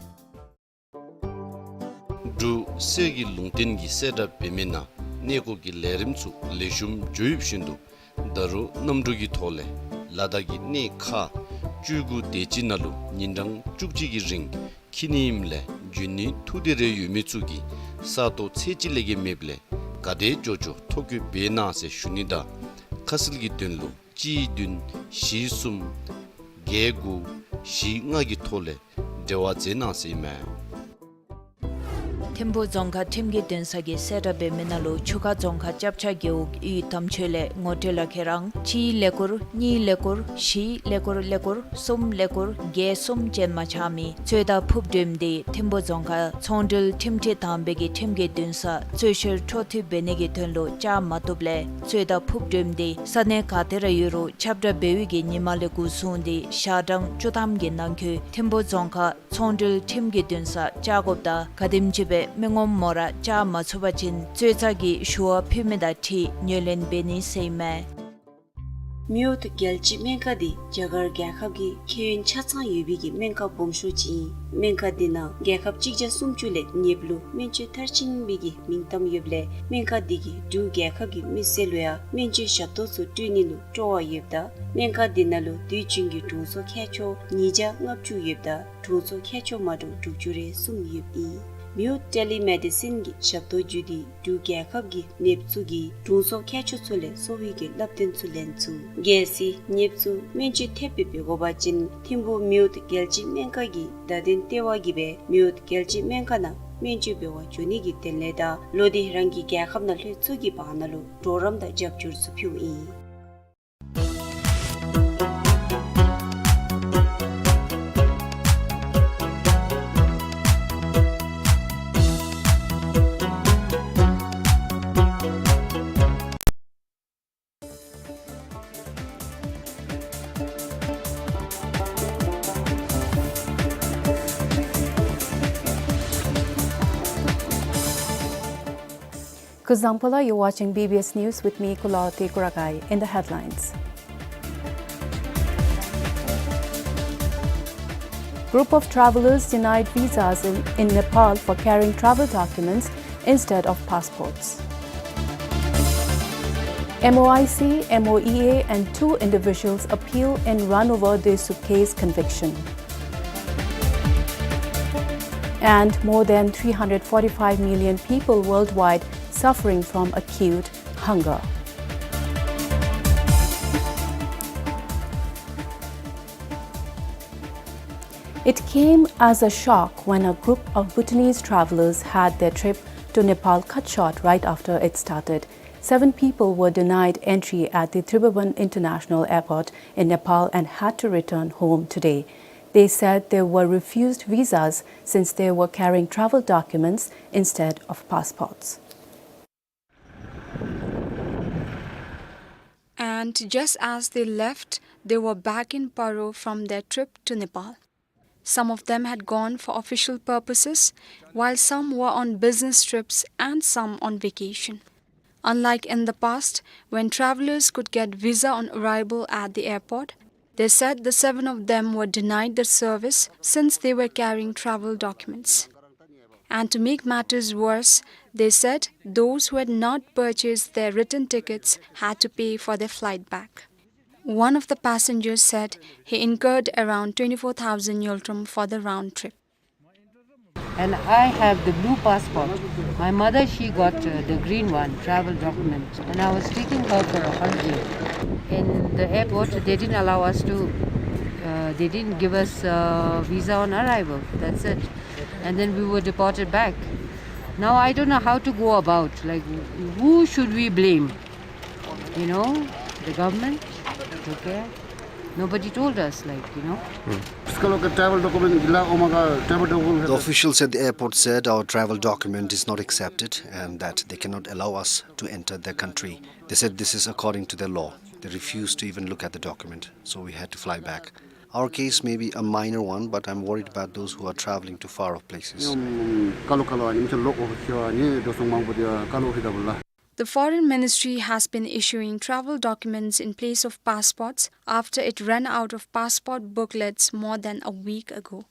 འབྲུག་གསེར་གྱི་ལུང་བསྟན་གྱིས་གསལ་བསྒྲགས་འབད་མི་ནང་གནས་སྐོར་གྱི་ལས་རིམ་ཚུ་ལེགས་ཤོམ་འགྱོ་ཡོདཔ་བཞིན་དུ་ད་རུང་གནམ་གྲུ་གི་ཐོག་ལས་ལ་དྭགས་ཀྱི་གནས་ཁག་བཅུ་དགུ་དེ་ཅིག་ནང་ལུ་ཉིན་གྲངས་བཅུ་གཅིག་གི་རིང་འཁྱིད་ནི་ཨིནམ་ལས་འབྱོན་ནི་ཐུགས་འདོད་རེ་ཡོད་མི་ཚུ་གིས་ས་སྟོང་ཚད་ཅིག་ལས་བརྒལ་མེདཔ་ལས་ག་དེ་མགྱོགས་མགྱོགས་ཐོ་བཀོད་འབད་གནང་ཟེར་ཞུ་ནི་དང་ཁ་གསལ་གྱི་དོན་ལུ་གཅིག་བདུན་བཞི་གསུམ་བརྒྱད་དགུ་བཞི་ལྔ་གི་ཐོག་ལས་འབྲེལ་བ་མཛད་གནང་ཟེར་ཨིན་མས། ཐིམ་ཕུ་རྫོང་ཁག་ཁྲིམས་ཀྱི་འདུན་ས་གིས་གསལ་བསྒྲགས་འབད་མི་ནང་ལུ་ཆུ་ཁ་རྫོང་ཁག་སྐྱབས་ཆ་རྒེད་འོག་གཡུས་དམ་ཆོས་ལས་ངོ་སྤྲོད་ལ་ཁྱེད་རང་གཅིག་ཀླད་ཀོར་གཉིས་ཀླད་ཀོར་བཞི་ཀླད་ཀོར་ཀླད་ཀོར་གསུམ་ཀླད་ཀོར་བརྒྱད་གསུམ་ཅན་མ་ཆགས་མི་རྩོད་དང་ཕུབ་འགྲིམ་འདི་ཐིམ་ཕུ་རྫོང་ཁག་ཚོང་འབྲེལ་ཁྲིམས་ཁྲི་དང་འབད་གི་ཁྲིམས་ཀྱི་འདུན་ས་རྩོད་བཤེར་འཕྲོ་མཐུད་འབད་ནི་གི་དོན་ལུ་བཅར་མ་བཏུབ་ལས་རྩོད་དང་ཕུབ་འགྲིམ་འདི་ས་གནས་ག་ཏེ་ར་ཡོད་རུང་ཁྱབ་བསྒྲགས་འབད་བའི་གི་ཉིན་མ་ལས་འགོ་བཟུང་སྟེ་ཞག་གྲངས་བཅུ་ཐམ་གྱི་ནང་འཁོད་ཐིམ་ཕུ་རྫོང་ཁག་ཚོང་འབྲེལ་ཁྲིམས་ཀྱི་འདུན་ས་བཅར་དགོཔ་དང་ག་དེམ་ཅིག་སྦེ་མི་ངོམ་མོ་ར་བཅར་མ་ཚུགས་པ་ཅིན་རྩོད་ཚར་གྱི་ཞུ་བ་ཕུལ་མི་དང་འཁྲིལ་ངོས་ལེན་འབད་ནི་ཟེར་ཨིན་མས། མེའོ་ཏི་རྒྱལ་སྤྱིའི་སྨན་ཁང་འདི་རྒྱ་གར་རྒྱལ་ཁབ་ཀྱི་ཁྱད་ཡོན་ཆ་ཚང་ཡོད་པའི་གི་སྨན་ཁང་སྦོམ་ཤོས་ཅིག་ཨིན། སྨན་ཁང་འདི་ནང་རྒྱལ་ཁབ་གཅིག་བརྒྱ་སུམ་ཅུ་ལས་ཉེབ་ལུ་སྨན་བཅོས་མཐར་ཕྱིན་པའི་གི་མིང་གཏམ་ཡོདཔ་ལས་སྨན་ཁང་འདི་གིས་འབྲུག་རྒྱལ་ཁབ་ཀྱི་མི་སེར་ལུ་ཡང་སྨན་བཅོས་ཞབས་ཏོག་ཚུ་སྤྲོད་ནི་ལུ་སྤྲོ་བ་ཡོདཔ་ད་སྨན་ཁང་འདི་ནང་ལུ་དུས་རྒྱུན་གྱི་གྲོངས་སོ་མཁལ་མཆོག་ཉིས་བརྒྱ་ལྔ་བཅུ་ཡོདཔ་ད་གྲོངས་སོ་མཁལ་མཆོག་མ་འདྲཝ་དྲུག་ཅུ་རེ་གསུམ་ཡོདཔ་ཨིན། མེའོ་ཊེ་ལི་མེ་ཌི་སིན་གྱི་ཞབས་ཏོག་བརྒྱུད་དེ་འབྲུག་རྒྱལ་ཁབ་ཀྱི་ནདཔ་ཚུ་གིས་གྲོངས་སོ་མཁལ་མཆོག་ཚུ་ལས་གསོ་བའི་གི་བསླབ་སྟོན་ཚུ་ལེན་ཚུགས། གལ་སྲིད་ནདཔ་ཚུ་སྨན་བཅོས་ཐེབས་སྦེ་འབད་དགོ་པ་ཅིན་ཐིམ་ཕུ་མེའོ་ཏི་རྒྱལ་སྤྱིའི་སྨན་ཁང་གི་བརྡ་དོན་ལྟེ་བ་གིས་སྦེ་མེའོ་ཏི་རྒྱལ་སྤྱིའི་སྨན་ཁང་ནང་སྨན་བཅོས་འབད་བར་འགྱོ་ནི་གི་དོན་ལས་དང་ལོག་སྟེ་རང་གི་རྒྱལ་ཁབ་ནང་ལྷོད་ཚུགས་ཀྱི་བར་ན་ལུ་གྲོགས་རམ་དང་རྒྱབ་སྐྱོར་ཚུ་ཕུལཝ་ཨིན། Kuzuzangpo la, you're watching B B S News with me, Kulawarti Kurakai. In the headlines, group of travelers denied visas in, in Nepal for carrying travel documents instead of passports. M O I C, M O E A and two individuals appeal in run over their suitcase conviction. And more than three hundred forty-five million people worldwide suffering from acute hunger. It came as a shock when a group of Bhutanese travelers had their trip to Nepal cut short right after it started. Seven people were denied entry at the Tribhuvan International Airport in Nepal and had to return home today. They said they were refused visas since they were carrying travel documents instead of passports. And just as they left, they were back in Paro from their trip to Nepal. Some of them had gone for official purposes, while some were on business trips and some on vacation. Unlike in the past, when travelers could get visa on arrival at the airport, they said the seven of them were denied the service since they were carrying travel documents. And to make matters worse, they said those who had not purchased their return tickets had to pay for their flight back. One of the passengers said he incurred around twenty-four thousand ngultrum for the round trip. And I have the blue passport. My mother, she got, uh, the green one, travel document. And I was taking her for a holiday. In the airport, they didn't allow us to, uh, they didn't give us, uh, visa on arrival. That's it. And then we were deported back. Now I don't know how to go about. Like, who should we blame? You know, the government? Okay. Nobody told us, like, you know. Hmm. उसका लोग का travel document गिला, ओमा का travel document है। The officials at the airport said our travel document is not accepted and that they cannot allow us to enter their country. They said this is according to their law. They refused to even look at the document, so we had to fly back. Our case may be a minor one, but I'm worried about those who are traveling to far-off places. ཉམ་ཀ་ལོ་ཀ་ལོ་ཨ་ནི་མི་ཚུ་ལོག་འོང་ཤོ་ཨ་ནི་འགྲོ་སོང་མང་པོ་དེ་ཀ་ལོ་ཧི་ད་བུ་ལ། The Foreign Ministry has been issuing travel documents in place of passports after it ran out of passport booklets more than a week ago.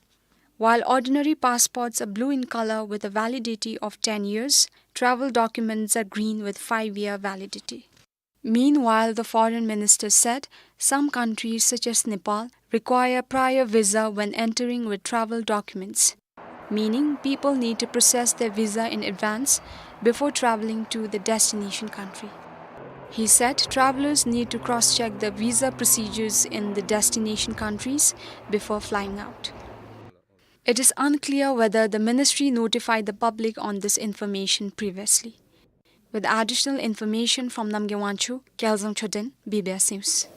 While ordinary passports are blue in color with a validity of ten years, travel documents are green with five-year validity. Meanwhile, the foreign minister said some countries, such as Nepal, require prior visa when entering with travel documents, meaning people need to process their visa in advance before traveling to the destination country. He said travelers need to cross-check the visa procedures in the destination countries before flying out. It is unclear whether the ministry notified the public on this information previously. With additional information from Namgay Wangchuk, Kyalzang Choden, B B S News.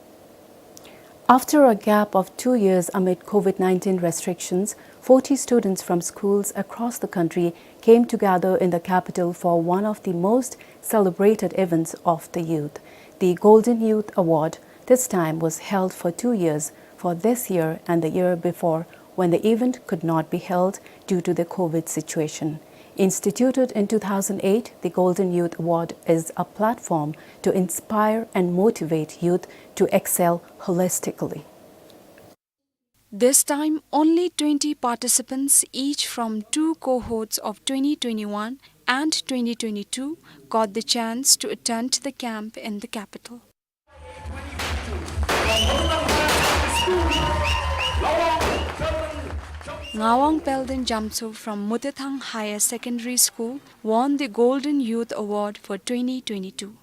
After a gap of two years amid COVID nineteen restrictions, forty students from schools across the country came together in the capital for one of the most celebrated events of the youth, the Golden Youth Award. This time was held for two years, for this year and the year before, when the event could not be held due to the COVID situation. Instituted in two thousand eight, the Golden Youth Award is a platform to inspire and motivate youth to excel holistically. This time, only twenty participants, each from two cohorts of twenty twenty-one and twenty twenty-two, got the chance to attend the camp in the capital. Ngawang Pelden Jamtso from Mutethang Higher Secondary School won the Golden Youth Award for twenty twenty-two.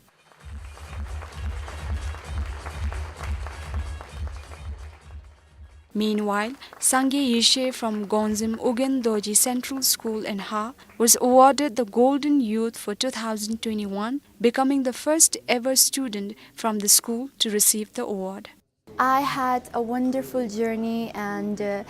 Meanwhile, Sangay Yeshe from Gonzem Ugyen Dorji Central School in Har was awarded the Golden Youth for two thousand twenty-one, becoming the first ever student from the school to receive the award. I had a wonderful journey and, uh,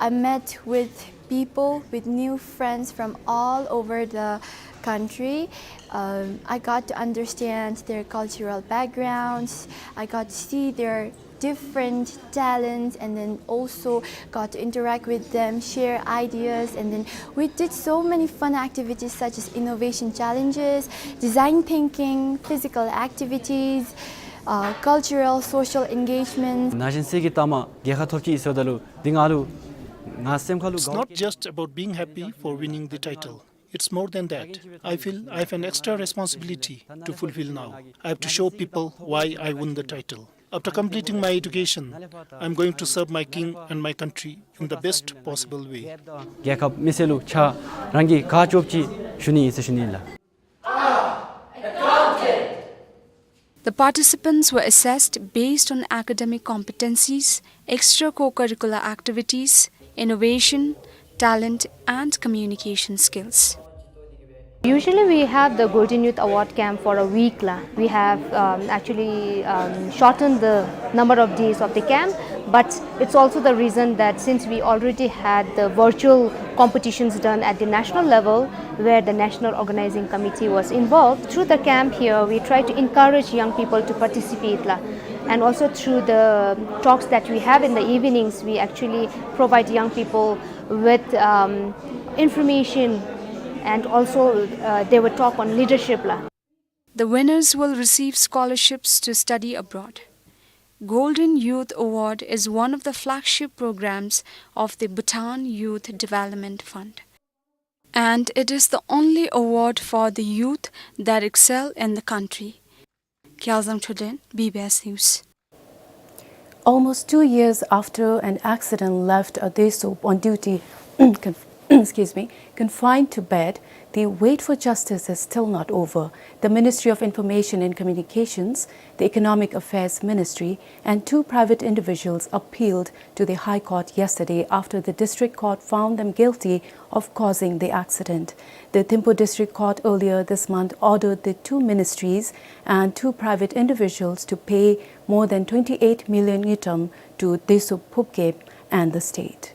I met with people, with new friends from all over the country. Um, I got to understand their cultural backgrounds. I got to see their different talents and then also got to interact with them, share ideas, and then we did so many fun activities such as innovation challenges, design thinking, physical activities, uh, cultural, social engagements. ན་གཞོན་ཚུ་གིས་ལྟ་མ་རྒྱལ་ཁ་ཐོབ་ཅི་ཟེརཝ་ད་ལུ་འདི་ང་ལུ་ང་སེམས་ཁ་ལུ། It's not just about being happy for winning the title. It's more than that. I feel I have an extra responsibility to fulfill now. I have to show people why I won the title. After completing my education, I'm going to serve my king and my country in the best possible way. རྒྱལ་ཁབ་མི་སེར་ལུ་ཕྱག་རང་གིས་ག་རྐྱབ་ཅི་ཞུ་ནི་ཨིན་ཟེར་ཞུ་ནི་ལགས། The participants were assessed based on academic competencies, extra co-curricular activities, innovation, talent, and communication skills. Usually we have the Golden Youth Award camp for a week la. We have, um, actually, um, shortened the number of days of the camp, but it's also the reason that since we already had the virtual competitions done at the national level, where the National Organizing Committee was involved, through the camp here, we try to encourage young people to participate la. And also through the talks that we have in the evenings, we actually provide young people with, um, information, and also, uh, they would talk on leadership la. The winners will receive scholarships to study abroad. Golden Youth Award is one of the flagship programs of the Bhutan Youth Development Fund. And it is the only award for the youth that excel in the country. Kyalzang Choden, B B S News. Almost two years after an accident left a Desup on duty, conf-, excuse me, confined to bed, the wait for justice is still not over. The Ministry of Information and Communications, the Economic Affairs Ministry, and two private individuals appealed to the High Court yesterday after the District Court found them guilty of causing the accident. The Thimphu District Court earlier this month ordered the two ministries and two private individuals to pay more than twenty-eight million ngultrum to Desup Phupgem and the state.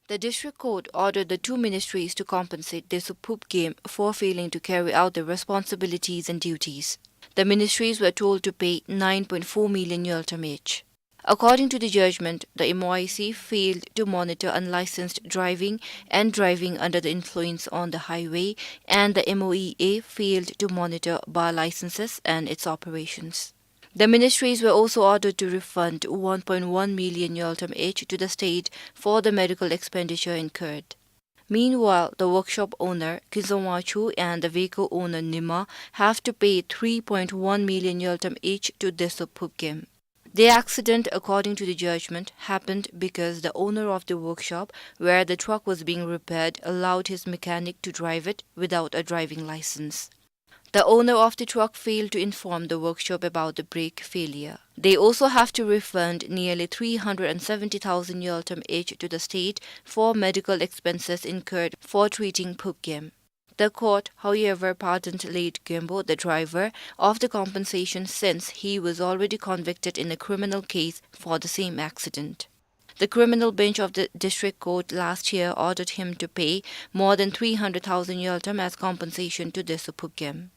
The district court ordered the two ministries to compensate Desup Phupgem for failing to carry out their responsibilities and duties. The ministries were told to pay nine point four million ngultrum each. According to the judgment, the M O I C failed to monitor unlicensed driving and driving under the influence on the highway, and the M O E A failed to monitor bar licenses and its operations. The ministries were also ordered to refund one point one million ngultrum each to the state for the medical expenditure incurred. Meanwhile, the workshop owner, Kinzon Wangchuk, and the vehicle owner, Nima, have to pay three point one million ngultrum each to Desup Phupgem. The accident, according to the judgment, happened because the owner of the workshop where the truck was being repaired allowed his mechanic to drive it without a driving license. The owner of the truck failed to inform the workshop about the brake failure. They also have to refund nearly three hundred and seventy thousand ngultrum each to the state for medical expenses incurred for treating Phubgem. The court, however, pardoned late Gembo, the driver, of the compensation since he was already convicted in a criminal case for the same accident. The criminal bench of the district court last year ordered him to pay more than three hundred thousand ngultrum as compensation to Desup Phubgem.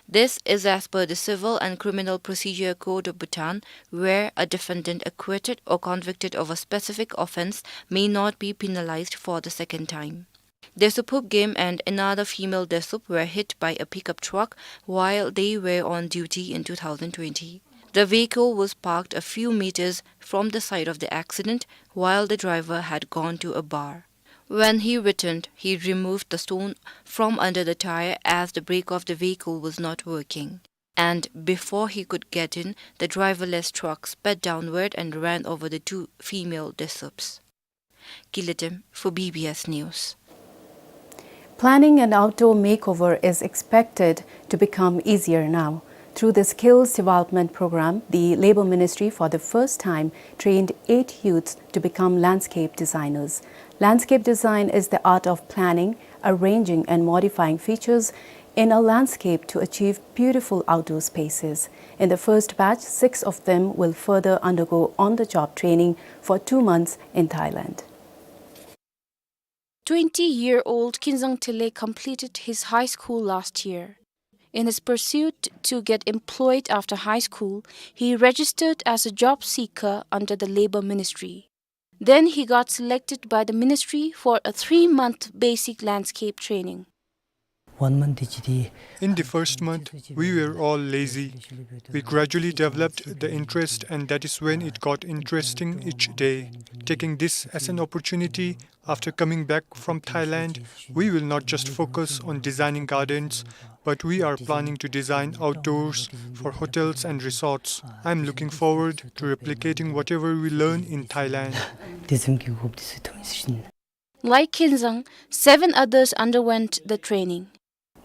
This is as per the Civil and Criminal Procedure Code of Bhutan, where a defendant acquitted or convicted of a specific offense may not be penalized for the second time. Desup Phubgem and another female Desup were hit by a pickup truck while they were on duty in two thousand twenty. The vehicle was parked a few meters from the site of the accident while the driver had gone to a bar. When he returned, he removed the stone from under the tire as the brake of the vehicle was not working. And before he could get in, the driverless truck sped downward and ran over the two female Desups. Kiletem for B B S News. Planning an outdoor makeover is expected to become easier now. Through the Skills Development Program, the Labour Ministry for the first time trained eight youths to become landscape designers. Landscape design is the art of planning, arranging and modifying features in a landscape to achieve beautiful outdoor spaces. In the first batch, six of them will further undergo on-the-job training for two months in Thailand. Twenty-year-old Kinzang Tele completed his high school last year. In his pursuit to get employed after high school, he registered as a job seeker under the Labour Ministry. Then he got selected by the ministry for a three-month basic landscape training. One month. In the first month, we were all lazy. We gradually developed the interest, and that is when it got interesting each day. Taking this as an opportunity, after coming back from Thailand, we will not just focus on designing gardens, but we are planning to design outdoors for hotels and resorts. I'm looking forward to replicating whatever we learn in Thailand. Like Kinzang, seven others underwent the training.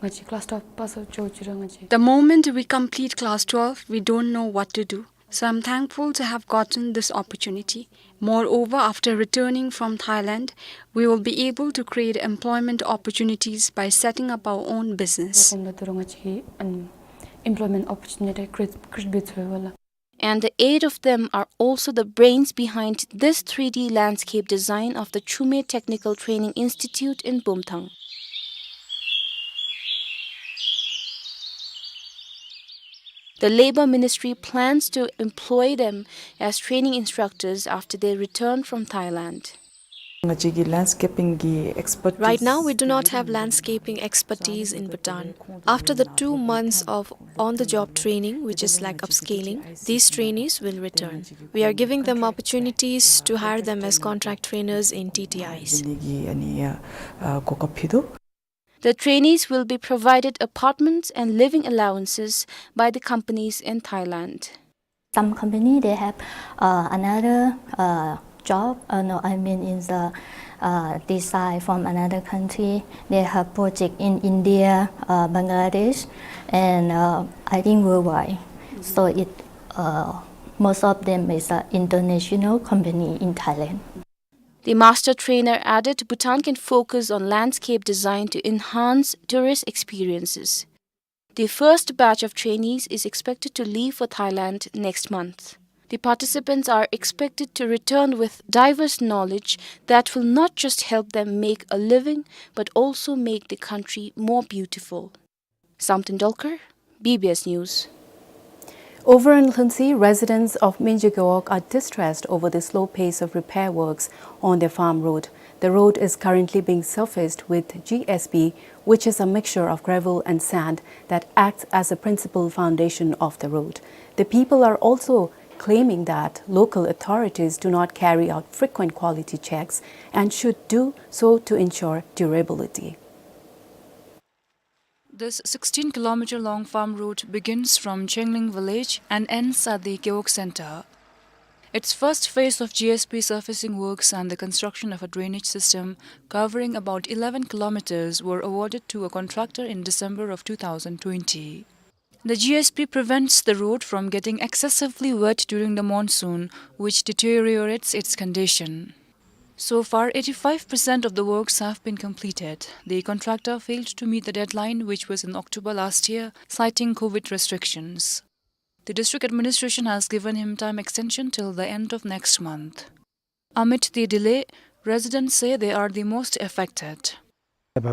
Nga chi class twelve pass out cho chira nga chi. The moment we complete class twelve, we don't know what to do. So I'm thankful to have gotten this opportunity. Moreover, after returning from Thailand, we will be able to create employment opportunities by setting up our own business. Kom da turo nga chi an employment opportunity create, create bit choi wala. And the eight of them are also the brains behind this three D landscape design of the Chume Technical Training Institute in Bumthang. The Labour Ministry plans to employ them as training instructors after they return from Thailand. Nga chi ki landscaping ki expertise. Right now, we do not have landscaping expertise in Bhutan. After the two months of on-the-job training, which is like upskilling, these trainees will return. We are giving them opportunities to hire them as contract trainers in T T Is. Ni ki ani ya, uh, ko ka phido. The trainees will be provided apartments and living allowances by the companies in Thailand. Some company, they have, uh, another, uh, job, uh, no, I mean, in the, uh, design from another country. They have project in India, uh, Bangladesh, and, uh, I think worldwide. So it, uh, most of them is a international company in Thailand. The master trainer added Bhutan can focus on landscape design to enhance tourist experiences. The first batch of trainees is expected to leave for Thailand next month. The participants are expected to return with diverse knowledge that will not just help them make a living, but also make the country more beautiful. Samten Dolkar, B B S News. Over in Lhuentse, residents of Minje Gewog are distressed over the slow pace of repair works on their farm road. The road is currently being surfaced with G S B, which is a mixture of gravel and sand that acts as a principal foundation of the road. The people are also claiming that local authorities do not carry out frequent quality checks and should do so to ensure durability. This sixteen kilometer long farm route begins from Chengling village and ends at the Gewog center. Its first phase of G S B surfacing works and the construction of a drainage system covering about eleven kilometers were awarded to a contractor in December of two thousand twenty. The G S B prevents the road from getting excessively wet during the monsoon, which deteriorates its condition. So far, eighty-five percent of the works have been completed. The contractor failed to meet the deadline, which was in October last year, citing COVID restrictions. The district administration has given him time extension till the end of next month. Amid the delay, residents say they are the most affected. It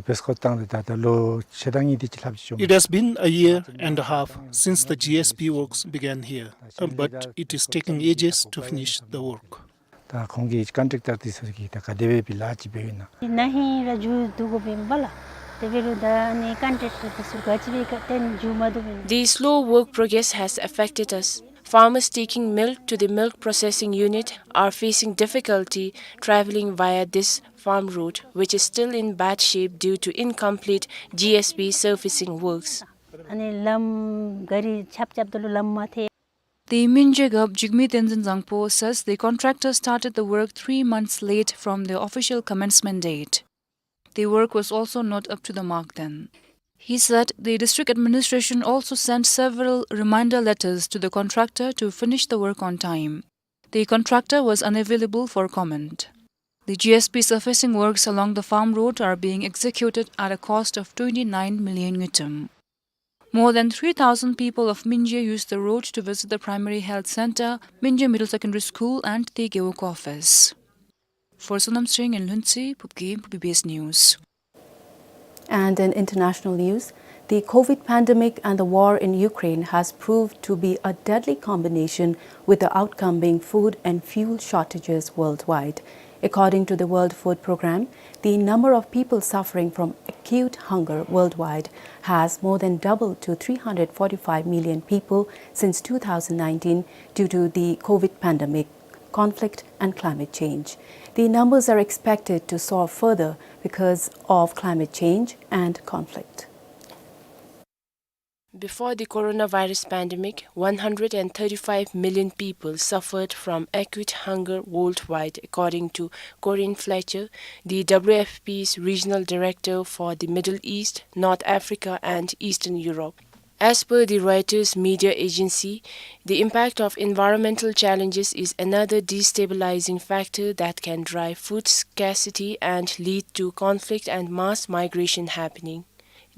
has been a year and a half since the G S B works began here, uh, but it is taking ages to finish the work. ད་ཁོང་གི་ཀོན་ཊེཀ་ཊར་འདི་ཚུ་གིས་ད་ག་དེ་སྦེ་ལཱ་ཅིག་འབད་ཡོད་ན། ན་ཧིང་ར་མཇུག་བསྡུ་དགོ་པས་སྨོ་ལགས། དེ་འབད་རུང་ད་ཨ་ནི་ཀོན་ཊེཀ་ཊར་འདི་ཚུ་ག་ཅི་སྦེ་ག་ཏེ་མཇུག་མ་བསྡུ་བས་ན། The slow work progress has affected us. Farmers taking milk to the milk processing unit are facing difficulty traveling via this farm road, which is still in bad shape due to incomplete G S B surfacing works. ཨ་ནི་ལམ་ག་རི་ཆརཔ་རྐྱབ་ད་ལུ་ལམ་མ་ཐལ། The Myinje Gab Jigme Tenzin Zangpo says the contractor started the work three months late from the official commencement date. The work was also not up to the mark then. He said the district administration also sent several reminder letters to the contractor to finish the work on time. The contractor was unavailable for comment. The G S B surfacing works along the farm road are being executed at a cost of twenty-nine million ngultrum. More than three thousand people of Myinje use the road to visit the primary health center, Myinje Middle Secondary School, and the Gewog office. For Sonam Tshering in Lhuentse, Phub Gyem, B B S News. And in international news, the COVID pandemic and the war in Ukraine has proved to be a deadly combination, with the outcome being food and fuel shortages worldwide. According to the World Food Programme, the number of people suffering from acute hunger worldwide has more than doubled to three hundred forty-five million people since two thousand nineteen due to the COVID pandemic, conflict, and climate change. The numbers are expected to soar further because of climate change and conflict. Before the coronavirus pandemic, one hundred and thirty-five million people suffered from acute hunger worldwide, according to Corinne Fletcher, the W F P's regional director for the Middle East, North Africa, and Eastern Europe. As per the Reuters media agency, the impact of environmental challenges is another destabilizing factor that can drive food scarcity and lead to conflict and mass migration happening.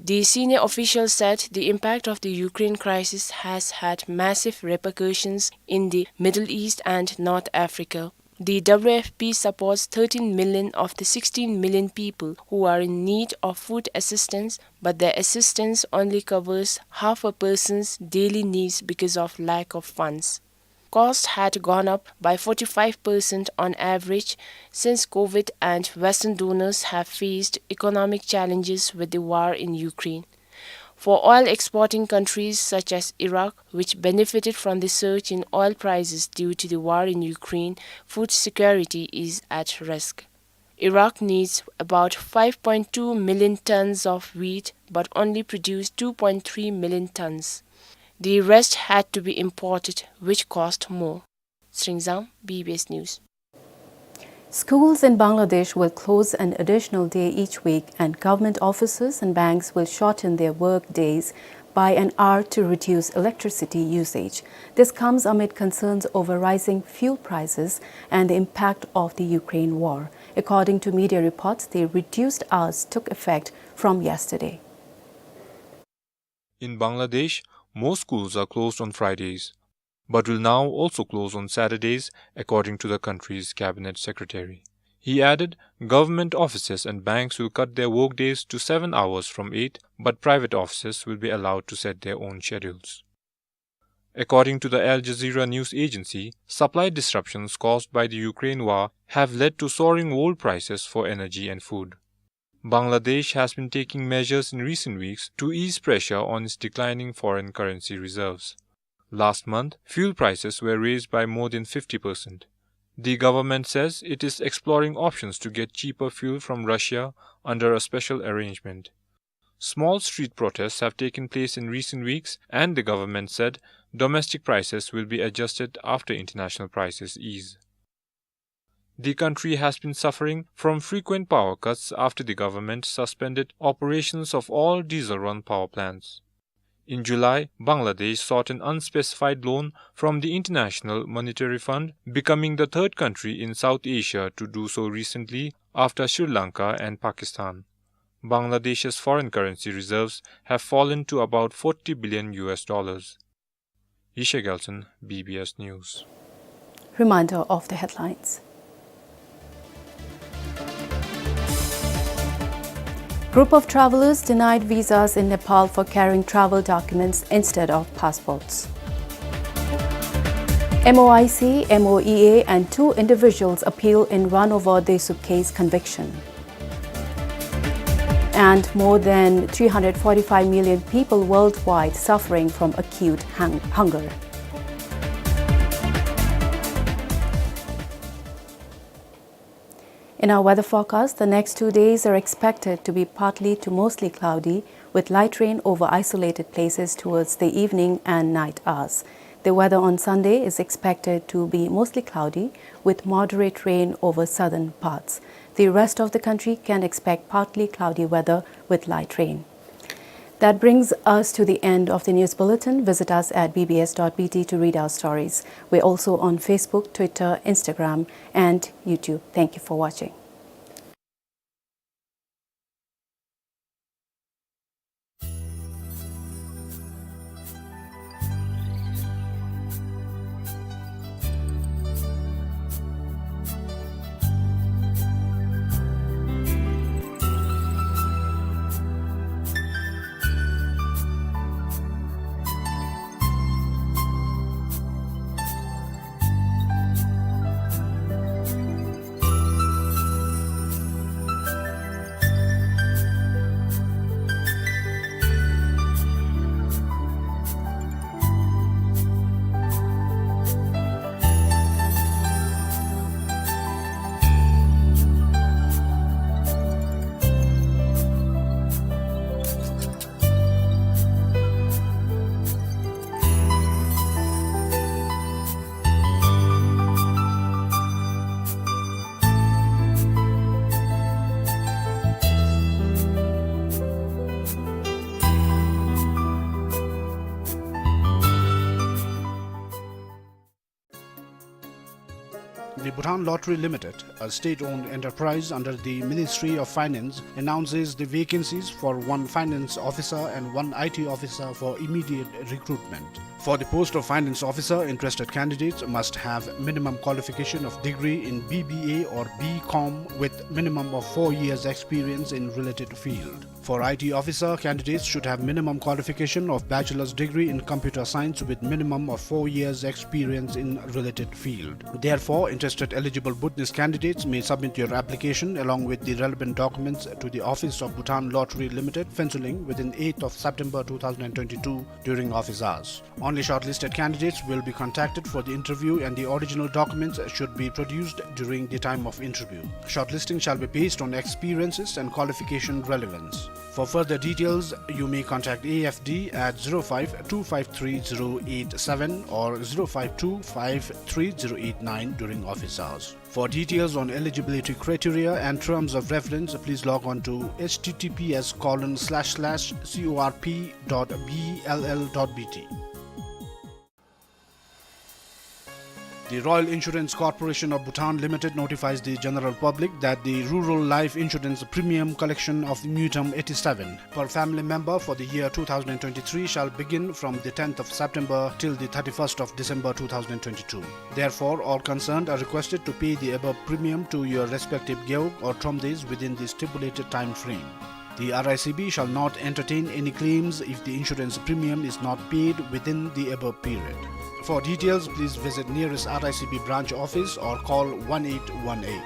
The senior official said the impact of the Ukraine crisis has had massive repercussions in the Middle East and North Africa. The W F P supports thirteen million of the sixteen million people who are in need of food assistance, but their assistance only covers half a person's daily needs because of lack of funds. Costs had gone up by forty-five percent on average since COVID, and Western donors have faced economic challenges with the war in Ukraine. For oil exporting countries such as Iraq, which benefited from the surge in oil prices due to the war in Ukraine, food security is at risk. Iraq needs about five point two million tons of wheat, but only produced two point three million tons. The rest had to be imported, which cost more. Tshering Zam, B B S News. Schools in Bangladesh will close an additional day each week, and government offices and banks will shorten their work days by an hour to reduce electricity usage. This comes amid concerns over rising fuel prices and the impact of the Ukraine war. According to media reports, the reduced hours took effect from yesterday. In Bangladesh, most schools are closed on Fridays, but will now also close on Saturdays, according to the country's cabinet secretary. He added, government offices and banks will cut their workdays to seven hours from eight, but private offices will be allowed to set their own schedules. According to the Al Jazeera news agency, supply disruptions caused by the Ukraine war have led to soaring world prices for energy and food. Bangladesh has been taking measures in recent weeks to ease pressure on its declining foreign currency reserves. Last month, fuel prices were raised by more than fifty percent. The government says it is exploring options to get cheaper fuel from Russia under a special arrangement. Small street protests have taken place in recent weeks, and the government said domestic prices will be adjusted after international prices ease. The country has been suffering from frequent power cuts after the government suspended operations of all diesel-run power plants. In July, Bangladesh sought an unspecified loan from the International Monetary Fund, becoming the third country in South Asia to do so recently after Sri Lanka and Pakistan. Bangladesh's foreign currency reserves have fallen to about forty billion U S dollars. Yishai Gyaltshen, B B S News. Reminder of the headlines. Group of travelers denied visas in Nepal for carrying travel documents instead of passports. M O I C, M O E A, and two individuals appeal in run over Desu case conviction. And more than three hundred forty-five million people worldwide suffering from acute hung-, hunger. In our weather forecast, the next two days are expected to be partly to mostly cloudy, with light rain over isolated places towards the evening and night hours. The weather on Sunday is expected to be mostly cloudy, with moderate rain over southern parts. The rest of the country can expect partly cloudy weather with light rain. That brings us to the end of the news bulletin. Visit us at B B S dot B T to read our stories. We're also on Facebook, Twitter, Instagram, and YouTube. Thank you for watching. The Bhutan Lottery Limited, a state-owned enterprise under the Ministry of Finance, announces the vacancies for one finance officer and one I T officer for immediate recruitment. For the post of finance officer, interested candidates must have minimum qualification of degree in B B A or B Com with minimum of four years experience in related field. For I T officer, candidates should have minimum qualification of bachelor's degree in computer science with minimum of four years experience in related field. Therefore, interested eligible Bhutanese candidates may submit your application along with the relevant documents to the office of Bhutan Lottery Limited, Phuentsholing, within eighth of September two thousand and twenty-two during office hours. Only shortlisted candidates will be contacted for the interview and the original documents should be produced during the time of interview. Shortlisting shall be based on experiences and qualification relevance. For further details, you may contact A F D at zero five two five three zero eight seven or zero five two five three zero eight nine during office hours. For details on eligibility criteria and terms of reference, please log on to H T T P S colon slash slash C O R P dot B L L dot B T. The Royal Insurance Corporation of Bhutan Limited notifies the general public that the rural life insurance premium collection of Ngultrum eighty-seven per family member for the year two thousand and twenty-three shall begin from the tenth of September till the thirty-first of December two thousand and twenty-two. Therefore, all concerned are requested to pay the above premium to your respective gewog or thromdays within the stipulated time frame. The R I C B shall not entertain any claims if the insurance premium is not paid within the above period. For details, please visit nearest R I C B branch office or call one eight one eight.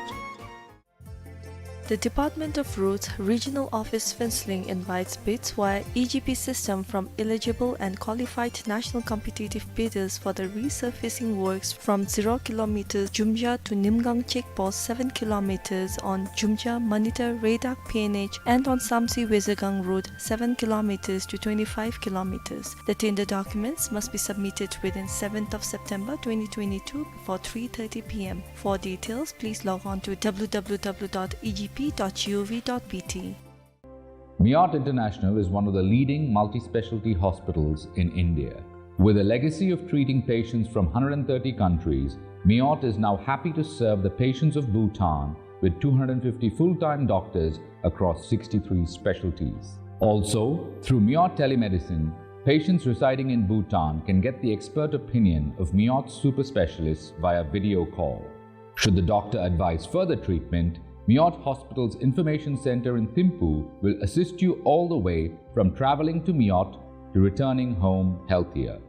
The Department of Roads Regional Office Phuentsholing invites bids via E G P system from eligible and qualified national competitive bidders for the resurfacing works from zero kilometers Jumja to Nimgang check post seven kilometers on Jumja Manitar Redak P N H and on Samtse Wezegang Road seven kilometers to twenty-five kilometers. The tender documents must be submitted within seventh of September twenty twenty-two before three thirty P M. For details, please log on to W W W dot E G P dot G O V dot B T. Mayotte International is one of the leading multi-specialty hospitals in India. With a legacy of treating patients from hundred and thirty countries, Mayotte is now happy to serve the patients of Bhutan with two hundred fifty full-time doctors across sixty-three specialties. Also, through Mayotte Telemedicine, patients residing in Bhutan can get the expert opinion of Mayotte super specialists via video call. Should the doctor advise further treatment, Mayotte Hospital's Information Center in Thimphu will assist you all the way from traveling to Mayotte to returning home healthier.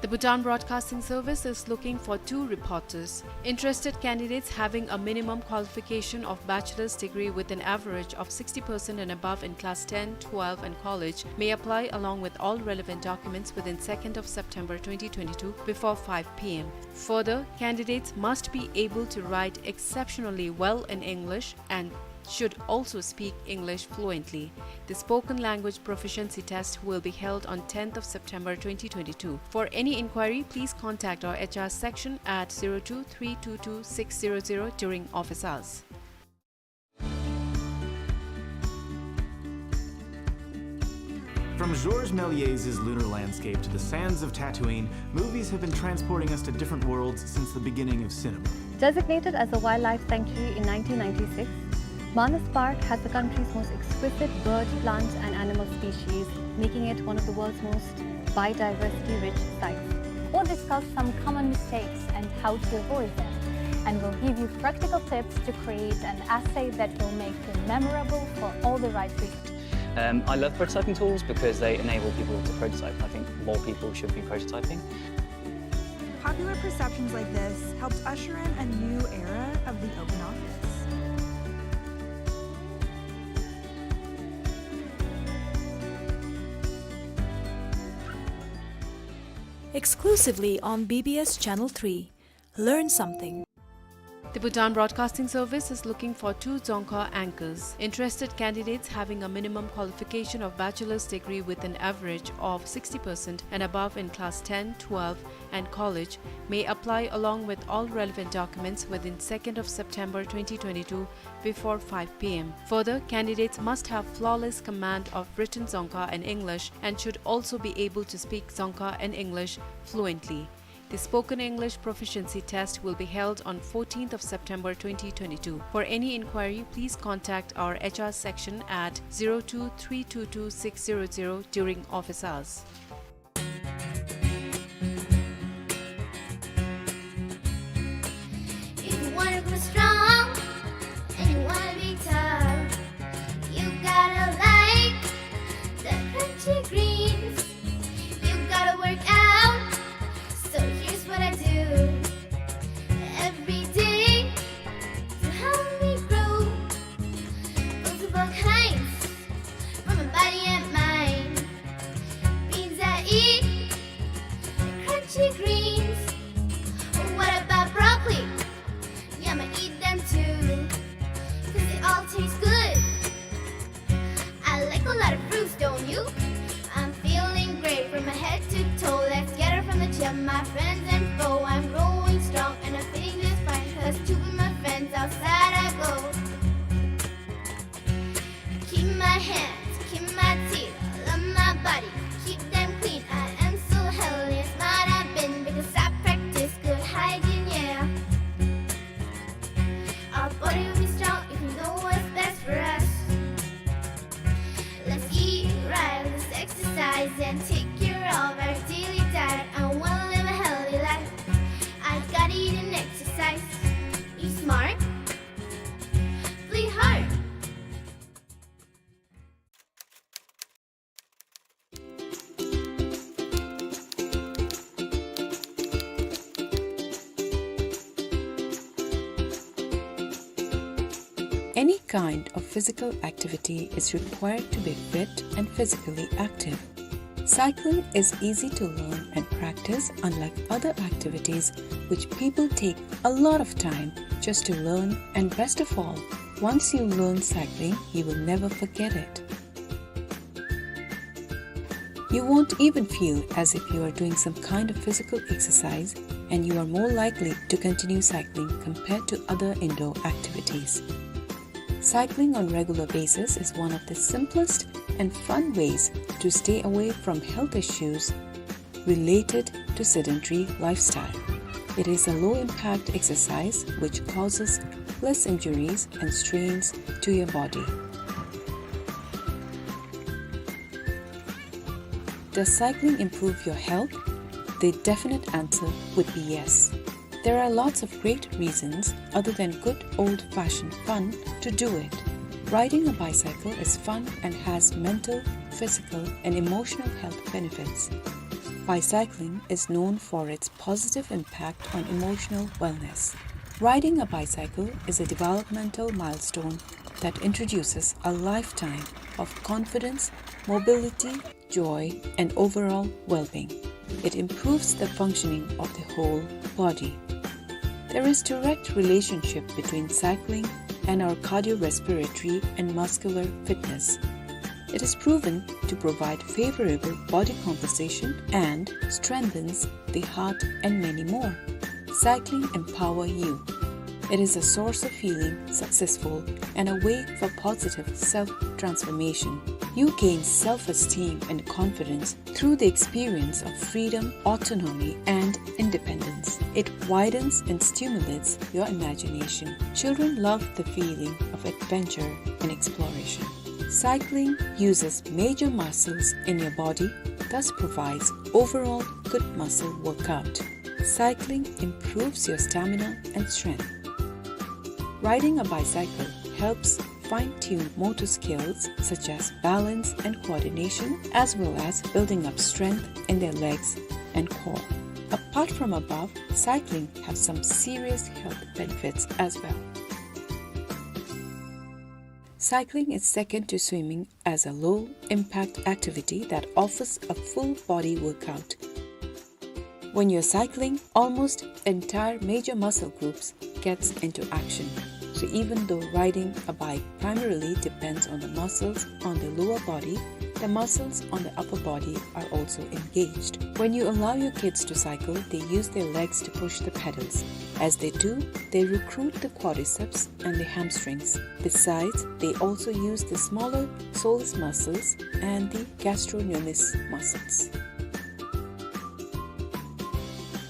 The Bhutan Broadcasting Service is looking for two reporters. Interested candidates having a minimum qualification of bachelor's degree with an average of sixty percent and above in class ten, twelve and college may apply along with all relevant documents within second of September twenty twenty-two before five P M. Further, candidates must be able to write exceptionally well in English and should also speak English fluently. The spoken language proficiency test will be held on tenth of September twenty twenty-two. For any inquiry, please contact our H R section at zero two three two two six zero zero during office hours. From Georges Méliès' lunar landscape to the sands of Tatooine, movies have been transporting us to different worlds since the beginning of cinema. Designated as a wildlife sanctuary in nineteen ninety-six, Manas Park has the country's most exquisite bird, plant and animal species, making it one of the world's most biodiversity-rich sites. We'll discuss some common mistakes and how to avoid them. And we'll give you practical tips to create an essay that will make you memorable for all the right reasons. Um, I love prototyping tools because they enable people to prototype. I think more people should be prototyping. Popular perceptions like this helped usher in a new era of the open office. Exclusively on B B S Channel three. Learn something. The Bhutan Broadcasting Service is looking for two Dzongkha anchors. Interested candidates having a minimum qualification of bachelor's degree with an average of sixty percent and above in class ten, twelve and college may apply along with all relevant documents within second of September twenty twenty-two before five P M. Further, candidates must have flawless command of written Dzongkha and English and should also be able to speak Dzongkha and English fluently. The spoken English proficiency test will be held on fourteenth of September twenty twenty-two. For any inquiry, please contact our H R section at zero two three two two six zero zero during office hours. If you wanna grow strong and you wanna be tough, you gotta like the crunchy greens. You gotta work out, so here's what I do every day to help me grow. Multiple kinds for my body and mind. Beans Any kind of physical activity is required to be fit and physically active. Cycling is easy to learn and practice, unlike other activities which people take a lot of time just to learn, and best of all, once you learn cycling, you will never forget it. You won't even feel as if you are doing some kind of physical exercise, and you are more likely to continue cycling compared to other indoor activities. Cycling on regular basis is one of the simplest and fun ways to stay away from health issues related to sedentary lifestyle. It is a low-impact exercise which causes less injuries and strains to your body. Does cycling improve your health? The definite answer would be yes. There are lots of great reasons other than good old-fashioned fun to do it. Riding a bicycle is fun and has mental, physical, and emotional health benefits. Bicycling is known for its positive impact on emotional wellness. Riding a bicycle is a developmental milestone that introduces a lifetime of confidence, mobility, joy, and overall well-being. It improves the functioning of the whole body. There is direct relationship between cycling and our cardiorespiratory and muscular fitness. It is proven to provide favorable body composition and strengthens the heart, and many more. Cycling empower you. It is a source of feeling successful and a way for positive self-transformation. You gain self-esteem and confidence through the experience of freedom, autonomy, and independence. It widens and stimulates your imagination. Children love the feeling of adventure and exploration. Cycling uses major muscles in your body, thus provides overall good muscle workout. Cycling improves your stamina and strength. Riding a bicycle helps fine-tune motor skills such as balance and coordination, as well as building up strength in their legs and core. Apart from above, cycling has some serious health benefits as well. Cycling is second to swimming as a low-impact activity that offers a full body workout. When you're cycling, almost entire major muscle groups gets into action. So even though riding a bike primarily depends on the muscles on the lower body, the muscles on the upper body are also engaged. When you allow your kids to cycle, they use their legs to push the pedals. As they do, they recruit the quadriceps and the hamstrings. Besides, they also use the smaller soleus muscles and the gastrocnemius muscles.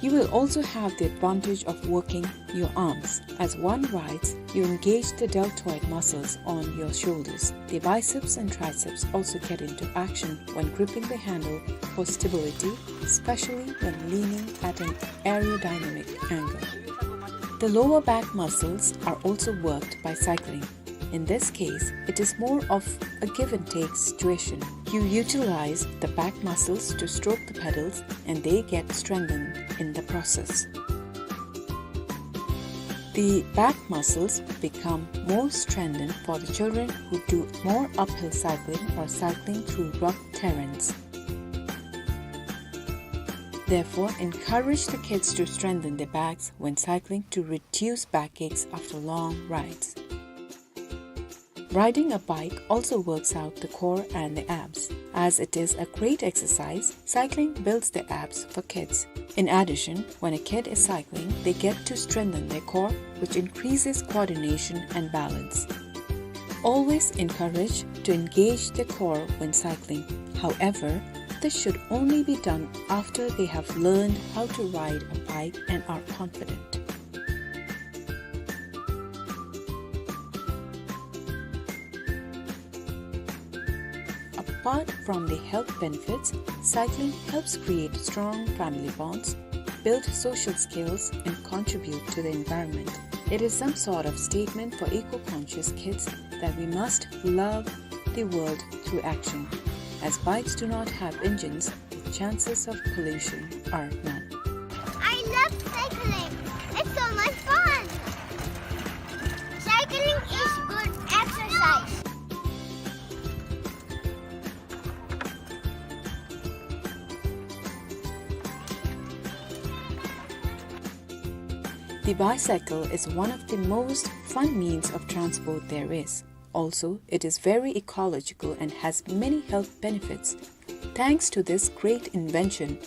You will also have the advantage of working your arms. As one rides, you engage the deltoid muscles on your shoulders. The biceps and triceps also get into action when gripping the handle for stability, especially when leaning at an aerodynamic angle. The lower back muscles are also worked by cycling. In this case, it is more of a give and take situation. You utilize the back muscles to stroke the pedals, and they get strengthened in the process. The back muscles become more strengthened for the children who do more uphill cycling or cycling through rough terrains. Therefore, encourage the kids to strengthen their backs when cycling to reduce backaches after long rides. Riding a bike also works out the core and the abs. As it is a great exercise, cycling builds the abs for kids. In addition, when a kid is cycling, they get to strengthen their core, which increases coordination and balance. Always encourage to engage the core when cycling. However, this should only be done after they have learned how to ride a bike and are confident. Apart from the health benefits, cycling helps create strong family bonds, build social skills, and contribute to the environment. It is some sort of statement for eco-conscious kids that we must love the world through action. As bikes do not have engines, the chances of pollution are none. I love cycling. It's so much fun. Cycling is good The bicycle is one of the most fun means of transport there is. Also, it is very ecological and has many health benefits thanks to this great invention.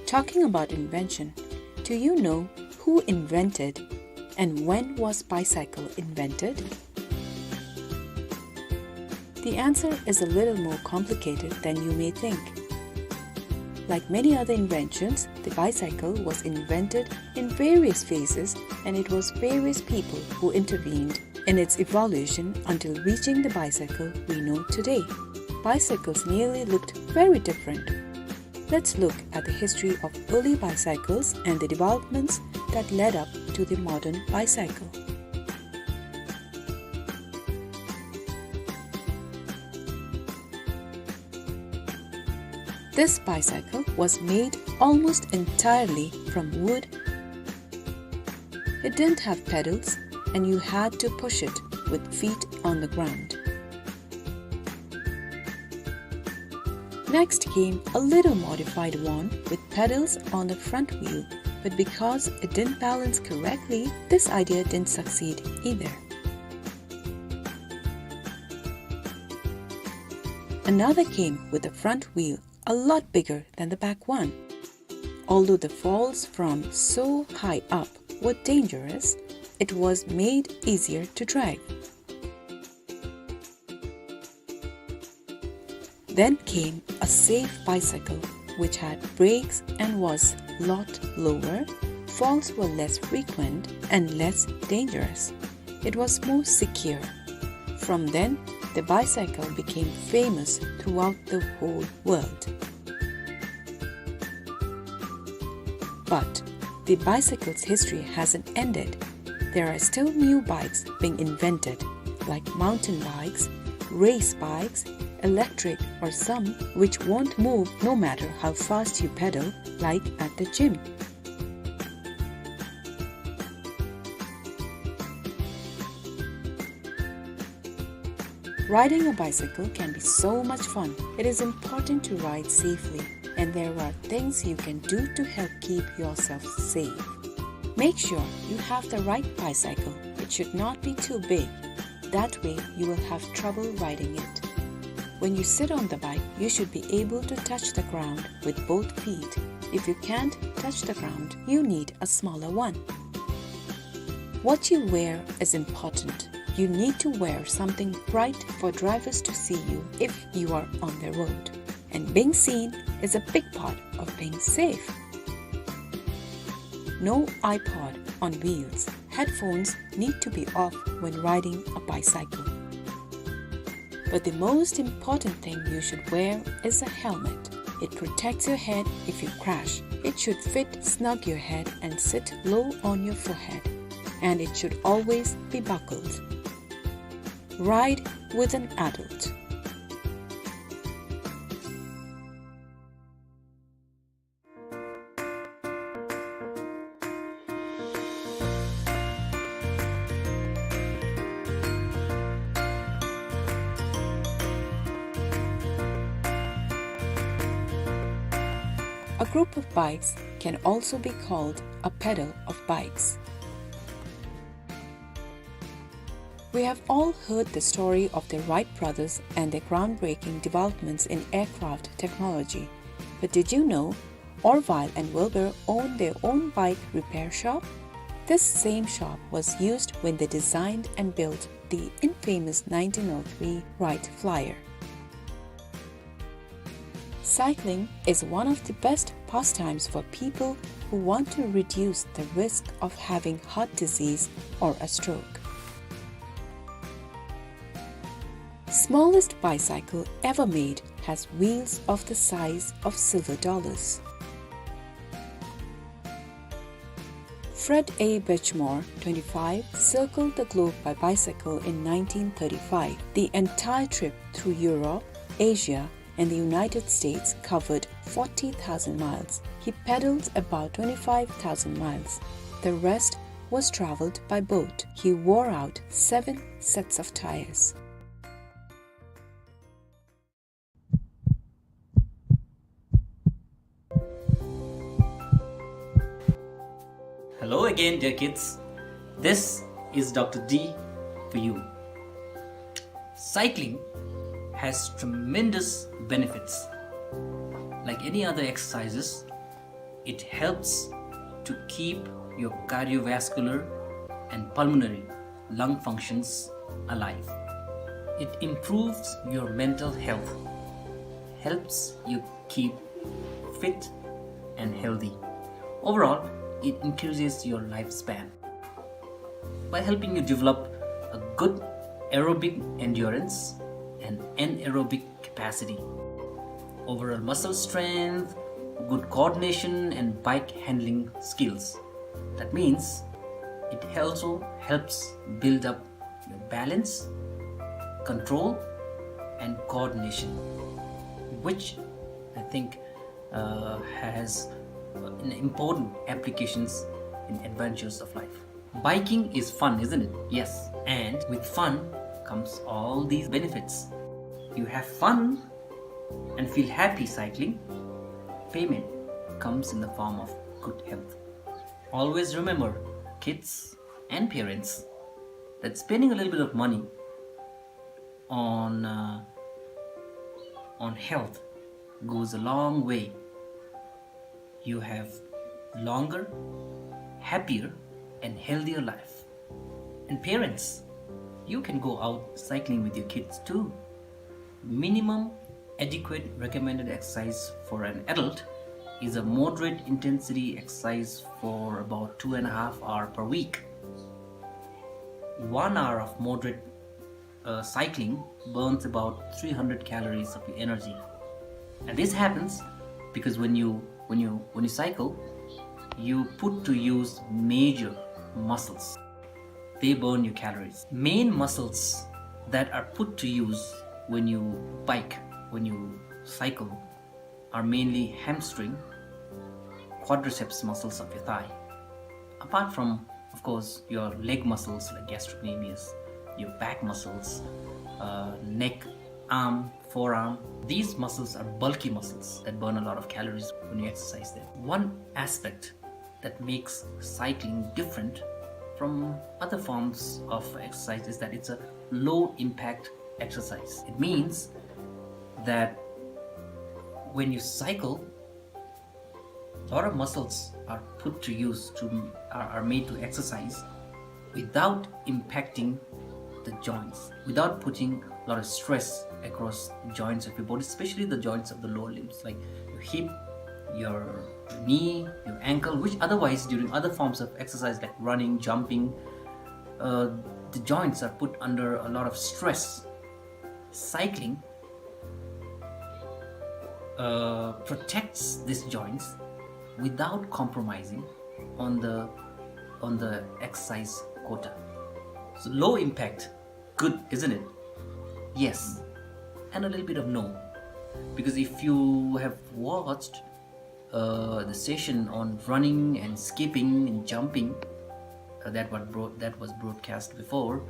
Talking about invention, do you know who invented and when was bicycle invented? The answer is a little more complicated than you may think. Like many other inventions, the bicycle was invented in various phases, and it was various people who intervened in its evolution until reaching the bicycle we know today. Bicycles nearly looked very different. Let's look at the history of early bicycles and the developments that led up to the modern bicycle. This bicycle was made almost entirely from wood. It didn't have pedals, and you had to push it with feet on the ground. Next came a little modified one with pedals on the front wheel, but because it didn't balance correctly, this idea didn't succeed either. Another came with a front wheel a lot bigger than the back one. Although the falls from so high up were dangerous, it was made easier to drive. Then came a safe bicycle, which had brakes and was lot lower, falls were less frequent and less dangerous. It was more secure. From then, the bicycle became famous throughout the whole world. But the bicycle's history hasn't ended. There are still new bikes being invented, like mountain bikes, race bikes, electric, or some which won't move no matter how fast you pedal, like at the gym. Riding a bicycle can be so much fun. It is important to ride safely, and there are things you can do to help keep yourself safe. Make sure you have the right bicycle. It should not be too big. That way, you will have trouble riding it. When you sit on the bike, you should be able to touch the ground with both feet. If you can't touch the ground, you need a smaller one. What you wear is important. You need to wear something bright for drivers to see you if you are on the road. And being seen is a big part of being safe. No iPod on wheels. Headphones need to be off when riding a bicycle. But the most important thing you should wear is a helmet. It protects your head if you crash. It should fit snug your head and sit low on your forehead. And it should always be buckled. Ride with an adult. A group of bikes can also be called a pedal of bikes. We have all heard the story of the Wright brothers and their groundbreaking developments in aircraft technology. But did you know Orville and Wilbur owned their own bike repair shop? This same shop was used when they designed and built the infamous nineteen oh three Wright Flyer. Cycling is one of the best pastimes for people who want to reduce the risk of having heart disease or a stroke. Smallest bicycle ever made has wheels of the size of silver dollars. Fred A. Birchmore, twenty-five, circled the globe by bicycle in nineteen thirty-five. The entire trip through Europe, Asia, and the United States covered forty thousand miles. He pedaled about twenty-five thousand miles. The rest was traveled by boat. He wore out seven sets of tires. Hello Again, dear kids, this is Doctor D for you. Cycling has tremendous benefits. Like any other exercises, it helps to keep your cardiovascular and pulmonary lung functions alive. It improves your mental health, helps you keep fit and healthy. Overall, it increases your lifespan by helping you develop a good aerobic endurance and anaerobic capacity, overall muscle strength, good coordination, and bike handling skills. That means it also helps build up your balance, control, and coordination, which I think uh, has an important applications in adventures of life. Biking is fun, isn't it? Yes. And with fun comes all these benefits. You have fun and feel happy cycling. Payment comes in the form of good health. Always remember, kids and parents, that spending a little bit of money on uh, on health goes a long way. You have longer, happier, and healthier life. And parents, you can go out cycling with your kids too. Minimum adequate recommended exercise for an adult is a moderate intensity exercise for about two and a half hour per week. One hour of moderate uh, cycling burns about three hundred calories of your energy. And this happens because when you when you when you cycle, you put to use major muscles. They burn your calories. Main muscles that are put to use when you bike, when you cycle, are mainly hamstring, quadriceps muscles of your thigh. Apart from, of course, your leg muscles like gastrocnemius, your back muscles, uh, neck, arm, forearm. These muscles are bulky muscles that burn a lot of calories when you exercise them. One aspect that makes cycling different from other forms of exercise is that it's a low impact exercise. It means that when you cycle, a lot of muscles are put to use to are, are made to exercise without impacting the joints, without putting a lot of stress across the joints of your body, especially the joints of the lower limbs, like your hip, your knee, your ankle, which otherwise during other forms of exercise like running, jumping, uh, the joints are put under a lot of stress. Cycling uh, protects these joints without compromising on the on the exercise quota. So low impact, good, isn't it? Yes, and a little bit of no, because if you have watched uh, the session on running and skipping and jumping uh, that what bro- that was broadcast before,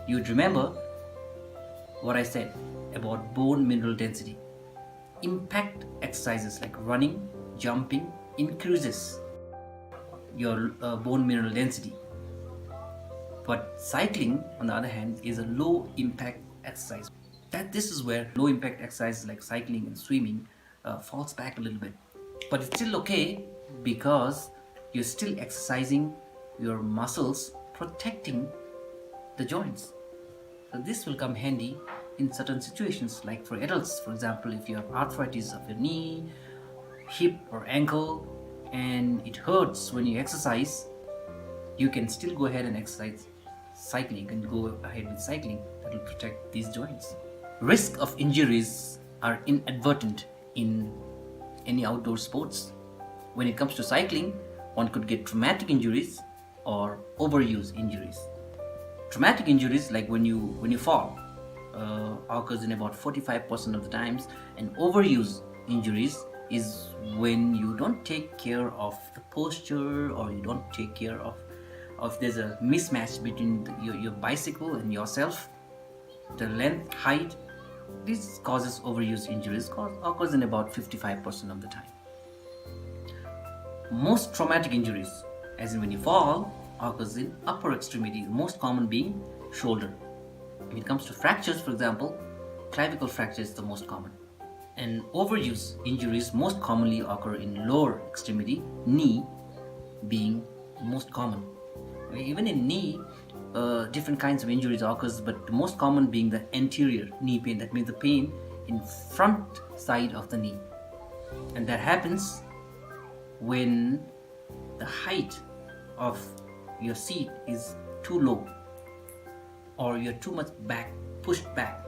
you'd remember what I said about bone mineral density. Impact exercises like running, jumping increases your uh, bone mineral density. But cycling, on the other hand, is a low impact exercise. That this is where low impact exercises like cycling and swimming uh, falls back a little bit. But it's still okay because you're still exercising your muscles, protecting the joints. So this will come handy in certain situations, like for adults, for example, if you have arthritis of your knee, hip, or ankle, and it hurts when you exercise, you can still go ahead and exercise cycling. You can go ahead with cycling. That will protect these joints. Risk of injuries are inadvertent in any outdoor sports. When it comes to cycling, one could get traumatic injuries or overuse injuries. Traumatic injuries, like when you when you fall, uh, occurs in about forty-five percent of the times, and overuse injuries is when you don't take care of the posture, or you don't take care of, of there's a mismatch between the, your, your bicycle and yourself, the length, height. This causes overuse injuries, cause, occurs in about fifty-five percent of the time. Most traumatic injuries, as in when you fall, occurs in upper extremity, the most common being shoulder. When it comes to fractures, for example, clavicle fracture is the most common. And overuse injuries most commonly occur in lower extremity, knee being most common. Okay, even in knee, uh, different kinds of injuries occurs, but the most common being the anterior knee pain. That means the pain in front side of the knee. And that happens when the height of your seat is too low, or you're too much back, pushed back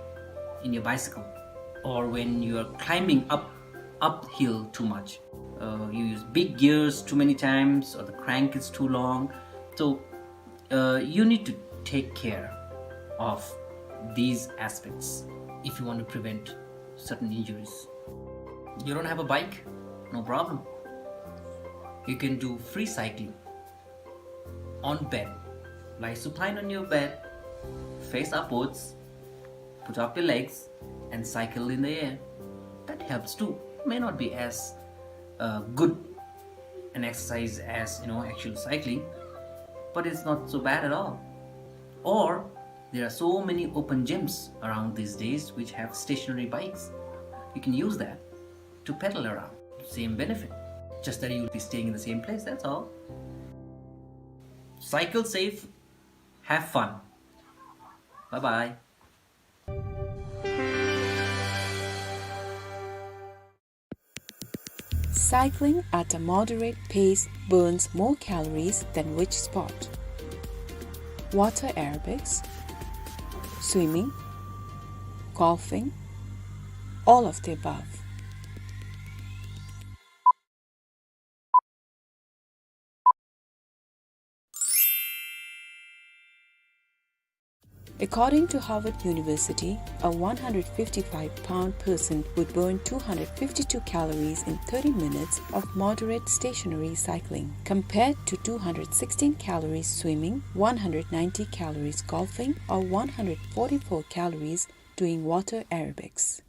in your bicycle, or when you're climbing up, uphill too much. Uh, you use big gears too many times, or the crank is too long. So, uh, you need to take care of these aspects if you want to prevent certain injuries. You don't have a bike? No problem. You can do free cycling on bed. Lie supine on your bed, face upwards, put up your legs, and cycle in the air. That helps too. May not be as, uh, good an exercise as, you know, actual cycling, but it's not so bad at all. Or there are so many open gyms around these days which have stationary bikes. You can use that to pedal around. Same benefit, just that you'll be staying in the same place, that's all. Cycle safe, have fun. Bye bye. Cycling at a moderate pace burns more calories than which sport? Water aerobics, swimming, golfing, all of the above. According to Harvard University, a one hundred fifty-five pound person would burn two hundred fifty-two calories in thirty minutes of moderate stationary cycling, compared to two hundred sixteen calories swimming, one hundred ninety calories golfing, or one hundred forty-four calories doing water aerobics.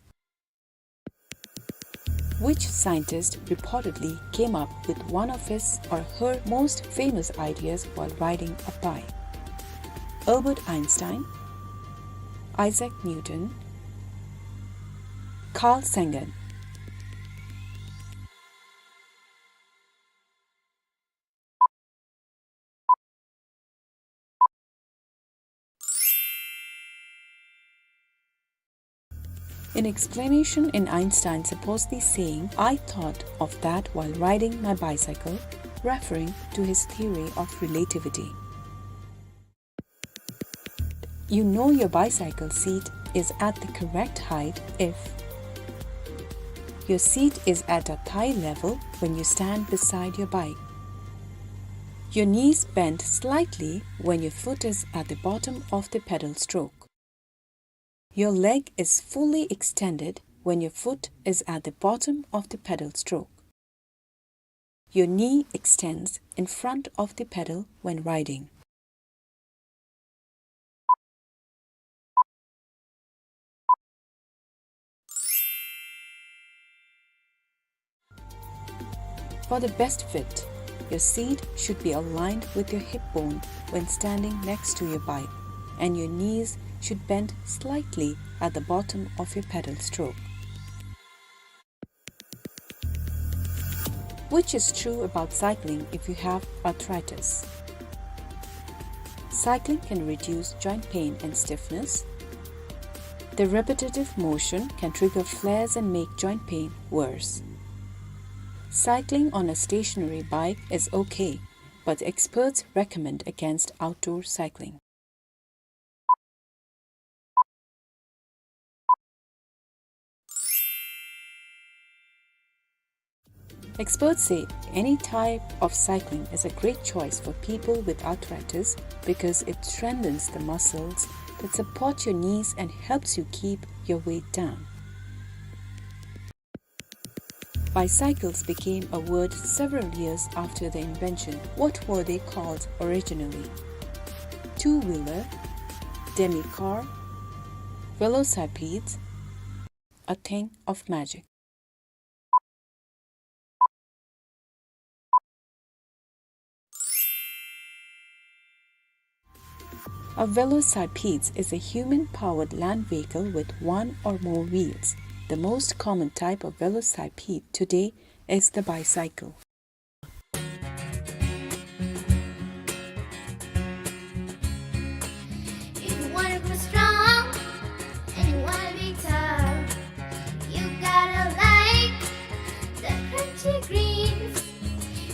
Which scientist reportedly came up with one of his or her most famous ideas while riding a bike? Albert Einstein, Isaac Newton, Carl Sagan. In explanation in Einstein supposedly saying, "I thought of that while riding my bicycle," referring to his theory of relativity. You know your bicycle seat is at the correct height if your seat is at a thigh level when you stand beside your bike. Your knees bend slightly when your foot is at the bottom of the pedal stroke. Your leg is fully extended when your foot is at the bottom of the pedal stroke. Your knee extends in front of the pedal when riding. For the best fit, your seat should be aligned with your hip bone when standing next to your bike, and your knees should bend slightly at the bottom of your pedal stroke. Which is true about cycling if you have arthritis? Cycling can reduce joint pain and stiffness. The repetitive motion can trigger flares and make joint pain worse. Cycling on a stationary bike is okay, but experts recommend against outdoor cycling. Experts say any type of cycling is a great choice for people with arthritis because it strengthens the muscles that support your knees and helps you keep your weight down. Bicycles became a word several years after their invention. What were they called originally? Two-wheeler, demi-car, velocipede, a thing of magic. A velocipede is a human-powered land vehicle with one or more wheels. The most common type of velocipede today is the bicycle. If you wanna grow strong and you wanna be tough, you gotta like the crunchy greens.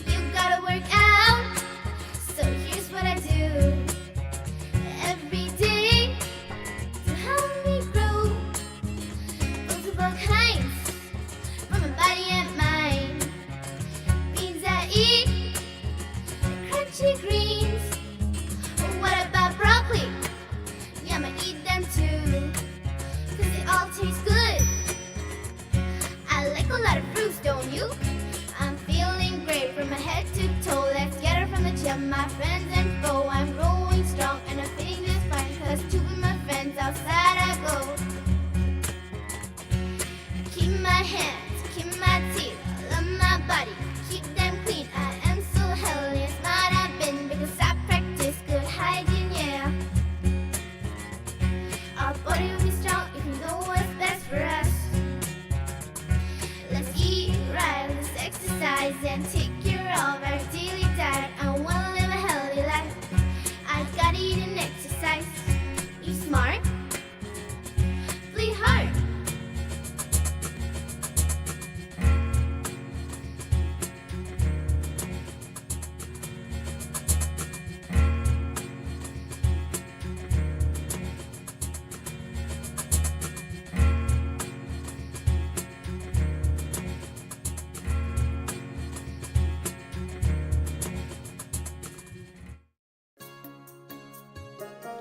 You gotta work out, so here's what I do every day to help me grow. Multiple kinds for my body and mind. Beans I eat, crunchy greens. What about broccoli? Yeah, I'ma eat them too, 'cause they all taste good. I like a lot of fruits, don't you? I'm feeling great from my head to toe. Let's get it from the gym, my friends and foe. I'm growing strong and I'm fitting just fine, 'cause to be my friends outside I go. Keep my hands, keep my teeth, love my body, keep them clean. I am so healthy and smart I've been, because I practice good hygiene, yeah. Our body will be strong if we know what's best for us. Let's eat right, let's exercise and take care of our daily diet. I wanna live a healthy life. I gotta eat and exercise. Eat smart, play hard.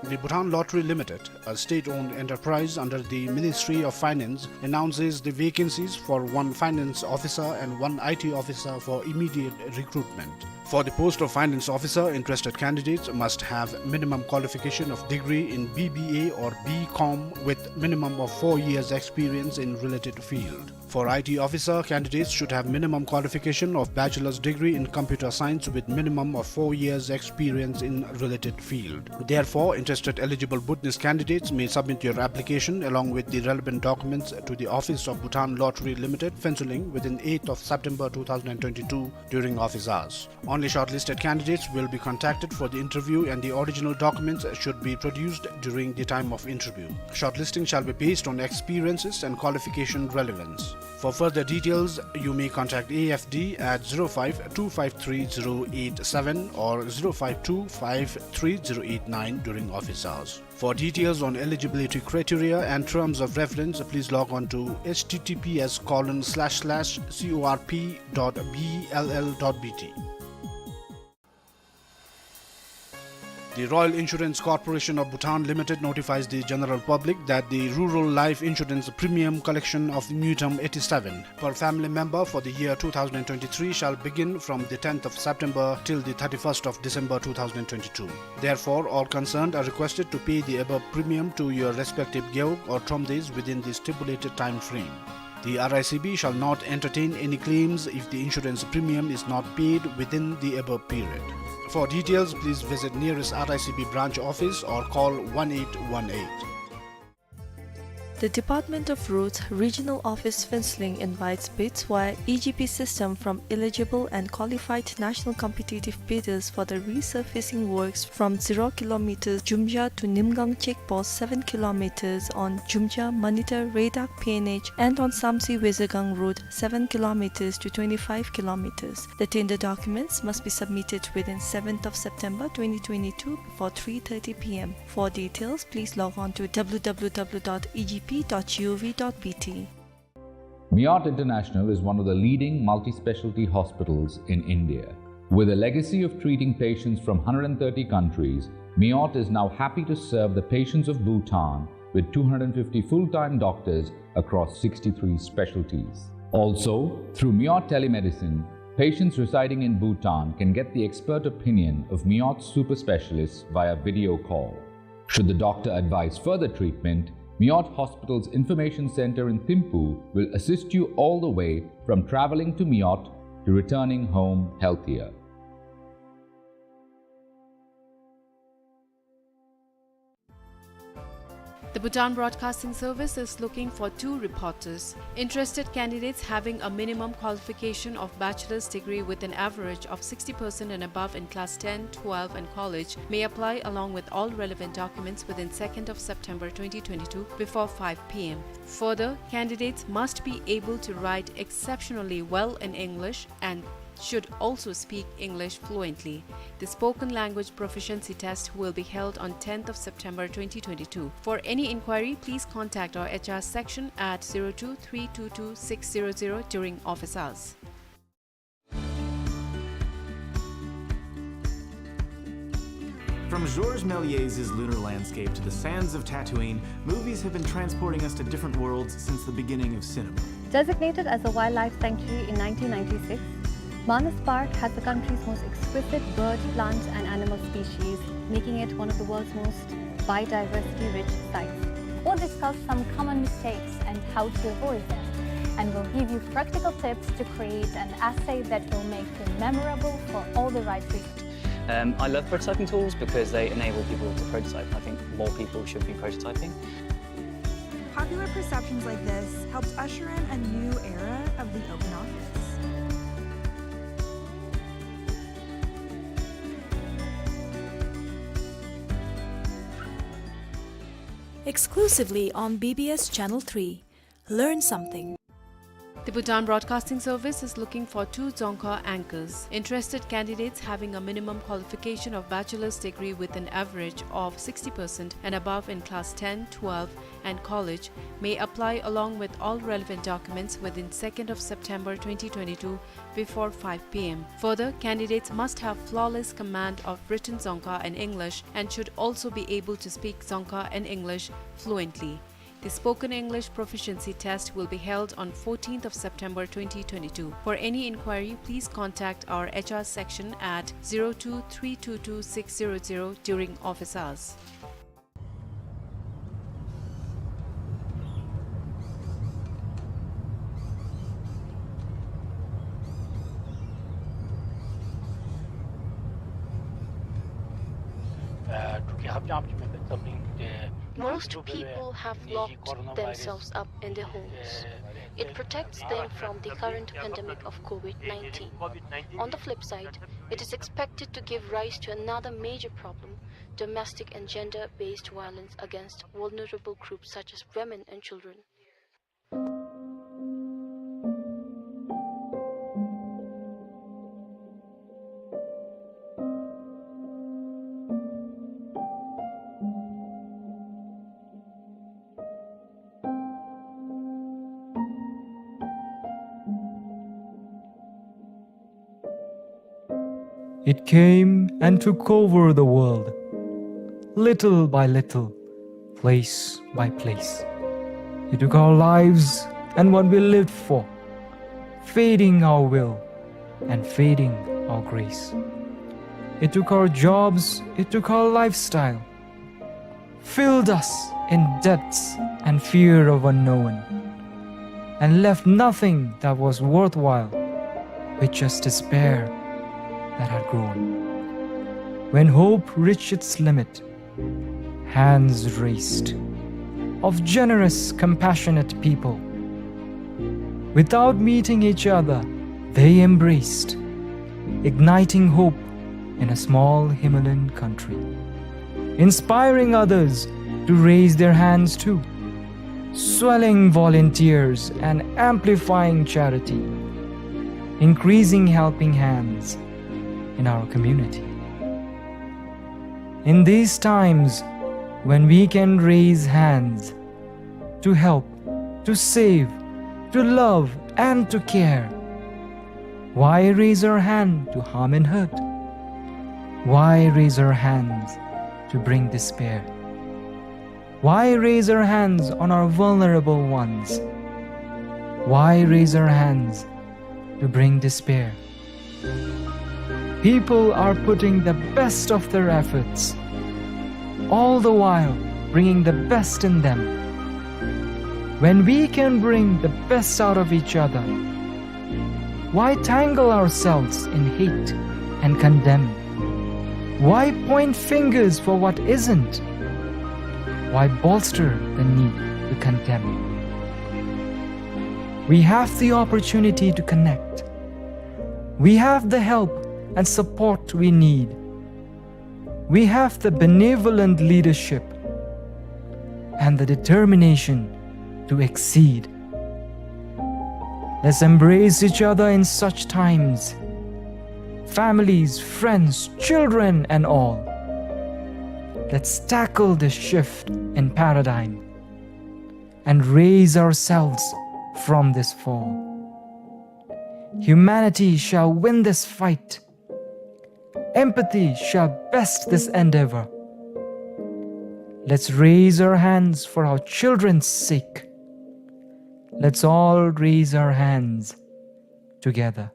The Bhutan Lottery Limited, a state-owned enterprise under the Ministry of Finance, announces the vacancies for one finance officer and one I T officer for immediate recruitment. For the post of finance officer, interested candidates must have minimum qualification of degree in B B A or B Com with minimum of four years experience in related field. For I T officer, candidates should have minimum qualification of bachelor's degree in computer science with minimum of four years experience in related field. Therefore, interested eligible Bhutanese candidates may submit your application along with the relevant documents to the office of Bhutan Lottery Limited, Phuentsholing, within eighth of September two thousand and twenty-two during office hours. Only shortlisted candidates will be contacted for the interview and the original documents should be produced during the time of interview. Shortlisting shall be based on experiences and qualification relevance. For further details, you may contact A F D at zero five two five three zero eight seven or zero five two five three zero eight nine during office hours. For details on eligibility criteria and terms of reference, please log on to H T T P S colon slash slash C O R P dot B L L dot B T. The Royal Insurance Corporation of Bhutan Limited notifies the general public that the rural life insurance premium collection of Ngultrum eighty-seven per family member for the year two thousand and twenty-three shall begin from the tenth of September till the thirty-first of December two thousand and twenty-two. Therefore, all concerned are requested to pay the above premium to your respective gewog or thromdays within the stipulated time frame. The R I C B shall not entertain any claims if the insurance premium is not paid within the above period. For details, please visit nearest R I C B branch office or call one eight one eight. The Department of Roads Regional Office Phuentsholing invites bids via E G P system from eligible and qualified national competitive bidders for the resurfacing works from zero kilometers Jumja to Nimgang check post seven kilometers on Jumja Manitar Redak P N H and on Samtse Wesegang Road seven kilometers to twenty-five kilometers. The tender documents must be submitted within seventh of September twenty twenty-two before three thirty P M. For details, please log on to W W W dot E G P dot G O V dot B T. Miot International is one of the leading multi-specialty hospitals in India. With a legacy of treating patients from hundred and thirty countries, Miot is now happy to serve the patients of Bhutan with two hundred fifty full-time doctors across sixty-three specialties. Also, through Miot Telemedicine, patients residing in Bhutan can get the expert opinion of Miot super specialists via video call. Should the doctor advise further treatment, Miot Hospital's Information Center in Thimphu will assist you all the way from traveling to Miot to returning home healthier. The Bhutan Broadcasting Service is looking for two reporters. Interested candidates having a minimum qualification of bachelor's degree with an average of sixty percent and above in class ten, twelve and college may apply along with all relevant documents within second of September twenty twenty-two before five p m. Further, candidates must be able to write exceptionally well in English and should also speak English fluently. The spoken language proficiency test will be held on tenth of September twenty twenty-two. For any inquiry, please contact our H R section at zero two three two two six zero zero during office hours. From Georges Méliès' lunar landscape to the sands of Tatooine, movies have been transporting us to different worlds since the beginning of cinema. Designated as a wildlife sanctuary in nineteen ninety-six, Manas Park has the country's most exquisite bird, plant and animal species, making it one of the world's most biodiversity-rich sites. We'll discuss some common mistakes and how to avoid them, and we'll give you practical tips to create an essay that will make you memorable for all the right reasons. Um, I love prototyping tools because they enable people to prototype. I think more people should be prototyping. Popular perceptions like this helped usher in a new era of the open office. Exclusively on B B S Channel three. Learn something. The Bhutan Broadcasting Service is looking for two Dzongkha anchors. Interested candidates having a minimum qualification of bachelor's degree with an average of sixty percent and above in class ten, twelve and college may apply along with all relevant documents within second of September twenty twenty-two before five p m. Further, candidates must have flawless command of written Dzongkha and English and should also be able to speak Dzongkha and English fluently. The spoken English proficiency test will be held on fourteenth of September twenty twenty-two. For any inquiry, please contact our H R section at zero two three two two six zero zero during office hours. Most people have locked themselves up in their homes. It protects them from the current pandemic of COVID nineteen. On the flip side, it is expected to give rise to another major problem, domestic and gender-based violence against vulnerable groups such as women and children. It came and took over the world, little by little, place by place. It took our lives and what we lived for, fading our will and fading our grace. It took our jobs, it took our lifestyle, filled us in debts and fear of unknown, and left nothing that was worthwhile, with just despair that had grown. When hope reached its limit, hands raised of generous, compassionate people. Without meeting each other, they embraced, igniting hope in a small Himalayan country, inspiring others to raise their hands too, swelling volunteers and amplifying charity, increasing helping hands in our community. In these times when we can raise hands to help, to save, to love and to care, why raise our hand to harm and hurt? Why raise our hands to bring despair? Why raise our hands on our vulnerable ones? Why raise our hands to bring despair? People are putting the best of their efforts, all the while bringing the best in them. When we can bring the best out of each other, why tangle ourselves in hate and condemn? Why point fingers for what isn't? Why bolster the need to condemn? We have the opportunity to connect. We have the help and support we need. We have the benevolent leadership and the determination to exceed. Let's embrace each other in such times. Families, friends, children, and all. Let's tackle this shift in paradigm and raise ourselves from this fall. Humanity shall win this fight. Empathy shall best this endeavor. Let's raise our hands for our children's sake. Let's all raise our hands together.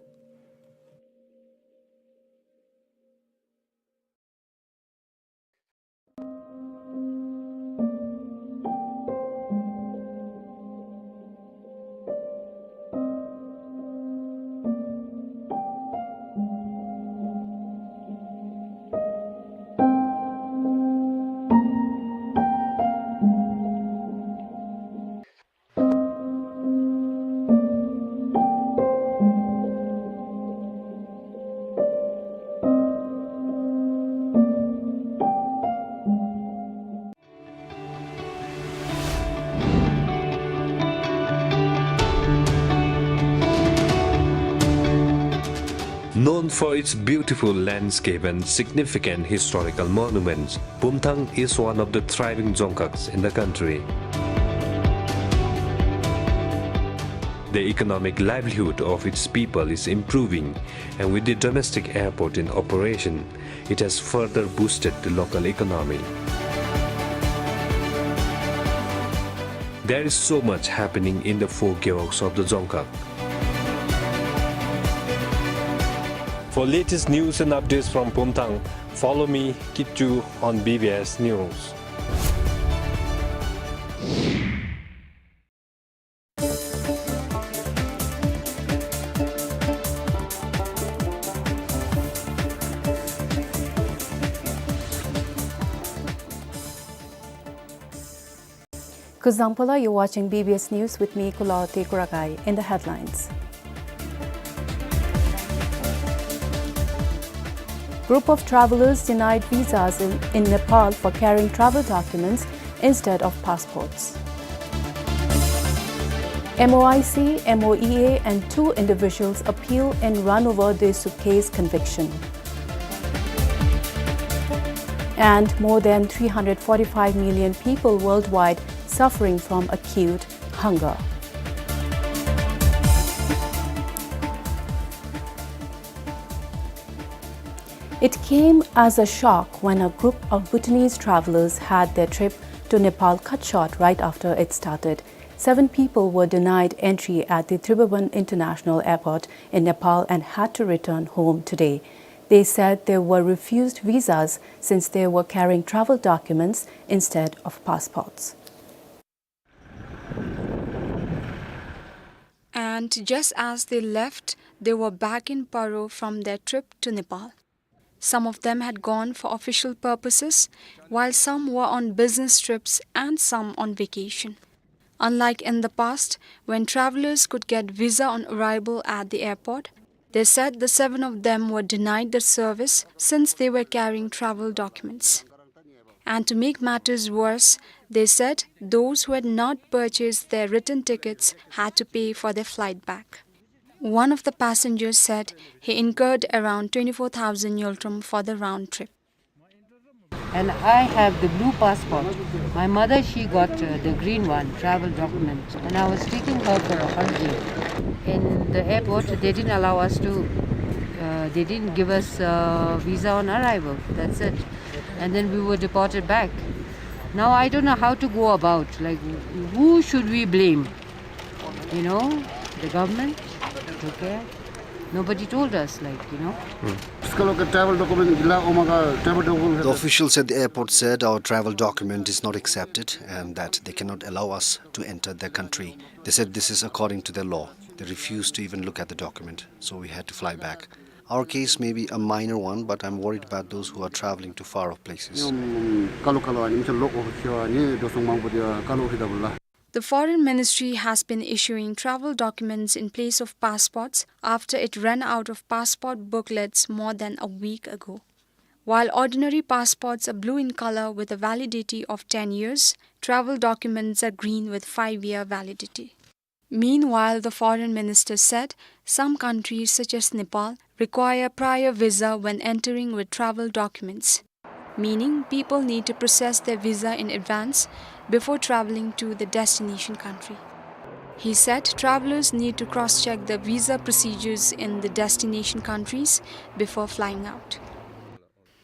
Known for its beautiful landscape and significant historical monuments, Pumthang is one of the thriving dzongkhags in the country. The economic livelihood of its people is improving, and with the domestic airport in operation, it has further boosted the local economy. There is so much happening in the four gewogs of the dzongkhag. For latest news and updates from Pumthang, follow me, Kichu, on B B S News. Kuzuzangpo, you're watching B B S News with me, Kulawarti Kurakai. In the headlines: Group of travelers denied visas in, in Nepal for carrying travel documents instead of passports. M O I C, M O E A and two individuals appeal in run over their suitcase conviction. And more than three hundred forty-five million people worldwide suffering from acute hunger. It came as a shock when a group of Bhutanese travelers had their trip to Nepal cut short right after it started. Seven people were denied entry at the Tribhuvan International Airport in Nepal and had to return home today. They said they were refused visas since they were carrying travel documents instead of passports. And just as they left, they were back in Paro from their trip to Nepal. Some of them had gone for official purposes, while some were on business trips and some on vacation. Unlike in the past, when travelers could get visa on arrival at the airport, they said the seven of them were denied the service since they were carrying travel documents. And to make matters worse, they said those who had not purchased their return tickets had to pay for their flight back. One of the passengers said he incurred around twenty-four thousand ngultrum for the round trip. And I have the blue passport. My mother, she got, uh, the green one, travel document. And I was taking her for a holiday. In the airport, they didn't allow us to, uh, they didn't give us, uh, visa on arrival. That's it. And then we were deported back. Now I don't know how to go about. Like, who should we blame? You know, the government? Okay. Nobody told us, like, you know. The officials at the airport said our travel document is not accepted and that they cannot allow us to enter their country. They said this is according to their law. They refused to even look at the document, so we had to fly back. Our case may be a minor one, but I'm worried about those who are traveling to far off places. ཉམས་དཀའ་ལས་ཁག་ལུ་ཨ་ནི་མི་ཆ་ལོག་འོང་ཤེས་པ་ཨ་ནི་འགྲོ་སོང་མང་པོ་དེ་དཀའ་ལས་ཁག་ལུ་ལྷོདཔ་ལགས། The Foreign Ministry has been issuing travel documents in place of passports after it ran out of passport booklets more than a week ago. While ordinary passports are blue in color with a validity of ten years, travel documents are green with five-year validity. Meanwhile, the foreign minister said some countries, such as Nepal, require prior visa when entering with travel documents, meaning people need to process their visa in advance before traveling to the destination country. He said travelers need to cross-check the visa procedures in the destination countries before flying out.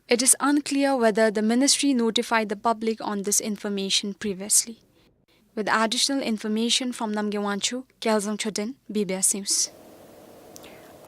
It is unclear whether the ministry notified the public on this information previously. With additional information from Namgay Wangchuk, Kyalzang Choden, B B S News.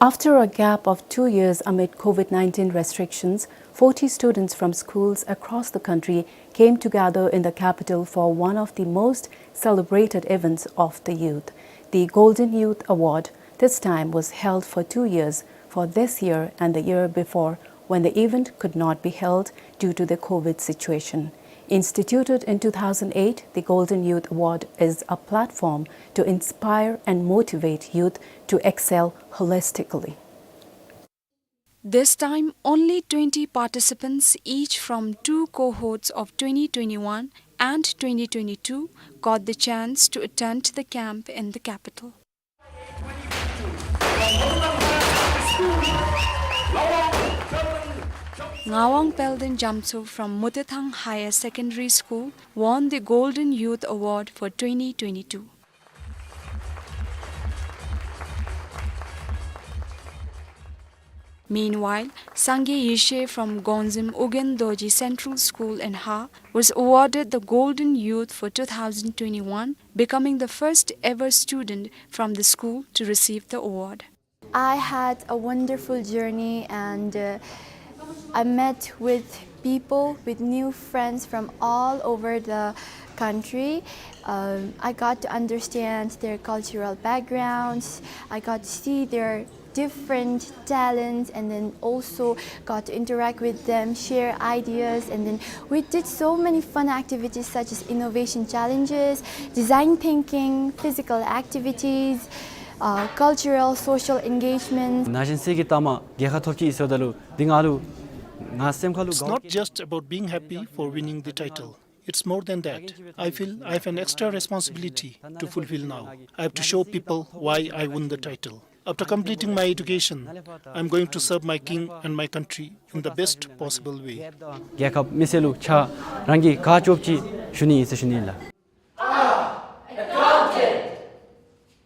After a gap of two years amid COVID nineteen restrictions, forty students from schools across the country came together in the capital for one of the most celebrated events of the youth, the Golden Youth Award. This time was held for two years, for this year and the year before, when the event could not be held due to the COVID situation. Instituted in two thousand eight, the Golden Youth Award is a platform to inspire and motivate youth to excel holistically. This time, only twenty participants, each from two cohorts of twenty twenty-one and twenty twenty-two, got the chance to attend the camp in the capital. Ngawang Pelden Jamtso from Mutethang Higher Secondary School won the Golden Youth Award for twenty twenty-two. Meanwhile, Sangay Yeshe from Gonzem Ugyen Dorji Central School in Ha was awarded the Golden Youth for two thousand twenty-one, becoming the first ever student from the school to receive the award. I had a wonderful journey and, uh, I met with people, with new friends from all over the country. Um, I got to understand their cultural backgrounds. I got to see their different talents and then also got to interact with them, share ideas, and then we did so many fun activities such as innovation challenges, design thinking, physical activities, uh, cultural, social engagements. ན་གཞོན་ཚུ་གིས་ད་མ་རྒྱལ་ཁ་ཐོབ་ཅི་ཟེརཝ་ད་ལུ་འདི་ང་ལུ་ང་སེམས་ཁ་ལུ། It's not just about being happy for winning the title. It's more than that. I feel I have an extra responsibility to fulfill now. I have to show people why I won the title. After completing my education, I'm going to serve my king and my country in the best possible way. རྒྱལ་ཁབ་མི་སེར་ལུ་ཕྱག་རང་གིས་ག་ལྕོགས་ཅིག་ཞུ་ནི་ཨིན་ཟེར་ཞུ་ནི་ལགས།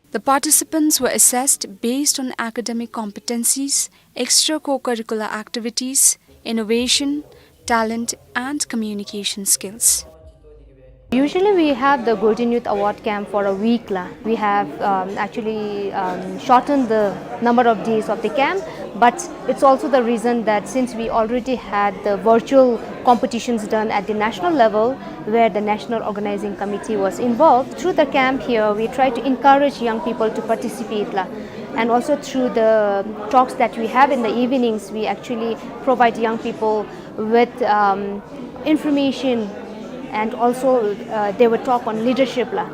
The participants were assessed based on academic competencies, extra-curricular activities, innovation, talent, and communication skills. Usually we have the Golden Youth Award camp for a week la. We have, um, actually, um, shortened the number of days of the camp, but it's also the reason that since we already had the virtual competitions done at the national level, where the National Organizing Committee was involved, through the camp here, we try to encourage young people to participate la. And also through the talks that we have in the evenings, we actually provide young people with, um, information, and also, uh, they would talk on leadership la.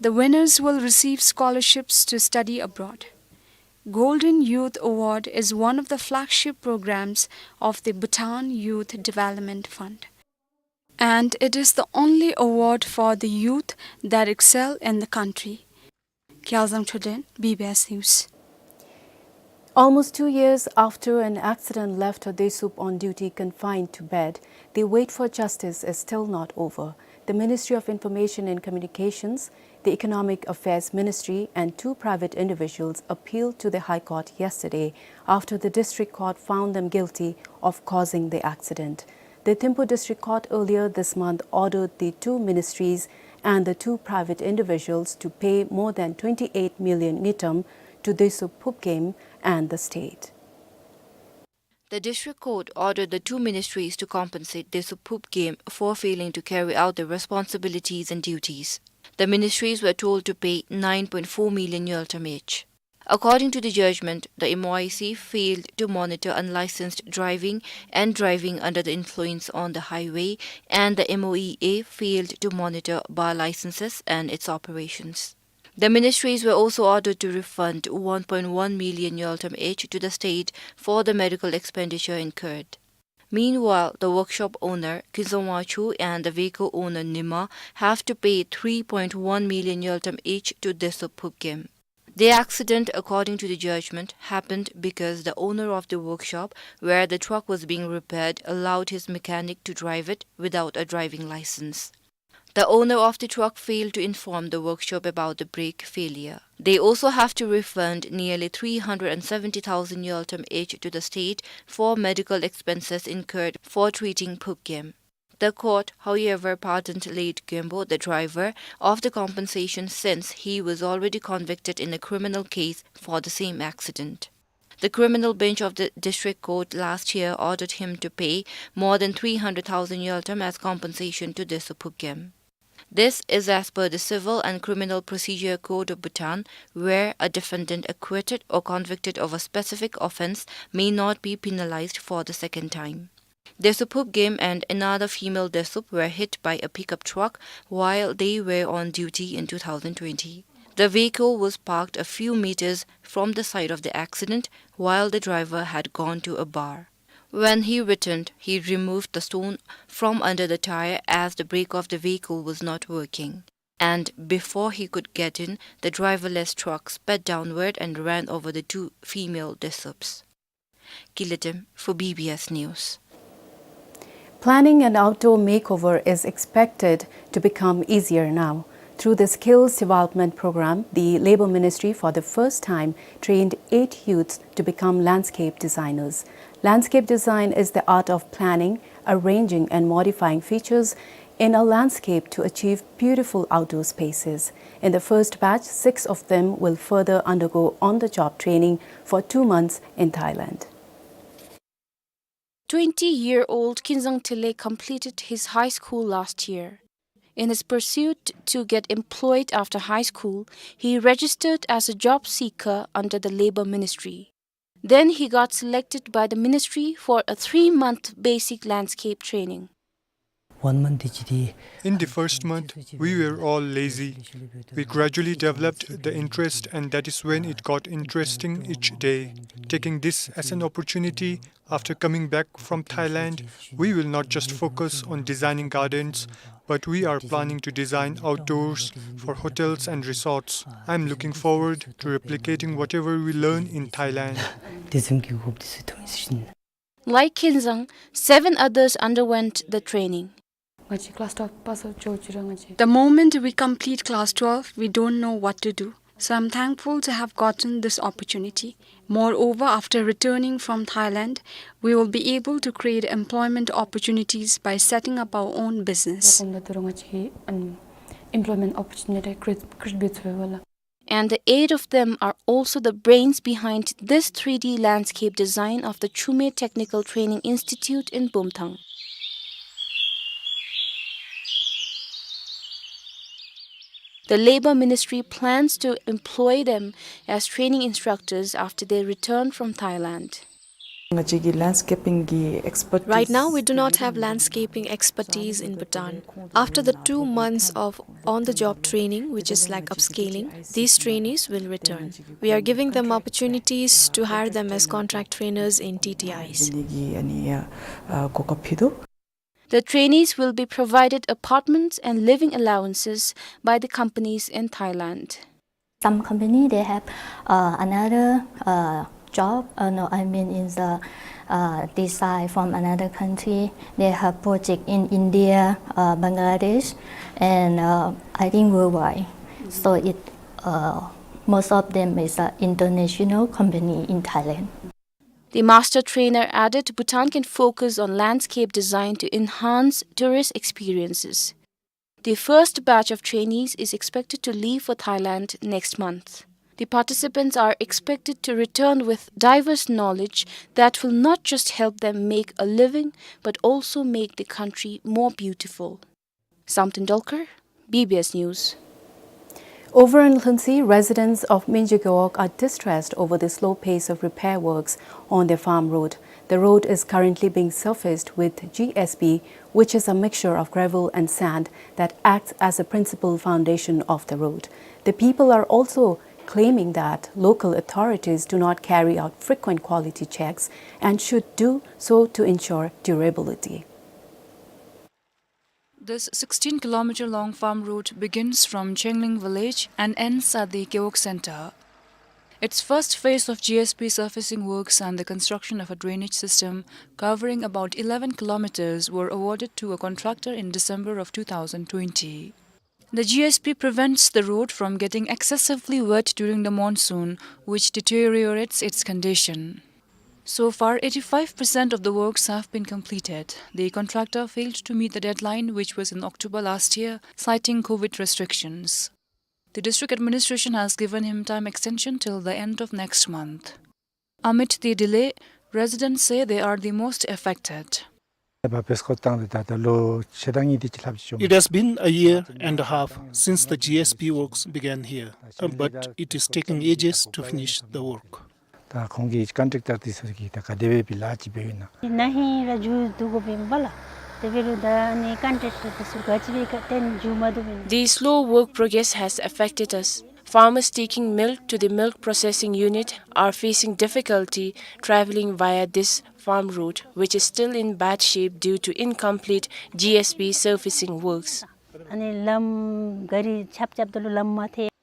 The winners will receive scholarships to study abroad. Golden Youth Award is one of the flagship programs of the Bhutan Youth Development Fund. And it is the only award for the youth that excel in the country. Kyalzang Choden, B B S News. Almost two years after an accident left a Desup on duty confined to bed, the wait for justice is still not over. The Ministry of Information and Communications, the Economic Affairs Ministry, and two private individuals appealed to the High Court yesterday after the district court found them guilty of causing the accident. The Thimphu District Court earlier this month ordered the two ministries and the two private individuals to pay more than twenty-eight million ngultrum to Desup Phupgame and the state. The district court ordered the two ministries to compensate Desup Phupgame for failing to carry out their responsibilities and duties. The ministries were told to pay nine point four million ngultrum each. According to the judgment, the M O I C failed to monitor unlicensed driving and driving under the influence on the highway, and the M O E A failed to monitor bar licenses and its operations. The ministries were also ordered to refund one point one million Ngultrum each to the state for the medical expenditure incurred. Meanwhile, the workshop owner, Kinzang Wangchuk, and the vehicle owner, Nima, have to pay three point one million Ngultrum each to Desup Phubgem. The accident, according to the judgment, happened because the owner of the workshop where the truck was being repaired allowed his mechanic to drive it without a driving license. The owner of the truck failed to inform the workshop about the brake failure. They also have to refund nearly three hundred and seventy thousand Ngultrum each to the state for medical expenses incurred for treating Phubgem. The court, however, pardoned late Gembo, the driver, of the compensation since he was already convicted in a criminal case for the same accident. The criminal bench of the district court last year ordered him to pay more than three hundred thousand Ngultrum as compensation to Desup Phubgem. This is as per the Civil and Criminal Procedure Code of Bhutan, where a defendant acquitted or convicted of a specific offence may not be penalised for the second time. Desup Phubgem and another female Desup were hit by a pickup truck while they were on duty in two thousand twenty. The vehicle was parked a few metres from the site of the accident while the driver had gone to a bar. When he returned, he removed the stone from under the tyre as the brake of the vehicle was not working. And before he could get in, the driverless truck sped downward and ran over the two female Desups. Kiletem for B B S News. Planning an outdoor makeover is expected to become easier now. Through the Skills Development Program, the Labour Ministry for the first time trained eight youths to become landscape designers. Landscape design is the art of planning, arranging and modifying features in a landscape to achieve beautiful outdoor spaces. In the first batch, six of them will further undergo on-the-job training for two months in Thailand. Twenty-year-old Kinzang Tele completed his high school last year. In his pursuit to get employed after high school, he registered as a job seeker under the Labour Ministry. Then he got selected by the ministry for a three-month basic landscape training. One month. In the first month, we were all lazy. We gradually developed the interest, and that is when it got interesting each day. Taking this as an opportunity, after coming back from Thailand, we will not just focus on designing gardens, but we are planning to design outdoors for hotels and resorts. I'm looking forward to replicating whatever we learn in Thailand. Like Kinzang, seven others underwent the training. The moment we complete class twelve, we don't know what to do. So I'm thankful to have gotten this opportunity. Moreover, after returning from Thailand, we will be able to create employment opportunities by setting up our own business. Employment opportunity create, create. And the eight of them are also the brains behind this three D landscape design of the Chumye Technical Training Institute in Bumthang. The Labour Ministry plans to employ them as training instructors after they return from Thailand. Right now, we do not have landscaping expertise in Bhutan. After the two months of on-the-job training, which is like upskilling, these trainees will return. We are giving them opportunities to hire them as contract trainers in T T Is. The trainees will be provided apartments and living allowances by the companies in Thailand. Some company, they have, uh, another, uh, job, uh, no, I mean, in the, uh, design from another country. They have project in India, uh, Bangladesh, and, uh, I think worldwide. So it, uh, most of them is, uh, international company in Thailand. The master trainer added Bhutan can focus on landscape design to enhance tourist experiences. The first batch of trainees is expected to leave for Thailand next month. The participants are expected to return with diverse knowledge that will not just help them make a living, but also make the country more beautiful. Samten Dolkar, B B S News. Over in Lhuentse, residents of Minje Gewog are distressed over the slow pace of repair works on their farm road. The road is currently being surfaced with G S B, which is a mixture of gravel and sand that acts as a principal foundation of the road. The people are also claiming that local authorities do not carry out frequent quality checks and should do so to ensure durability. This sixteen kilometer long farm route begins from Chengling village and ends at the Gewog center. Its first phase of G S B surfacing works and the construction of a drainage system covering about eleven kilometers were awarded to a contractor in December of two thousand twenty. The G S B prevents the road from getting excessively wet during the monsoon, which deteriorates its condition. So far, eighty-five percent of the works have been completed. The contractor failed to meet the deadline, which was in October last year, citing COVID restrictions. The district administration has given him time extension till the end of next month. Amid the delay, residents say they are the most affected. It has been a year and a half since the G S B works began here, uh, but it is taking ages to finish the work. ད་ཁོང་གི་ཀོན་ཊེག་ཊར་འདི་ཚུ་གིས་ད་ག་དེ་སྦེ་ལཱ་ཅིག་འབད་ཡོད་ན། ན་ཧིང་ར་མཇུག་བསྡུ་དགོ་པས་པ་ལགས། དེ་འབད་རུང་ད་ཨ་ནི་ཀོན་ཊེག་ཊར་འདི་ཚུ་ག་ཅི་སྦེ་ག་ཏེ་མཇུག་མ་བསྡུ་བས་ན། The slow work progress has affected us. Farmers taking milk to the milk processing unit are facing difficulty traveling via this farm road, which is still in bad shape due to incomplete G S B surfacing works. ཨ་ནི་ལམ་ག་རི་ཆབ་ཆབ་ད་ལུ་ལམ་མ་ཐལ།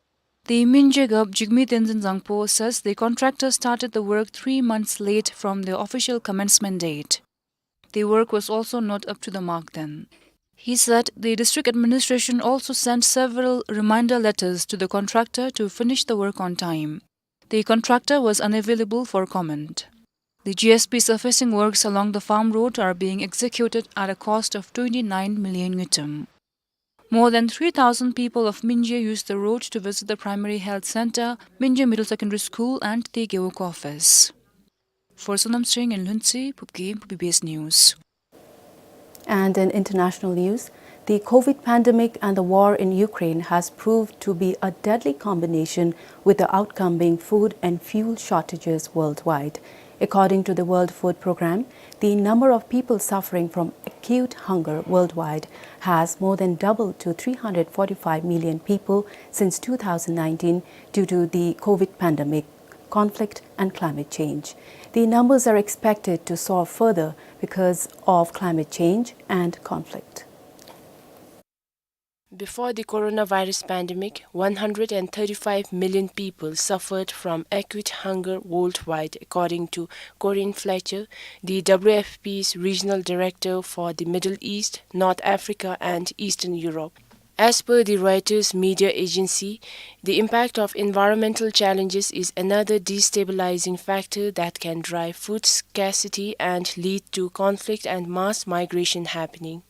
The Minje Gewog Jigme Tenzin Zangpo says the contractor started the work three months late from the official commencement date. The work was also not up to the mark then. He said the district administration also sent several reminder letters to the contractor to finish the work on time. The contractor was unavailable for comment. The G S B surfacing works along the farm road are being executed at a cost of twenty-nine million ngultrum. More than three thousand people of Minje use the road to visit the primary health center, Minje Middle Secondary School, and the Gewog office. For Sonam Singh in Lhuentse, Phubgim, B B S News. And in international news, the COVID pandemic and the war in Ukraine has proved to be a deadly combination, with the outcome being food and fuel shortages worldwide. According to the World Food Programme, the number of people suffering from acute hunger worldwide has more than doubled to three hundred forty-five million people since two thousand nineteen due to the COVID pandemic, conflict, and climate change. The numbers are expected to soar further because of climate change and conflict. Before the coronavirus pandemic, one hundred and thirty-five million people suffered from acute hunger worldwide, according to Corinne Fletcher, the W F P's regional director for the Middle East, North Africa, and Eastern Europe. As per the Reuters media agency, the impact of environmental challenges is another destabilizing factor that can drive food scarcity and lead to conflict and mass migration happening.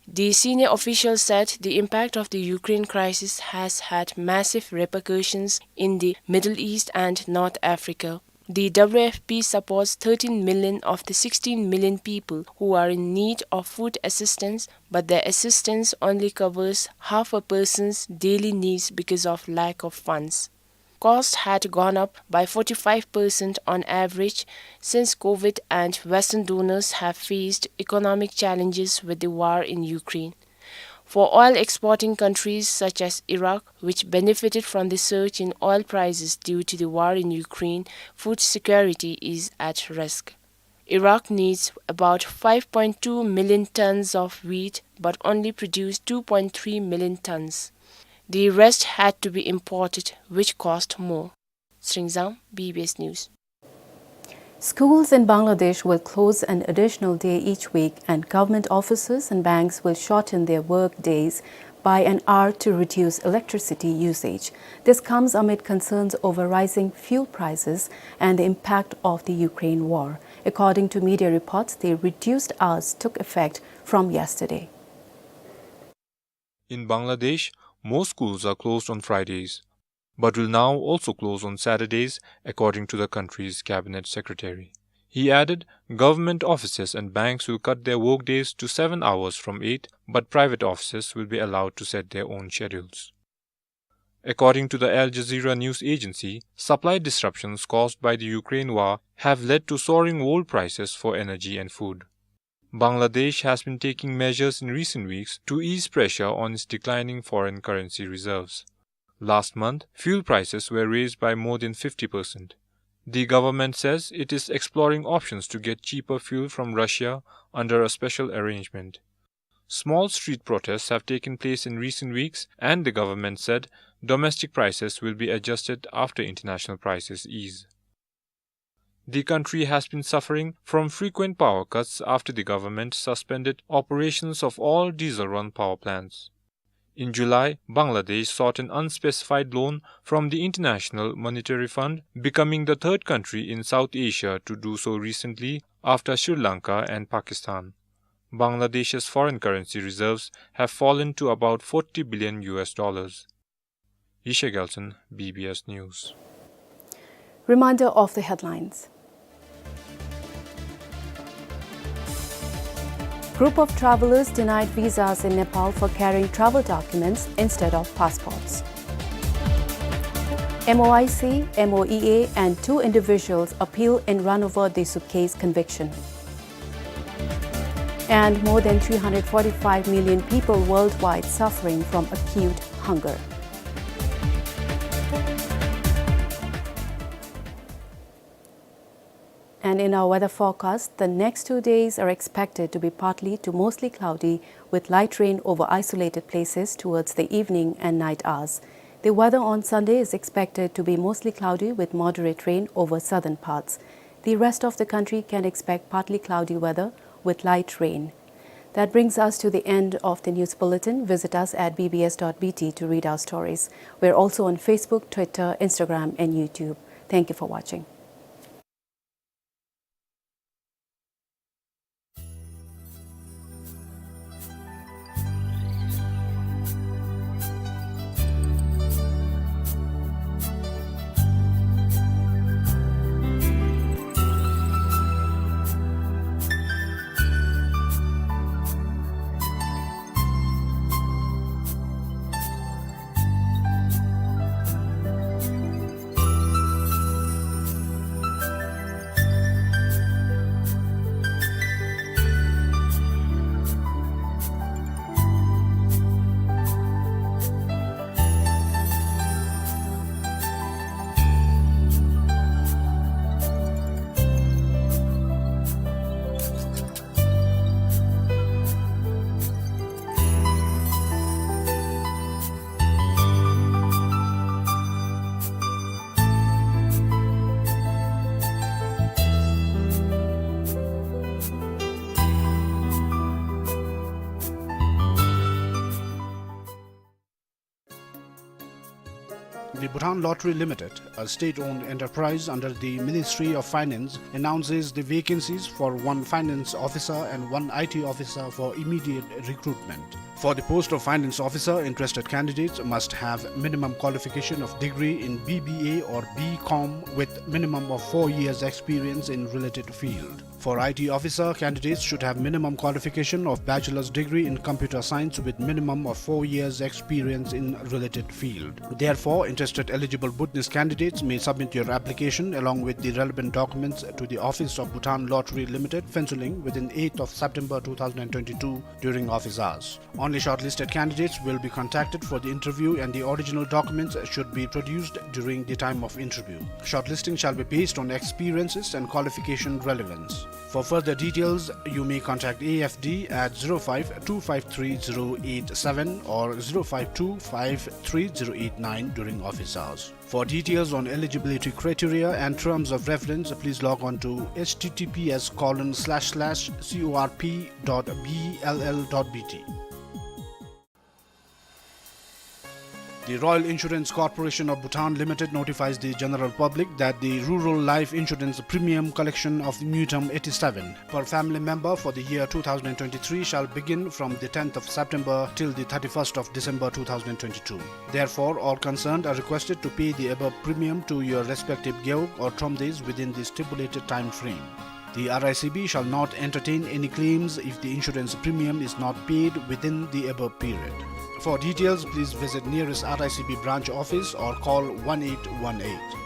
The senior official said the impact of the Ukraine crisis has had massive repercussions in the Middle East and North Africa. The W F P supports thirteen million of the sixteen million people who are in need of food assistance, but their assistance only covers half a person's daily needs because of lack of funds. Costs had gone up by forty-five percent on average since COVID, and Western donors have faced economic challenges with the war in Ukraine. For oil exporting countries such as Iraq, which benefited from the surge in oil prices due to the war in Ukraine, food security is at risk. Iraq needs about five point two million tons of wheat, but only produced two point three million tons. The rest had to be imported, which cost more. Sringzang, B B S News. Schools in Bangladesh will close an additional day each week, and government offices and banks will shorten their work days by an hour to reduce electricity usage. This comes amid concerns over rising fuel prices and the impact of the Ukraine war. According to media reports, the reduced hours took effect from yesterday. In Bangladesh, most schools are closed on Fridays, but will now also close on Saturdays, according to the country's cabinet secretary. He added, government offices and banks will cut their workdays to seven hours from eight, but private offices will be allowed to set their own schedules. According to the Al Jazeera news agency, supply disruptions caused by the Ukraine war have led to soaring world prices for energy and food. Bangladesh has been taking measures in recent weeks to ease pressure on its declining foreign currency reserves. Last month, fuel prices were raised by more than fifty percent. The government says it is exploring options to get cheaper fuel from Russia under a special arrangement. Small street protests have taken place in recent weeks, and the government said domestic prices will be adjusted after international prices ease. The country has been suffering from frequent power cuts after the government suspended operations of all diesel-run power plants. In July, Bangladesh sought an unspecified loan from the International Monetary Fund, becoming the third country in South Asia to do so recently, after Sri Lanka and Pakistan. Bangladesh's foreign currency reserves have fallen to about forty billion U S dollars. Yishai Gyaltshen, B B S News. Reminder of the headlines. Group of travelers denied visas in Nepal for carrying travel documents instead of passports. M O I C, M O E A and two individuals appeal in run over the suitcase conviction. And more than three hundred forty-five million people worldwide suffering from acute hunger. And in our weather forecast, the next two days are expected to be partly to mostly cloudy with light rain over isolated places towards the evening and night hours. The weather on Sunday is expected to be mostly cloudy with moderate rain over southern parts. The rest of the country can expect partly cloudy weather with light rain. That brings us to the end of the news bulletin. Visit us at B B S dot B T to read our stories. We're also on Facebook, Twitter, Instagram, and YouTube. Thank you for watching. The Bhutan Lottery Limited, a state-owned enterprise under the Ministry of Finance, announces the vacancies for one finance officer and one I T officer for immediate recruitment. For the post of finance officer, interested candidates must have minimum qualification of degree in B B A or B Com with minimum of four years experience in related field. For I T officer, candidates should have minimum qualification of bachelor's degree in computer science with minimum of four years experience in related field. Therefore, interested eligible Bhutanese candidates may submit your application along with the relevant documents to the office of Bhutan Lottery Limited, Phuentsholing, within eighth of September two thousand and twenty-two during office hours. Only shortlisted candidates will be contacted for the interview and the original documents should be produced during the time of interview. Shortlisting shall be based on experiences and qualification relevance. For further details, you may contact A F D at zero five two five three zero eight seven or zero five two five three zero eight nine during office hours. For details on eligibility criteria and terms of reference, please log on to H T T P S colon slash slash C O R P dot B L L dot B T. The Royal Insurance Corporation of Bhutan Limited notifies the general public that the Rural Life Insurance Premium Collection of Ngultrum eighty-seven per family member for the year two thousand and twenty-three shall begin from the tenth of September till the thirty-first of December two thousand and twenty-two. Therefore, all concerned are requested to pay the above premium to your respective gewog or thromdays within the stipulated time frame. The R I C B shall not entertain any claims if the insurance premium is not paid within the above period. For details, please visit nearest R I C B branch office or call one eight one eight.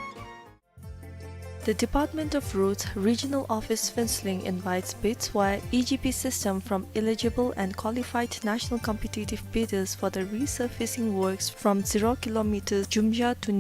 The Department of Roads Regional Office Phuentsholing invites bids via E G P system from eligible and qualified national competitive bidders for the resurfacing works from zero kilometers Jumja to